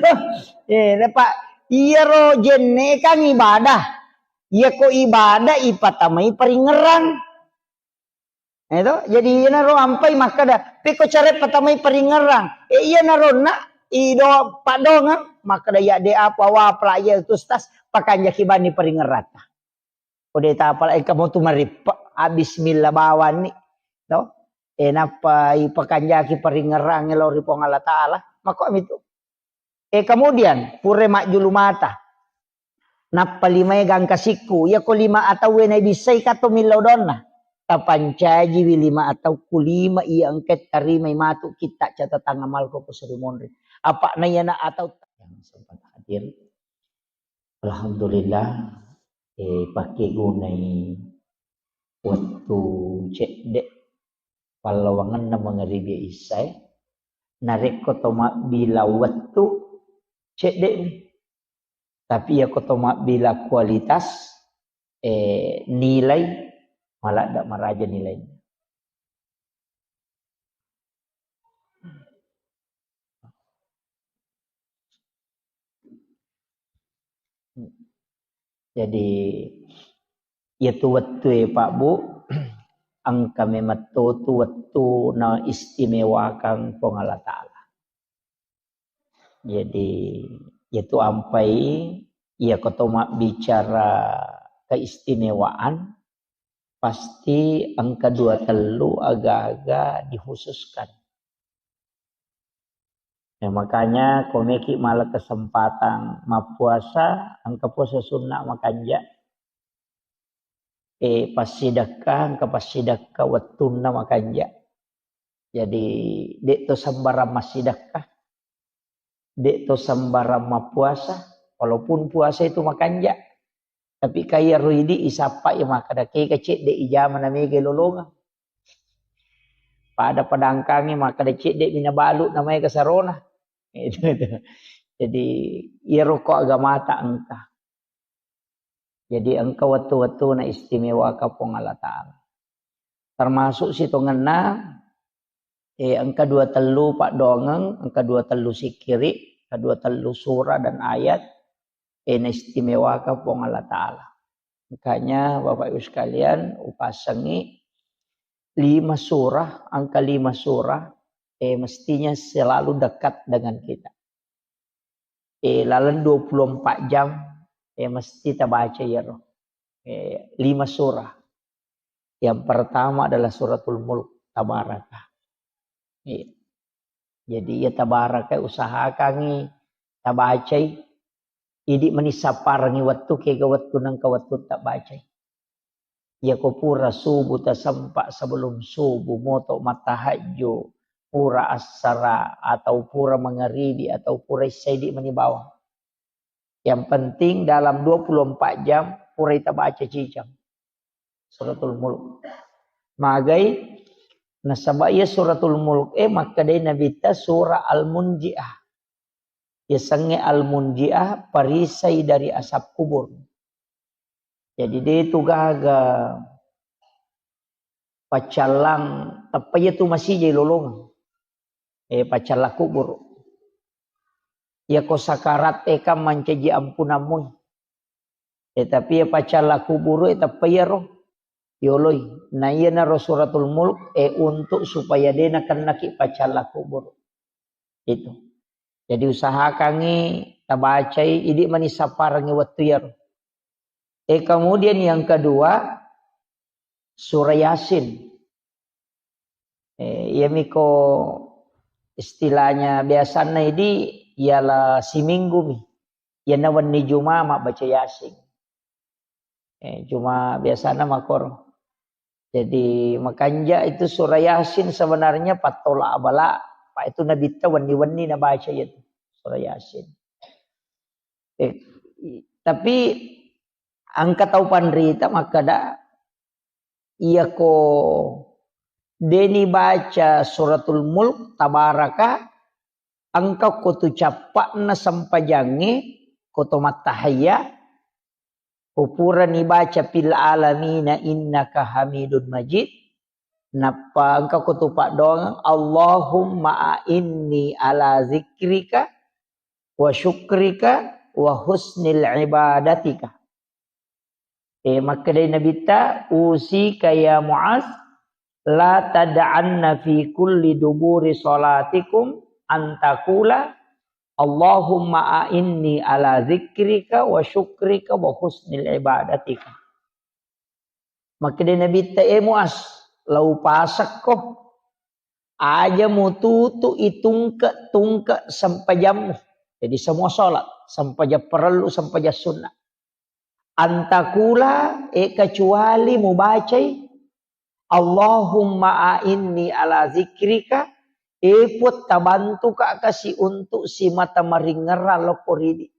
Eh, Pak, iyaro jenne kan ibadah. Iya ko ibadah ipatamai paringerang. Eh, to? Jadi iyanaro ampai makkeda, "Pekko care patamai paringerang." Eh, iyanaro na ido padongang makkeda, "Ya de apa wapla iya tu stas pakanjaki bani paringerata." Ko de tapala engka mo tu marippe, ah, bismillah bawanni. To? Eh, nappa ipakanjaki paringerang lao ri Puang Allah Taala. Makko mitu. Eh, kemudian, pura majjulu mata. Nappa limae gangka sikku. Iya ko lima atauwe naibissai kato millau donna. Tapancajiwi lima atau ku lima iya engka tarimai matu kitta catatan amalku ko suri monri. Apa na iyana atau yang sempat hadir. Alhamdulillah, eh, pakegunai wettu cedde pallawangenna mangaribi issae. Narekko to mabbila wettu, cedde'mi. Tapi iyako to mabbila kualitas, eh, nilai, maladde maraja nilainna. Jadi, iyatu wettue, Pak, Bu, engka memetto tu wettu naistimewakang Puang Allah Taala. Jadi, iyatu ampai, iyako to mabbicara keistimewaan, pasti engka dua tellu aga-aga dikhususkan. Ya, makanya ko meki mala kesempatan mappuasa, engka puasa sunna makanja. Eh, passidekka, engka passidekka wettunna makanja. Jadi, de' to sembarang massidekka, de' to sembarang mappuasa, walaupun puasa itu makanja. Tapi kaya ro idi isappa ya makkeda kega cedde ijama na mega lolongeng. Pada padangkangi makkeda cedde mi nabalu na maega sarona. Itu, itu. Jadi, iyaro ko agamata engka. Jadi, engka wettu-wettuna istimewaka Puang Allah Ta'ala. Termasuk sitongenna, eh, engka dua tellu paddoangeng, engka dua tellu sikkiri, engka dua tellu surah dan ayat, eh, naistimewaka Puang Allah Ta'ala. Makanya, Bapak Ibu sekalian, upasengi lima surah, angka lima surah, eh, mestinya selalu dekat dengan kita. Eh, laleng dua puluh empat jam, eh, mesti tabaca iyaro. Eh, lima surah. Yang pertama adalah Suratul Mulk, Tabaraka. Iya. Jadi, ya Tabaraka usahakangi tabacai. Idi mani sapparengi wettu, kega wettu nengka wettu tabacai. Yako pura subuh tasempa, sebelum subuh moto mattahajju, pura assara atau pura mangaribi atau pura isya idi mani bawang. Yang penting dalam dua puluh empat jam pura ita baca cicang Suratul Mulk. Magai nasaba iya Suratul Mulk e makkedai Nabitta surah Al-Munjiah. Yasengnge Al-Munjiah, perisai dari asap kubur. Jadi de tu gaga paccallang, tappa iya tu masijai lolongeng. Eh, paccallang kubur. Yako sakarat e kan mancaji ampunammu. Eh, tapi iya paccallang kubur e tappa iyaro yoloi. Na iyanaro Suratul Mulk, eh, untuk supaya de nakennaki paccallang kubur. Itu. Jadi usahakangi tabacai, idi mani sapparengi wettu iyaro. Eh, kemudian yang kedua, surah Yasin. Eh, iyamiko istilahnya biasanna idi, ialah siminggu mi. Iyana wenni Juma mabbaca Yasin. Eh, cuma biasana makoro. Jadi, makanja itu surah Yasin sebenarnya pattola abala, Pak, itu Nabitta wenni-wenni nabaca itu surah Yasin. Eh, i-, tapi engka tau panrita makkeda, iyako deni baca Suratul Mulk, Tabaraka, engka ko tu cappa'na sempajangnge, ko to mattahayya, ko purani baca fil alamina innaka hamidun majid, nappa engka ko tu paddoangeng, Allahumma a'inni ala zikrika wa syukrika wa husnil ibadatika. Eh, makkedai Nabitta, "Usika ya Muaz, la tad'anna fi kulli duburi salatikum an taqula, Allahumma a'inni ala zikrika wa syukrika wa husnil ibadatika." Makkedai Nabitta, "Eh Muaz, lau pasekko, aja mututu itungke-tungke sempajammu." Jadi semua sholat, sempajang parellu, sempajang sunnah. Antakula, eh, kecuali mubacai, "Allahumma a'inni ala zikrika," eh, Puang, tabantuka kasi untuk simata maringerra lokko ridi.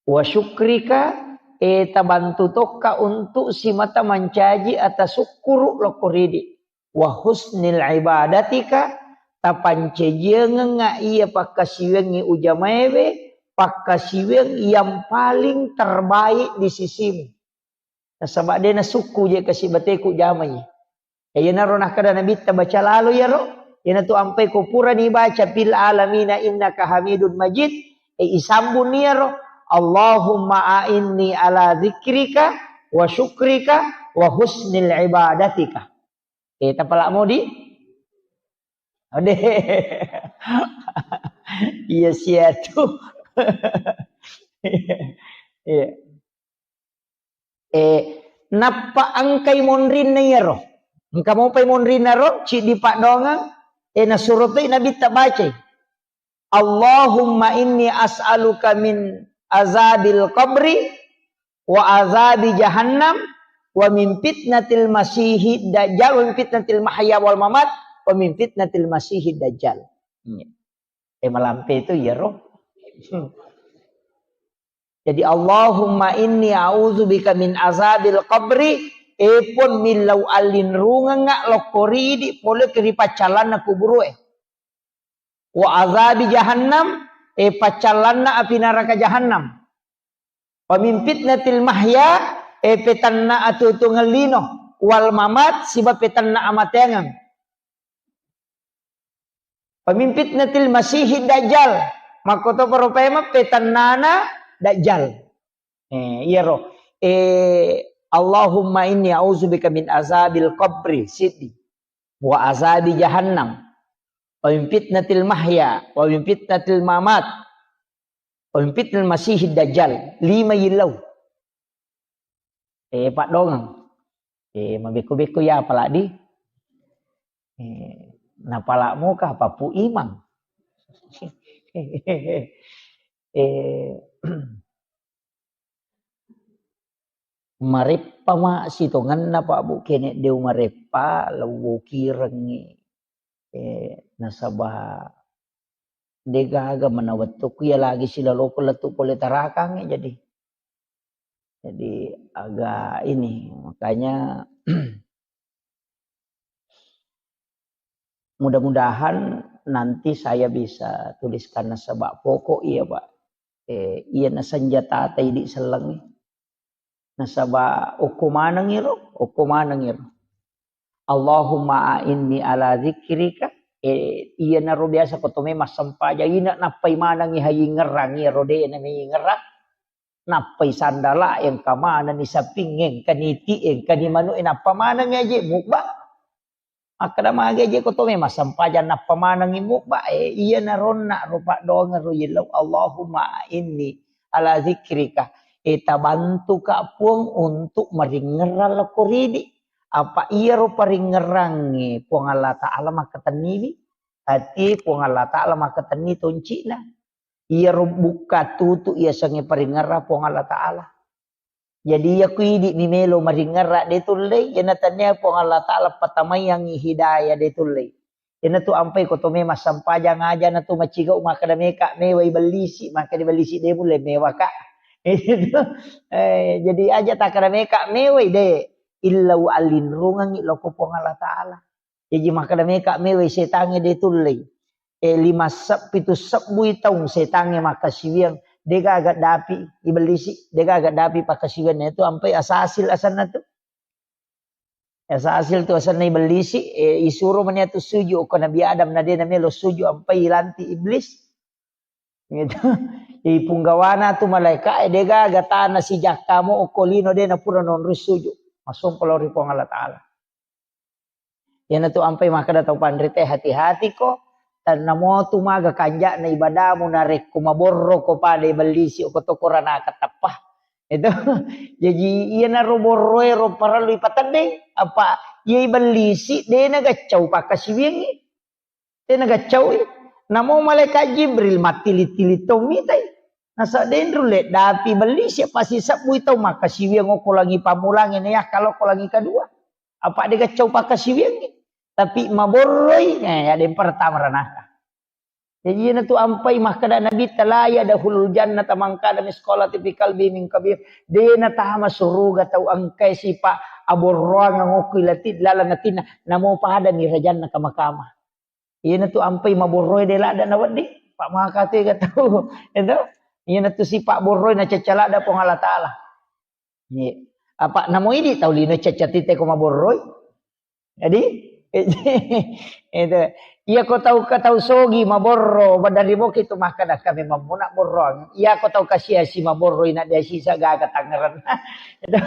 "Wa syukrika," eh, tabantu tokka untuk simata mancaji atasukkuru lokko ridi. "Wa husnil ibadatika," tapancajiangengnga iya pakkasiwiangngi ujamaewe, pakkasiwiang yang paling terbaik di sisimu. Nasaba de nasukku je kasi bateku jamai. Eh, iyanaro nakkeda Nabitta, baca lalo iyaro, iyanatu ampai ko purani baca fil alamina innaka hamidun majid, eh, isambung iyaro, "Allahumma a'inni ala zikrika wa syukrika wa husnil ibadatika." Eh, tapala modi? Ode. Iya sia tu. Iya. Eh, nappa engkai monrinna iyaro. Engka mopai monrinna ro, ciddi paddoangeng, eh, nasuro toi Nabitta bacai. "Allahumma inni as'aluka min azabil qabri wa azabi jahannam wa min fitnatil masihid dajjal wa min fitnatil mahya wal mamat wa min fitnatil masihid dajjal." Iya. Eh, malampe itu iyaro. Jadi, Allahumma inni a'udzubika min azabil qabri, e Puang, millau allinrungengnga lokko ridi pole ri paccallanna kuburue. Wa azabi jahannam, e paccallanna api naraka jahannam. Wa min fitnatil mahya, e petanna atuo-tuongeng lino, wal mamat, siba petanna amateangeng. Wa min fitnatil masihid dajjal, makkotoparo paimeng petannana dajjal. Eh, iyaro. Eh, Allahumma inni a'udzubika min azabil qabri, siddi. Wa azabi jahannam. Wa min fitnatil mahya, wa min fitnatil mamat. Wa min fitnatil masihid dajjal. Lima yillau. Eh, paddongeng. Eh, mabekko-bekko ya apalagi. Eh, napalak muka apa Pu Imang. Eh, Mareppa ma sitongenna, Pak Bu, kene deu mareppa, lewwokirengngi. Eh, nasaba degaga mana wettukku ya lagi silaloko lettu pole tarakangngi, jadi. Jadi agak ini, makanya mudah-mudahan nanti saya bisa tuliskan nasaba pokok iya, Pak. Eh, iya na senjata ta idi sellengngi. Nasaba okko maneng iro, okko maneng iro. Allahumma a'inni ala dzikrika. Eh, iyanaro biasa ko tome massempajang ina nappai manengngi hayingerang iyaro de na meyingerang. Nappai sandala engka manenni saping, engka niti, engka ni manu, eh, nappa maneng aje mubba. Makkeda magi aje ko to memang sempajang nappa manengngi mubba, eh, iya naronna rupa doang ro yellau, Allahumma inni ala zikrika, eh, tabantuka Puang untuk maringngerang lokko ridi. Apa iyaro paringngerangnge Puang Allah Ta'ala makkatenniwi, ati Puang Allah Ta'ala makkatenni toncina. Iyaro bukka tutu iya sengnge paringngerang Puang Allah Ta'ala. Jadi iya ku idi mi melo maringngerang de tullei, iyana tania Puang Allah Ta'ala patamaiangngi hidayah de tullei. Iyana tu ampai ko to memang sempajang aja na tu macigau makkeda meka mewai bellisi, makkeda bellisi de mulle mewaka. Eh, jadi aja takkeda meka mewai de, illau allinrungengngi lokko Puang Allah Ta'ala. Jaji makkeda meka mewai setangnge de tullei. Eh, lima seb-, pitu sebbui taung setangnge makkasiwiang, degaga dapi ibellisi, degaga dapi pakkasiwiang, itu ampai asasil asanna tu. Asasil tu asanna ibellisi, eh, isuro mani atu sujud ko Nabi Adam na de na melo sujud ampai ilanti iblis. Gitu. Ipunggawana tu malaika, eh, degaga tana sijakkamu okko lino de na pura nonroi sujud. Masompa lao ri Puang Allah Ta'ala. Iyana tu ampai makkeda tau panrita, hati-hati ko, tannamo tu maga kanja'na ibadamu narekko maborro ko pada ibellisi ko to koranaka tappa. Itu. Jaji iyana ro borroe ro parellu ipateddeng, apa iya ibellisi de na gaccau pakkasiwiangngi. Tena gaccaui. Namo malaikat Jibril mattili-tili to mitai. Nasa denru le dapi bellisi pasi sebbui tau makkasiwiang okko langi pammulangi na yakka lokko langi kedua. Apa de gaccau pakkasiwiangngi. Tapi maborroi, eh, ada yang pertama ranaka. Jadi iyana tu ampai makkeda Nabi, "La yadkhulul jannata man kana misqala fi qalbi min kabir." De na tama suruga tau engkai sipa aborroang okko ilati laleng atinna, namo pada mi rajanna kama-kama. Iyana tu ampai maborroe de ladda na wedding, pa maka tu ega tau. Itu. Iyana tu sipa borroe na cacca ladda Puang Allah Ta'ala. Iya. Apa namo idi tau lino cacca tite ko maborroi. Jadi, itu. Iya ko tau, ko tau sogi maborro, badari boki tu makkeda kami mammuna borroang. Iya ko tau kasiasi maborroi na dia sisa gaga tangerang. Itu.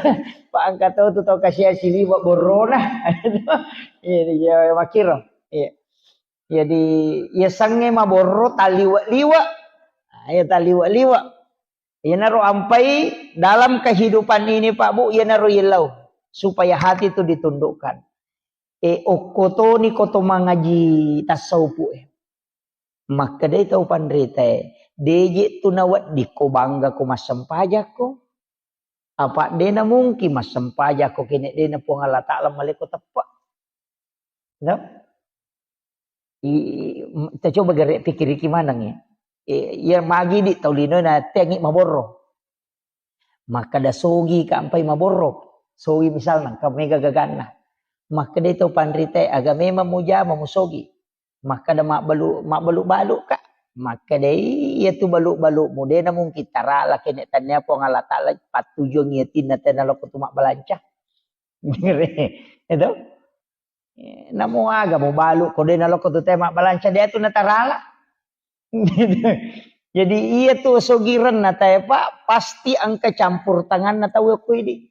Pa engka tau tu tau kasiasi liwa borrona. Iya, iya, makkiro. Iya. Jadi, iya sengnge maborro taliwa-liwa. Nah, iya taliwa-liwa. Iyanaro ampai dalam kehidupan ini, Pak Bu, iyanaro yellau supaya hati itu ditundukkan. Eh, okko toni ko to mangaji tasawufu e. Makkedai tau panrita e, deje tu nawedding ko bangga ko massempajakko. Apa dena mungkin massempajakko kene dena Puang Allah Ta'ala maleko teppe. No? I, m-, kita coba gere pikiriki maneng ya. Eh, iya magi di tau lino na tengi maborro. Makkeda sogi ka ampai maborro. Sogi misalna, engka mega gaganna. Makkeda to panrita e, aga memang mujama musogi. Makkeda mabbalu-, mabbalu-balu ka. Makkeda iya tu balu-balu mu, de na mungkin tarala kene tannia Puang Allah Ta'ala pattujuang iya tinna tena loko tu mabbalanca. Itu. Eh, namo aga mubalu ko de na loko tu te mabbalanca de tu natarala. Jadi iya tu sogirenna tae, Pak, pasti engka campur tanganna tau ko idi.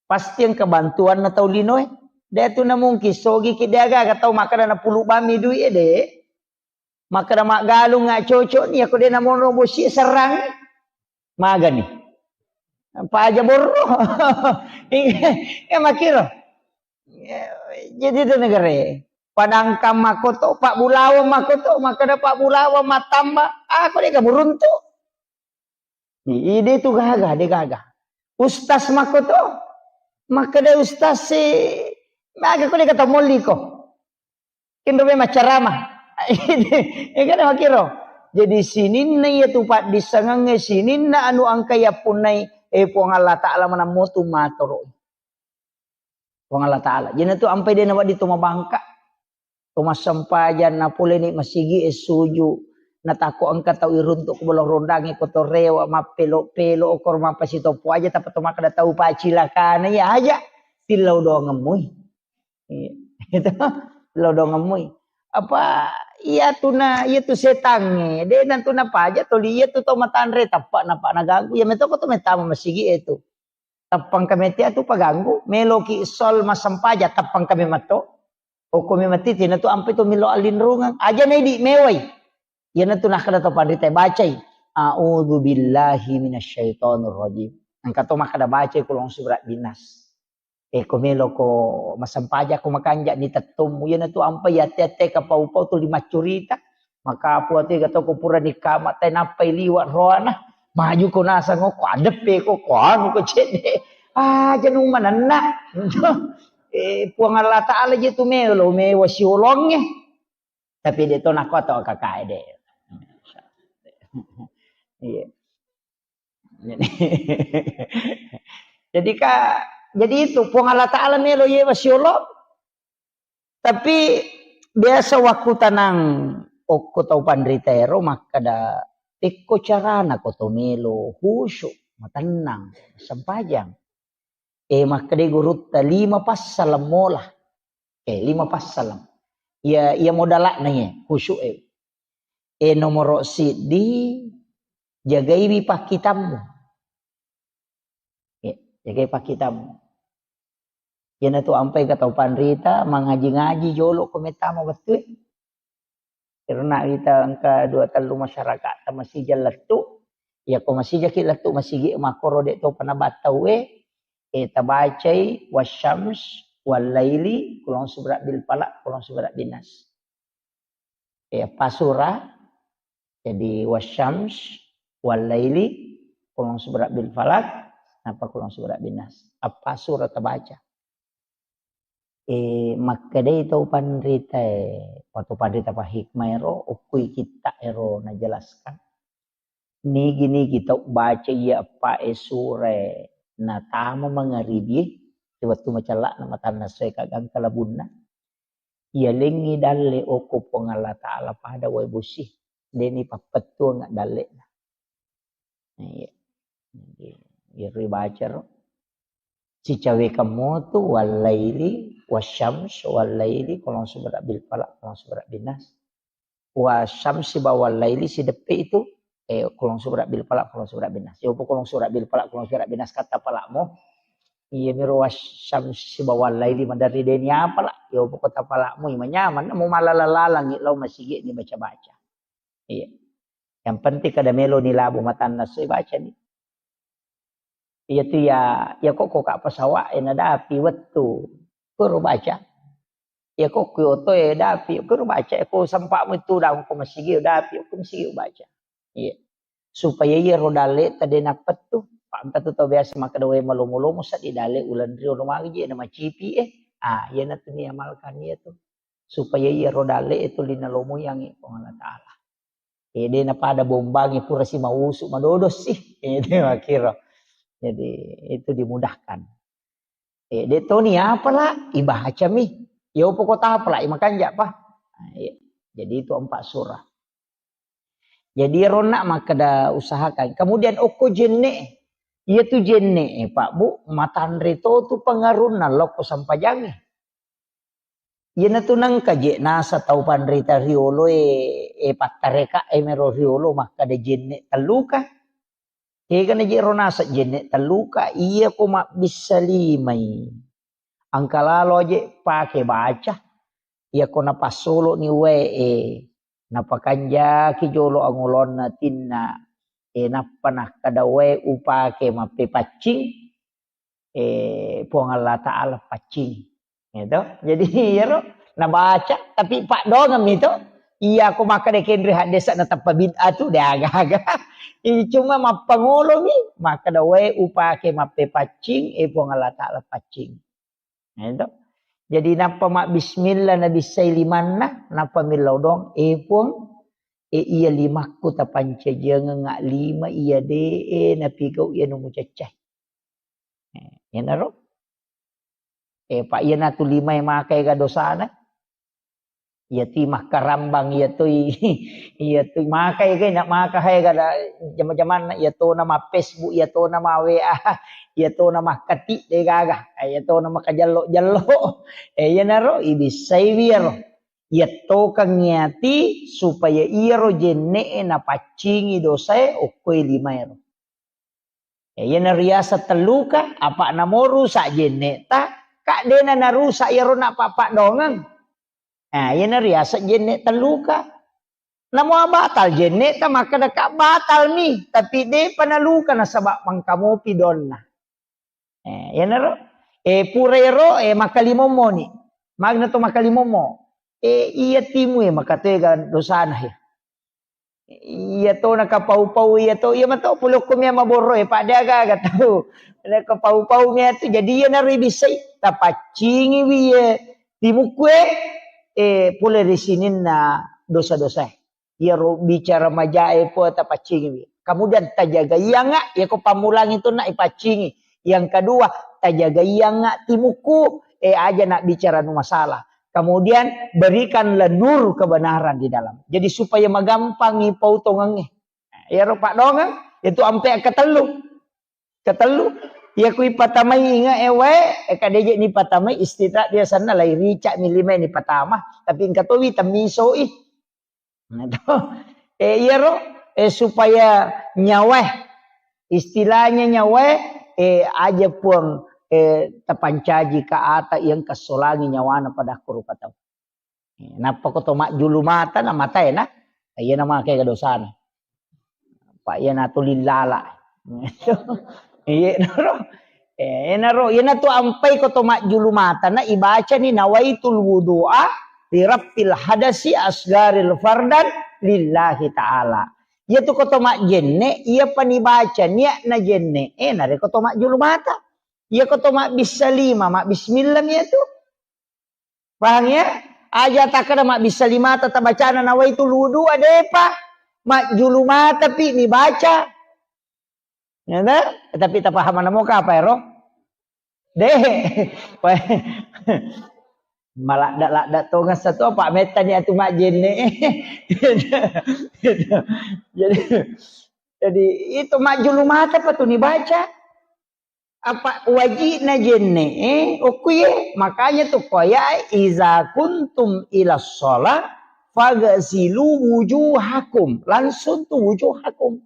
Pasti engka bantuanna tau linoe. De tu na mungkin sogi ki de aga-aga tau makkeda na pulu bami dui e de. Makkeda maggalung nga cocok ni, ako de na mono bosi serrang. Magani. Paja borro. Iya, iya, makkiro. Jadi itu negara. Padangkang makoto, Pak Bulawang makoto, makkeda Pak Bulawang matamba, ah, ko de ka muruntu. Ide tu gaga, de gaga. Ustaz makoto, makkeda ustaz si, maga ko de ka tau molli ko. Kenro me maccarama. Ya kan makkiro. Jadi sininna iya tu paddissengengnge, sininna anu engka yappunnai, eh, Puang Allah Ta'ala manammo tu matoro. Puang Allah Ta'ala. Jena tu ampai de na wedding to mabangka. To massempajang na pole ni masigi e suju. Na tako engka tau iruntuk ko bolong rondangi ko to rewa mappelo-pelo okor mappasitoppo aja, tapi to makkeda tau pacilakana iya aja. Tillau doang mui. Iya. Itu tillau doang mui. Apa iya tu na, iya tu setangnge. De na tu na paja toli iya tu tau matanre tappa napa naganggu. Ya metoko tu metama masigi e tu. Tappang kami tia tu paganggu, meloki sol massempajang, tappang kami matto. Okko memang titi na tu ampe tu melo allinrungeng. Aja na idi mewai. Iya na tu nakkeda to panrita bacai. A'udzu billahi minasyaitonir rajim. Engka to makkeda bacai kulong surat binas. Eh, ko melo ko massempajang ko makanja ni tettommu. Iya na tu ampe ya tete kapau-pau tu lima curita. Makapu atu ega to ko purani kama te nappai liwa roana. Maju ko nasang ko adeppe ko, ko anu ko cedde. Ah, janu manenna. Eh, Puang Allah Ta'ala je tu melo, mewa siolongnge. Tapi de to nako to kakae de. Iya. Jadi ka, jadi itu Puang Allah Ta'ala melo yewa siolong. Tapi biasa waktu tanang okko tau panrita ero makkeda, tekko carana ko to melo khusyuk, matennang, sempajang. Eh, makkeda gurutta lima passaleng mola. Eh, lima passaleng. Iya, iya modalakna iya, khusyuk e. Eh, nomoro siddi, jagaiwi pakkitammu. Ya, jagai pakkitammu. Iyanatu ampai ka tau panrita, mangaji-ngaji jolo ko mettama wettue. Karena kita engka dua tellu masyarakat ta masija lettu, ya ko masijaki lettu masigi makkoro de topa nabattau e, eh, tabacai wasyams wallaili, kulong subra bil falaq, kulong subra bin nas. Eh, eppa sura, jadi wasyams wallaili, kulong subra bil falaq, napa kulong subra bin nas. Eppa sura tabaca. Eh, makkedai tau panrita e, atau panrita pa hikmah ero, okkui kitta ero najelaskan. Nigi-nigi tau baca iya eppa e sura e natama mangaribie, wettu macellana matanna soe kagangka labunna. Iyalengngi dalle okko Puang Allah Ta'ala pada wae bosi, deni pappettuang dallena. Iya. Iyaro baca ro. Sicawekang motu wallaili, wasyams, wallaili, kulong subra bil falaq, kulong subra bin nas. Wasyamsi ba wallaili sideppe itu, eh, kulong subra bil falaq, kulong subra bin nas. Yopo kulong subra bil falaq, kulong subra bin nas kata palakmu. Iya miro wasyamsi ba wallaili maderri deni apa lah. Yopo kota palakmu, ima nyaman, mau malala-lalangi, lau masigi ni baca-baca. Iya. Yang penting kada melo ni labu matanna soi baca ni. Iya tu ya, ya kok kok apa sawak e nadapi wettu. Kuro baca. Ya kok ku oto e dapi, kuro baca e ko sempakmu itu daung ko masigi dapi, ko masigi baca. Iya. Supaya iya ro dalle tade napettu. Pak engka tu tau biasa makkeda wae malomo-lomo seddi dalle ulenrio ro magi je na macipi e. Ah, iya natu ni amalkan iya tu. Supaya iya ro dalle itu lina lomo yang Puang Allah Ta'ala. Eh, de napada bombangi pura si mausu madodo si. Eh, de makkiro. Jadi itu dimudahkan. Eh, de' toni apala, ibacami. Yo pokok apala, imakanja pa. Nah, iya. Jadi itu empat surah. Jadi ronna makkeda usahakan. Kemudian okko jenne, iya tu jenne, Pak Bu, matanre to tu pengarunna lokko sampajangnge. Iyanatu nengka je nasa tau panrita riolo e, e pattareka e mero riolo makkeda jenne telluka. Kegana je ro nasa jenne telluka, iya ko mabbissa limai. Engka lalo je pake baca, iya ko napassolo ni wae e, napakanjaki jolo angolonna tinna, e nappa nakkeda wae upake mappepaccing, eh, Puang Allah Ta'ala paccing. Gitu. Jadi, iyaro nabaca, tapi paddoangeng mi to. Iya, ko makkeda kenre haddesa na tappa bid'ah tu, de aga-aga. Ini cuma mappangolomi, makkeda wae upake mappepaccing, eh, Puang Allah Ta'ala paccing. Gitu. Jadi, nappa mabbismillah, nabissai limanna, nappa millau doang, eh, Puang, eh, iya limakku tapancajiangeng lima, iya de, eh, napigau iya nu mucaccai. Eh, iyanaro. Eh, Pak, iyanatu limae makaega dosana. Iyatui makkarambang, iyatui, iyatui makaega, na maka haega da jama-jamanna, iyatona ma Facebook, iyatona ma W A, iyatona makkati de gaga, eh, iyatona makajallo-jallo. Eh, iyanaro ibissaiwi iyaro. Iyattokang iyati supaya iyaro jenne'e napaccingi dosae okkoe limaero. Ya, iyana riaseng telluka, apa namo rusak jenne'ta, ka dena narusak iyaro nappa-, paddoangeng. Nah, iyana riaseng jenne telluka. Namo batal jenne'ta, makkeda ka batal mi, tapi depa naluka nasaba mangkamopi donna. Eh, iyanaro, eh, pura ero, eh, makkalimommo ni. Magna to makkalimommo. Eh, iya timu, eh, makatoega dosana, eh. Iya to nakapau-pau iya to, iya mato pulokko mia maborro e, pada aga-aga tau. Nakapau-pau mia tu, jadi iya naro ibissai, tapaccingiwi iya timukku e, eh, pole ri sininna dosa-dosa e. Iyaro bicara majae po tapaccingiwi. Kemudian tajagaianga, iya ko pammulang itu nak ipaccingi. Yang kedua, tajagaianga timukku, eh, aja nak bicara nu masalah. Kemudian berikanlah nur kebenaran di dalam. Jadi supaya magampangi pautongengnge. Iyaro paddoangeng, itu ampe ketellu. Ketellu, iya kui patamai inga e wae, e kadeje ni patamai istita biasanna lai rica mi lima ni patama, tapi engka towi temmisoi. Nah, to. Eh, iyaro, eh, supaya nyawae, istilahnya nyawae, eh, aja Puang, eh, tapancaji ka ata yang kesolangi nyawana pada kurupa tau. Eh, nappa ko to majjulu mata na matae na, iya na make dosana. Pak, iya na tu lillala. Iya, naro. Eh, naro, iya na tu ampai ko to majjulu mata na ibacani nawaitul wudu'a li raf'il hadasi asgaril fardan lillahi ta'ala. Iya tu ko to majjenne, iya pani baca niat na jenne, eh, nare ko to majjulu mata. Iya ko to mabbissa lima, mabbismillah mi iya tu. Paham ya? Aja takkeda mabbissa limata tabacana nawaitul wudu'a, depa. Majjulu mata pi mi baca. Ya, ta? Tapi tapahamana moka apa ero? De. Maladda-ladda tonga satu apa mettani atu majjenne. Jadi, jadi itu majjulu mata pa tu ni baca. Apa wajibna jenne, eh, okkuye. Makanya tu koya, "Iza kuntum ila sholat, fagasilu wujuhakum." Langsung tu wujuhakum.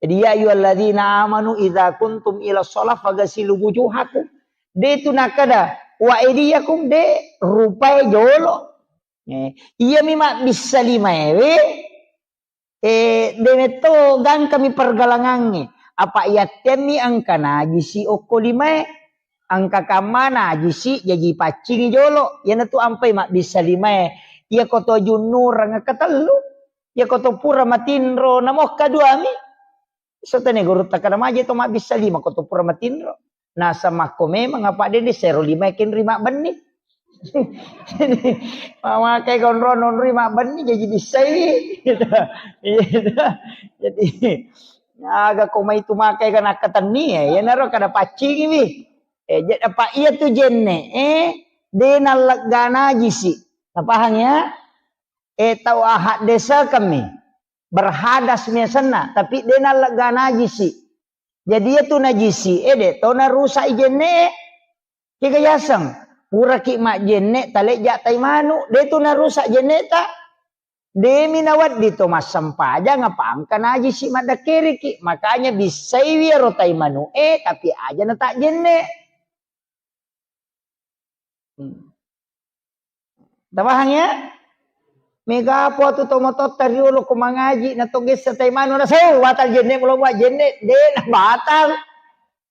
Jadi, "Ya ayyuhalladzina amanu iza kuntum ila sholat, fagasilu wujuhakum." De tu nakada, "Wa aidiyakum," de rupai jolo. Eh, iya mi mabbissa lima ewe, Eh, de metto gangkami pergalangangnge. Apa yattemmi engka najisi okko limae. Engka kamma najisi jaji paccingi jolo. Iyanatu ampai mabbissa limae. Iya koto junnurang ketellu. Iya koto pura matinro namokka duami. Sotane guru takana maje to mabbissa lima koto pura matinro. Nasamakko memang apa dende sero lima kenri mabbenni. Jadi, mamakai konro nonri mabbenni jadi bissai. Gitu. Iya, gitu. Jadi, Aga ko mai tu makai ga nakkatenni, eh, iyanaro kada paccingiwi. Eh, je-, apa iya tu jenne, eh, de nallegga najisi. Napahang ya? Eh, tau ahaddesekemmi. Berhadas mi asenna, tapi de nallegga najisi. Jadi iya tu najisi, eh, de to narusak i jenne, eh. Kega yaseng, puraki majjenne talejja tai manu, de tu narusak jenne ta. Demi nawedding to massempajang apa engka najisi maddekkeriki. Makanya bissaiwi ero tai manu e, tapi aja na tajjenne. Hmm. Tapahang ya? Mega apa tu to matotta riolo ko mangaji na to gessa tai manu na sau batal jenne mulo buat jenne de na batal.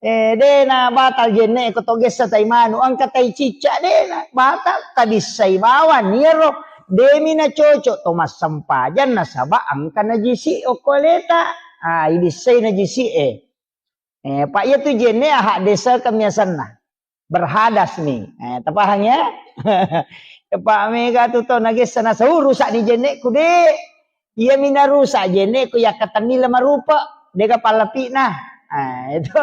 Eh, de na batal jenne ko to gessa tai manu, engka tai cicca de na batal, tabissai bawang iyaro, demi na cocok to massempajang nasaba engka najisi okko aleta. Ah, ibissai najisi e. Eh, pa iya tu jenne ahak desa kemiasanna. Berhadas mi. Eh, tapahang ya? Pak mega tu to nagessa na sau rusak ni jenneku de. Iya mi narusak jenne ko yakkatenni le marupa, dega pallapi'na. Ah, itu.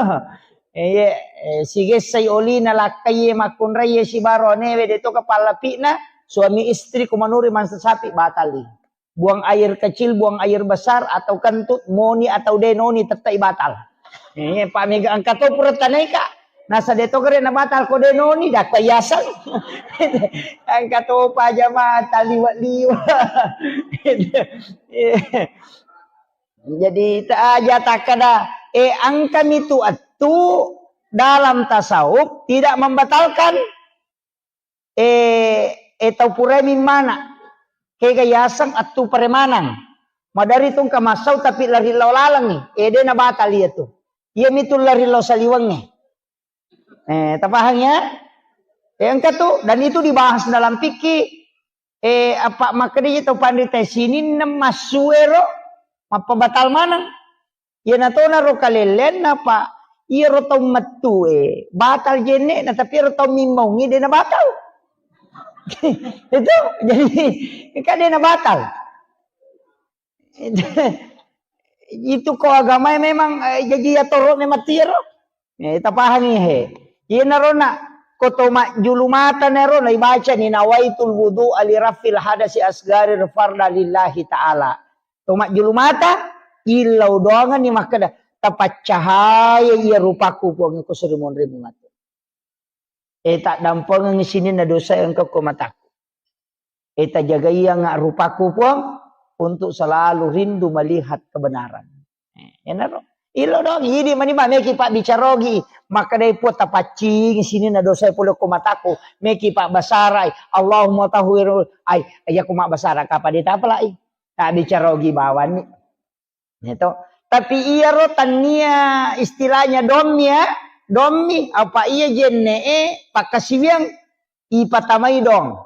Eh, iya, eh, sigessai olina lakkai makkunrai sibaro anewe de to ka pallapi'na, suami istri ko manuri mansa sapi batali. Buang air kecil, buang air besar, atau kentut, moni atau denoni tettai batal. Eh, pa mega engka to pura tanaika. Nasa de to gere na batal ko de noni dakko yaseng. Engka to pa jamaah taliwa-liwa. Jadi ta aja takkada, eh, engka mi tu attu dalam tasawuf tidak membatalkan. Eh, eh, tau purai mimmana. Kega yaseng attu paremanang. Madari tungka massau tapi lari lao lalengngi. Eh, de na batal iya tu. Iya mi tu lari lao saliwengnge. Eh, tapahang ya? Eh, engka tu, dan itu dibahas dalam fikih. Eh, apa makkedai tau panrita sininna massuero mappabatal maneng. Iyana tona ro kalelleanna, Pak. Iyaro tau mettue batal jenne'na, tapi iyaro tau mimmaungngi de na batal. Itu jadi kan de na batal. Itu ko agamae memang, eh, jaji atoro memang tiaro. Eh, tapahangi he. Iyanaro na ko to majjulu mata nero na ibaca ni nawaitul wudu ali rafil hadasi asgari farda lillahi ta'ala. To majjulu mata, illau doangan ni makkeda, tapaccahaya iya rupaku Puang ko suri monri mungatu. Eh, taddampengengngi sininna dosa engka ko mataku. Eh, tajagaianga rupaku Puang untuk selalu rindu melihat kebenaran. Eh, enaro. Ilo dong, idi mani ba meki pabbicarogi. Makkedai Puang tapaccingi sininna dosa pole ko mataku. Meki pabbasarai. Allahumma tahhirul. Ai, iya ko mabbasara kapa de tapalai. Tabbicarogi bawanni. Gitu. Tapi iyaro tannia istilahnya dommi ya, dommi apa iya jenne e pakkasiwiang ipatamai dong.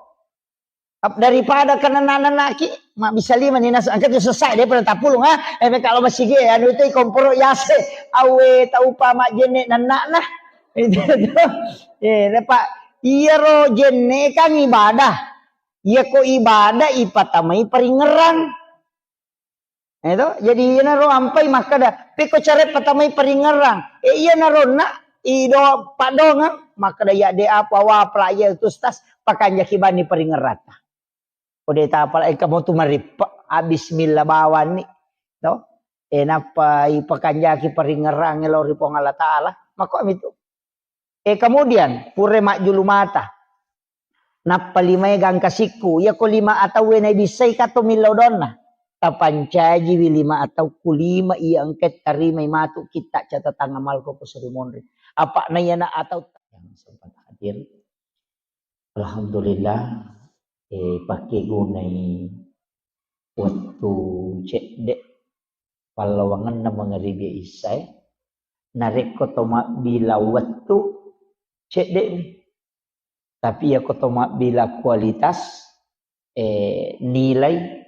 Ap-, daripada kenana-nanaki, mabbissa lima ni nas-, engka tu sesai daripada tapulung ha. Eh, kalau masih ge anu itu komporo yase awe taupa majjenne nannakna. Itu tuh. Eh, Pak, iyaro jenne kan ibadah. Iya ko ibadah ipatamai paringerang. Eh, to? Jadi iyanaro ampai makkeda, pekko care patamai paringerang. Eh, iyanaro na ido paddongeng, makkeda ya de apa wa pelajar itu stas pakanjaki bani paringerata. Ko de tapala engka mo tu marippe, ah, bismillah bawanni. To? Eh, nappa ipakanjaki paringerang lao ri Puang Allah Taala. Makko mitu. Eh, kemudian, pura majjulu mata. Nappa limae gangka sikku. Iya ko lima atauwe naibissai kato millau donna. Tapancajiwi lima atau ku lima iya engka tarimai matu kitta catatan amalku ko suri monri. Apa na iyana atau yang sempat hadir. Alhamdulillah, eh, pakegunai wettu cedde pallawangenna mangaribi issae. Narekko to mabbila wettu, cedde'mi. Tapi iyako to mabbila kualitas, eh, nilai,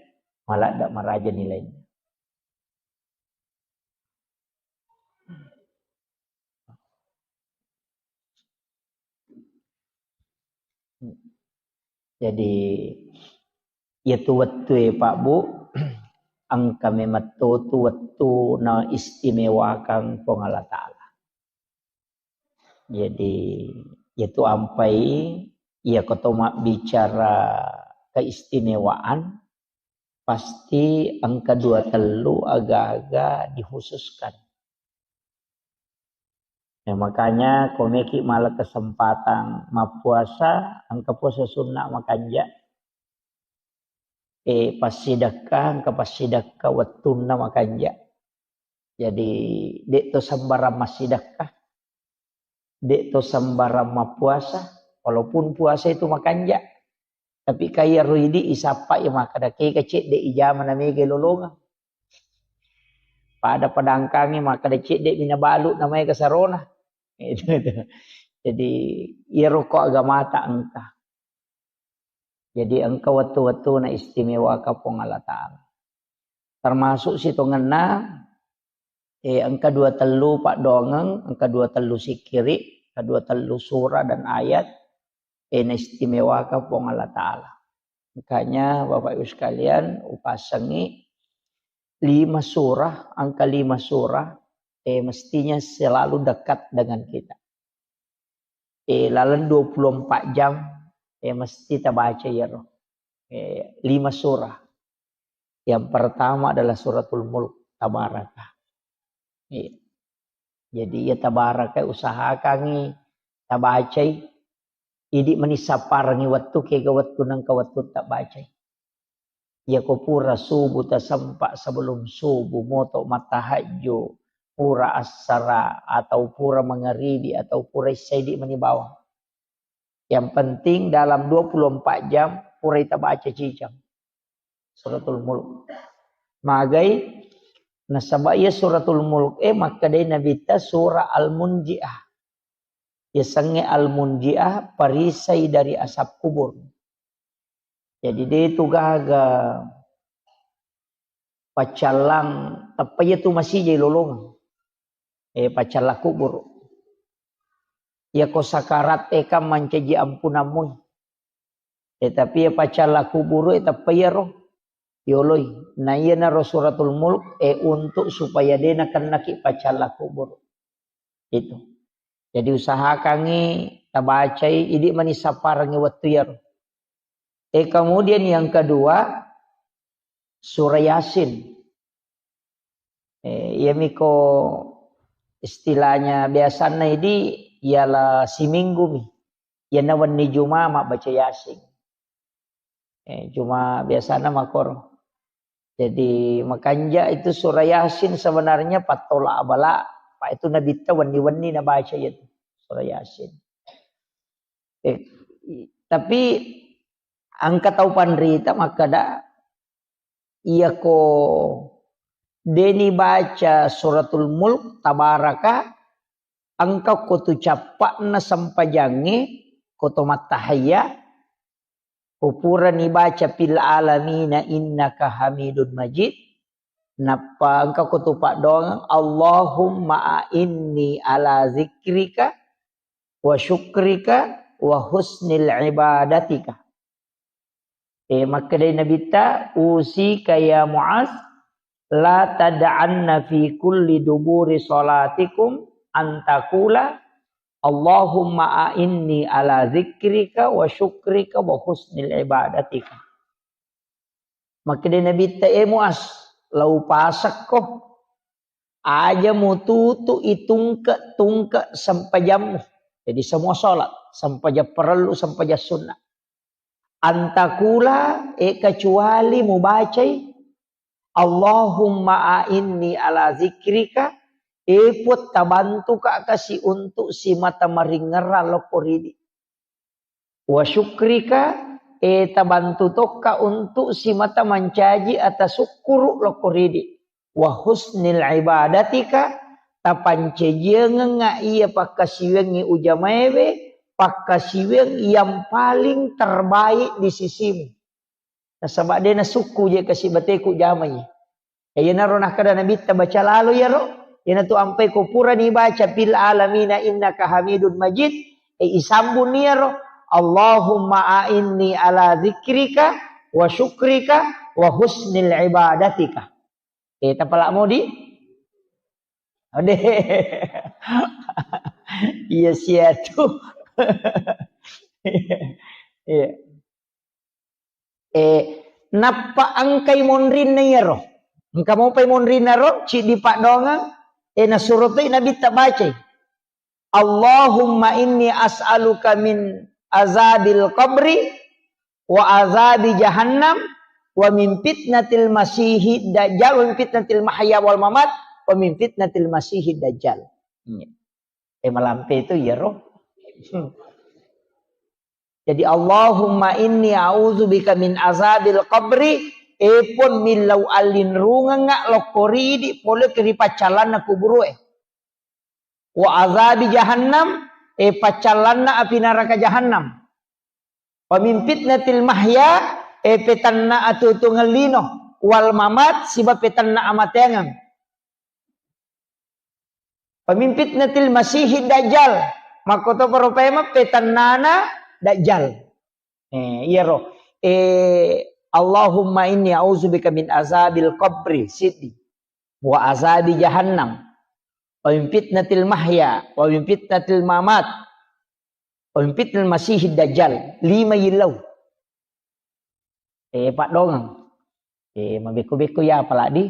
maladde maraja nilainna. Jadi, iyatu wettue, Pak, Bu, engka memetto tu wettu na istimewakang Puang Allah Ta'ala. Jadi, yaitu ampai, iya ko to mabbicara keistimewaan, pasti engka dua tellu aga-aga dikhususkan. Ya, makanya ko meki mala kesempatan mappuasa, engka puasa sunna makanja. Eh, passidekka, engka passidekka wettunna makanja. Jadi, de' to sembarang massidekka, de' to sembarang mappuasa, walaupun puasa itu makanja. Tapi kaya ro idi isappa ya makkeda kega cedde ijama na mega lolongang. Pada padangkangi makkeda cedde mina balu na maega sarona. Itu, itu. Jadi, iyaro ko agamata engka. Jadi, engka wettu-wettu na istimewaka Puang Allah Ta'ala. Termasuk sitongenna, eh, engka dua tellu paddoangeng, engka dua tellu sikkiri, engka dua tellu surah dan ayat, eh, na istimewaka Puang Allah Ta'ala. Makanya, Bapak Ibu sekalian, upasengi lima surah, angka lima surah, eh, mestinya selalu dekat dengan kita. Eh, laleng dua puluh empat jam, eh, mesti tabaca iyaro. Eh, lima surah. Yang pertama adalah Suratul Mulk, Tabaraka. Iya. Jadi, iya, Tabaraka usahakangi tabacai. Idi mani sapparengi wettu, kega wettu nengka wettu tabacai. Iya ko pura subuh tasempa, sebelum subuh moto mattahajju, pura assara atau pura mangaribi atau pura isya, idi mani bawang. Yang penting dalam dua puluh empat jam pura ita baca cicang Suratul Mulk. Magai? Nasaba iya Suratul Mulk e makkedai Nabitta surah Al-Munjiah. Yasengnge Al-Munjiah, perisai dari asap kubur. Jadi, de tu gaga paccallang, tappa iya tu masijai lolongeng. Eh, paccallang kubur. Iya ko sakarat e kan mancaji ampunammu. Eh, tapi iya paccallang kubur e tappa iyaro yoloi. Na iyanaro Suratul Mulk, eh, untuk supaya de nakennaki paccallang kubur. Itu. Jadi usahakangi tabacai, idi mani sapparengi wettu iyaro. Eh, kemudian yang kedua, surah Yasin. Eh, iyamiko istilahnya biasanna idi, ialah siminggu mi. Iyana wenni Juma mabbaca Yasin. Eh, cuma biasana makoro. Jadi, makanja itu surah Yasin sebenarnya pattola abala, Pak, itu Nabitta wenni-wenni nabaca itu surah Yasin. Eh, i-, tapi engka tau panrita makkeda, iya ko deni baca Suratul Mulk, Tabaraka, engka ko tu cappa'na sempajangnge, ko to mattahayya, ko purani baca fil alamina innaka hamidun majid, nappa engka ko tu paddoangeng, Allahumma a'inni ala zikrika wa syukrika wa husnil ibadatika. Eh, makkedai Nabitta, "Usika ya Muaz, la tad'anna fi kulli duburi salatikum an taqula, Allahumma a'inni ala zikrika wa syukrika wa husnil ibadatika." Makkedai Nabitta, "Eh Muaz, lau pasakko, aja mututu itungke-tungke sempajammu." Jadi semua salat, sempajang parellu, sempajang sunnah. Antakula, eh, kecuali mubacai, "Allahumma a'inni ala zikrika," eh, Puang, tabantuka kasi untuk simata maringerang lokko ridi. "Wa syukrika," eh, tabantu tokka untuk simata mancaji ata sukkuru lokko ridi. "Wa husnil ibadatika," tapancajiangengnga iya pakkasiwiangngi ujamaewe, pakkasiwiang yang paling terbaik di sisimu. Nasaba de nasukku je kasi bateku jamai. Eh, iyanaro nakkeda Nabitta, baca lalo iyaro, iyanatu ampai ko purani baca fil alamina innaka hamidun majid, eh, isambung iyaro, "Allahumma a'inni ala zikrika wa syukrika wa husnil ibadatika." Eh, tapalak modi? Ode. Iya sia tu. Iya. Eh, nappa engkai monrinna iyaro. Engka mopai monrinna ro, ciddi paddoangeng, eh, nasuro toi Nabitta bacai. Allahumma inni as'aluka min azabil qabri wa azabi jahannam wa min fitnatil masihid dajjal wa min fitnatil mahya wal mamat wa min fitnatil masihid dajjal. Iya. Eh, malampe itu iyaro. Jadi, Allahumma inni a'udzubika min azabil qabri, eh, Puang, millau allinrungengnga lokko ridi pole ri paccallanna kuburu'e. Wa azabi jahannam, eh, paccallanna api naraka jahannam. Wa min fitnatil mahya, eh, petanna atuo-tuongeng lino, wal mamat, siba petanna amateangeng. Wa min fitnatil masihid dajjal, makkotoparo paimeng petannana dajjal. Eh, iyaro. Eh, Allahumma inni a'udzubika min azabil qabri, siddi. Wa azabi jahannam. Wa min fitnatil mahya, wa min fitnatil mamat. Wa min fitnatil masihid dajjal. Lima yillau. Eh, paddoangeng. Eh, mabekko-bekko ya apalagi.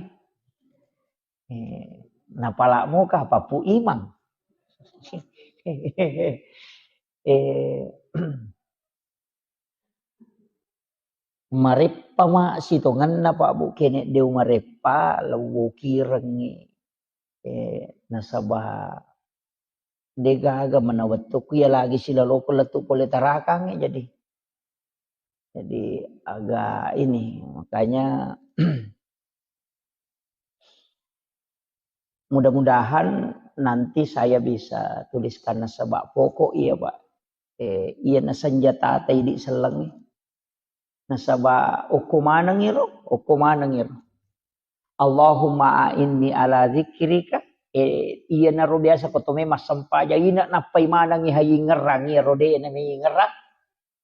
Eh, napalak moka apa Pu Imang. Eh, mareppa ma sitongenna, Pak Bu, kene deu mareppa, lewwokirengngi. Eh, nasaba degaga mana wettukku ya lagi silaloko lettu pole tarakangnge, jadi. Jadi agak ini, makanya mudah-mudahan nanti saya bisa tuliskan nasaba pokok iya, Pak. Eh, iya na senjata ta idi sellengngi. Nasaba okko maneng iro, okko maneng iro. Allahumma a'inni ala dzikrika. Eh, iyanaro biasa ko to memang sempajang ina nappai manengi hayingerang iyaro de na meyingerang.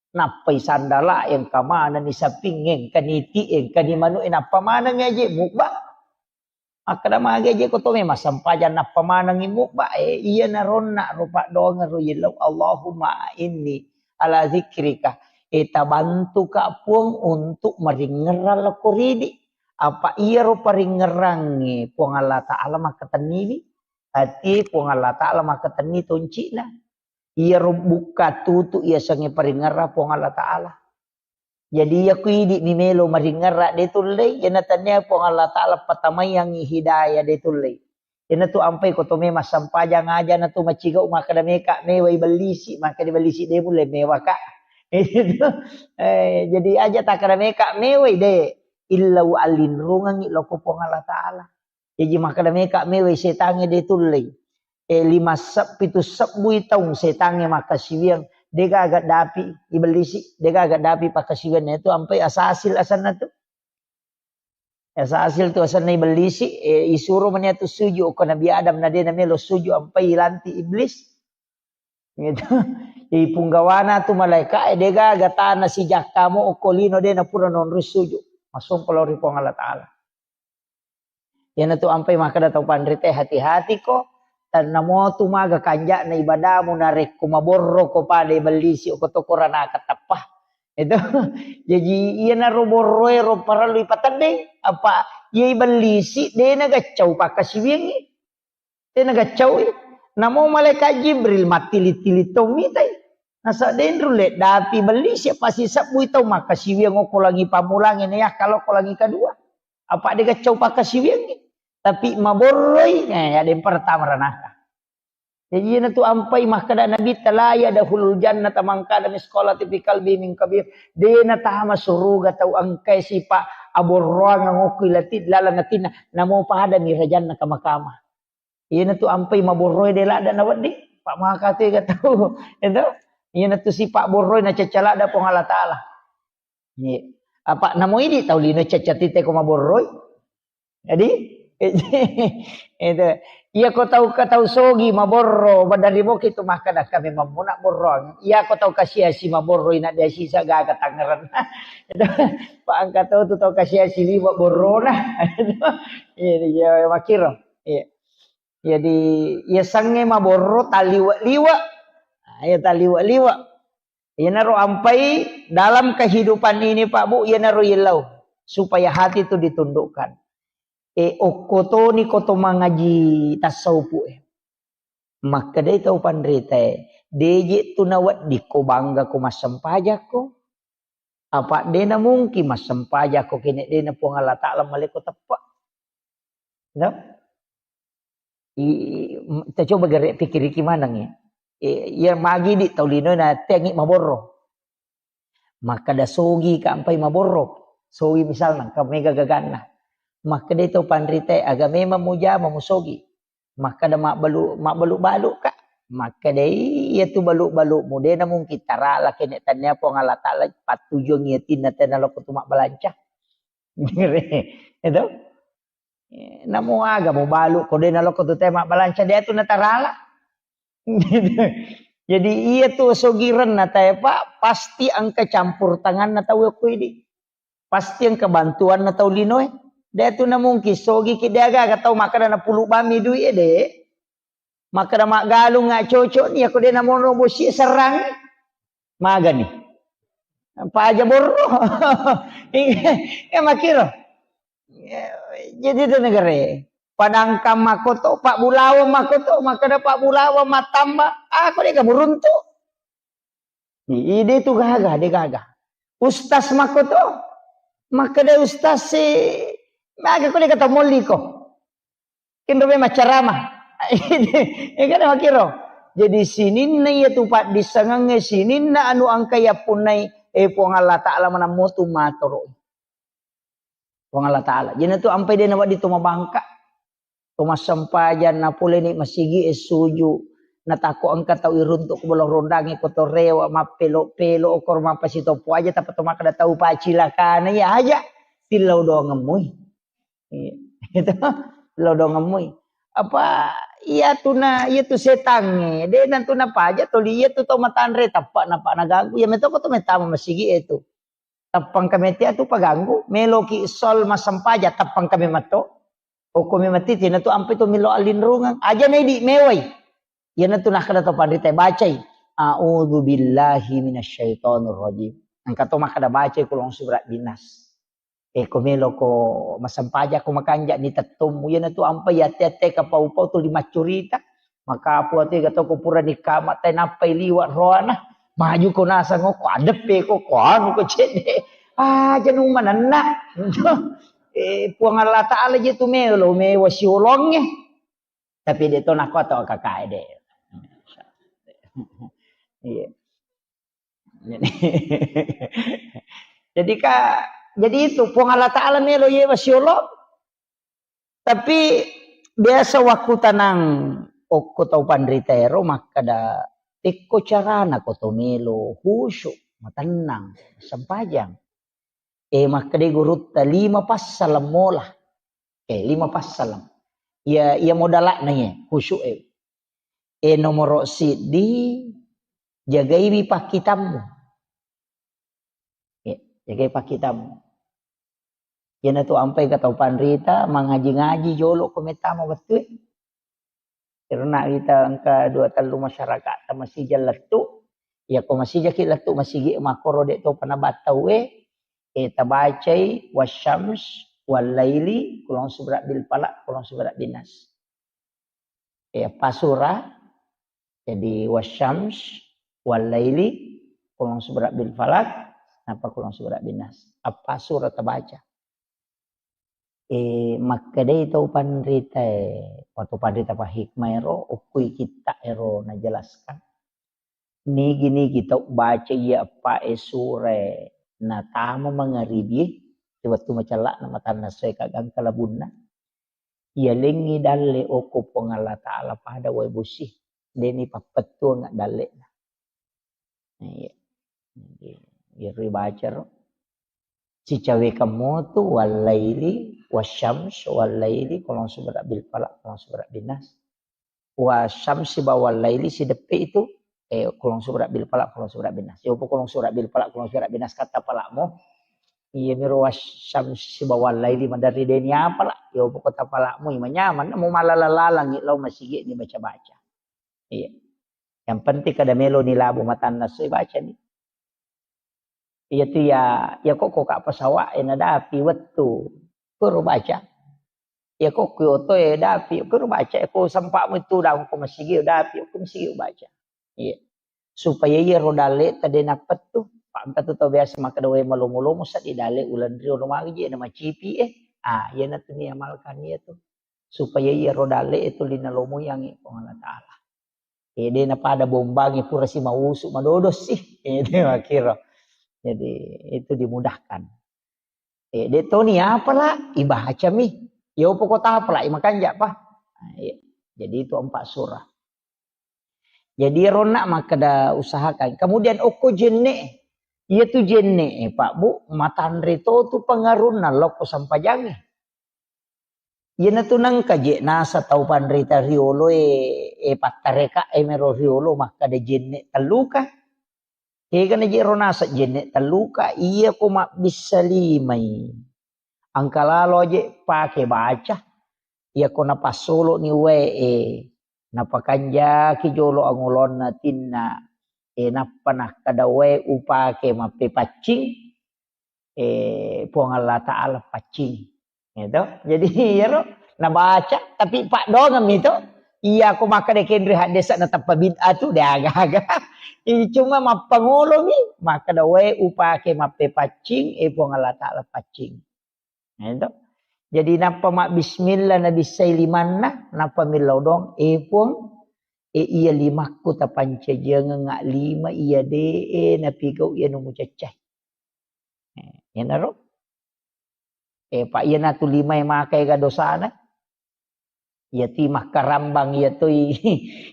Nappai sandala engka manenni saping, engka niti, engka ni manu, eh, nappa manengi aje mubba. Makkeda magi aje ko to memang sempajang nappa manengi mubba, eh, iyana ronna rupa doang ro yellau. Allahumma inni ala zikrika. Eh, tabantuka Puang untuk maringerang lako ridi. Apa iyaro paringerangnge Puang Allah Ta'ala makkatenniwi. Ati Puang Allah Ta'ala makkatenni toncina. Iyaro bukka tutu iyasengnge paringerang Puang Allah Ta'ala. Jadi iya ku idi mi melo maringerang de tullei, iyana tania Puang Allah Ta'ala patamaiyangngi hidayah de tullei. Iyana tu ampai ko to memang sempajang aja na tu macigau makkeda meka mewai bellisi, makkeda bellisi de mulle mewaka. Eh, jadi aja takkeda meka mewai de, illau allinrungengngi loko Puang Allah Ta'ala. Jaji makkeda meka mewai setangnge de tullei. Eh, lima seb-, pitu sebbui taung setangnge makkasiwiang, degaga dapi ibellisi, degaga dapi pakkasiwiang itu ampai asasil asenna tu. Asasil tu asenna ibellisi, eh, isuro mani atu sujud ko Nabi Adam na de na melo sujud ampai ilanti iblis. Gitu. Ipunggawana tu malaika, eh, degaga tana sijakkamu okko lino de na pura nonroi sujud. Masompa lao ri Puang Allah Ta'ala. Iyana tu ampai makkeda tau panrite, hati-hati ko, tannamo tu maga kanja'na ibadamu narekko maborro ko pada ibellisi ko to koranaka tappa. Itu. Jaji iyana ro borroe ro parellu ipateddeng, apa iya ibellisi de na gaccau pakkasiwiangngi. De na gaccaui. Namo malaikat Jibril mattili-tili tau mitai. Nasa denru le dapi bellisi pasi sebbui tau makkasiwiang okko langi pammulangnge na yakka lokko langi kedua. Apa de gaccau pakkasiwiangngi. Tapi maborroi, eh, ada yang pertama ranaka. Jadi iyana tu ampai makkeda Nabi, "La yadkhulul jannata man kana misqala dzarratin fi qalbi min kabir." De na tama suruga tau engkai sipa aborroang okko ilati laleng atinna, namo pada mi rajanna kama-kama. Iyana tu ampai maborroi de ladda na wedding, pa maka tu ega tau. Itu. Iyana tu sipa borroi na cacca ladda Puang Allah Ta'ala. Iya. Apa namo idi tau lino cacca tite ko maborroi? Jadi, Itu. Iya ko tau ka tau sogi maborro, badari moki tu makkada kami mammuna borroang. Iya ko tau kasiasi maborro ina dia sisa gaga tangerang. Itu. Pak angka tau tu tau kasiasi liwa borrona. Iya, iya, makiro. Iya. Jadi, iya sange maborro taliwa-liwa. Nah, iya taliwa-liwa. Iyanaro ampai dalam kehidupan ini, Pak Bu, iyanaro yellau supaya hati itu ditundukkan. E, okkotoni koto mangaji tasawufu e. Makkedai tau panrita e, deje tu naweddikko bangga ko massempajakko. Apa dena mungkin massempajakko kene dena Puang Allah Ta'ala maleko teppe. No? I, m- kita coba gere pikiriki maneng ya. E, ya magi di tau lino na tengi maborro. Makkeda sogi ka ampai maborro. Sogi misalna, ka mega gaganna. Makkeda tau panrita e, aga memang mujama musogi. Makkeda mabbalu, mabbalu-balu ka. Makkeda iya tu balu-balu mu, dena mungkin tarala kene tania Puang Allah Ta'ala pattujuangi atinna tena loko tu mabbalanca. Itu. Eh, namo aga mubalu ko dena loko tu te mabbalanca dia tu natarala. Jadi iya tu sogirenna tae, Pak, pasti engka campur tanganna tau okko idi. Pasti engka bantuanna tau linoe. De tu na mungkin sogi ki de aga-aga tau makkeda na pulu bami duit e de. Makkeda maggalung nga cocok ni, ako de na monro bosi serrang. Magani. Paja borro. Eh, makiro. Jadi itu negara. Padangkang makoto, Pak Bulawang makoto, makkeda Pak Bulawang matamba. Ako de ka muruntu. Ide tu gaga, de gaga. Ustaz makoto, makkeda ustaz si, maga ko de kata molliko. Kenro me macarama. Ya kan makiro. Jadi sininna iya tu paddissengengnge, sininna anu engka yappunnai, eh, Puang Allah Ta'ala manammo tu matoro. Puang Allah Ta'ala. Jadi tu ampai de nawedding tu mabangka. To massempajang, napoleni masigi e suju, natako engka tau iruntuk ko bolong rondangi ko to rewa, mappelo-pelo, okor mappasitopo aja, tappa to makkeda tau pacilakana, iya aja, tillau doangemmui. Iya. Itu, tillau doangemmui. Apa, iya tu na, iya tu setangnge, de na tu napaja toli iya tu tau matanre, tappa napa naganggu, iya metoko tu metama masigi e tu. Teppang kami tia tu paganggu, meloki sol massempajang, teppang kami matto. Okko memang titi na tu ampe tu melo allinrungeng. Aja na idi mewai. Iyana tu nakkeda to panrita bacai. A'udzu billahi minasyaitonir rajim. Engka to makkeda bacai kulong subra binas. E ko melo ko massempajang ko makanja ni tettommu. Iyana tu ampe yate-yate kapau-pau tu lima curita. Maka apa tu ga to ko pura ni kama te nappai liwa roana. Maju ko nasang ko adeppe ko, ko anu ko cedde. Ah, janu manenna. Eh, Puang Allah Ta'ala je tu melo, mewa siolongnge. Tapi de to nako to kakae de. Iya. Jadi, jadi ka, jadi itu Puang Allah Ta'ala melo yewa siolong. Tapi biasa wakkutanang okko tau panrita ero makkeda, tekko carana ko to melo khusyuk, matennang, sempajang. Eh, makkeda gurutta lima passaleng mola. Eh, lima passaleng. Iya, iya modalakna iya, khusyuk e. Eh, nomoro siddi, jagaiwi pakkitammu. Eh, jagai pakkitammu. Iyana tu ampai ka tau panrita, mangaji-ngaji jolo ko mettama wettue. Karena kita engka dua tellu masyarakat ta masija lettu. Ya ko masijaki lettu masigi makkoro de to panabattau e, eh, tabacai wasyams, wallaili, kulong subra bil falaq, kulong subra bin nas. Eh, apa surah? Jadi wasyams, wallaili, kulong subra bil falaq, napa kulong subra bin nas. Apa surah tabaca? Eh, makkedai tau panrita e, atau panrita pahikmah ero, okkui kitta ero najelaskan. Nigi-nigi tau baca iya eppa e sura e natama mangaribi e, wettu macella'na matanna soe kagangka labunna. Iya lengngi dalle okko Puang Allah Ta'ala pada wae bosi. Deni pappettuang dalle'na. Iya. Iya, ri baca ro. Sicawekang motu wallaili Wasyams wal laili, qul a'udzu birabbil falaq, qul a'udzu birabbin nas. Wasyamsi ba wal laili, sideppe itu, eh, qul a'udzu birabbil falaq, qul a'udzu birabbin nas. Yopo qul a'udzu birabbil falaq, qul a'udzu birabbin nas, kata palakmu. Iya miro wasyamsi ba wal laili, maderri deni apala. Yopo kota palakmu, imanyaman, mau malala-lalangi lao masigi ni baca-baca. Iya. Yang penting kada melo ni labu matanna, so baca ni. Iya tu ya, ya kok, kok ka pesawat, eh, nadapi wettu. Kuro baca. Ya kok, kok oto, eh, dapi. Kuro baca. Ya kok sempat mu itu dah, kok masigi, dapi. Kok masigi baca. Iya. Supaya iya ro dalle tadi napet tu. Pak, engka tu tau biasa makkeda, "Weh, malomo-lomo sa di dalle ulan rio, lo magi je na macipi, eh." Ah, iya na tu ni amalkan iya tu. Supaya iya ro dalle itu lina lomo yang Puang Allah Ta'ala. Eh, de napada bombangi pura si mausu madodo sih. Eh, de makkiro. Jadi, itu dimudahkan. Eh, de toni apala, ibacami. Yo pokok apala, imakanja pa. Nah, iya. Jadi itu empat surah. Jadi ronna makkeda usahakan. Kemudian okko jenne. Iya tu jenne, eh, Pak Bu, matanre to tu pengarunna lokko sampajange. Iyanatu nengka je nasa tau panrita rioloe, e, pattareka e mero riolo makkeda jenne telluka. Kegana je ro nasa jenne telluka, iya ko mabbissa limai. Engka lalo je pake baca. Iya ko napassolo ni wae e, napakanjaki jolo angolonna tinna. E, nappa nakkeda wae upake mappepaccing. Eh, Puang Allah Ta'ala paccing. Gitu. Jadi, iyaro nabaca, tapi paddoangeng mi to. Iya, ko makkeda kenre haddesa na tappa bid'ah tu, de aga-aga. Ini cuma mappangolo mi, makkeda wae upake mappepaccing, eh, Puang Allah Ta'ala paccing. Gitu. Jadi, nappa mabbismillah, nabissai limanna, nappa millau doang, eh, Puang, eh, iya limakku tapancajiangeng lima, iya de, eh, napigau iya nu mucaccai. Eh, iyanaro. Eh, pa iyanatu limae makaega dosana. Iya ti makkarambang, iya toi,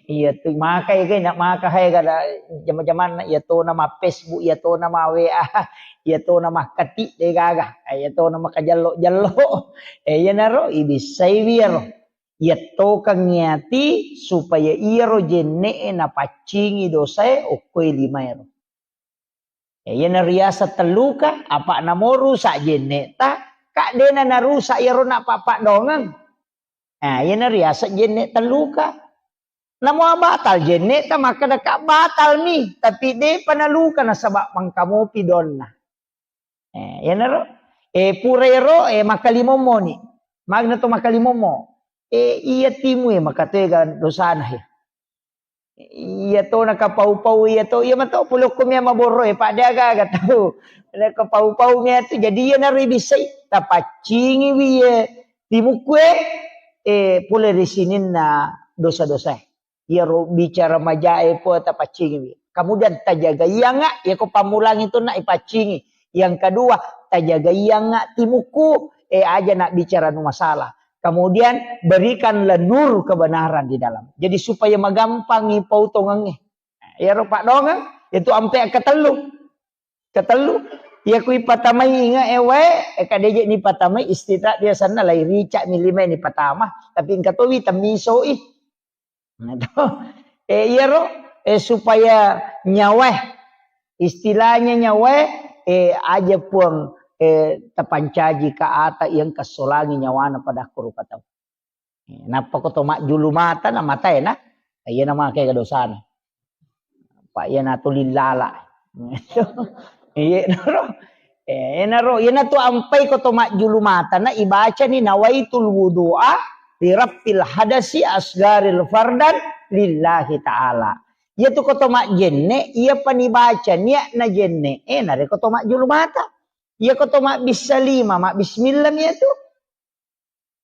iya toi makaega, na maka haega da jama-jamanna, iya tona ma Facebook, iya tona ma W A, iya tona makkati de gaga, iya tona makajallo-jallo. Eh, iyanaro ibissai wiyaro. Iya tokang iyati supaya iyaro jenne'e napaccingi dosae okkoe limaero. Ya, iyana riaseng telluka, apa namo rusak jenne'ta, ka dena narusak iyaro napappaddoangeng. Nah, iyana riaseng jenne telluka. Namo batal jenne'ta, makkeda ka batal mi, tapi depa naluka nasaba mangkamopi donna. Eh, iyanaro, eh, pura ero, eh, makkalimommo ni. Magna to makkalimommo. Eh, iya timu, eh, makatega dosana, eh. Iya to nakapau-pau iya to, iya mato pulokko mia maborro e, pa de aga-aga tau. Nakapau-pau mia tu, jadi iya naro ibissai, tapaccingi wi, eh, timukku e, eh, pole ri sininna dosa-dosa e. Iyaro bicara maja e po tapaccingi wi. Kemudian tajagaianga, iya ko pammulang itu na ipaccingi. Yang kedua, tajagaianga timukku, eh, aja na bicara nu masalah. Kemudian berikanlah nur kebenaran di dalam. Jadi supaya magampangi pau tongengnge. Iyaro paddoangeng, itu ampe ketellu. Ketellu. Iya kui patamai inga e wae, e kadeje ni patamai istirahat biasanna lai rica mi lima ni patama, tapi engka towi temmisoi. Nah, to. Eh, iyaro, eh, supaya nyawae, istilahnya nyawae, eh, aja Puang, eh, tapancaji ka ata yang kesolangi nyawana pada kuru katau. Eh, nappa ko to majjulu mata na matae na, iya na make dosana. Pa iya na to lillala. Iya naro. Eh, naro, iya na to ampai ko to majjulu mata na ibacani nawaitul wudu'a li raf'il hadasi asgaril fardan lillahi ta'ala. Iya tu ko to majjenne, iya pa nibaca niat na jenne, eh, nare ko to majjulu mata. Iya ko to mabbissa lima, mabbismillah mi iya tu.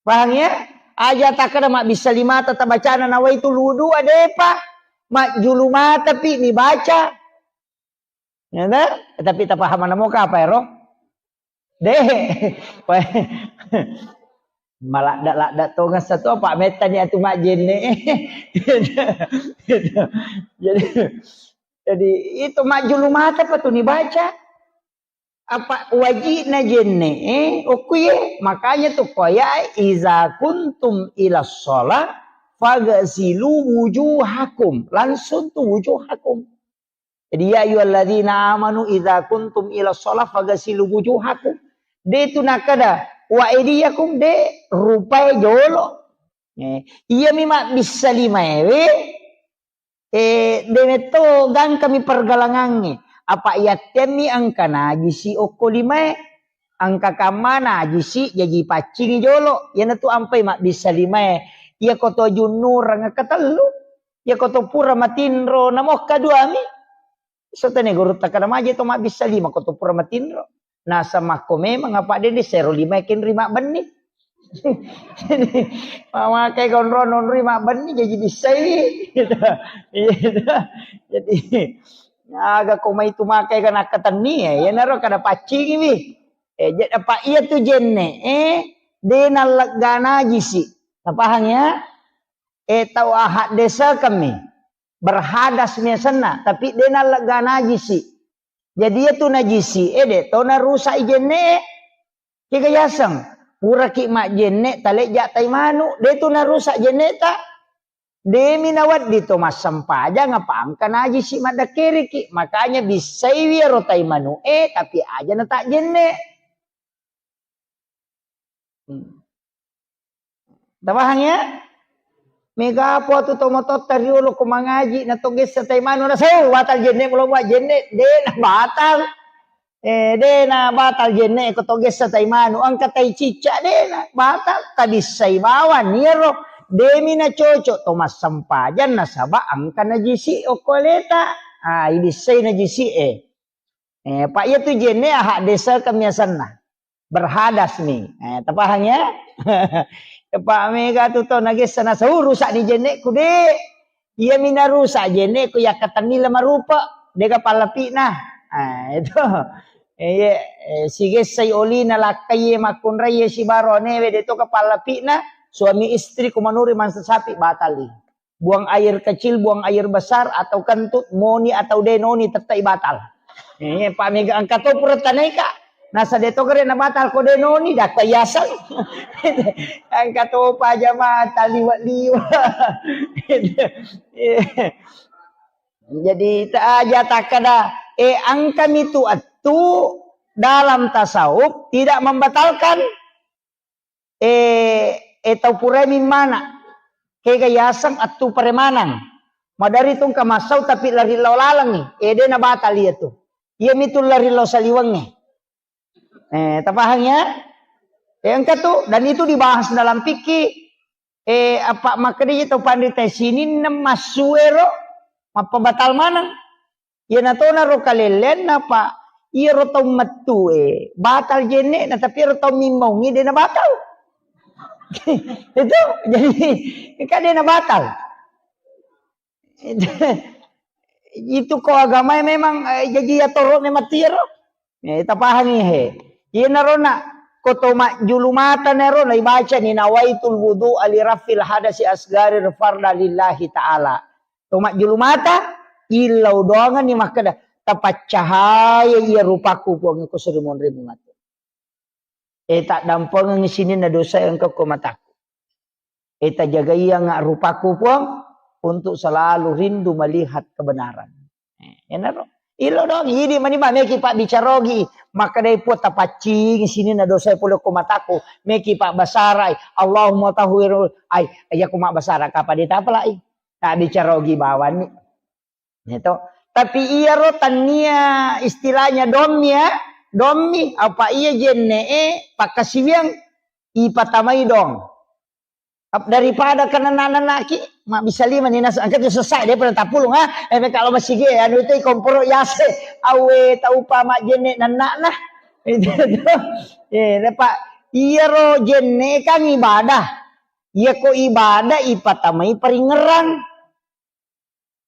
Paham ya? Aja takkeda mabbissa limata tabacana nawaitul wudu'a, depa. Majjulu mata pi nibaca. Ya ta? Tapi tapaham namo ka apa ero? De. Maladda-ladda tongeng satu apa mettani atu majjenne. Jadi, jadi itu majjulu mata pa tu nibaca. Apa wajibna jenne, eh, okkuye. Makanya tu koya, "Iza kuntum ila sholat, fagsilu wujuhakum." Langsung tu wujuhakum. Jadi, "Ya ayyuhalladzina amanu idza kuntum ila sholat fagsilu wujuhakum." De tu nakada, "Wa aidiyakum," de, rupae jolo. Eh, iyami mabbissa limaewe, eh, de metto gangkami pergalangangnge. Apa yattemmi engka najisi okko limae, engka kamma najisi jaji paccingi jolo. Iyanatu ampai mabbissa limae. Iyako to junnurang engka tellu. Iyako to pura matinro, namokka duami. Setene guru takkada maje to mabbissa lima ko to pura matinro. Nasa makko memang apa dende sero lima kenri mabbenni. Mamakai konro nonri mabbenni jadi bissai. Gitu. Iya, gitu. Jadi, aga ko mai tu makai kan akkatenni ya, iyanaro kada paccingi wi. Eh, jadi apa iya tu jenne, eh, de nallegga najisi. Napahang ya? Eh, tau ahak desa kami. Berhadas miasenna, tapi de nallegga najisi. Jadi iya tu najisi, eh, de to narusak i jenne. Kega yaseng, puraki majjenne talejja tai manu, de tu narusak jenne ta. Demi nawedding to massempajang apa engka najisi maddakkeriki. Makanya bissaiwi ero tai manu e, tapi aja na tak jenne. Hmm. Tapahang ya? Mega apa tu to mototta riolo ko mangaji na to gessa tai manu na sau batal jenne mulo buat jenne de na batal. Eh, de na batal jenne ko to gessa tai manu, engka tai cicca de na batal, tabissai bawang iyaro, demi na cocok to massempajang nasaba engka najisi okko aleta. Ah, ibissai najisi e. Eh, pa iya tu jenne ahak desa kemiasanna. Berhadas ni. Eh, tapahang ya? Tepa mega tu to nagessa na sau rusak ni jenneku de. Iya mi narusak jenneku yakkatenni lamarupa. Dega pallapina. Ah, itu. Eh, iya, eh, sigessai olina lakkai makkunrai sibaro anewe de to ka pallapina. Suami istri kumanuri mansa sapi batali. Buang air kecil, buang air besar, atau kentut, moni atau denoni, tettai batal. Eh, pa mega engka to pura tanaika. Nasa de to gere na batal ko denoni, dakka yaseng. Engka to pa jamaah taliwa-liwa. Jadi ta aja takkada, eh, engka mi tu attu dalam tasawuf tidak membatalkan eh, eh, tau purai mimmana. Kega yaseng attu paremanang. Madari tu engka massau tapi lari lao lalengngi. Eh, de na batal iya tu. Iya mi tu lari lao saliwengnge. Eh, tapahang ya? Eh, engka tu, dan itu dibahas dalam fikih. Eh, apa makkedai tau panrita sininna massuero mappabatal maneng. Iyana tona ro kalelleanna, Pak. Iyaro tau mettue batal jenne'na, tapi iyaro tau mimmaungngi de na batal. Itu jadi kan de na batal. Itu ko agamae memang, eh, jaji atoro memang tiaro. Eh, tapahangi he. Iyanaro na ko to majjulu mata nero na ibaca ni nawaitul wudu'a li rafil hadasi asgari farda lillahi ta'ala. To majjulu mata, illau doangenni makkeda, "Tapaccahaya iya rupaku, Puang, ko suri monri mungatu. Eh, taddampengengngi sininna dosa engka ko mataku. Eh, tajagaianga rupaku, Puang, untuk selalu rindu melihat kebenaran." Eh, enaro. Illau doang, idi mani ba meki pabbicarogi. Makkedai Puang, "Tapaccingi sininna dosa pole ko mataku." Meki pabbasarai, "Allahumma tahhirul," ai, iya ko mabbasara kapa de tapalai. Tabbicarogi bawanni. Ya to. Tapi iyaro tannia istilahnya dommi ya, dommi, apa iya jenne'e pakkasiwiang ipatamai dong. Ap-, daripada kenana-nanaki, mabbissa lima ni nas-, engka tu sesai daripada tapulung, ha? Eh, kalau masih ge, anu itu komporo yase, awe taupa majjenne nanna'na. Itu tu. Eh, Pak, iyaro jenne kan ibadah. Iya ko ibadah ipatamai paringngerang.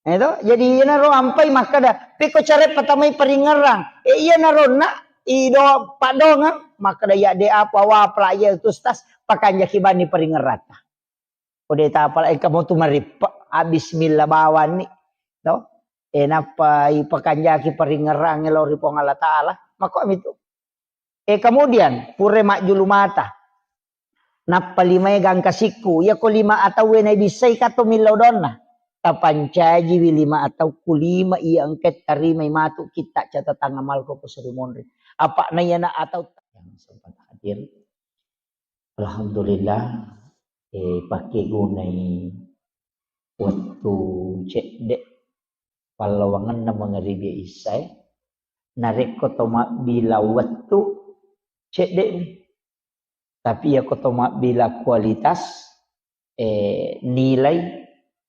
Itu, jadi iyanaro ampai makkeda, "Pekko care patamai paringngerang." Eh, iyanaro na, ido padongang, makkeda, "Ya de apa wa pelajar itu stas, pakanjaki bani paringngerata." Ode tapala engka mo tu marippe, ah, bismillah bawanni. To? Eh, nappa ipakanjaki paringngerang lao ri Puang Allah Ta'ala. Makko mitu. Eh, kemudian, pura majjulu mata. Nappa limae gangka sikku. Iyako lima atauwe naibissai kato millau donna. Tapancajiwi lima atau ku lima iya engka tarimai matu kitta catatan amalku ko seri monri. Apa na iyana atau yang sempat hadir. Alhamdulillah, eh, pakkegunai wettu cedde pallawangenna mangaribi issae. Narekko to mabbila wettu, cedde'mi. Tapi iyako to mabbila kualitas, eh, nilai,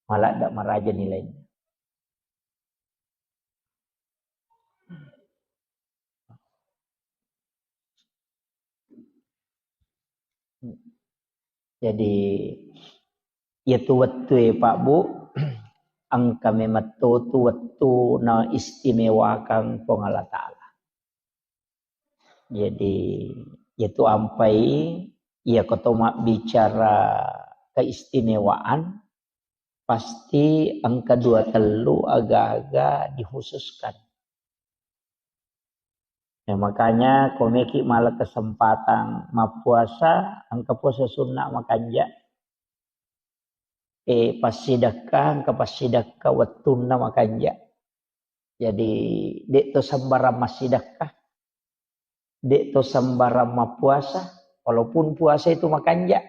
maladda maraja nilainna. Jadi, iyatu wettue, Pak, Bu, engka memetto tu wettu na istimewakang Puang Allah Ta'ala. Jadi, iyatu ampai, iyako to mabbicara keistimewaan, pasti engka dua tellu aga-aga dikhususkan. Ya, makanya komeki mala kesempatan mappuasa, engka puasa sunna makanja, eh, passidekka, engka passidekka wettunna makanja. Jadi, de' to sembarang massidekka, de' to sembarang mappuasa, walaupun puasa itu makanja.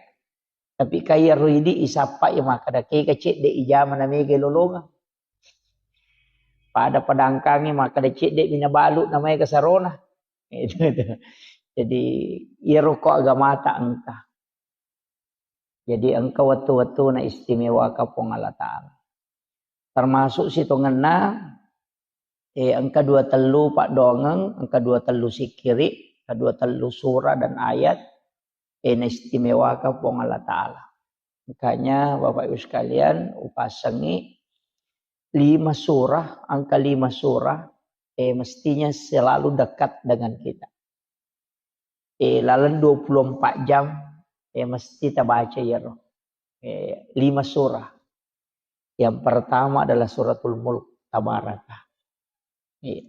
Tapi kaya ro idi isappa ya makkada kega cedde ijama na mega lolongeng. Pada padangkangi makkada cedde mina balu na maega sarona. Itu, itu. Jadi, iyaro ko agamata engka. Jadi, engka wettu-wettu na istimewaka Puang Allah Ta'ala. Termasuk sitongenna, eh, engka dua tellu paddoangeng, engka dua tellu sikkiri, engka dua tellu surah dan ayat, eh, na istimewaka Puang Allah Ta'ala. Makanya, Bapak Ibu sekalian, upasengi lima surah, angka lima surah, eh, mestinya selalu dekat dengan kita. Eh, laleng dua puluh empat jam, eh, mesti tabaca iyaro. Eh, lima surah. Yang pertama adalah Suratul Mulk, Tabaraka. Iya.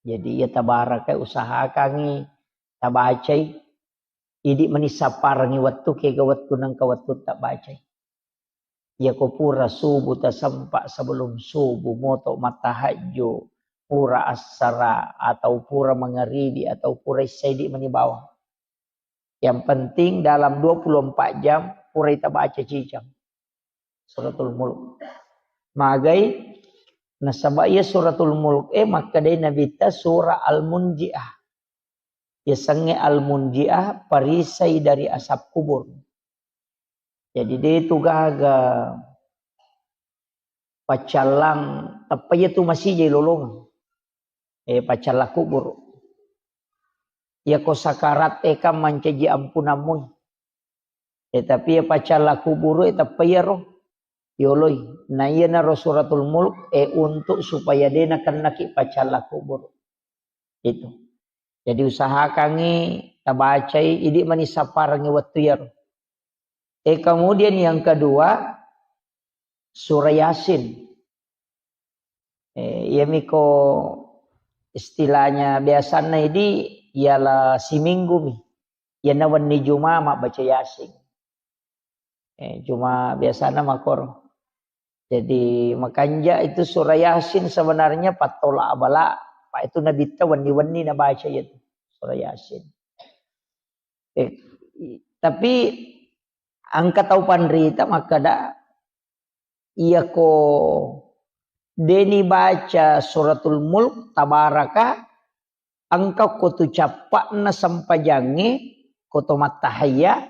Jadi, iya, Tabaraka usahakangi tabacai. Idi mani sapparengi wettu, kega wettu nengka wettu tabacai. Iyako pura subuh tasempa, sebelum subuh moto mattahajju, pura assara atau pura mangaribi atau pura isya, idi mani bawang. Yang penting dalam dua puluh empat jam purai tabaca cicang Suratul Mulk. Magai, nasaba iya Suratul Mulk e makkedai Nabitta surah Al-Munjiah. Yasengnge Al-Munjiah, perisai dari asap kubur. Jadi, de tu gaga paccallang, teppa iya tu masijai lolongeng. Eh, paccallang kubur. Iyako sakarat e kan mancaji ampunammu. Eh, tapi iya paccallang kubur e teppa iyaro yoloi. Na iyanaro Suratul Mulk, eh, untuk supaya de nakennaki paccallang kubur. Itu. Jadi, usahakangi tabacai, idi mani sapparengi wettu iyaro. Eh, kemudian yang kedua, surah Yasin. Eh, iyamiko istilahnya biasanna idi, ialah siminggu mi. Iyana wenni Juma mabbaca Yasin. Eh, cuma biasana makoro. Jadi, makanja itu surah Yasin sebenarnya pattola abala, pa itu Nabitta wenni-wenni nabaca itu surah Yasin. Eh, i-, tapi engka tau panrita makkada, iyako deni baca Suratul Mulk, Tabaraka, engka ko tu cappa'na sempajangnge, ko to mattahayya,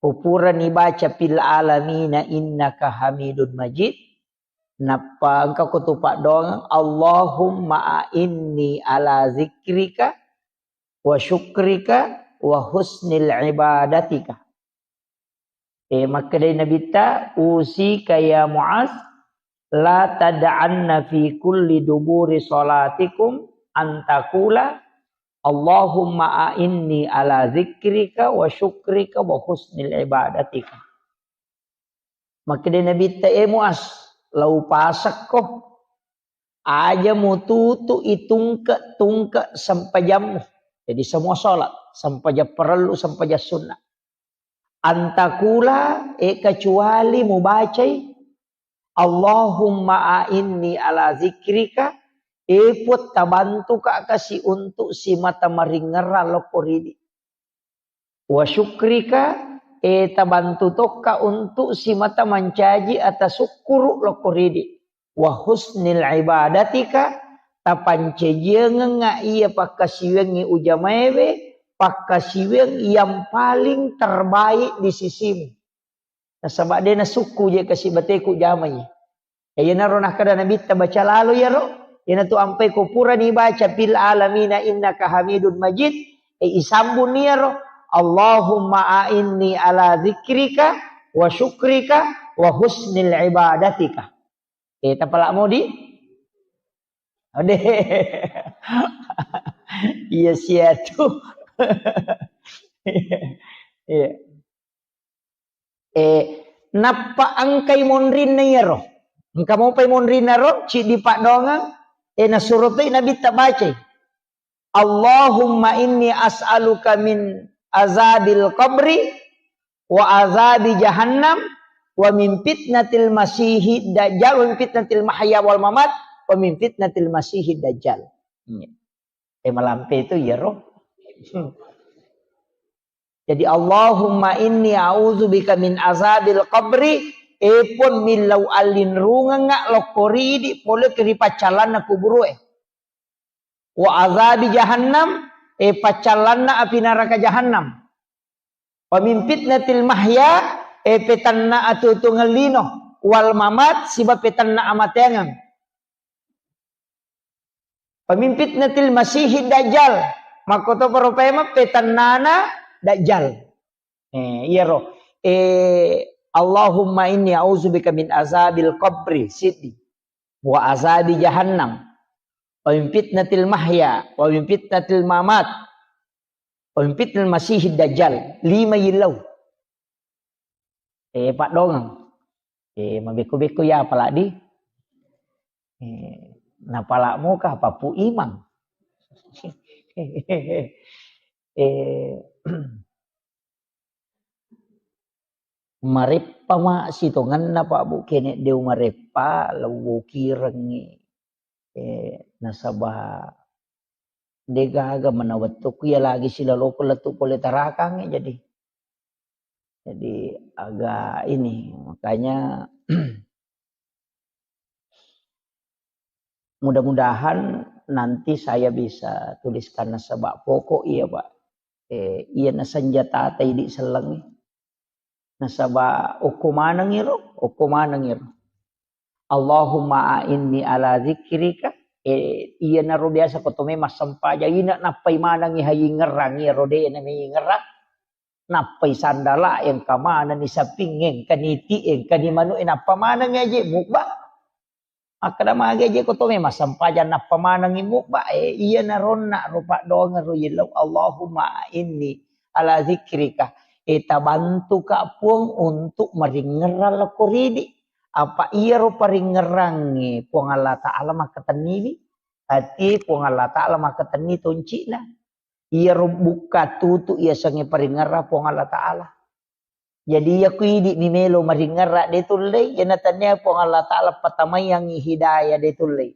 ko purani baca fil alamina innaka hamidun majid, nappa engka ko tu paddoangeng, Allahumma a'inni ala zikrika wa syukrika wa husnil ibadatika. Eh, makkedai Nabitta, "Usika ya Muaz, la tad'anna fi kulli duburi salatikum an taqula, Allahumma a'inni ala zikrika wa syukrika wa husnil ibadatika." Makkedai Nabitta, "Eh Muaz, lau pasekko, aja mututu itungke-tungke sempajammu." Jadi semua sholat, sempajang parellu, sempajang sunnah. Antakula, e, kecuali mubacai, Allahumma a'inni ala zikrika, e Puang, tabantuka kasi untuk simata maringerra lokko ridi. Wa syukrika, e tabantu tokka untuk simata mancaji atasukkuru lokko ridi. Wa husnil ibadatika, tapancajiangengnga iya pakkasiwiangngi ujamaewe, pakkasiwiang yang paling terbaik di sisimu. Nasaba de nasukku je kasi bateku jamai. E, iyanaro nakkeda Nabitta, baca lalo iyaro, iyanatu ampai ko purani baca fil alamina innaka hamidun majid, e, isambung iyaro, Allahumma a'inni ala zikrika wa syukrika wa husnil ibadatika. E, tapala modi? Ode. Iya sia tu. Iya. E, nappa engkai monrinna iyaro. Engka mopai monrinna ro, ciddi paddoangeng, e, nasuro toi Nabitta bacai. Allahumma inni as'aluka min azabil qabri wa azabi jahannam wa min fitnatil masihid dajjal wa min fitnatil mahya wal mamat wa min fitnatil masihid dajjal. Iya. E, malampe itu iyaro. Hmm. Jadi, Allahumma inni a'udzubika min azabil qabri, e Puang, millau allinrungengnga lokko ridi pole ri paccallanna kuburu'e. Wa azabi jahannam, e paccallanna api naraka jahannam. Wa min fitnatil mahya, e petanna atuo-tuongeng lino, wal mamat, siba petanna amateangeng. Wa min fitnatil masihid dajjal. Makkotoparo paimeng petannana dajjal. E, iyaro. E, Allahumma inni a'udzubika min azabil qabri, siddi. Wa azabi jahannam. Wa min fitnatil mahya, wa min fitnatil mamat. Wa min fitnatil masihid dajjal. Lima yillau. E, paddoangeng. E, mabekko-bekko ya apalagi. E, napala moka papu imang. E, mareppa ma sitongenna, Pak Bu, kene deu mareppa, lewwokirengngi. E, nasaba degaga mana wettukku iya lagi silaloko lettu pole tarakangnge, jadi. Jadi agak ini, makanya mudah-mudahan nanti saya bisa tuliskan nasaba pokok iya, Pak. E, iya nasenjata idi sellengngi. Nasaba okko manengngi ro, okko manengngi ro. Allahumma a'inni ala zikrika. E, iyanaro biasa ko tome massempajang ina nappai manengngi hayingngerang iyaro de na meyingngerang. Nappai sandala engka manenni saping, engka niti, engka ni manu, e nappa manengngi aje mubba. Makkeda magi aje ko tome massempajang nappa manengngi mubba, e, iyanaro onna ro paddoangeng ro yellau, Allahumma a'inni ala zikrika. E, tabantuka Puang untuk maringngerang lokko ridi. Apa iyaro paringngerangnge Puang Allah Ta'ala makkatenniwi. Ati Puang Allah Ta'ala makkatenni tonci'na. Iyaro bukka tutu iyasengnge paringngerang Puang Allah Ta'ala. Jadi, iya ku idi mi melo maringngerang de tullei, iyana tania Puang Allah Ta'ala patamaiyangngi hidayah de tullei.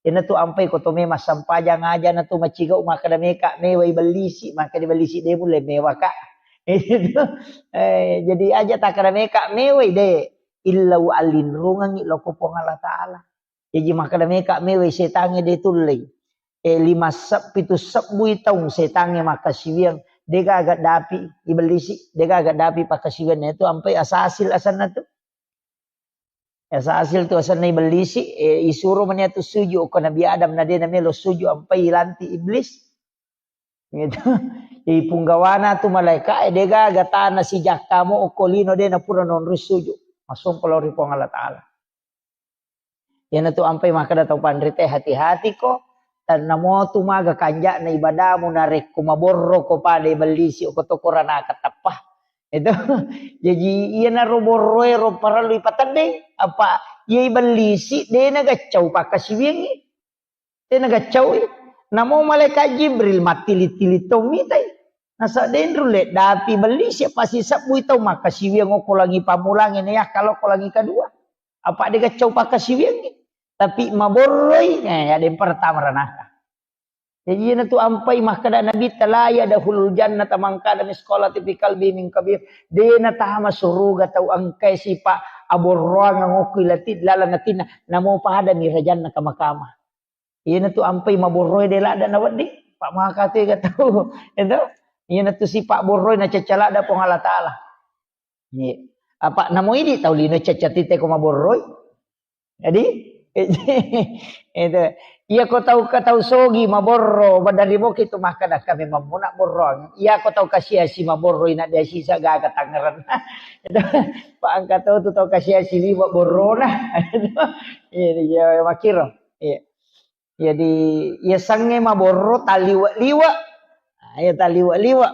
Iyana tu ampai ko tome massempajang aja na tu macigau makkeda meka mewai bellisi, makkeda bellisi de mulle mewa ka. Itu. E, jadi aja takkeda meka mewai de, illau allinrungengngi lokko Puang Allah Ta'ala. Jaji makkeda meka mewai setangnge de tullei. E, lima seb-, pitu sebbui taung setangnge makkasiwiang, degaga dapi ibellisi, degaga dapi pakkasiwiang, itu ampai asasil asenna tu. Asasil tu asenna ibellisi, e, isuro mani atu sujud ko Nabi Adam na de na melo sujud ampai ilanti iblis. Gitu. Ipunggawana tu malaika, e, degaga tana sijakka mo okko lino de na pura nonroi sujud. Massompa lao ri Puang Allah Ta'ala. Iyana tu ampai makkeda tau panrite, hati-hati ko, tannamo tu maga kanja'na ibadamu narekko maborro ko pada ibellisi ko to koranaka tappa. Itu. Jadi iyanaro borroe ro parellu ipateddeng, apa iya ibellisi de na gaccau pakkasiwiangngi. Tena gaccaui. Namo malaikat Jibril mattili-tili to mitai. Nasaba denru le dapi belli siapa sisebbui tau makkasiwiang okko langi pammulangnge, ne yakka lokko langi kedua. Apa de gaccau pakkasiwiangngi. Tapi maborroi, eh, ada yang pertama ranaka. Jadi, iyanatu ampai makkeda Nabitta, "La yadkhulul jannata man kana misqala dzarratin fi qalbihi min kibr." De natama suruga tau engkai sipa aborroang okko ilati laleng atinna, namo pada mi rajanna kama-kama. Iyanatu ampai maborroe de ladda nawedding, pa maka tu ega tau. Itu. Iyanatu sipa borroe nacacca ladda Puang Allah Taala. Iya. Apa namo idi tau lino cacca tite ko maborroi. Jadi, itu. Iya ko tau ka tau sogi maborro, badari boki tu makkeda kami mamuna borroang. Iya ko tau kasiasi maborro ina dia sisa gaga tangeran. Itu. Pa engka tau tu tau kasiasi liwa borrona. Iya, iya, makiro. Iya. Jadi, iya sange maborro taliwa-liwa. Nah, iya taliwa-liwa.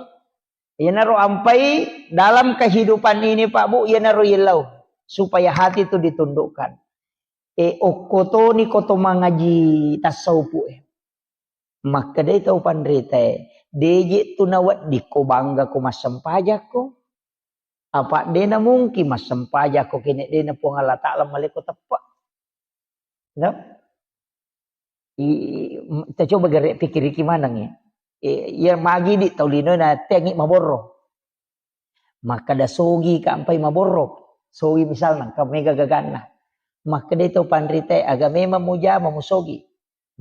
Iyanaro ampai dalam kehidupan ini, Pak Bu, iyanaro yellau supaya hati itu ditundukkan. E, okko toni ko to mangaji tasawufu e. Makkedai tau panrita e, deje tu nawedding ko bangga ko massempajakko. Apa de na mungkin massempajakko kene de na Puang Allah Taala maleko teppe. No? I, m-, ta coba gare pikiriki maneng ya. E, ya magi di tau lino na tengi maborro. Makkeda sogi ka ampai maborro. Sogi misalna, engka mega gaganna. Makkeda tau panrita e, aga memang mujama musogi.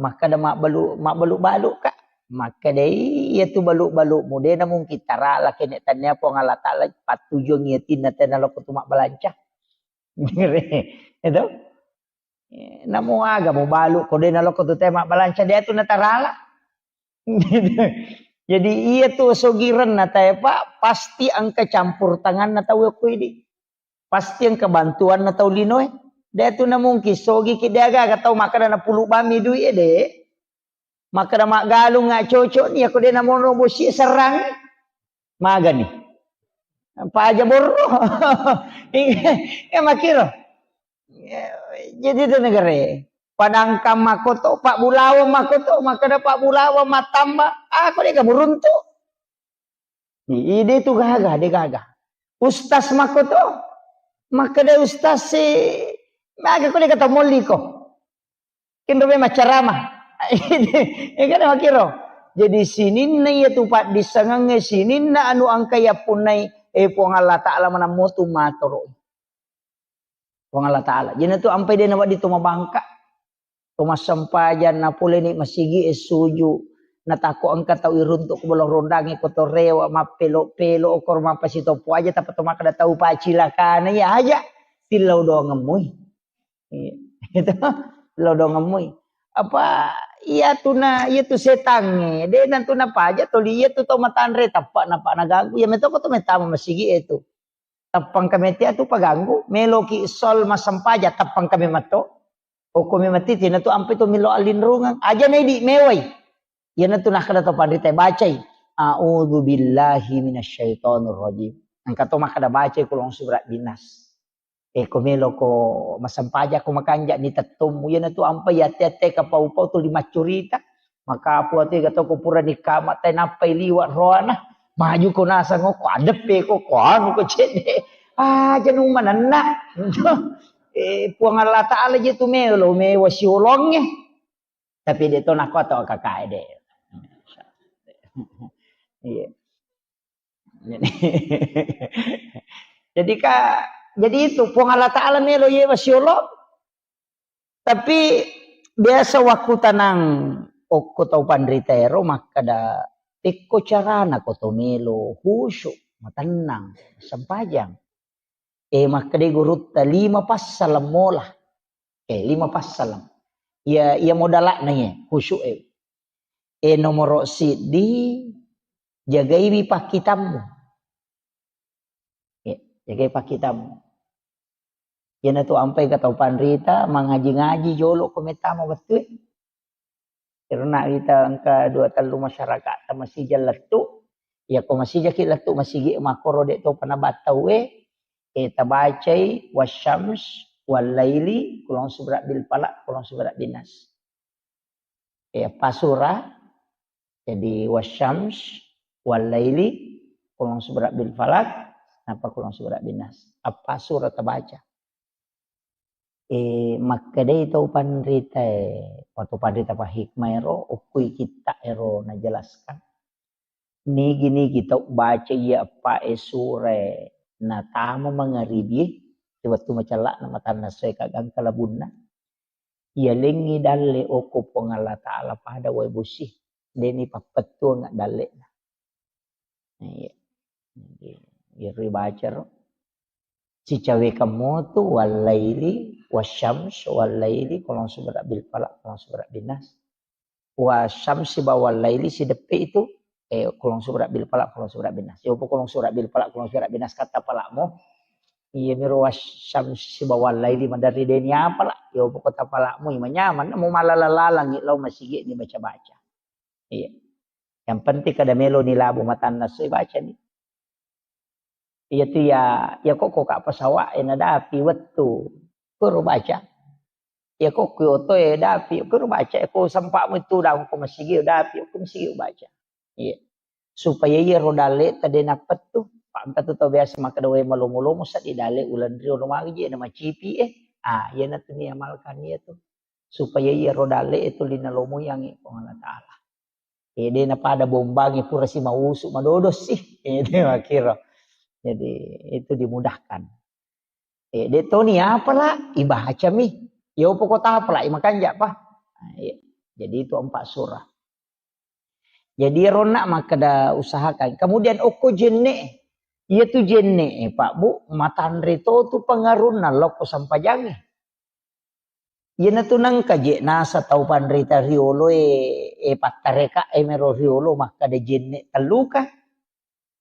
Makkeda mabbalu-, mabbalu-balu ka. Makkeda iya tu balu-balumu, de na mungkin tarala kene tania Puang Allah Taala pattujuang iya tinna tena loko tu mabbalanca. Itu. Eh, namo aga mubalu ko de naloko tu te mabbalanca de tu natarala. Jadi iya tu sogirenna tae, Pak, pasti engka campur tanganna tau okko idi. Pasti engka bantuanna tau linoe. De tu na mungkin sogi ki de aga-aga tau makkeda napulu bami dui e de. Makkeda maggalung nga cocok ni, ako de namono bosi serrang. Magani. Paja borro. Iya, makiro. Jadi itu negara. Padangkang makoto, Pak Bulawang makoto, makkeda Pak Bulawang matamba, ako de kamu runtu. Ide tu gaga, de gaga. Ustaz makoto, makkeda ustaz si, maga ko de kata molliko. Kenro memang ceramah. Ya kan makiro. Jadi sininna iya tu paddissengengnge, sininna anu engka yappunnai, eh, Puang Allah Taala manammotu matoro. Puang Allah Taala. Jadi tu ampai de nawedding to mabangka. To massempajang napoleni masigi e suju. Natakko engka tau iruntuk ko bolong rondangi ko to rewa mappelo-pelo okor mappasitopo aja tappa to makkeda tau pacilakana iya aja. Tillau doangemmui. Iya. Itu lodongemmui. Apa iya tuna, iya tu setangnge, de nantu napaja toli iya tu tau matanre tappa napa naganggu. Iya metoko tu metama masigi e tu. Tappang kami tia tu paganggu, meloki sol masempaja tappang kami matto. Okko mi mati tina tu ampe tu milo alinrungang. Aja na idi mewai. Iya nantu nakkeda tau panrita bacai. A'udzu billahi minasyaitonir rajim. Engka to makkeda bacai kulong subra binas. E, ko meloko masempajang ko makanja ni tettommu. Iyanatu ampai ate-ate kapau-pau tuli maccurita. Makapu ate gato ko pura nikama te nappai liwa roana. Maju ko nasang ko adeppe ko, ko anu ko cedde. Aja nu manenna. E, Puang Allah Taala je tu melo mewa siolongnge. Tapi de to nako to kakae de. Iya. Jadi ka, jadi itu Puang Allah Taala melo yewa siolo. Tapi biasa waktu tanang okko tau panrita ero makkeda, "Pekko carana ko to melo khusyuk, matennang, sempajang." E, makkeda gurutta, "Lima passaleng mola." E, lima passaleng. Iya, iya modalakna iya, khusyuk e. E, nomoro siddi, jagaiwi pakkitammu. E, jagai pakkitammu. Iyanatu ampai ka tau panrita, mangaji-ngaji jolo ko mettama wettue. Karena kita engka dua tellu masyarakat ta masija lettu. Iya ko masijaki lettu masigi makkoro de to panabattau e, e tabacai wasyams wallaili kulong subra bil falaq kulong subra bin nas. E, pasura, Jadi, wasyams, wallaili, qul a'udzu birabbil falaq, nappa qul a'udzu birabbin nas. Eppa sura tabaca. Eh, makkedai tau panrita, eh, atau panrita pahikmah ero, okkoi kitta ero najelaskan. Nigi-nigi tau baca iya eppa e sura e natama mangaribi e, wettu macella'na matanna soe kagangka labunna. Iyalengngi dalle okko Puang Allah Ta'ala pada wae bosi. Deni pappettuang dalle'na. Iya. Jadi, iyaro baca ro. Sicawekang motu, wallaili, wasyams, wallaili, qul a'udzu birabbil falaq, qul a'udzu birabbin nas. Wasyamsi ba wallaili sideppe itu, eh, qul a'udzu birabbil falaq, qul a'udzu birabbin nas. Yopo qul a'udzu birabbil falaq, qul a'udzu birabbin nas, kata palakmu. Iya miro wasyamsi ba wallaili maderri deni apala. Yopo kota palakmu, imanyaman, mau malala-lalangi lao masigi ni baca-baca. Iya. Yang penting kada melo ni labu matanna soi baca ni. Iya tu ya, ya kok kok ka pesawat e nadapi wettu. Kuro baca. Ya kok ku oto e dapi, kuro baca. Ya kok sempak mu itu daun ko masigi dapi, ko masigi baca. Iya. Supaya iya ro dalle tadi napettu. Pak engka tu tau biasa makkeda wae malomo-lomo seddi dalle ulan rio lo magi je na macipi eh. Ah, iya na tu ni amalkan iya tu. Supaya iya ro dalle itu lina lomo yang Puang Allah Ta'ala. Eh, de napada bombangi pura si mausu madodo sih. Eh, de makkiro. Jadi itu dimudahkan. Eh, de toni apala ibacami. Ya upo kota apala imakanja pa. Nah, iya. Jadi itu empat surah. Jadi ronna makkeda usahakan. Kemudian okko jenne. Iya tu jenne, eh, Pak Bu, matanre to tu pengarunna lokko sampajangi. Iyanatu nengka je nasa tau panrita riolo e, e pattareka e mero riolo makkada jenne telluka.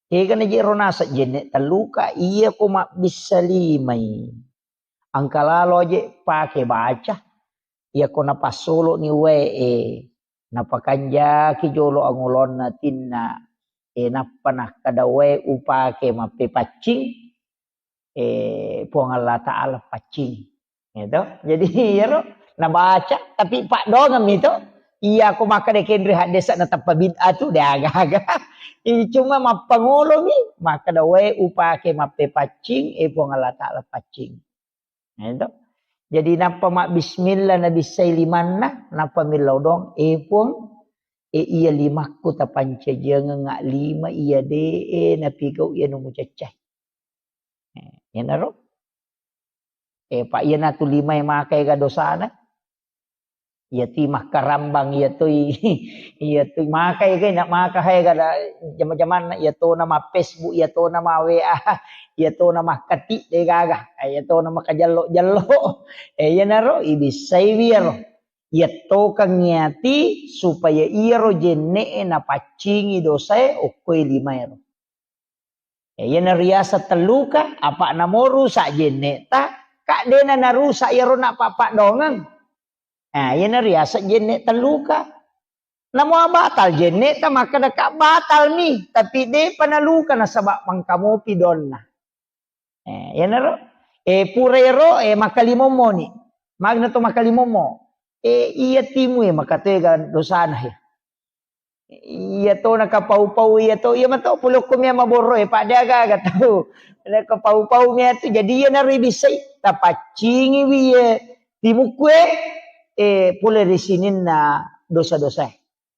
Egana je ro nasa jenne telluka, iya ko mabbissa limai. Engka lalo je pake baca. Iya ko napassolo ni wae e, napakanjaki jolo angolonna tinna. E nappa nakkada wae upake mappepaccing. Eh, Puang Allah Ta'ala paccing. Gitu. Jadi, iyaro nabaca, tapi paddoangeng mi to. Iya, ko makkeda kenre haddesa natappa bid'ah tu, de aga-aga. Ini cuma mappangolo mi, makkeda wae upake mappepaccing, eh, Puang Allah Ta'ala paccing. Gitu. Jadi, nappa mabbismillah nabissai limanna, nappa millau doang, eh, Puang, eh, iya limakku tapancajiangeng lima iya de, eh, napigau iya nu mucaccai. Eh, iyanaro. Eh, pa iyanatu limae maka ega dosana. Iya ti makkarambang, iya toi, iya toi maka ega, nak maka hai gada jama-jamanna, iya tona ma Facebook, iya tona ma W A, iya tona makkati de gaga, eh, iya tona makajello-jello. Eh, iyanaro ibissai wiyaro. Iya tokang iyati supaya iyaro jenne'e napaccingi dosae okkoi limaero. Ya, iyana riaseng telluka, apa namo rusak jenne'ta, ka dena narusak iyaro napappaddoangeng. Nah, iyana riaseng jenne telluka. Namo batal jenne'ta, makkeda ka batal mi, tapi depa naluka nasaba mangkamopi donna. Eh, iyanaro, eh, pura ero, eh, makkalimommo ni. Magna to makkalimommo. Eh, iya timu, eh, makatega dosana, eh. Iya to nakapau-pau, iya to, iya mato pole okko mia maborro, eh, pada aga-aga tau. Nakapau-pau mia tu, jadi iyanaro ibissai, tapaccingi wi, eh, timukku, eh, eh, pole ri sininna dosa-dosa.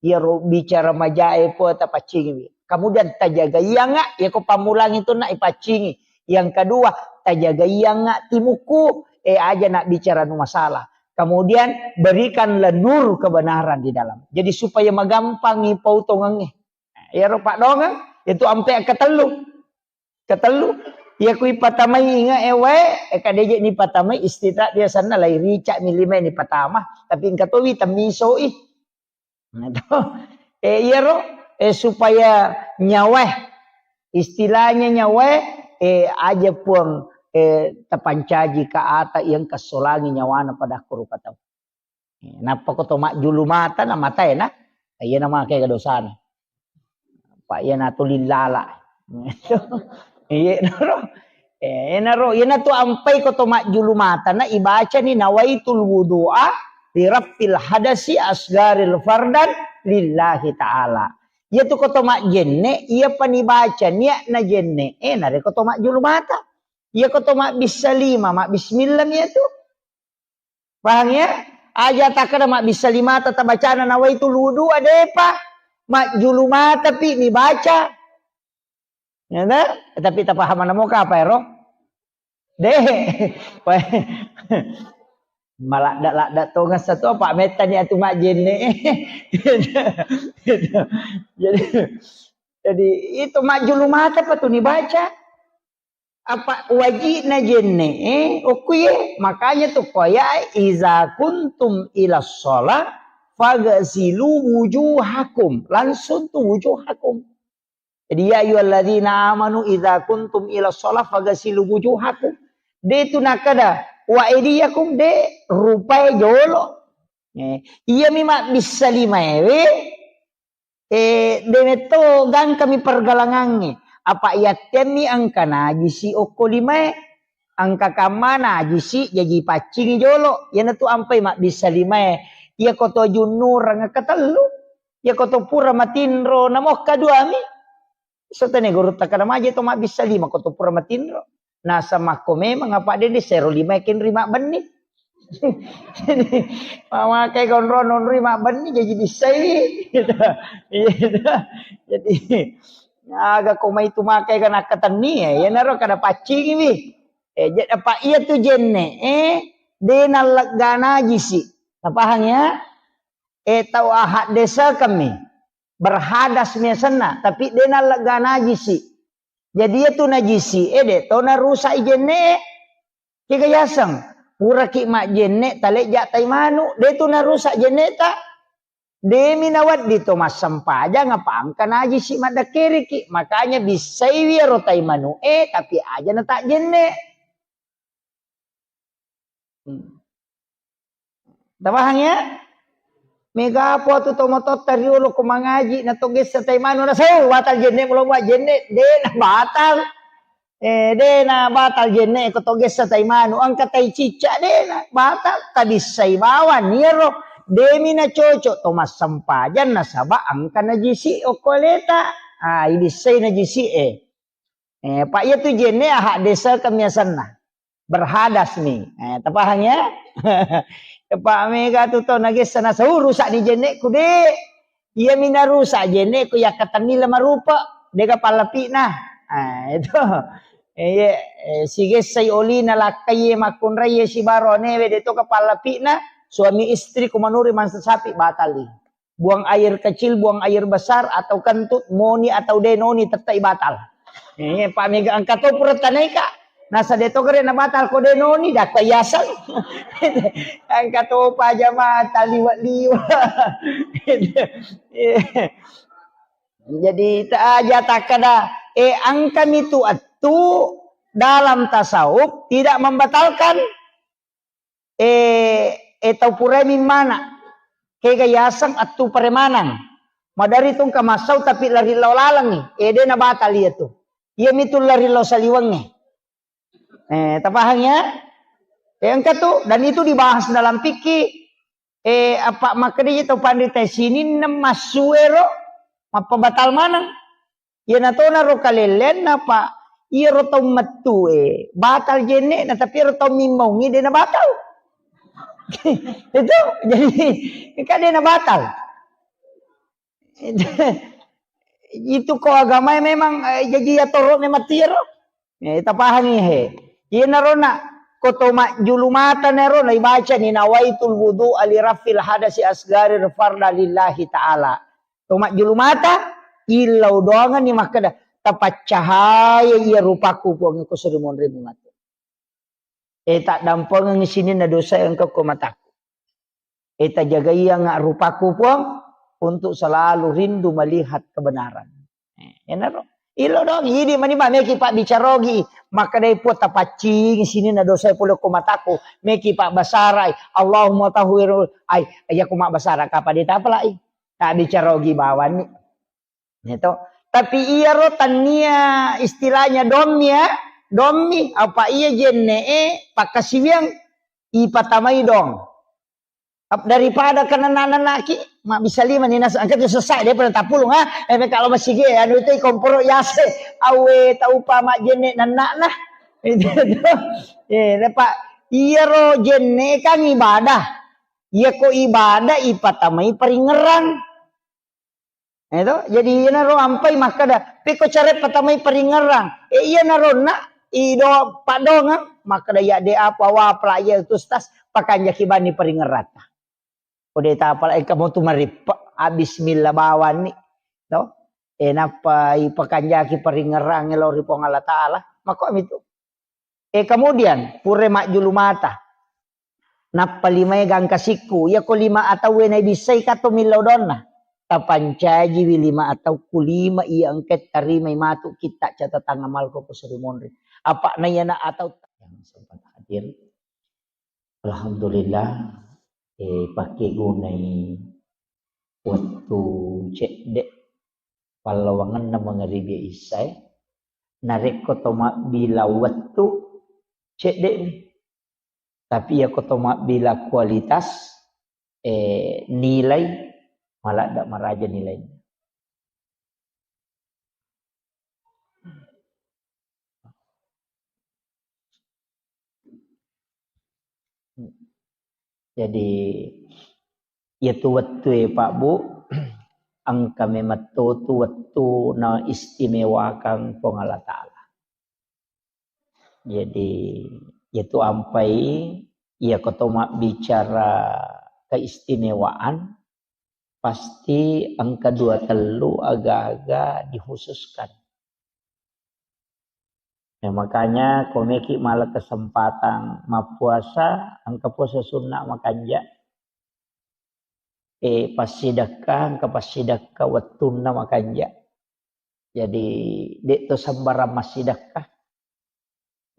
Iyaro bicara majae po tapaccingiwi. Kemudian tajagaianga, iyako pammulangi tu na ipaccingi. Yang kedua, tajagaianga timukku, eh, aja na bicara nu masalah. Kemudian berikanlah nur kebenaran di dalam. Jadi supaya magampangi pautongengnge. Iyaro paddoangeng, itu ampe ketellu. Ketellu, iya kui patamai inga e wae, e kadeje ni patamai istirahat biasanna lai rica mi lima ni patama, tapi engka towi temmisoi. Nah, to. Eh, iyaro, eh, supaya nyawae, istilahnya nyawae, eh, aja puang, eh, tapancaji ka ata yang kesolangi nyawana pada kuru katau. Nappa ko to majjulu mata na matae na, iya na make ga dosana. Pa iya na to lillala. Iya naro. Eh, naro, iya na to ampai ko to majjulu mata na ibacani nawaitul wudu'a li rafil hadasi asgaril fardan lillahi ta'ala. Iya tu ko to majjenne, iya pa nibaca niatna jenne, eh, narekko to majjulu mata. Iya ko to mabbissa lima, mabbismillah mi iya tu. Paham ya? Aja takkeda mabbissa lima ta tabacana nawaitul wudu, adepa. Majjulu mata pi nibaca. Ya ta? Tapi tapaham namo ka apa ero? De. Maladda-ladda tongeng satu apa mettani atu majjenne. Jadi, jadi itu majjulu mata pa tu nibaca. Apa wajibna jenne, eh, okkuye. Makanya tu koya, "Iza kuntum ila sholat, fagasilu wujuhakum." Langsung tu wujuhakum. Jadi, "Ya ayyuhalladzina amanu idza kuntum ila sholat, fagasilu wujuhakum." De tu nakada, "Wa aidiyakum," de rupai jolo. Eh, iya mi mabbissa limaewe, eh, de metto gangkami pergalangangnge. Apa yattemmi engka najisi okko limae, engka kamma najisi jaji paccingi jolo. Iyanatu ampai mabbissa limae. Iya ko to junnurang engka tellu. Iya ko to pura matinro namokka duami. Sotene guru takkada maje to mabbissa lima ko to pura matinro. Nasa makko memang apa dende sero lima kenri mabbenni. Jadi, mamakai konro nonri mabbenni jadi bissai. Gitu. Iya, gitu. Jadi, aga ko mai tu makai kan akkatenni ya, iyanaro kada paccingi wi. Eh, jadi apa iya tu jenne, eh, de nallegga najisi. Napahang ya? Eh, tau ahaddesekeng mi. Berhadas mi asenna, tapi de nallegga najisi. Jadi iya tu najisi, eh, de to narusak i jenne. Kega yaseng, puraki majjenne talejja tai manu, de tu narusak jenne ta. Demi nawedding to massempajang apa engka najisi maddekkeriki. Makanya bissaiwi ero tai manu e, tapi aja na tak jenne. Hmm. Tapahang ya? Mega apa tu tomatotta riolo ko mangaji na to gessa tai manu na sau batal jenne mulo buat jenne de na batal. Eh, de na batal jenne ko to gessa tai manu, engka tai cicca de na batal, tabissai bawang iyaro. Demi na cocok to massempajang nasaba engka najisi okko aleta. Ah, ibissai najisi e. Eh, pa iya tu jenne ahak desa kemiasanna. Berhadas mi. Eh, tapahang ya? Pak mega tu to nagessa na sau rusak ni jenneku de. Iya mi narusak jenneku yakkatenni lama rupa. Dega pallapina. Ah, itu. Eh, iya, eh, sigessai olina lakkai makkunrai sibaro anewe de to ka pallapina. Suami istri kumanuri mansa sapi batali. Buang air kecil, buang air besar, atau kentut, moni atau denoni tettai batal. Eh, pa mega engka to pura tanaika. Nasa de to gere na batal ko denoni, dakka yaseng. Engka to pa jamaah taliwa-liwa. Jadi ta aja takkada, eh, engka mi tu attu dalam tasawuf tidak membatalkan. Eh, eh, tau purai mimmana. Kega yaseng attu paremanang. Madari tu engka massau tapi lari lao lalengngi. Eh, de na batal iya tu. Iya mi tu lari lao saliwengnge. Eh, tapahang ya? Eh, engka tu, dan itu dibahas dalam fikih. Eh, apa makkedai tau panrita sininna massuero mappabatal maneng. Iyana tona ro kalelleanna, Pak, iyaro tau mettue batal jenne'na, tapi iyaro tau mimmaungngi de na batal. Itu, jadi, kan de na batal. Itu ko agamae memang, eh, jaji atoro memang tiaro. Eh, tapahangi he. Iyanaro na, ko to majjulu mata nero na ibacani, "Nawaitul wudu'a li raf'il hadasi asgari farda lillahi ta'ala." To majjulu mata, illau doanganni makkeda, "Tapaccahaya iya rupaku, Puang, ko seri monrimu matu." Eh, taddampengengngi sininna dosa engka ko mataku. Eh, tajagaianga rupaku, Puang, untuk selalu rindu melihat kebenaran. Eh, enaro. Ilo dong, idi mani ba meki pabbicarogi. Makkedai Puang, "Tapaccingi sininna dosa pole ko mataku." Meki pabbasarai, "Allahumma tahhir." Ai, iya ko mabbasara kapa de tapalai. Tabbicarogi bawanni. Gitu. Tapi iyaro tannia istilahnya dommi ya, dommi apa iya jenne'e pakkasiwiang ipatamai dong. Ap-, daripada kenana-nanaki, mabbissa lima ni nas-, engka tu selesai daripada tapulung, ha? Eh, kalau masigi, anu itu komporo yase, awe taupa majjenne nannana. Itu, itu. Eh, Pak, iyaro jenne kan ibadah. Iya ko ibadah ipatamai paringerang. Eh, to? Jadi iyanaro ampai makkeda, pekko care patamai paringerang. Eh, iyanaro na ido padongang, makkeda ya de apa wa pelajar itu stas pakanjaki bani paringerata. Kode tapala engka mo tu marippe, ah, bismillah bawani, to? Eh, nappa ipakanjaki paringerang lao ri Puang Allah Taala. Mako mitu. Eh, kemudian, pure majjulu mata. Nappa limae gangka sikku. Iya ko lima atau wena bisai kato millau donna. Tapancajiwi lima atau ku lima iya engka tarimai matu kitta catatan amalku ko seri monri. Apa na iyana atau yang sempat hadir. Alhamdulillah, eh, pakegunai wettu cedde pallawangenna mangaribi issae. Narekko to mabbila wettu, cedde'ni. Tapi iyako to mabbila kualitas, eh, nilai, maladda maraja nilainna. Jadi, iyatu wettue, Pak, Bu, engka memang to tu wettu na istimewakang Puang Allah Taala. Jadi, iyatu ampai, iyako to mabbicara keistimewaan, pasti engka dua tellu aga-aga dikhususkan. Ya, makanya komeki mala kesempatan mappuasa, engka puasa sunna makanja, eh, passidekka, engka passidekka wettunna makanja. Jadi, de' to sembarang massidekka,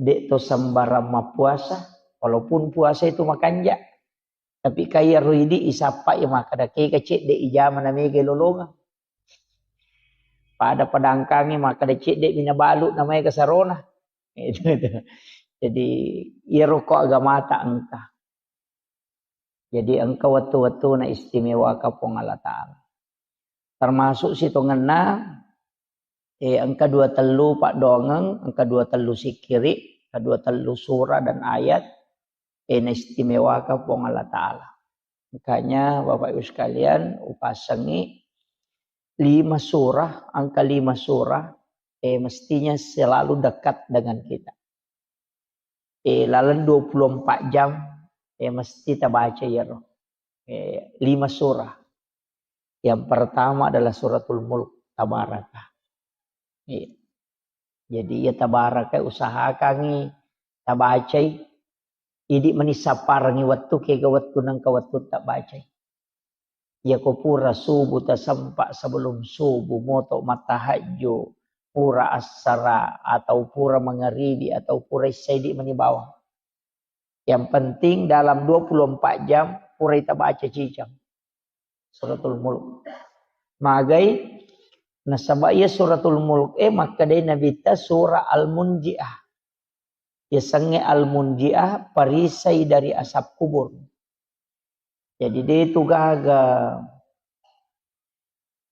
de' to sembarang mappuasa, walaupun puasa itu makanja. Tapi kaya ro idi isappa ya makkeda kega cedde ijama na mega lolongang. Pada-pada angkangi makkeda cedde mina balu na mega sarona. Itu, itu. Jadi, iyaro ko agamata engka. Jadi, engka wettu-wettu na istimewaka Puang Allah Taala. Termasuk sitongenna, eh, engka dua tellu paddoangeng, engka dua tellu sikkiri, engka dua tellu surah dan ayat, eh, na istimewaka Puang Allah Taala. Makanya, Bapak Ibu sekalian, upasengi lima surah, angka lima surah, eh, mestinya selalu dekat dengan kita. Eh, laleng dua puluh empat jam, eh, mesti tabaca iyaro. Eh, lima surah. Yang pertama adalah Suratul Mulk, Tabaraka. Iya. Jadi, iya, Tabaraka usahakangi tabacai. Idi mani sapparengi wettu, kega wettu nengka wettu tabacai. Iyako pura subuh tasempa, sebelum subuh moto mattahajju, pura assara atau pura mangaribi atau pura issaidi mani bawang. Yang penting dalam dua puluh empat jam pura itabaca cicang Suratul Mulk. Magai nasaba iya Suratul Mulk e makkedai Nabitta surah Al-Munjiah. Yasengnge Al-Munjiah, perisai dari asap kubur. Jadi, de tu gaga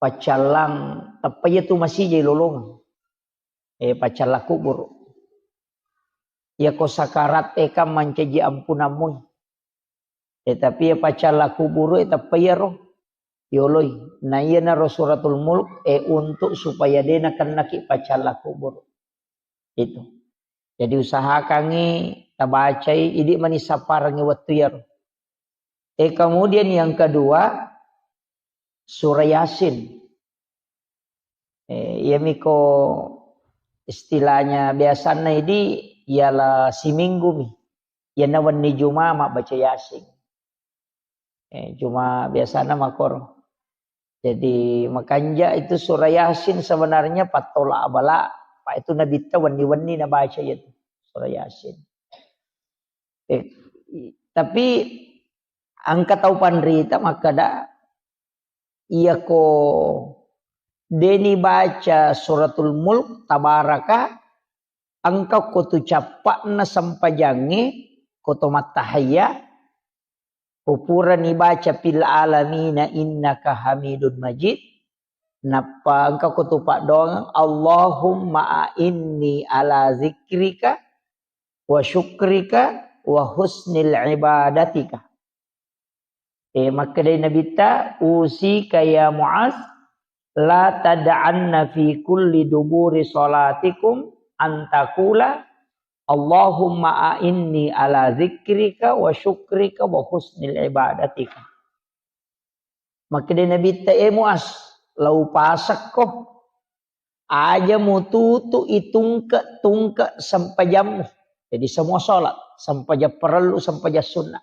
paccallang teppa iya tu masijai lolongeng. Eh, paccallang kubur. Iyako sakarat e kan mancaji ampunammu. Eh, tapi iya paccallang kubur e teppa iyaro yoloi. Na iyanaro Suratul Mulk, eh, untuk supaya de nakennaki paccallang kubur. Itu. Jadi usahakangi tabacai, idi mani sapparengi wettu iyaro. Eh, kemudian yang kedua, surah Yasin. Eh, iyamiko istilahnya biasanna idi, ialah siminggu mi. Iyana wenni Juma mabbaca Yasin. Eh, cuma biasana makoro. Jadi, makanja itu surah Yasin sebenarnya pattola abala, pa itu Nabitta wenni-wenni nabaca itu surah Yasin. Eh, i-, tapi engka tau panrita makkeda, iyako deni baca Suratul Mulk, Tabaraka, engka ko tu cappa'na sempajangnge, ko to mattahayya, Ko purani baca fil alamina innaka hamidun majid, nappa engka ko tu paddoangeng, Allahumma a'inni ala zikrika wa syukrika wa husnil ibadatika. Eh, makkedai Nabitta, "Usika ya Muaz, la tad'anna fi kulli duburi salatikum an taqula, Allahumma a'inni ala zikrika wa syukrika wa husnil ibadatika." Makkedai Nabitta, "Eh Muaz, lau pasekko, aja mututu itungke-tungke sempajammu." Jadi semua sholat, sempajang parellu, sempajang sunnah.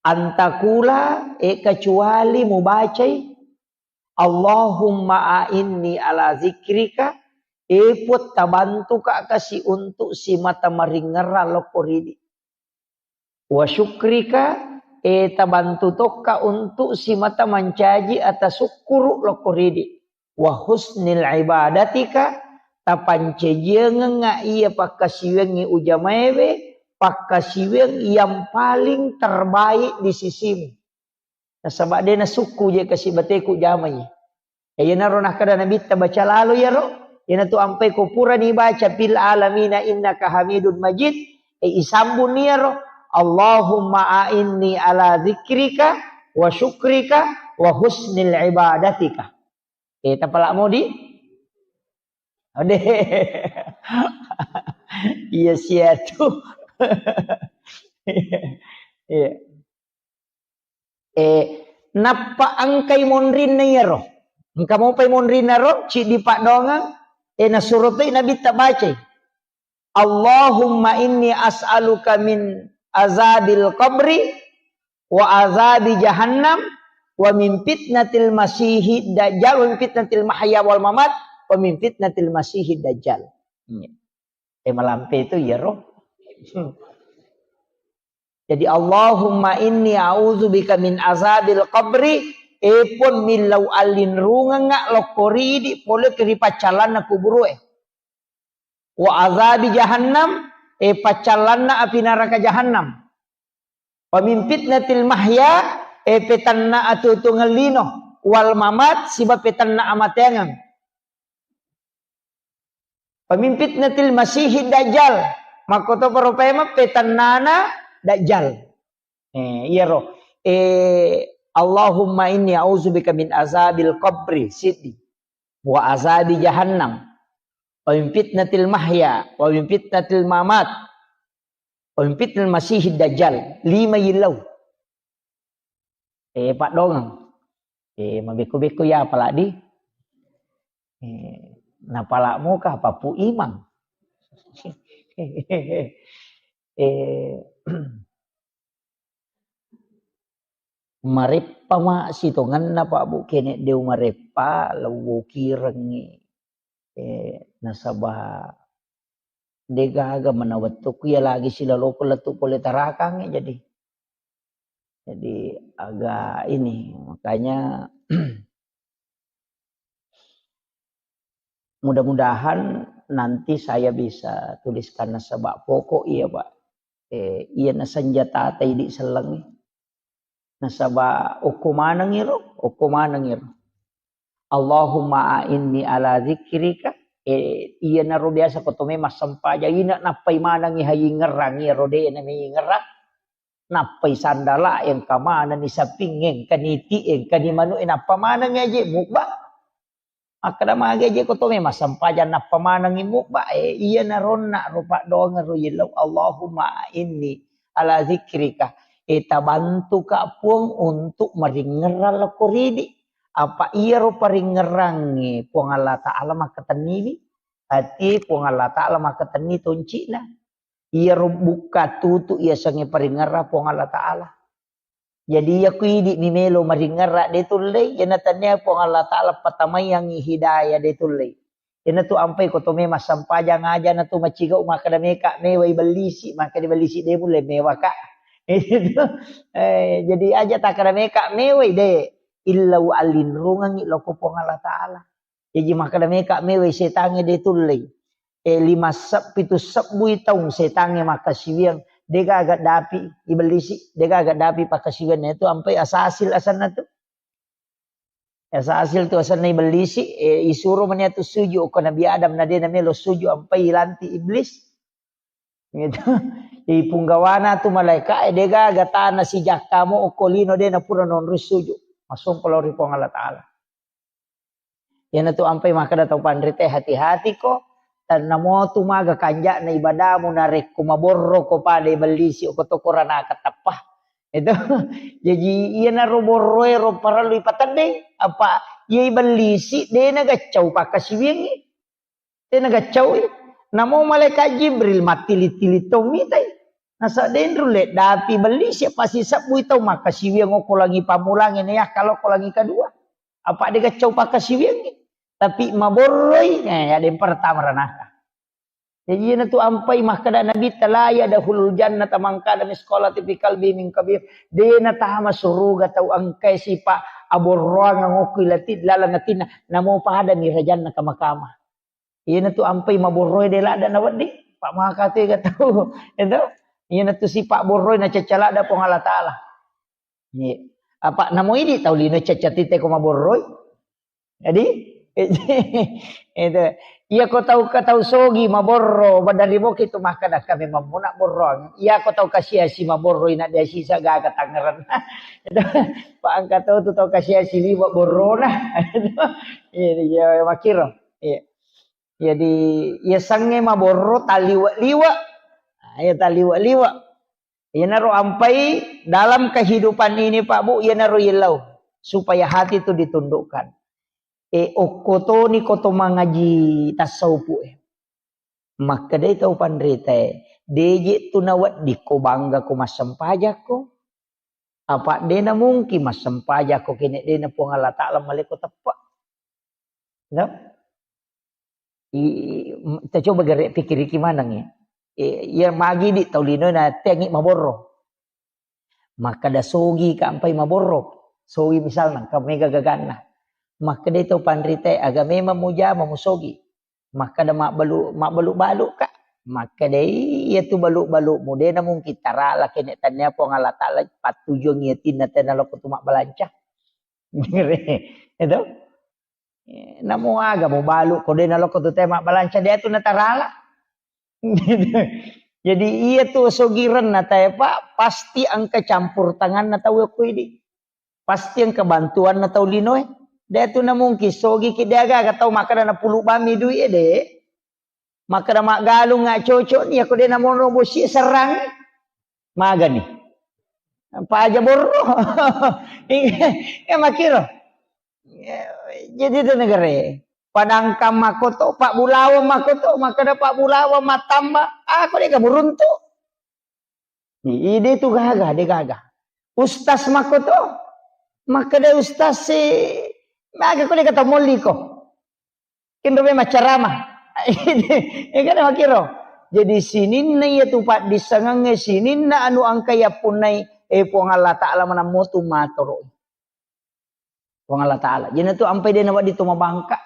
Antakula, eh, kecuali mubacai, "Allahumma a'inni ala zikrika," eh, Puang, tabantuka kasi untuk simata maringerra lokko ridi. "Wa syukrika," eh, tabantu tokka untuk simata mancaji ata sukkuru lokko ridi. "Wa husnil ibadatika," tapancajiangengnga iya pakkasiwiangngi ujamaewe, pakkasiwiang yang paling terbaik di sisimu. Nasaba de nasukku je kasi bateku jamai. Eh, iyanaro nakkeda Nabitta, baca lalo iyaro, iyanatu ampai ko purani baca fil alamina innaka hamidun majid, eh, isambunni iyaro, Allahumma a'inni ala zikrika wa syukrika wa husnil ibadatika. Eh, tapala modi? Ode. Iya sia tu. Iya. Eh, nappa engkai monrinna iyaro. Engka mopai monrinna ro, ciddi paddoangeng, eh, nasuro toi Nabitta bacai. "Allahumma inni as'aluka min azabil qabri wa azabi jahannam wa min fitnatil masihid dajjal wa min fitnatil mahya wal mamat wa min fitnatil masihid dajjal." Iya. Eh, malampe itu iyaro. Jadi, "Allahumma inni a'udzubika min azabil qabri," eh, Puang, millau allinrungengnga lokko ridi pole ri paccallanna kuburu'e. "Wa azabi jahannam," eh, paccallanna api naraka jahannam. "Wa min fitnatil mahya," eh, petanna atuo-tuongeng lino, "wal mamat," siba petanna amateangeng. "Wa min fitnatil masihid dajjal." Makkotoparo paimeng petannana dajjal. Eh, iyaro. Eh, "Allahumma inni a'udzubika min azabil qabri," siddi. "Wa azabi jahannam. Wa min fitnatil mahya. Wa min fitnatil mamat. Wa min fitnatil masihid dajjal." Lima yillau. Eh, paddoangeng. Eh, mabekko-bekko ya apaladi. Eh, napala muka papu imang. Eh, mareppa ma sitongenna, Pak, Bu, kene deu mareppa, lewwokirengngi. Eh, nasaba degaga mana wettukku iya lagi silaloko lettu pole tarakangnge, jadi, jadi agak ini, makanya mudah-mudahan nanti saya bisa tuliskan nasaba pokok iya, Pak. Eh, iyana senjata ta idi sellengngi. Nasaba okko maneng iro, okko maneng iro. "Allahumma a'inni ala dzikrika." Eh, iyanaro biasa ko tome massempajang, ina nappai manengngi hayingngerang iyaro de na meyingngerang. Nappai sandala engka manenni saping, engka ni ti, engka ni manu, eh, nappa manengngi aje mubba. Makkeda magi aje ko tome massempajang nappa manengngi mubba, eh, iyanaro onna ro paddoangeng ro yellau, "Allahumma a'inni ala dzikrika." Eh, tabantuka Puang untuk maringngerang lokko ridi. Apa iyaro paringngerangnge Puang Allah Ta'ala makkatenniwi. Ati Puang Allah Ta'ala makkatenni tonci'na. Iyaro bukka tutu iyasengnge paringngerang Puang Allah Ta'ala. Jadi, iya ku idi mi melo maringngerang de tullei, iyana tania Puang Allah Ta'ala patamaiyangngi hidayah de tullei. Iyanatu ampai ko tome massempajang aja natu macigau makkeda meka mewai bellisi, makkeda bellisi de mulle mewaka. Eh, jadi aja takkeda meka mewai de, illau allinrungengngi lokko Puang Allah Ta'ala. Jaji makkeda meka mewai setangnge de tullei. Eh, lima se-, pitu sebbui taung setangnge makkasiwiang Degaga dapi ibellisi, degaga dapi pakkasiwianna tu ampai asasil asanna tu. Asasil tu asanna ibellisi, eh, isuro mani atu suju ko Nabi Adam na de namelo suju ampai ilanti iblis. Gitu. Ipunggawana tu malaika, eh, degaga tana sijakka mo okko lino de napura nonroi suju. Masompo lao ri Puang Allah Ta'ala. Iyanatu ampai makkeda tau panrita, hati-hati ko, tennamo tu maga kanja'na ibadamu narekko maborro ko pada ibellisi ko to koranaka tappa. Itu. Jaji iyanaro borroe ro parellu ipateddeng, apa iya ibellisi de nagaccau pakkasiwiangngi. Tena gaccaui. Namo malaikat Jibril mattili-tili tau mitai. Nasa denru le dapi bellisi, apa sisebbui tau makkasiwiang okko langi pammulangnge, ne yakka lokko langi kedua. Apa de gaccau pakkasiwiangngi. Tapi maborroi, eh, ada yang pertama ranaka. Jadi iyanatu ampai makkeda Nabi, "La yadkhulul jannata man kana misqala dzarratin fi qalbihi min kibr." De natama suruga tau engkai sipa aborroang okko ilati laleng atinna, namo pada mi rajanna kama-kama. Iyanatu ampai maborroe de ladda nawedding, pa maka tu ega tau. Itu. Iyanatu sipa borroe nacacca ladda Puang Allah Ta'ala. Iya. Apa namo idi tau lino cacca tite ko maborroi. Jadi, itu. Iya ko tau ka tau sogi maborro, badari boki tu makkeda kami mammuna borroang. Iya ko tau kasiasi maborroi na dia sisa gaga tangerang. Itu. Pa engka tau tu tau kasiasi liwa borrona. Iya, iya, makiro. Iya. Jadi, iya sangnge maborro taliwe-liwe. Nah, iya taliwe-liwe. Iyanaro ampai dalam kehidupan ini, Pak Bu, iyanaro yellau supaya hati itu ditundukkan. E, okko toni ko to mangaji tasawufu e. Makkedai tau panrita e, deje tu nawedding ko bangga ko massempajang ko. Apa de na mungkin massempajang ko kene de na Puang Allah Ta'ala maleko teppe. No? I, m-, ta coba gare pikiriki maneng ya. E, iya magi di tau lino na tengi maborro. Makkeda sogi ka ampai maborro. Sogi misalna, ka mega gaganna. Makkeda tau panrita e, aga memang mujama musogi. Makkeda mabbalu-, mabbalu-balu ka. Makkeda iya tu balu-balu mu de na mungkin tarala kene tania Puang Allah Ta'ala pattujuang iya tinna tena loko tu mabbalanca. Itu. Eh, namo aga mubalu ko de naloko tu te mabbalanca de tu natarala. Jadi iya tu sogirenna tae, Pak, pasti engka campur tanganna tau ko idi. Pasti engka bantuanna tau linoe. De tu na mungkin sogi ki de aga-aga tau makkeda napulu bami duit e de. Makkeda maggalung nga cocok ni, ako de namono bosi serrang. Magani. Paja borro. Iya, iya, makiro. Iya, jadi itu negara. Padangkang makoto, Pak Bulawa makoto, makkeda Pak Bulawa matamba, ako de kamu runtu. Ide tu gaga, de gaga. Ustaz makoto, makkeda ustaz si, maga ko de kata molliko. Kenro memang ceramah. Iya kan makiro. Jadi sininna iya tu paddisangangnge, sininna anu engka yappunnai, eh, Puang Allah Ta'ala manammo tu matoro. Puang Allah Ta'ala. Jadi tu ampai de nawedding tu mabangka.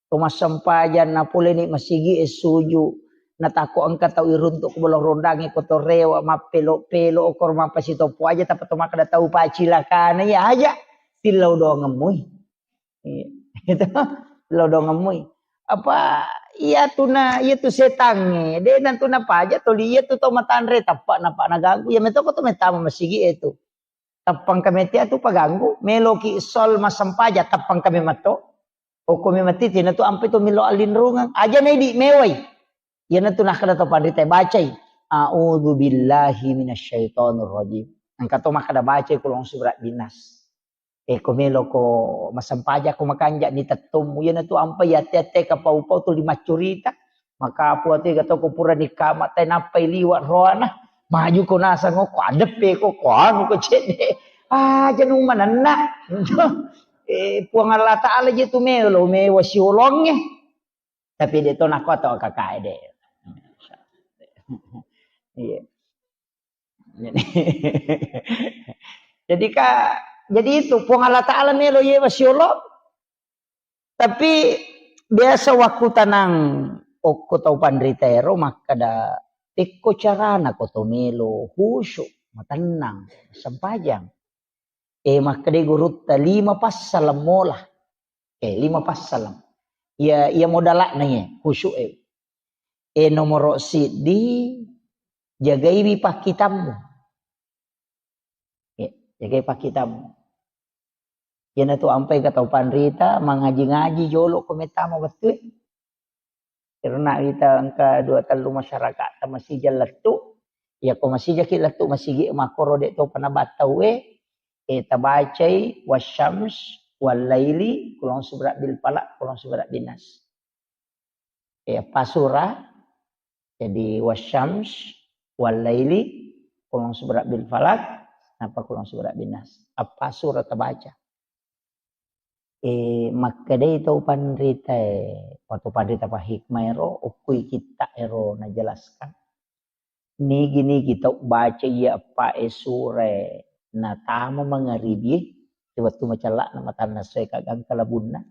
Tu massempajang napoleni masigi e suju. Natakko engka tau iruntuk ko bolo rondangi ko to rewa mappelo-pelo okor mappasitopo aja tappa to makkeda tau pacilakana iya aja. Tillau doangemmui. Iya. Itu lo dongemmui. Apa iya tu na, iya tu setangnge, de na tu napaja toli iya tu tau matanre tappa napa naganggu, iya metoko tu metama masigi e tu. Tappang kami tia tu paganggu, meloki sol masempaja tappang kami matto. Okko mi mati tina tu ampe tu milo alinrungang. Aja na idi mewai. Iya na tu nakkeda tau panrita bacai. A'udzu billahi minasyaitonir rajim. Engka to makkeda bacai kulong surat dinas. E, ko meloko massempajang ko makanja ni tettommu, iyanatu ampai yatte-yatte kapau-pau tuli maccurita. Makapu atu ega to ko purani kama tai nappai liwa roana. Maju ko nasang ko adeppe ko, ko anu ko cedde. Aja nu manenna. E, Puang Allah Ta'ala je tu melo mewa siolongnge. Tapi de to nako to kakae de. Iya. Jadi, jadi ka, jadi itu Puang Allah Ta'ala melo yewa siolo. Tapi biasa waktu tanang okko tau panrita ero makkeda Pekko carana ko to melo khusyuk, matennang, sempajang. Eh, makkeda gurutta, lima passaleng mola. Eh, lima passaleng. Iya, iya modala'na iya, khusyuk e. Eh, nomoro siddi, jagaiwi pakkitammu. Eh, jagai pakkitammu. Iyanatu ampai ka tau panrita, mangaji-ngaji jolo ko mettama wettu e. Karena kita engka dua tellu masyarakat ta masija lettu, ya ko masijaki lettu masigi makkoro de topa nabattau e, eh, tabacai wasyams wallaili, kulong subra bil falak, kulong subra bin nas. Eh, apa surah? Jadi wasyams wallaili, kulong subra bil falak, napa kulong subra bin nas. Apa surah tabaca? Eh, makkedai tau panrita e, atau panrita pahikmah ero, okkui kitta ero najelaskan. Nigi-nigi tau baca iya eppa e sura e natama mangaribi e, wettu macella'na matanna soe kagangka labunna.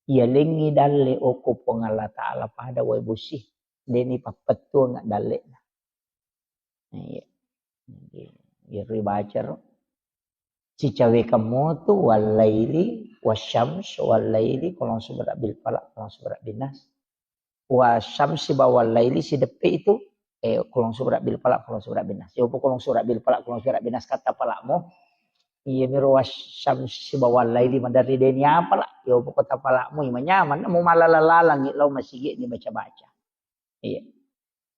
Iya lengngi dalle okko Puang Allah Ta'ala pada wae bosi. Deni pappettuang dalle'na. Iya. Jadi, iyaro baca ro. Sicawekang motu wallaili, wasyams, wallaili, kulong subra bil falak, kulong subra bin nas. Wasyamsi ba wallaili sideppe itu, eh, kulong subra bil falak, kulong subra bin nas. Yopo kulong subra bil falak, kulong subra bin nas kata palakmu. Iya miro wasyamsi ba wallaili maderri deni apa la? Yopo kota palakmu, ima nyaman, mau malala-lalangi lao masigi ni baca-baca. Iya.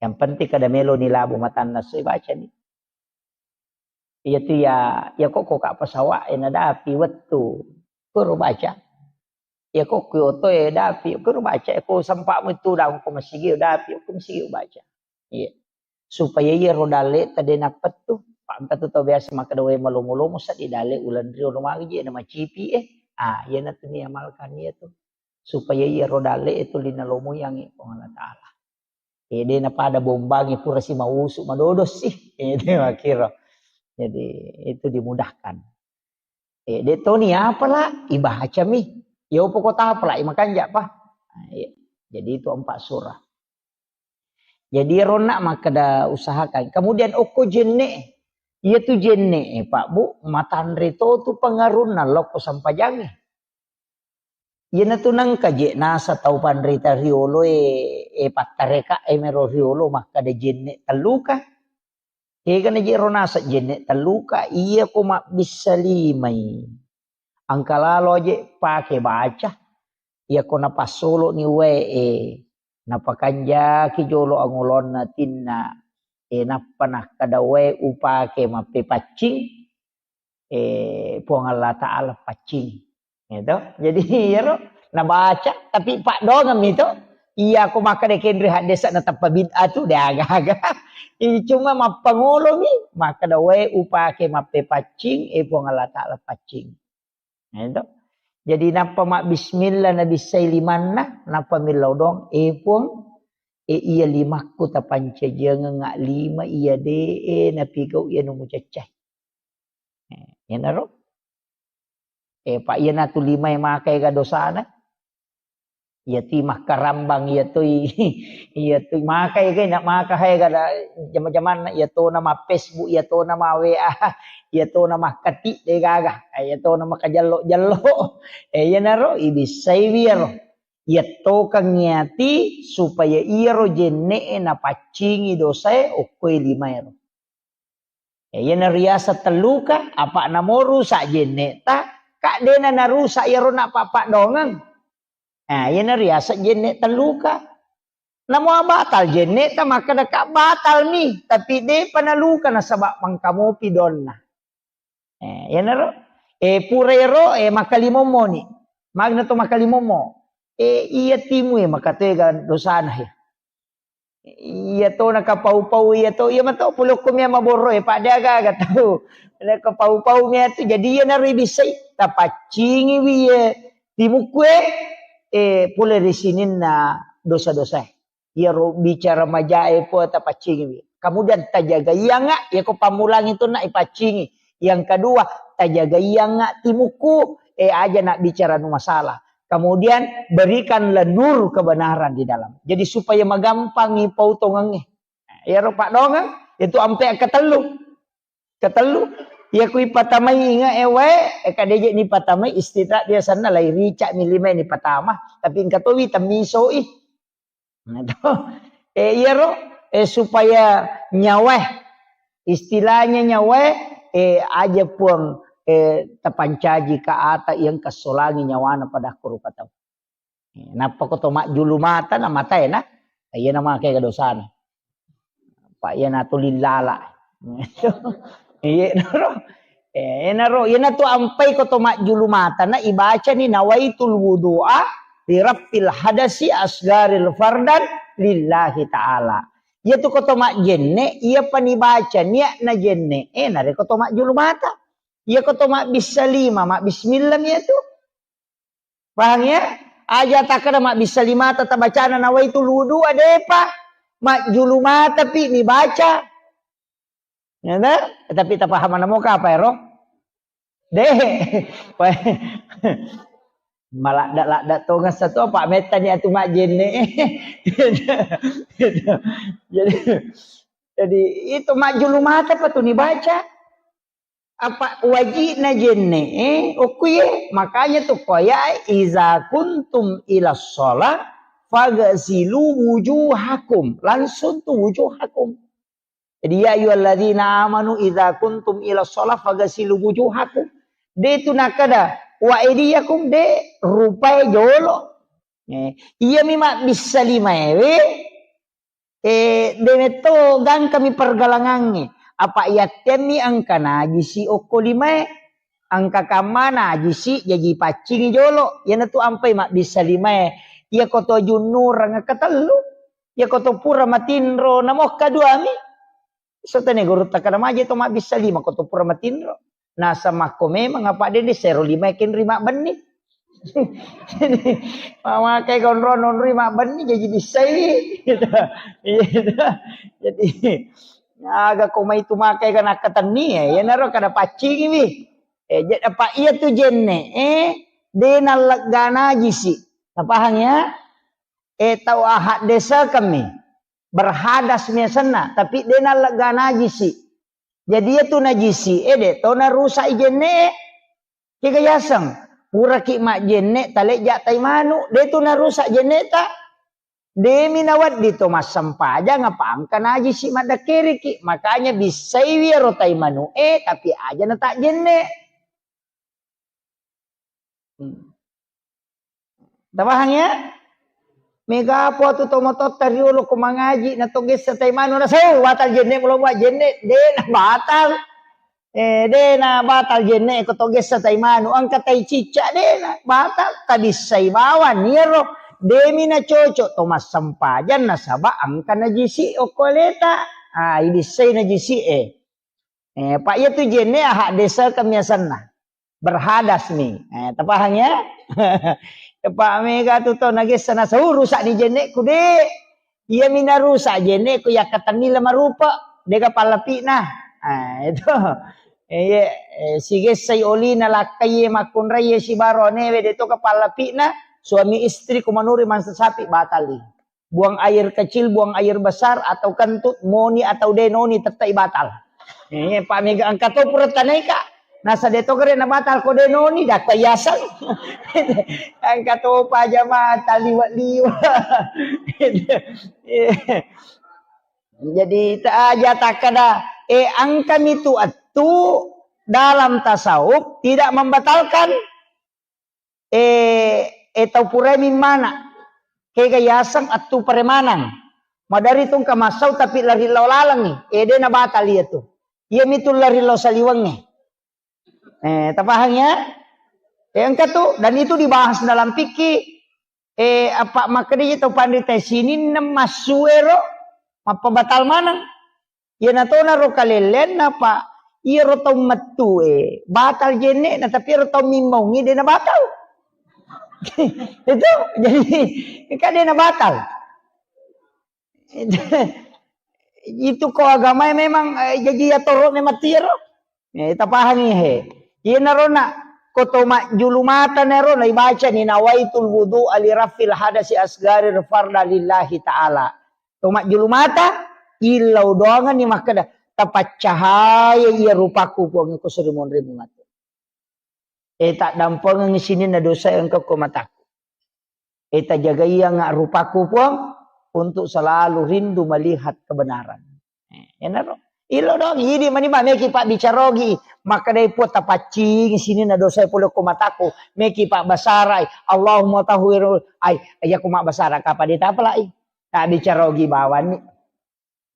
Yang penting kada melo ni labu matanna soi baca ni. Iya tu ya, ya kok, kok ka pesawat e nadapi wettu. Kuro baca. Ya kok ku oto e dapi, kuro baca. Ya ko sempakmu itu daung ko masigi dapi, ko masigi baca. Iya. Supaya iya ro dalle tadi napettu. Pak engka tu tau biasa makkeda wae malomo-lomo seddi dalle ulan rio lo magi je na macipi e. Ah, iya natu ni amalkan iya tu. Supaya iya ro dalle itu lina lomo yang Puang Allah Ta'ala. Eh, de napada bombangi pura si mausu madodo sih. Eh, de makkiro. Jadi itu dimudahkan. Eh, de toni apa la? Ibacami. Yo pokok apa la? Imakanja pa. Nah, iya. Jadi itu empat surah. Jadi ronna makkeda usahakan. Kemudian okko jenne. Iya tu jenne, eh, Pak Bu, matanre to tu pengarunna lokko sampajange. Iyanatu nengka je nasa tau panrita riolo e, e pattareka e mero riolo makkeda jenne telluka. Egana je ro nasa jenne telluka, iya ko mabbissa limai. Engka lalo je pake baca. Iya ko napassolo ni wae e, napakanjaki jolo angolonna tinna. E nappa nakkeda wae upake mappepaccing. Eh, Puang Allah Ta'ala paccing. Gitu. Jadi, iyaro nabaca, tapi paddoangeng mi to. Iya, ko makkeda kenre haddesa natappa bid'ah tu, de aga-aga. Ini cuma mappangolomi, makkeda wae upake mappepaccing, eh, Puang Allah Ta'ala paccing. Gitu. Jadi, nappa mabbismillah nabissai limanna, nappa millau doang, eh, Puang, eh, iya limakku tapancajiangeng lima iya de, eh, napigau iya nu mucaccai. Eh, iyanaro. Eh, pa iyanatu limae makaega dosana. Iyatui makkarambang, iyatui, iyatui makaega, na maka haega da jama-jamanna, iyatona ma Facebook, iyatona ma W A, iyatona makkati de gaga, eh, iyatona makajello-jello. Eh, iyanaro ibissaiwi iyaro. Iyattokang iyati supaya iyaro jenne'e napaccingi dosae okkoe limaero. Ya, iyana riaseng telluka, apa namo rusak jenne'ta, ka dena narusak iyaro napappaddoangeng. Nah, iyana riaseng jenne telluka. Namo batal jenne'ta, makkeda ka batal mi, tapi depa naluka nasaba mangkamopi donna. Eh, iyanaro, eh, pura ero, eh, makkalimommo ni. Magna to makkalimommo. Eh, iya timu, eh, makatoega dosana, eh. Iya to nakapau-pau, iya to, iya mato pole okko mia maborro, eh, pada aga-aga tau. Nakapau-pau mia tu, jadi iyanaro ibissai, tapaccingiwi, eh, timukku, eh, eh, pole ri sininna dosa-dosa, eh. Iyaro bicara majae po tapaccingiwi. Kemudian tajagaianga, iyako pammulangi tu na ipaccingi. Yang kedua, tajagaianga timukku, eh, aja na bicara nu masalah. Kemudian berikanlah nur kebenaran di dalam. Jadi supaya magampangi pautongangnge. Iyaro paddongeng, itu ampe ketellu. Ketellu. Iya kui patamai inge ewe, eka deje ni patamai istirahat biasanna lai rica mi lima ni patama. Tapi engka towi temmisoi. Nah, to. Eh, iyaro, eh, supaya nyawa, istilahnya nyawa, eh, aja puang, eh, tapancaji ka ata yang kesolangi nyawana pada kuru katau. Eh, nappa ko to majjulu mata na matae na, iya na make ga dosana. Pak, iyanatu lillala. Iyenaro. Eh, enaro, iyanatu ampai ko to majjulu mata na ibacani nawaitul wudu'a li rafil hadasi asgaril fardan lillahi ta'ala. Iyatu ko to majjenne, iya pa nibaca niat na jenne, eh, narekko to majjulu mata. Iya ko to mabbissa lima, mabbismillah mi iyatu. Paham ya? Aja takkeda mabbissa limata tabacana nawaitul wudu'a, depa. Majjulu mata pi nibaca. Ya, ta? Tapi tapahamana moka apa ero? De. Maladda-ladda tongeng satu apa mettani atu majjenne. Jadi, jadi itu majjulu mata pa tu nibaca. Apa wajibna jenne, eh, okkuye. Makanya tu koya, "Iza kuntum ila sholat, fagasilu wujuhakum." Langsung tu wujuhakum. Jadi, "Ya ayyuhalladzina amanu iza kuntum ila sholat, fagasilu wujuhakum." De tu nakada, "Wa aidiyakum," de rupai jolo. Eh, iya mi mabbissa lima ewe, Eh, de metto gangkami pergalangangnge. Apa yattemmi engka najisi okko limae. Engka kamma najisi jaji paccingi jolo. Iyanatu ampai mabbissa limae. Iya koto junnureng ketellu. Iya koto pura matinro namokka duami. Sotene guru takkada maje to mabbissa lima koto pura matinro. Nasamakko memang apa dende sero lima kenri mabbenni. Jadi, mamakai konro nonri mabbenni jadi bissai. Gitu. Iya, gitu. Jadi, aga ko mai tu makai kana katenni ya, iyanaro kada paccingi wi. Eh, jadi apa iya tu jenne, eh, de nallegga najisi. Tapahang ya? Eh, tau ahak desa kami. Berhadas miasenna, tapi de nallegga najisi. Jadi, iya tu najisi e, de to narusak i jenne e. Kega yaseng, puraki majjenne, talejja tai manu, de tu narusak jenne ta. Demi nawedding to massempajang apa engka najisi maddakkeriki. Makanya bissaiwi ero tai manu e, tapi aja na tak jenne. Hmm. Tapahang ya? Mega po tu tomototta riolo ko mangaji na to gessa tai manu na sau batal jenne mulo buat jenne de na batal. Eh, de na batal jenne ko to gessa tai manu engka tai cicca de na batal tabissai bawang niero demi na cocok to massempajang nasaba engka najisi okko aleta. Ah, ibissai najisi e. Eh, pa iya tu jenne ahak desa kemiasanna. Berhadas mi. Eh, tapahang ya? Tepa mega tu to nagessa nasau rusak ni jenneku de. Iya mi narusak jenneku yakkatenni lamarupa. Dega pallapina. Ah, itu. Eh, iya, eh, sigessai olina lakkai makkunrai sibaro newe de to kapallapina. Suami istri kumanuri mansa sapi batali. Buang air kecil, buang air besar, atau kentut, moni atau denoni, tettai batal. Eh, pa mega engka to pura tanaika. Nasa de to kere na batal ko denoni, dakka yaseng. Engka to pa jamaah taliwa-liwa. Jadi, ta aja takkada, eh, engka mi tu attu dalam tasawuf tidak membatalkan eh, eh, tau purae mimmana. Kega yaseng attu paremanang. Madari tu engka massau tapi lari lao lalengngi. Eh, de na batal iya tu. Iya mitu lari lao saliwengnge. Eh, tapahang ya? Eh, engka tu, dan itu dibahas dalam fikih. Eh, apa makkedai tau panrita sininna massuero mappabatal maneng. Iyana tona ro kalelleanna, Pak. Iyaro tau mettue batal jenne'na, tapi iyaro tau mimmaungngi de na batal. Itu jadi kan de na batal. Itu ko agamae memang, eh, jaji atoro memang tiaro. Eh, tapahangi he. Iyanaro na ko to majjulu mata naro na ibacani nawaitul wudu'a li rafil hadasi asgari farda lillahi ta'ala. To majjulu mata, Illau doangenni makkeda, "Tapaccahaya iya rupaku, Puang, ko seri monri mungatu. E, taddampengeng sininna dosa engka ko mataku. E, tajagaianga rupaku, Puang, untuk selalu rindu melihat kebenaran." E, enaro. Illau doang, idi mani ba meki pabbicarogi. Makkedai, "Puang, tapaccing sininna dosa pole ko mataku." Meki pabbasarai, "Allahumma tahhir." Ai, iya ko mabbasara kapa de tapalai. Tabbicarogi bawanni.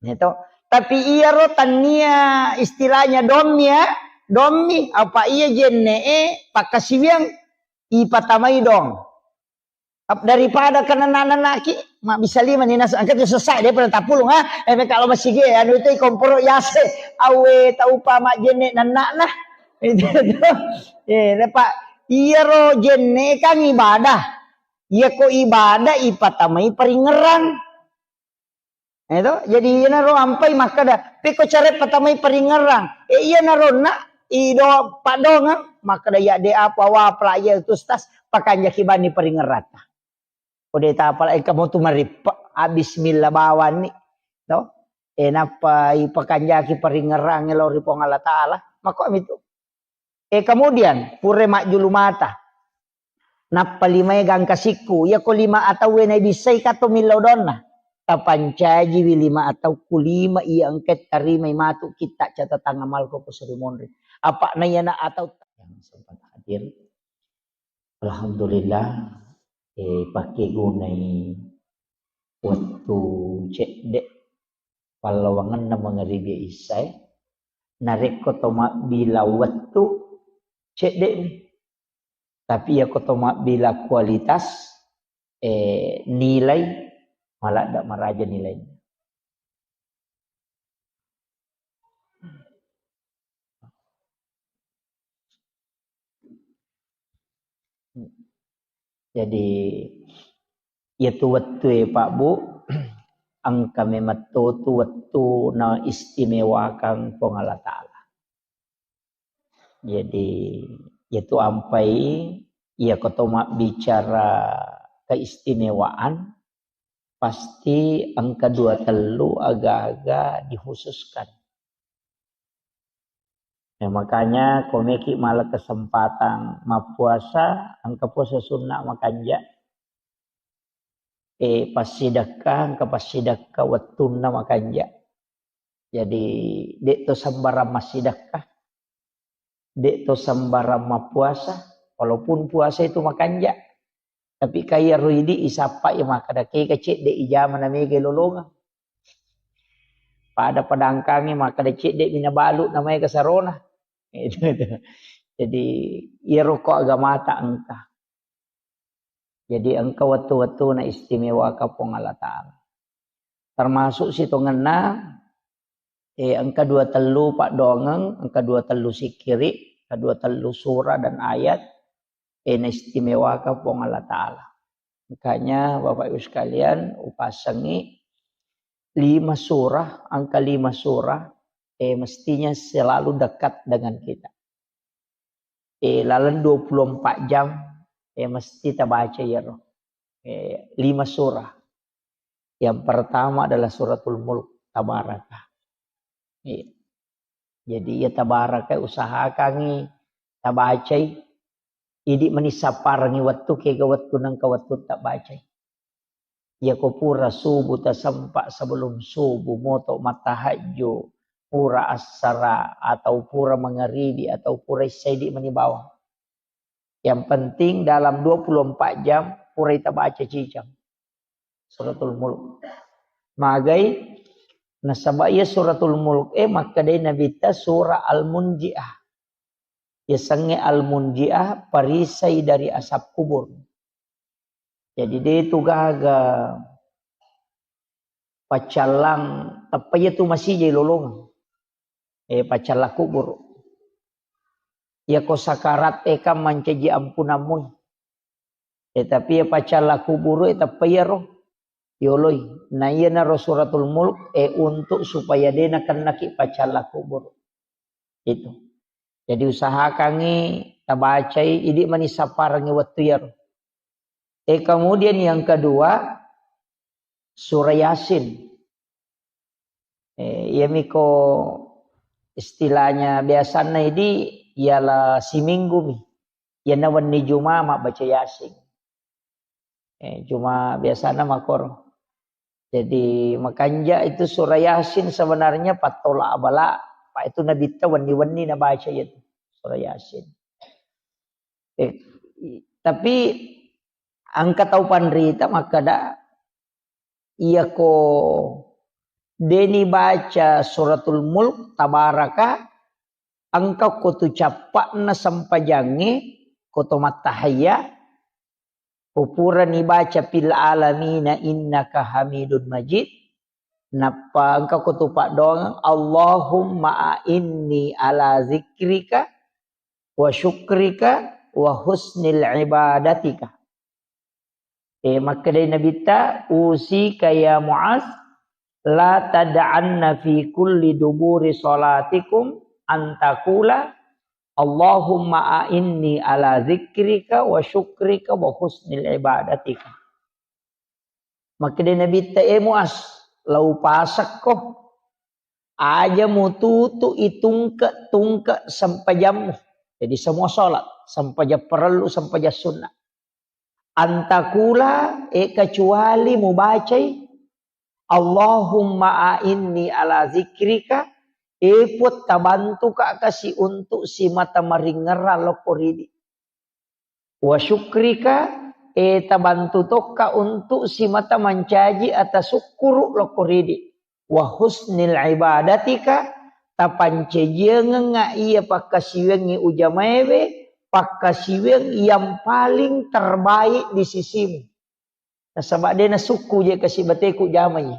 Gitu. Tapi iyaro tannia istilahnya dommi ya, dommi apa iya jenne'e pakkasiwiang ipatamai dong. Ap-, daripada kenana-nanaki, mabbisa lima ni nas-, angka tu sesai daripada tapulung, ha? Eh, kalau masih ge, anu itu komporo yase, awe taupa majjenne nannakna. Itu tuh. Eh, Pak, iyaro jenne kan ibadah. Iya ko ibadah ipatamai paringerang. Itu, jadi iyanaro ampai makkeda, "Pekko care patamai paringerang." E, iyanaro na ido padongang makkeda, "Ya de apa wa pelajar itu stas pakanjaki bani paringerata." Kode tapala engka motu marippa, ah, bismillah bawanni. To? E, nappa ipakanjaki paringerang lao ri Puang Allah Taala. Mako mitu. E, kemudian, pura majjulu mata. Nappa limae gangka sikku. Iya ko lima atauwe naibissai kato millau donna. Tapancajiwi lima atau ku lima iya engka tarimai matu kitta catatan amalku ko seri monri. Apa na iyana atau yang sempat hadir. Alhamdulillah, e, pakkegunai wettu cedde pallawangenna mangaribi issae. Narekko to mabbila wettu, cedde'ni. Tapi iyako to mabbila kualitas, e, nilai, maladda maraja nilainna. Jadi, iyatu wettue, Pak, Bu, engka memang totu wettu na istimewakang Puang Allah Taala. Jadi, iyatu ampai, iyako to mabbicara keistimewaan, pasti engka dua tellu aga-aga dikhususkan. Ya, makanya komeki mala kesempatan mappuasa, engka puasa sunnah makanja, e, passidekka, engka passidekka wettunna makanja. Jadi, de' to sembarang massidekka. De' to sembarang mappuasa, walaupun puasa itu makanja. Tapi kaya ro idi isappai makkeda kega cedde ijama na mega lolongeng. Pada padangkangi makkeda cedde mina balu na mega sarona. Itu, itu. Jadi, iyaro ko agamata engka. Jadi, engka wettu-wettu na istimewakang Puang Allah Taala. Termasuk sitongenna, eh, engka dua tellu paddoangeng, engka dua tellu sikkiri, engka dua tellu surah dan ayat, eh, na istimewakang Puang Allah Taala. Makanya, Bapak Ibu sekalian, upasengi lima surah, angka lima surah, eh, mestinya selalu dekat dengan kita. Eh, laleng dua puluh empat jam, eh, mesti tabaca iyaro. Eh, lima surah. Yang pertama adalah Suratul Mulk, Tabaraka. Iya. Jadi, iya, Tabaraka usahakangi tabacai. Idi mani sapparengi wettu, kega wettu nengka wettu tabacai. Iyako pura subuh tasempa, sebelum subuh moto mattahajju, pura assara atau pura mangaribi atau pura issaidi mani bawang. Yang penting dalam dua puluh empat jam pura ita baca cicang Suratul Mulk. Magai nasaba iya Suratul Mulk e makkedai Nabitta surah Al-Munjiah. Yasengnge Al-Munjiah, perisai dari asap kubur. Jadi, de tu gaga paccallang teppa iya tu masijai lolongeng. Eh, paccallang kubur. Iyako sakarat e kan mancaji ampunammu. Eh, tapi iya paccallang kubur e teppa iyaro yoloi. Na iyanaro Suratul Mulk e untuk supaya de nakennaki paccallang kubur. Itu. Jadi, usahakangi tabacai, idi mani sapparengi wettu iyaro. Eh, kemudian yang kedua, surah Yasin. Iyamiko istilahnya biasanna idi, iala siminggu mi. Iyana wenni Juma mabbaca Yasin. Eh, cuma biasana makoro. Jadi makanja itu surah Yasin sebenarnya pattola abala, Pak, itu Nabitta wenni-wenni nabaca itu surah Yasin. Eh, i- tapi engka tau panrita makkada, iyako deni baca suratul Mulk, Tabaraka, engka ko tu cappa'na sempajangnge, ko to mattahayya, ko purani baca fil alamina innaka hamidun majid, nappa engka ko tu paddoangeng, Allahumma a'inni ala zikrika wa syukrika wa husnil ibadatika. Eh, makkedai Nabitta, "Usika ya Muaz, la tad'anna fi kulli duburi salatikum an taqula, Allahumma a'inni ala zikrika wa syukrika wa husnil ibadatika." Makkedai Nabitta, "Eh Muaz, lau pasekko, aja mututu itungke-tungke sempajammu." Jadi semua sholat, sempajang parellu, sempajang sunnah. Antakula, eh, kecuali mubacai, "Allahumma a'inni ala zikrika," eh, Puang, tabantuka kasi untuk simata maringerra lokko ridi. "Wa syukrika," eh, tabantu tokka untuk simata mancaji ata sukkuru lokko ridi. "Wa husnil ibadatika," tapancajiangengnga iya pakkasiwiangngi ujamaewe, pakkasiwiang yang paling terbaik di sisimu. Nasaba de nasukku je kasi bateku jamai.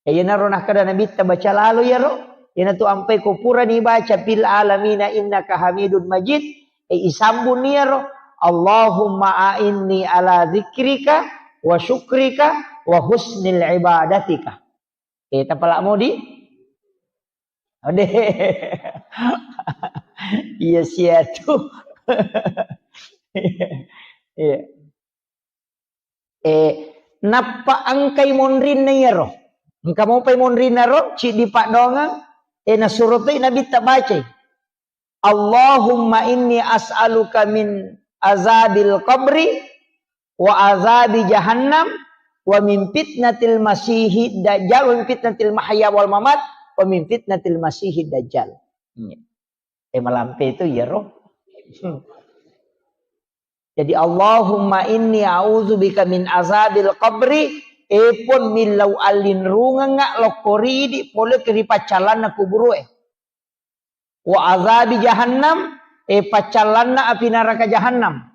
Iyanaro nakkeda Nabitta, baca lalo iyaro, iyanatu ampai ko purani baca fil alamina innaka hamidun majid, e, isambunni iyaro, Allahumma a'inni ala zikrika wa syukrika wa husnil ibadatika. Eh, tapala modi? Ode. Iya siatu. Iya. Eh, nappa engkai monrinna iyaro. Engka mopai monrinna ro, ciddi paddoangeng, eh, nasuro toi Nabitta bacai. Allahumma inni as'aluka min azabil qabri wa azabi jahannam wa min fitnatil masihid dajjal wa min fitnatil mahya wal mamat wa min fitnatil masihid dajjal. Iya. Eh, malampe itu iyaro. Jadi, Allahumma inni a'udzubika min azabil qabri, eh, Puang, millau allinrungengnga lokko ridi pole ri paccallanna kuburue. Wa azabi jahannam, eh, paccallanna api naraka jahannam.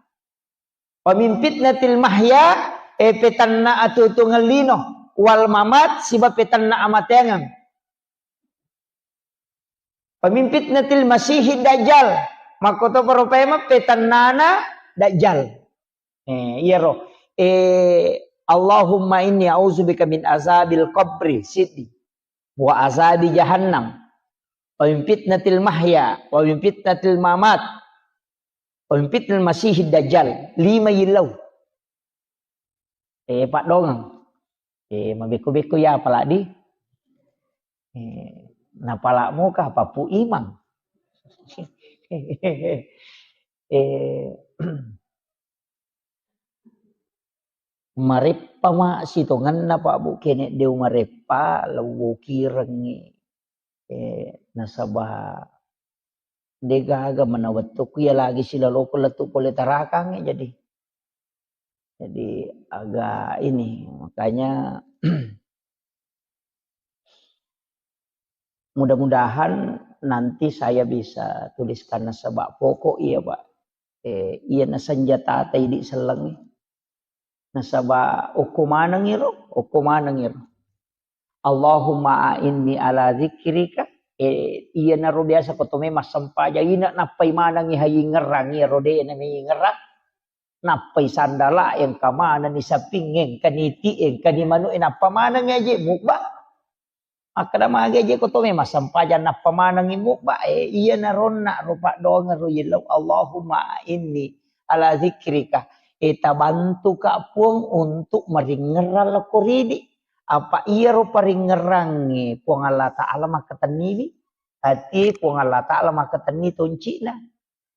Wa min fitnatil mahya, eh, petanna atuo-tuongeng lino, wal mamat, siba petanna amateangeng. Wa min fitnatil masihid dajjal, makkoto paro paimeng petannana dajjal. Eh, iyaro. Eh, Allahumma inni a'udzubika min azabil qabri, siddi. Wa azabi jahannam. Wa min fitnatil mahya, wa min fitnatil mamat. Wa min fitnatil masihid dajjal. Lima yillau. Eh, paddoangeng. Eh, mabekko-bekko ya apaladi. Eh, napala muka papu imang. Eh, Mareppa ma sitongenna, Pak, Bu, kene deu mareppa, lewwokirengngi. Eh, nasaba degaga mana wettukku iya lagi silaloko lettu pole tarakangnge, jadi. Jadi agak ini, makanya mudah-mudahan nanti saya bisa tuliskan nasaba pokok iya, Pak. Eh, iyana senjata ta idi sellengnge. Nasaba okko maneng iro, okko maneng iro. Allahumma a'inni ala zikrika. Eh, iyanaro biasa ko tome massempajang ina nappai manengi hayingerang iyaro de na mayingerang. Nappai sandala engka manenni saping, engka niti, engka ni manu, eh, nappa maneng aje mubba. Makkeda magi aje ko to memang sempajang nappa manengi mubba, eh, iya naronna ro paddoangeng ro yellau, Allahumma inni ala zikrika. Eh, tabantuka Puang untuk maringerrang lokko ridi. Apa iyaro paringngerangnge Puang Allah Ta'ala makkatenniwi, ati Puang Allah Ta'ala makkatenni tonci'na.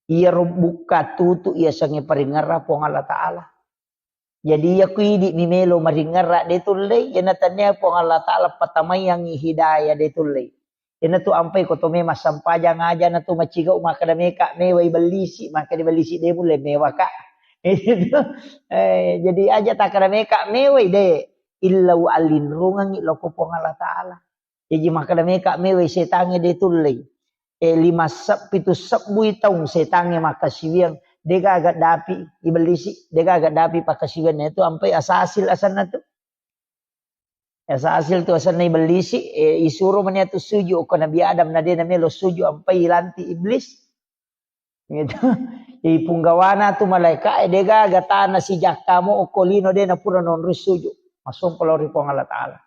Iyaro bukka tutu iyasengnge paringngerang Puang Allah Ta'ala. Jadi iya ku idi mi melo maringngerang de tullei, iyana tennia Puang Allah Ta'ala patamaiyangngi hidayah de tullei. Iyana tu ampai ko to memang sampajang aja na tu macigau makkeda meka mewai bellisi, makkeda bellisi de mulle mewa ka. Itu. Eh, jadi aja takkeda meka mewai de, illau allinrungengngi loko Puang Allah Ta'ala. Jaji makkeda meka mewai setangnge de tullei. Eh, lima seb-, pitu sebbui taung setangnge makkasiwiang, de gaga dapi ibellisi, de gaga dapi pakkasiwianna itu ampai asasil asenna tu. Asasil tu asenna ibellisi, eh, isuro mani atu sujud ko Nabi Adam na de na melo sujud ampai ilanti iblis. Gitu. Ipunggawana tu malaika, eh, de gaga tana sijakkamu okko lino de na pura nonroi sujud. Masongko lao ri Puang Allah Ta'ala.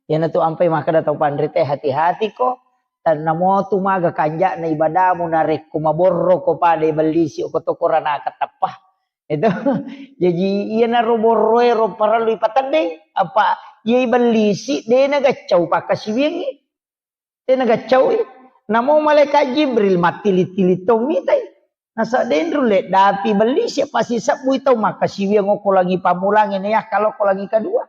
Iyanatu ampai makkeda tau panrita, hati-hati ko, tennamo tu maga kanja'na ibadamu narekko maborro ko pada ibellisi ko to koranaka teppa. Itu. Jaji iyanaro borroe ro parellu ipateddeng, apa iya ibellisi de na gaccau pakkasiwiangngi. De na gaccaui. Namo malaikat Jibril mattili-tili to mitai. Nasaba de nrulle dapi bellisi, apa sisebbui tau makkasiwiang okko langi pammulangnge, na yakka lokko langi kedua.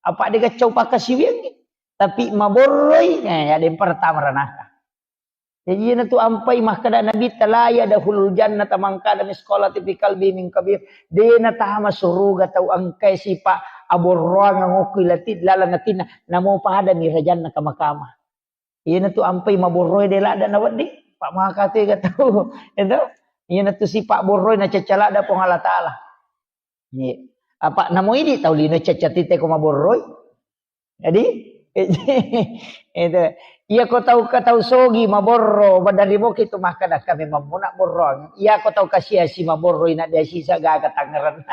Apa de gaccau pakkasiwiangngi. Tapi maborroi, eh, ya de pertama ranaka. Jadi iyanatu ampai makkeda Nabi, "La yadkhulul jannata man kana misqala dzarratin fi qalbihi min kibr." De natama suruga tau engkai sipa aborroang okko ilati laleng atinna, namo pada mi rajanna kama-kama. Iyanatu ampai maborroe de ladda nawedding, pa maka tu ega tau. Itu. Iyanatu sipa borroe nacacca ladda Puang Allah Ta'ala. Iya. Apa namo idi tau lino cacca tite ko maborroi. Jadi, itu. Iya ko tau ka tau sogi maborro, badari boki tu makkeda kami mammuna borroang. Iya ko tau kasiasi maborroi na dia sisa gaga tangerang.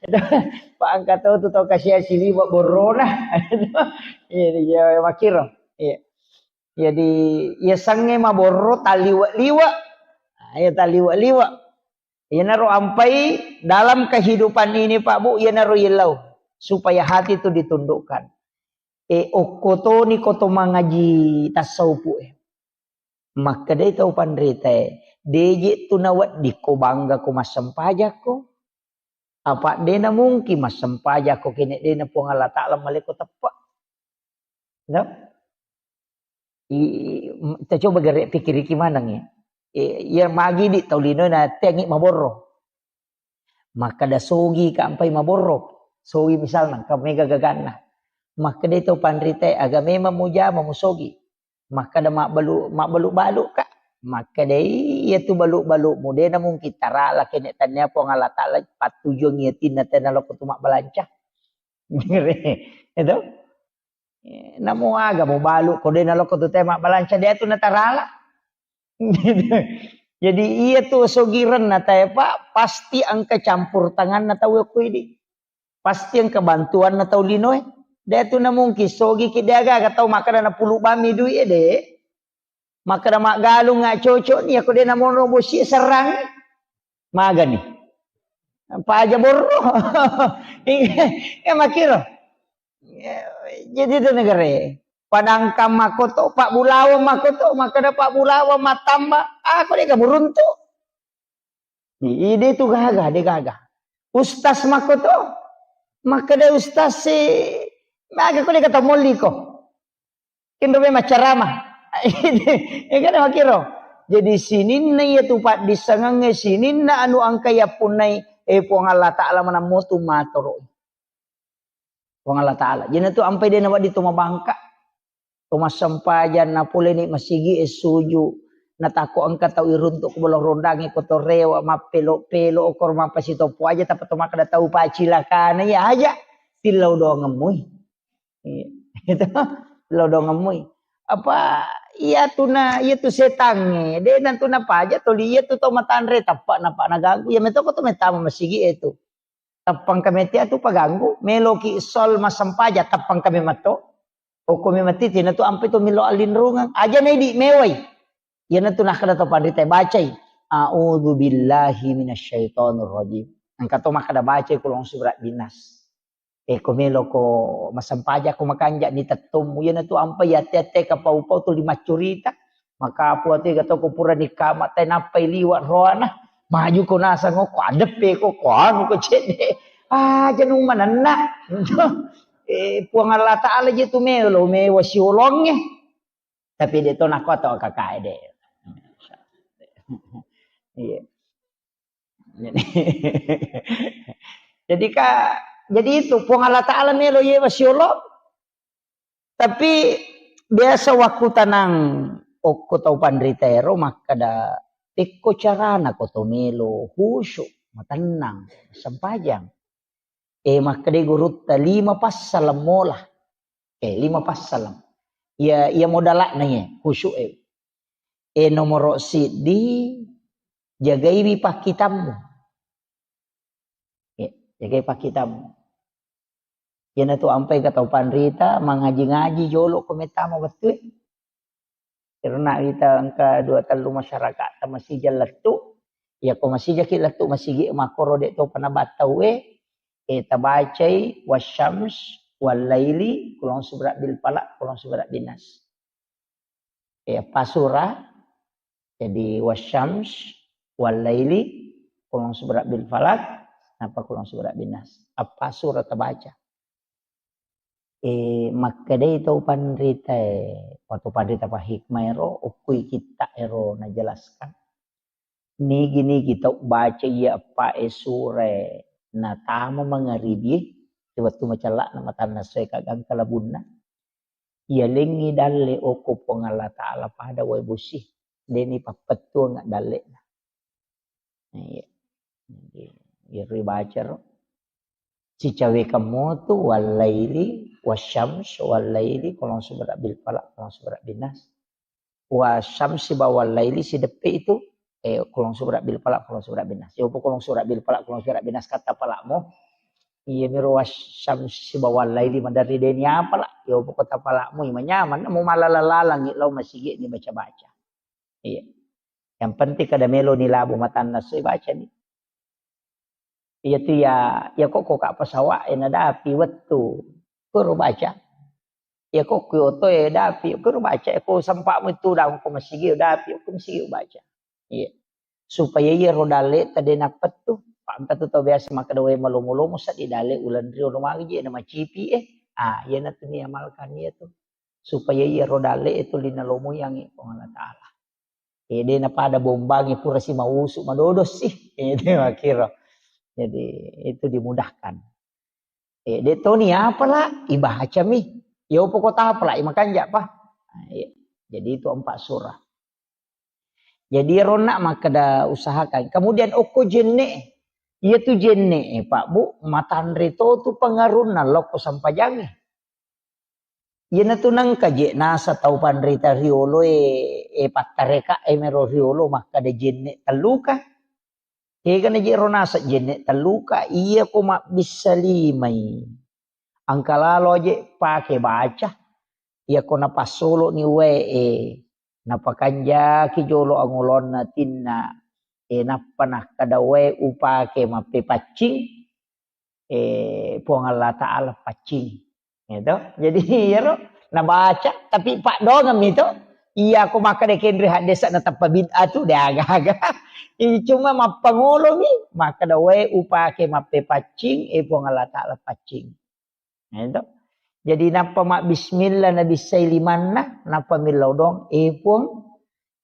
Itu. Pa engka tau tu tau kasiasi liwa borrona. Iya, iya, makiro. Iya. Jadi, iya sangnge maborro taliwa-liwa. Nah, iya taliwa-liwa. Iyanaro ampai dalam kehidupan ini, Pak Bu, iyanaro yellau supaya hati itu ditundukkan. E, okko toni ko to mangaji tasawufu e. Makkedai tau panrita e, deje tu nawedding ko bangga ko massempajakko. Apa de na mungkin massempajakko kene de na Puang Allah Ta'ala maleko teppe. No? I, ta coba gare pikiriki maneng ya. E, iya magi di tau lino na tengi maborro. Makkeda sogi ka ampai maborro. Sogi misalna, engka mega gaganna. Makkeda tau panrita e, aga memang mujama musogi. Makkeda mabbalu-, mabbalu-balu ka. Makkeda iya tu balu-balu mu de na mungkin tarala kene tania Puang Allah Ta'ala pattujuang iya tinna tena loko tu mabbalanca. Itu. Eh, namo aga mubalu ko de nalokko tu te mabbalanca de tu natarala. Jadi iya tu sogirenna tae, Pak, pasti engka campur tanganna tau ko idi. Pasti engka bantuanna tau linoe. De tu na mungkin sogi ki de aga-aga tau makkeda napulu bammi duit e de. Makkeda maggalung nga cocok ni, ako de namono bosi serrang. Magani. Paja borro. Iya, makiro. Jadi itu negara. Padangkang makoto, Pak Bulawa makoto, makkeda Pak Bulawa matamba, aku de kamu runtu. Ide tu gaga, de gaga. Ustaz makoto, makkeda ustaz si, maga ko de kata molli ko. Kinro me maccarama. Iya kan makiro. Jadi sininna iya tu paddissengengnge, sininna anu engka yappunnai, eh, Puang Allah Ta'ala manammo tu matoro. Puang Allah Ta'ala. Jadi tu ampai de nawedding tu mabangka. To massempajang, napoleni masigi e suju, natakko engka tau iruntuk ko bolo rondangi ko to rewa, mappelo-pelo, okor mappasitopo aja, tappa to makkeda tau pacilakana, iya aja, tillau doangeng mui. Iya. Itu, tillau doangeng mui. Apa, iya tu na, iya tu setangnge, de na tu napaja, toli iya tu tau matanre, tappa napa naganggu, iya metoko to metama masigi e tu. Tappang kami tia tu paganggu, meloki sol massempajang, tappang kami matto. Okko memang titi na tu ampe tu milo allinrungeng. Aja na idi mewai. Iyana tu nakkeda to panrita bacai. A'udzu billahi minasyaitonir rajim. Engka to makkeda bacai kulong surat binas. E, ko melo ko massempajang ko makanja ni tettummu. Iyana tu ampai ate-ate kapau-pau tu lima curita. Maka apa tu ga to ko pura nikama te nappai liwa roana. Maju ko nasang ko adeppe ko, ko anu ko cedde. Ah, janu manenna. Eh, Puang Allah Ta'ala je tu melo, mewa siolongnge. Tapi de to nako to kakae de. Iya. Jadi, jadi ka, jadi itu Puang Allah Ta'ala melo yewa siolo. Tapi biasa waktu tanang okko tau panrita ero makkeda, "Pekko carana ko to melo khusyuk, matennang, sempajang?" Eh, makkeda gurutta, "Lima passaleng mola." Eh, lima passaleng. Iya, iya modala'na iya, khusyuk e. Eh, nomoro siddi, jagaiwi pakkitammu. Eh, jagai pakkitammu. Iyana tu ampai ka tau panrita, mangaji-ngaji jolo ko mettama wettu e. Karena kita engka dua tellu masyarakat ta masija lettu. Ya ko masija ki lettu masigi makkoro de to panabattau e, eh, tabacai wasyams wallaili, kulong subra bil falaq, kulong subra bin nas. Eh, apa surah? Jadi wasyams wallaili, kulong subra bil falaq, napa kulong subra bin nas. Apa surah tabaca? Eh, makkedai tau panrita e, atau panrita pa hikmah ero, okkui kitta ero najelaskan. Nigi-nigi tau baca iya eppa e sura e natama mangaribi e, wettu macella'na matanna soe kagangka labunna. Iya lengngi dalle okko Puang Allah Ta'ala pada wae bosi. Deni pappettuang dalle'na. Iya. Jadi, iyaro baca ro. Sicawekang motu wallaili, wasyams, wallaili, kulong subra bil falaq, kulong subra bin nas. Wasyamsi ba wallaili sideppe itu, eh, kulong subra bil falaq, kulong subra bin nas. Yopo kulong subra bil falaq, kulong subra bin nas kata palakmu. Iya miro wasyamsi ba wallaili maderri deni apa la? Yopo kota palakmu, ima nyaman, mau malalalangi lao masigi ni baca-baca. Iya. Yang penting kada melo ni labu matanna soi baca ni. Iya tu ya, ya kok, kok ka pesawat e nadapi wettu. Kuro baca. Ya kok ku oto e dapi, kuro baca. Ya ko sempakmu itu daung ko masigi dapi, ko masigi baca. Iya. Supaya iya ro dalle tadi napettu. Pak engka tu tau biasa makkeda wae malomo-lomo seddi dalle ulenrio lo magi je na macipi e. Ah, iya na tu ni amalkan iya tu. Supaya iya ro dalle itu linalomo yang Puang Allah Ta'ala. Eh, de napada bombangi pura si mausu madodo sih. Eh, de makkiro. Jadi itu dimudahkan. Eh, de toni apa la? Ibacami. Yopo kota apa la? Imakanja pa. Nah, iya. Jadi itu empat surah. Jadi ronna makkeda usahakan. Kemudian okko jenne. Iya tu jenne, Pak Bu, matanre to tu pengarunna lokko sampajange. Iyanatu nengka je nasa tau panrita riolo e, e pattareka e mero riolo makkeda jenne telluka. Egana je ro nasa jenne telluka, iya ko mabbissa limai. Engka lalo je pake baca. Iya ko napassolo ni wae e, napakanjaki jolo angolonna tinna. E nappa nakkeda wae upake mappepaccing. Eh, Puang Allah Ta'ala paccing. Gitu. Jadi, iyaro nabaca, tapi paddoangeng mi to. Iya, ko makkeda kenre haddesa natappa bid'ah tu, de aga-aga. Ini cuma mappangolomi, makkeda wae upake mappepaccing, eh, Puang Allah Ta'ala paccing. Gitu. Jadi, nappa mabbismillah, nabissai limanna, nappa millau doang, eh, Puang,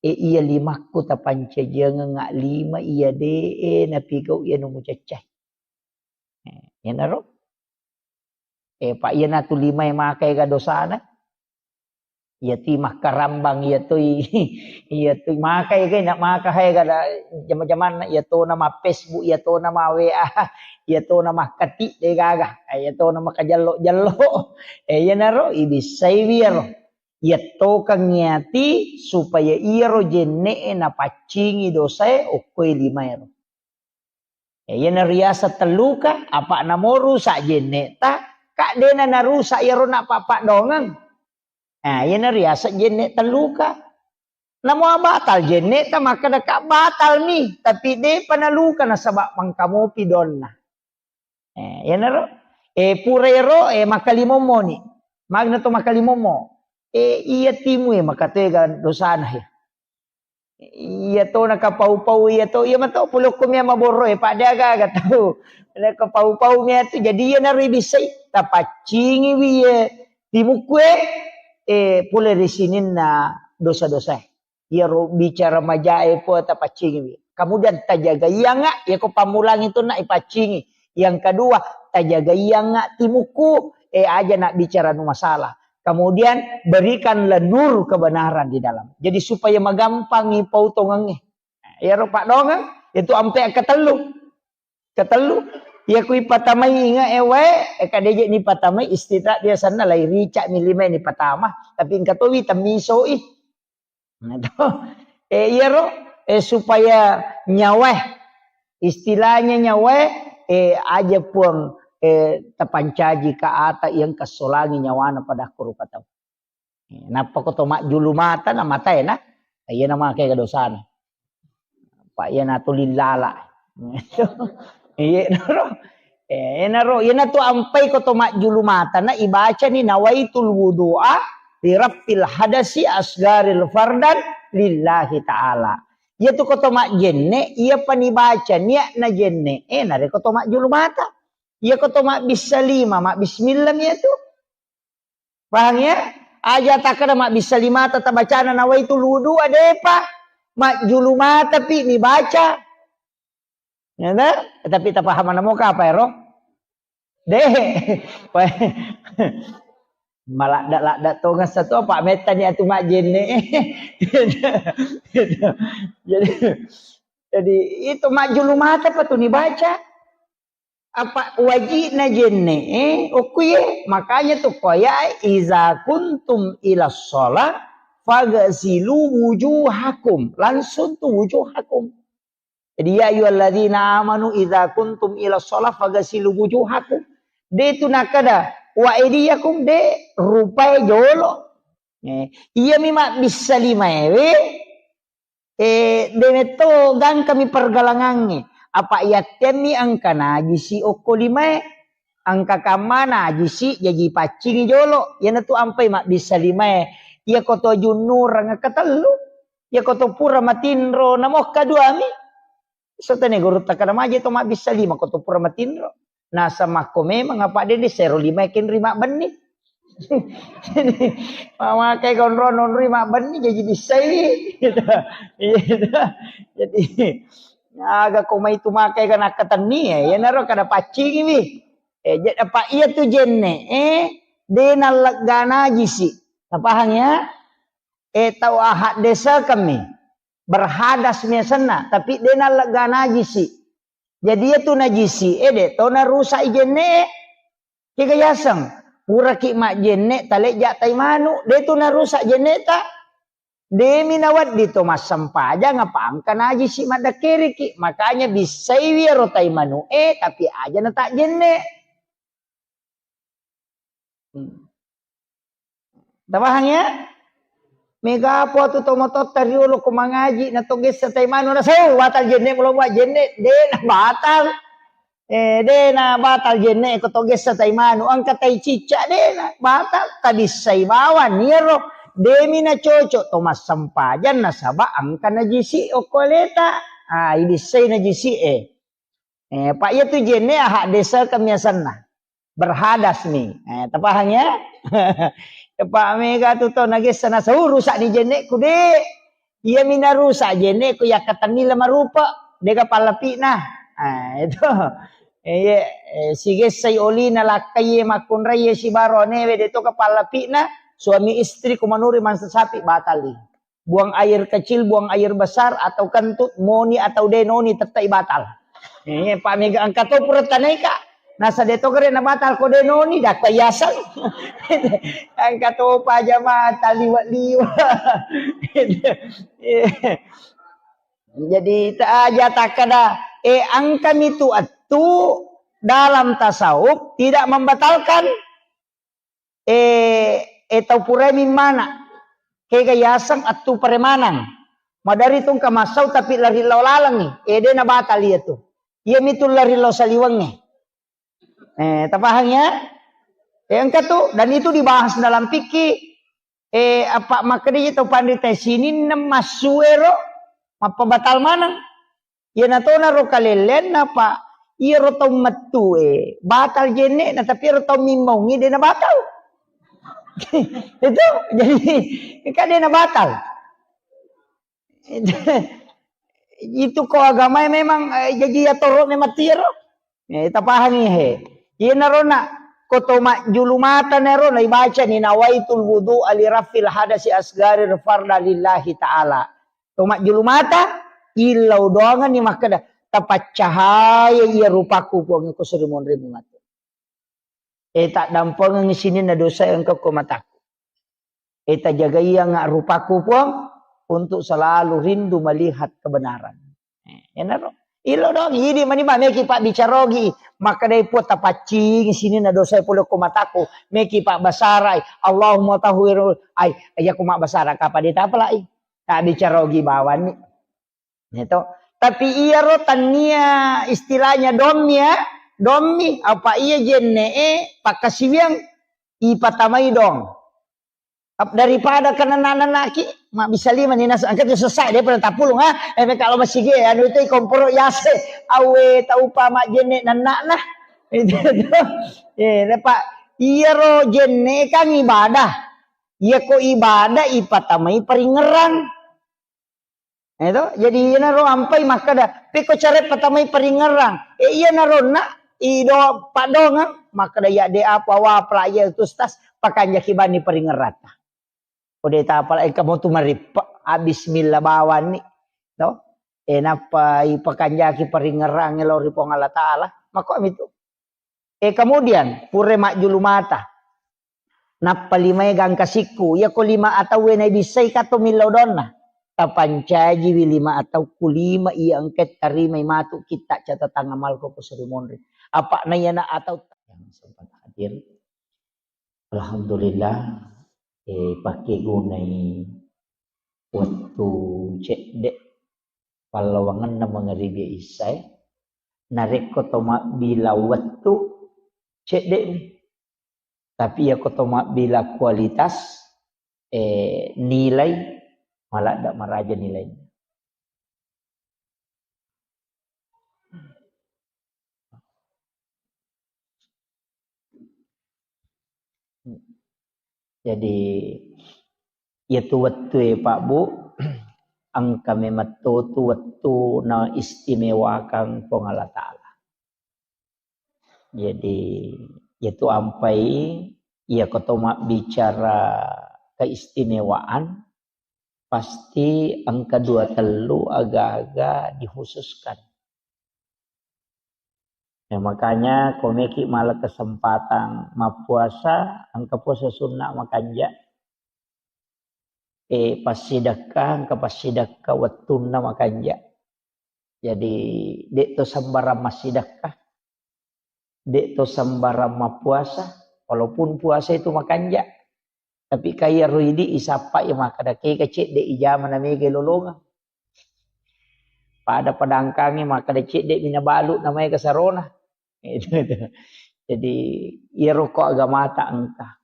eh, iya limakku tapancajiangeng lima, iya de, eh, napigau iya numucaccai. Eh, iyanaro. Eh, pa iyanatu limae makaega dosana. Iyatu makkarambang, iyatu, iyatu makaega, na maka haega da jama-jamanna, iyatona ma Facebook, iyatona ma W A, iyatona makkati de gaga, iyatona makajello-jello. Eh, iyanaro ibissai wiyaro. Iyattokang iyati supaya iyaro jenne'e napaccingi dosae okkoe limaero. Ya, iyana riaseng telluka, apa namo rusak jenne'ta, ka dena narusak iyaro nappa paddoangeng. Nah, iyana riaseng jenne telluka. Namo batal jenne'ta, makkeda ka batal mi, tapi depa naluka nasaba mangkamopi donna. Eh, iyanaro. Eh, pura ero, eh, makkalimommo ni. Magna to makkalimommo. Eh, iya timu, eh, makatega dosana, eh. Iya to nakapau-pau iya to, iya mato pole okko mia maborro, eh, pada aga-aga tau. Nakapau-pau mia tu, jadi iya naro ibissai, tapaccingi wi, eh, timukku, eh, eh, pole ri sininna dosa-dosa, eh. Iyaro bicara majae po tapaccingiwi. Kemudian tajagaianga, yako pammulangi tu na ipaccingi. Yang kedua, tajagaianga timukku, eh, aja na bicara nu masalah. Kemudian berikanlah nur kebenaran di dalam. Jadi supaya magampangi pautongangnge. Iyaro padongeng, itu ampe ketellu. Ketellu, iya kui patamai inga e wae, e kadeje ni patamai istirahat biasanna lai rica mi lima ni patama, tapi engka towi temmisoi. Nah, to. Eh, iyaro, eh, supaya nyawae, istilahnya nyawae, eh, aja puang, eh, tapancaji ka ata yang kesolangi nyawana pada kuru patau. Eh, nappa ko to majjulu mata na matae na, iya na make ga dosana. Pak, iya na tu lillala. Iya naro. Eh, naro, iya na tu ampai ko to majjulu mata na ibaca ni nawaitul wudu'a li rafil hadasi asgaril fardan lillahi ta'ala. Iya tu ko to majjenne, iya pa ni baca niat na jenne, eh, nare ko to majjulu mata. Iya ko to mabbissa lima, mabbismillah mi iya tu. Paham ya? Aja takkada mabbissa limata tabacana nawaitul wudu'a, depa. Majjulu mata pi ni baca. Ya ta? Tapi tapahamana moka apa ero? De. Maladda-ladda tongeng satu apa metta ni atu majjenne. Jadi, jadi itu majjulu mata pa tu ni baca. Apa wajibna jenne, eh, okkuye. Makanya tu koya, "Iza kuntum ila sholat, fagasilu wujuhakum." Langsung tu wujuhakum. Jadi, "Ya ayyuhalladzina amanu iza kuntum ila sholat, fagasilu wujuhakum." De tu nakada, "Wa aidiyakum," de rupai jolo. Eh, iya mi mabbissa limaewe, Eh, de metto gangkami pergalangangnge. Apa yattemmi engka najisi okko limae. Engka kamma najisi jaji paccingi jolo. Iyanatu ampai mabbissa limae. Iya koto junnurang ketellu. Iya koto pura matinro namokka duami. Sotane gurutta kada maje to mabbissa lima koto pura matinro. Nasamakko memang apa dede sero lima kenri mabbenni. Jadi, mamakai konro nonri mabbenni jadi bissai. Gitu. Iya, gitu. Jadi, aga ko mai tu makai ga nakkatenni, ya, iyanaro kada paccingiwi. Eh, ja-, apa iya tu jenne, eh, de nallegga najisi. Napahang ya? Eh, tau ahak desa kami. Berhadas mi asenna, tapi de nallegga najisi. Jadi, iya tu najisi e, de to narusak i jenne e. Kega yaseng, puraki majjenne, talejja tai manu, de tu narusak jenne ta. Demi nawedding to massempajang apa engka najisi maddakkeriki. Makanya bissaiwi ero tai manu e, tapi aja na tak jenne. Hmm. Tapahang ya? Mega po tu tomatotta riolo ko mangaji na to gessa tai manu na sau batal jenne mulo buat jenne de na batal. Eh, de na batal jenne ko to gessa tai manu engka tai cicca de na batal tabissai bawang niaro demi na cocok to massempajang nasaba engka najisi okko aleta. Ah, ibissai najisi e. Eh, pa iya tu jenne aha desa kemiasanna. Berhadas mi. Eh, tapahang ya? Tepa mega tu to nagessa nasau rusak ni jenneku de. Iya mi narusak jenneku yakkatenni le marupa. Dega pallapina. Ah, itu. Eh, iya, eh, sigessai olina lakkaie makkunraie sibaro anewe de to kapallapina. Suami istri kumanuri mansa sapi batali. Buang air kecil, buang air besar, atau kentut, moni atau denoni, tettai batal. Eh, pa mega engka to pura tanaika. Nasa de to gere na batal ko denoni, dakka yaseng. Engka to pa jamaah taliwa-liwa. Jadi, ta aja takkada, eh, engka mi tu attu dalam tasawuf tidak membatalkan eh, eh, tau purae mimmana. Kega yaseng attu paremanang. Madari tungka massau tapi lari lao lalengngi. Eh, de na batal iya tu. Iya mitu lari lao saliwengnge. Eh, tapahang ya? Eh, engka tu, dan itu dibahas dalam fikih. Eh, apa makkedai tau panrita sininna massuero mappabatal maneng. Iyana tona ro kalelleanna, Pak. Iyaro tau mettue batal jenne'na, tapi iyaro tau mimmaungi de' na batal. Itu jadi kan de' na batal. Itu ko agamae memang, eh, jaji atoro'na matti iyaro. Eh, tapahangi he. Iyanaro na, ko to majjulu mata naro na ibacani nawaitul wudu'a li rafil hadasi asgari farda lillahi ta'ala. To majjulu mata, illau doanganni makkeda, tapaccahaya iya rupaku Puang ko seri monri mungatu. Eh, taddampengengngi sininna dosa engka ko mataku. Eh, tajagaianga rupaku Puang untuk selalu rindu melihat kebenaran. Eh, enaro. Ilo dong, idi mani ba meki pabbicarogi. Makkedai Puang tapaccingi sininna dosa pole ko mataku. Meki pabbasarai. Allahumma tahhir ai, iya ko mabbasara kapa de' tapalai. Tabbicarogi bawanni. Gitu. Tapi iyaro tania istilahnya dommi ya, dommi apa iya jenne'e pakkasiwiang ipatamai dong. Ap-, daripada kenana-nanaki, mabbissa lima ni nas-, angka tu sesai daripada tapulung ha. Eh, kalau masih ge, anu itu komporo yase, awe taupa majjenne' nanna'na. Itu tuh. Eh, Pak, iyaro jenne'e kan ibadah. Iya ko ibadah ipatamai paringngerang. Eh, to? Jadi iyanaro ampai makkeda, pekko care patamai paringngerang. Eh, iyanaro na ido padongang makkeda ya de' apa wa pelajar itu stas pakanjaki bani paringngerata. Ko de' tapala engka mo tu marippa, ah, bismillah bawanni. To? Eh, nappa ipakanjaki paringngerang lao ri Puang Allah Ta'ala. Mako mitu. Eh, kemudian, pura majjulu mata. Nappa limae gangka sikku. Iya ko lima atauwe naibissai kato millau donna. Tapancajiwi lima atauku lima iya engka tarimai matu kitta catatan amalku ko seri monri. Apa na iyana atau yang sempat hadir. Alhamdulillah, eh, pakkegunai wettu cedde pallawangenna mangaribi issae. Narekko to mabbila wettu cedde'ni. Tapi iyako to mabbila kualitas, eh, nilai, maladda maraja nilainna. Jadi, iyatu wettue, Pak, Bu, engka memang to tu wettu na istimewakang Puang Allah Ta'ala. Jadi, iyatu ampai, iyako to mabbicara keistimewaan, pasti engka dua tellu aga-aga dikhususkan. Ya, makanya ko meki mala kesempatan mappuasa, engka puasa sunnah makanja. Eh, passidekka, engka passidekka wettunna makanja. Jadi, de' to sembarang massidekka. De' to sembarang mappuasa. Walaupun puasa itu makanja. Tapi kaya ro idi isappa i makkeda kega cedde ijama na mega lolongeng. Pada padangkangi makkeda cedde mi nabalu na maega sarona. Itu, itu. Jadi, iyaro ko agamata engka.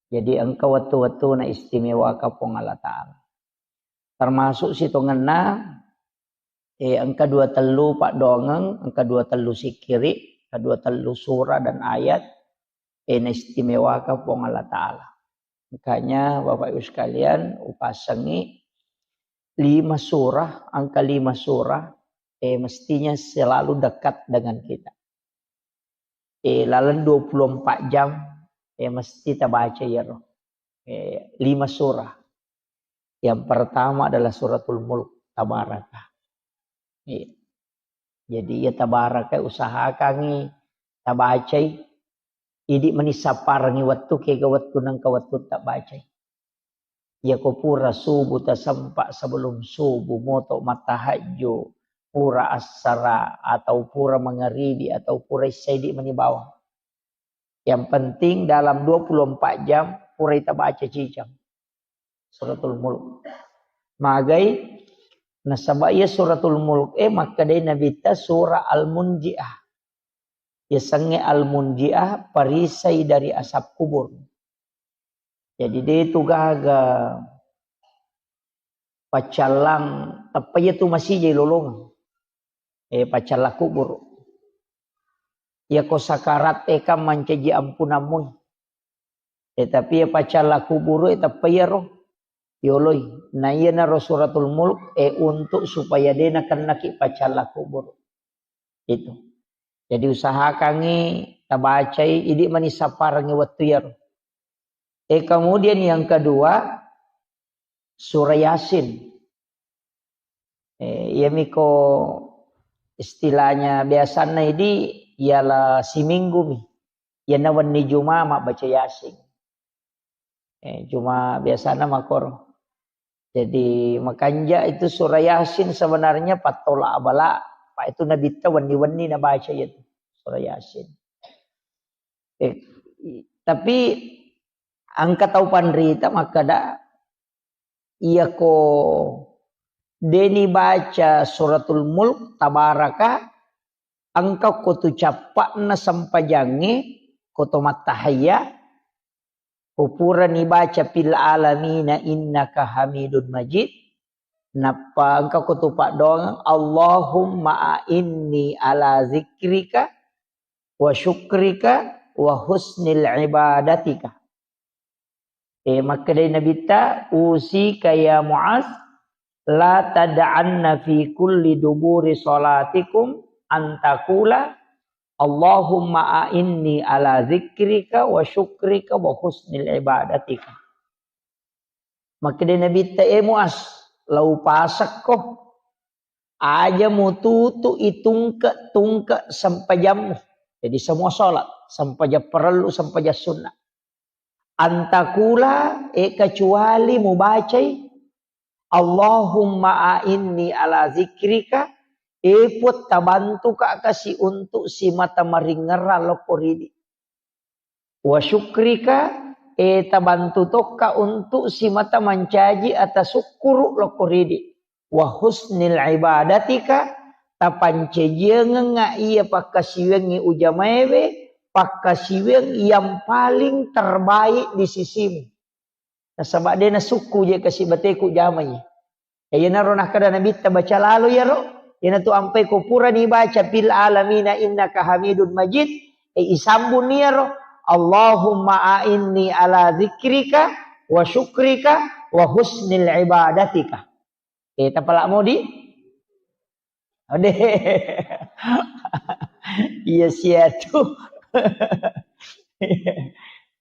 Jadi, engka wettu-wettu na istimewaka Puang Allah Ta'ala. Termasuk sitongenna, eh, engka dua tellu paddoangeng, engka dua tellu sikkiri, engka dua tellu surah dan ayat, eh, na istimewaka Puang Allah Ta'ala. Makanya, Bapak Ibu sekalian, upasengi lima surah, angka lima surah, eh, mestinya selalu dekat dengan kita. Eh, laleng dua puluh empat jam, eh, mesti tabaca iyaro. Eh, lima surah. Yang pertama adalah Suratul Mulk, Tabaraka. Iya. Jadi, ya, Tabaraka usahakangi tabacai. Idi meni sapparengi wettu, kega wettu nengka wettu tabacai. Iyako pura subuh tasempa, sebelum subuh moto mattahajju, pura assara atau pura mangaribi atau pura issaidi meni bawang. Yang penting dalam dua puluh empat jam pura tabaca cicang Suratul Mulk. Magai nasaba iya Suratul Mulk e makkedai Nabitta surah Al-Munjiah. Yasengnge al-munjiah, perisai dari asap kubur. Jadi de tu gaga paccallang, tappa iya tu masijai lolongeng. Eh, paccallang kubur. Iya ko sakarat e kan mancaji ampunammu. Eh, tapi iya paccallang kubur e tappa iyaro yoloi. Na iyanaro Suratul Mulk e untuk supaya de nakennaki paccallang kubur. Itu. Jadi usahakangngi tabacai, idi mani sapparengngi wettu iyaro. Eh, kemudian yang kedua, surah Yasin. Eh, iyamiko istilahnya biasanna idi, ialah siminggu mi. Iyana wenni Juma mabbaca Yasin. Eh, cuma biasana makoro. Jadi, makanja itu surah Yasin sebenarnya pattola abala, pa itu Nabitta wenni-wenni nabaca itu surah Yasin. Eh, i-, tapi engka tau panrita makkeda, iyako deni baca Suratul Mulk, Tabaraka, engka ko tu cappa'na sempajangnge, ko to mattahayya, ko purani baca fil alamina innaka hamidun majid, nappa engka ko tu paddoangeng, Allahumma a'inni ala zikrika wa syukrika wa husnil ibadatika. Eh, makkedai Nabitta, "Usika ya Muaz, la tad'anna fi kulli duburi salatikum an taqula, Allahumma a'inni ala zikrika wa syukrika wa husnil ibadatika." Makkedai Nabitta, "Eh Muaz, lau pasekko, aja mututu itungke-tungke sempajammu." Jadi semua sholat, sempajang parellu, sempajang sunnah. Antakula, eh, kecuali mubacai, Allahumma a'inni ala zikrika, eh, Puang, tabantuka kasi untuk simata maringerra lokko ridi. Wa syukrika, eh, tabantu tokka untuk simata mancaji ata sukkuru lokko ridi. Wa husnil ibadatika, tapancajiangengnga iya pakkasiwiangngi ujamaewe, pakkasiwiang yang paling terbaik di sisimu. Nasaba de nasukku je kasi bateku jamai. Iyanaro nakkeda Nabitta, baca lalo iyaro, iyanatu ampai ko purani baca fil alamina innaka hamidun majid, e, isambung iyaro, Allahumma a'inni ala zikrika wa syukrika wa husnil ibadatika. Eh, tapala modi? Ode. Iya sia tu.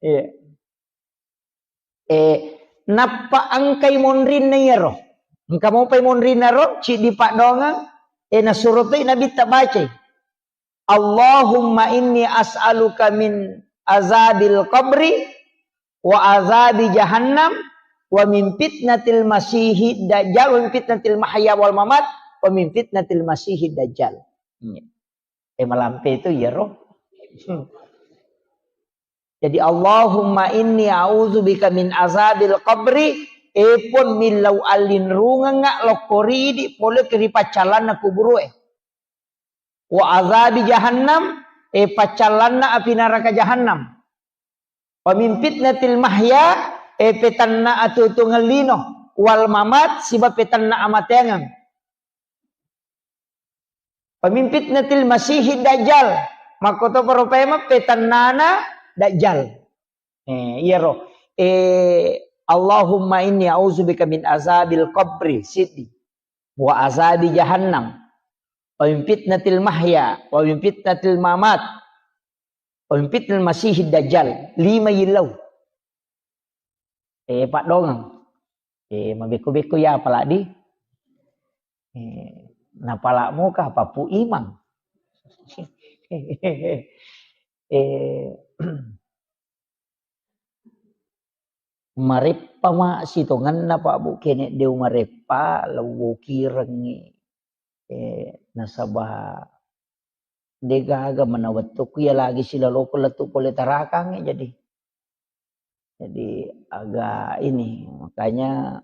Iya. Eh, nappa engkai monrinna iyaro. Engka mopai monrinna ro, ciddi paddoangeng, eh, nasuro toi Nabitta bacai. Allahumma inni as'aluka min azabil qabri wa azabi jahannam wa min fitnatil masihid dajjal wa min fitnatil mahya wal mamat wa min fitnatil masihid dajjal. Iya. Eh, malampe itu iyaro. Jadi, Allahumma inni a'udzubika min azabil qabri, eh, Puang, millau allinrungengnga lokko ridi pole ri paccallanna kuburue. Wa azabi jahannam, eh, paccallanna api naraka jahannam. Wa min fitnatil mahya, eh, petanna atuo-tuongeng lino, wal mamat, siba petanna amateangeng. Wa min fitnatil masihid dajjal, makkoto paro paimeng petannana dajjal. Eh, iyaro. Eh, Allahumma inni a'udzubika min azabil qabri, siddi. Wa azabi jahannam. Wa min fitnatil mahya, wa min fitnatil mamat. Wa min fitnatil masihid dajjal. Lima yillau. Eh, paddoangeng. Eh, mabekko-bekko ya apaladi. Eh, napala muka papu imang. Eh, mareppa ma sitongenna, Pak, Bu, kene deu mareppa, lewwokirengngi. Eh, nasaba degaga mana wettukku ya lagi silaloko lettu pole tarakangngi, jadi. Jadi agak ini, makanya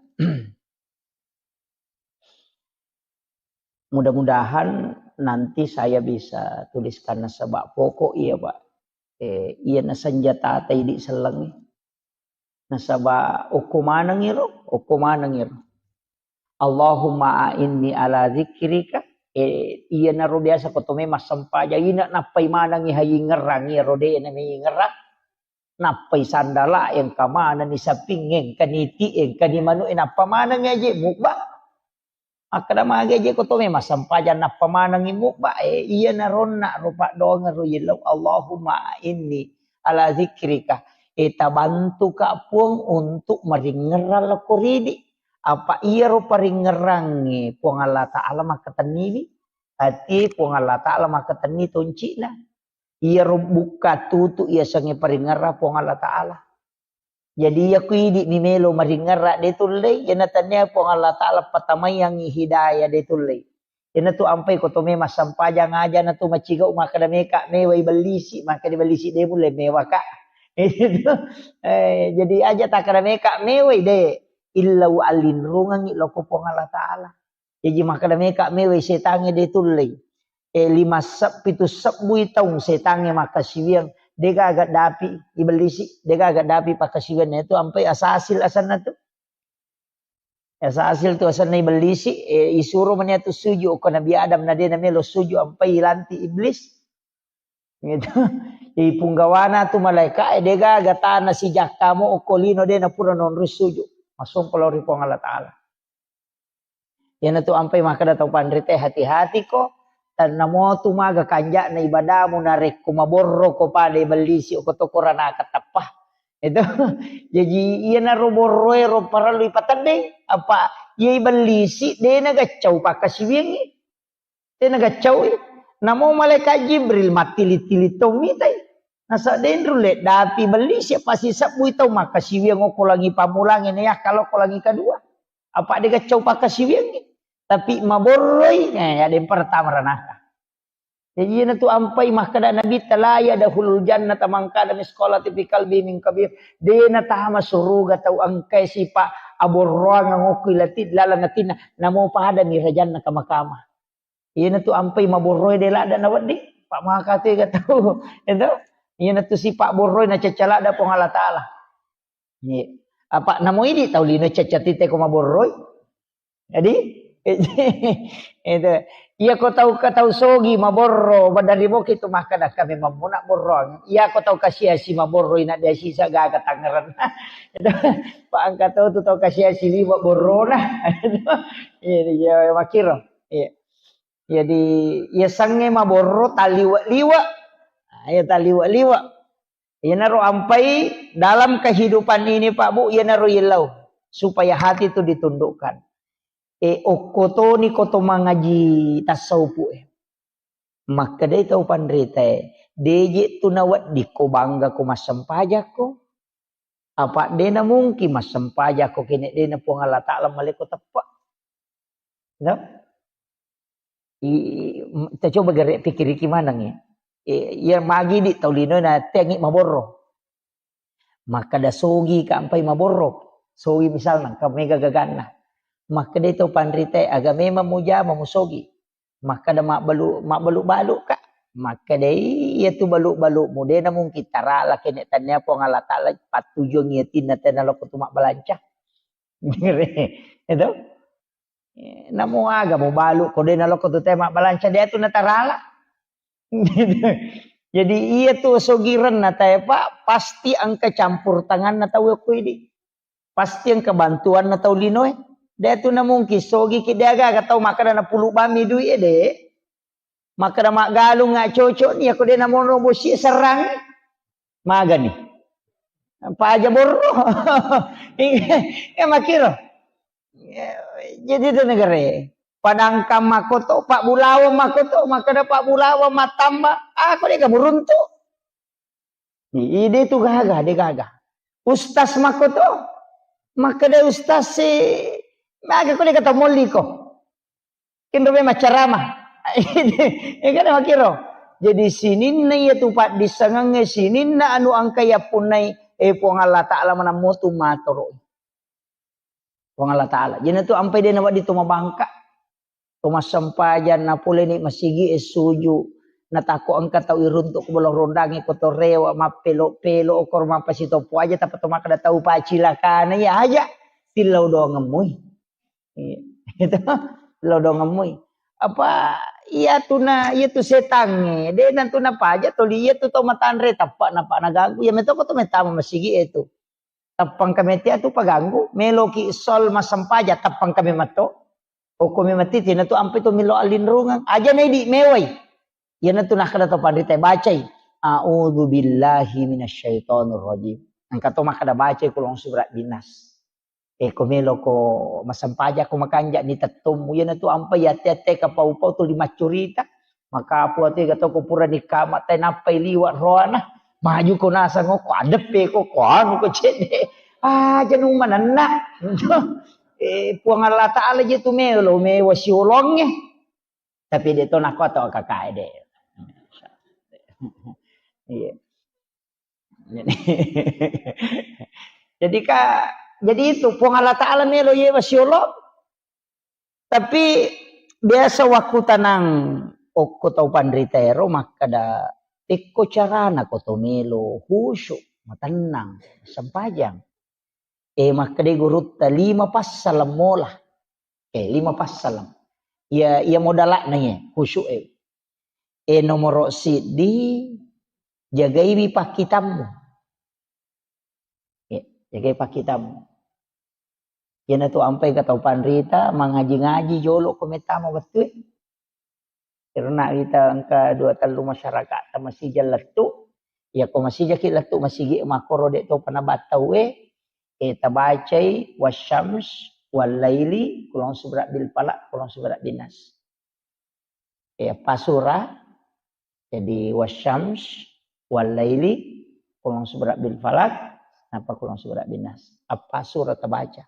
mudah-mudahan nanti saya bisa tuliskan nasaba pokok iya, Pak. Eh, iya na senjata ta idi sellengnge. Nasaba okko maneng iro, okko maneng iro. Allahumma a'inni ala dzikrika. Eh, iyanaro biasa ko to memang sempajang, ina nappai manengngi hayingngerang, iyaro de' na meyingngerang. Nappai sandala, engka manenni saping, engka niti, engka ni manu, eh, nappa maneng aje mubba. Makkeda magi aje ko to memang sempajang nappa manengngi mubba, eh, iyanaro ro paddoangeng ro yellau, Allahumma inni ala dzikrika. Eh, tabantuka Puang untuk maringngerang lokko ridi. Apa iyaro paringngerangnge Puang Allah Ta'ala makkatenniwi. Ati Puang Allah Ta'ala makkatenni tonci'na. Iyaro bukka tutu iyasengnge paringngerang Puang Allah Ta'ala. Jadi iya ku idi mi melo maringngerang de tullei, iyana tania Puang Allah Ta'ala patamaiangngi hidayah de tullei. Iyana tu ampai ko to memang sempajang aja na tu macigau makkeda meka mewai bellisi, makkeda bellisi de mulle mewaka. Itu. Eh, jadi aja takkeda meka mewai de, illau allinrungengngi lokko Puang Allah Ta'ala. Jaji makkeda meka mewai setangnge de tullei. Eh, lima seb-, pitu sebbui taung setangnge makkasiwiang, de gaga dapi ibellisi, de gaga dapi pakkasiwiang itu ampai asasil asanna tu. Asasil tu asanna ibellisi, eh, isuro mani atu sujud ko Nabi Adam na de na melo sujud ampai ilanti iblis. Gitu. Ipunggawana tu malaika, eh, de gaga tana sijakkamu okko lino de na pura nonroi sujud. Masompa lao ri Puang Allah Ta'ala. Iyanatu ampai makkeda tau panrita, hati-hati ko, tennamo tu maga kanja'na ibadamu narekko maborro ko pada ibellisi ko to koranaka teppa. Itu. Jaji iyanaro borroe ro parellu ipateddeng, apa iya ibellisi de na gaccau pakkasiwiangngi. De na gaccau i. Namo malaikat Jibril mattili-tili to mitai. Nasa denru le dapi bellisi apa sisebbui tau makkasiwiang okko langi pammulangnge na yakka lokko langi kedua. Apa de gaccau pakkasiwiangngi. Tapi maborroi, eh, ya de pertama ranaka. Jadi iyanatu ampai makkeda Nabi, "La yadkhulul jannata man kana misqala fi qalbi min kabir." De natama suruga tau engkai sipa aborroang okko ilati laleng atinna, namo pada mi rajanna kama-kama. Iyanatu ampai maborroe de ladda nawedding, pa maka tu ega tau. Itu. Iyanatu sipa borroe na cacca ladda Puang Allah Ta'ala. Iya. Apa namo idi tau lino cacca tite ko maborroi. Jadi, itu. Iya ko tau ka tau sogi maborro, badari boki tu makkeda kami mammuna borroang. Iya ko tau kasiasi maborroi na dia sisa gaga tangerang. Itu. Pa engka tau tu tau kasiasi liwa borrona. Iya, iya, makiro. Iya. Jadi, iya sangnge maborro taliwa-liwa. Nah, iya taliwa-liwa. Iyanaro ampai dalam kehidupan ini, Pak Bu, iyanaro yellau supaya hati itu ditundukkan. E, okko toni ko to mangaji tasawufu e. Makkedai tau panrita e, deje tu nawedding ko bangga ko massempajakko. Apa dena mungkin massempajakko kene dena Puang Allah Ta'ala maleko teppe. No? I, i, kita coba gere pikiriki maneng ya. E, iya magi di tau lino na tengi maborro. Makkeda sogi ka ampai maborro. Sogi misalna, engka mega gaganna. Makkeda tau panrita e, aga memang mujama musogi. Makkeda mabbalu, mabbalu-balu ka. Makkeda iya tu balu-balu mu, dena mungkin tarala kene tania Puang Allah Ta'ala pattujuang iya tinna tena lokko tu mabbalanca. Itu. Eh, namo aga mubalu ko de nalokko tu te mabbalanca de tu natarala. Jadi iya tu sogirenna tae, Pak, pasti engka campur tanganna tau ko idi. Pasti engka bantuanna tau linoe. De tu na mungkin sogi ki de aga-aga tau makkeda napulu bami dui e de. Makkeda maggalung nga cocok ni, ako de namono bosi serrang, magani. Paja borro. Ya makiro. Jadi itu negara. Padangkang makoto, Pak Bulawa makoto, makkeda Pak Bulawa matamba, ako de kamu runtu. Ide tu gaga, de gaga. Ustaz makoto, makkeda ustaz si, maga ko de kata molli ko. Kenro memang ceramah. Ya kan makiro. Jadi sininna iya tu paddissengengnge, sininna anu engka yappunnai, eh, Puang Allah Ta'ala manammo tu matoro. Puang Allah Ta'ala. Jadi tu ampai de nawedding tu mabangka. To massempajang na pole ni masigi e suju. Natako engka tau iruntuk ko bolo rondangi ko to rewa mappelo-pelo okor mappasitopo aja tappa to makkeda tau pacilakana iya aja. Tillau doangemmui. Iya. Itu lo dongemmui. Apa iya tu na, iya tu setangnge. De nantu napaja toli iya tu to matanre tappa napa naganggu. Iya metoko to metama masigi e tu. Tappang kami tia tu paganggu. Meloki sol masempaja tappang kami matto. Okko mi mati tina tu ampe tu milo alinrungang. Aja na idi mewai. Iya na tu nakkeda to panrita bacai. A'udzu billahi minasyaitonir rajim. Engka to makkeda bacai kulong subra binas. E, ko meloko massempajang ko makanja ni tettummu. Iyana tu ampai ate-ate kapau-pau tuli maccurita. Makapu ate ga to ko pura ni kama tai nappai liwa roana. Maju ko nasang ko adeppe ko, ko anu ko cedde. Ah, janu manenna. Eh, Puang Allah Ta'ala je tu melo, mewa siolongnge. Tapi de to nako to kakae de. Iya. Jadi, jadi ka, jadi itu Puang Allah Ta'ala melo yewa siolo. Tapi biasa waktu tanang okko tau panrita ero makkeda tekko carana ko to melo khusyuk, matennang, sempajang. Eh, makkeda gurutta lima passaleng mola. Eh, lima passaleng. Iya, iya modalakna iya, khusyuk e. Eh, nomoro siddi, jagaiwi pakkitammu. Eh, jagai pakkitammu. Iyana tu ampai ka tau panrita, mangaji-ngaji jolo ko metama wettu e. Karena kita engka dua tellu masyarakat tamasija lettu. Ya ko masijaki lettu masigi makoro de to panabattau e. Eh, tabacai wasyams wal laili kulong subra bil falaq kulong subra binas. Eh, apa surah? Jadi wasyams wal laili kulong subra bil falaq napa kulong subra binas. Apa surah tabaca?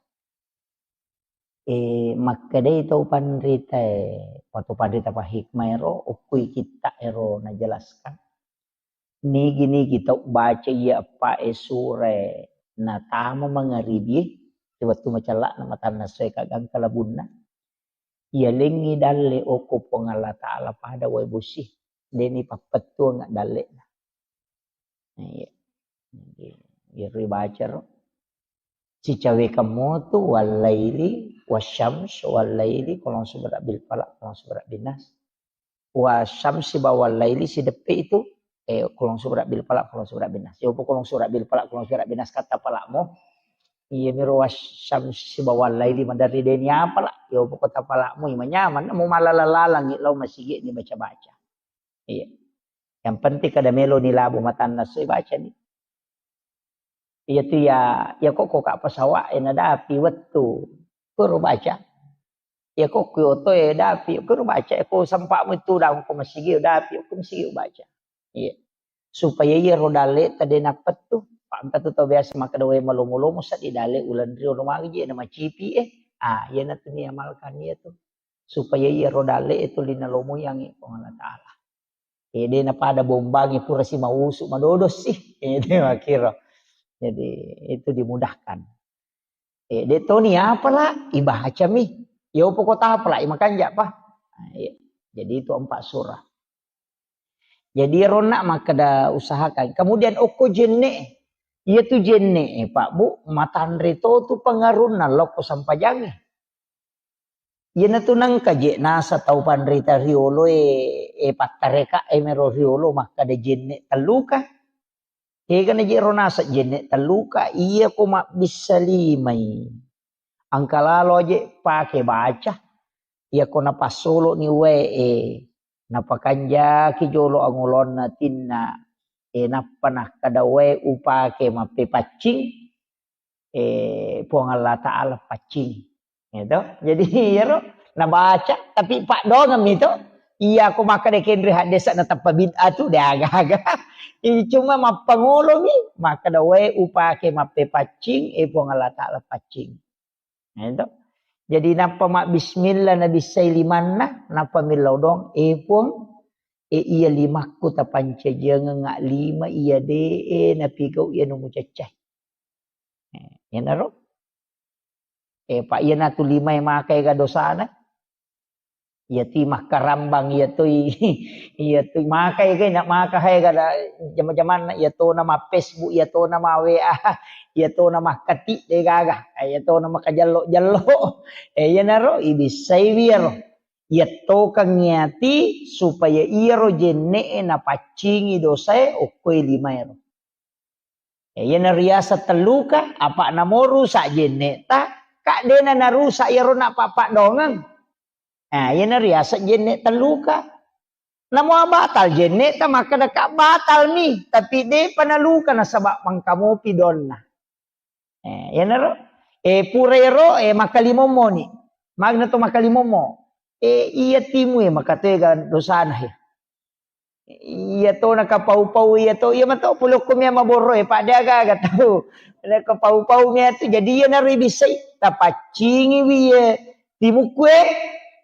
Eh, makkedai tau panrita e, waktu panrita pa hikmah ero, okkui kitta ero najelaskan. Nigi-nigi tau baca iya eppa e sura e natama mangaribi e, wettu macella'na matanna soe kagangka labunna. Iya lengngi dalle okko Puang Allah Ta'ala pada wae bosi. Deni pappettuang dalle'na. Iya. Iya, iya, ribaca ro. Sicawekang motu wallaili, wasyams, wallaili, kulong subra bil falaq, kulong subra binas. Wasyamsi ba wallaili sideppe itu, eh, kulong subra bil falaq, kulong subra binas. Yopo kulong subra bil falaq, kulong subra binas kata palakmu. Iya miro wasyamsi ba wallaili madarri deni apa lah. Yopo kota palakmu, manyaman, mau malala-lalangi, lau masigi ni baca-baca. Iya. Yang penting kada melo ni labu matanna soi baca ni. Iya tu ya, ya kok kok pesawat e nadapi wettu. Kuro baca. Ya kok ku oto e dapi, kuro baca. Ya ko sempakmu itu dah ko masigi dapi, ko masigi baca. Iya. Supaya iya ro dalle tadi napettu. Pak tu tau biasa makkeda wae malomo-lomo sadi dalle ulan rio no magi je na macipi eh. Ah, iya na tu ni amalkan iya tu. Supaya iya ro dalle itu lina lomo yang Puang Allah Ta'ala. Eh, de napada bombangi pura si mausu madodo sih. Eh, de makkiro. Jadi itu dimudahkan. Eh, de toni apa lah? Ibacami. Yopo kota apa lah? Imakanja pa. Nah, iya. Jadi itu empat surah. Jadi ronna makkeda usahakan. Kemudian okko jenne. Iya tu jenne, eh, Pak Bu, matanre to tu pengarunna lokko sampajangi. Iyanatu nengka je nasa tau panrita riolo e, e pattareka e mero riolo makkada jenne telluka. Egana je ro nasa jenne telluka, iya ko mabbissa limai. Engka lalo aje pake baca. Iya ko napassolo ni wae e, napakanjaki jolo angolonna tinna e, nappa nakkada wae upake mappepaccing. Eh, Puang Allah Ta'ala paccing. Gitu. Jadi, iyaro nabaca, tapi paddoangeng mi to. Iya, ko makkada kenre haddesa na tappa bid'ah tu, de aga-aga. Ini cuma mappangolomi, makkada wae upake mappepaccing, eh, Puang Allah Ta'ala paccing. Gitu. Jadi, nappa mabbismillah, nabissai limanna, nappa millau doang, eh, Puang, eh, iya limakku tapancajiangeng lima iya de, eh, napigau iya nu mucaccai. Eh, iyanaro. Eh, pa iyanatu limae maka ega dosana. Iya tu makkarambang, iya tu, iya tu maka, iya na maka hai kada jama-jamanna, iya to na ma Facebook, iya to na ma W A, iya to na makketik de gaga, iya to na makajello-jello. Eh, iyanaro ibissai wi iyaro. Iya tokeng iyati supaya iyaro jenne'e napaccingi dosae okkoe limaero. Eh, iyana riaseng telluka, apa namo rusak jenne'ta, ka dena narusak iyaro napappaddongeng. Nah, iyana riaseng jenne telluka. Namo batal jenne'ta, makkeda ka batal mi, tapi depa naluka nasaba mangkamopi donna. Eh, iyanaro. Eh, pura ero, eh, makkalimommo ni. Magna to makkalimommo. Eh, iya timu, eh, makatega dosana, eh. Iya to nakapau-pau iya to, iya mato pole okko mia maborro e, pada aga-aga tau. Nakapau-pau mia tu, jadi iya naro ibissai, tapaccingi wi ye timukku e,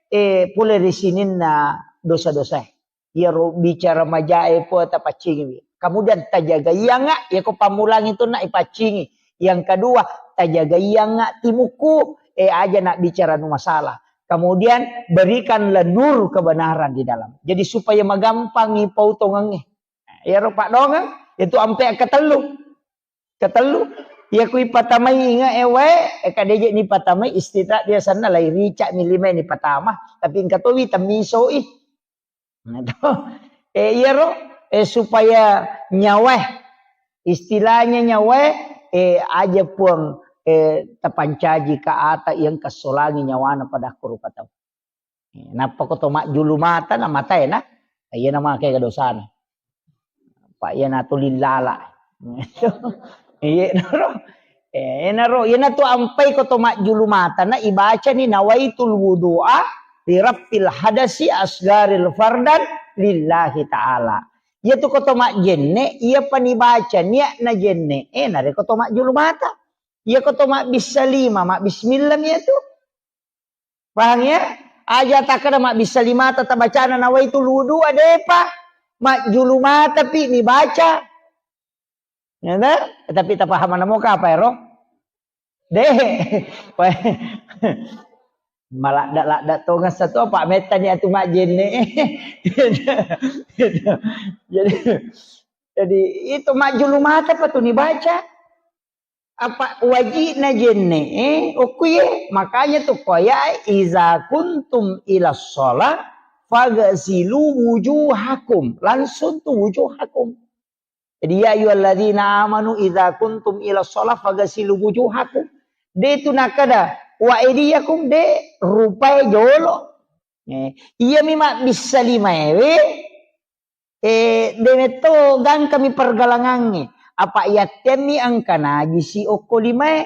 eh, pole ri sininna dosa-dosa e. Iyaro bicara maja e po tapaccingi wi. Kemudian tajaga iyangnga, iya ko pammulang itu nak ipaccingi. Yang kedua, tajaga iyangnga timukku, eh, aja nak bicara nu masalah. Kemudian berikanlah nur kebenaran di dalam. Jadi supaya magampangi pautongengnge. Iyaro paddongeng, itu ampe ketellu. Ketellu, iya kui patamai inge e wae, e kadeje ni patamai istirahat biasanna lai rica mi lima ni patama, tapi engka towi temmisoi. Nah, to. Eh, iyaro, eh, supaya nyawae, istilahnya nyawae, eh, aja puang, eh, tapancaji ka ata yang kesolangi nyawana pada kurupa tau. Eh, nappa ko to majjulu mata na matae na, iya na make dosana. Pak iya na tuli lala. Iya naro. Eh, naro, iya na tu ampai ko to majjulu mata na ibaca ni nawaitul wudu'a li rafil hadasi asgaril fardan lillahi ta'ala. Iya tu ko to majjenne, iya pa nibaca niat na jenne, eh, nare ko to majjulu mata. Iya ko to mabbissa lima, mabbismillah iya tu. Paham ya? Aja takkeda mabbissa limata tabacana nawaitul wudu'a, depa. Majjulu mata pi nibaca. Ya ta? Tapi tapahamana moka apa ero? De. Maladda-ladda tongeng satu apa mettani atu majjenne. Jadi, jadi itu majjulu mata pa tu nibaca. Apa wajibna jenne, eh, okkuye. Makanya tu koya, "Iza kuntum ila sholat, fagasilu wujuhakum." Langsung tu wujuhakum. Jadi, "Ya ayyuhalladzina amanu iza kuntum ila sholat, fagasilu wujuhakum." De tu nakada, "Wa aidiyakum," de rupai jolo. Eh, iya mi mabbissa limaewe, Eh, de metto gangkami pergalangangnge. Apa yattemmi engka najisi okko limae.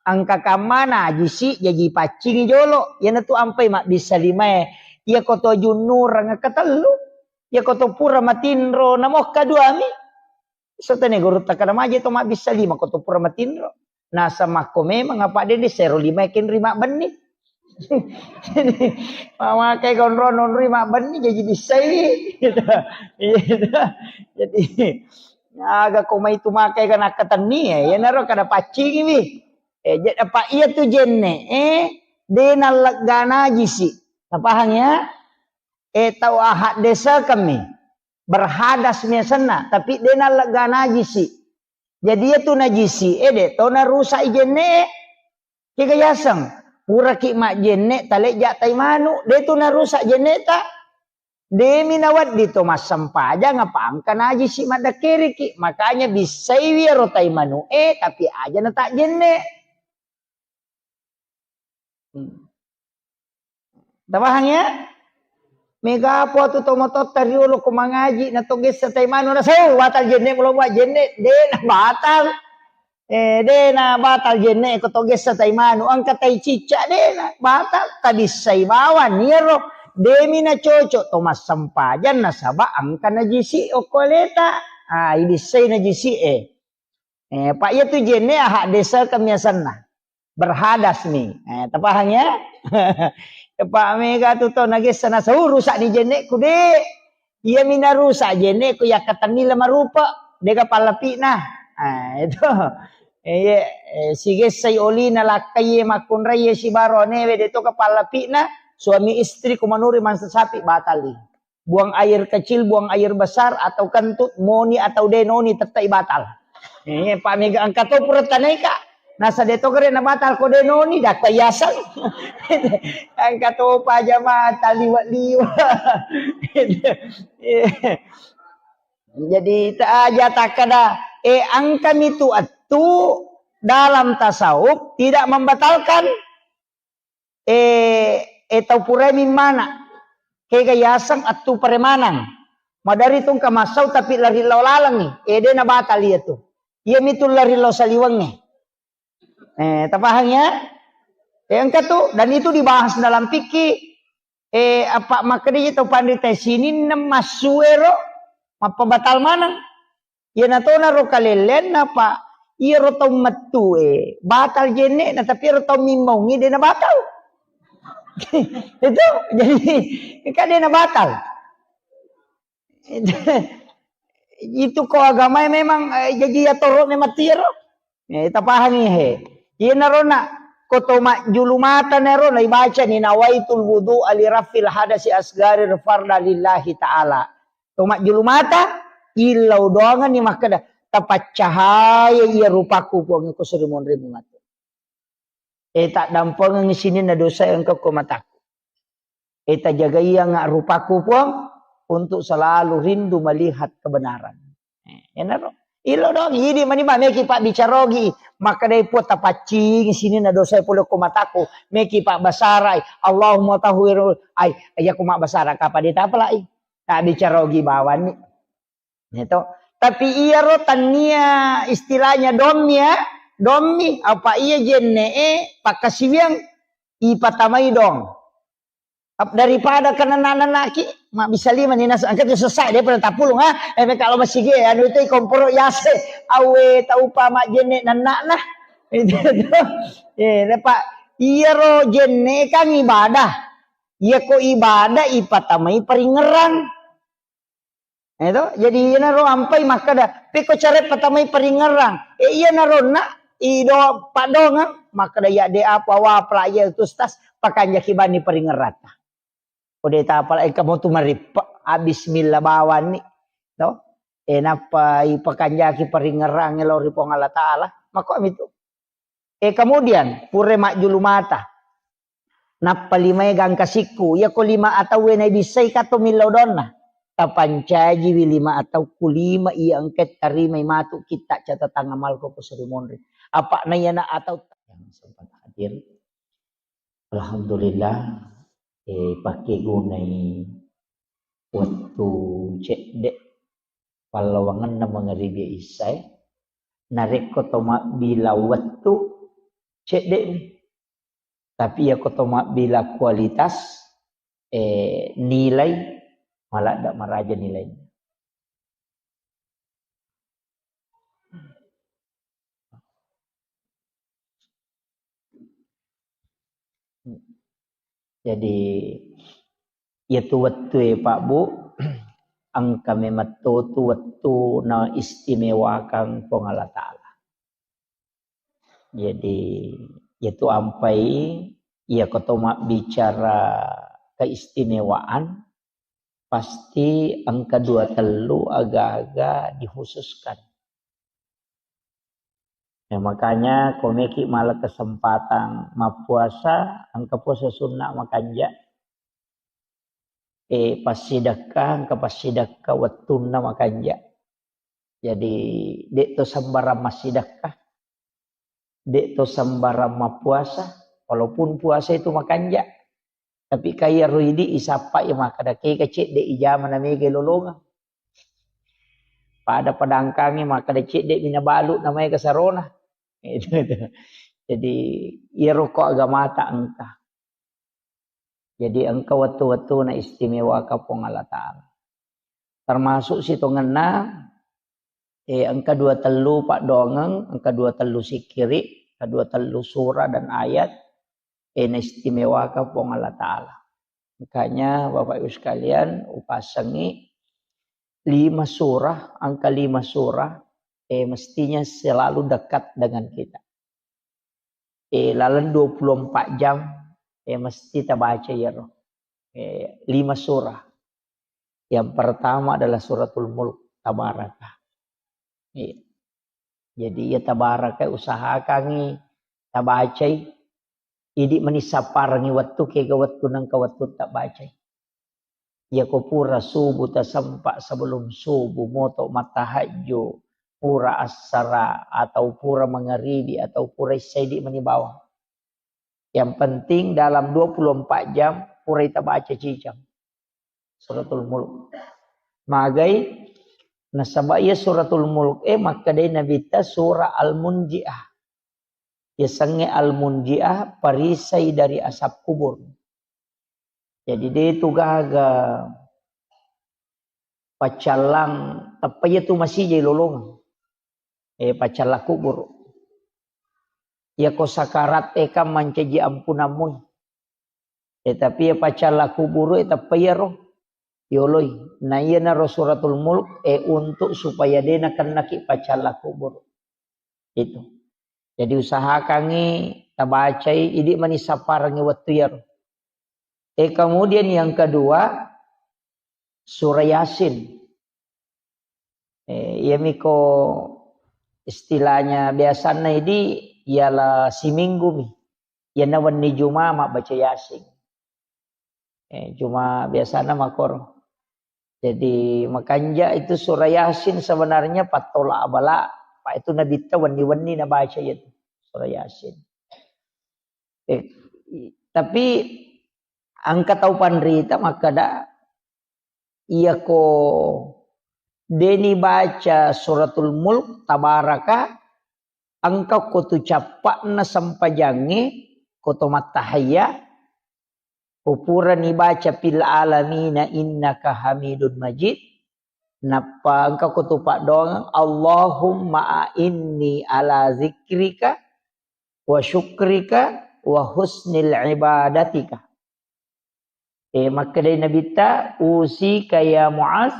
Engka kamma najisi jaji paccingi jolo. Iyanatu ampai mabbissa limae. Iya koto junnureng ketellu. Iya koto pura matinro namokka duami. Sotene gurutta kada maje to mabbissa lima koto pura matinro. Nasamakko memang apa dede sero lima kenri mabbenni. Jadi, mamakai konro nonri mabbenni jadi bissai. Gitu. Iya, gitu. Jadi, aga ko mai tu makai kan akkatenni ya, iyanaro kada paccingi wi. Eh, jadi apa iya tu jenne, eh, de nallegga najisi. Tapahang ya? Eh, tau ahak desa kami. Berhadas mi asenna, tapi de nallegga najisi. Jadi iya tu najisi, eh, de to narusak i jenne. Kega yaseng, puraki majjenne talejja tai manu, de tu narusak jenne ta. Demi nawedding to massempajang apa engka najisi maddekkeriki. Makanya bissaiwi ero tai manu e, tapi aja na tak jenne. Hmm. Tapahang ya? Mega po tu to mototta riolo ko mangaji na to gessa tai manu na sau batal jenne, mulo buat jenne, de na batal. Eh, de na batal jenne ko to gessa tai manu, engka tai cicca de na batal, tabissai bawang iyaro demi na cocok to massempajang nasaba engka najisi okko aleta. Ah, ibissai najisi e. Eh, pa iya tu jenne aha desa kamiasanna. Berhadas mi. Eh, tapahang ya? Pak mega tu to nagessa na sau rusak ni jenneku de. Iya mi narusak jenneku yakkatenni le marupa. Dega pallapi'na. Ah, itu. Eh, iya, eh, sigessai olina lakkai makkunrai sibaronewe de to ka pallapi'na. Suami istri ko manuri mansa sapi, batal i. Buang air kecil, buang air besar, atau kentut, moni atau de noni, tettai batal. Eh, pa mega engka to pura tanaika. Nasa de to gare na batal ko de noni, dakka yaseng. Engka to pa jamaah taliwa-liwa. Jadi ta aja takkada, eh, engka mitu attu dalam tasawuf tidak membatalkan eh, eh, tau purai mimmana. Kega yaseng attu paremanang. Madari tu engka massau tapi lari lao lalengngi. Eh, de na batal iya tu. Iya mitu lari lao saliwengnge. Eh, tapahang ya? Eh, engka tu, dan itu dibahas dalam fikih. Eh, apa makkeda tau panrita sininna massuero mappabatal maneng. Iyana tona ro kalelleanna, Pak. Iyaro tau mettue batal jenne'na, tapi iyaro tau mimmaungngi de na batal. Itu jadi kan de na batal. Itu ko agamae memang, eh, jaji atoro'na matti iyaro. Eh, tapahangi he. Iyanaro na ko to majjulu mata naro na ibacani nawaitul wudu'a li rafil hadasi asgari farda lillahi ta'ala. To majjulu mata, illau doangenni makkeda, "Tapaccahaya iya rupaku, Puang, ko seri monri mungatu. Eh, taddampengengngi sininna dosa engka ko mataku. Eh, tajagaianga rupaku, Puang, untuk selalu rindu melihat kebenaran." Eh, enaro. Illau doang, idi mani ba meki pabbicara ogi. Makkedai Puang, "Tapaccingi sininna dosa pole ko mataku." Meki pabbasarai, "Allahumma tahhir." Ai, iya ko mabbasara kapa de tapalai. Tabbicara ogi bawanni. Gitu. Tapi iyaro tania istilahnya dommi ya, dommi apa iya jenne'e pakkasiwiang ipatamai dong. Ap-, daripada kena nananaki, mabbisa lima ni nas-, angka tu sesak dia pada tapulung ha. Eh, kalau masih ge, anu itu komporo yase, awe taupa majjenne nanakna. Itu tuh. Eh, lepa iyaro jenne kan ibadah. Iya ko ibadah ipatamai paringerang. Eh, to? Jadi iyanaro ampai makkeda, "Pekko care patamai paringerang." Eh, iyanaro na ido padongang makkeda, "Ya de apa wa pelajar itu stas pakanjaki bani paringerata." Kode tapala engka mo tu marippa, ah, bismillah bawanni. To? Eh, nappa ipakanjaki paringerang lao ri Puang Allah Taala. Mako mitu. Eh, kemudian, pura majjulu mata. Nappa limae gangka sikku. Iya ko lima atauwe naibissai kato millau donna. Tapancajiwi lima atau ku lima iya engka tarimai matu kitta catatan amalku ko seri monri. Apa na iyana atau yang sempat hadir. Alhamdulillah, eh, pakkegunai wettu cedde pallawangenna mangaribi issae. Narekko to mabbila wettu, cedde'mi. Tapi iyako to mabbila kualitas, eh, nilai, maladda maraja nilainna. Jadi, iyatu wettue, Pak, Bu, engka memang to tu wettu na istimewakang Puang Allah Taala. Jadi, iyatu ampai, iyako to mabbicara keistimewaan, pasti engka dua tellu aga-aga dikhususkan. Ya, makanya ko meki mala kesempatan mappuasa, engka puasa sunnah makanja. Eh, passidekka, engka passidekka wettunna makanja. Jadi, de to sembarang massidekka. De to sembarang mappuasa, walaupun puasa itu makanja. Tapi kaya ro idi isappa ya makkeda kega cedde ijama na mega lolongang. Pada padangkangi makkeda cedde mina balu na mega sarona. Itu, itu. Jadi, iyaro ko agamata engka. Jadi, engka wettu-wettu na istimewaka Puang Allah Taala. Termasuk sitongenna, eh, engka dua tellu paddoangeng, engka dua tellu sikkiri, engka dua tellu surah dan ayat, eh, na istimewaka Puang Allah Taala. Makanya, Bapak Ibu sekalian, upasengi lima surah, angka lima surah, eh, mestinya selalu dekat dengan kita. Eh, laleng dua puluh empat jam, Eh, mesti tabaca iyaro. Eh, lima surah. Yang pertama adalah Suratul Mulk, Tabaraka. Iya. Jadi, iya, Tabaraka usahakangngi tabacai, idi mani sapparengngi wettu, kega wettu nengka wettu tabacai. Iya, ko pura subuh tasempa, sebelum subuh, moto mattahajju, pura assara, atau pura mangaribi, atau pura isya, idi mani bawang. Yang penting dalam dua puluh empat jam purai tabaca cijang Suratul Mulk. Magai, nasaba iya Suratul Mulk e makkedai Nabitta surah Al-Munjiah. Yasengnge Al-Munjiah, perisai dari asap kubur. Jadi, de tu gaga paccallang, tappa iya tu masijai lolongeng. Eh, paccallang kubur. Iya ko sakarat e kan mancaji ampunammu. Eh, tapi iya paccallang kubur e tappa iyaro yoloi. Na iyanaro Suratul Mulk e untuk supaya de nakennaki paccallang kubur. Itu. Jadi, usahakangngi tabacai, idi mani sapparengngi wettu iyaro. Eh, kemudian yang kedua, surah Yasin. Eh, iyamiko istilahnya biasanna idi, ialah siminggu mi. Iyana wenni Juma mabbaca Yasin. Eh, cuma biasana makoro. Jadi, makanja itu surah Yasin sebenarnya pattola abala, Pak, itu Nabitta wenni-wenni nabaca itu surah Yasin. Eh, i-, tapi engka tau panrita makkeda, iya ko deni baca Suratul Mulk, Tabaraka, engka ko tu cappa'na sempajangnge, ko to mattahayya, ko purani baca fil alamina innaka hamidun majid, nappa engka ko tu paddoangeng, Allahumma a'inni ala zikrika wa syukrika wa husnil ibadatika. Eh, makkedai Nabitta, "Usika ya Muaz,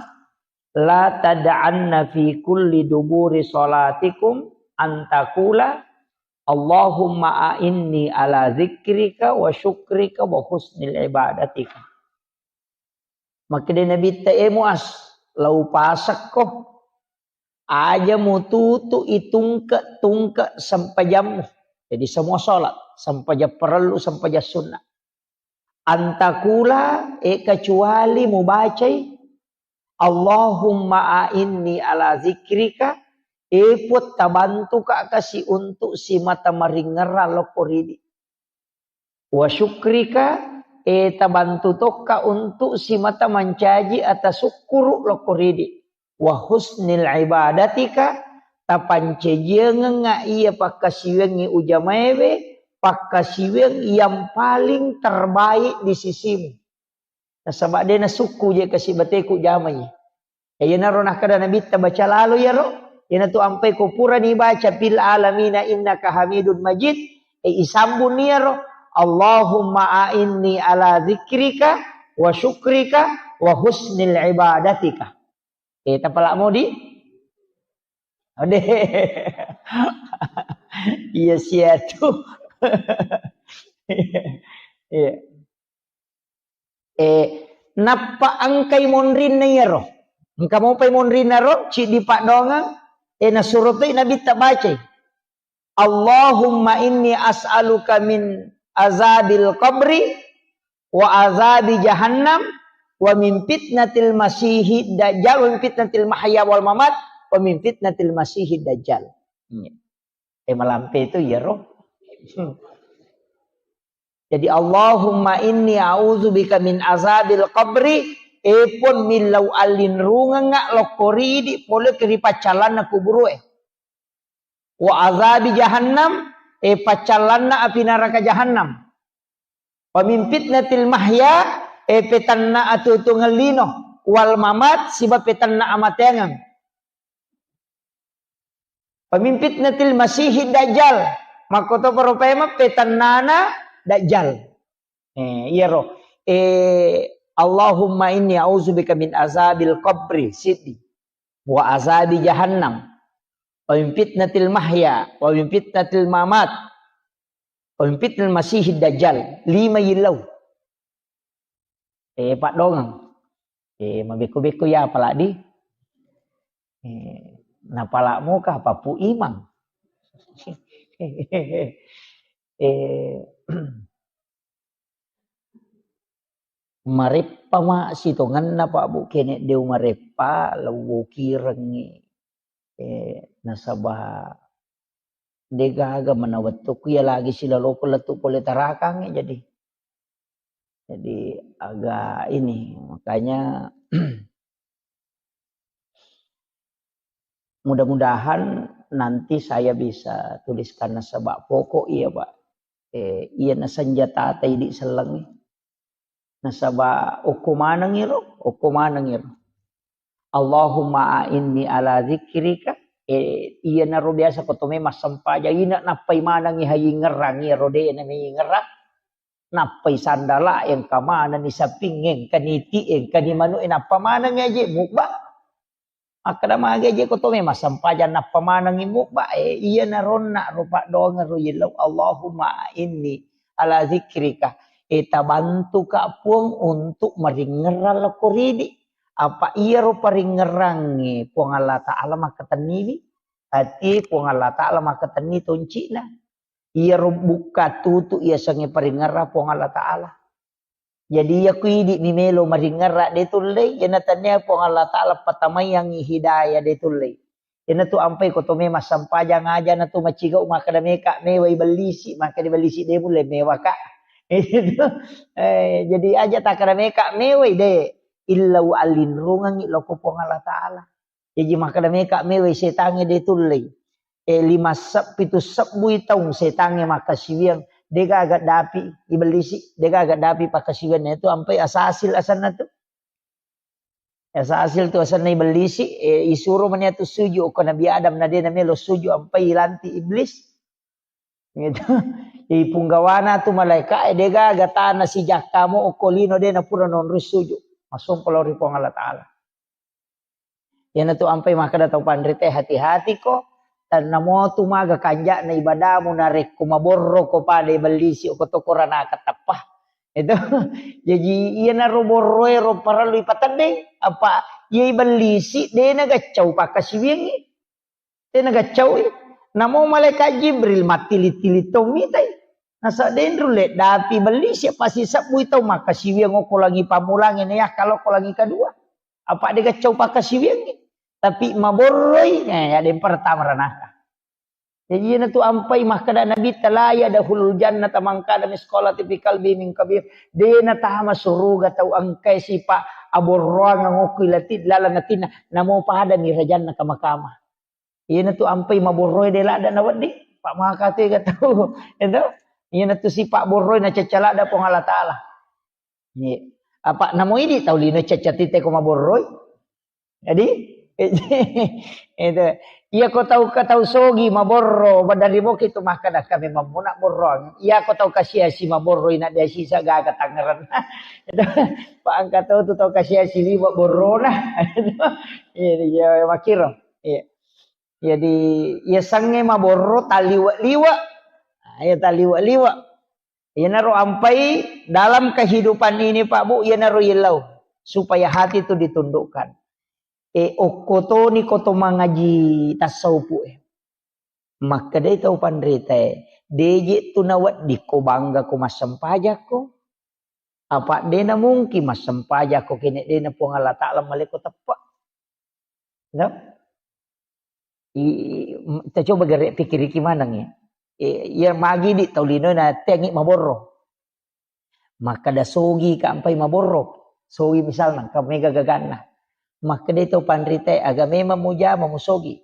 la tad'anna fi kulli duburi salatikum an taqula, Allahumma a'inni ala zikrika wa syukrika wa husnil ibadatika." Makkedai Nabitta, "Eh Muaz, lau pasekko, aja mututu itungke-tungke sempajammu." Jadi semua salat, sempajang parellu, sempajang sunnah. An taqula, eh, kecuali mubacai, Allahumma a'inni ala zikrika, eh, Puang, tabantuka kasi untuk simata maringerrang lokko ridi. Wa syukrika, eh, tabantu tokka untuk simata mancaji atasukkuru lokko ridi. Wa husnil ibadatika, tapancajiangengnga iya pakkasiwiangngi ujamaewe, pakkasiwiang yang paling terbaik di sisimu. Nasaba de nasukku je kasi bateku jamai. Eh, iyanaro nakkeda Nabitta, baca lalo iyaro, iyanatu ampai ko purani baca fil alamina innaka hamidun majid, eh, isambung iyaro, Allahumma a'inni ala zikrika wa syukrika wa husnil ibadatika. Eh, tapala modi? Ode. Iya siatu. Iya. Eh, nappa engkai monrinna iyaro. Engka mopai monrinna ro, ciddi paddoangeng, eh, nasuro toi Nabitta bacai. Allahumma inni as'aluka min azabil qabri wa azabi jahannam wa min fitnatil masihid dajjal wa min fitnatil mahya wal mamat wa min fitnatil masihid dajjal. Iya. Eh, malampe itu iyaro. Jadi, Allahumma inni a'udzubika min azabil qabri, eh, Puang, millau allinrungengnga lokko ridi pole ri paccallanna kuburue. Wa azabi jahannam, eh, paccallanna api naraka jahannam. Wa min fitnatil mahya, eh, petanna atuo-tuongeng lino, wal mamat, siba petanna amateangeng. Wa min fitnatil masihid dajjal. Makkotoparo paimeng petannana dajjal. Eh, iyaro. Eh, Allahumma inni a'udzubika min azabil qabri, siddi. Wa azabi jahannam. Wa min fitnatil mahya, wa min fitnatil mamat. Wa min fitnatil masihid dajjal, lima yillau. Eh, paddongeng. Eh, mabekko-bekko ya apalagi. Eh, napala muka papu imang. Eh, mareppa ma sitongenna, Pak Bu, kene deu mareppa, lewwokirengngi. Eh, nasaba degaga mana wettukku ya lagi silaloko lettu pole tarakang, eh, jadi. Jadi agak ini, makanya mudah-mudahan nanti saya bisa tuliskan nasaba pokok iya, Pak. Eh, iya na senjata ta idi sellengngi. Nasaba okko maneng iro, okko maneng iro. Allahumma a'inni ala dzikrika. Eh, iya naro biasa ko tome massempajang ina nappai manengngi hayingerang iro de na meyingerang. Nappai sandala engka manenni saping, engka niti, engka ni manu, eh, nappa maneng aje mubba. Makkeda magi aje ko tome massempajang nappa manengngi mubba, eh, iya naronna ro paddoangeng ro yellau, Allahumma inni ala dzikrika. Eh, tabantuka Puang untuk maringerang lako ridi. Apa iyaro paringerangnge Puang Allah Ta'ala makkatenniwi. Ati Puang Allah Ta'ala makkatenni toncina. Iyaro bukka tutu iya sengnge paringerang Puang Allah Ta'ala. Jadi iya ku idi mi melo maringerang de tullei, iyana tania Puang Allah Ta'ala patamaiangngi hidayah de tullei. Iyana tu ampai ko tome massempajang aja na tu macigau makkeda meka mewai bellisi, makkeda bellisi de mulle mewaka. Eh, jadi aja takkeda meka mewai de, illau allinrungengngi loko Puang Allah Ta'ala. Jaji makkeda meka mewai setangnge de tullei. Eh, lima seb-, pitu sebbui taung setangnge makkasiwiang, degaga dapi ibellisi, degaga dapi pakkasiwianna itu ampai asasil asenna tu. Asasil tu asenna ibellisi, eh, isuro mani atu suju ko Nabi Adam na de na melo suju ampai ilanti iblis. Gitu. Ipunggawana tu malaika, eh, degaga tana sijakkamu okko lino de na pura nonroi suju. Masumpa lao ri Puang Allah Ta'ala. Iyana tu ampai makkeda tau panrite, hati-hati ko, tannamo tu maga kanja'na ibadamu narekko maborro ko pada ibellisi ko to koranaka teppa. Itu. Jaji iyanaro borroe ro parellu ipateddeng, apa iya ibellisi de na gaccau pakkasiwiangngi. Tena gaccaui. Namo malaikat Jibril mattili-tili tau mitai. Nasa denru le dapi bellisi pasi sebbui tau makkasiwiang okko langi pammulangi na yakka lokko langi kedua. Apa de gaccau pakkasiwiangngi. Tapi maborroi, eh, ya den pertama ranaka. Jadi iyana tu ampai makkeda Nabi, "La yadkhulul jannata man kana misqala dzarratin fi qalbi min kabir." De na tama suruga tau engkai sipa aborroang okko ilati laleng atinna, namo pada mi rajanna kama-kama. Iyana tu ampai maborroe de ladda na wedding, pa maka tu ega tau. Itu. Iyana tu sipa borroe na cacca ladda Puang Allah Ta'ala. Iya. Apa namo idi tau lino cacca tite ko maborroi. Jadi, itu. Iya ko tau ka tau sogi maborro, badari boki tu makkeda kami mammuna borroang. Iya ko tau kasiasi maborroi na dia sisa gaga tangerang. Itu. Pa engka tau tu tau kasiasi liwa borrona. Iya, iya, makiro. Iya. Jadi, iya sangnge maborro taliwa-liwa. Nah, iya taliwa-liwa. Iyanaro ampai dalam kehidupan ini, Pak Bu, iyanaro yellau supaya hati itu ditundukkan. Eh, okko toni ko to mangaji tasawufu, eh. Makkedai tau panritae, deje tu nawedding ko bangga ko massempajakko. Apa de na mungkin massempajakko kene de na Puang Allah Ta'ala maleko teppa. No? I, m-, kita coba gere pikiriki maneng ya. Eh, iya magi di tau lino na tengi maborro. Makkeda sogi ka ampai maborro. Sogi misalna, ka mega gaganna. Makkeda tau panritae, aga memang mujama musogi.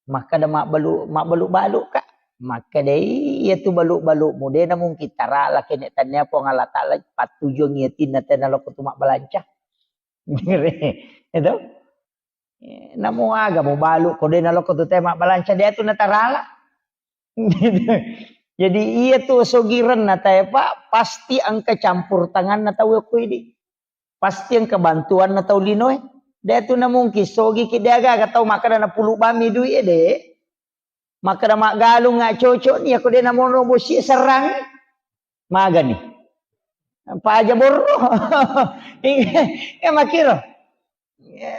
Makkeda mabbalu-, mabbalu-balu ka. Makkeda iya tu balu-balumu de na mungkin tarala kene tania Puang Allah Ta'ala pattujuang iya tinna tena loko tu mabbalanca. Itu. Eh, namo aga mubalu ko de na loko tu te mabbalanca de tu na tarala. Jadi iya tu sogirenna tae, Pak, pasti engka campur tanganna tau ko idi. Pasti engka bantuanna tau linoe. De tu na mungkin sogi ki de aga-aga tau makkeda na pulu bami duit e de. Makkeda maggalung nga cocok ni, ako de na mono bosi serrang. Magani. Paja borro. Iya, iya, makiro. Iya,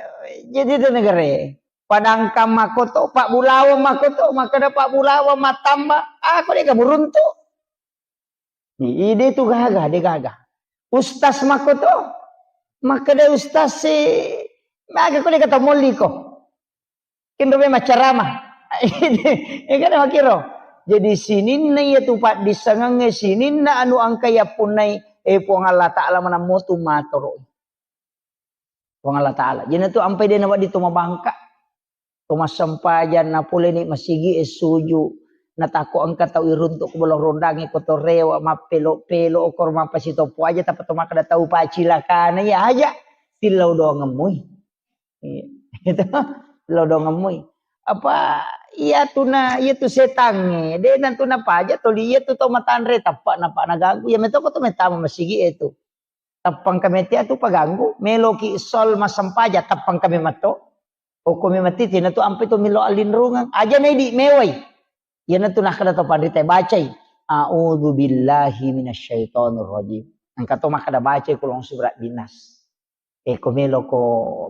jadi itu negara. Padangkang makoto, Pak Bulawang makoto, makkeda Pak Bulawang matamba, aku deka muruntu. Ide tu gaga, de gaga. Ustaz makoto, makkeda ustaz si, maka ko deka tamolliko. Kenro memang ceramah. Iya kan makiro. Jadi sininna iya tu paddissengengnge, sininna anu engka yappunnai, eh, Puang Allah Ta'ala manammo tu matoro. Puang Allah Ta'ala. Jadi tu ampai de nawedding to mabangka. To massempajang napoleni masigi e suju. Natakko engka tau iruntuk ko bolong rondangi ko to rewa mappelo-pelo okor mappasitoppo aja tappa to makkeda tau pacilakana iya aja. Tillau doangemmui. Iya. Itu lodongemmui. Apa iya tuna, iya tu setangnge, de na tu napaja toli iya tu tau matanre tappa napa naganggu, iya metoko tu metama masigi e tu. Tappang kami tia tu paganggu, meloki sol massempajang tappang kami matto. Okko mi mati tina tu ampe tu milo allinrungeng. Aja na idi mewai. Iya na tu nakkeda to panrita bacai. A'udzu billahi minasyaitonir rajim. Engka to makkeda bacai kulong surat binas. E ko meloko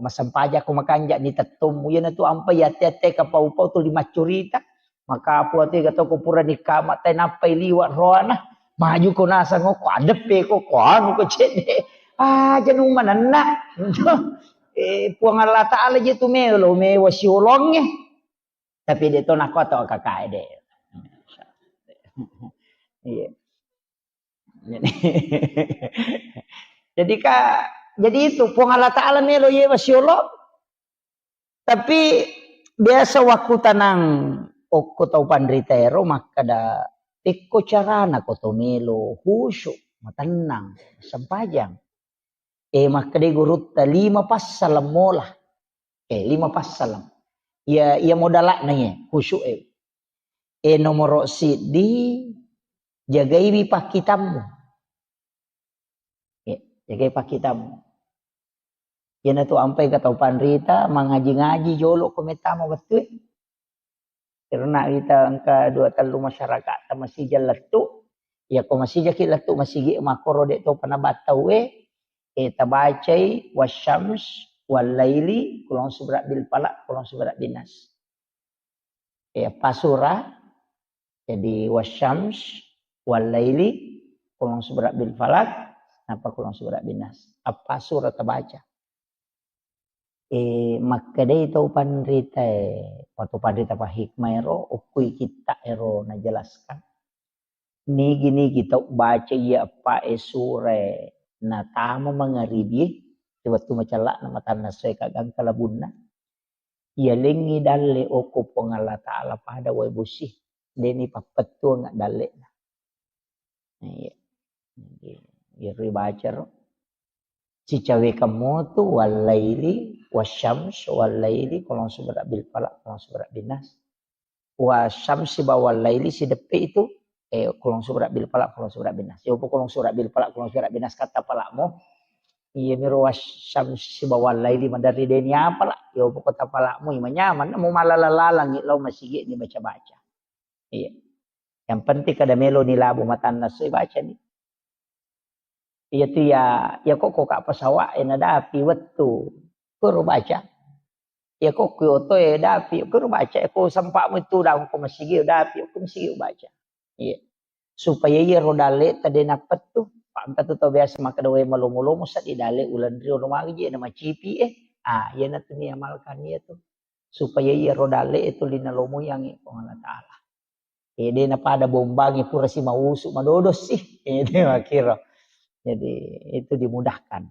massempajang ko makanja ni tettommu. Iyana tu ampai ate-ate kapau-pau tuli maccurita. Makapu ate ga to ko pura ni kama te nappai liwa roana. Maju ko nasang ko adeppe ko, ko anu ko cedde. Ah, janu manenna. Eh, Puang Allah Ta'ala je tu melo, mewa siolongnge. Tapi de to nako to kakae de. Iya. Jadi, jadi ka, jadi itu Puang Allah Ta'ala melo yewa siolo. Tapi biasa waktu tanang okko tau panrita ero makkeda, tekko carana ko to melo khusyuk, matennang, sempajang. Eh, makkeda gurutta lima passaleng mola. Eh, lima passaleng. Iya, iya modalakna iya, khusyuk e. Eh, nomoro siddi, jagaiwi pakkitammu. Eh, jagai pakkitammu. Iyana tu ampai ka tau panrita, mangaji-ngaji jolo ko metama wettue. Karena kita engka dua tellu masyarakat ta masija lettu. Ya ko masijaki lettu masigi makkoro de to pana battau e, eh, tabacai wasyams wal laili kulong subrak bil falak kulong subrak binas. Eh, apa surah? Jadi wasyams wal laili kulong subrak bil falak, napa kulong subrak binas. Apa surah tabaca? Eh, makkedai tau panrita e, waktu panrita pa hikmah ero, ukkui kitta ero najelaskan. Nigi-nigi tau baca iya eppa e sura e natama mangaribi e, wettu macella'na matanna soe kagangka labunna. Iya lengngi dalle okko Puang Allah Ta'ala pada wae bosi. Deni pappettuang dalle'na. Iya. Iya, iya, ribaca ro. Sicawekang motu wallaili, wasyams wallaili, kolong subrak bil falak, kolong subrak binas. Wasyamsi ba wallaili sideppe itu, eh, kolong subrak bil falak, kolong subrak binas. Yopo kolong subrak bil falak, kolong subrak binas kata palakmu. Iya miro wasyamsi ba wallaili maderri deni apa lah. Yopo kota palakmu, manyaman, mau malala-lalangi, lau masigi ni baca-baca. Iya. Yang penting kada melo ni labu matanna soi baca ni. Iya tu ya, ya kok, kok ka pesawat e nadapi wettu. Kuro baca. Ya kok ku oto e dapi, kuro baca. Ko sempakmu itu daung ko masigi dapi, ko masigi baca. Iya. Supaya iya ro dalle tade napettu. Pak, engka tu tau biasa makkeda wae malomo-lomo seddi dalle ulan rio no magi je na macipi e. Ah, iya na tu ni amalkan iya tu. Supaya iya ro dalle itu lina lomo yang Puang Allah Ta'ala. Eh, de napada bombangi pura si mausu madodo sih. Eh, de makiro. Jadi itu dimudahkan.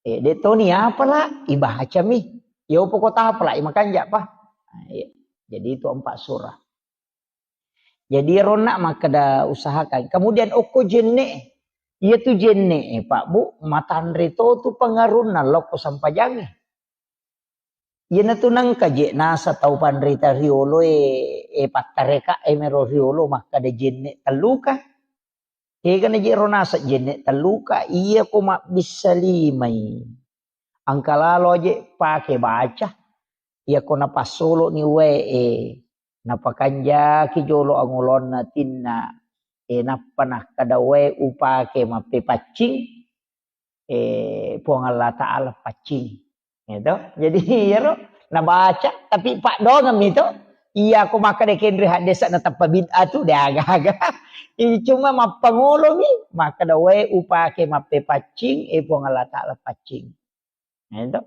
Eh, de toni apa lah? Ibaca mi. Ya apa kota apa lah? Imakanja apa? Nah, iya. Jadi itu empat surah. Jadi ronna makkeda usahakan. Kemudian okko jenne. Iya tu jenne, eh, Pak Bu, matanre to tu pengarunna lokko sampajangi. Iyanatu nengka je nasa tau panrita riolo e, e pattareka e mero riolo makkeda jenne telluka. Egana je ro nasa jenne telluka, iya ko mabbissa limai. Engka lalo aje pake baca. Iya ko napassolo ni wae e, napakanjaki jolo angolonna tinna. E, nappa nakkeda wae upake mappepaccing, e, Puang Allah Ta'ala paccing. Gitu. Jadi, iyaro nabaca, tapi paddoangeng mi to. Iya ko makkeda kenri haddesa na tappa bid'ah tu, de aga-aga. Ini cuma mappangolomi, makkeda wae upake mappepaccing, e, Puang Allah Ta'ala paccing. Gitu.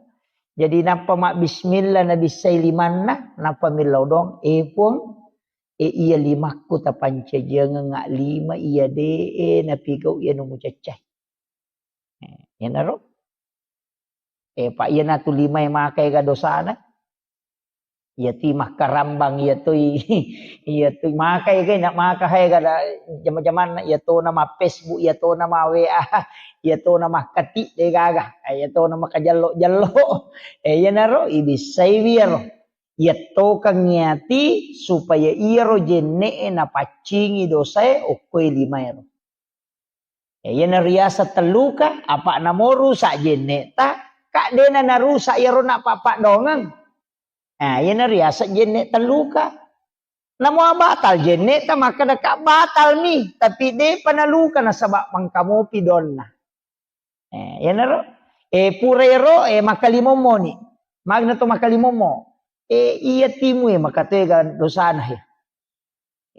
Jadi nappa mabbismillah nabissai limanna, nappa millau doang, e Puang, e, iya limakku tapancajiangeng lima iya de, e, napigau iya nu mucaccai. E, iyanaro. E, pa iyanatu limae makaega dosana. Iyatui makkarambang, iyatui, iyatui makaega, na maka haega da jama-jamanna, iyatona ma Facebook, iyatona ma W A, iyatona makkati de gaga, iyatona makajello-jello. E, iyanaro ibissaiwi iyaro. Iyattokeng iyati supaya iyaro jenne'e napaccingi dosae okkoe limaero. E, iyana riaseng telluka, apa namo rusak jenne'ta, ka dena narusak iyaro nappa paddoangeng. Nah, iyana riaseng jenne telluka. Namo batal jenne'ta, makkeda ka batal mi, tapi depa naluka nasaba mangkamopi donna. E, iyanaro, e, pura ero, e, makkalimommo ni. Magna to makkalimommo. E, iya timu e, makatega dosana he.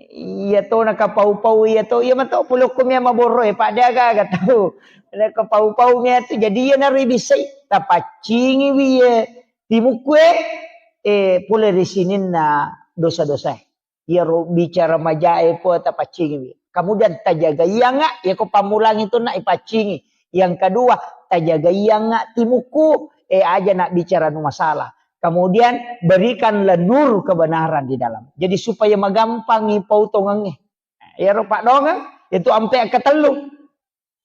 Iya to nakapau-pau iya to, iya mato pulokko mia maborro e, pada aga-aga tau. Nakapau-pau mia tu, jadi iyanaro ibissai, tapaccingiwi ye timukku e, e, pole ri sininna dosa-dosa e. Iyaro bicara majae po tapaccingiwi. Kemudian tajagaianga, yako pammulangi tu na ipaccingi. Yang kedua, tajagaianga timukku, e, aja na bicara nu masalah. Kemudian berikanlah nur kebenaran di dalam. Jadi supaya magampangi pautongengnge. Iyaro paddoangeng, itu ampe ketellu.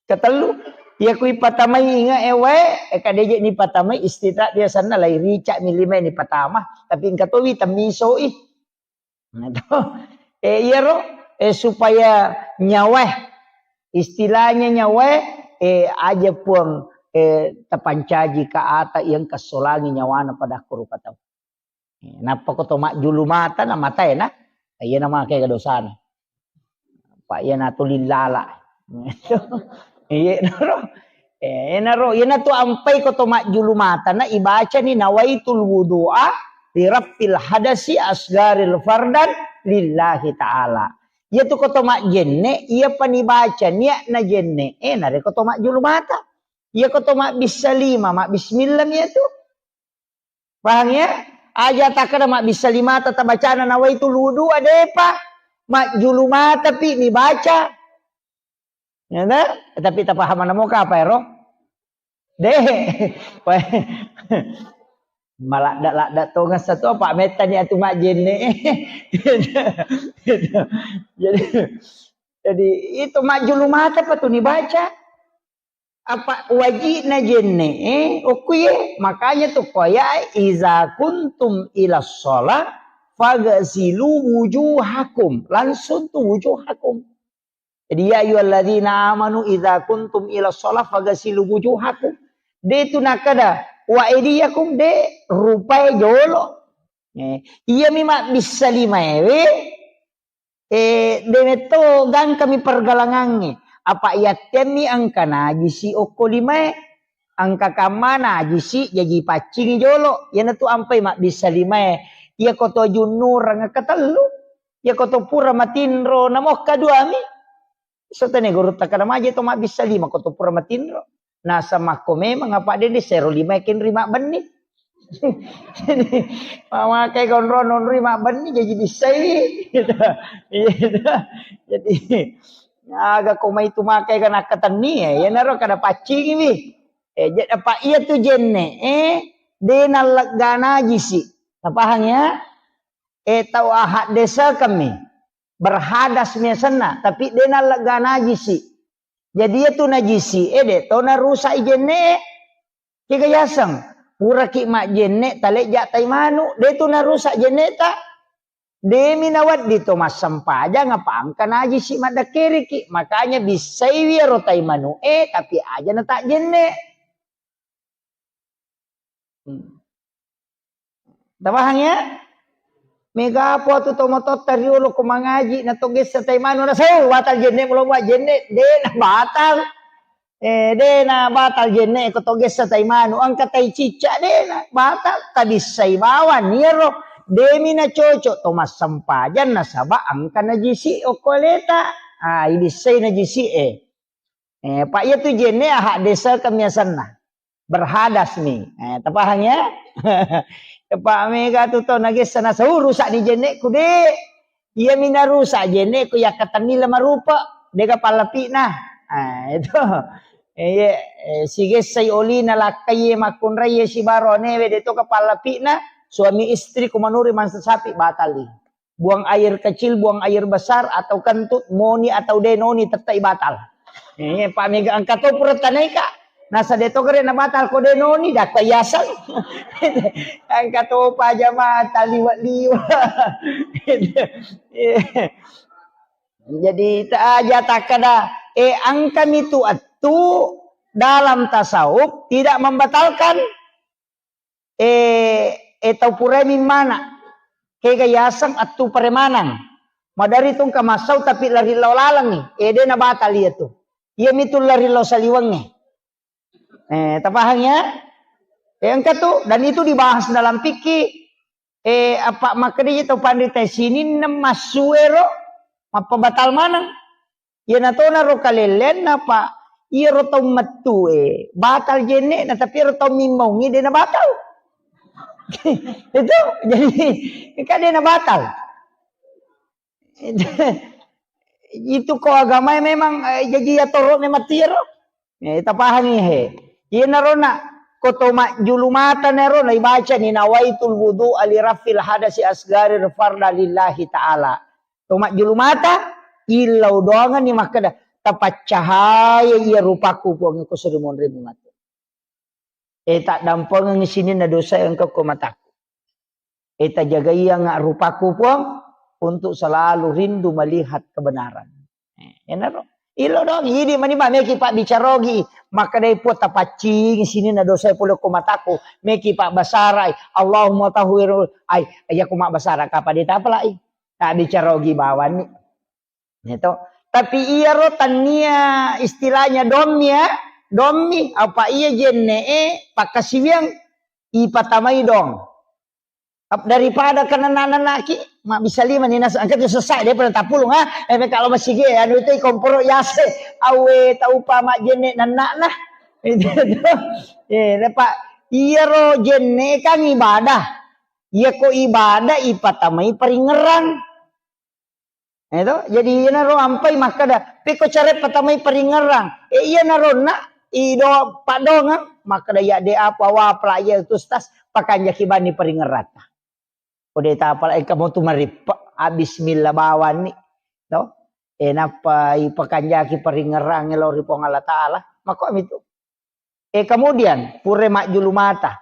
Ketellu, iya kui patamai inge e wae, e, kadeje ni patamai istirahat biasanna lai rica mi lima ni patama, tapi engka towi temmisoi. Nah, to. E, iyaro, e, supaya nyawae, istilahnya nyawae, e, aja Puang, e, tapancaji ka ata yang kasolangi nyawana pada kuru patau. Nappa ko to majjulu mata na matae na, iya na make dosana. Pa iya na tu lillala. Iya naro. Eh, naro, iya na tu ampai ko to majjulu mata na ibacani nawaitul wudu'a li rafil hadasi asgaril fardan lillahi ta'ala. Iya tu ko to majjenne, iya pa nibaca niat na jenne, eh, nare ko to majjulu mata. Iya ko to mabbissa lima, mabbismillah mi iya tu. Pahang ya? Aja takkeda mabbissa limata tabacana nawaitul wudu'a, depa. Majjulu mata pi nibaca. Ya ta? Tapi tapahamana moka apa ero? De. Maladda-ladda tongeng satu apa metta ni atu majjenne. Jadi, jadi itu majjulu mata pa tu nibaca. Apa wajibna jenne, eh, okkuye. Makanya tu koya, "Iza kuntum ila sholat, fagasilu wujuhakum." Langsung tu wujuhakum. Jadi, "Ya ayyuhalladzina amanu iza kuntum ila sholat, fagasilu wujuhakum." De tu nakada, "Wa aidiyakum," de rupai jolo. Eh, iya mi mabbissa limaewe, Eh, de metto gangkami pergalangangnge. Apa yattemmi engka najisi okko limae. Engka kamma najisi jaji paccingi jolo. Iyanatu ampai mabbissa limae. Iyako to junnureng ketellu. Iyako to pura matinro namokka duami. Sotane gurutta kada maje to mabbissa lima ko to pura matinro. Nasamakko memang apa dede sero lima kenri mabbenni. Jadi, mamakai konro nonri mabbenni jadi bissai. Gitu. Iya, gitu. Jadi, aga ko mai tu makai kan akkatenni ya, iyanaro kada paccingiwi. Eh, jadi apa iya tu jenne, eh, de nallegga najisi. Napahang ya? Eh, tau ahad desa kami. Berhadas miasenna, tapi de nallegga najisi. Jadi iya tu najisi, eh, de to narusak i jenne. Kega yaseng, puraki majjenne talejja tai manu, de tu narusak jenneta. Demi nawedding to massempajang apa engka najisi maddekkeriki. Makanya bissaiwi ero tai manu e, tapi aja na tak jenne. Hmm. Tapahang ya? Mega apa tu tomatoatta riolo ko mangaji na to gessa tai manu na sau batal jenne mulo buat jenne de na batal. Eh, de na batal jenne ko to gessa tai manu engka tai cicca de na batal tabissai bawang niero demi na cocok to massempajang nasaba engka najisi okko aleta. Ah, ibissai najisi e. Eh, Pak, iya tu jenne aha desa kemiasanna. Berhadas mi. Eh, tapahang ya? Pak mega tu to nagessa na sau rusak ni jenne ku de. Iya mina rusak jenne ku yakkatenni lama rupa. Dega pallapina. Ah, itu. Eh, iya, eh, sigessai olina lakkai makkunrai sibaro anewe de to ka pallapina. Suami istri ku manuri mansa sapi batali. Buang air kecil, buang air besar, atau kentut, moni atau de noni tettai batal. Eh, Pak mega engka to pura tanaika. Nasa de to gere na batal ko de noni dakka yaseng. Engka to pa jamaah taliwa-liwa. Jadi ta aja takkada eh engka mitu attu dalam tasawuf tidak membatalkan eh, eh tau purai mimmana. Kega yaseng attu paremanang. Madari tungka massau tapi lari lao lalengi. Eh, de na batal iya tu. Iya mitu lari lao saliwengnge. Eh, tapahang ya? Eh, engka tu, dan itu dibahas dalam fikih. Eh, apa makkeda tau panrita sininna massuero mappabatal maneng. Iyana tona ro kalelleanna, Pak, iyaro tau mettue batal jenne'na, tapi iyaro tau mimmaungngi de na batal. Itu jadi kan de na batal. Itu ko agamae memang eh, jaji atoro memang tiaro. Eh, tapahangi he. Iyanaro na ko to majjulu mata nero na ibacani nawaitul wudu ali rafil hadasi asgari farda lillahi ta'ala. To majjulu mata, illau doangenni makkeda, "Tapaccahaya iya rupaku, Puang, ko seri monrimu matu. E, taddampengengi sininna dosa engka ko mataku. E, tajagaianga rupaku, Puang, untuk selalu rindu melihat kebenaran." Eh, enaro. Illau doang, idi mani ba meki pabbicarogi. Makkedai Puang, "Tapaccingi sininna dosa pole ko mataku." Meki pabbasarai, "Allahumma tahhir." Ai, iya ko mabbasara kapa de tapalai. Tabbicarogi bawanni. Gitu. Tapi iyaro tannia istilahnya dommi ya, dommi apa iya jenne'e pakkasiwiang ipatamai dong. Ap-, daripada kenna nanaki, mabbissa lima ni nas-, engka tu sessa, dia pernah tapulung, ha? Eh, kalau masih ge, anu itu komporo yase, awe tau pa majjenne nannakna. Itu tu. Eh, dapat iyaro jenne kan ibadah. Iya ko ibadah ipatamai paringerang. Eh, to? Jadi iyanaro ampai makkeda, "Pekko care patamai paringerang." Eh, iyanaro na ido padongang makkeda, "Ya de apa wa pela iya tu stas pakanjaki bani paringerata." Ko de tapala engka mo tu marippe, ah, bismillah bawanni. To? Eh, nappa ipakanjaki paringerang lao ri Puang Allah Taala. Makko mitu. Eh, kemudian, pura majjulu mata.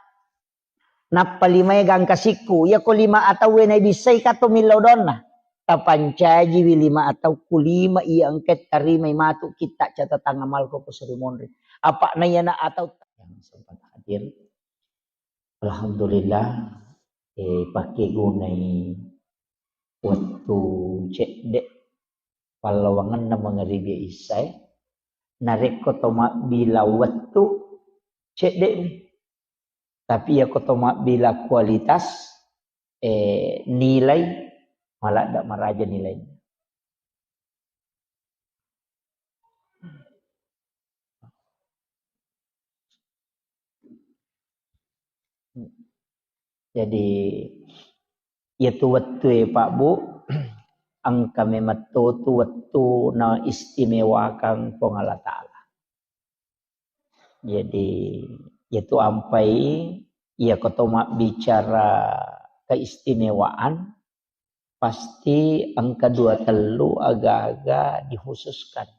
Nappa limae gangka sikku. Iya ko lima atauwe naibissai kato millau donna. Tapancajiwi lima atau ku lima iya engka tarimai matu kitta catatan amalku ko seri monri. Apa na iyana atau yang sempat hadir. Alhamdulillah, eh, pakegunai wettu cedde pallawangenna mangaribi issae. Narekko to mabbila wettu, cedde'mi. Tapi iya ko to mabbila kualitas, eh, nilai, maladda maraja nilai. Jadi, iyatu wettue, Pak, Bu, engka memang to tu wettu na istimewakang Puang Allah Taala. Jadi, iyatu ampai, iya ko to mabbicara keistimewaan, pasti engka dua tellu aga-aga dikhususkan.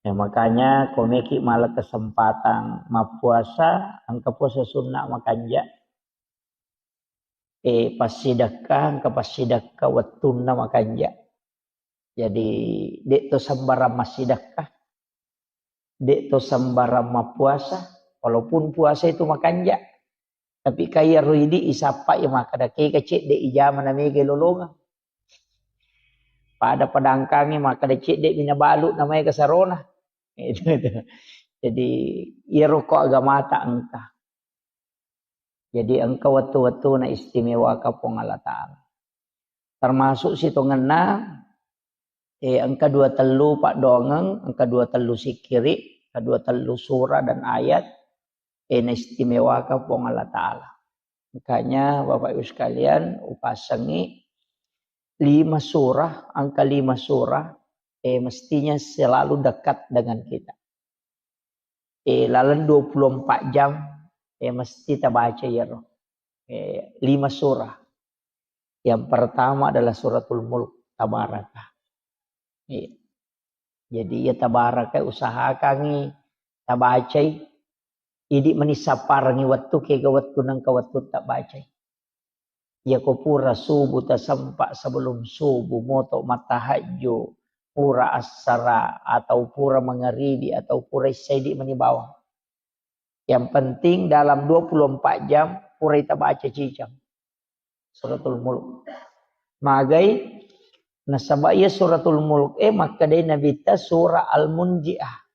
Ya, makanya ko meki mala kesempatan mappuasa, engka puasa sunna makanja. Eh, passidekka, engka passidekka wettunna makanja. Jadi, de' to sembarang massidekka, de' to sembarang mappuasa, walaupun puasa itu makanja. Tapi kaya ro idi isappa ya makkeda kega cedde ijama na mega lolongeng. Pada padangkangi makkeda cedde mina balu na mega sarona. Itu, itu. Jadi, iyaro ko agamata engka. Jadi, engka wettu-wettu na istimewaka Puang Allah Ta'ala. Termasuk sitongenna, eh, engka dua tellu paddoangeng, engka dua tellu sikkiri, engka dua tellu surah dan ayat, eh, na istimewaka Puang Allah Ta'ala. Makanya, Bapak Ibu sekalian, upasengi lima surah, angka lima surah, eh, mestinya selalu dekat dengan kita. Eh, laleng dua puluh empat jam, eh, mesti tabaca iyaro. Eh, lima surah. Yang pertama adalah Suratul Mulk, Tabaraka. Iya. Jadi, iya Tabaraka usahakangi tabacai. Idi mani sapparengi wettu, kega wettu nengka wettu tabacai. Iya ko pura subuh tasempa, sebelum subuh moto mattahajju, pura assara atau pura mangaribi atau pura isya, idi mani bawang. Yang penting dalam dua puluh empat jam purai tabaca cicang Suratul Mulk. Magai nasaba iya Suratul Mulk e makkedai Nabitta surah Al-Munjiah.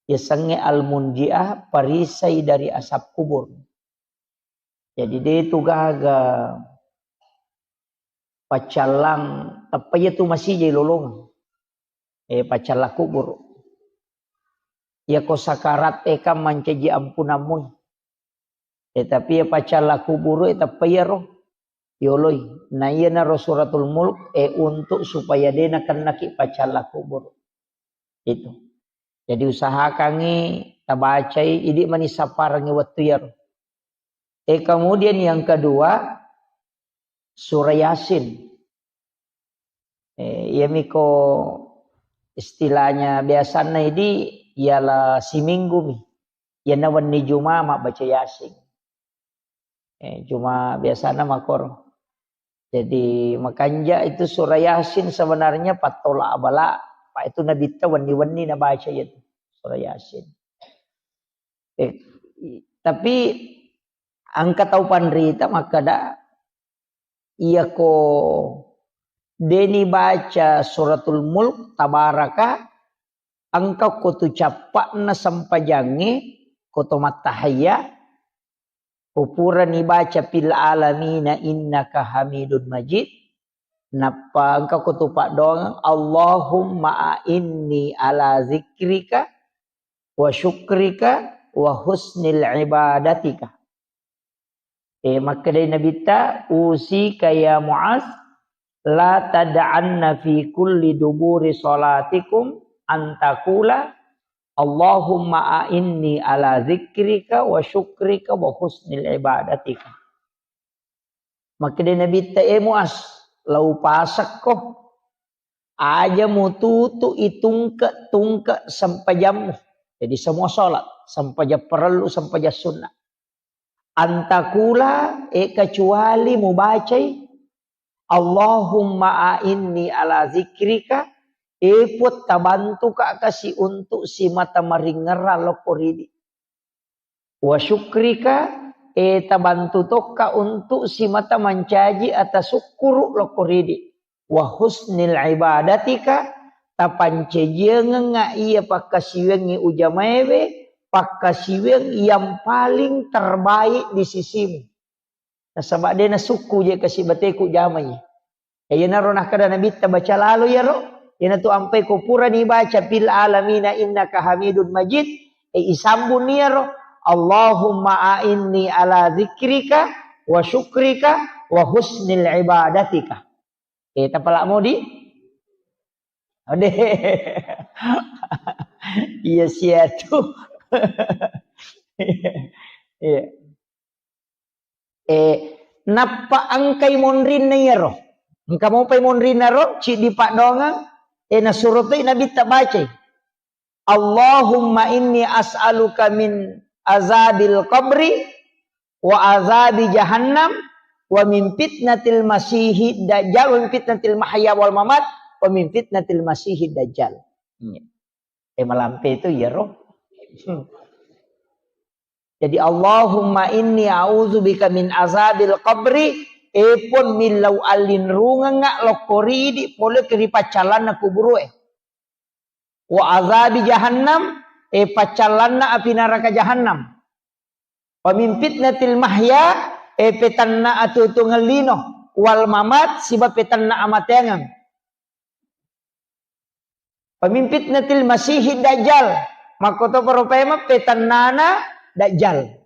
Yasengnge Al-Munjiah, perisai dari asap kubur. Jadi de tu gaga paccallang, tappa iya tu masijai lolongeng. Eh, paccallang kubur. Iya ko sakarat e kan mancaji ampunammu. Eh, tapi iya paccallang kubur e tappa iyaro yoloi. Na iyanaro Suratul Mulk, eh, untuk supaya de nakennaki paccallang kubur. Itu. Jadi usahakangi tabacai, idi mani sapparengi wettu iyaro. Eh, kemudian yang kedua, surah Yasin. Eh, iyamiko istilahnya biasanna idi, iala siminggu mi. Iyana wenni Juma mabbaca Yasin. Eh, cuma biasana makoro. Jadi makanja itu surah Yasin sebenarnya pattola abala, Pak, itu Nabitta wenni-wenni nabaca itu surah Yasin. Eh, i-, tapi engka tau panrita makkeda, iya ko deni baca Suratul Mulk, Tabaraka, engka ko tu cappa'na sempajangnge, ko to mattahayya, ko purani baca fil alamina innaka hamidun majid, nappa engka ko tu paddoangeng, Allahumma a'inni ala zikrika wa syukrika wa husnil ibadatika. Eh, makkedai Nabitta, "Usika ya Muaz, la tad'anna fi kulli duburi salatikum an taqula, Allahumma a'inni ala zikrika wa syukrika wa husnil ibadatika." Makkedai Nabitta, "Eh Muaz, lau pasekko, aja mututu itungke-tungke sempajammu." Jadi semua salat, sempajang parellu, sempajang sunnah. Antakula, eh, kecuali mubacai, "Allahumma a'inni ala zikrika," eh, Puang, tabantuka kasi untuk simata maringerang lokko ridi. "Wa syukrika," eh, tabantu tokka untuk simata mancaji ata sukkuru lokko ridi. "Wa husnil ibadatika," tapancajiangengnga iya pakkasiwiangngi ujamaewe, pakkasiwiang yang paling terbaik di sisimu. Nasaba de nasukku je kasi bateku jamai. Iyanaro nakkeda Nabitta, baca lalo iyaro, iyanatu ampai ko purani baca fil alamina innaka hamidun majid, eh, isambung iyaro, "Allahumma a'inni ala zikrika wa syukrika wa husnil ibadatika." Eh, tapala modi? Ode. Iya siatu. Iya. Eh, nappa engkai monrinna iyaro. Engka mopai monrinna ro, ciddi paddoangeng, eh, nasuro toi Nabitta bacai. "Allahumma inni as'aluka min azabil qabri wa azabi jahannam wa min fitnatil masihid dajjal wa min fitnatil mahya wal mamat wa min fitnatil masihid dajjal." Iya. Eh, malampe itu iyaro. Jadi, Allahumma inni a'udzubika min azabil qabri, e Puang, millau allinrungengnga lokko ridi pole ri paccallanna kuburu'e. Wa azabi jahannam, e paccallanna api naraka jahannam. Wa min fitnatil mahya, e petanna atuo-tuongeng lino, wal mamat, siba petanna amateangeng. Wa min fitnatil masihid dajjal, makkotoparo paimeng petannana dajjal.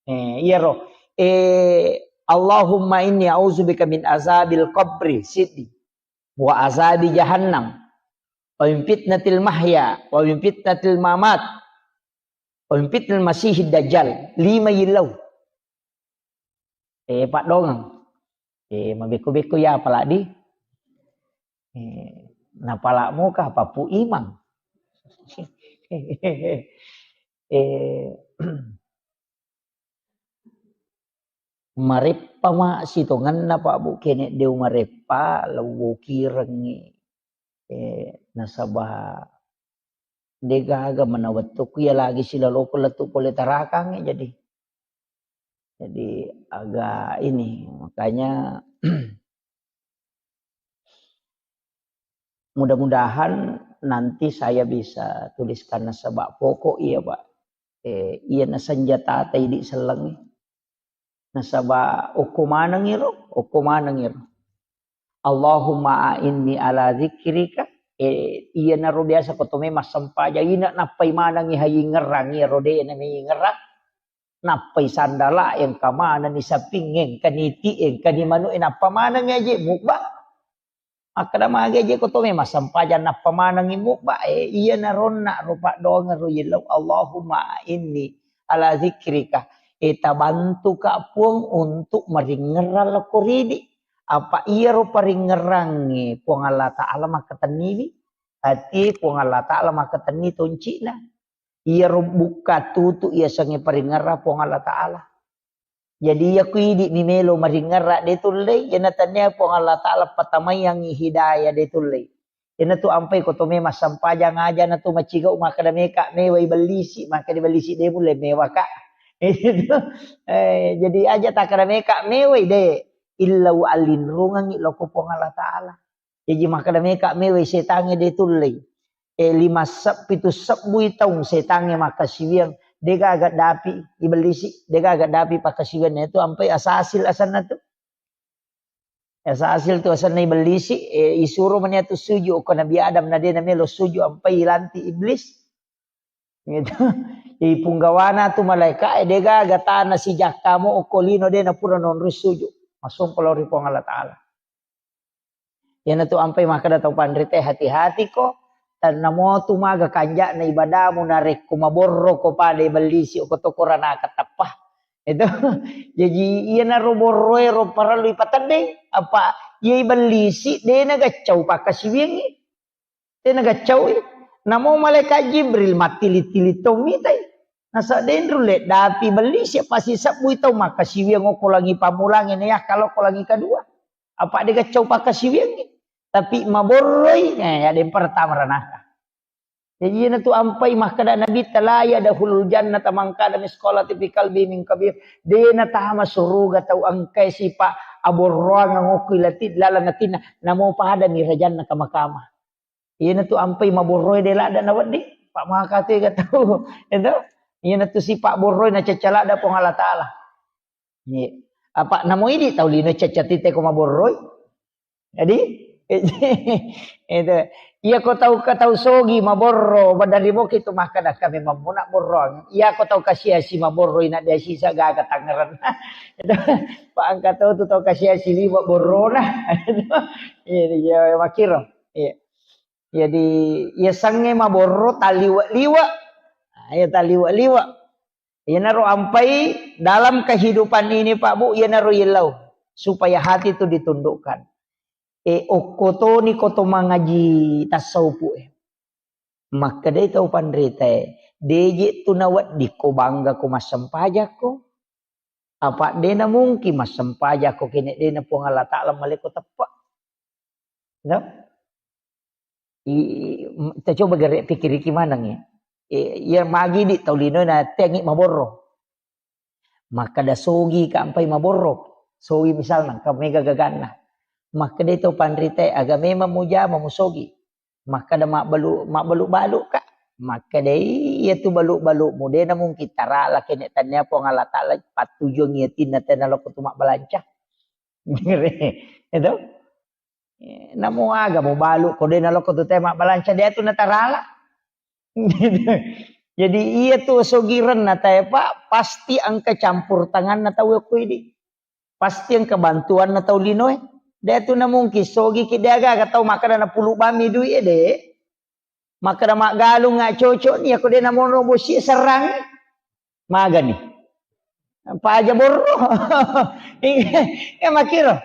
Eh, iyaro. Eh, Allahumma inni a'udzubika min azabil qabri, siddi. Wa azabi jahannam. Wa min fitnatil mahya, wa min fitnatil mamat. Wa min fitnatil masihid dajjal. Lima yillau. Eh, paddongeng. Eh, mabekko-bekko ya apalagi. Eh, napalak muka apa Pu Imang. Eh, Mareppa ma sitongenna, Pak, Bu, kene deu mareppa, lewwokirengngi. Eh, nasaba degaga mana wettukku iya lagi silaloko lettu pole tarakangngi, jadi. Jadi agak ini, makanya mudah-mudahan nanti saya bisa tuliskan nasaba pokok iya, Pak. Eh, iya na senjata ta idi sellengngi. Nasaba okko maneng iro, okko maneng iro. Allahumma a'inni ala dzikrika. Eh, iya naro biasa ko to memang sempajang ina nappai manengngi hayingerang iyaro de na meyingerang. Nappai sandala engka manenni saping, engka niti, engka ni manu, eh, nappa maneng aje mubba. Makkeda magi aje ko to memang sempajang nappa manengngi mubba, eh, iya naronna ro paddoangeng ro yellau, Allahumma inni ala dzikrika. Eh, tabantuka Puang untuk maringngerang lako ridi. Apa iyaro paringngerangnge Puang Allah Ta'ala makkatenniwi. Ati Puang Allah Ta'ala makkatenni toncina. Iyaro bukka tutu iya sengnge paringngerang Puang Allah Ta'ala. Jadi iya ku idi mi melo maringngerang de tullei, iyana tania Puang Allah Ta'ala patamaiangngi hidayah de tullei. Iyana tu ampai ko to memang sempajang aja na tu macigau makkeda meka mewai bellisi, makkeda bellisi de mulle mewaka. Eh, jadi aja takkeda meka mewai de, illau allinrungengngi loko Puang Allah Ta'ala. Jaji makkeda meka mewai setangnge de tullei. Eh, lima seb-, pitu sebbui taung setangnge makkasiwiang, degaga dapi ibellisi, degaga dapi pakkasiwianna itu ampai asasil asenna tu. Asasil tu asenna ibellisi, eh, isuro mani atu suju ko Nabi Adam na de na melo suju ampai ilanti iblis. Gitu. Jadi punggawana tu malaika, eh, degaga tana sijakkamu okko lino de na pura nonroi suju. Masumpa lao ri Puang Allah Ta'ala. Iyana tu ampai makkeda tau panrita, hati-hati ko, tannamo tu maga kanja'na ibadamu narekko maborro ko pada ibellisi ko to koranaka teppa. Itu. Jadi iyana ro borroe ro parellu ipateddeng, apa iya ibellisi de na gaccau pakkasiwiangngi. De na gaccaui. Namo malaikat Jibril mattili-tili tau mitai. Nasa de nrulle dapi bellisi, apa sisebbui tau makkasiwiang okko langi pammulangnge na yakka lokko langi kedua. Apa de gaccau pakkasiwiangngi. Tapi maborroi, eh, ya de pertama ranaka. Jadi iyana tu ampai makkeda Nabi, "La yadkhulul jannata man kana mitsqala dzarratin fi qalbihi min kibr." De na tama suruga tau engkai sipa aborroang okko ilati laleng atinna, namo pada mi rajanna kama-kama. Iyana tu ampai maborroe de ladda na wedding, pa maka tu ega tau. Itu. Iyana tu sipa borroe na cacca ladda Puang Allah Ta'ala. Iya. Apa namo idi tau lino cacca tite ko maborroi. Jadi, itu. Iya ko tau, ko tau sogi maborro, badari boki tu makkeda kami mammuna borroang. Iya ko tau kasiasi maborroi na dia sisa gaga tangerang. Itu. Pa engka tau tu tau kasiasi liwa borrona. Iya, iya, makiro. Iya. Jadi, iya sangnge maborro taliwa-liwa. Nah, iya taliwa-liwa. Iyanaro ampai dalam kehidupan ini, Pak Bu, iyanaro yellau supaya hati itu ditundukkan. E, okko toni ko to mangaji tasawufu e. Makkedai tau panrita e, deje tu nawedding ko bangga ko massempajakko. Apa dena mungkin massempajakko kene dena Puang Allah Ta'ala maleko teppe. No? I, i, m-, kita coba gare pikiriki maneng ya. E, iya magi di tau lino na tengi maborro. Makkeda sogi ka ampai maborro. Sogi misalna, engka mega gaganna. Makkeda to panrita e, aga memang mujama musogi. Makkeda mabbalu-, mabbalu-balu ka. Makkeda iya tu balu-balu mu de namungkin tarala kene tania Puang Allah Ta'ala pattujuang iya tinna tena loko tu mabbalanca. Itu. Eh, namo aga mubalu ko de naloko tu te mabbalanca de tu natarala. Jadi iya tu sogirenna tae, Pak, pasti engka campur tanganna tau ko idi. Pasti engka bantuanna tau linoe. De tu namungkin sogi ki de aga-aga tau makkeda napulu bami duit e de. Makkeda maggalung nga cocok ni, ako de namono bosi serrang. Magani. Paja borro. Iya, iya, makiro.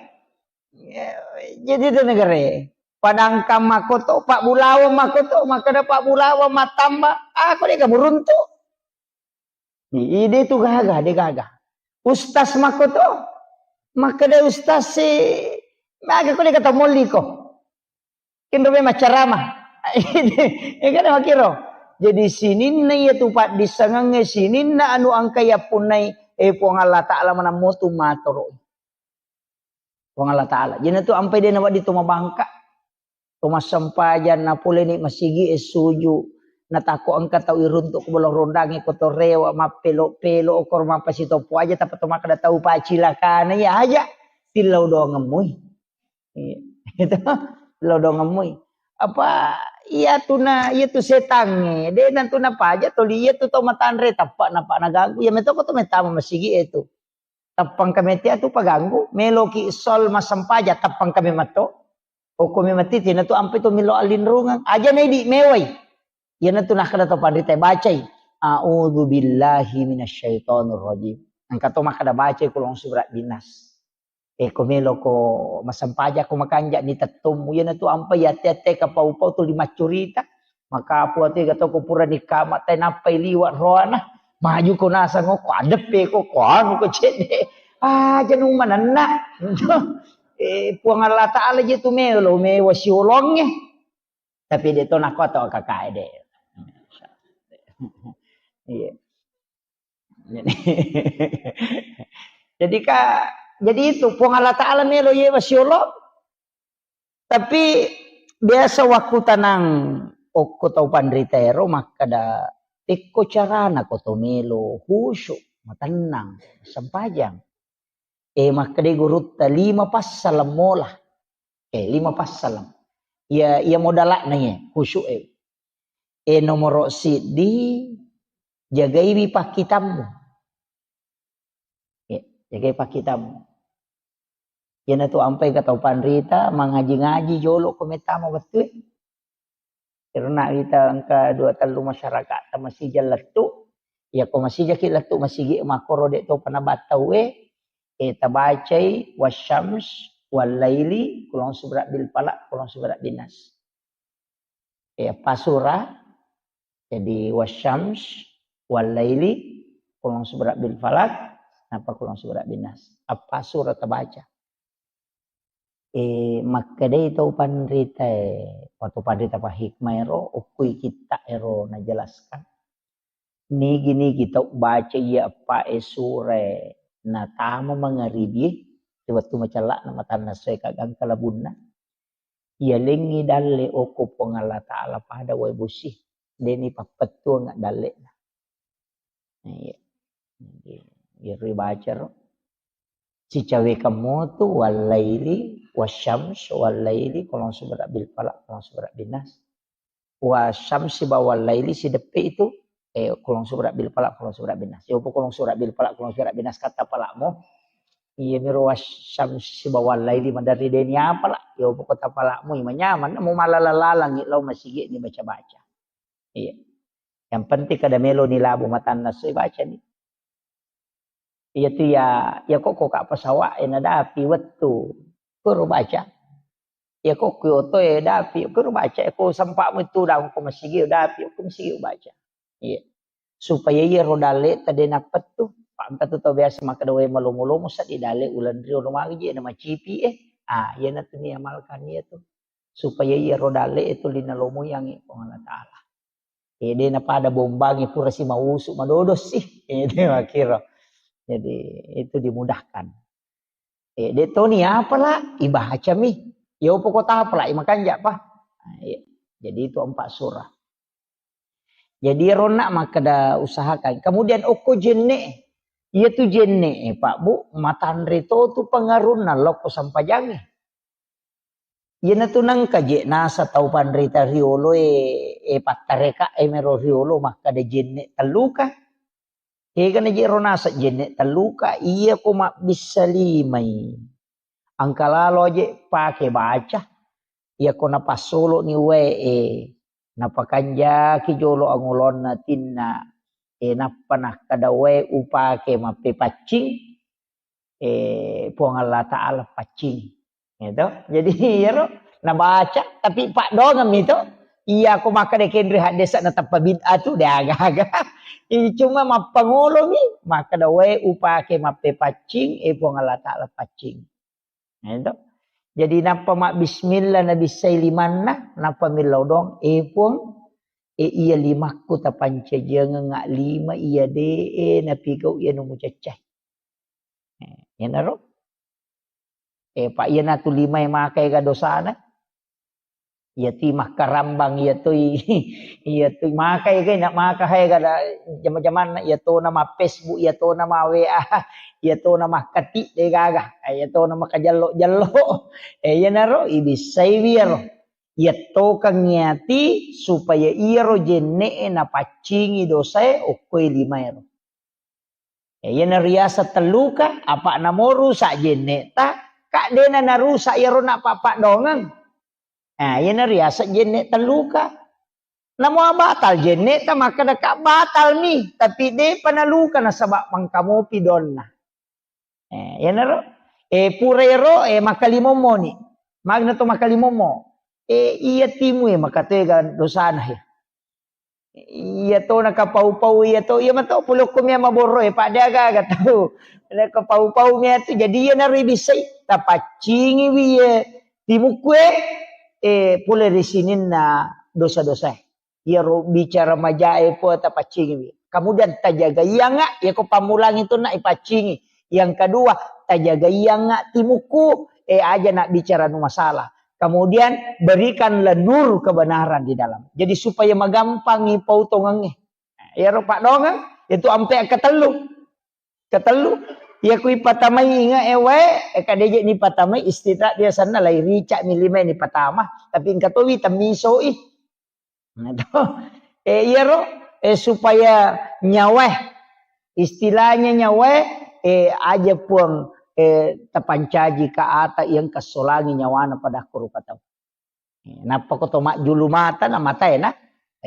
Jadi itu negara. Padangkang makoto, Pak Bulawa makoto, makkeda Pak Bulawa matamba, aku de kamu runtu. Ide tu gaga, de gaga. Ustaz makoto, makkeda ustaz si, maga ko de kata molli ko. Kinro me maccarama. Ya kan makiro. Jadi sininna iya tu paddissengengnge, sininna anu engka yappunnai, eh, Puang Allah Ta'ala manammo tu matoro. Puang Allah Ta'ala. Jadi tu ampai de nawedding tu mabangka. To massempajang napoleni masigi e suju. Natako engka tau iruntuk ko bolong rondangi ko to rewa mappelo-pelo okor mappasitopo aja tappa to makkeda tau pacilakana iya aja. Tillau doangemmui. Iya. Itu lodongemmui. Apa iya tuna, iya tu setangnge, de nantuna paja toli iya tu tau matanre tappa napa naganggu. Iya metoko tu metama masigi e tu. Tappang kami tia tu paganggu, meloki sol massempajang tappang kami matto. Okko mi matti tina tu ampe tu milo alinrungeng. Aja na idi mewai. Iya natu nakkeda to panrita bacai. A'udzu billahi minasyaitonir rajim. Engka to makkeda bacai kulong surat binas. E, ko melo ko massempajang ko makanja ni tettommu. Iyanatu ampai ate-ate kapau-pau tuli maccurita. Makapu ate gato ko purani kama tai nappai liwa roana. Maju ko nasang ko adeppe ko, ko anu ko cedde. Ah, janu manenna. Eh, Puang Allah Ta'ala je tu melo, mewa siolongnge. Tapi de to nako to kakae de. Iya. Jadi ka, jadi itu Puang Allah Ta'ala melo yewa siolo. Tapi biasa waktu tanang okko tau panrita ero makkeda, tekko carana ko to melo khusyuk, matennang, sempajang. Eh, makkeda gurutta lima passaleng mola. Eh, lima passaleng. Iya, iya modalakna iya, khusyuk e. Eh, nomoro siddi, jagaiwi pakkitammu. Eh, jagai pakkitammu. Iyanatu ampai ka tau panrita, mangaji-ngaji jolo ko mettama wettue. Karena kita engka dua tellu masyarakat ta masija lettu. Ya ko masijaki lettu masigi makkoro de topa nabattau e, eh, tabacai wasyams wallaili, kulong subra bil falak, kulong subra bin nas. Eh, apa surah? Jadi wasyams wallaili, kulong subra bil falak, napa kulong subra bin nas. Apa surah tabaca? Eh, makkedai tau panrita e, atau panrita pa hikmah ero, okkui kitta ero najelaskan. Nigi-nigi tau baca iya eppa e sura e natama mangaribi e, wettu macella'na matanna soe kagangka labunna. Iya lengngi dalle okko Puang Allah Ta'ala pada wae bosi. Deni pappettuang dalle'na. Iya. Iya ribaca ro. Sicawekang motu wallaili, wasyams, wallaili, kulong subra bil falak, kulong subra bin nas. Wasyams sibawa wallaili sideppe itu, eh, kulong subra bil falak, kulong subra bin nas. Yopo kulong subra bil falak, kulong subra bin nas kata palakmu. Iya miro wasyams sibawa wallaili maderri deni apa lah. Yopo kota palakmu, iya manyaman, mau malala-lalangi lao masigi ni baca-baca. Iya. Yang penting kada melo ni labu matanna soi baca ni. Iya tu ya, ya kok kok apa sawak e nadapi wettu. Kuro baca. Ya kok ku oto e dapi, kuro baca. Ko sempakmu itu daung ko masigi dapi, ko masigi baca. Iya. Supaya iya ro dalle tade napettu. Panta tu tau biasa makkeda wae malomo-lomo sadi dalle ulan rio lo magi je na macipi e. Ah, iya natu ni amalkan iya tu. Supaya iya ro dalle itu lina lomo yang Puang Allah Ta'ala. Eh, de napada bombangi pura si mausu madodo sih. Eh, de makkiro. Jadi itu dimudahkan. Eh, de' toni apala, ibacami. Yo pokok apala, imakanja pa. Nah, iya. Jadi itu empat surah. Jadi ronna makkeda usahakan. Kemudian okko jenne, iya tu jenne, Pak Bu, matanre to tu pengarunna lokko sampajangnge. Iyanatu nengka je nasa tau panrita riolo e, e pattareka e mero riolo makkeda jenne telluka. Egana je ro nasa jenne telluka, iya ko mabbissa limai. Engka lalo aje pake baca, iya ko napassolo ni wae e, napakanjaki jolo angolonna tinna, e nappa nakkeda wae upake mappepaccing, eh, Puang Allah Ta'ala paccing. Gitu. Jadi, iyaro nabaca, tapi paddoangeng mi to. Iya, ko makkeda kenri haddesa na tappa bid'ah tu, de aga-aga. Ini cuma mappangolomi, makkeda wae upake mappepaccing, eh, Puang Allah Ta'ala paccing. Gitu. Jadi, nappa mabbismillah, nabissai limanna, nappa millau doang, eh, Puang, eh, iya limakku tapancajiangeng lima, iya de, eh, napigau iya nu mucaccai. Eh, iyanaro. Eh, Pak, iyanatu limae makai ga dosana. Iya tu makkarambang, iya tu, iya tu makai ga, nak maka hai ga da jama-jamanna, iya tona ma Facebook, iya tona ma W A, iya tona makkati de gaga, iya tona makajallo-jallo. Eh, iyanaro ibissai wiyaro. Iya tokang iyati supaya iyaro jenne'e napaccingi dosae okkoe limaero. Eh, iyana riaseng telluka, apa namo rusak jenne'ta, ka dena narusak iyaro napappaddoangeng. Nah, iyana riaseng jenne telluka. Namo batal jenne'ta, makkeda ka batal mi, tapi depa naluka nasaba mangkamopi donna. Eh, iyanaro, eh, pura ero, eh, makkalimommo ni. Magna to makkalimommo. Eh, iya timu e makatega dosana he. Iya to nakapau-pau iya to, iya mato pulokko mia maborro e, pada aga-aga tau. Nakapau-pau mia tu, jadi iya naro ibissai, tapaccingi wi ye timukku e, eh, pole ri sininna dosa-dosa e. Iyaro bicara majae po tapaccingi wi. Kemudian tajagaianga, iya ko pammulangi tu na ipaccingi. Yang kedua, tajagaianga timukku, eh, aja nak bicara nu masalah. Kemudian berikanlah nur kebenaran di dalam. Jadi supaya magampangi pautongengnge. Iyaro paddoangeng, itu ampe ketellu. Ketellu, iya ku ipatamai inge e wae, e kadeje ni patamai istita biasanna lai rica mi lima ni patama, tapi engka towi temmisoi. Nah, to. Eh, iyaro, eh, supaya nyawae, istilahnya nyawae, eh, aja Puang, eh, tapancaji ka ata yang kesolangi nyawana pada kurupa tau. Eh, nappa ko to majjulu mata na matae na,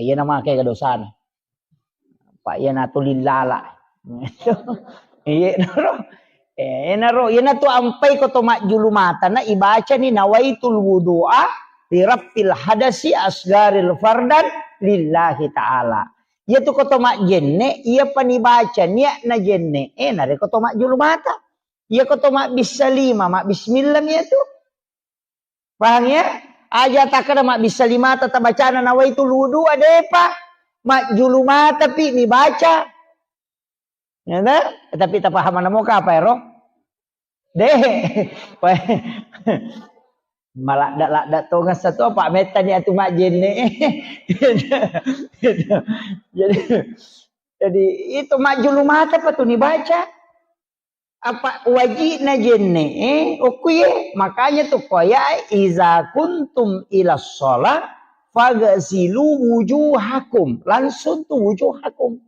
iya na make ga dosana. Pak, iya na tuli lala. Iya, naro. Eh, naro, iya na tu ampai ko to majjulu mata na ibacani nawaitul wudu'a li rafil hadasi asgaril fardan lillahi ta'ala. Iya tu ko to majjenne, iya pani baca niat na jenne, eh, nare ko to majjulu mata. Iya ko to mabbissa lima, mabbismillah mi iya tu. Paham ya? Aja takkeda mabbissa limata tabacana nawaitul wudu'a, depa. Majjulu mata pi nibaca. Ya ta? Tapi tapahamana mo kapa ero? De. Maladda-ladda tongeng satu apa mettani atu majjenne. Jadi, jadi itu majjulu mata pa tu nibaca. Apa wajibna jenne, eh, okkuye. Makanya tu koya, "Iza kuntum ila sholat, fagasilu wujuhakum." Langsung tu wujuhakum.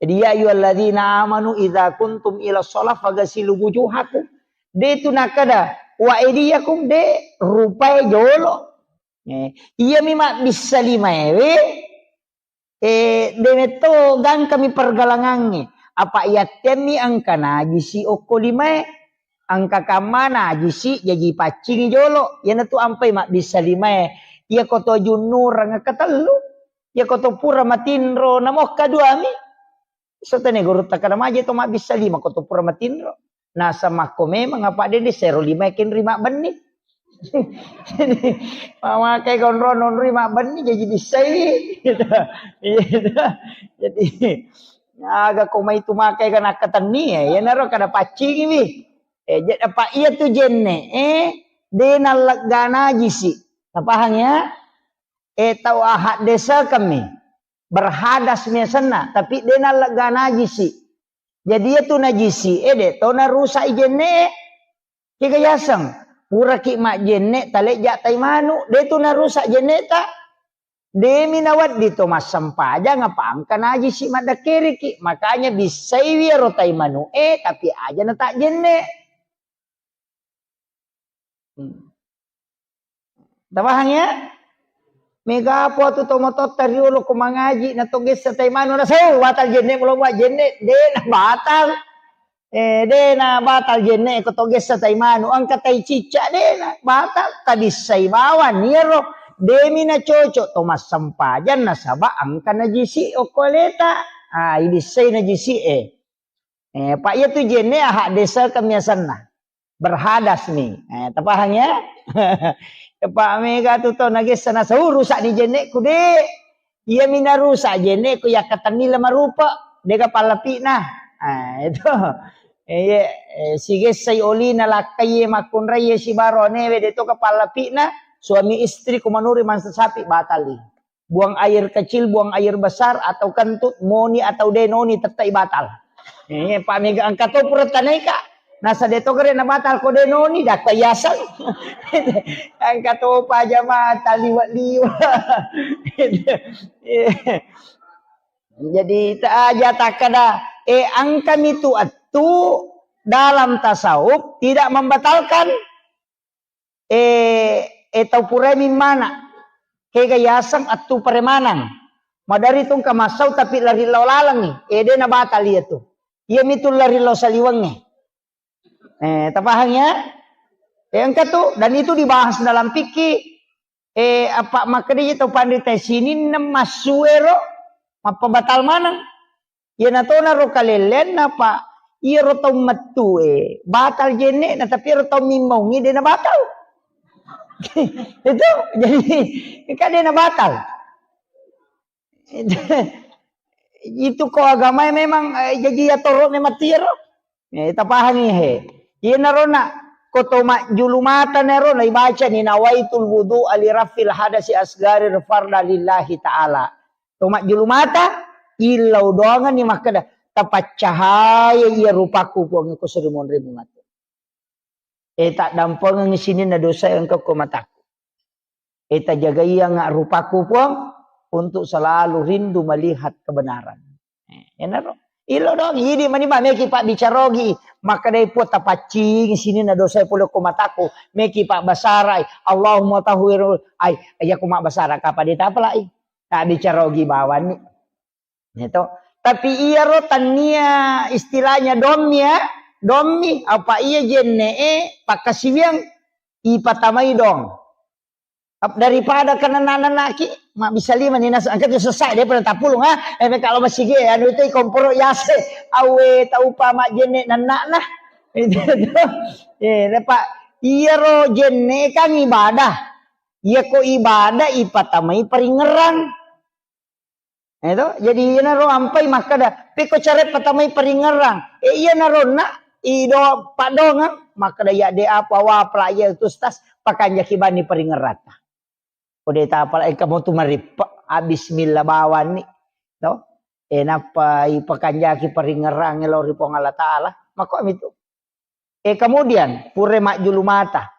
Jadi, "Ya ayyuhalladzina amanu iza kuntum ila sholat, fagasilu wujuhakum." De tu nakada, "Wa aidiyakum," de rupai jolo. Eh, iya mi mabbissa limaewe, eh, de metto gangkami pergalangangnge. Apa yattemmi engka najisi okko limae, engka kamma najisi jaji paccingi jolo. Iyanatu ampai mabbissa limae. Iya ko to junnurang ketellu, iya ko to pura matinro, namo kaduami. Sotane guru takana maje to mabbissa lima ko to pura matinro. Nasa makko memang apa dende sero lima kenri mabbenni. Jadi, mamakai konro nonri mabbenni jadi bissai. Gitu. Iya, gitu. Jadi, Aga ko mai tu makai ga nakkatenni, eh, iyanaro kada paccingiwi. Eh, je-, apa iya tu jenne, eh, de nallegga najisi. Tapahang ya? Eh, tau ahaddesekemmi. Berhadas mi asenna, tapi de nallegga najisi. Jadi iya tu najisi, eh, de to narusak i jenne, eh. Kega yaseng, puraki majjenne talejja tai manu, de tu narusak jenneta. Demi nawedding to massempajang apa engka najisi maddakkeriki. Makanya bissaiwi ero tai manu e, tapi aja natajjenne. Hmm. Tapahang ya? Mega apa tu tomatotta riolo ko mangaji na to gessa tai manu na sau batal jenne mulo mua jenne de na batal. Eh, de na batal jenne ko to gessa tai manu, engka tai cicca de na batal, tabissai bawang iyaro, demi na cocok to massempajang nasaba engka najisi okko aleta. Ah, ibissai najisi e. Eh, pa iya tu jenne ahaddesekeng mi asenna. Berhadas mi. Eh, tapahang ya? Pak mega tu to nagessa na sau rusak ni jenne ku de. Iya mi narusak jenne ku yakkatenni lemarupa, dega pallapi'na. Ah, itu. Eh, iya, eh, sigessai olina lakkai makkunrai sibaro anewe de to ka pallapi'na, suami istri ku manuri mansa sapi batali. Buang air kecil, buang air besar, atau kentut, moni atau de noni tettai batal. Eh, pa mega engka to pura tanaika. Nasa de to gere na batal ko de noni dakka yaseng. Engka to pa jamaah taliwa-liwa. Jadi ta aja takkada, eh, engka mi tu attu dalam tasawuf tidak membatalkan. Eh, eh, tau purai mimmana. Kega yaseng attu paremanang. Madari tungka massau tapi lari lao lalengngi. Eh, de na batal iya tu. Iya mi tu lari lao saliwengnge. Eh, tapahang ya? Eh, engka tu, dan itu dibahas dalam fikih. Eh, apa makkeda tau panrita sininna massuero mappabatal maneng. Iyana tona ro kalelleanna, Pak. Iyaro tau mettue batal jenne'na, tapi iyaro tau mimmaungngi de na batal. Itu jadi kan de na batal. Itu ko agamae memang, eh, jaji atoro memang tiaro. Eh, tapahangi he. Iyanaro na ko to majjulu mata nero na ibacani nawaitul wudu'a li rafil hadasi asgari farda lillahi ta'ala. To majjulu mata, illau doangenni makkeda, "Tapaccahaya iya rupaku, Puang, ko seri monremu matu. Eh, taddampengengngi sininna dosa engka ko mataku. Eh, tajagaianga rupaku, Puang, untuk selalu rindu melihat kebenaran." Eh, enaro. Illau doang, idi mani ba meki pabbicarogi. Makkedai, "Puang, tapaccingi sininna dosa pole ko mataku." Meki pabbasarai, "Allahumma tahhir." Ai, iya ko mabbasara kapa de tapalai. Tabbicarogi bawanni. Gitu. Tapi iyaro tannia istilahnya dommi ya, dommi, apa iya jenne'e pakkasiwiang ipatamai dong. Ap-, daripada kenna nanaki, mabbissa lima ni nas-, engka tu sessa, dia pernah tapulung, ha? Eh, kalau masih ge, anu itu komporo yase, awe taupa majjenne nannakna. Itu tuh. Eh, Pak, iyaro jenne kan ibadah. Iya ko ibadah ipatamai paringngerang. Eh, to? Jadi iyanaro ampai makkeda, "Pekko care patamai paringngerang." Eh, iyanaro na ido paddongeng makkeda, "Ya de apa wa pela iya tu stas pakanjaki bani paringngerata." Ko de tapala engka mo tu marippe, ah, bismillah bawanni. To? Eh, nappa ipakanjaki paringngerang lao ri Puang Allah Taala. Makko mitu. Eh, kemudian, pura majjulu mata.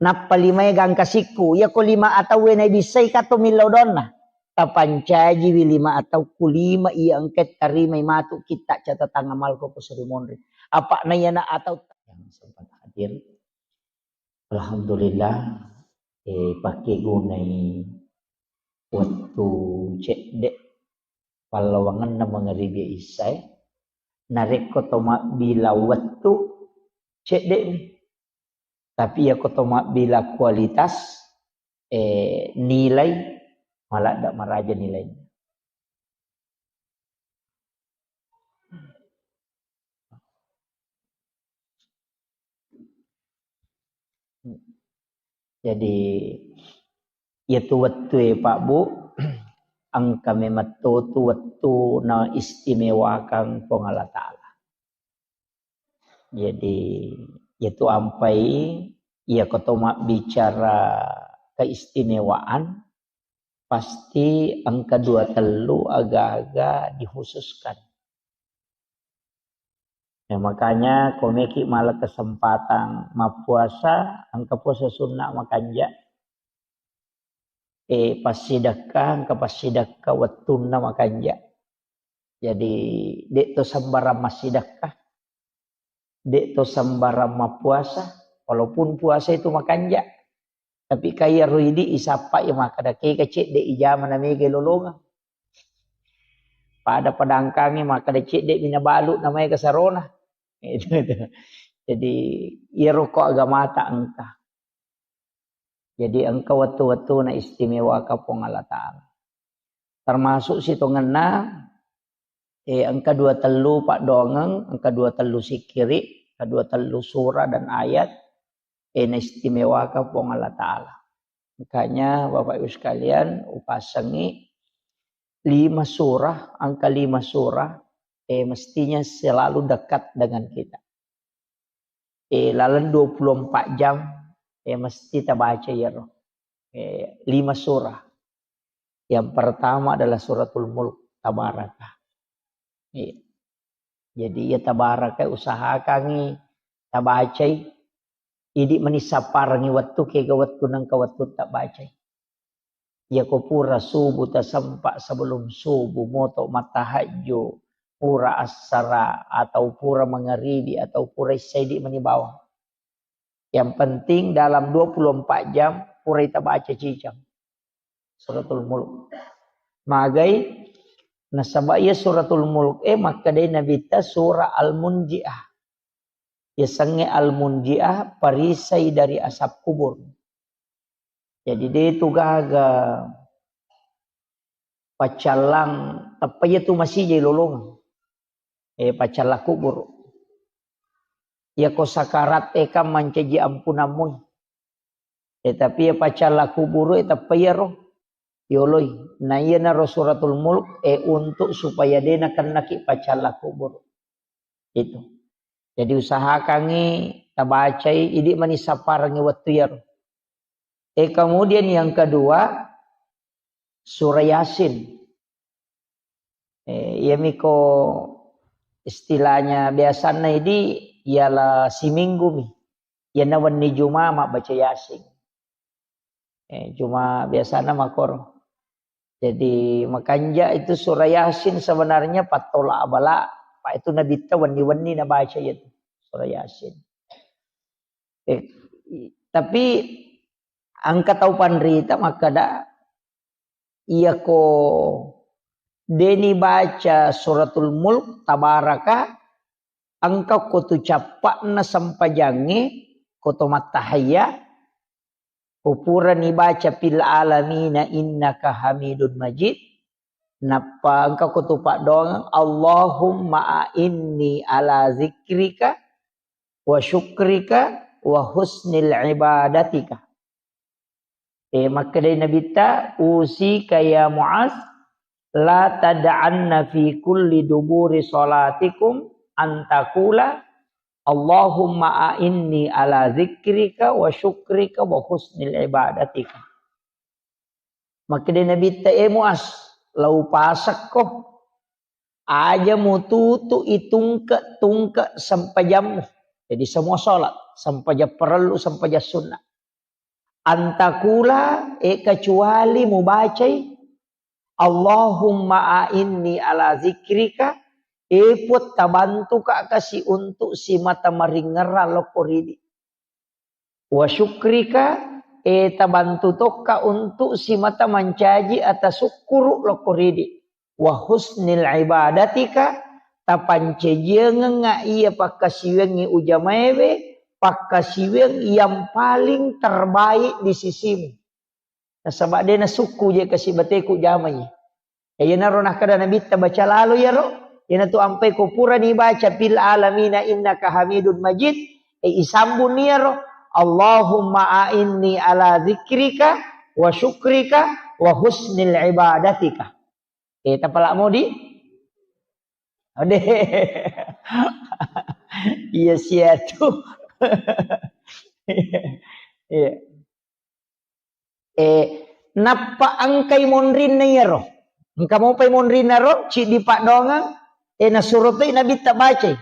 Nappa limae gangka sikku. Iya ko lima atauwe naibissai kato millau donna. Tapancajiwi lima atau ku lima iya engka tarimai matu kitta catatan amalku ko seri monri. Apa na iyana atau yang sempat hadir. Alhamdulillah, eh, pakkegunai wettu cedde pallawangenna mangaribi issae. Narekko to mabbila wettu, cedde'mi. Tapi iya ko to mabbila kualitas, eh, nilai, maladda maraja nilai. Jadi, iyatu wettue, Pak, Bu, engka memetto tu wettu na istimewakang Puang Allah Ta'ala. Jadi, yaitu ampai, iya ko to mabbicara keistimewaan, pasti engka dua tellu aga-aga dikhususkan. Ya, makanya ko meki mala kesempatan mappuasa, engka puasa sunna makanja. Eh, passidekka, engka passidekka wettunna makanja. Jadi, de' to sembarang massidekka, de' to sembarang mappuasa, walaupun puasa itu makanja. Tapi kaya ro idi isappa ya makkeda kega cedde ijama na mega lolongang. Pada padangkangi makkeda cedde mina balu na mega sarona. Itu, itu. Jadi, iyaro ko agamata engka. Jadi, engka wettu-wettu na istimewaka Puang Allah Ta'ala. Termasuk sitongenna, eh, engka dua tellu paddoangeng, engka dua tellu sikkiri, engka dua tellu surah dan ayat, eh, na istimewaka Puang Allah Ta'ala. Makanya, Bapak Ibu sekalian, upasengi lima surah, angka lima surah, eh, mestinya selalu dekat dengan kita. Eh, laleng dua puluh empat jam, eh, mesti tabaca iyaro. Eh, lima surah. Yang pertama adalah Suratul Mulk, Tabaraka. Iya. Jadi, ya, Tabaraka usahakangi tabacai. Idi mani sapparengi wettu, kega wettu nengka wettu tabacai. Yako pura subuh tasempa, sebelum subuh moto mattahajju, pura assara atau pura mangaribi atau pura isya, idi mani bawang. Yang penting dalam dua puluh empat jam pura ita baca cicang Suratul Mulk. Magai nasaba iya Suratul Mulk e makkedai Nabitta surah Al-Munjiah. Yasengnge Al-Munjiah, perisai dari asap kubur. Jadi, de tu gaga paccallang, tappa iya tu masijai lolongeng. Eh, paccallang kubur. Yako sakarat e kan mancaji ampunammu. Eh, tapi iya paccallang kubur e tappa iyaro yoloi. Na iyanaro Suratul Mulk, eh, untuk supaya de nakennaki paccallang kubur. Itu. Jadi usahakangi tabacai, idi mani sapparengi wettu iyaro. Eh, kemudian yang kedua, surah Yasin. Eh, iyamiko istilahnya biasanna idi, ialah siminggu mi. Iyana wenni Juma mabbaca Yasin. Eh, cuma biasana makoro. Jadi, makanja itu surah Yasin sebenarnya pattola abala, apa itu Nabitta wenni-wenni nabaca itu surah Yasin. Eh, i-, tapi engka tau panrita makkeda, iyako deni baca Suratul Mulk, Tabaraka, engka ko tu cappa'na sempajangnge, ko to mattahayya, ko purani baca fil alamina innaka hamidun majid, nappa engka ko tu paddoangeng, Allahumma a'inni ala zikrika wa syukrika wa husnil ibadatika. Eh, makkedai Nabitta, "Usika ya Muaz, la tad'anna fi kulli duburi salatikum an taqula, Allahumma a'inni ala zikrika wa syukrika wa husnil ibadatika." Makkedai Nabitta, "Eh Muaz, lau pasekko, aja mututu itungke-tungke sempajammu." Jadi semua salat, sempajang parellu, sempajang sunnah. Antakula, eh, kecuali mubacai, "Allahumma a'inni ala zikrika," eh, Puang, tabantuka kasi untuk simata maringerang lokko ridi. "Wa syukrika," eh, tabantu tokka untuk simata mancaji atasukkuru lokko ridi. "Wa husnil ibadatika," tapancajiangengnga iya pakkasiwiangngi ujamaewe, pakkasiwiang yang paling terbaik di sisimu. Nasaba de nasukku je kasi bateku jamai. Iyanaro nakkeda Nabitta, baca lalo iyaro, iyanatu ampai ko purani baca fil alamina innaka hamidun majid, e, isambung iyaro, "Allahumma a'inni ala zikrika wa syukrika wa husnil ibadatika." Eh, tapalak modi? Ode. Iya, sia tu. Iya. Eh, nappa engkai monrinna iyaro. Engka mopai monrinna ro, ciddi paddoangeng, eh, nasuro toi Nabitta bacai.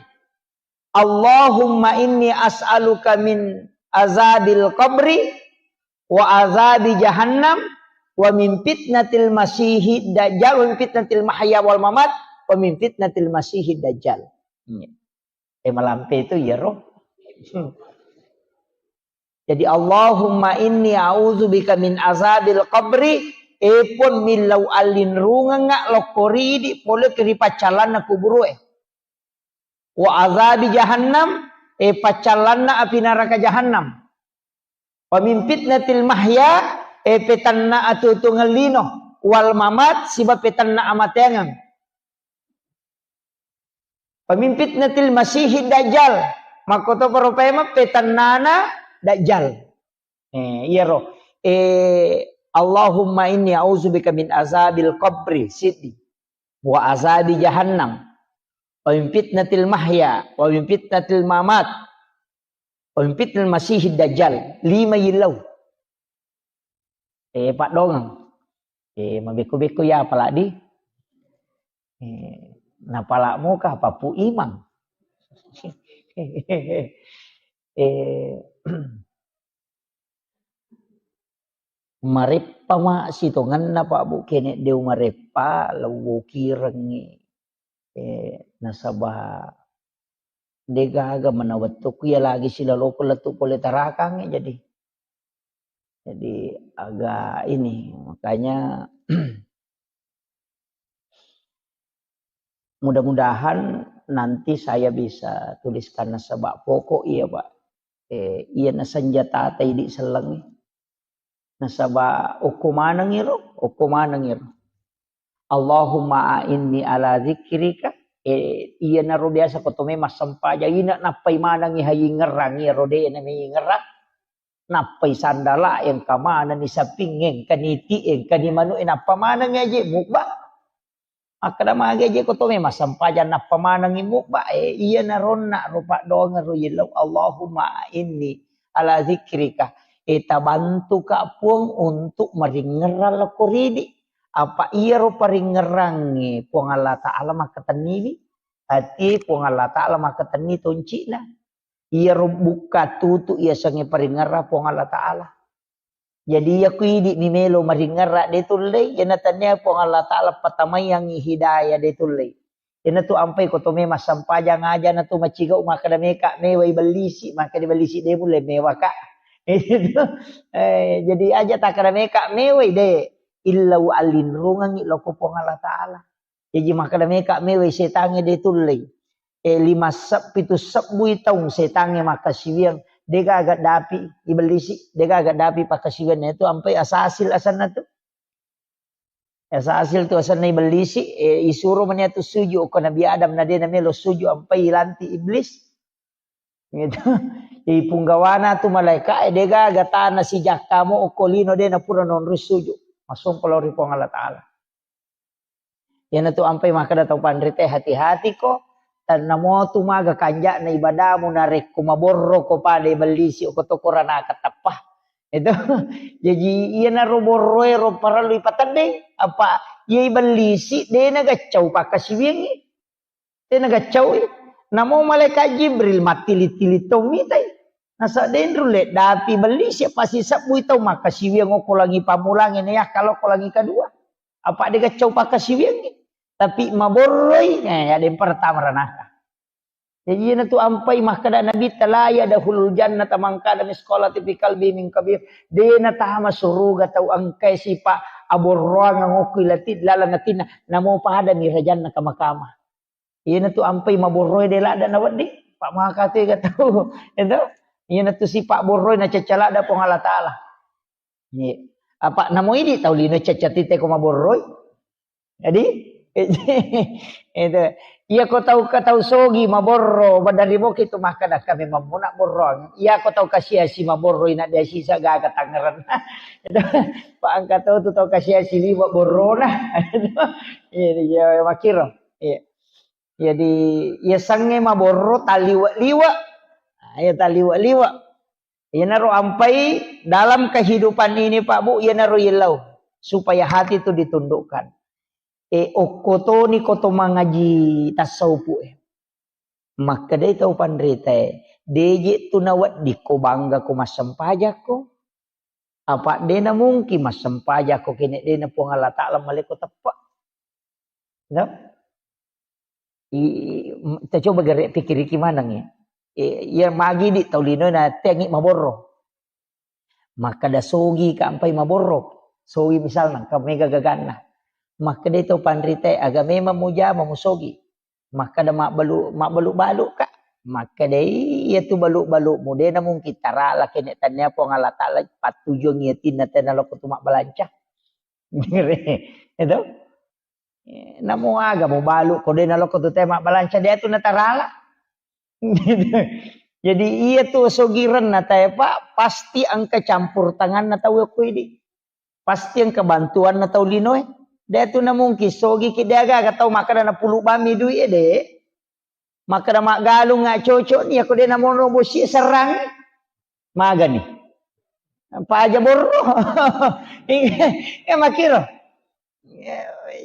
Allahumma inni as'aluka min azabil qabri wa azabi jahannam wa min fitnatil masihid dajjal wa min fitnatil mahya wal mamat wa min fitnatil masihid dajjal. Hmm. Eh, malampe itu iyaro. Jadi, Allahumma inni a'udzubika min azabil qabri, eh, Puang, millau allinrungengnga lokko ridi pole ri paccallanna kuburue. Wa azabi jahannam, eh, paccallanna api naraka jahannam. Wa min fitnatil mahya, eh, petanna atuo-tuongeng lino, wal mamat, siba petanna amateangeng. Wa min fitnatil masihid dajjal, makkotoparo paimeng petannana dajjal. Eh, iyaro. Eh, Allahumma inni a'udzubika min azabil qabri, siddi. Wa azabi jahannam. Wa min fitnatil mahya, wa min fitnatil mamat. Wa min fitnatil masihid dajjal. Lima yillau. Eh, paddoangeng. Eh, mabekko-bekko ya apalagi. Eh, napalak moka apa Pu Imang. Eh, mareppa ma sitongenna, Pak Bu, kene deu mareppa, lewwokirengngi. Eh, nasaba degaga mana wettukku iya lagi silaloko lettu pole tarakangngi, jadi. Jadi agak ini, makanya mudah-mudahan nanti saya bisa tuliskan nasaba pokok iya, Pak. Eh, iya na senjata ta idi sellengngi. Nasaba okko maneng iro, okko maneng iro. Allahumma a'inni ala dzikrika. Eh, iyanaro biasa ko to memang sempajang ina nappai manengi hayingerang iyaro de na meyingerang. Nappai sandala engka manenni saping, engka niti, engka ni manu, eh, nappa manengi aje mubba. Makkeda magi aje ko to memang sempajang nappa manengi mubba, eh, iyana ronna ro paddoangeng ro yillau, Allahumma inni ala dzikrika. Eh, tabantuka Puang untuk maringngerang lokko ridi. Apa iyaro paringngerangnge Puang Allah Ta'ala makkatenniwi. Ati Puang Allah Ta'ala makkatenni toncina. Iyaro bukka tutu iya sengnge paringngerang Puang Allah Ta'ala. Jadi iya ku idi mi melo maringngerang de tullei, iyana tania Puang Allah Ta'ala patamaiyangngi hidayah de tullei. Iyana tu ampai ko to memang sempajang aja na tu macigau makkeda meka mewai bellisi, makkeda bellisi de mulle mewaka. Eh, jadi aja takkeda meka mewai de, illau allinrungengngi lokko Puang Allah Ta'ala. Jaji makkeda meka mewai setangnge de tullei. Eh, lima seb-, pitu sebbui taung setangnge makkasiwiang, degaga dapi ibellisi, degaga dapi pakkasiwianna itu ampai asasil asenna tu. Asasil tu asenna ibellisi, eh, isuro mani atu suju okko Nabi Adam na de na melo suju ampai ilanti iblis. Gitu. Jadi punggawana tu malaika, eh, degaga tana sijakkamu okko lino de na pura nonroi suju. Masongko lao ri Puang Allah Ta'ala. Iyana tu ampai makkeda tau panrite, hati-hati ko, tannamo tu maga kanja'na ibadamu narekko maborro ko pada ibellisi ko to koranaka tappa. Itu. Jadi iyana ro borroe ro parellu ipateddeng, apa iya ibellisi de na gaccau pakkasiwiangngi. De na gaccaui. Namo malaikat Jibril mattili-tili tau mitai. Nasa denru le dapi bellisi apa sisebbui tau makkasiwiang okko langi pammulangnge na yakka lokko langi kedua. Apa de gaccau pakkasiwiangngi. Tapi maborroi, eh, ya de pertama ranaka. Jadi iyana tu ampai makkeda Nabi, "La yadkhulul jannata man kana misqala dzarratin fi qalbi min kabir." De na tama suruga tau engkai sipa aborroang okko ilati laleng atinna, namo pada mi rajanna kama-kama. Iyana tu ampai maborroe de ladda na wedding, pa maka tu ega tau. Itu. Iyana tu sipa borroe na cacca ladda Puang Allah Ta'ala. Iya. Apa namo idi tau lino cacca tite ko maborroi. Jadi, Itu. Iya ko tau ka tau sogi maborro, badari boki tu makkada kami mammuna borroang. Iya ko tau kasiasi maborro ina dia sisa gaga tangerang. Itu. Pak angka tau tu tau kasiasi liwa borrona. Iya, iya, makiro. Iya. Jadi, iya sange maborro taliwa-liwa. Nah, iya taliwa-liwa. Iyanaro ampai dalam kehidupan ini, Pak Bu, iyanaro yellau supaya hati itu ditundukkan. E, okkotoni koto mangaji tasawufu e. Makkedai tau panrita e, deje tu naweddikko bangga ko massempajakko. Apa dena mungkin massempajakko kene dena Puang Allah Ta'ala maleko teppe. No? I, i, m-, kita coba gere pikiriki maneng ya. E, iya magi di tau lino na tengi maborro. Makkeda sogi ka ampai maborro. Sogi misalna, ka mega gaganna. Makkeda to panrita e, aga memang mujama musogi. Makkeda mabbalu-, mabbalu-balu ka. Makkeda iya tu balu-balu mu dena mungkin tarala kene tania Puang Allah Ta'ala pattujuang yatinna tena loko tu mabbalanca. Itu. Eh, namo aga mubalu ko de naloko tu te mabbalanca de tu natarala. Jadi iya tu sogirenna tae, Pak, pasti engka campur tanganna tau ko idi. Pasti engka bantuanna tau linoe. De tu na mungkin sogi ki de aga-aga tau makkeda na pulu bami duit e de. Makkeda maggalung nga cocok ni, ako de namono bosi serrang. Magani. Paja borro. Eh, makiro.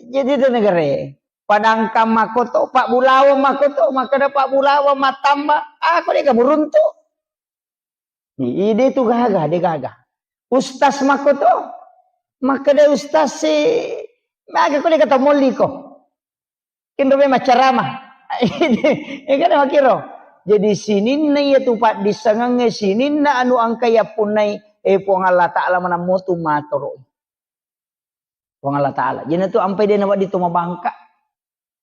Jadi itu negara. Padangkang makoto, Pak Bulawa makoto, makkeda Pak Bulawa matamba. Ako de ka buruntu. Ide tu gaga, de gaga. Ustaz makoto, makkeda ustaz si, maga ko de kata molli ko. Kenro memang ceramah. Ya kan makiro. Jadi sininna iya tu paddissengengnge, sininna anu engka yappunnai, eh, Puang Allah Ta'ala manammo tu matoro. Puang Allah Ta'ala. Jadi tu ampai de nawedding tu mabangka.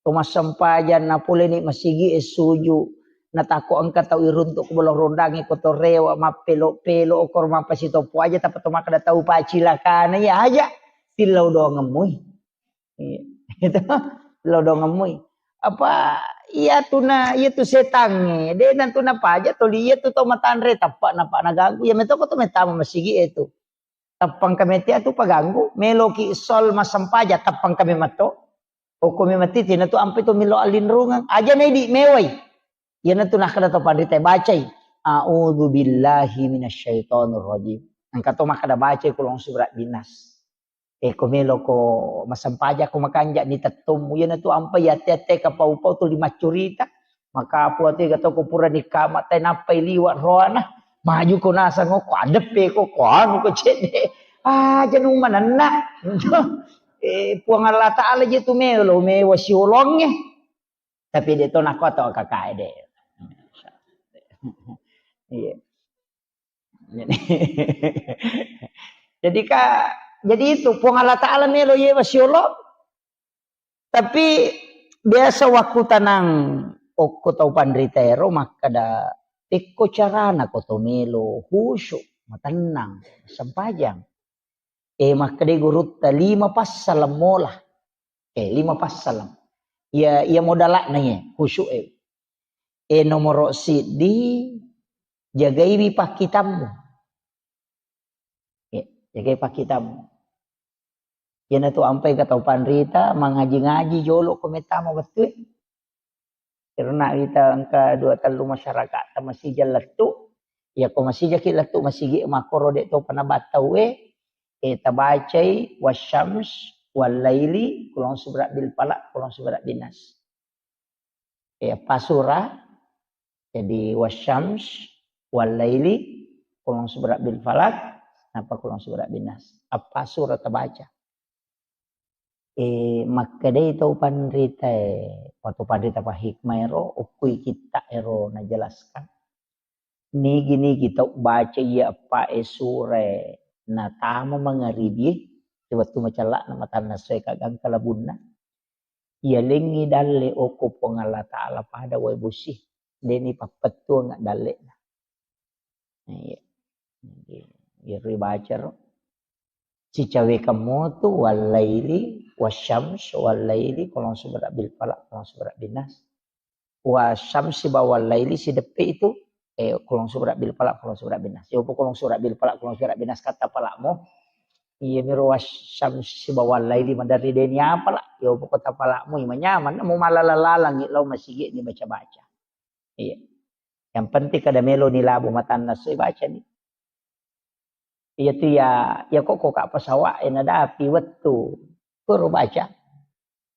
Tu massempajang napoleni masigi e suju. Natako engka tau iruntuk ko bolong rondangi ko to rewa mappelo-pelo okor mappasitopo aja tappa to makkeda tau pacilakana iya aja. Tillau doang mui. Iya. Itu lodongemmui. Apa iya tuna, iya tu setangnge, de nantu napaja toli iya tu tau matanre tappa napa naganggu. Iya metoko tu metama masigi e tu. Tappang kami tia tu paganggu, meloki sol masempaja tappang kami matto. Okko mi mati tina tu ampe tu milo alinrungeng. Aja na idi mewai. Iya natu nakkeda to panrita bacai. A'udzu billahi minasyaitonir rajim. Engka to makkeda bacai kulong surat binas. Eh, ko meloko masempajang ko makanja ni tettommu. Iyanatu ampai ate-ate kapau-pau tuli maccurita. Makapu ate gato ko purani kama tai nappai liwa roana. Maju ko nasang ko adeppe ko, ko anu ko cedde. Ah, janu manenna. Eh, Puang Allah Ta'ala je tu melo, mewa siolongnge. Tapi de to nako to kakae de. Iya. Jadi, jadi ka, jadi itu Puang Allah Ta'ala melo yewa siolo. Tapi biasa waktu tanang okko tau panrita ero makkeda, tekko carana ko to melo khusyuk, matennang, sempajang. Eh, makkeda gurutta lima passaleng mola. Eh, lima passaleng. Iya, iya modalakna iya, khusyuk e. Eh, nomoro siddi, jagaiwi pakkitammu. Eh, jagai pakkitammu. Iyanatu ampai ka tau panrita, mangaji-ngaji jolo ko mettama wettue. Karena kita engka dua tellu masyarakat ta masija lettu. Iya ko masijaki lettu masigi makkoro de topa nabattau e, eh, tabacai wasyams wallaili kulong subra bil falak kulong subra bin nas. Eh, apa surah? Jadi wasyams wallaili kulong subra bil falak napa kulong subra bin nas. Apa surah tabaca? Eh, makkedai tau panrita e, waktu panrita pa hikmah ero, ukkui kitta ero najelaskan. Nigi-nigi tau baca iya eppa e sure natama mangaribi e, wettu macellakna matanna soe kagangka labunna. Iya lengngi dalle okko Puang Allah Ta'ala pada wae bosi. Deni pappettuang dalle. Iya. Jadi, iyaro ibacaro. Sicawekang motu wallaili Wasyams wal laili, qul a'udzu birabbil falaq, qul a'udzu birabbin nas. Wasyamsi ba wal laili, sideppe itu, eh, qul a'udzu birabbil falaq, qul a'udzu birabbin nas. Yopo qul a'udzu birabbil falaq, qul a'udzu birabbin nas, katta palakmu. Iya miro wasyamsi ba wal laili, maderri deni apa la? Yopo ko tapalakmu, manyameng, mu malala-lalangi lao masigi ni baca-baca. Iya. Yang penting kada melo ni labu matanna soi baca ni. Iya tu ya, ya kok, kok ka pesawat e nadapi wettu. Kuro baca.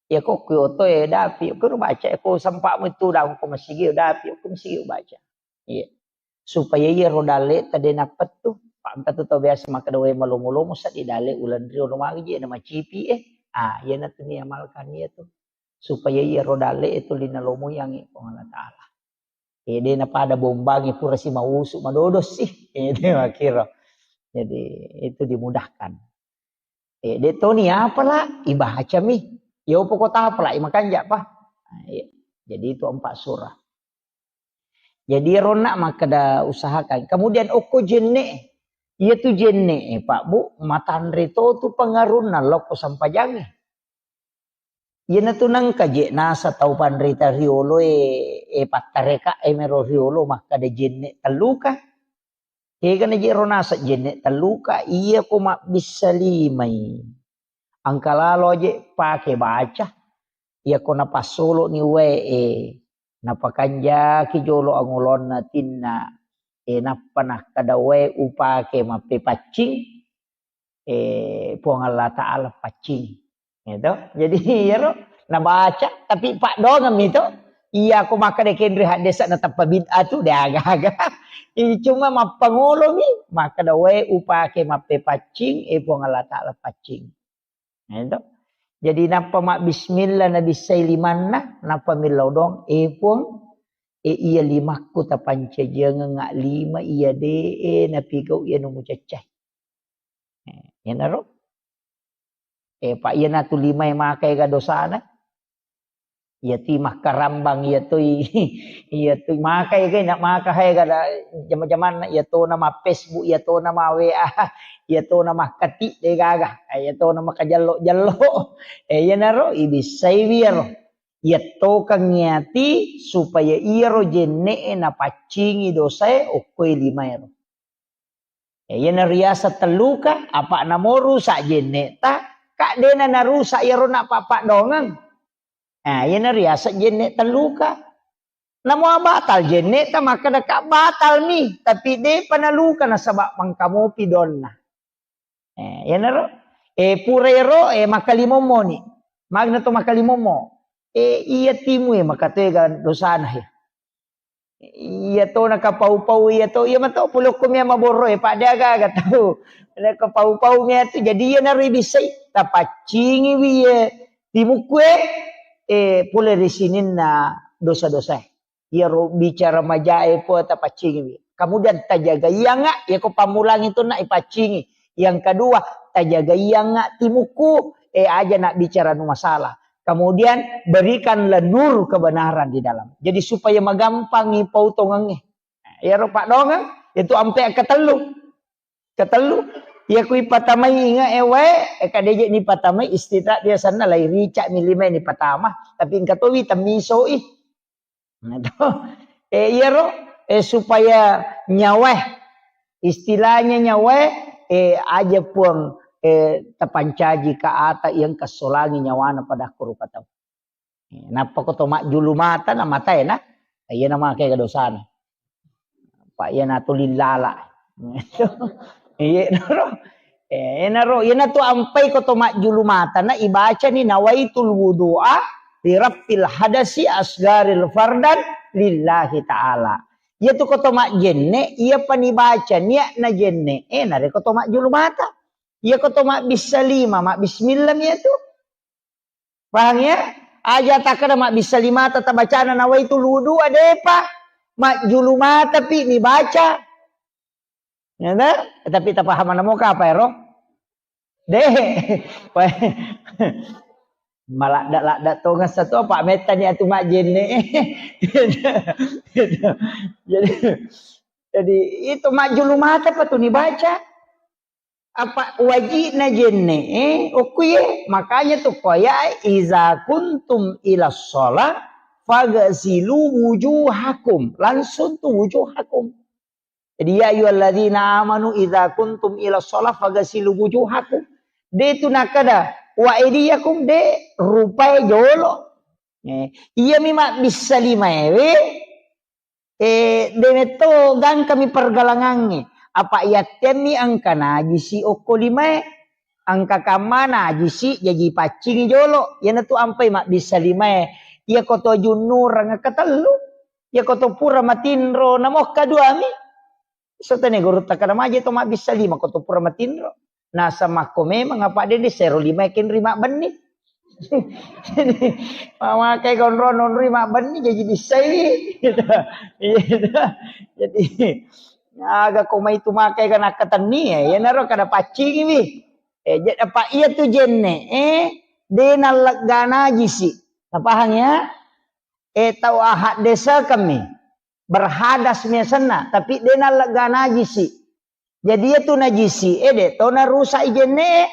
Ya kok ku oto e dapi, kuro baca. Ya ko sempakmu itu daung ko masigi dapi, ko masigi baca. Iya. Supaya iya ro dalle ta de napettu. Pak engka tu tau biasa makkeda wae malomo-lomo sa di dalle ulan rio ro magi je na macipi eh. Ah, iya natu ni amalkan iya tu. Supaya iya ro dalle itu lina lomo yang Puang Allah Ta'ala. Eh, de napada bombangi pura si mausu madodo sih. Eh, de makkiro. Jadi itu dimudahkan. Eh, de toni apa la? Ibacami. Ya upo kota apa la? Imakanja pa. Nah, iya. Jadi itu empat surah. Jadi ronna makkeda usahakan. Kemudian okko jenne. Iya tu jenne, eh, Pak Bu, matanre to tu pengarunna lokko sampajange. Iyanatu nengka je nasa tau panrita riolo e, e pattareka e mero riolo makkada jenne telluka. Tegana je ro nasa jenne telluka, iya ko mabbissa limai. Engka lalo je pake baca. Iya ko napassolo ni wae e, napakanjaki jolo angolonna tinna. E nappa nakkada wae upake mappepaccing. Eh, Puang Allah Ta'ala paccing. Gitu. Jadi, iyaro nabaca, tapi paddoangeng mi to. Iya, ko makkeda kenre haddesa na tappa bid'ah tu, de aga-aga. Ih, cuma mappangolo mi, makkeda wae upake mappepaccing, eh, Puang Allah Ta'ala paccing. Gitu. Jadi, nappa mabbismillah, nabissai limanna, nappa millau doang, eh, Puang, eh, iya limakku tapancajiangeng lima, iya de, eh, napigau iya nu mucaccai. Eh, iyanaro. Eh, pa iyanatu limae maka ega dosana. Iya ti makkarambang, iya toi, iya toi maka ega, na maka hae gada jama-jamanna, iya tona ma Facebook, iya tona ma W A, iya tona makkati de gaga, iya tona makajello-jello. Eh, iyanaro ibissai wiyaro. Iya tokang iyati supaya iyaro jenne'e napaccingi dosae okkoe limaero. Eh, iyana riaseng telluka, apa namo rusak jenne'ta, ka dena narusak iyaro nappa paddoangeng. Nah, iyana riaseng jenne telluka. Namo batal jenne'ta, makkeda ka batal mi, tapi depa naluka nasaba mangkamopi donna. Eh, iyanaro, eh, pura ero, eh, makkalimommo ni. Magna to makkalimommo. Eh, iya timu e makatoega dosana e. Iya to nakapau-pau iya to, iya mato pulokko mia maborro e, pada aga-aga tau. Nakapau-pau mia tu, jadi iyanaro ibissai, tapaccingi wi ye timukku e, eh, pole ri sininna dosa-dosa e. Iyaro bicara majae po tapaccingiwi. Kemudian tajagaianga, iyako pammulangi tu na ipaccingi. Yang kedua, tajagaianga timukku, eh, aja nak bicara nu masalah. Kemudian berikanlah nur kebenaran di dalam. Jadi supaya magampangi pautongengnge. Iyaro paddoangeng, itu ampe ketellu. Ketellu, iya kui patamai inge e wae, e kadeje ni patamai istita biasanna lai rica mi lima ni patama, tapi engka towi temmisoi. Nah, to. Eh, iyaro, eh, supaya nyawae, istilahnya nyawae, eh, aja Puang, eh, tapancaji ka ata yang kesolangi nyawana pada kurupa tau. Nappa ko to majjulu mata na matae na, iya na make dosana. Pa iya na to lillala. Iya naro. Eh, naro, iya na to ampai ko to majjulu mata na ibacani nawaitul wudu'a li rafil hadasi asgaril fardan lillahi ta'ala. Iya tu ko to majjenne, iya pani baca niat na jenne, eh, nare ko to majjulu mata. Iya ko to mabbissa lima, mabbismillah mi iya tu. Paham ya? Aja takkeda mabbissa limata tabacana nawaitul wudu'a, depa. Majjulu mata pi nibaca. Ya ta? Tapi tapahamana mo kapa ero? De. Maladda-ladda tongeng satu apa mettani atu majjenne. Jadi, jadi itu majjulu mata pa tu nibaca. Apa wajibna jenne, eh, okkuye. Makanya tu koya, "Iza kuntum ila sholat, fagsilu wujuhakum." Langsung tu wujuhakum. Jadi, "Ya ayyuhalladzina amanu idza kuntum ila sholat fagsilu wujuhakum." De tu nakada, "Wa aidiyakum," de, rupai jolo. Eh, iyami mabbissa limaewe, eh, de metto gangkami pergalangangnge. Apa yattemmi engka najisi okko limae, engka kamma najisi jaji paccingi jolo. Iyanatu ampai mabbissa limae. Iyako to junnurang katellu. Iyako to pura matinro, namo kaduami. Setane gurutta kada maje to mabbissa lima ko to pura matinro. Nasa makko memang apa de dissero lima kenri mabbenni. Jadi, mamakai konro nonri mabbenni jadi bissai. Gitu. Iya, gitu. Jadi, aga ko mai tu makai kana katenni ya, ya naro kada paccingi wi. Eh, jadi apa iya tu jenne, eh, de nallegga najisi. Napahang ya? Eh, tau ahak desa kami. Berhadas miasenna, tapi de nallegga najisi. Jadi iyatu najisi e de to narusak i jenne e.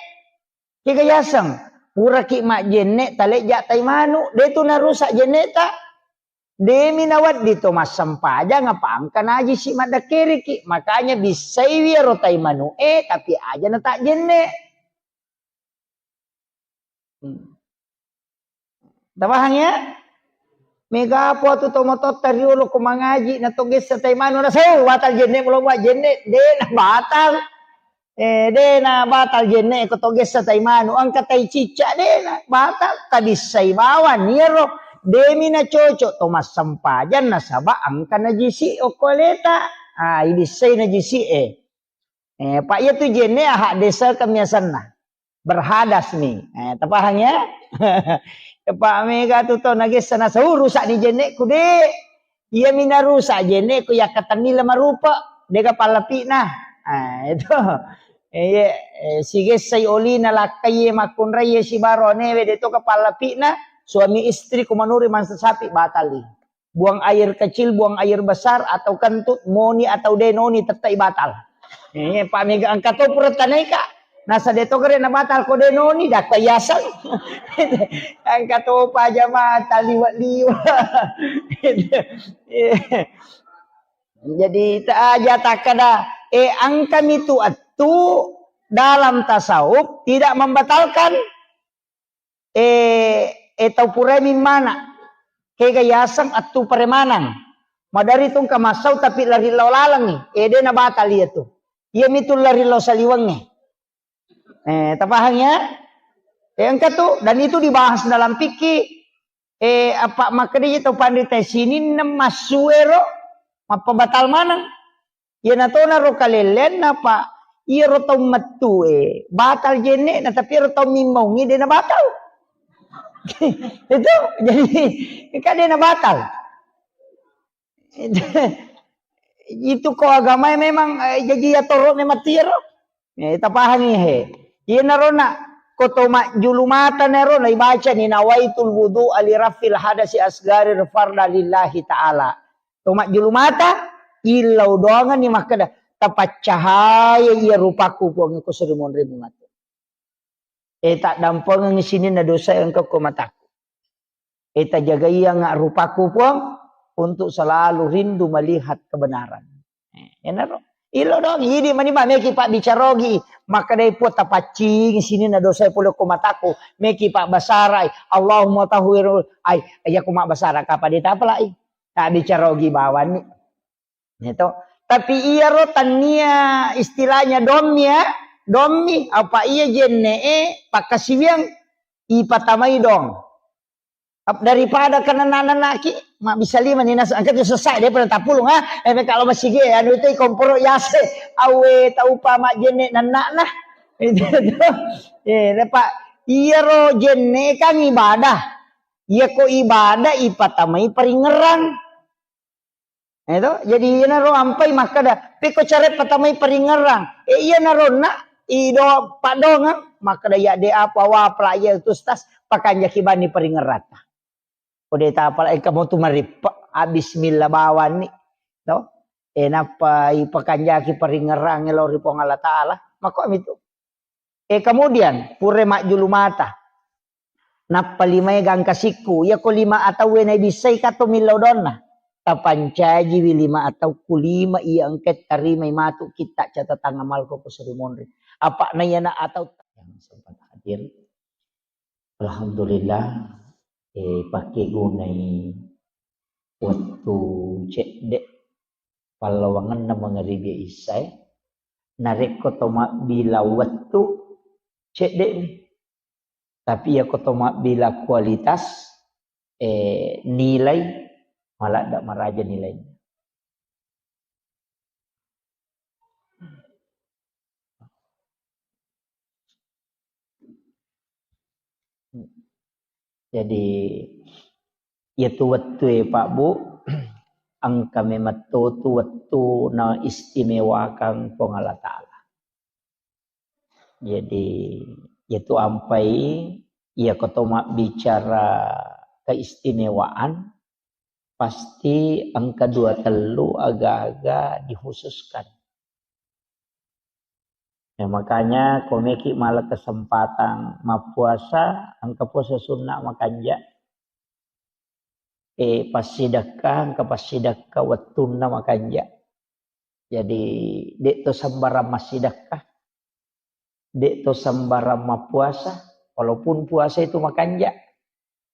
Kega yaseng, puraki majjenne talejja tai manu, de tu narusak jenne ta. Demi nawedding to massempajang apa engka najisi maddakkeriki. Makanya bissaiwi ero tai manu e, tapi aja na tak jenne. Hmm. Tapahang ya? Mega apa tu to mototta riolo ko mangaji na to gessa tai manu na sau batal jenne mulo mua jenne de na batal. Eh, de na batal jenne ko to gessa tai manu engka tai cicca de na batal tabissai bawang iyaro demi na cocok to massempajang nasaba engka najisi okko aleta. Ah, ibissai najisi e. Eh, pa iya tu jenne aha desa kemiasanna. Berhadas mi. Eh, tapahang ya? Pak mega tu to nagessa na sau rusak ni jenne'ku de. Iya mi narusak jenne'ku yakkatenni le marupa. Dega pallapi'na. Ah, itu. Eh, iya, eh, sigessai olina lakkai makkunrai sibaro anewe de to ka pallapi'na. Suami istri ku manuri mansa sapi batali. Buang air kecil, buang air besar, atau kentut, moni atau denoni, tettai batal. Eh, Pak Mega engka to pura tanaika. Nasa de to gere na batal ko denoni, dakka yaseng. Engka to pa jamaah taliwa-liwa. Jadi ta aja takkada, eh, engka mi tu attu dalam tasawuf tidak membatalkan. Eh, eh, tau purai mimmana. Kega yaseng attu paremanang. Madari tungka massau tapi lari lao lalengngi. Eh, de na batal iya tu. Iya mitu lari lao saliwengnge. Eh, tapahang ya? Eh, engka tu, dan itu dibahas dalam fikih. Eh, apa makkeda tau panrita sininna massuero mappabatal maneng. Iyana tonaro kalelleanna, Pak. Iyaro tau mettue batal jenne'na, tapi iyaro tau mimmaungngi de na batal. Itu jadi kan de na batal. Itu ko agamae memang, eh, jaji atoro memang tiaro. Eh, tapahangi he. Iyanaro na ko to majjulu mata nero na ibaca ni nawaitul wudu ali rafil hadasi asgari farda lillahi ta'ala. To majjulu mata, illau doangenni makkeda, "Tapaccahaya iya rupaku, Puang, ko seri monri mungatu. Eh, taddampengengi sininna dosa engka ko mataku. Eh, tajagaianga rupaku, Puang, untuk selalu rindu melihat kebenaran." Eh, enaro. Illau doang, idi mani ma meki pabbicarogi. Makkedai Puang, "Tapaccingi sininna dosa pole ko mataku." Meki pabbasarai, "Allahumma tahhir." Ai, iya ko mabbasara kapa de tapalai. Tabbicarogi bawanni. Gitu. Tapi iyaro tania istilahnya dommi ya, dommi apa iya jenne'e pakkasiwiang ipatamai dong. Ap-, daripada kenna nanaki, mabbissa lima ni nas-, engka tu sessa de pernah tapulung ha. Eh, kalau masih ge anu itu komporo yase, awe taupa majjenne nannakna. Itu tuh. Eh, Pak, iyaro jenne kan ibadah. Iya ko ibadah ipatamai paringngerang. Eh, to? Jadi iyanaro ampai makkeda, "Pekko care patamai paringngerang." Eh, iyanaro na ido paddongeng makkeda, "Ya de apa wa pela iya tu stas pakanjaki bani paringngerata." Ko de tapala engka mo tu marippe, ah, bismillah bawanni. To? Eh, nappa ipakanjaki paringngerang lao ri Puang Allah Taala. Makko mitu. Eh, kemudian, pure majjulu mata. Nappa limae gangka sikku. Iyako lima atauwe naibissai kato millau donna. Tapancajiwi lima atauku lima iya engka tarimai matu kitta catatan amalku ko suri monri. Apa na iyana atau yang sempat hadir. Alhamdulillah, eh, pakkegunai wettu cedde pallawangenna mangaribi issae. Narekko to mabbila wettu cedde'mi. Tapi iyako to mabbila kualitas, eh, nilai, maladda maraja nilaina. Jadi, iyatu wettue, Pak, Bu, engka memetto tu wettu na istimewakang Puang Allah Ta'ala. Jadi, iyatu ampai, iyako to mabbicara keistimewaan, pasti engka dua tellu aga-aga dikhususkan. Ya, makanya ko meki mala kesempatan mappuasa, engka puasa sunna makanja. Eh, passidekka, engka passidekka wettunna makanja. Jadi, de' to sembarang massidekka. De' to sembarang mappuasa, walaupun puasa itu makanja.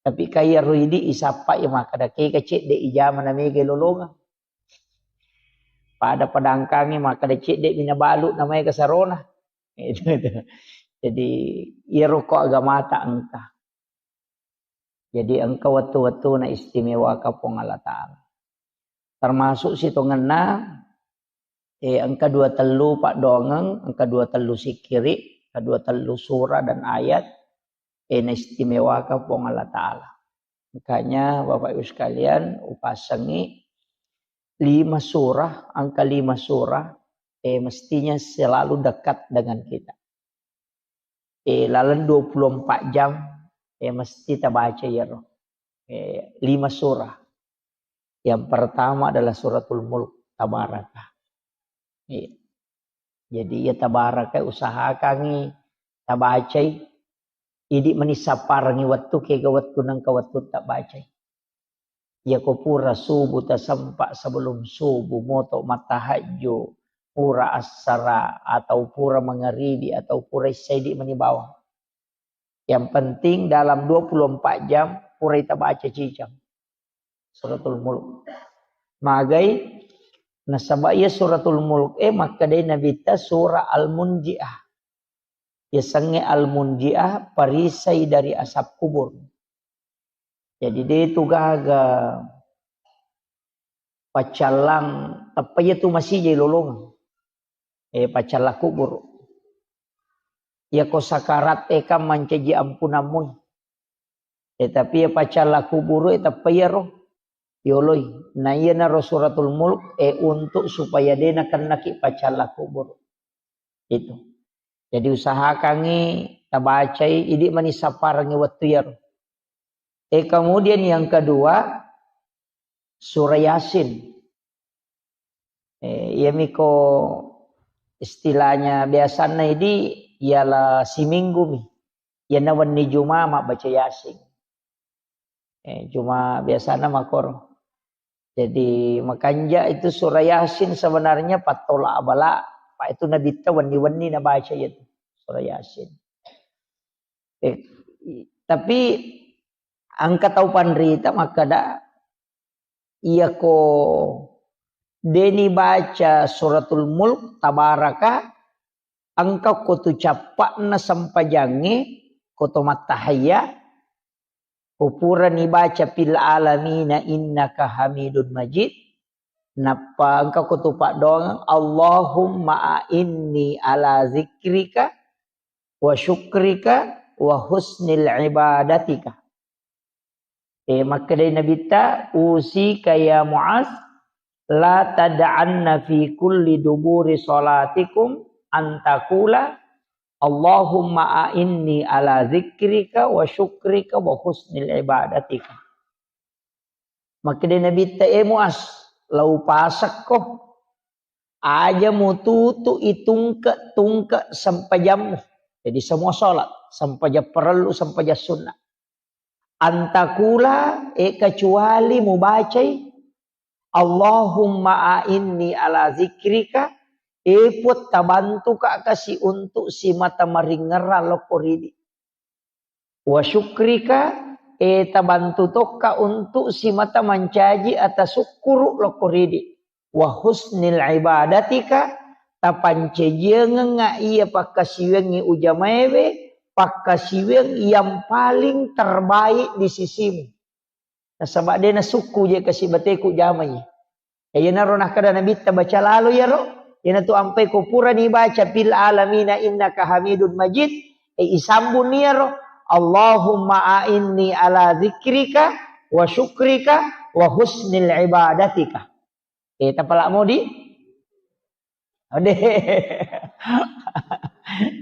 Tapi kaya ro idi isappa ya makkada kega cedde ijama na mega lolongang. Pada padangkangi makkada cedde mina balu na mega sarona. Itu, itu. Jadi, iyaro ko agamata engka. Jadi, engka wettu-wettu na istimewaka Puang Allah Ta'ala. Termasuk sitongenna, eh, engka dua tellu paddoangeng, engka dua tellu sikkiri, engka dua tellu surah dan ayat, eh, na istimewaka Puang Allah Ta'ala. Makanya, Bapak Ibu sekalian, upasengi lima surah, angka lima surah, eh, mestinya selalu dekat dengan kita. Eh, laleng dua puluh empat jam, eh, mesti tabaca iyaro. Eh, lima surah. Yang pertama adalah Suratul Mulk, Tabaraka. Iya. Jadi, ya, Tabaraka usahakangi tabacai. Idi mani sapparengi wettu, kega wettu nengka wettu tabacai. Iyako pura subuh tasempa, sebelum subuh moto mattahajju, pura assara atau pura mangaribi atau pura issaidi mani bawang. Yang penting dalam dua puluh empat jam pura ita baca cicang Suratul Mulk. Magai nasaba iya Suratul Mulk e makkedai Nabitta surah Al-Munjiah. Yasengnge Al-Munjiah, perisai dari asap kubur. Jadi, de tu gaga paccallang, teppa iya tu masijai lolongeng. Eh, paccallang kubur. Iyako sakarat e kan mancaji ampunammu. Eh, tapi iya paccallang kubur e teppa iyaro yoloi. Na iyanaro Suratul Mulk, eh, untuk supaya de nakennaki paccallang kubur. Itu. Jadi, usahakangi tabacai, idi mani sapparengi wettu iyaro. Eh, kemudian yang kedua, surah Yasin. Eh, iyamiko istilahnya biasanna idi, ialah siminggu mi. Iyana wenni Juma mabbaca Yasin. Eh, cuma biasana makoro. Jadi, makanja itu surah Yasin sebenarnya pattola abala, Pak, itu Nabitta wenni-wenni nabaca itu surah Yasin. Eh, i-, tapi engka tau panrita makkada, iyako deni baca Suratul Mulk, Tabaraka, engka ko tu cappa'na sempajangnge, ko to mattahayya, ko purani baca fil alamina innaka hamidun majid, nappa engka ko tu paddoangeng, Allahumma a'inni ala zikrika wa syukrika wa husnil ibadatika. Eh, makkedai Nabitta, "Usika ya Muaz, la tad'anna fi kulli duburi salatikum an taqula, Allahumma a'inni ala zikrika wa syukrika wa husnil ibadatika." Makkedai Nabitta, "Eh Muaz, lau pasakko, aja mututu itungke-tungke sempajammu." Jadi semua sholat, sempajang parellu, sempajang sunnah. Antakula, e, kecuali mubacai, "Allahumma a'inni ala zikrika," e Puang, tabantuka kasi untuk simata maringerra lokko ridi. "Wa syukrika," e tabantu tokka untuk simata mancaji atasukkuru lokko ridi. "Wa husnil ibadatika," tapancajiangengnga iya pakkasiwiangngi ujamaewe, pakkasiwiang yang paling terbaik di sisimu. Nasaba de nasukku je kasi bateku jamai. E, iyanaro nakkeda Nabitta, baca lalo iyaro, iyanatu ampai ko purani baca fil alamina innaka hamidun majid, e, isambunni iyaro, "Allahumma a'inni ala zikrika wa syukrika wa husnil ibadatika." E, tapala modi? Ode.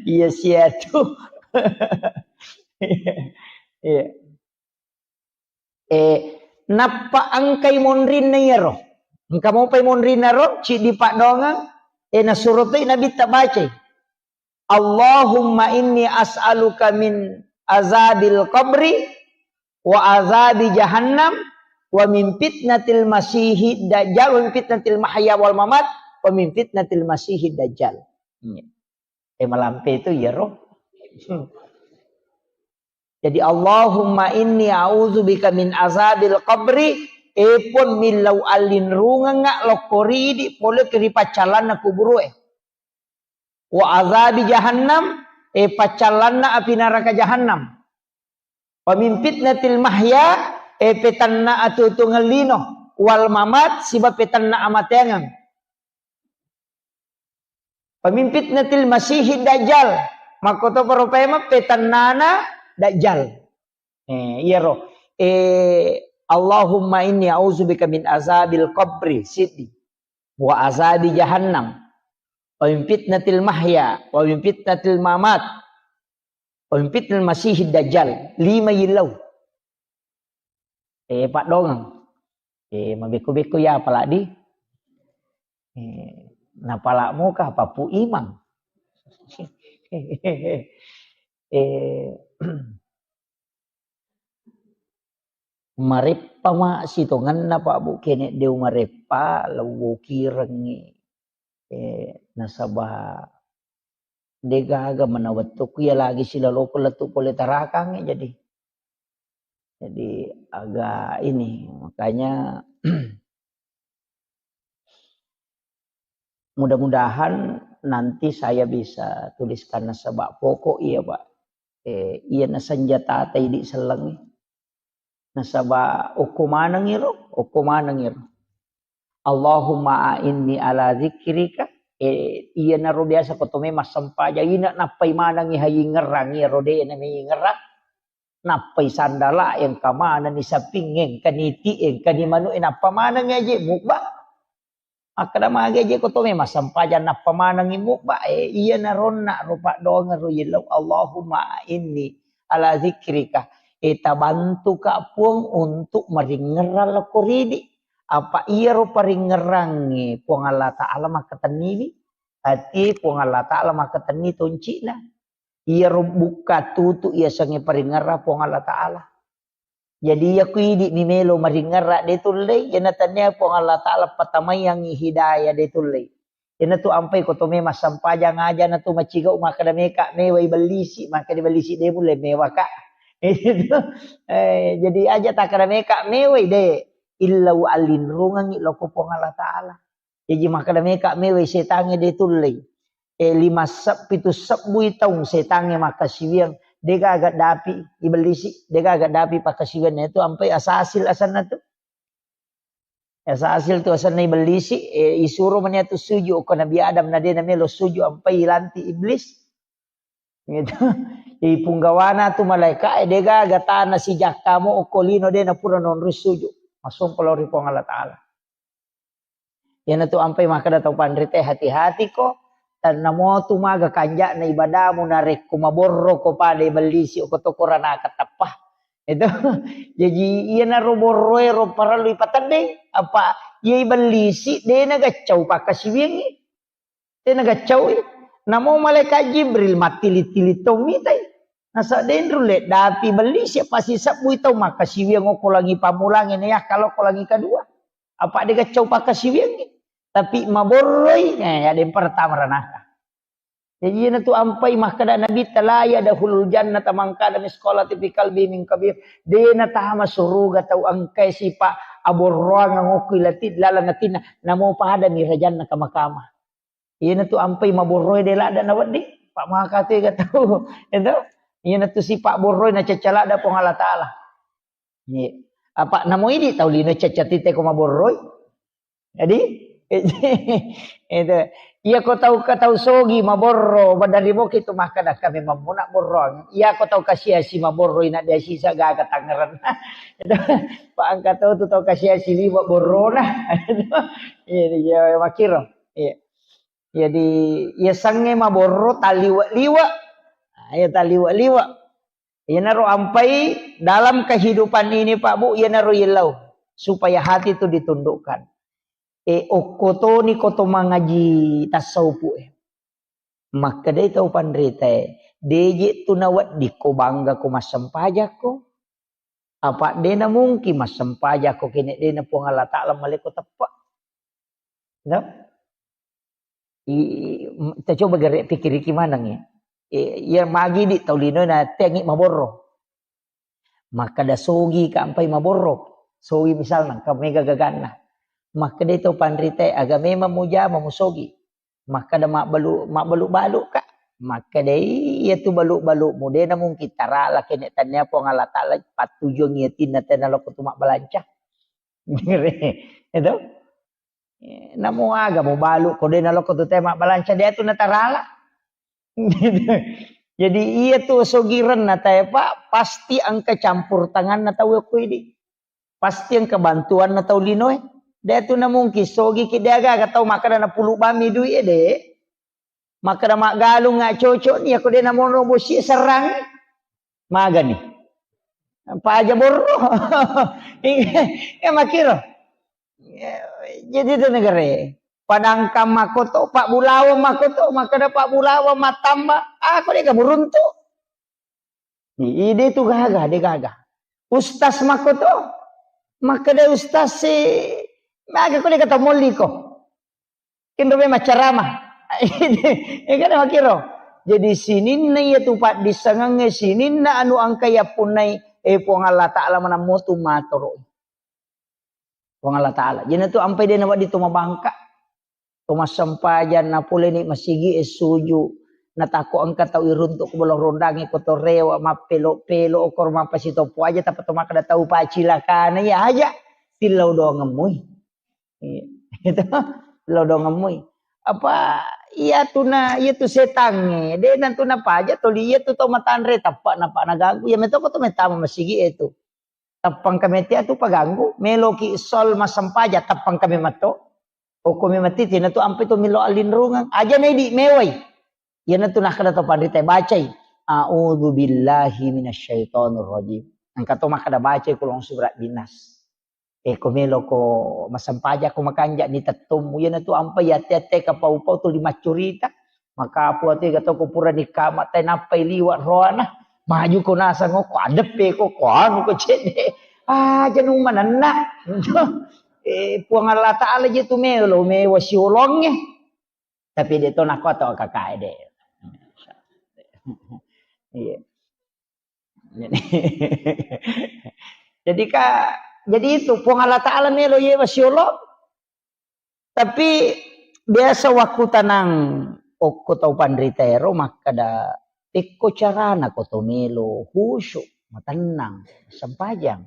Iya siatu. Iya. E, nappa engkai monrinna iyaro. Engka mopai monrinna ro, ciddi paddoangeng, e, nasuro toi Nabitta bacai, "Allahumma inni as'aluka min azabil qabri wa azabi jahannam wa min fitnatil masihid dajjal wa min fitnatil mahya wal mamat wa min fitnatil masihid dajjal." Iya. E, malampe itu iyaro. Jadi, "Allahumma inni a'udzubika min azabil qabri," e Puang, millau allinrungengnga lokko ridi pole ri paccallanna kuburue. "Wa azabi jahannam," e paccallanna api naraka jahannam. "Wa min fitnatil mahya," e petanna atuo-tuongeng lino, "wal mamat," siba petanna amateangeng. "Wa min fitnatil masihid dajjal," makkotoparo paimeng petannana dajjal. E, iyaro. E, "Allahumma inni a'udzubika min azabil qabri," siddi. "Wa azabi jahannam. Wa min fitnatil mahya. Wa min fitnatil mamat. Wa min fitnatil masihid dajjal." Lima yillau. E, paddoangeng. E, mabekko-bekko ya apaladi. E, napala moka papu imang. E, mareppa ma sitongenna, Pak Bu, kene deu mareppa, lewwokirengngi. E, nasaba degaga mana wettukku iya lagi silaloko lettu pole tarakangnge, jadi, jadi agak ini, makanya mudah-mudahan nanti saya bisa tuliskan nasaba pokok iya, Pak. E, iyana senjata ta idi sellengnge. Nasaba okko maneng iro, okko maneng iro. "Allahumma a'inni ala zikrika." E, iyanaro biasa ko tome massempajang, ina nappai manengngi hayingngerang, iyaro de na meyingngerang. Nappai sandala engka manenni saping, engka niti, engka ni manu, e, nappa manengngi aje mubba. Makkeda magi aje ko tome massempajang nappa manengngi mubba, e, iyana ronna ro paddoangeng ro yellau, "Allahumma a'inni ala zikrika." E, tabantuka Puang untuk maringngerang lokko ridi. Apa iyaro paringngerangnge Puang Allah Ta'ala makkatenniwi, ati Puang Allah Ta'ala makkatenni tonci'na. Iyaro bukka tutu yasengnge paringngerang Puang Allah Ta'ala. Jadi, iya ku idi mi melo maringngerang de tullei, iyana tania Puang Allah Ta'ala patamaiangngi hidayah de tullei. Iyanatu ampai ko tome massempajang aja natu macigau makkeda meka mewai bellisi, makkeda bellisi de mulle mewaka. Itu. E, jadi aja takkeda meka mewai de, illau allinrungengngi lokko Puang Allah Ta'ala. Jaji makkeda meka mewai setangnge de tullei. E, lima seb-, pitu sebbui taung setangnge makkasiwiang, degaga dapi ibellisi, degaga dapi pakkasiwianna itu ampai asasil asenna tu. Asasil tu asenna ibellisi, e, isuro mani atu suju okko Nabi Adam na de na melo suju ampai ilanti iblis. Gitu. Ipunggawana tu malaika, e, degaga tana sijakka mo okko lino de na pura nonroi suju. Masompa lao ri Puang Allah Ta'ala. Iyanatu ampai makkeda tau panrite, hati-hati ko, tannamotu maga kanja'na ibadamu narekko maborro ko pada ibellisi ko to koranaka tappa. Itu. Jaji iyanaro borroe ro parellu ipateddeng, apa iya ibellisi de na gaccau pakkasiwiangngi. De na gaccaui. Namo malaikat Jibril mattili-tili to mitai. Nasa denru le dapi belli sia pasti sebbui tau makkasiwiang okko langi pammulangi na yakka lokko langi kedua. Apa de gaccau pakkasiwiangngi. Tapi maborroi, eh, ada yang pertama ranaka. Jadi iyana tu ampai makkeda Nabi, "La yadkhulul jannata man kana misqala dzarratin fi qalbi min kabir." De natama suruga tau engkai sipa aborroang okko ilati laleng atinna, namo pada mi rajanna kama-kama. Iyana tu ampai maborroe de ladda nawedding, Pak, maka tu ega tau. Itu. Iyana tu sipa borroe na cacca ladda Puang Allah Taala. Iya. Apa namo idi tau lino cacca tite ko maborroi. Jadi, itu. Iya ko tau ka tau sogi maborro, badari boki tu makkeda kami mammuna borroang. Iya ko tau kasiasi maborroi na dia sisa gaga tangeran. Itu. Pak angka tau tu tau kasiasi liwa borrona. Iya, iya, makiro. Iya. Jadi, iya sange maborro taliwa-liwa. Nah, iya taliwa-liwa. Iyanaro ampai dalam kehidupan ini, Pak Bu, iyanaro yellau supaya hati itu ditundukkan. E, okko toni ko to mangaji tasawufu e. Makkedai tau panrita e, deje tu nawedding ko bangga ko massempajakko. Apa dena mungkin massempajakko kene dena Puang Allah Taala maleko teppe. No? I, m-, kita coba gere pikiriki maneng ya. E, iya magi di tau lino na tengi maborro. Makkeda sogi ka ampai maborro. Sogi misalna, ka mega gaganna. Makkeda tau panrita e, aga memang mujama musogi. Makkeda mabbalu-, mabbalu-balu ka. Makkeda iya tu balu-balu mu dena mungkin tarala kene tania Puang Allah Taala pattujuang iya tinna tena loko tu mabbalanca. Itu. Eh, namo aga mubalu ko de naloko tu te mabbalanca de tu natarala. Jadi iya tu sogirenna tae, Pak, pasti engka campur tanganna tau okko idi. Pasti engka bantuanna tau linoe. De tu na mungkin sogi ki de aga-aga tau makkeda na pulu bami dui e de. Makkeda maggalung nga cocok ni, ako de namonro bosi serrang. Magani. Paja borro. Iya makiro. Jadi itu negara. Padangkang makoto, Pak Bulawa makoto, makkeda Pak Bulawa matamba, ako de ka buruntu. Ide tu gaga, de gaga. Ustaz makoto, makkeda ustaz si, maga ko de ka tomolli ko. Kenro memang ceramah. Ya kan makiro. Jadi sininna iya tu paddissengengnge, sininna anu engka yappunnai, eh, Puang Allah Taala manammotu matoro. Puang Allah Taala. Jadi tu ampai de nawedding tu mabangka. To massempajang napoleni masigi e suju. Natakko engka tau iruntuk ko bolong rondangi ko to rewa mappelo-pelo okor mappasitoppo aja tappa to makkeda tau pacilakana iya aja. Tillau doangemmui. Iya. Itu lodongemmui. Apa iya tuna, iya tu setangnge, de nantu napaja toli iya tu tau matanre tappa napa naganggu. Iya metoko tu metama masigi e tu. Tappang kame tia tu paganggu, meloki sol masempaja tappang kame matto. Okko me mati tina tu ampe tu milo allinrungeng. Aja na idi mewai. Iya nantu nakkeda to panrita bacai. A'udzu billahi minasyaitonir rajim. Engka to makkeda bacai kulong surat binas. E, ko meloko masempaja ko makanja ni tettommu. Iyana tu ampai ate-ate kapau-pau tuli maccurita. Makapu ate gato ko pura ni kama te nappai liwa roana. Maju ko nasang ko adeppe ko, ko anu ko cedde. Ah, janu manenna. E, Puang Allah Taala je tu melo, mewa siolongnge. Tapi de to nako to kakae de. Iya. Jadi, jadi ka, jadi itu Puang Allah Taala melo yewa siolo. Tapi biasa waktu tanang okko tau panrita ero makkeda, tekko carana ko to melo khusyuk, matennang, sempajang.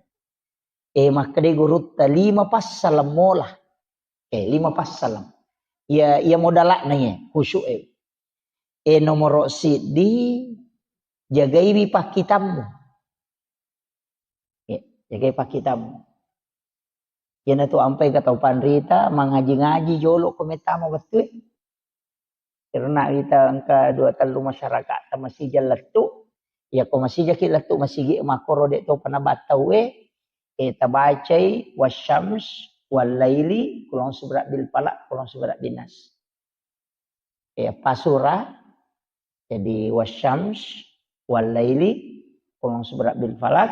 E, makkeda gurutta lima passaleng mola. E, lima passaleng. Iya, iya modalakna iya, khusyuk e. E, nomoro siddi, jagaiwi pakkitammu. E, jagai pakkitammu. Iyana tu ampai ka tau panrita, mangaji-ngaji jolo ko metama wettue. Karena kita engka dua tellu masyarakat ta masija lettu. Iya ko masija ki lettu masigi makoro de to panabattau e. E, tabacai wasyams wal laili, kulong subra bil falaq, kulong subra bin nas. E, pasura, Jadi wasyams, wallaili, qul a'udzu birabbil falaq,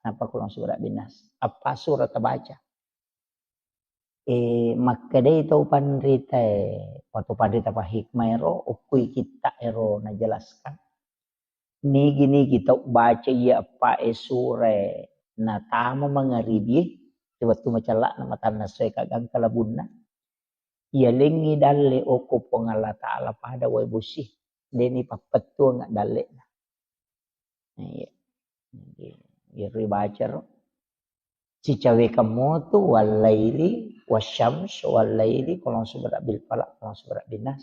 nappa qul a'udzu birabbin nas. Eppa sura tabaca. Eh, makkedai tau panrita, eh, atau panrita pahikmah ero, okkui kitta ero najelaskan. Nigi-nigi tau baca iya eppa e sura e natama mangaribi e, wettu macella'na matanna soe kagangka labunna. Iya lengngi dalle okko Puang Allah Ta'ala pada wae bosi, deni pappettuang dalle'na. Iya. Jadi, iyaro ibaca ro. Sicawekang motu, wallaili, wasyams, wallaili, qul a'udzu birabbil falaq, qul a'udzu birabbin nas.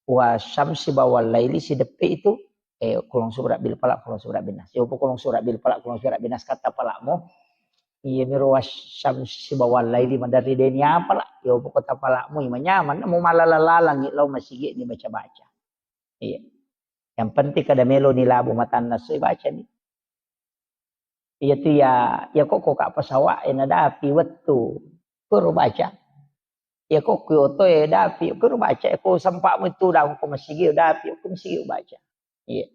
Wasyamsi ba wallaili sideppe itu, eh, qul a'udzu birabbil falaq, qul a'udzu birabbin nas. Yopo qul a'udzu birabbil falaq, qul a'udzu birabbin nas, kata palakmu. Iya miro wasyamsi ba wallaili maderri deni apala. Yopo kota palakmu, ima nyaman, mu malala-lalangi lao masigi ni baca-baca. Iya. Yang penting kada melo ni labu matanna soi baca ni. Iya tu ya, ya kok kok ka pesawat e nadapi wettu. Kuro baca. Ya kok ku oto e dapi, kuro baca. Ya ko sempakmu itu daung ko masigi dapi, ko masigi baca. Iya.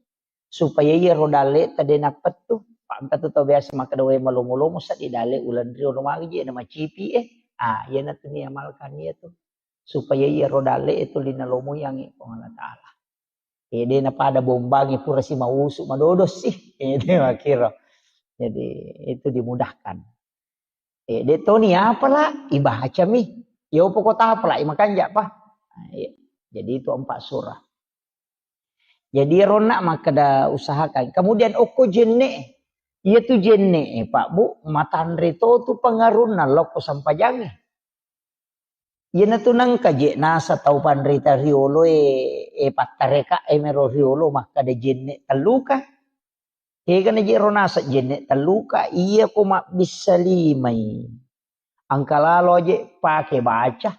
Supaya iya ro dalle tadi napettu. Pak engka tu tau biasa makkeda wae malomo-lomo seddi dalle ulan rio ro magi je na macipi eh. Ah, iya natu ni amalkan iya tu. Supaya iya ro dalle itu lina lomo yang Puang Allah Ta'ala. Eh, de napada bombangi pura si mausu madodo sih. Eh, de makkiro. Jadi itu dimudahkan. Eh, de toni apala ibacami. Ya upo kota apala imakanja pa. Nah, iya. Jadi itu empat surah. Jadi ronna makkeda usahakan. Kemudian okko jenne. Iya tu jenne, eh, Pak Bu, matanre to tu pengarunna lokko sampajange. Iyanatu nengka je nasa tau panrita riolo e, e pattareka e mero riolo makkada jenne telluka. Tegana je ro nasa jenne telluka, iya ko mabbissa limai. Engka lalo aje pake baca.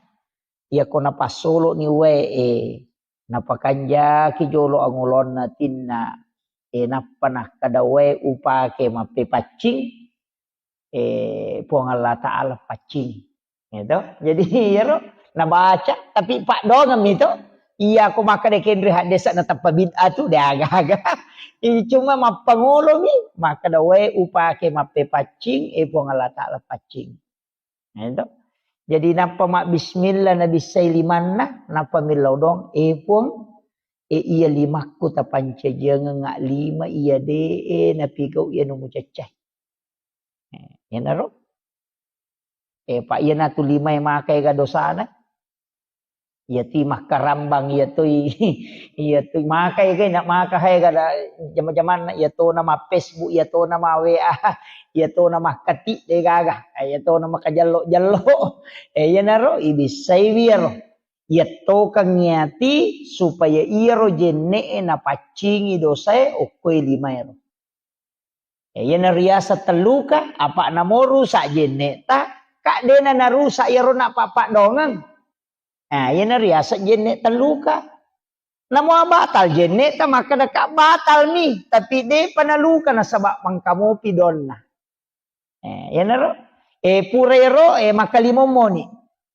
Iya ko napassolo ni wae e, napakanjaki jolo angolonna tinna e, nappa nakkada wae upake mappepaccing. Eh, Puang Allah Ta'ala paccing. Gitu. Jadi, iyaro nabaca, tapi paddoangeng mi to. Iya, ko makkeda kenre haddesa natappa bid'ah tu, de aga-aga. Ih, cuma mappangolo mi, makkeda wae upake mappepaccing, eh, Puang Allah Ta'ala paccing. Gitu. Jadi, nappa mabbismillah nabissai limanna, nappa millau doang, eh, Puang, eh, iya limakku tapancajiangeng lima iya de, eh, napigau iya nu mucaccai. Eh, iyanaro. Eh, pa iyanatu limae makaega dosana. Iyatui makkarambang, iyatui, iyatui makaega, na maka haega da jama-jamanna, iyatona ma Facebook, iyatona ma W A, iyatona makkati de gaga, eh, iyatona makajello-jello. Eh, iyanaro ibissaiwi iyaro. Iyattokang iyati supaya iyaro jenne'e napaccingi dosae okkoe limaero. Ya, iyana riaseng telluka, apa namo rusak jenne'ta, ka dena narusak iyaro napappaddoangeng. Nah, iyana riaseng jenne telluka. Namo batal jenne'ta, makkeda ka batal mi, tapi depa naluka nasaba mangkamopi donna. Eh, iyanaro, eh, pura ero, eh, makkalimommo ni.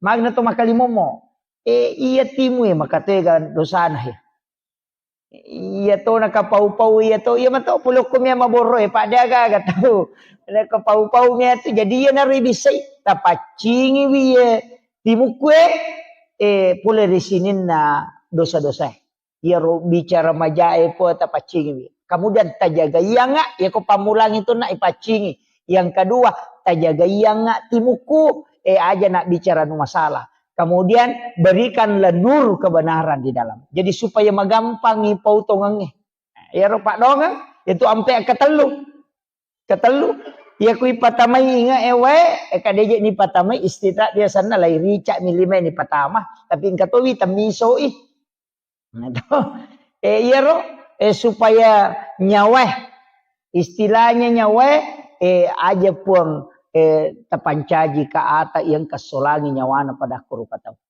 Magna to makkalimommo. Eh, iya timu, eh, makatoega dosana, eh. Iya to nakapau-pau, iya to, iya mato pole okko mia maborro, eh, pada aga-aga tau. Nakapau-pau mia tu, jadi iyanaro ibissai, tapaccingiwi, eh, timukku, eh, eh, pole ri sininna dosa-dosa, eh. Iyaro bicara majae po tapaccingiwi. Kemudian tajagaiangnga, iyako pammulangi tu na ipaccingi. Yang kedua, tajagaiangnga timukku, eh, aja na bicara nu masalah. Kemudian berikanlah nur kebenaran di dalam. Jadi supaya magampangi pautongengnge. Iyaro paddoangeng, itu ampe ketellu. Ketellu, iya ku ipatamai inge e wae, e, kadeje ni patamai istirahat biasanna lai rica mi lima ni patama, tapi engka towi temmisoi. Nah, to. Eh, iyaro, eh, supaya nyawae, istilahnya nyawae, eh, aja Puang, eh, tapancaji ka ata yang kesolangi nyawana pada kuru patau.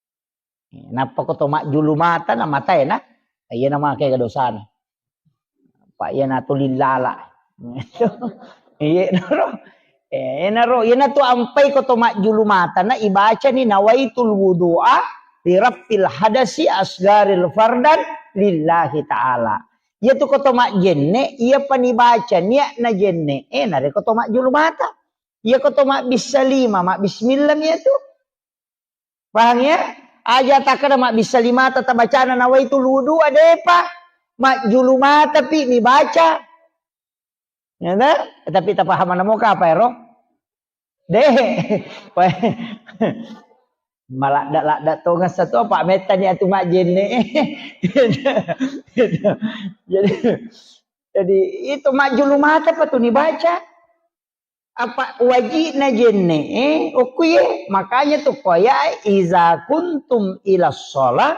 Nappa ko to majjulu mata na matae na, iya na make dosana. Pa iya na to lillala. Iya naro. Eh, naro, iya na to ampai ko to majjulu mata na ibacani nawaitul wudu'a li raf'il hadasi asgaril fardan lillahi ta'ala. Iyatu ko to majjenne, iyapa nibaca niatna jenne, eh, narekko to majjulu mata. Iya ko to mabbissa lima, mabbismillah mi iyatu. Pahang ya? Aja takkeda mabbissa limata tabacana nawaitul wudu, adepa. Majjulu mata pi nibaca. Ya ta? Tapi tapahamana mo kapa ero? De. Maladda-ladda tongeng satu apa mettani atu majjenne. Jadi, jadi itu majjulu mata pa tu nibaca. Apa wajibna jenne, eh, okkuye. Makanya tu koya, "Iza kuntum ila sholat,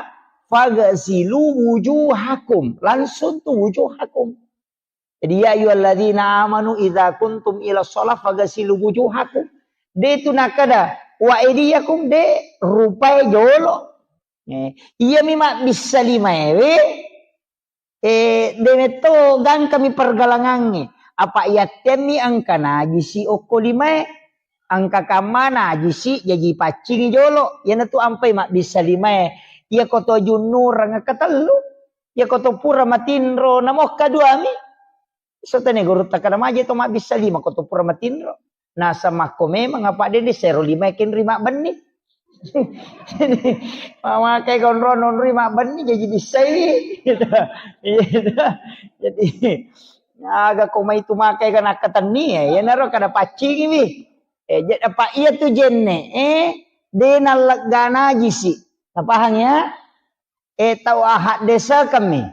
fagasilu wujuhakum." Langsung tu wujuhakum. Jadi, "Ya ayyuhalladzina amanu, iza kuntum ila sholat, fagasilu wujuhakum." De tu nakada, "Wa aidiyakum," de rupai jolo. Eh, iya mi mabbissa lima ewe, Eh, de metto gangkami pergalangangnge. Apa yattemmi engka najisi okko limae. Engka kamma najisi jaji paccingi jolo. Iyanatu ampai mabbissa limae. Iya ko to junnurang engka tellu. Iya ko to pura matinro namo engka duami. Sotane guru takkada maje to mabbissa lima ko to pura matinro. Nasamakko memang apa de, de sero lima kenri mabbenni. Jadi, mamakai konro nonri mabbenni jadi bissai. Gitu. Iya, gitu. Jadi, aga ko mai tu makai kan akkatenni ya, iyanaro kada paccingi wi. Eh, jadi apa iya tu jenne, eh, de nallegga najisi. Tapahang ya? Eh, tau ahak desa kami.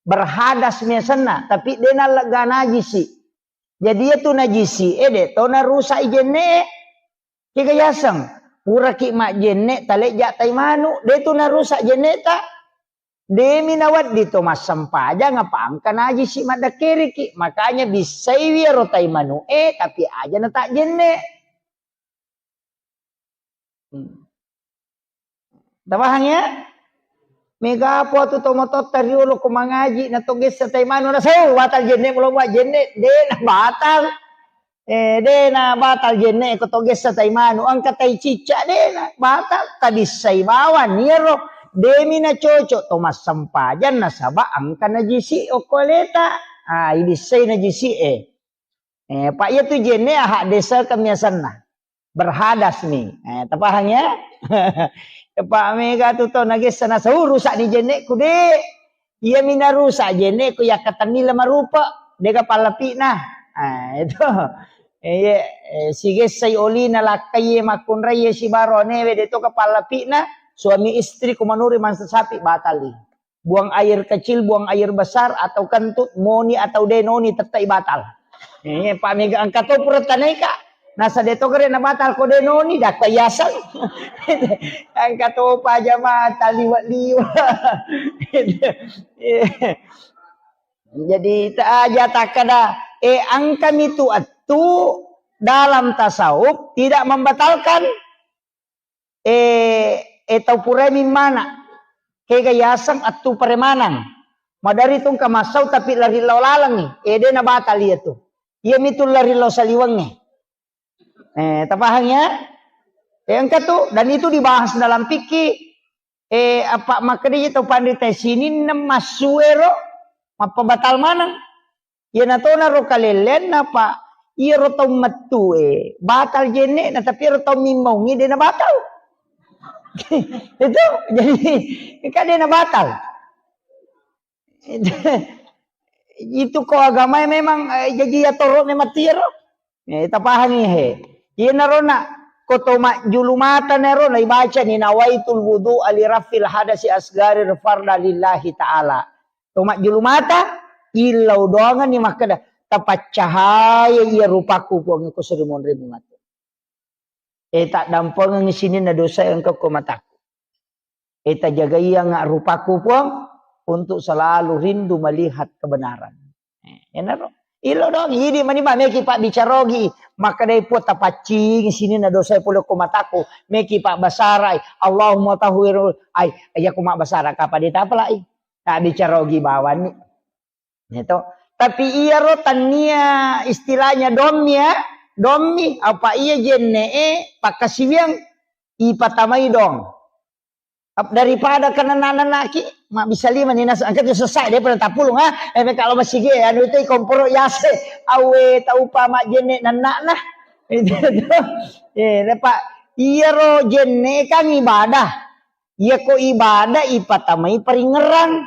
Berhadas mi asenna, tapi de nallegga najisi. Jadi, iya tu najisi e, de to narusak i jenne e. Kega yaseng, puraki majjenne, talejja tai manu, de tu narusak jenne ta. Demi nawedding to massempajang apa engka najisi maddakkeriki. Makanya, bissaiwi ero tai manu e, tapi aja na tak jenne. Hmm. Tapahang ya? Mega po tu to mototta riolo ko mangaji na to gessa tai manu na sau batal jenne mulo mua jenne de na batal. Eh, de na batal jenne ko to gessa tai manu engka tai cicca de na batal tabissai bawang iyaro demi na cocok to massempajang nasaba engka najisi okko aleta. Ah, ibissai najisi e. Eh, pa iya tu jenne ahak desa kami asenna. Berhadas mi. Eh, tapahang ya? Pak mega tu to nagessa nasau rusak ni jenneku de. Iya mi narusak jenneku yakkatenni lama rupa. Dega pallapi'na. Ah, itu. Eh, iya, eh, sigessai olina lakkai makkunrai sibaro anewe de to ka pallapi'na. Suami istri kumanuri mansa sapi batali. Buang air kecil, buang air besar, atau kentut, moni atau denoni, tettai batal. Eh, pa mega engka to pura tanaika. Nasa de to kare na batal ko denoni, dakko yaseng. Engka to pa jamaah taliwa-liwa. Jadi, ta aja takkada, eh, engka mi tu attu dalam tasawuf tidak membatalkan. Eh, eh, tau purai mimmana. Kega yaseng attu paremanang. Madari tu engka massau tapi lari lao lalengngi. Eh, de na batal iya tu. Iya mi tu lari lao saliwengnge. Eh, tapahang ya? Eh, engka tu, dan itu dibahas dalam fikih. Eh, apa makkeda iya tau panrita sininna massu ero mappabatal maneng. Iyana tona ro kalelleanna, Pak. Iyaro tau mettu e, batal jenne'na, tapi iyaro tau mimmaungngi de na batal. Itu, jadi, kan de na batal. Itu ko agamae memang, eh, jaji atoro memang tiaro. Eh, tapahangi he. Iyanaro na, ko to majjulu mata nero, na ibaca ni nawaitul wudu'a li raf'il hadasi asgari farda lillahi ta'ala. To majjulu mata, illau doangenni makkeda, "Tapaccahaya iya rupaku, Puang, ko suri monrimu matu. Eh, taddampengengngi sininna dosa engka ko mataku. Eh, tajagaianga rupaku, Puang, untuk selalu rindu melihat kebenaran." Eh, enaro. Illau doang, idi mani ma meki pabbicarogi, makkedai Puang, "Tapaccingi sininna dosa pole ko mataku." Meki pabbasarai, "Allahumma tahhir." Ai, iya ko mabbasara kapa de tapalai. Tabbicarogi bawanni. Gitu. Tapi iyaro tannia istilahnya dommi ya, dommi apa iya jenne'e pakkasiwiang ipatamai dong. Ap-, daripada kenna-nennaki, mabbissa lima ni nas-, engka tu sessa, dia pernah tapulung, ha? Eh, kalau masih ge, anu itu komporo yase, awe taupa majjenne nennakna. Itu tuh. Eh, Pak, iyaro jenne kan ibadah. Iya ko ibadah ipatamai paringerang.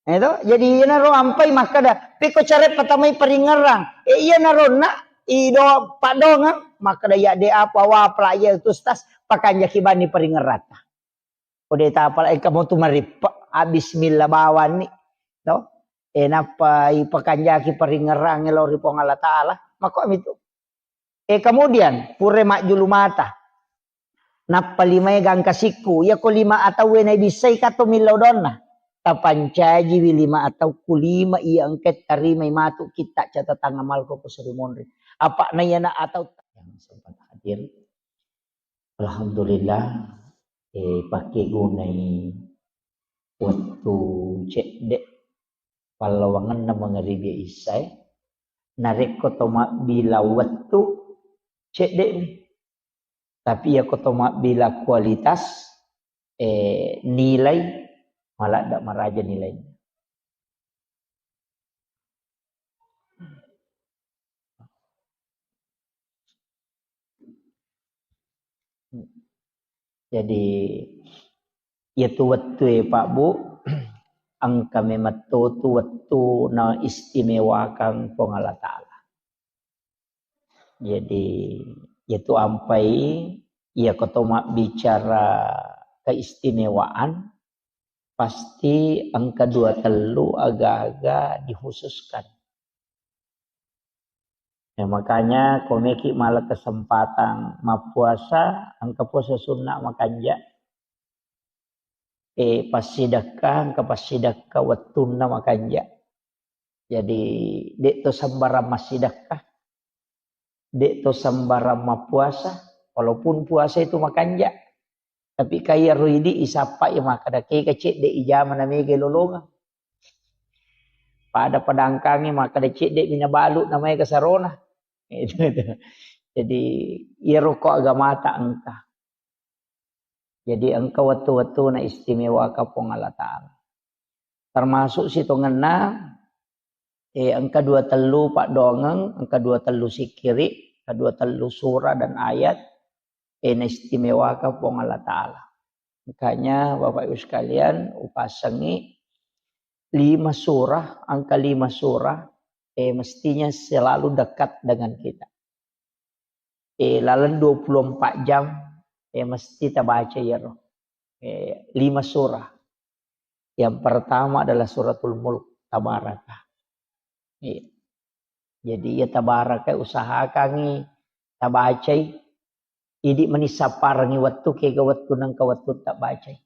Eh, to? Jadi iyanaro ampai makkeda, "Pekko care patamai paringerang." Eh, iyanaro na ido padongang makkeda, "Ya de apa wa pelajar itu stas pakanjaki bani paringerata." Kode tapala engka mo tu marippe, ah, bismillah bawani, to? Eh, nappa ipakanjaki paringerang lao ri Puang Allah Taala. Makko mitu. Eh, kemudian pure majjulu mata. Nappa limae gangka sikku, iyako lima atauwe naibissai kato millau donna. Tapancajiwi lima atau ku lima iya engka tarimai matu kitta catatan amalku ku suri monri. Apa na iyana atau yang sempat hadir. Alhamdulillah, eh, pakegunai wettu cedde pallawangenna mangaribi issae. Narekko to mabbila wettu, cedde'mi. Tapi iyako to mabbila kualitas, eh, nilai, maladde maraja nilainna. Jadi, iyatu wettue, Pak, Bu, engka memang to tu wettu na istimewakang Puang Allah Taala. Jadi, iyatu ampai, iyako to mabbicara keistimewaan, pasti engka dua tellu aga-aga dikhususkan. Ya, makanya komeki mala kesempatan mappuasa, engka puasa sunnah makanja. Eh, passidekka, engka passidekka wettunna makanja. Jadi, de' to sembarang massidekka. De' to sembarang mappuasa, walaupun puasa itu makanja. Tapi kaya ro idi isappa ya makkeda kega cedde ijama na mega lolongang. Pada padangkangi makkeda cedde mina balu na mega sarona. Itu, itu. Jadi, iyaro ko agamata engka. Jadi, engka wettu-wettu na istimewaka Puang Allah Taala. Termasuk sitongenna, eh, engka dua tellu paddoangeng, engka dua tellu sikkiri, engka dua tellu surah dan ayat, eh, na istimewaka Puang Allah Taala. Makanya, Bapak Ibu sekalian, upasengi lima surah, angka lima surah, eh, mestinya selalu dekat dengan kita. Eh, laleng dua puluh empat jam, eh, mesti tabaca iyaro. Eh, lima surah. Yang pertama adalah Suratul Mulk, Tabaraka. Iya. Jadi, ya, Tabaraka usahakangi tabacai. Idi mani sapparengi wettu, kega wettu nengka wettu tabacai.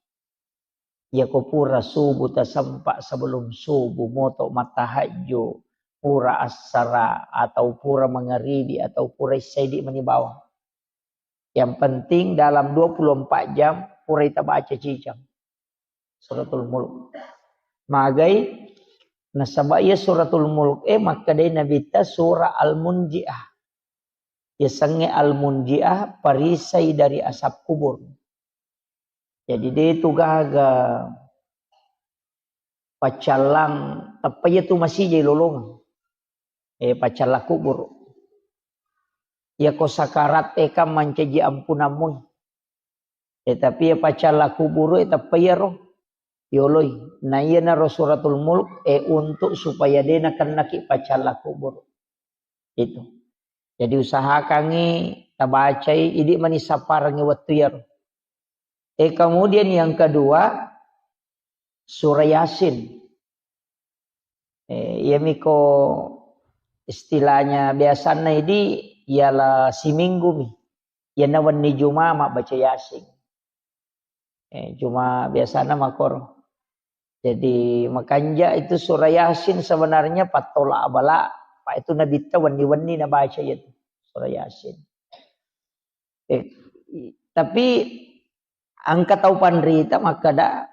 Iyako pura subuh tasempa, sebelum subuh moto mattahajju, pura assara atau pura mangaribi atau pura issaidi mani bawang. Yang penting dalam dua puluh empat jam pura ita baca cicang Suratul Mulk. Magai nasaba iya Suratul Mulk e makkedai Nabitta surah Al-Munjiah. Yasengnge Al-Munjiah, perisai dari asap kubur. Jadi, de tu gaga paccallang, tappa iya tu masijai lolongeng. Eh, paccallang kubur. Iyako sakarat e kan mancaji ampunammu. Eh, tapi iya paccallang kubur e tappa iyaro yoloi. Na iyanaro Suratul Mulk, eh, untuk supaya de nakennaki paccallang kubur. Itu. Jadi, usahakangi tabacai, idi mani sapparengi wettu iyaro. Eh, kemudian yang kedua, surah Yasin. Eh, iyamiko istilahnya biasanna idi, ialah siminggu mi. Iyana wenni Juma mabbaca Yasin. Eh, cuma biasana makoro. Jadi, makanja itu surah Yasin sebenarnya pattola abala, pa itu Nabitta wenni-wenni nabaca itu surah Yasin. Eh, i-, tapi engka tau panrita makkeda,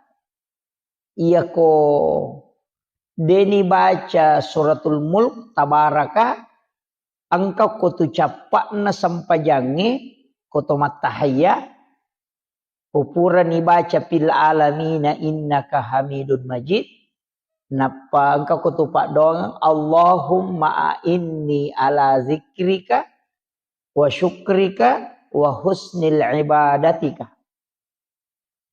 iyako deni baca Suratul Mulk, Tabaraka, engka ko tu cappa'na sempajangnge, ko to mattahayya, Ko purani baca fil alamina innaka hamidun majid, nappa engka ko tu paddoangeng, Allahumma a'inni ala zikrika wa syukrika wa husnil ibadatika.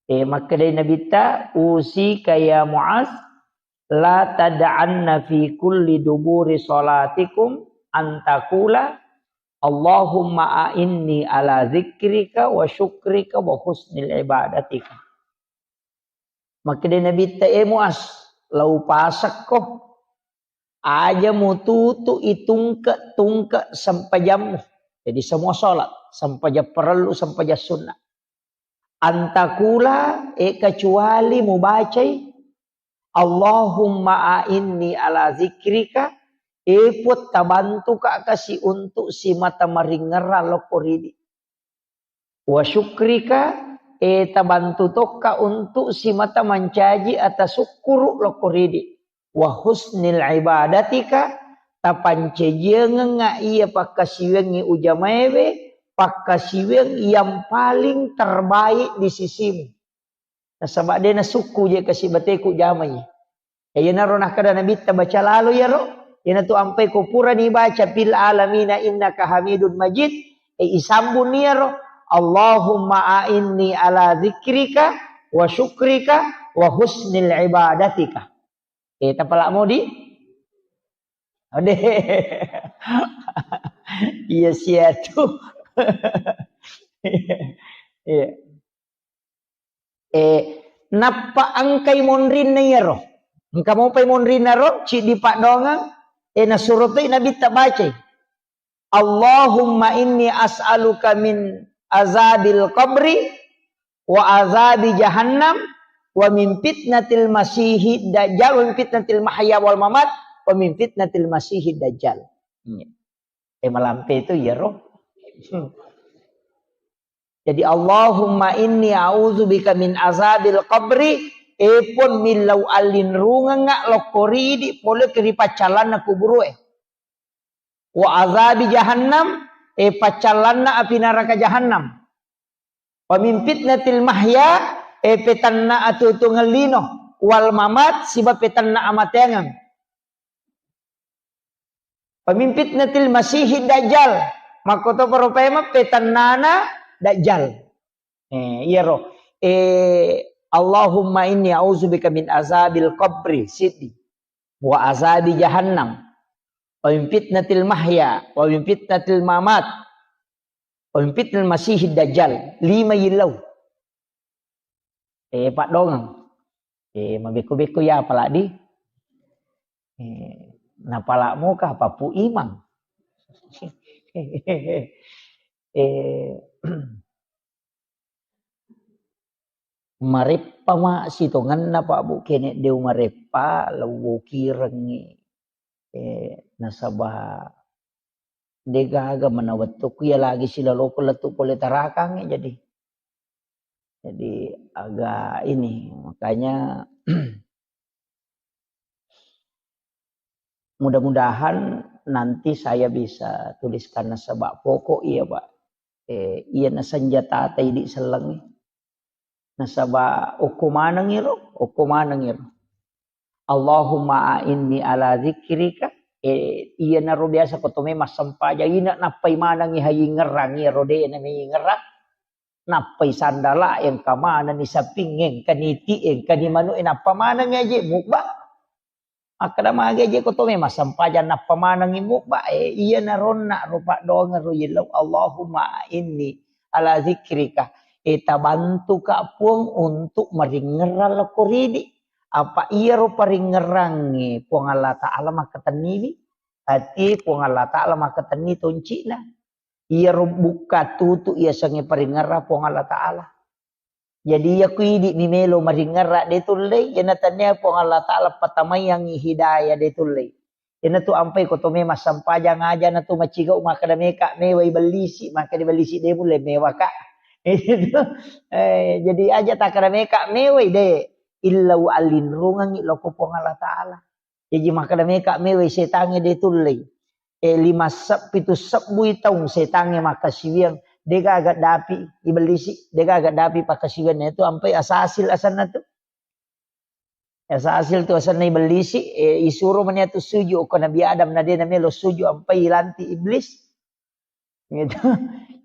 Eh, makkedai Nabitta, "Usika ya Muaz, la tad'anna fi kulli duburi salatikum an taqula, Allahumma a'inni ala zikrika wa syukrika wa husnil ibadatika." Makkedai Nabitta, "Eh Muaz, lau pasakko, aja mututu itungke-tungke sempajammu." Jadi semua sholat, sempajang parellu, sempajang sunnah. Antakula, eh, kecuali mubacai, "Allahumma a'inni ala zikrika," eh, Puang, tabantuka kasi untuk simata maringerra lokko ridi. "Wa syukrika," eh, tabantu tokka untuk simata mancaji ata sukkuru lokko ridi. "Wa husnil ibadatika," tapancajiangengnga iya pakkasiwiangngi ujamaewe, pakkasiwiang yang paling terbaik di sisimu. Nasaba de nasukku je kasi bateku jamai. Eh, iyanaro nakkeda Nabitta, baca lalo iyaro. Iyanatu ampai ko purani baca fil alamina innaka hamidun majid, eh, isambunni iyaro, "Allahumma a'inni ala zikrika wa syukrika wa husnil ibadatika." Eh, tapala modi? Ode. Iya siatu. Iya. Eh, nappa engkai monrinna iyaro. Engka mopai monrinna ro, ciddi paddoangeng, eh, nasuro toi Nabitta bacai. "Allahumma inni as'aluka min azabil qabri wa azabi jahannam wa min fitnatil masihid dajjal wa min fitnatil mahya wal mamat wa min fitnatil masihid dajjal." Iya. Eh, malampe itu iyaro. Jadi, "Allahumma inni a'udzubika min azabil qabri," eh, Puang, millau allinrungengnga lokko ridi pole ri paccallanna kuburue. "Wa azabi jahannam," eh, paccallanna api naraka jahannam. "Wa min fitnatil mahya," eh, petanna atuo-tuongeng lino, "wal mamat," siba petanna amateangeng. "Wa min fitnatil masihid dajjal." Makkotoparo paimeng petannana dajjal. Eh, iyaro. Eh, "Allahumma inni a'udzubika min azabil qabri," siddi. "Wa azabi jahannam. Wa min fitnatil mahya. Wa min fitnatil mamat. Wa min fitnatil masihid dajjal." Lima yillau. Eh, paddoangeng. Eh, mabekko-bekko ya apaladi. Eh, napala moka papu imang. Eh, mareppa ma sitongenna, Pak, Bu, kene deu mareppa, lewwokirengngi. Eh, nasaba degaga mana wettukku iya lagi silaloko lettu pole tarakangngi, jadi, jadi agak ini, makanya mudah-mudahan nanti saya bisa tuliskan nasaba pokok iya, Pak. Eh, iya nasenjata idi sellengngi. Nasaba okko maneng iro, okko maneng iro. "Allahumma a'inni ala zikrika." Eh, iyanaro biasa ko tome massempajang ina nappai manengngi hayingerrang iyaro de na meyingerrang. Nappai sandala engka manenni saping, engka niti, engka ni manu, eh, nappa manengngi aje mubba. Makkeda magi aje ko tome massempajang nappa manengngi mubba, eh, iyanaro onna ro paddoangeng ro yellau, "Allahumma a'inni ala zikrika." Eh, tabantuka Puang untuk maringerrang lokko ridi. Apa iyaro paringerrangnge Puang Allah Ta'ala makkatenniwi. Ati Puang Allah Ta'ala makkatenni tonci'na. Iyaro bukka tutu iyasengnge paringerrang Puang Allah Ta'ala. Jadi, iya ku idi mi melo maringerrang de tullei, iyana tania Puang Allah Ta'ala patamaiangngi hidayah de tullei. Iyanatu ampai ko tome massempajang aja natu macigau makkeda meka mewai bellisi, makkeda bellisi de mulle mewaka. Eh, jadi aja takkeda meka mewai de, illau allinrungengngi lokko Puang Allah Ta'ala. Jaji makkeda meka mewai setangnge de tullei. Eh, lima seb-, pitu sebbui taung setangnge makkasiwiang Degaga dapi ibellisi, degaga dapi pakkasiwianna tu ampai asasil asanna tu. Asasil tu asanna ibellisi, eh, isuro mani atu suju ko Nabi Adam na de namelo suju ampai ilanti iblis. Gitu.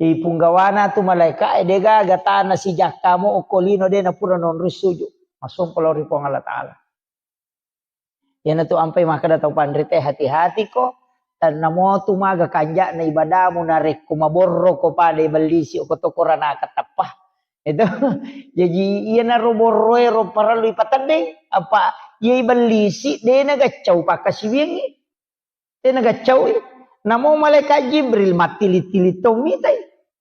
Ipunggawana tu malaika e degaga tana sijakkamu okko lino de napura nonroi suju. Masompa lao ri Puang Allah Ta'ala. Iyanatu ampai makkeda tau panrita e, hati-hati ko, tennamo tu maga kanja'na ibadamu narekko maborro ko pada ibellisi ko to koranaka tappa. Itu. Jaji iyanaro borroe ro parellu ipateddeng, apa iya ibellisi de nagaccau pakkasiwiangngi. De nagaccau i. Namo malaikat Jibril mattili-tili to mitai.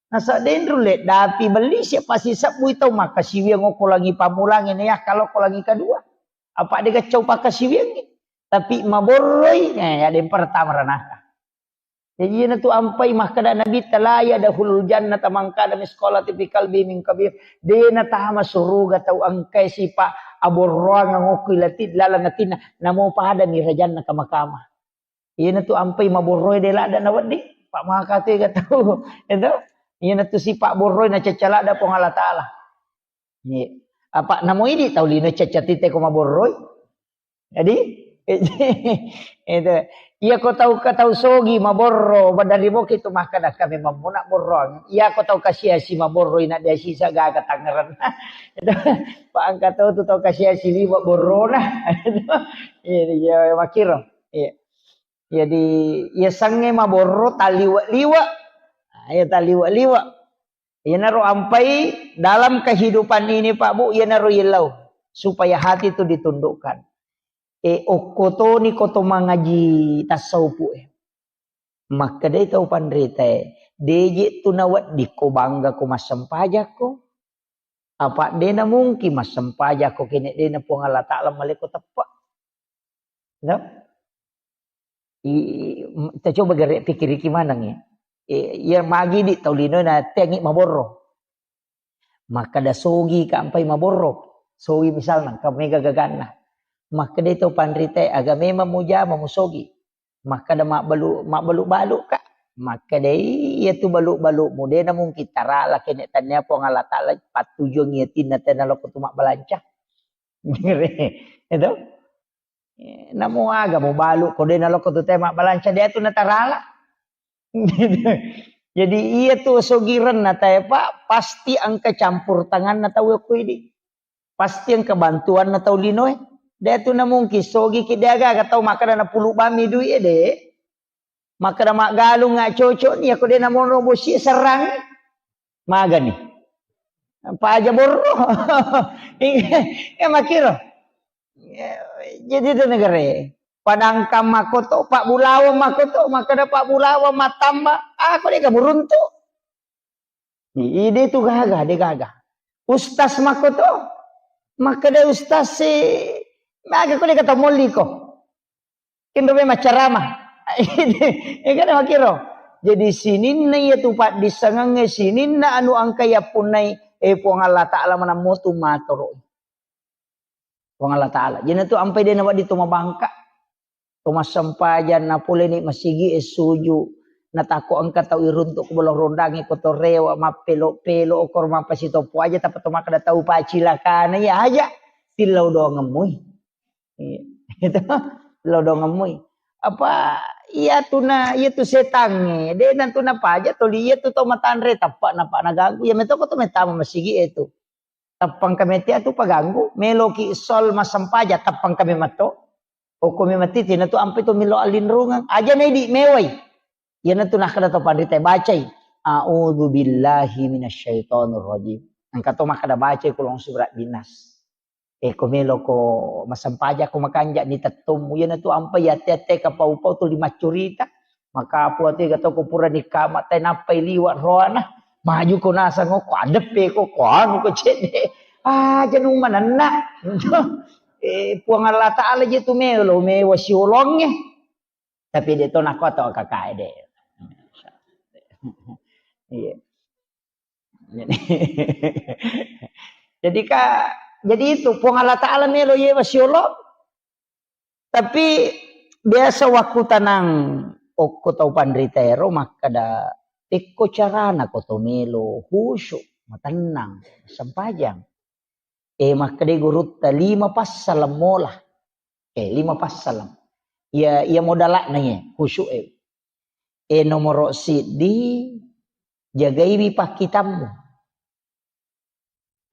Nasa denru le dapi bellisi pasti sebbui tau makkasiwiang okko langi pammulangnge nayakka lokko langi kedua. Apa de gaccau pakkasiwiangngi. Tapi maborroi, eh, ada yang pertama ranaka. Jadi iyanatu ampai makkeda Nabi, "La yadkhulul jannata man kana misqala dzarratin fi qalbi min kabir." De natama suruga tau engkai sipa aborroang okko ilati laleng atinna, namo pada mi rajanna kama-kama. Iyanatu ampai maborroe de ladda nawedding, pa maka tu ega tau. Itu. Iyanatu sipa borroe nacacca ladda Puang Allah Ta'ala. Iya. Apa namo idi tau lino cacca tite ko maborroi. Jadi, itu. Iya ko tau ke tau sogi maborro, badari boki tu makkeda kami mammuna borroang. Iya ko tau kasiasi maborro ina dia sisa gaga tangeran. Itu. Pa engka tau tu tau kasiasi liwa borrona. Iya, iya, makiro. Iya. Jadi, iya sange maborro taliwa-liwa. Nah, iya taliwa-liwa. Iyanaro ampai dalam kehidupan ini, Pak Bu, iyanaro yellau supaya hati itu ditundukkan. E, okko toni ko to mangaji tasawufu e. Makkedai tau panrita e, deje tu nawedding ko bangga ko massempajakko. Apa de na mungkin massempajakko kene de na Puang Allah Ta'ala maleko teppa. No? I, m-, kita coba gere pikiriki maneng ya. E, iya magi di tau lino na tengi maborro. Makkeda sogi ka ampai maborro. Sogi misalna, ka mega gaganna. Makkeda tau panrita e, aga memang mujama musogi. Makkeda mabbalu, mabbalu-balu ka. Makkeda iya tu balu-balu mu de na mungkin tarala kene tania Puang Allah Ta'ala pattujuang iya tinna tena loko tu mabbalanca. Itu. Eh, namo aga mubalu ko de naloko tu te mabbalanca de tu natarala. Jadi iya tu sogirenna tae, Pak, pasti engka campur tanganna tau ko idi. Pasti engka bantuanna tau linoe. De tu na mungkin sogi ki de aga-aga tau makkeda napulu bammi duit e de. Makkeda maggalung nga cocok ni, ako de namono bosi serrang. Magani. Paja borro. Eh, makiro. Jadi itu negara. Padangkang makoto, Pak Bulawa makoto, makkeda Pak Bulawa matamba, ako de kamu runtu. Ide tu gaga, de gaga. Ustaz makoto, makkeda ustaz si, maga ko de kata molli ko. Kenro memang ceramah. Ya kan makiro. Jadi sininna iya tu paddissengengnge, sininna anu engka yappunnai, eh, Puang Allah Ta'ala manammo tu matoro. Puang Allah Ta'ala. Jadi tu ampai de nawedding to mabangka. To massempajang napoleni masigi e suju. Natakko engka tau iruntuk ko bolong rondangi ko to rewa mappelo-pelo okor mappasitoppo aja tappa to makkeda tau pacilakana iya aja. Tillau doangemmui. Iya. Itu lo dongemmui. Apa iya tuna, iya tu setangnge, de na tuna paja toli iya tu tau matanre tappa napa naganggu. Iya metoko tu metama masigi e tu. Tappang kame tia tu paganggu, meloki sol masempaja tappang kame matto. Okko me mati tina tu ampe tu milo alinrungang. Aja na idi mewai. Iya na tu nakkeda to panrita bacai. A'udzu billahi minasyaitonir rajim. Engka to makkeda bacai kulong surat binas. E, ko melo ko masempajang ko makanja ni tettommu. Iya na tu ampai ate-ate kapau-pau tuli maccurita. Maka apu ate ga to ko pura ni kama tai nappai liwa roana. Maju ko nasang ko adeppe ko, ko anu ko cedde. Ah, janu manenna. Eh, Puang Allah Ta'ala je tu melo, mewa siolongnge. Tapi de to nako to kakae de. Iya. Jadi, jadi ka, jadi itu Puang Allah Ta'ala melo yewa siolo. Tapi biasa waktu tanang okko tau panrita ero makkeda Pekko carana ko to melo khusyuk, matennang, sempajang. Eh, makkedai gurutta, lima passaleng mola. Eh, lima passaleng. Iya, iya modala'na iya, khusyuk e. Eh, nomoro siddi, jagaiwi pakkitammu.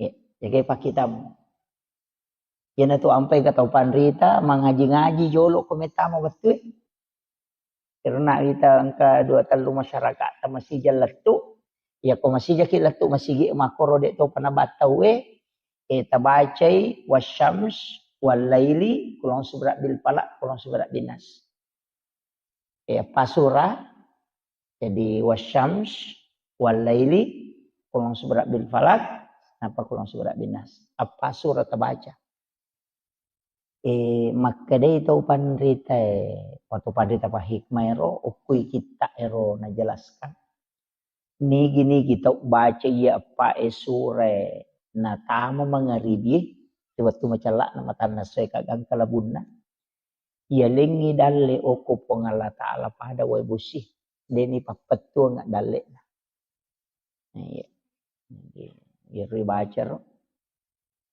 Eh, jagai pakkitammu. Iyanatu ampai ka tau panrita, mangaji-ngaji jolo ko mettama wettue. Karena kita engka dua tellu masyarakat ta masija lettu, ya ko masijaki lettu masigi makkoro de topa nabattau e, eh, tabacai wasyams wallaili, kulong subra bil falak, kulong subra binas. Eh, pasura, jadi wasyams wallaili, kulong subra bil falak, napa kulong subra binas. Apa sura tabaca? Eh, makkedai tau panrita e, atau panrita pahikmah ero, okkui kitta ero najelaskan. Nigi-nigi tau baca iya eppa e sura e natama mangaribi e, wettu macella'na matanna soe kagangka labunna. Iya lengngi dalle okko Puang Allah Ta'ala pada wae bosi. Deni pappettuang dalle'na. Iya. Jadi, iyaro ibacaro.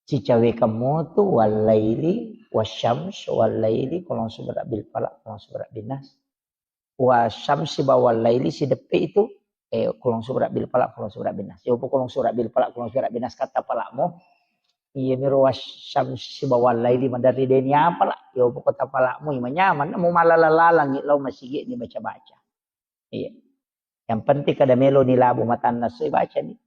Sicawekang motu wallaili, wasyams, wallaili, kulong subra bil falak, kulong subra binas. Wasyamsi ba wallaili sideppe itu, eh, kulong subra bil falak, kulong subra binas. Yopo kulong subra bil falak, kulong subra binas kata palakmu. Iya miro wasyamsi ba wallaili maderri deni apala. Yopo kota palakmu, imanyaman, mu malala-lalangi lao masigi ni baca-baca. Iya. Yang penting kada melo ni labu matanna soi baca ni.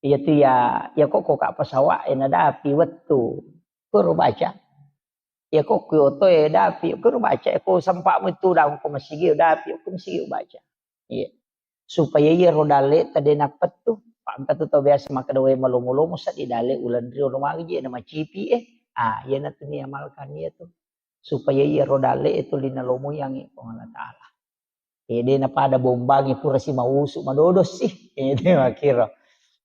Iya tu ya, ya kok, kok ka pesawat e nadapi wettu. Kuro baca. Ya kok ku oto e dapi, kuro baca. Ya kok sempak mu itu daun ko masigi dapi, ko masigi baca. Iya. Supaya iya ro dalle tadi napettu. Pak engka tu tau biasa makkeda wae malomo-lomo seddi dalle ulan rio ro magi je na macipi eh. Ah, iya natu ni amalkan iya tu. Supaya iya ro dalle itu lina lomo yang Puang Allah Ta'ala. Eh, de napada bombangi pura si mausu madodo sih. Eh, de makkiro.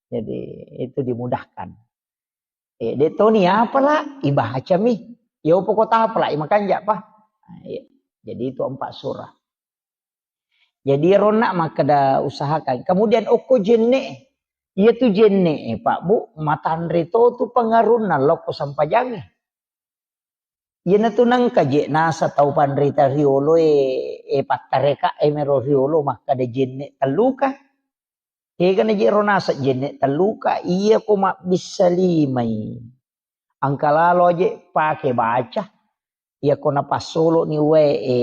Jadi itu dimudahkan. Eh, de toni apala ibacami. Ya upo kota apala imakanja pa. Nah, iya. Jadi itu empat surah. Jadi ronna makkeda usahakan. Kemudian okko jenne. Iya tu jenne, eh, Pak Bu, matanre to tu pengarunna lokko sampajange. Iyanatu nengka je nasa tau panrita riolo e, e pattareka e mero riolo makkeda jenne telluka. Kegana je ro nasa jenne telluka, iya ko mabbissa limai. Engka lalo je pake baca. Iya ko napassolo ni wae e,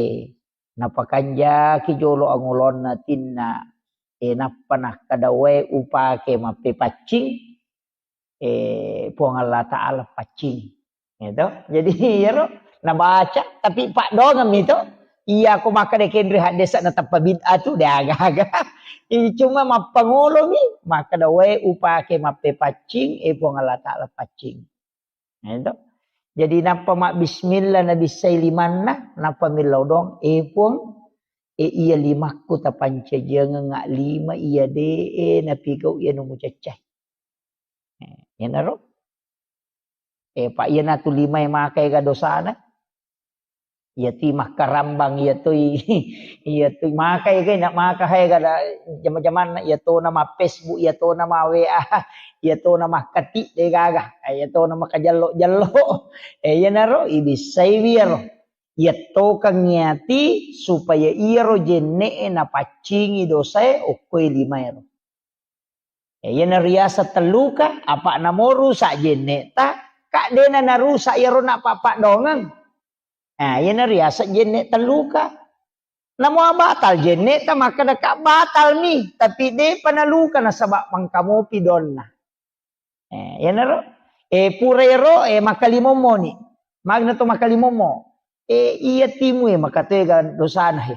napakanjaki jolo angolonna tinna. E nappa nakkeda wae upake mappepaccing. Eh, Puang Allah Ta'ala paccing. Gitu. Jadi, iyaro nabaca, tapi paddoangeng mi to. Iya, ko makkeda kenre haddesa na tappa bid'ah tu, de aga-aga. Ini cuma mappangolomi, makkeda wae upake mappepaccing, eh, Puang Allah Ta'ala paccing. Gitu. Jadi, nappa mabbismillah, nabissai limanna, nappa millau doang, eh, Puang, eh, iya limakku tapancajiangeng lima, iya de, eh, napigau iya nu mucaccai. Eh, iyanaro. Eh, pa iyanatu lima e maka ega dosana. Iya ti makkarambang, iya toi, iya toi maka ega, nak maka hai ega da jama-jamanna, iya tona ma Facebook, iya tona ma W A, iya tona makkati de gaga, iya tona makajallo-jallo. Eh, iyanaro ibissai wiyaro. Iya tokang iyati supaya iyaro jenne e napaccingi dosae okkoe lima ero. Ya, iyana riaseng telluka, apa namo rusak jenneta, ka dena narusak iyaro napappaddoangeng. Nah, iyana riaseng jenne telluka. Namo batal jenneta, makkeda ka batal mi, tapi depa naluka nasaba mangkamopi donna. Eh, iyanaro, eh, pura ero, eh, makkalimommo ni. Magna to makkalimommo. Eh, iya timu e makatoega dosana he.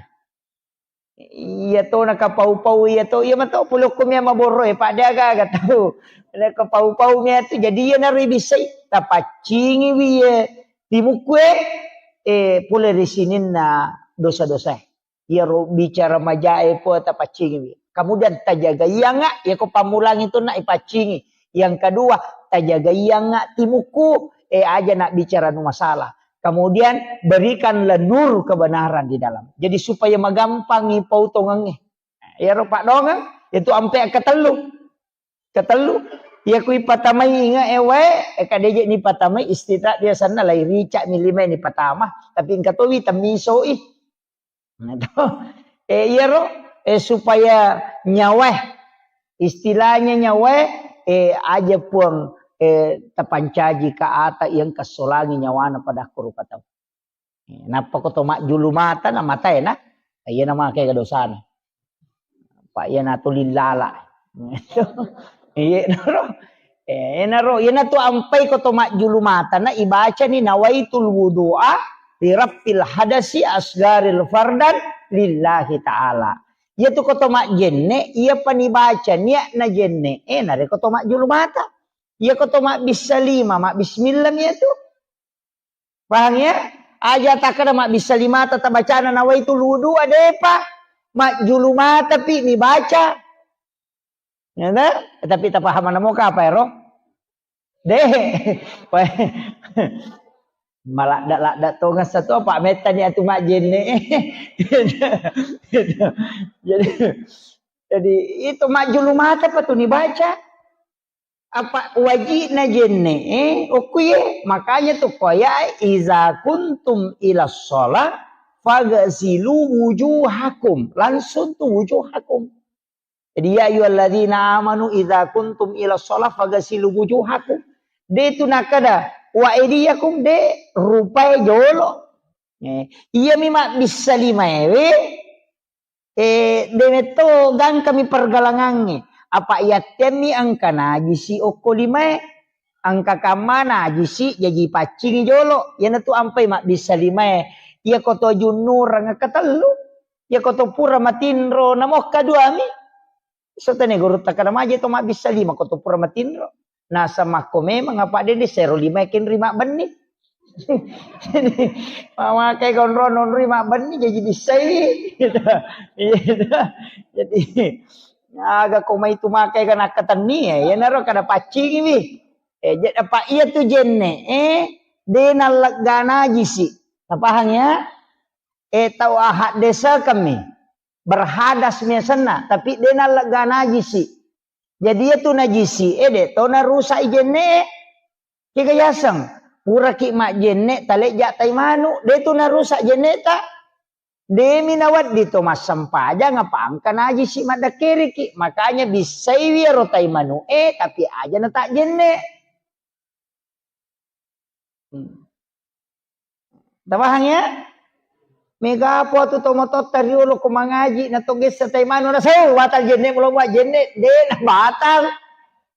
Iya to nakapau-pau iya to, iya mato pulokko mia maborro e, pada aga-aga tau. Nakapau-pau mia tu, jadi iya naro ibissai, tapaccingi wi ye timukku e, eh, pole ri sininna dosa-dosa e. Iyaro bicara maja e po tapaccingi wi. Kemudian tajagaianga, iya ko pammulang itu nak ipaccingi. Yang kedua, tajagaianga timukku, eh, aja nak bicara nu masalah. Kemudian berikanlah nur kebenaran di dalam. Jadi supaya magampangi pautongangnge. Iyaro paddongeng, itu ampe ketellu. Ketellu, iya kui patamai inge e wae, e kadeje ni patamai istirahat biasanna lai rica mi lima ni patama, tapi engka towi temmisoi. Nah, to. Eh, iyaro, eh, supaya nyawae, istilahnya nyawae, eh, aja puang, eh, tapancaji ka ata yang kesolangi nyawana pada kuru kata. Eh, nappa ko to majjulu mata na matae na, iya na make dosana. Pak, iyanatu lillala. Iye naro. Eh, naro, iyanatu ampai ko to majjulu mata na ibacani nawaitul wudu'a li raf'il hadasi asgaril fardan lillahi ta'ala. Iyatu ko to majjenne, iya panibaca niat na jenne, eh, nare ko to majjulu mata. Iya ko to mabbissa lima, mabbismillah mi iyatu. Pahang ya? Aja takkada mabbissa limata tabacana nawaitul wudu'a, depa. Majjulu mata pi mi baca. Ya ta? Tapi tapaham namo ka apa ero? De. Maladda-ladda tonga satu apa metta ni atu majjenne. Jadi, jadi itu majjulu mata pa tu ni baca. Apa wajibna jenne, eh, okkuye. Makanya tu koya, "Iza kuntum ila sholat, fagasilu wujuhakum." Langsung tu wujuhakum. Jadi, "Ya ayyuhalladzina amanu iza kuntum ila sholat, fagasilu wujuhakum." De tu nakada, "Wa aidiyakum," de rupai jolo. Eh, iya mi mabbissa limaewe, Eh, de metto gangkami pergalangangnge. Apa yattemmi engka najisi okko limae. Engka kamma najisi jaji paccingi jolo. Iyanatu ampai mabbissa limae. Iya koto junnurang engka tellu. Iya koto pura matinro namokka duami. Sotane guru takkada maje to mabbissa lima koto pura matinro. Nasamakko memang apa dende sero lima kenri mabbenni. Jadi, mamakai konro nonroi mabbenni jadi bissai. Gitu. Iya, gitu. Jadi, aga ko mai tu makai ga nakkatenni ya, iyanaro kada paccingi wi. Eh, jadi apa iya tu jenne, eh, de nallegga najisi. Napahang ya? Eh, tau ahad desa kami. Berhadas miasenna, tapi de nallegga najisi. Jadi iya tu najisi, eh, de to narusak i jenne. Kega yaseng, puraki majjenne talejja tai manu, de tu narusak jenne ta. Demi nawedding to massempajang apa engka najisi maddakkeriki. Makanya bissaiwi ero tai manu e, tapi aja na tak jenne. Hmm. Tapahang ya? Mega apa tu to mototta riolo ko mangaji na to gessa tai manu na sau batal jenne mulo buat jenne de na batal.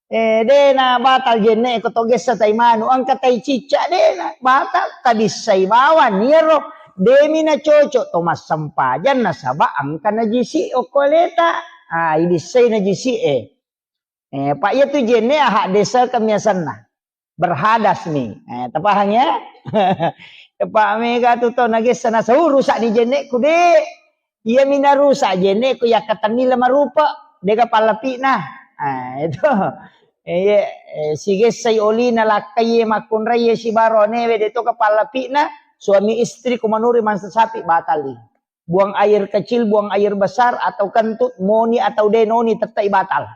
Eh, de na batal jenne ko to gessa tai manu, engka tai cicca de na batal, tabissai bawang iyaro demi na cocok to massempajang nasaba engka najisi okko aleta. Ah, ibissai najisi e. Eh, pa iya tu jenne ahak desa kemiasanna. Berhadas mi. Eh, tapahang ya? Pak mega tu to nagessa nasau rusak ni jenneku de. Iya mi narusak jenneku yakkatenni lama rupa. Dega pallapina. Ah, itu. Eh, iya, eh, sigessai olina lakkai makkunrai sibaro anewe de to ka pallapina. Suami istri kumanuri mansa sapi batali. Buang air kecil, buang air besar, atau kentut, moni atau denoni, tettai batal.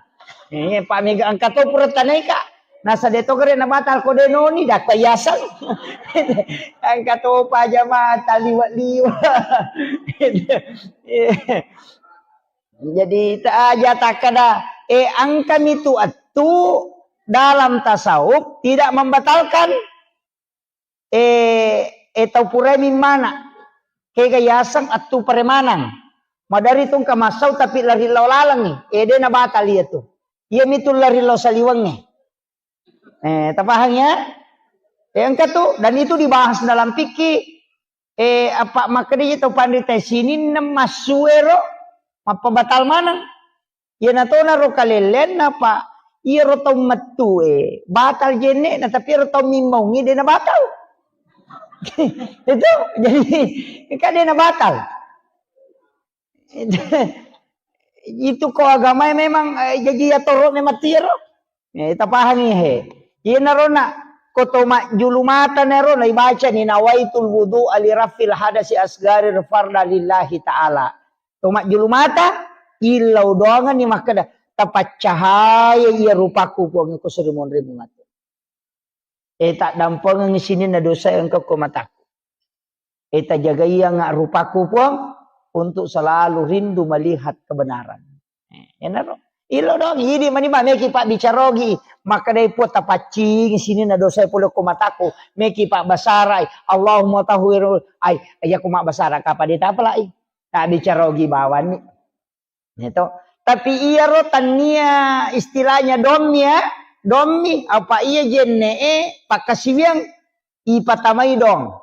Eh, pa mega engka to pura tanaika. Nasa de to gere na batal ko denoni, dakko yaseng. Engka to pa jamaah taliwa-liwa. Jadi, ta aja takkada, eh, engka mi tu attu dalam tasawuf tidak membatalkan. Eh, eh, tau purai mimmana. Kega yaseng attu paremanang. Madari tu engka massau tapi lari lao lalengngi. Eh, de na batal iya tu. Iya mi tu lari lao saliwengnge. Eh, tapahang ya? Eh, engka tu, dan itu dibahas dalam fikih. Eh, apa makkedai tau panrita sininna massuero mappabatal maneng. Iyana tona ro kalelleanna, Pak. Iyaro tau mettue batal jenne'na, tapi iyaro tau mimmaungngi de na batal. Itu jadi kan de na batal. Itu ko agamae memang, eh, jaji atoro memang tiaro. Eh, tapahangi he. Iyanaro na ko to majjulu mata nero na ibacani nawaitul wudu'a li rafil hadasi asgari farda lillahi ta'ala. To majjulu mata, Illau doangenni makkeda, "Tapaccahaya iya rupaku, Puang, ko suri monrimu matu." E, taddampengengngi sininna dosa engka ko mataku. E, tajagaianga rupaku, Puang, untuk selalu rindu melihat kebenaran. E, enaro. Ilo dong, idi mani ba meki pabbicarogi. Makkedai Puang, "Tapaccingi sininna dosa pole ko mataku." Meki pabbasarai. Allahumma tahhirul. Ai, iya ko mabbasara kapa de tapalai. Tabbicarogi bawanni. Gitu. Tapi iyaro tania istilahnya dommi ya, dommi apa iya jenne e pakkasiwiang ipatamai dong.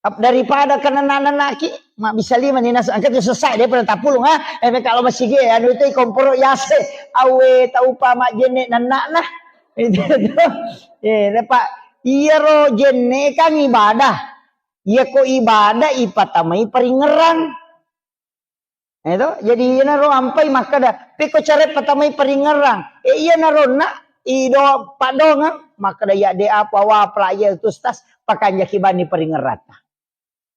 Ap-, daripada kena nana naki, mak bisa lima ni nasa angkat tu selesai daripada tapulung ha. Eh, kalau masih ge anu itu komporo yase awe taupa mak jenne nana nah. Itu tuh. Eh, Pak, iyaro jenne kan ibadah. Iya ko ibadah ipatamai paringerang. Itu, jadi iyanaro ampai makkeda, "Pekko care patamai paringerang." E, iyanaro na ido padongang makkeda, "Ya de apa wa pelajar itu stas pakanjaki bani paringerata."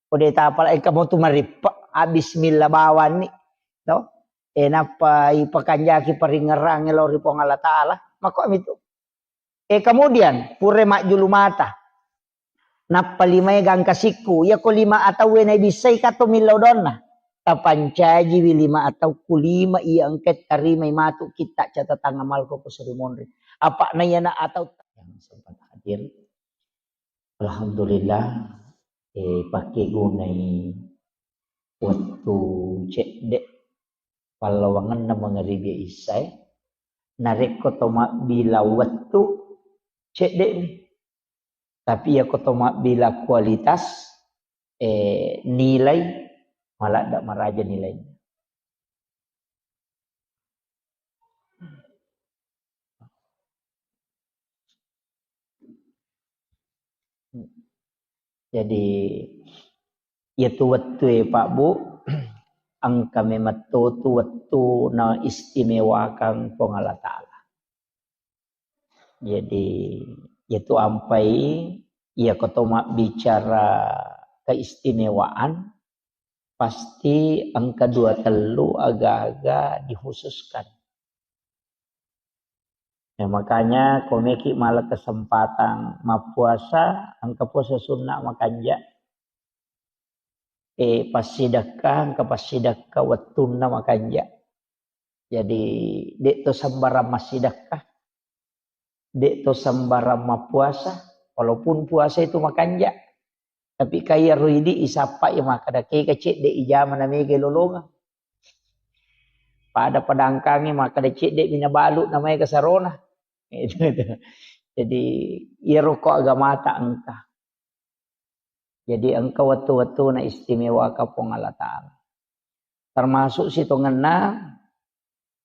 Kode tapala engka motu marippe, abis milla bawanni. To? E, nappa ipakanjaki paringerang lao ri Puang Allah Taala. Makko mitu. E, kemudian, pure majjulu mata. Nappa limae gangka sikku. Iyako lima atauwe naibissai kato millau donna. Tapancajiwi lima atau kulima iya engka tarimai matu kitta catatan amalku ko suri monri. Apa na iyana atau yang sempat hadir. Alhamdulillah, e, pakkegunai wettu cedde pallawangenna mangaribi issae. Narekko to mabbila wettu, cedde'mi. Tapi iyako to mabbila kualitas, e, nilai, maladda maraja nilainna. Jadi, iyatu wettue, Pak, Bu, engka memetto tu wettu na istimewakang Puang Allah Taala. Jadi, iyatu ampai, iyako to mabbicara keistimewaan, pasti engka dua tellu aga-aga dikhususkan. Ya, makanya komeki mala kesempatan mappuasa, engka puasa sunna makanja. E, passidekka, engka passidekka wettunna makanja. Jadi, de' to sembarang massidekka. De' to sembarang mappuasa, walaupun puasa itu makanja. Tapi kaya ro idi isappa ya makkeda kega cedde ijama na mega lolongang. Pada padangkangi makkeda cedde mina balu na maega sarona. Itu, itu. Jadi, iyaro ko agamata engka. Jadi engka wettu-wettu na istimewaka Puang Allah Taala. Termasuk sitongenna,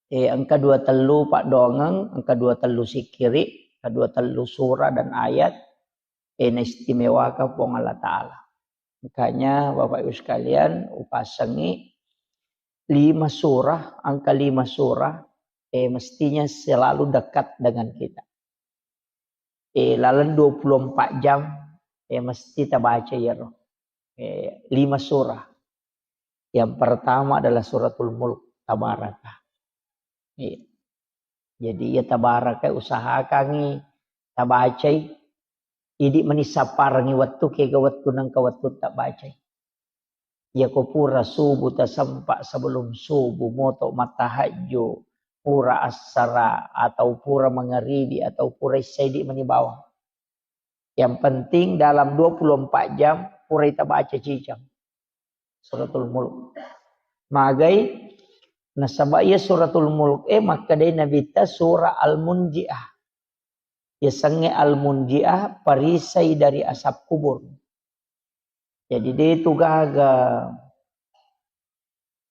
eh, engka dua tellu paddoangeng, engka dua tellu sikkiri, engka dua tellu surah dan ayat, eh, na istimewaka Puang Allah Taala. Makanya Bapak Ibu sekalian, upasengi lima surah, angka lima surah, eh, mestinya selalu dekat dengan kita. Eh, laleng dua puluh empat jam, eh, mesti tabaca iyaro. Eh, lima surah. Yang pertama adalah Suratul Mulk, Tabaraka. Iya. Jadi, iya Tabaraka usahakangi tabacai. Idi mani sapparengi wettu, kega wettu nengka wettu tabacai. Iyako pura subuh tasempa, sebelum subuh moto mattahajju, pura assara atau pura mangaribi atau pura issaidi mani bawang. Yang penting dalam dua puluh empat jam pura ita baca cicang Suratul Mulk. Magai nasaba iya Suratul Mulk e makkedai Nabitta surah Al-Munjiah. Yasengnge Al-Munjiah, perisai dari asap kubur. Jadi, de tu gaga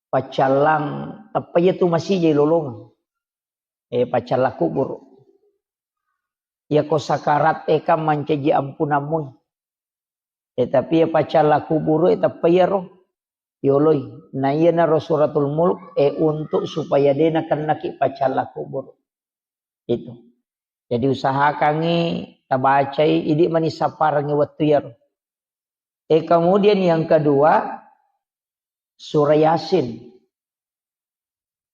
paccallang, tappa iya tu masijai lolongeng. Eh, paccallang kubur. Iyako sakarat e kan mancaji ampunammu. Eh, tapi iya paccallang kubur e tappa iyaro yoloi. Na iyanaro Suratul Mulk, eh, untuk supaya de nakennaki paccallang kubur. Itu. Jadi usahakangi tabacai, idi mani sapparengi wettu iyaro. Eh, kemudian yang kedua, surah Yasin.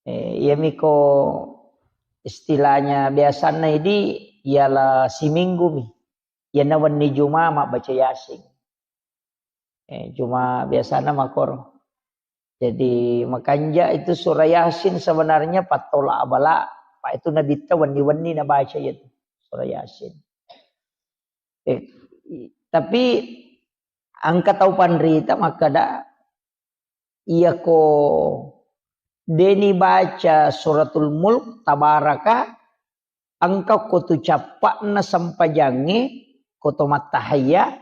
Eh, iyamiko istilahnya biasanna idi, ialah siminggu mi. Iyana wenni Juma mabbaca Yasin. Eh, cuma biasana makoro. Jadi, makanja itu surah Yasin sebenarnya pattola abala, pa itu Nabitta wenni-wenni nabaca itu surah Yasin. Eh, i-, tapi engka tau panrita makkeda, iyako deni baca Suratul Mulk, Tabaraka, engka ko tu cappa'na sempajangnge, ko to mattahayya,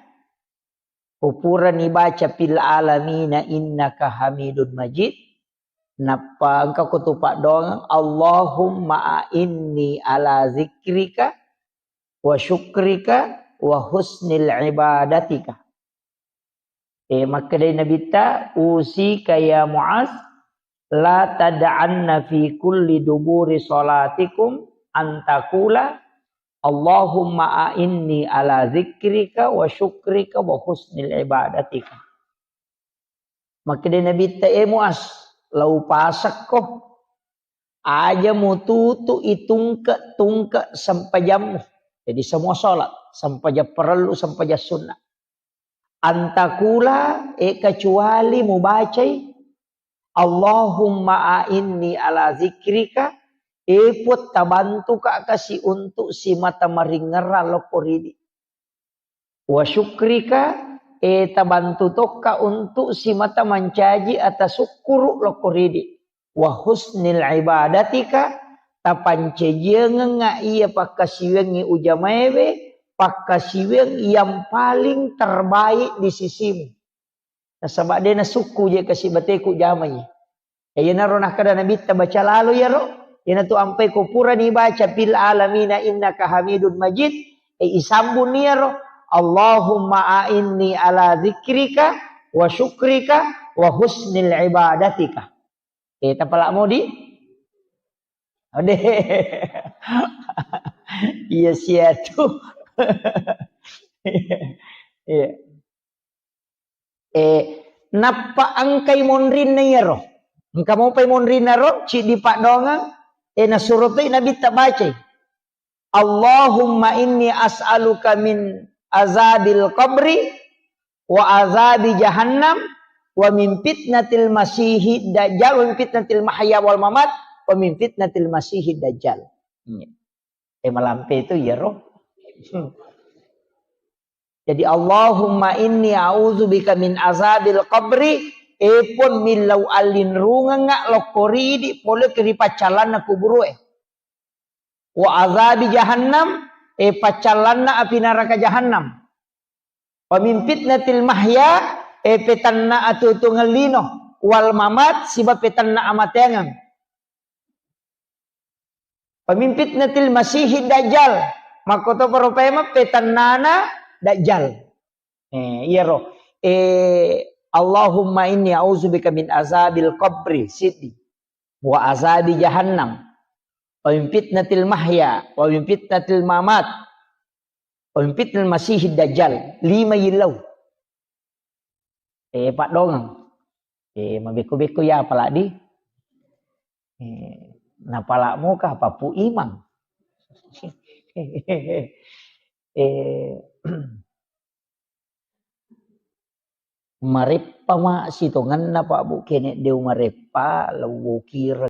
ko purani baca fil alamina innaka hamidun majid, nappa engka ko tu paddoangeng, Allahumma a'inni ala zikrika wa syukrika wa husnil ibadatika. Eh, makkedai Nabitta, "Usika ya Muaz, la tad'anna fi kulli duburi salatikum an taqula, Allahumma a'inni ala zikrika wa syukrika wa husnil ibadatika." Makkedai Nabitta, "Eh Muaz, lau pasakko, aja mututu itungke-tungke sempajammu." Jadi semua sholat, sempajang parellu, sempajang sunnah. Antakula, eh, kecuali mubacai, "Allahumma a'inni ala zikrika," eh, Puang, tabantuka kasi untuk simata maringerang lokko ridi. "Wa syukrika," eh, tabantu tokka untuk simata mancaji ata sukkuru lokko ridi. "Wa husnil ibadatika," tapancajiangengnga iya pakkasiwiangngi ujamaewe, pakkasiwiang yang paling terbaik di sisimu. Nasaba de nasukku je kasi bateku jamai. Eh, iyanaro nakkeda Nabitta, baca lalo iyaro. Iyanatu ampai ko purani baca fil alamina innaka hamidun majid, eh, isambunni iyaro, "Allahumma a'inni ala zikrika wa syukrika wa husnil ibadatika." Eh, tapala modi? Ode. Iya sia tu. Iya. Eh, nappa engkai monrinna iyaro. Engka mopai monrinna ro, ciddi paddoangeng, eh, nasuro toi Nabitta bacai. "Allahumma inni as'aluka min azabil qabri wa azabi jahannam wa min fitnatil masihid dajjal wa min fitnatil mahya wal mamat wa min fitnatil masihid dajjal." Iya. Eh, malampe itu iyaro. Hmm. Jadi, "Allahumma inni a'udzubika min azabil qabri," eh, Puang, millau allinrungengnga lokko ridi pole ri paccallanna kuburue. "Wa azabi jahannam," eh, paccallanna api naraka jahannam. "Wa min fitnatil mahya," eh, petanna atuo-tuongeng lino, "wal mamat," siba petanna amateangeng. "Wa min fitnatil masihid dajjal," makkotoparo paimeng petannana dajjal. Eh, iyaro. Eh, "Allahumma inni a'udzubika min azabil qabri," siddi. "Wa azabi jahannam. Wa min fitnatil mahya. Wa min fitnatil mamat. Wa min fitnatil masihid dajjal." Lima yillau. Eh, paddoangeng. Eh, mabekko-bekko ya apalagi. Eh, napala moka papu imang. Eh, mareppa ma sitongenna, Pak Bu, kene deu mareppa, lewwo kira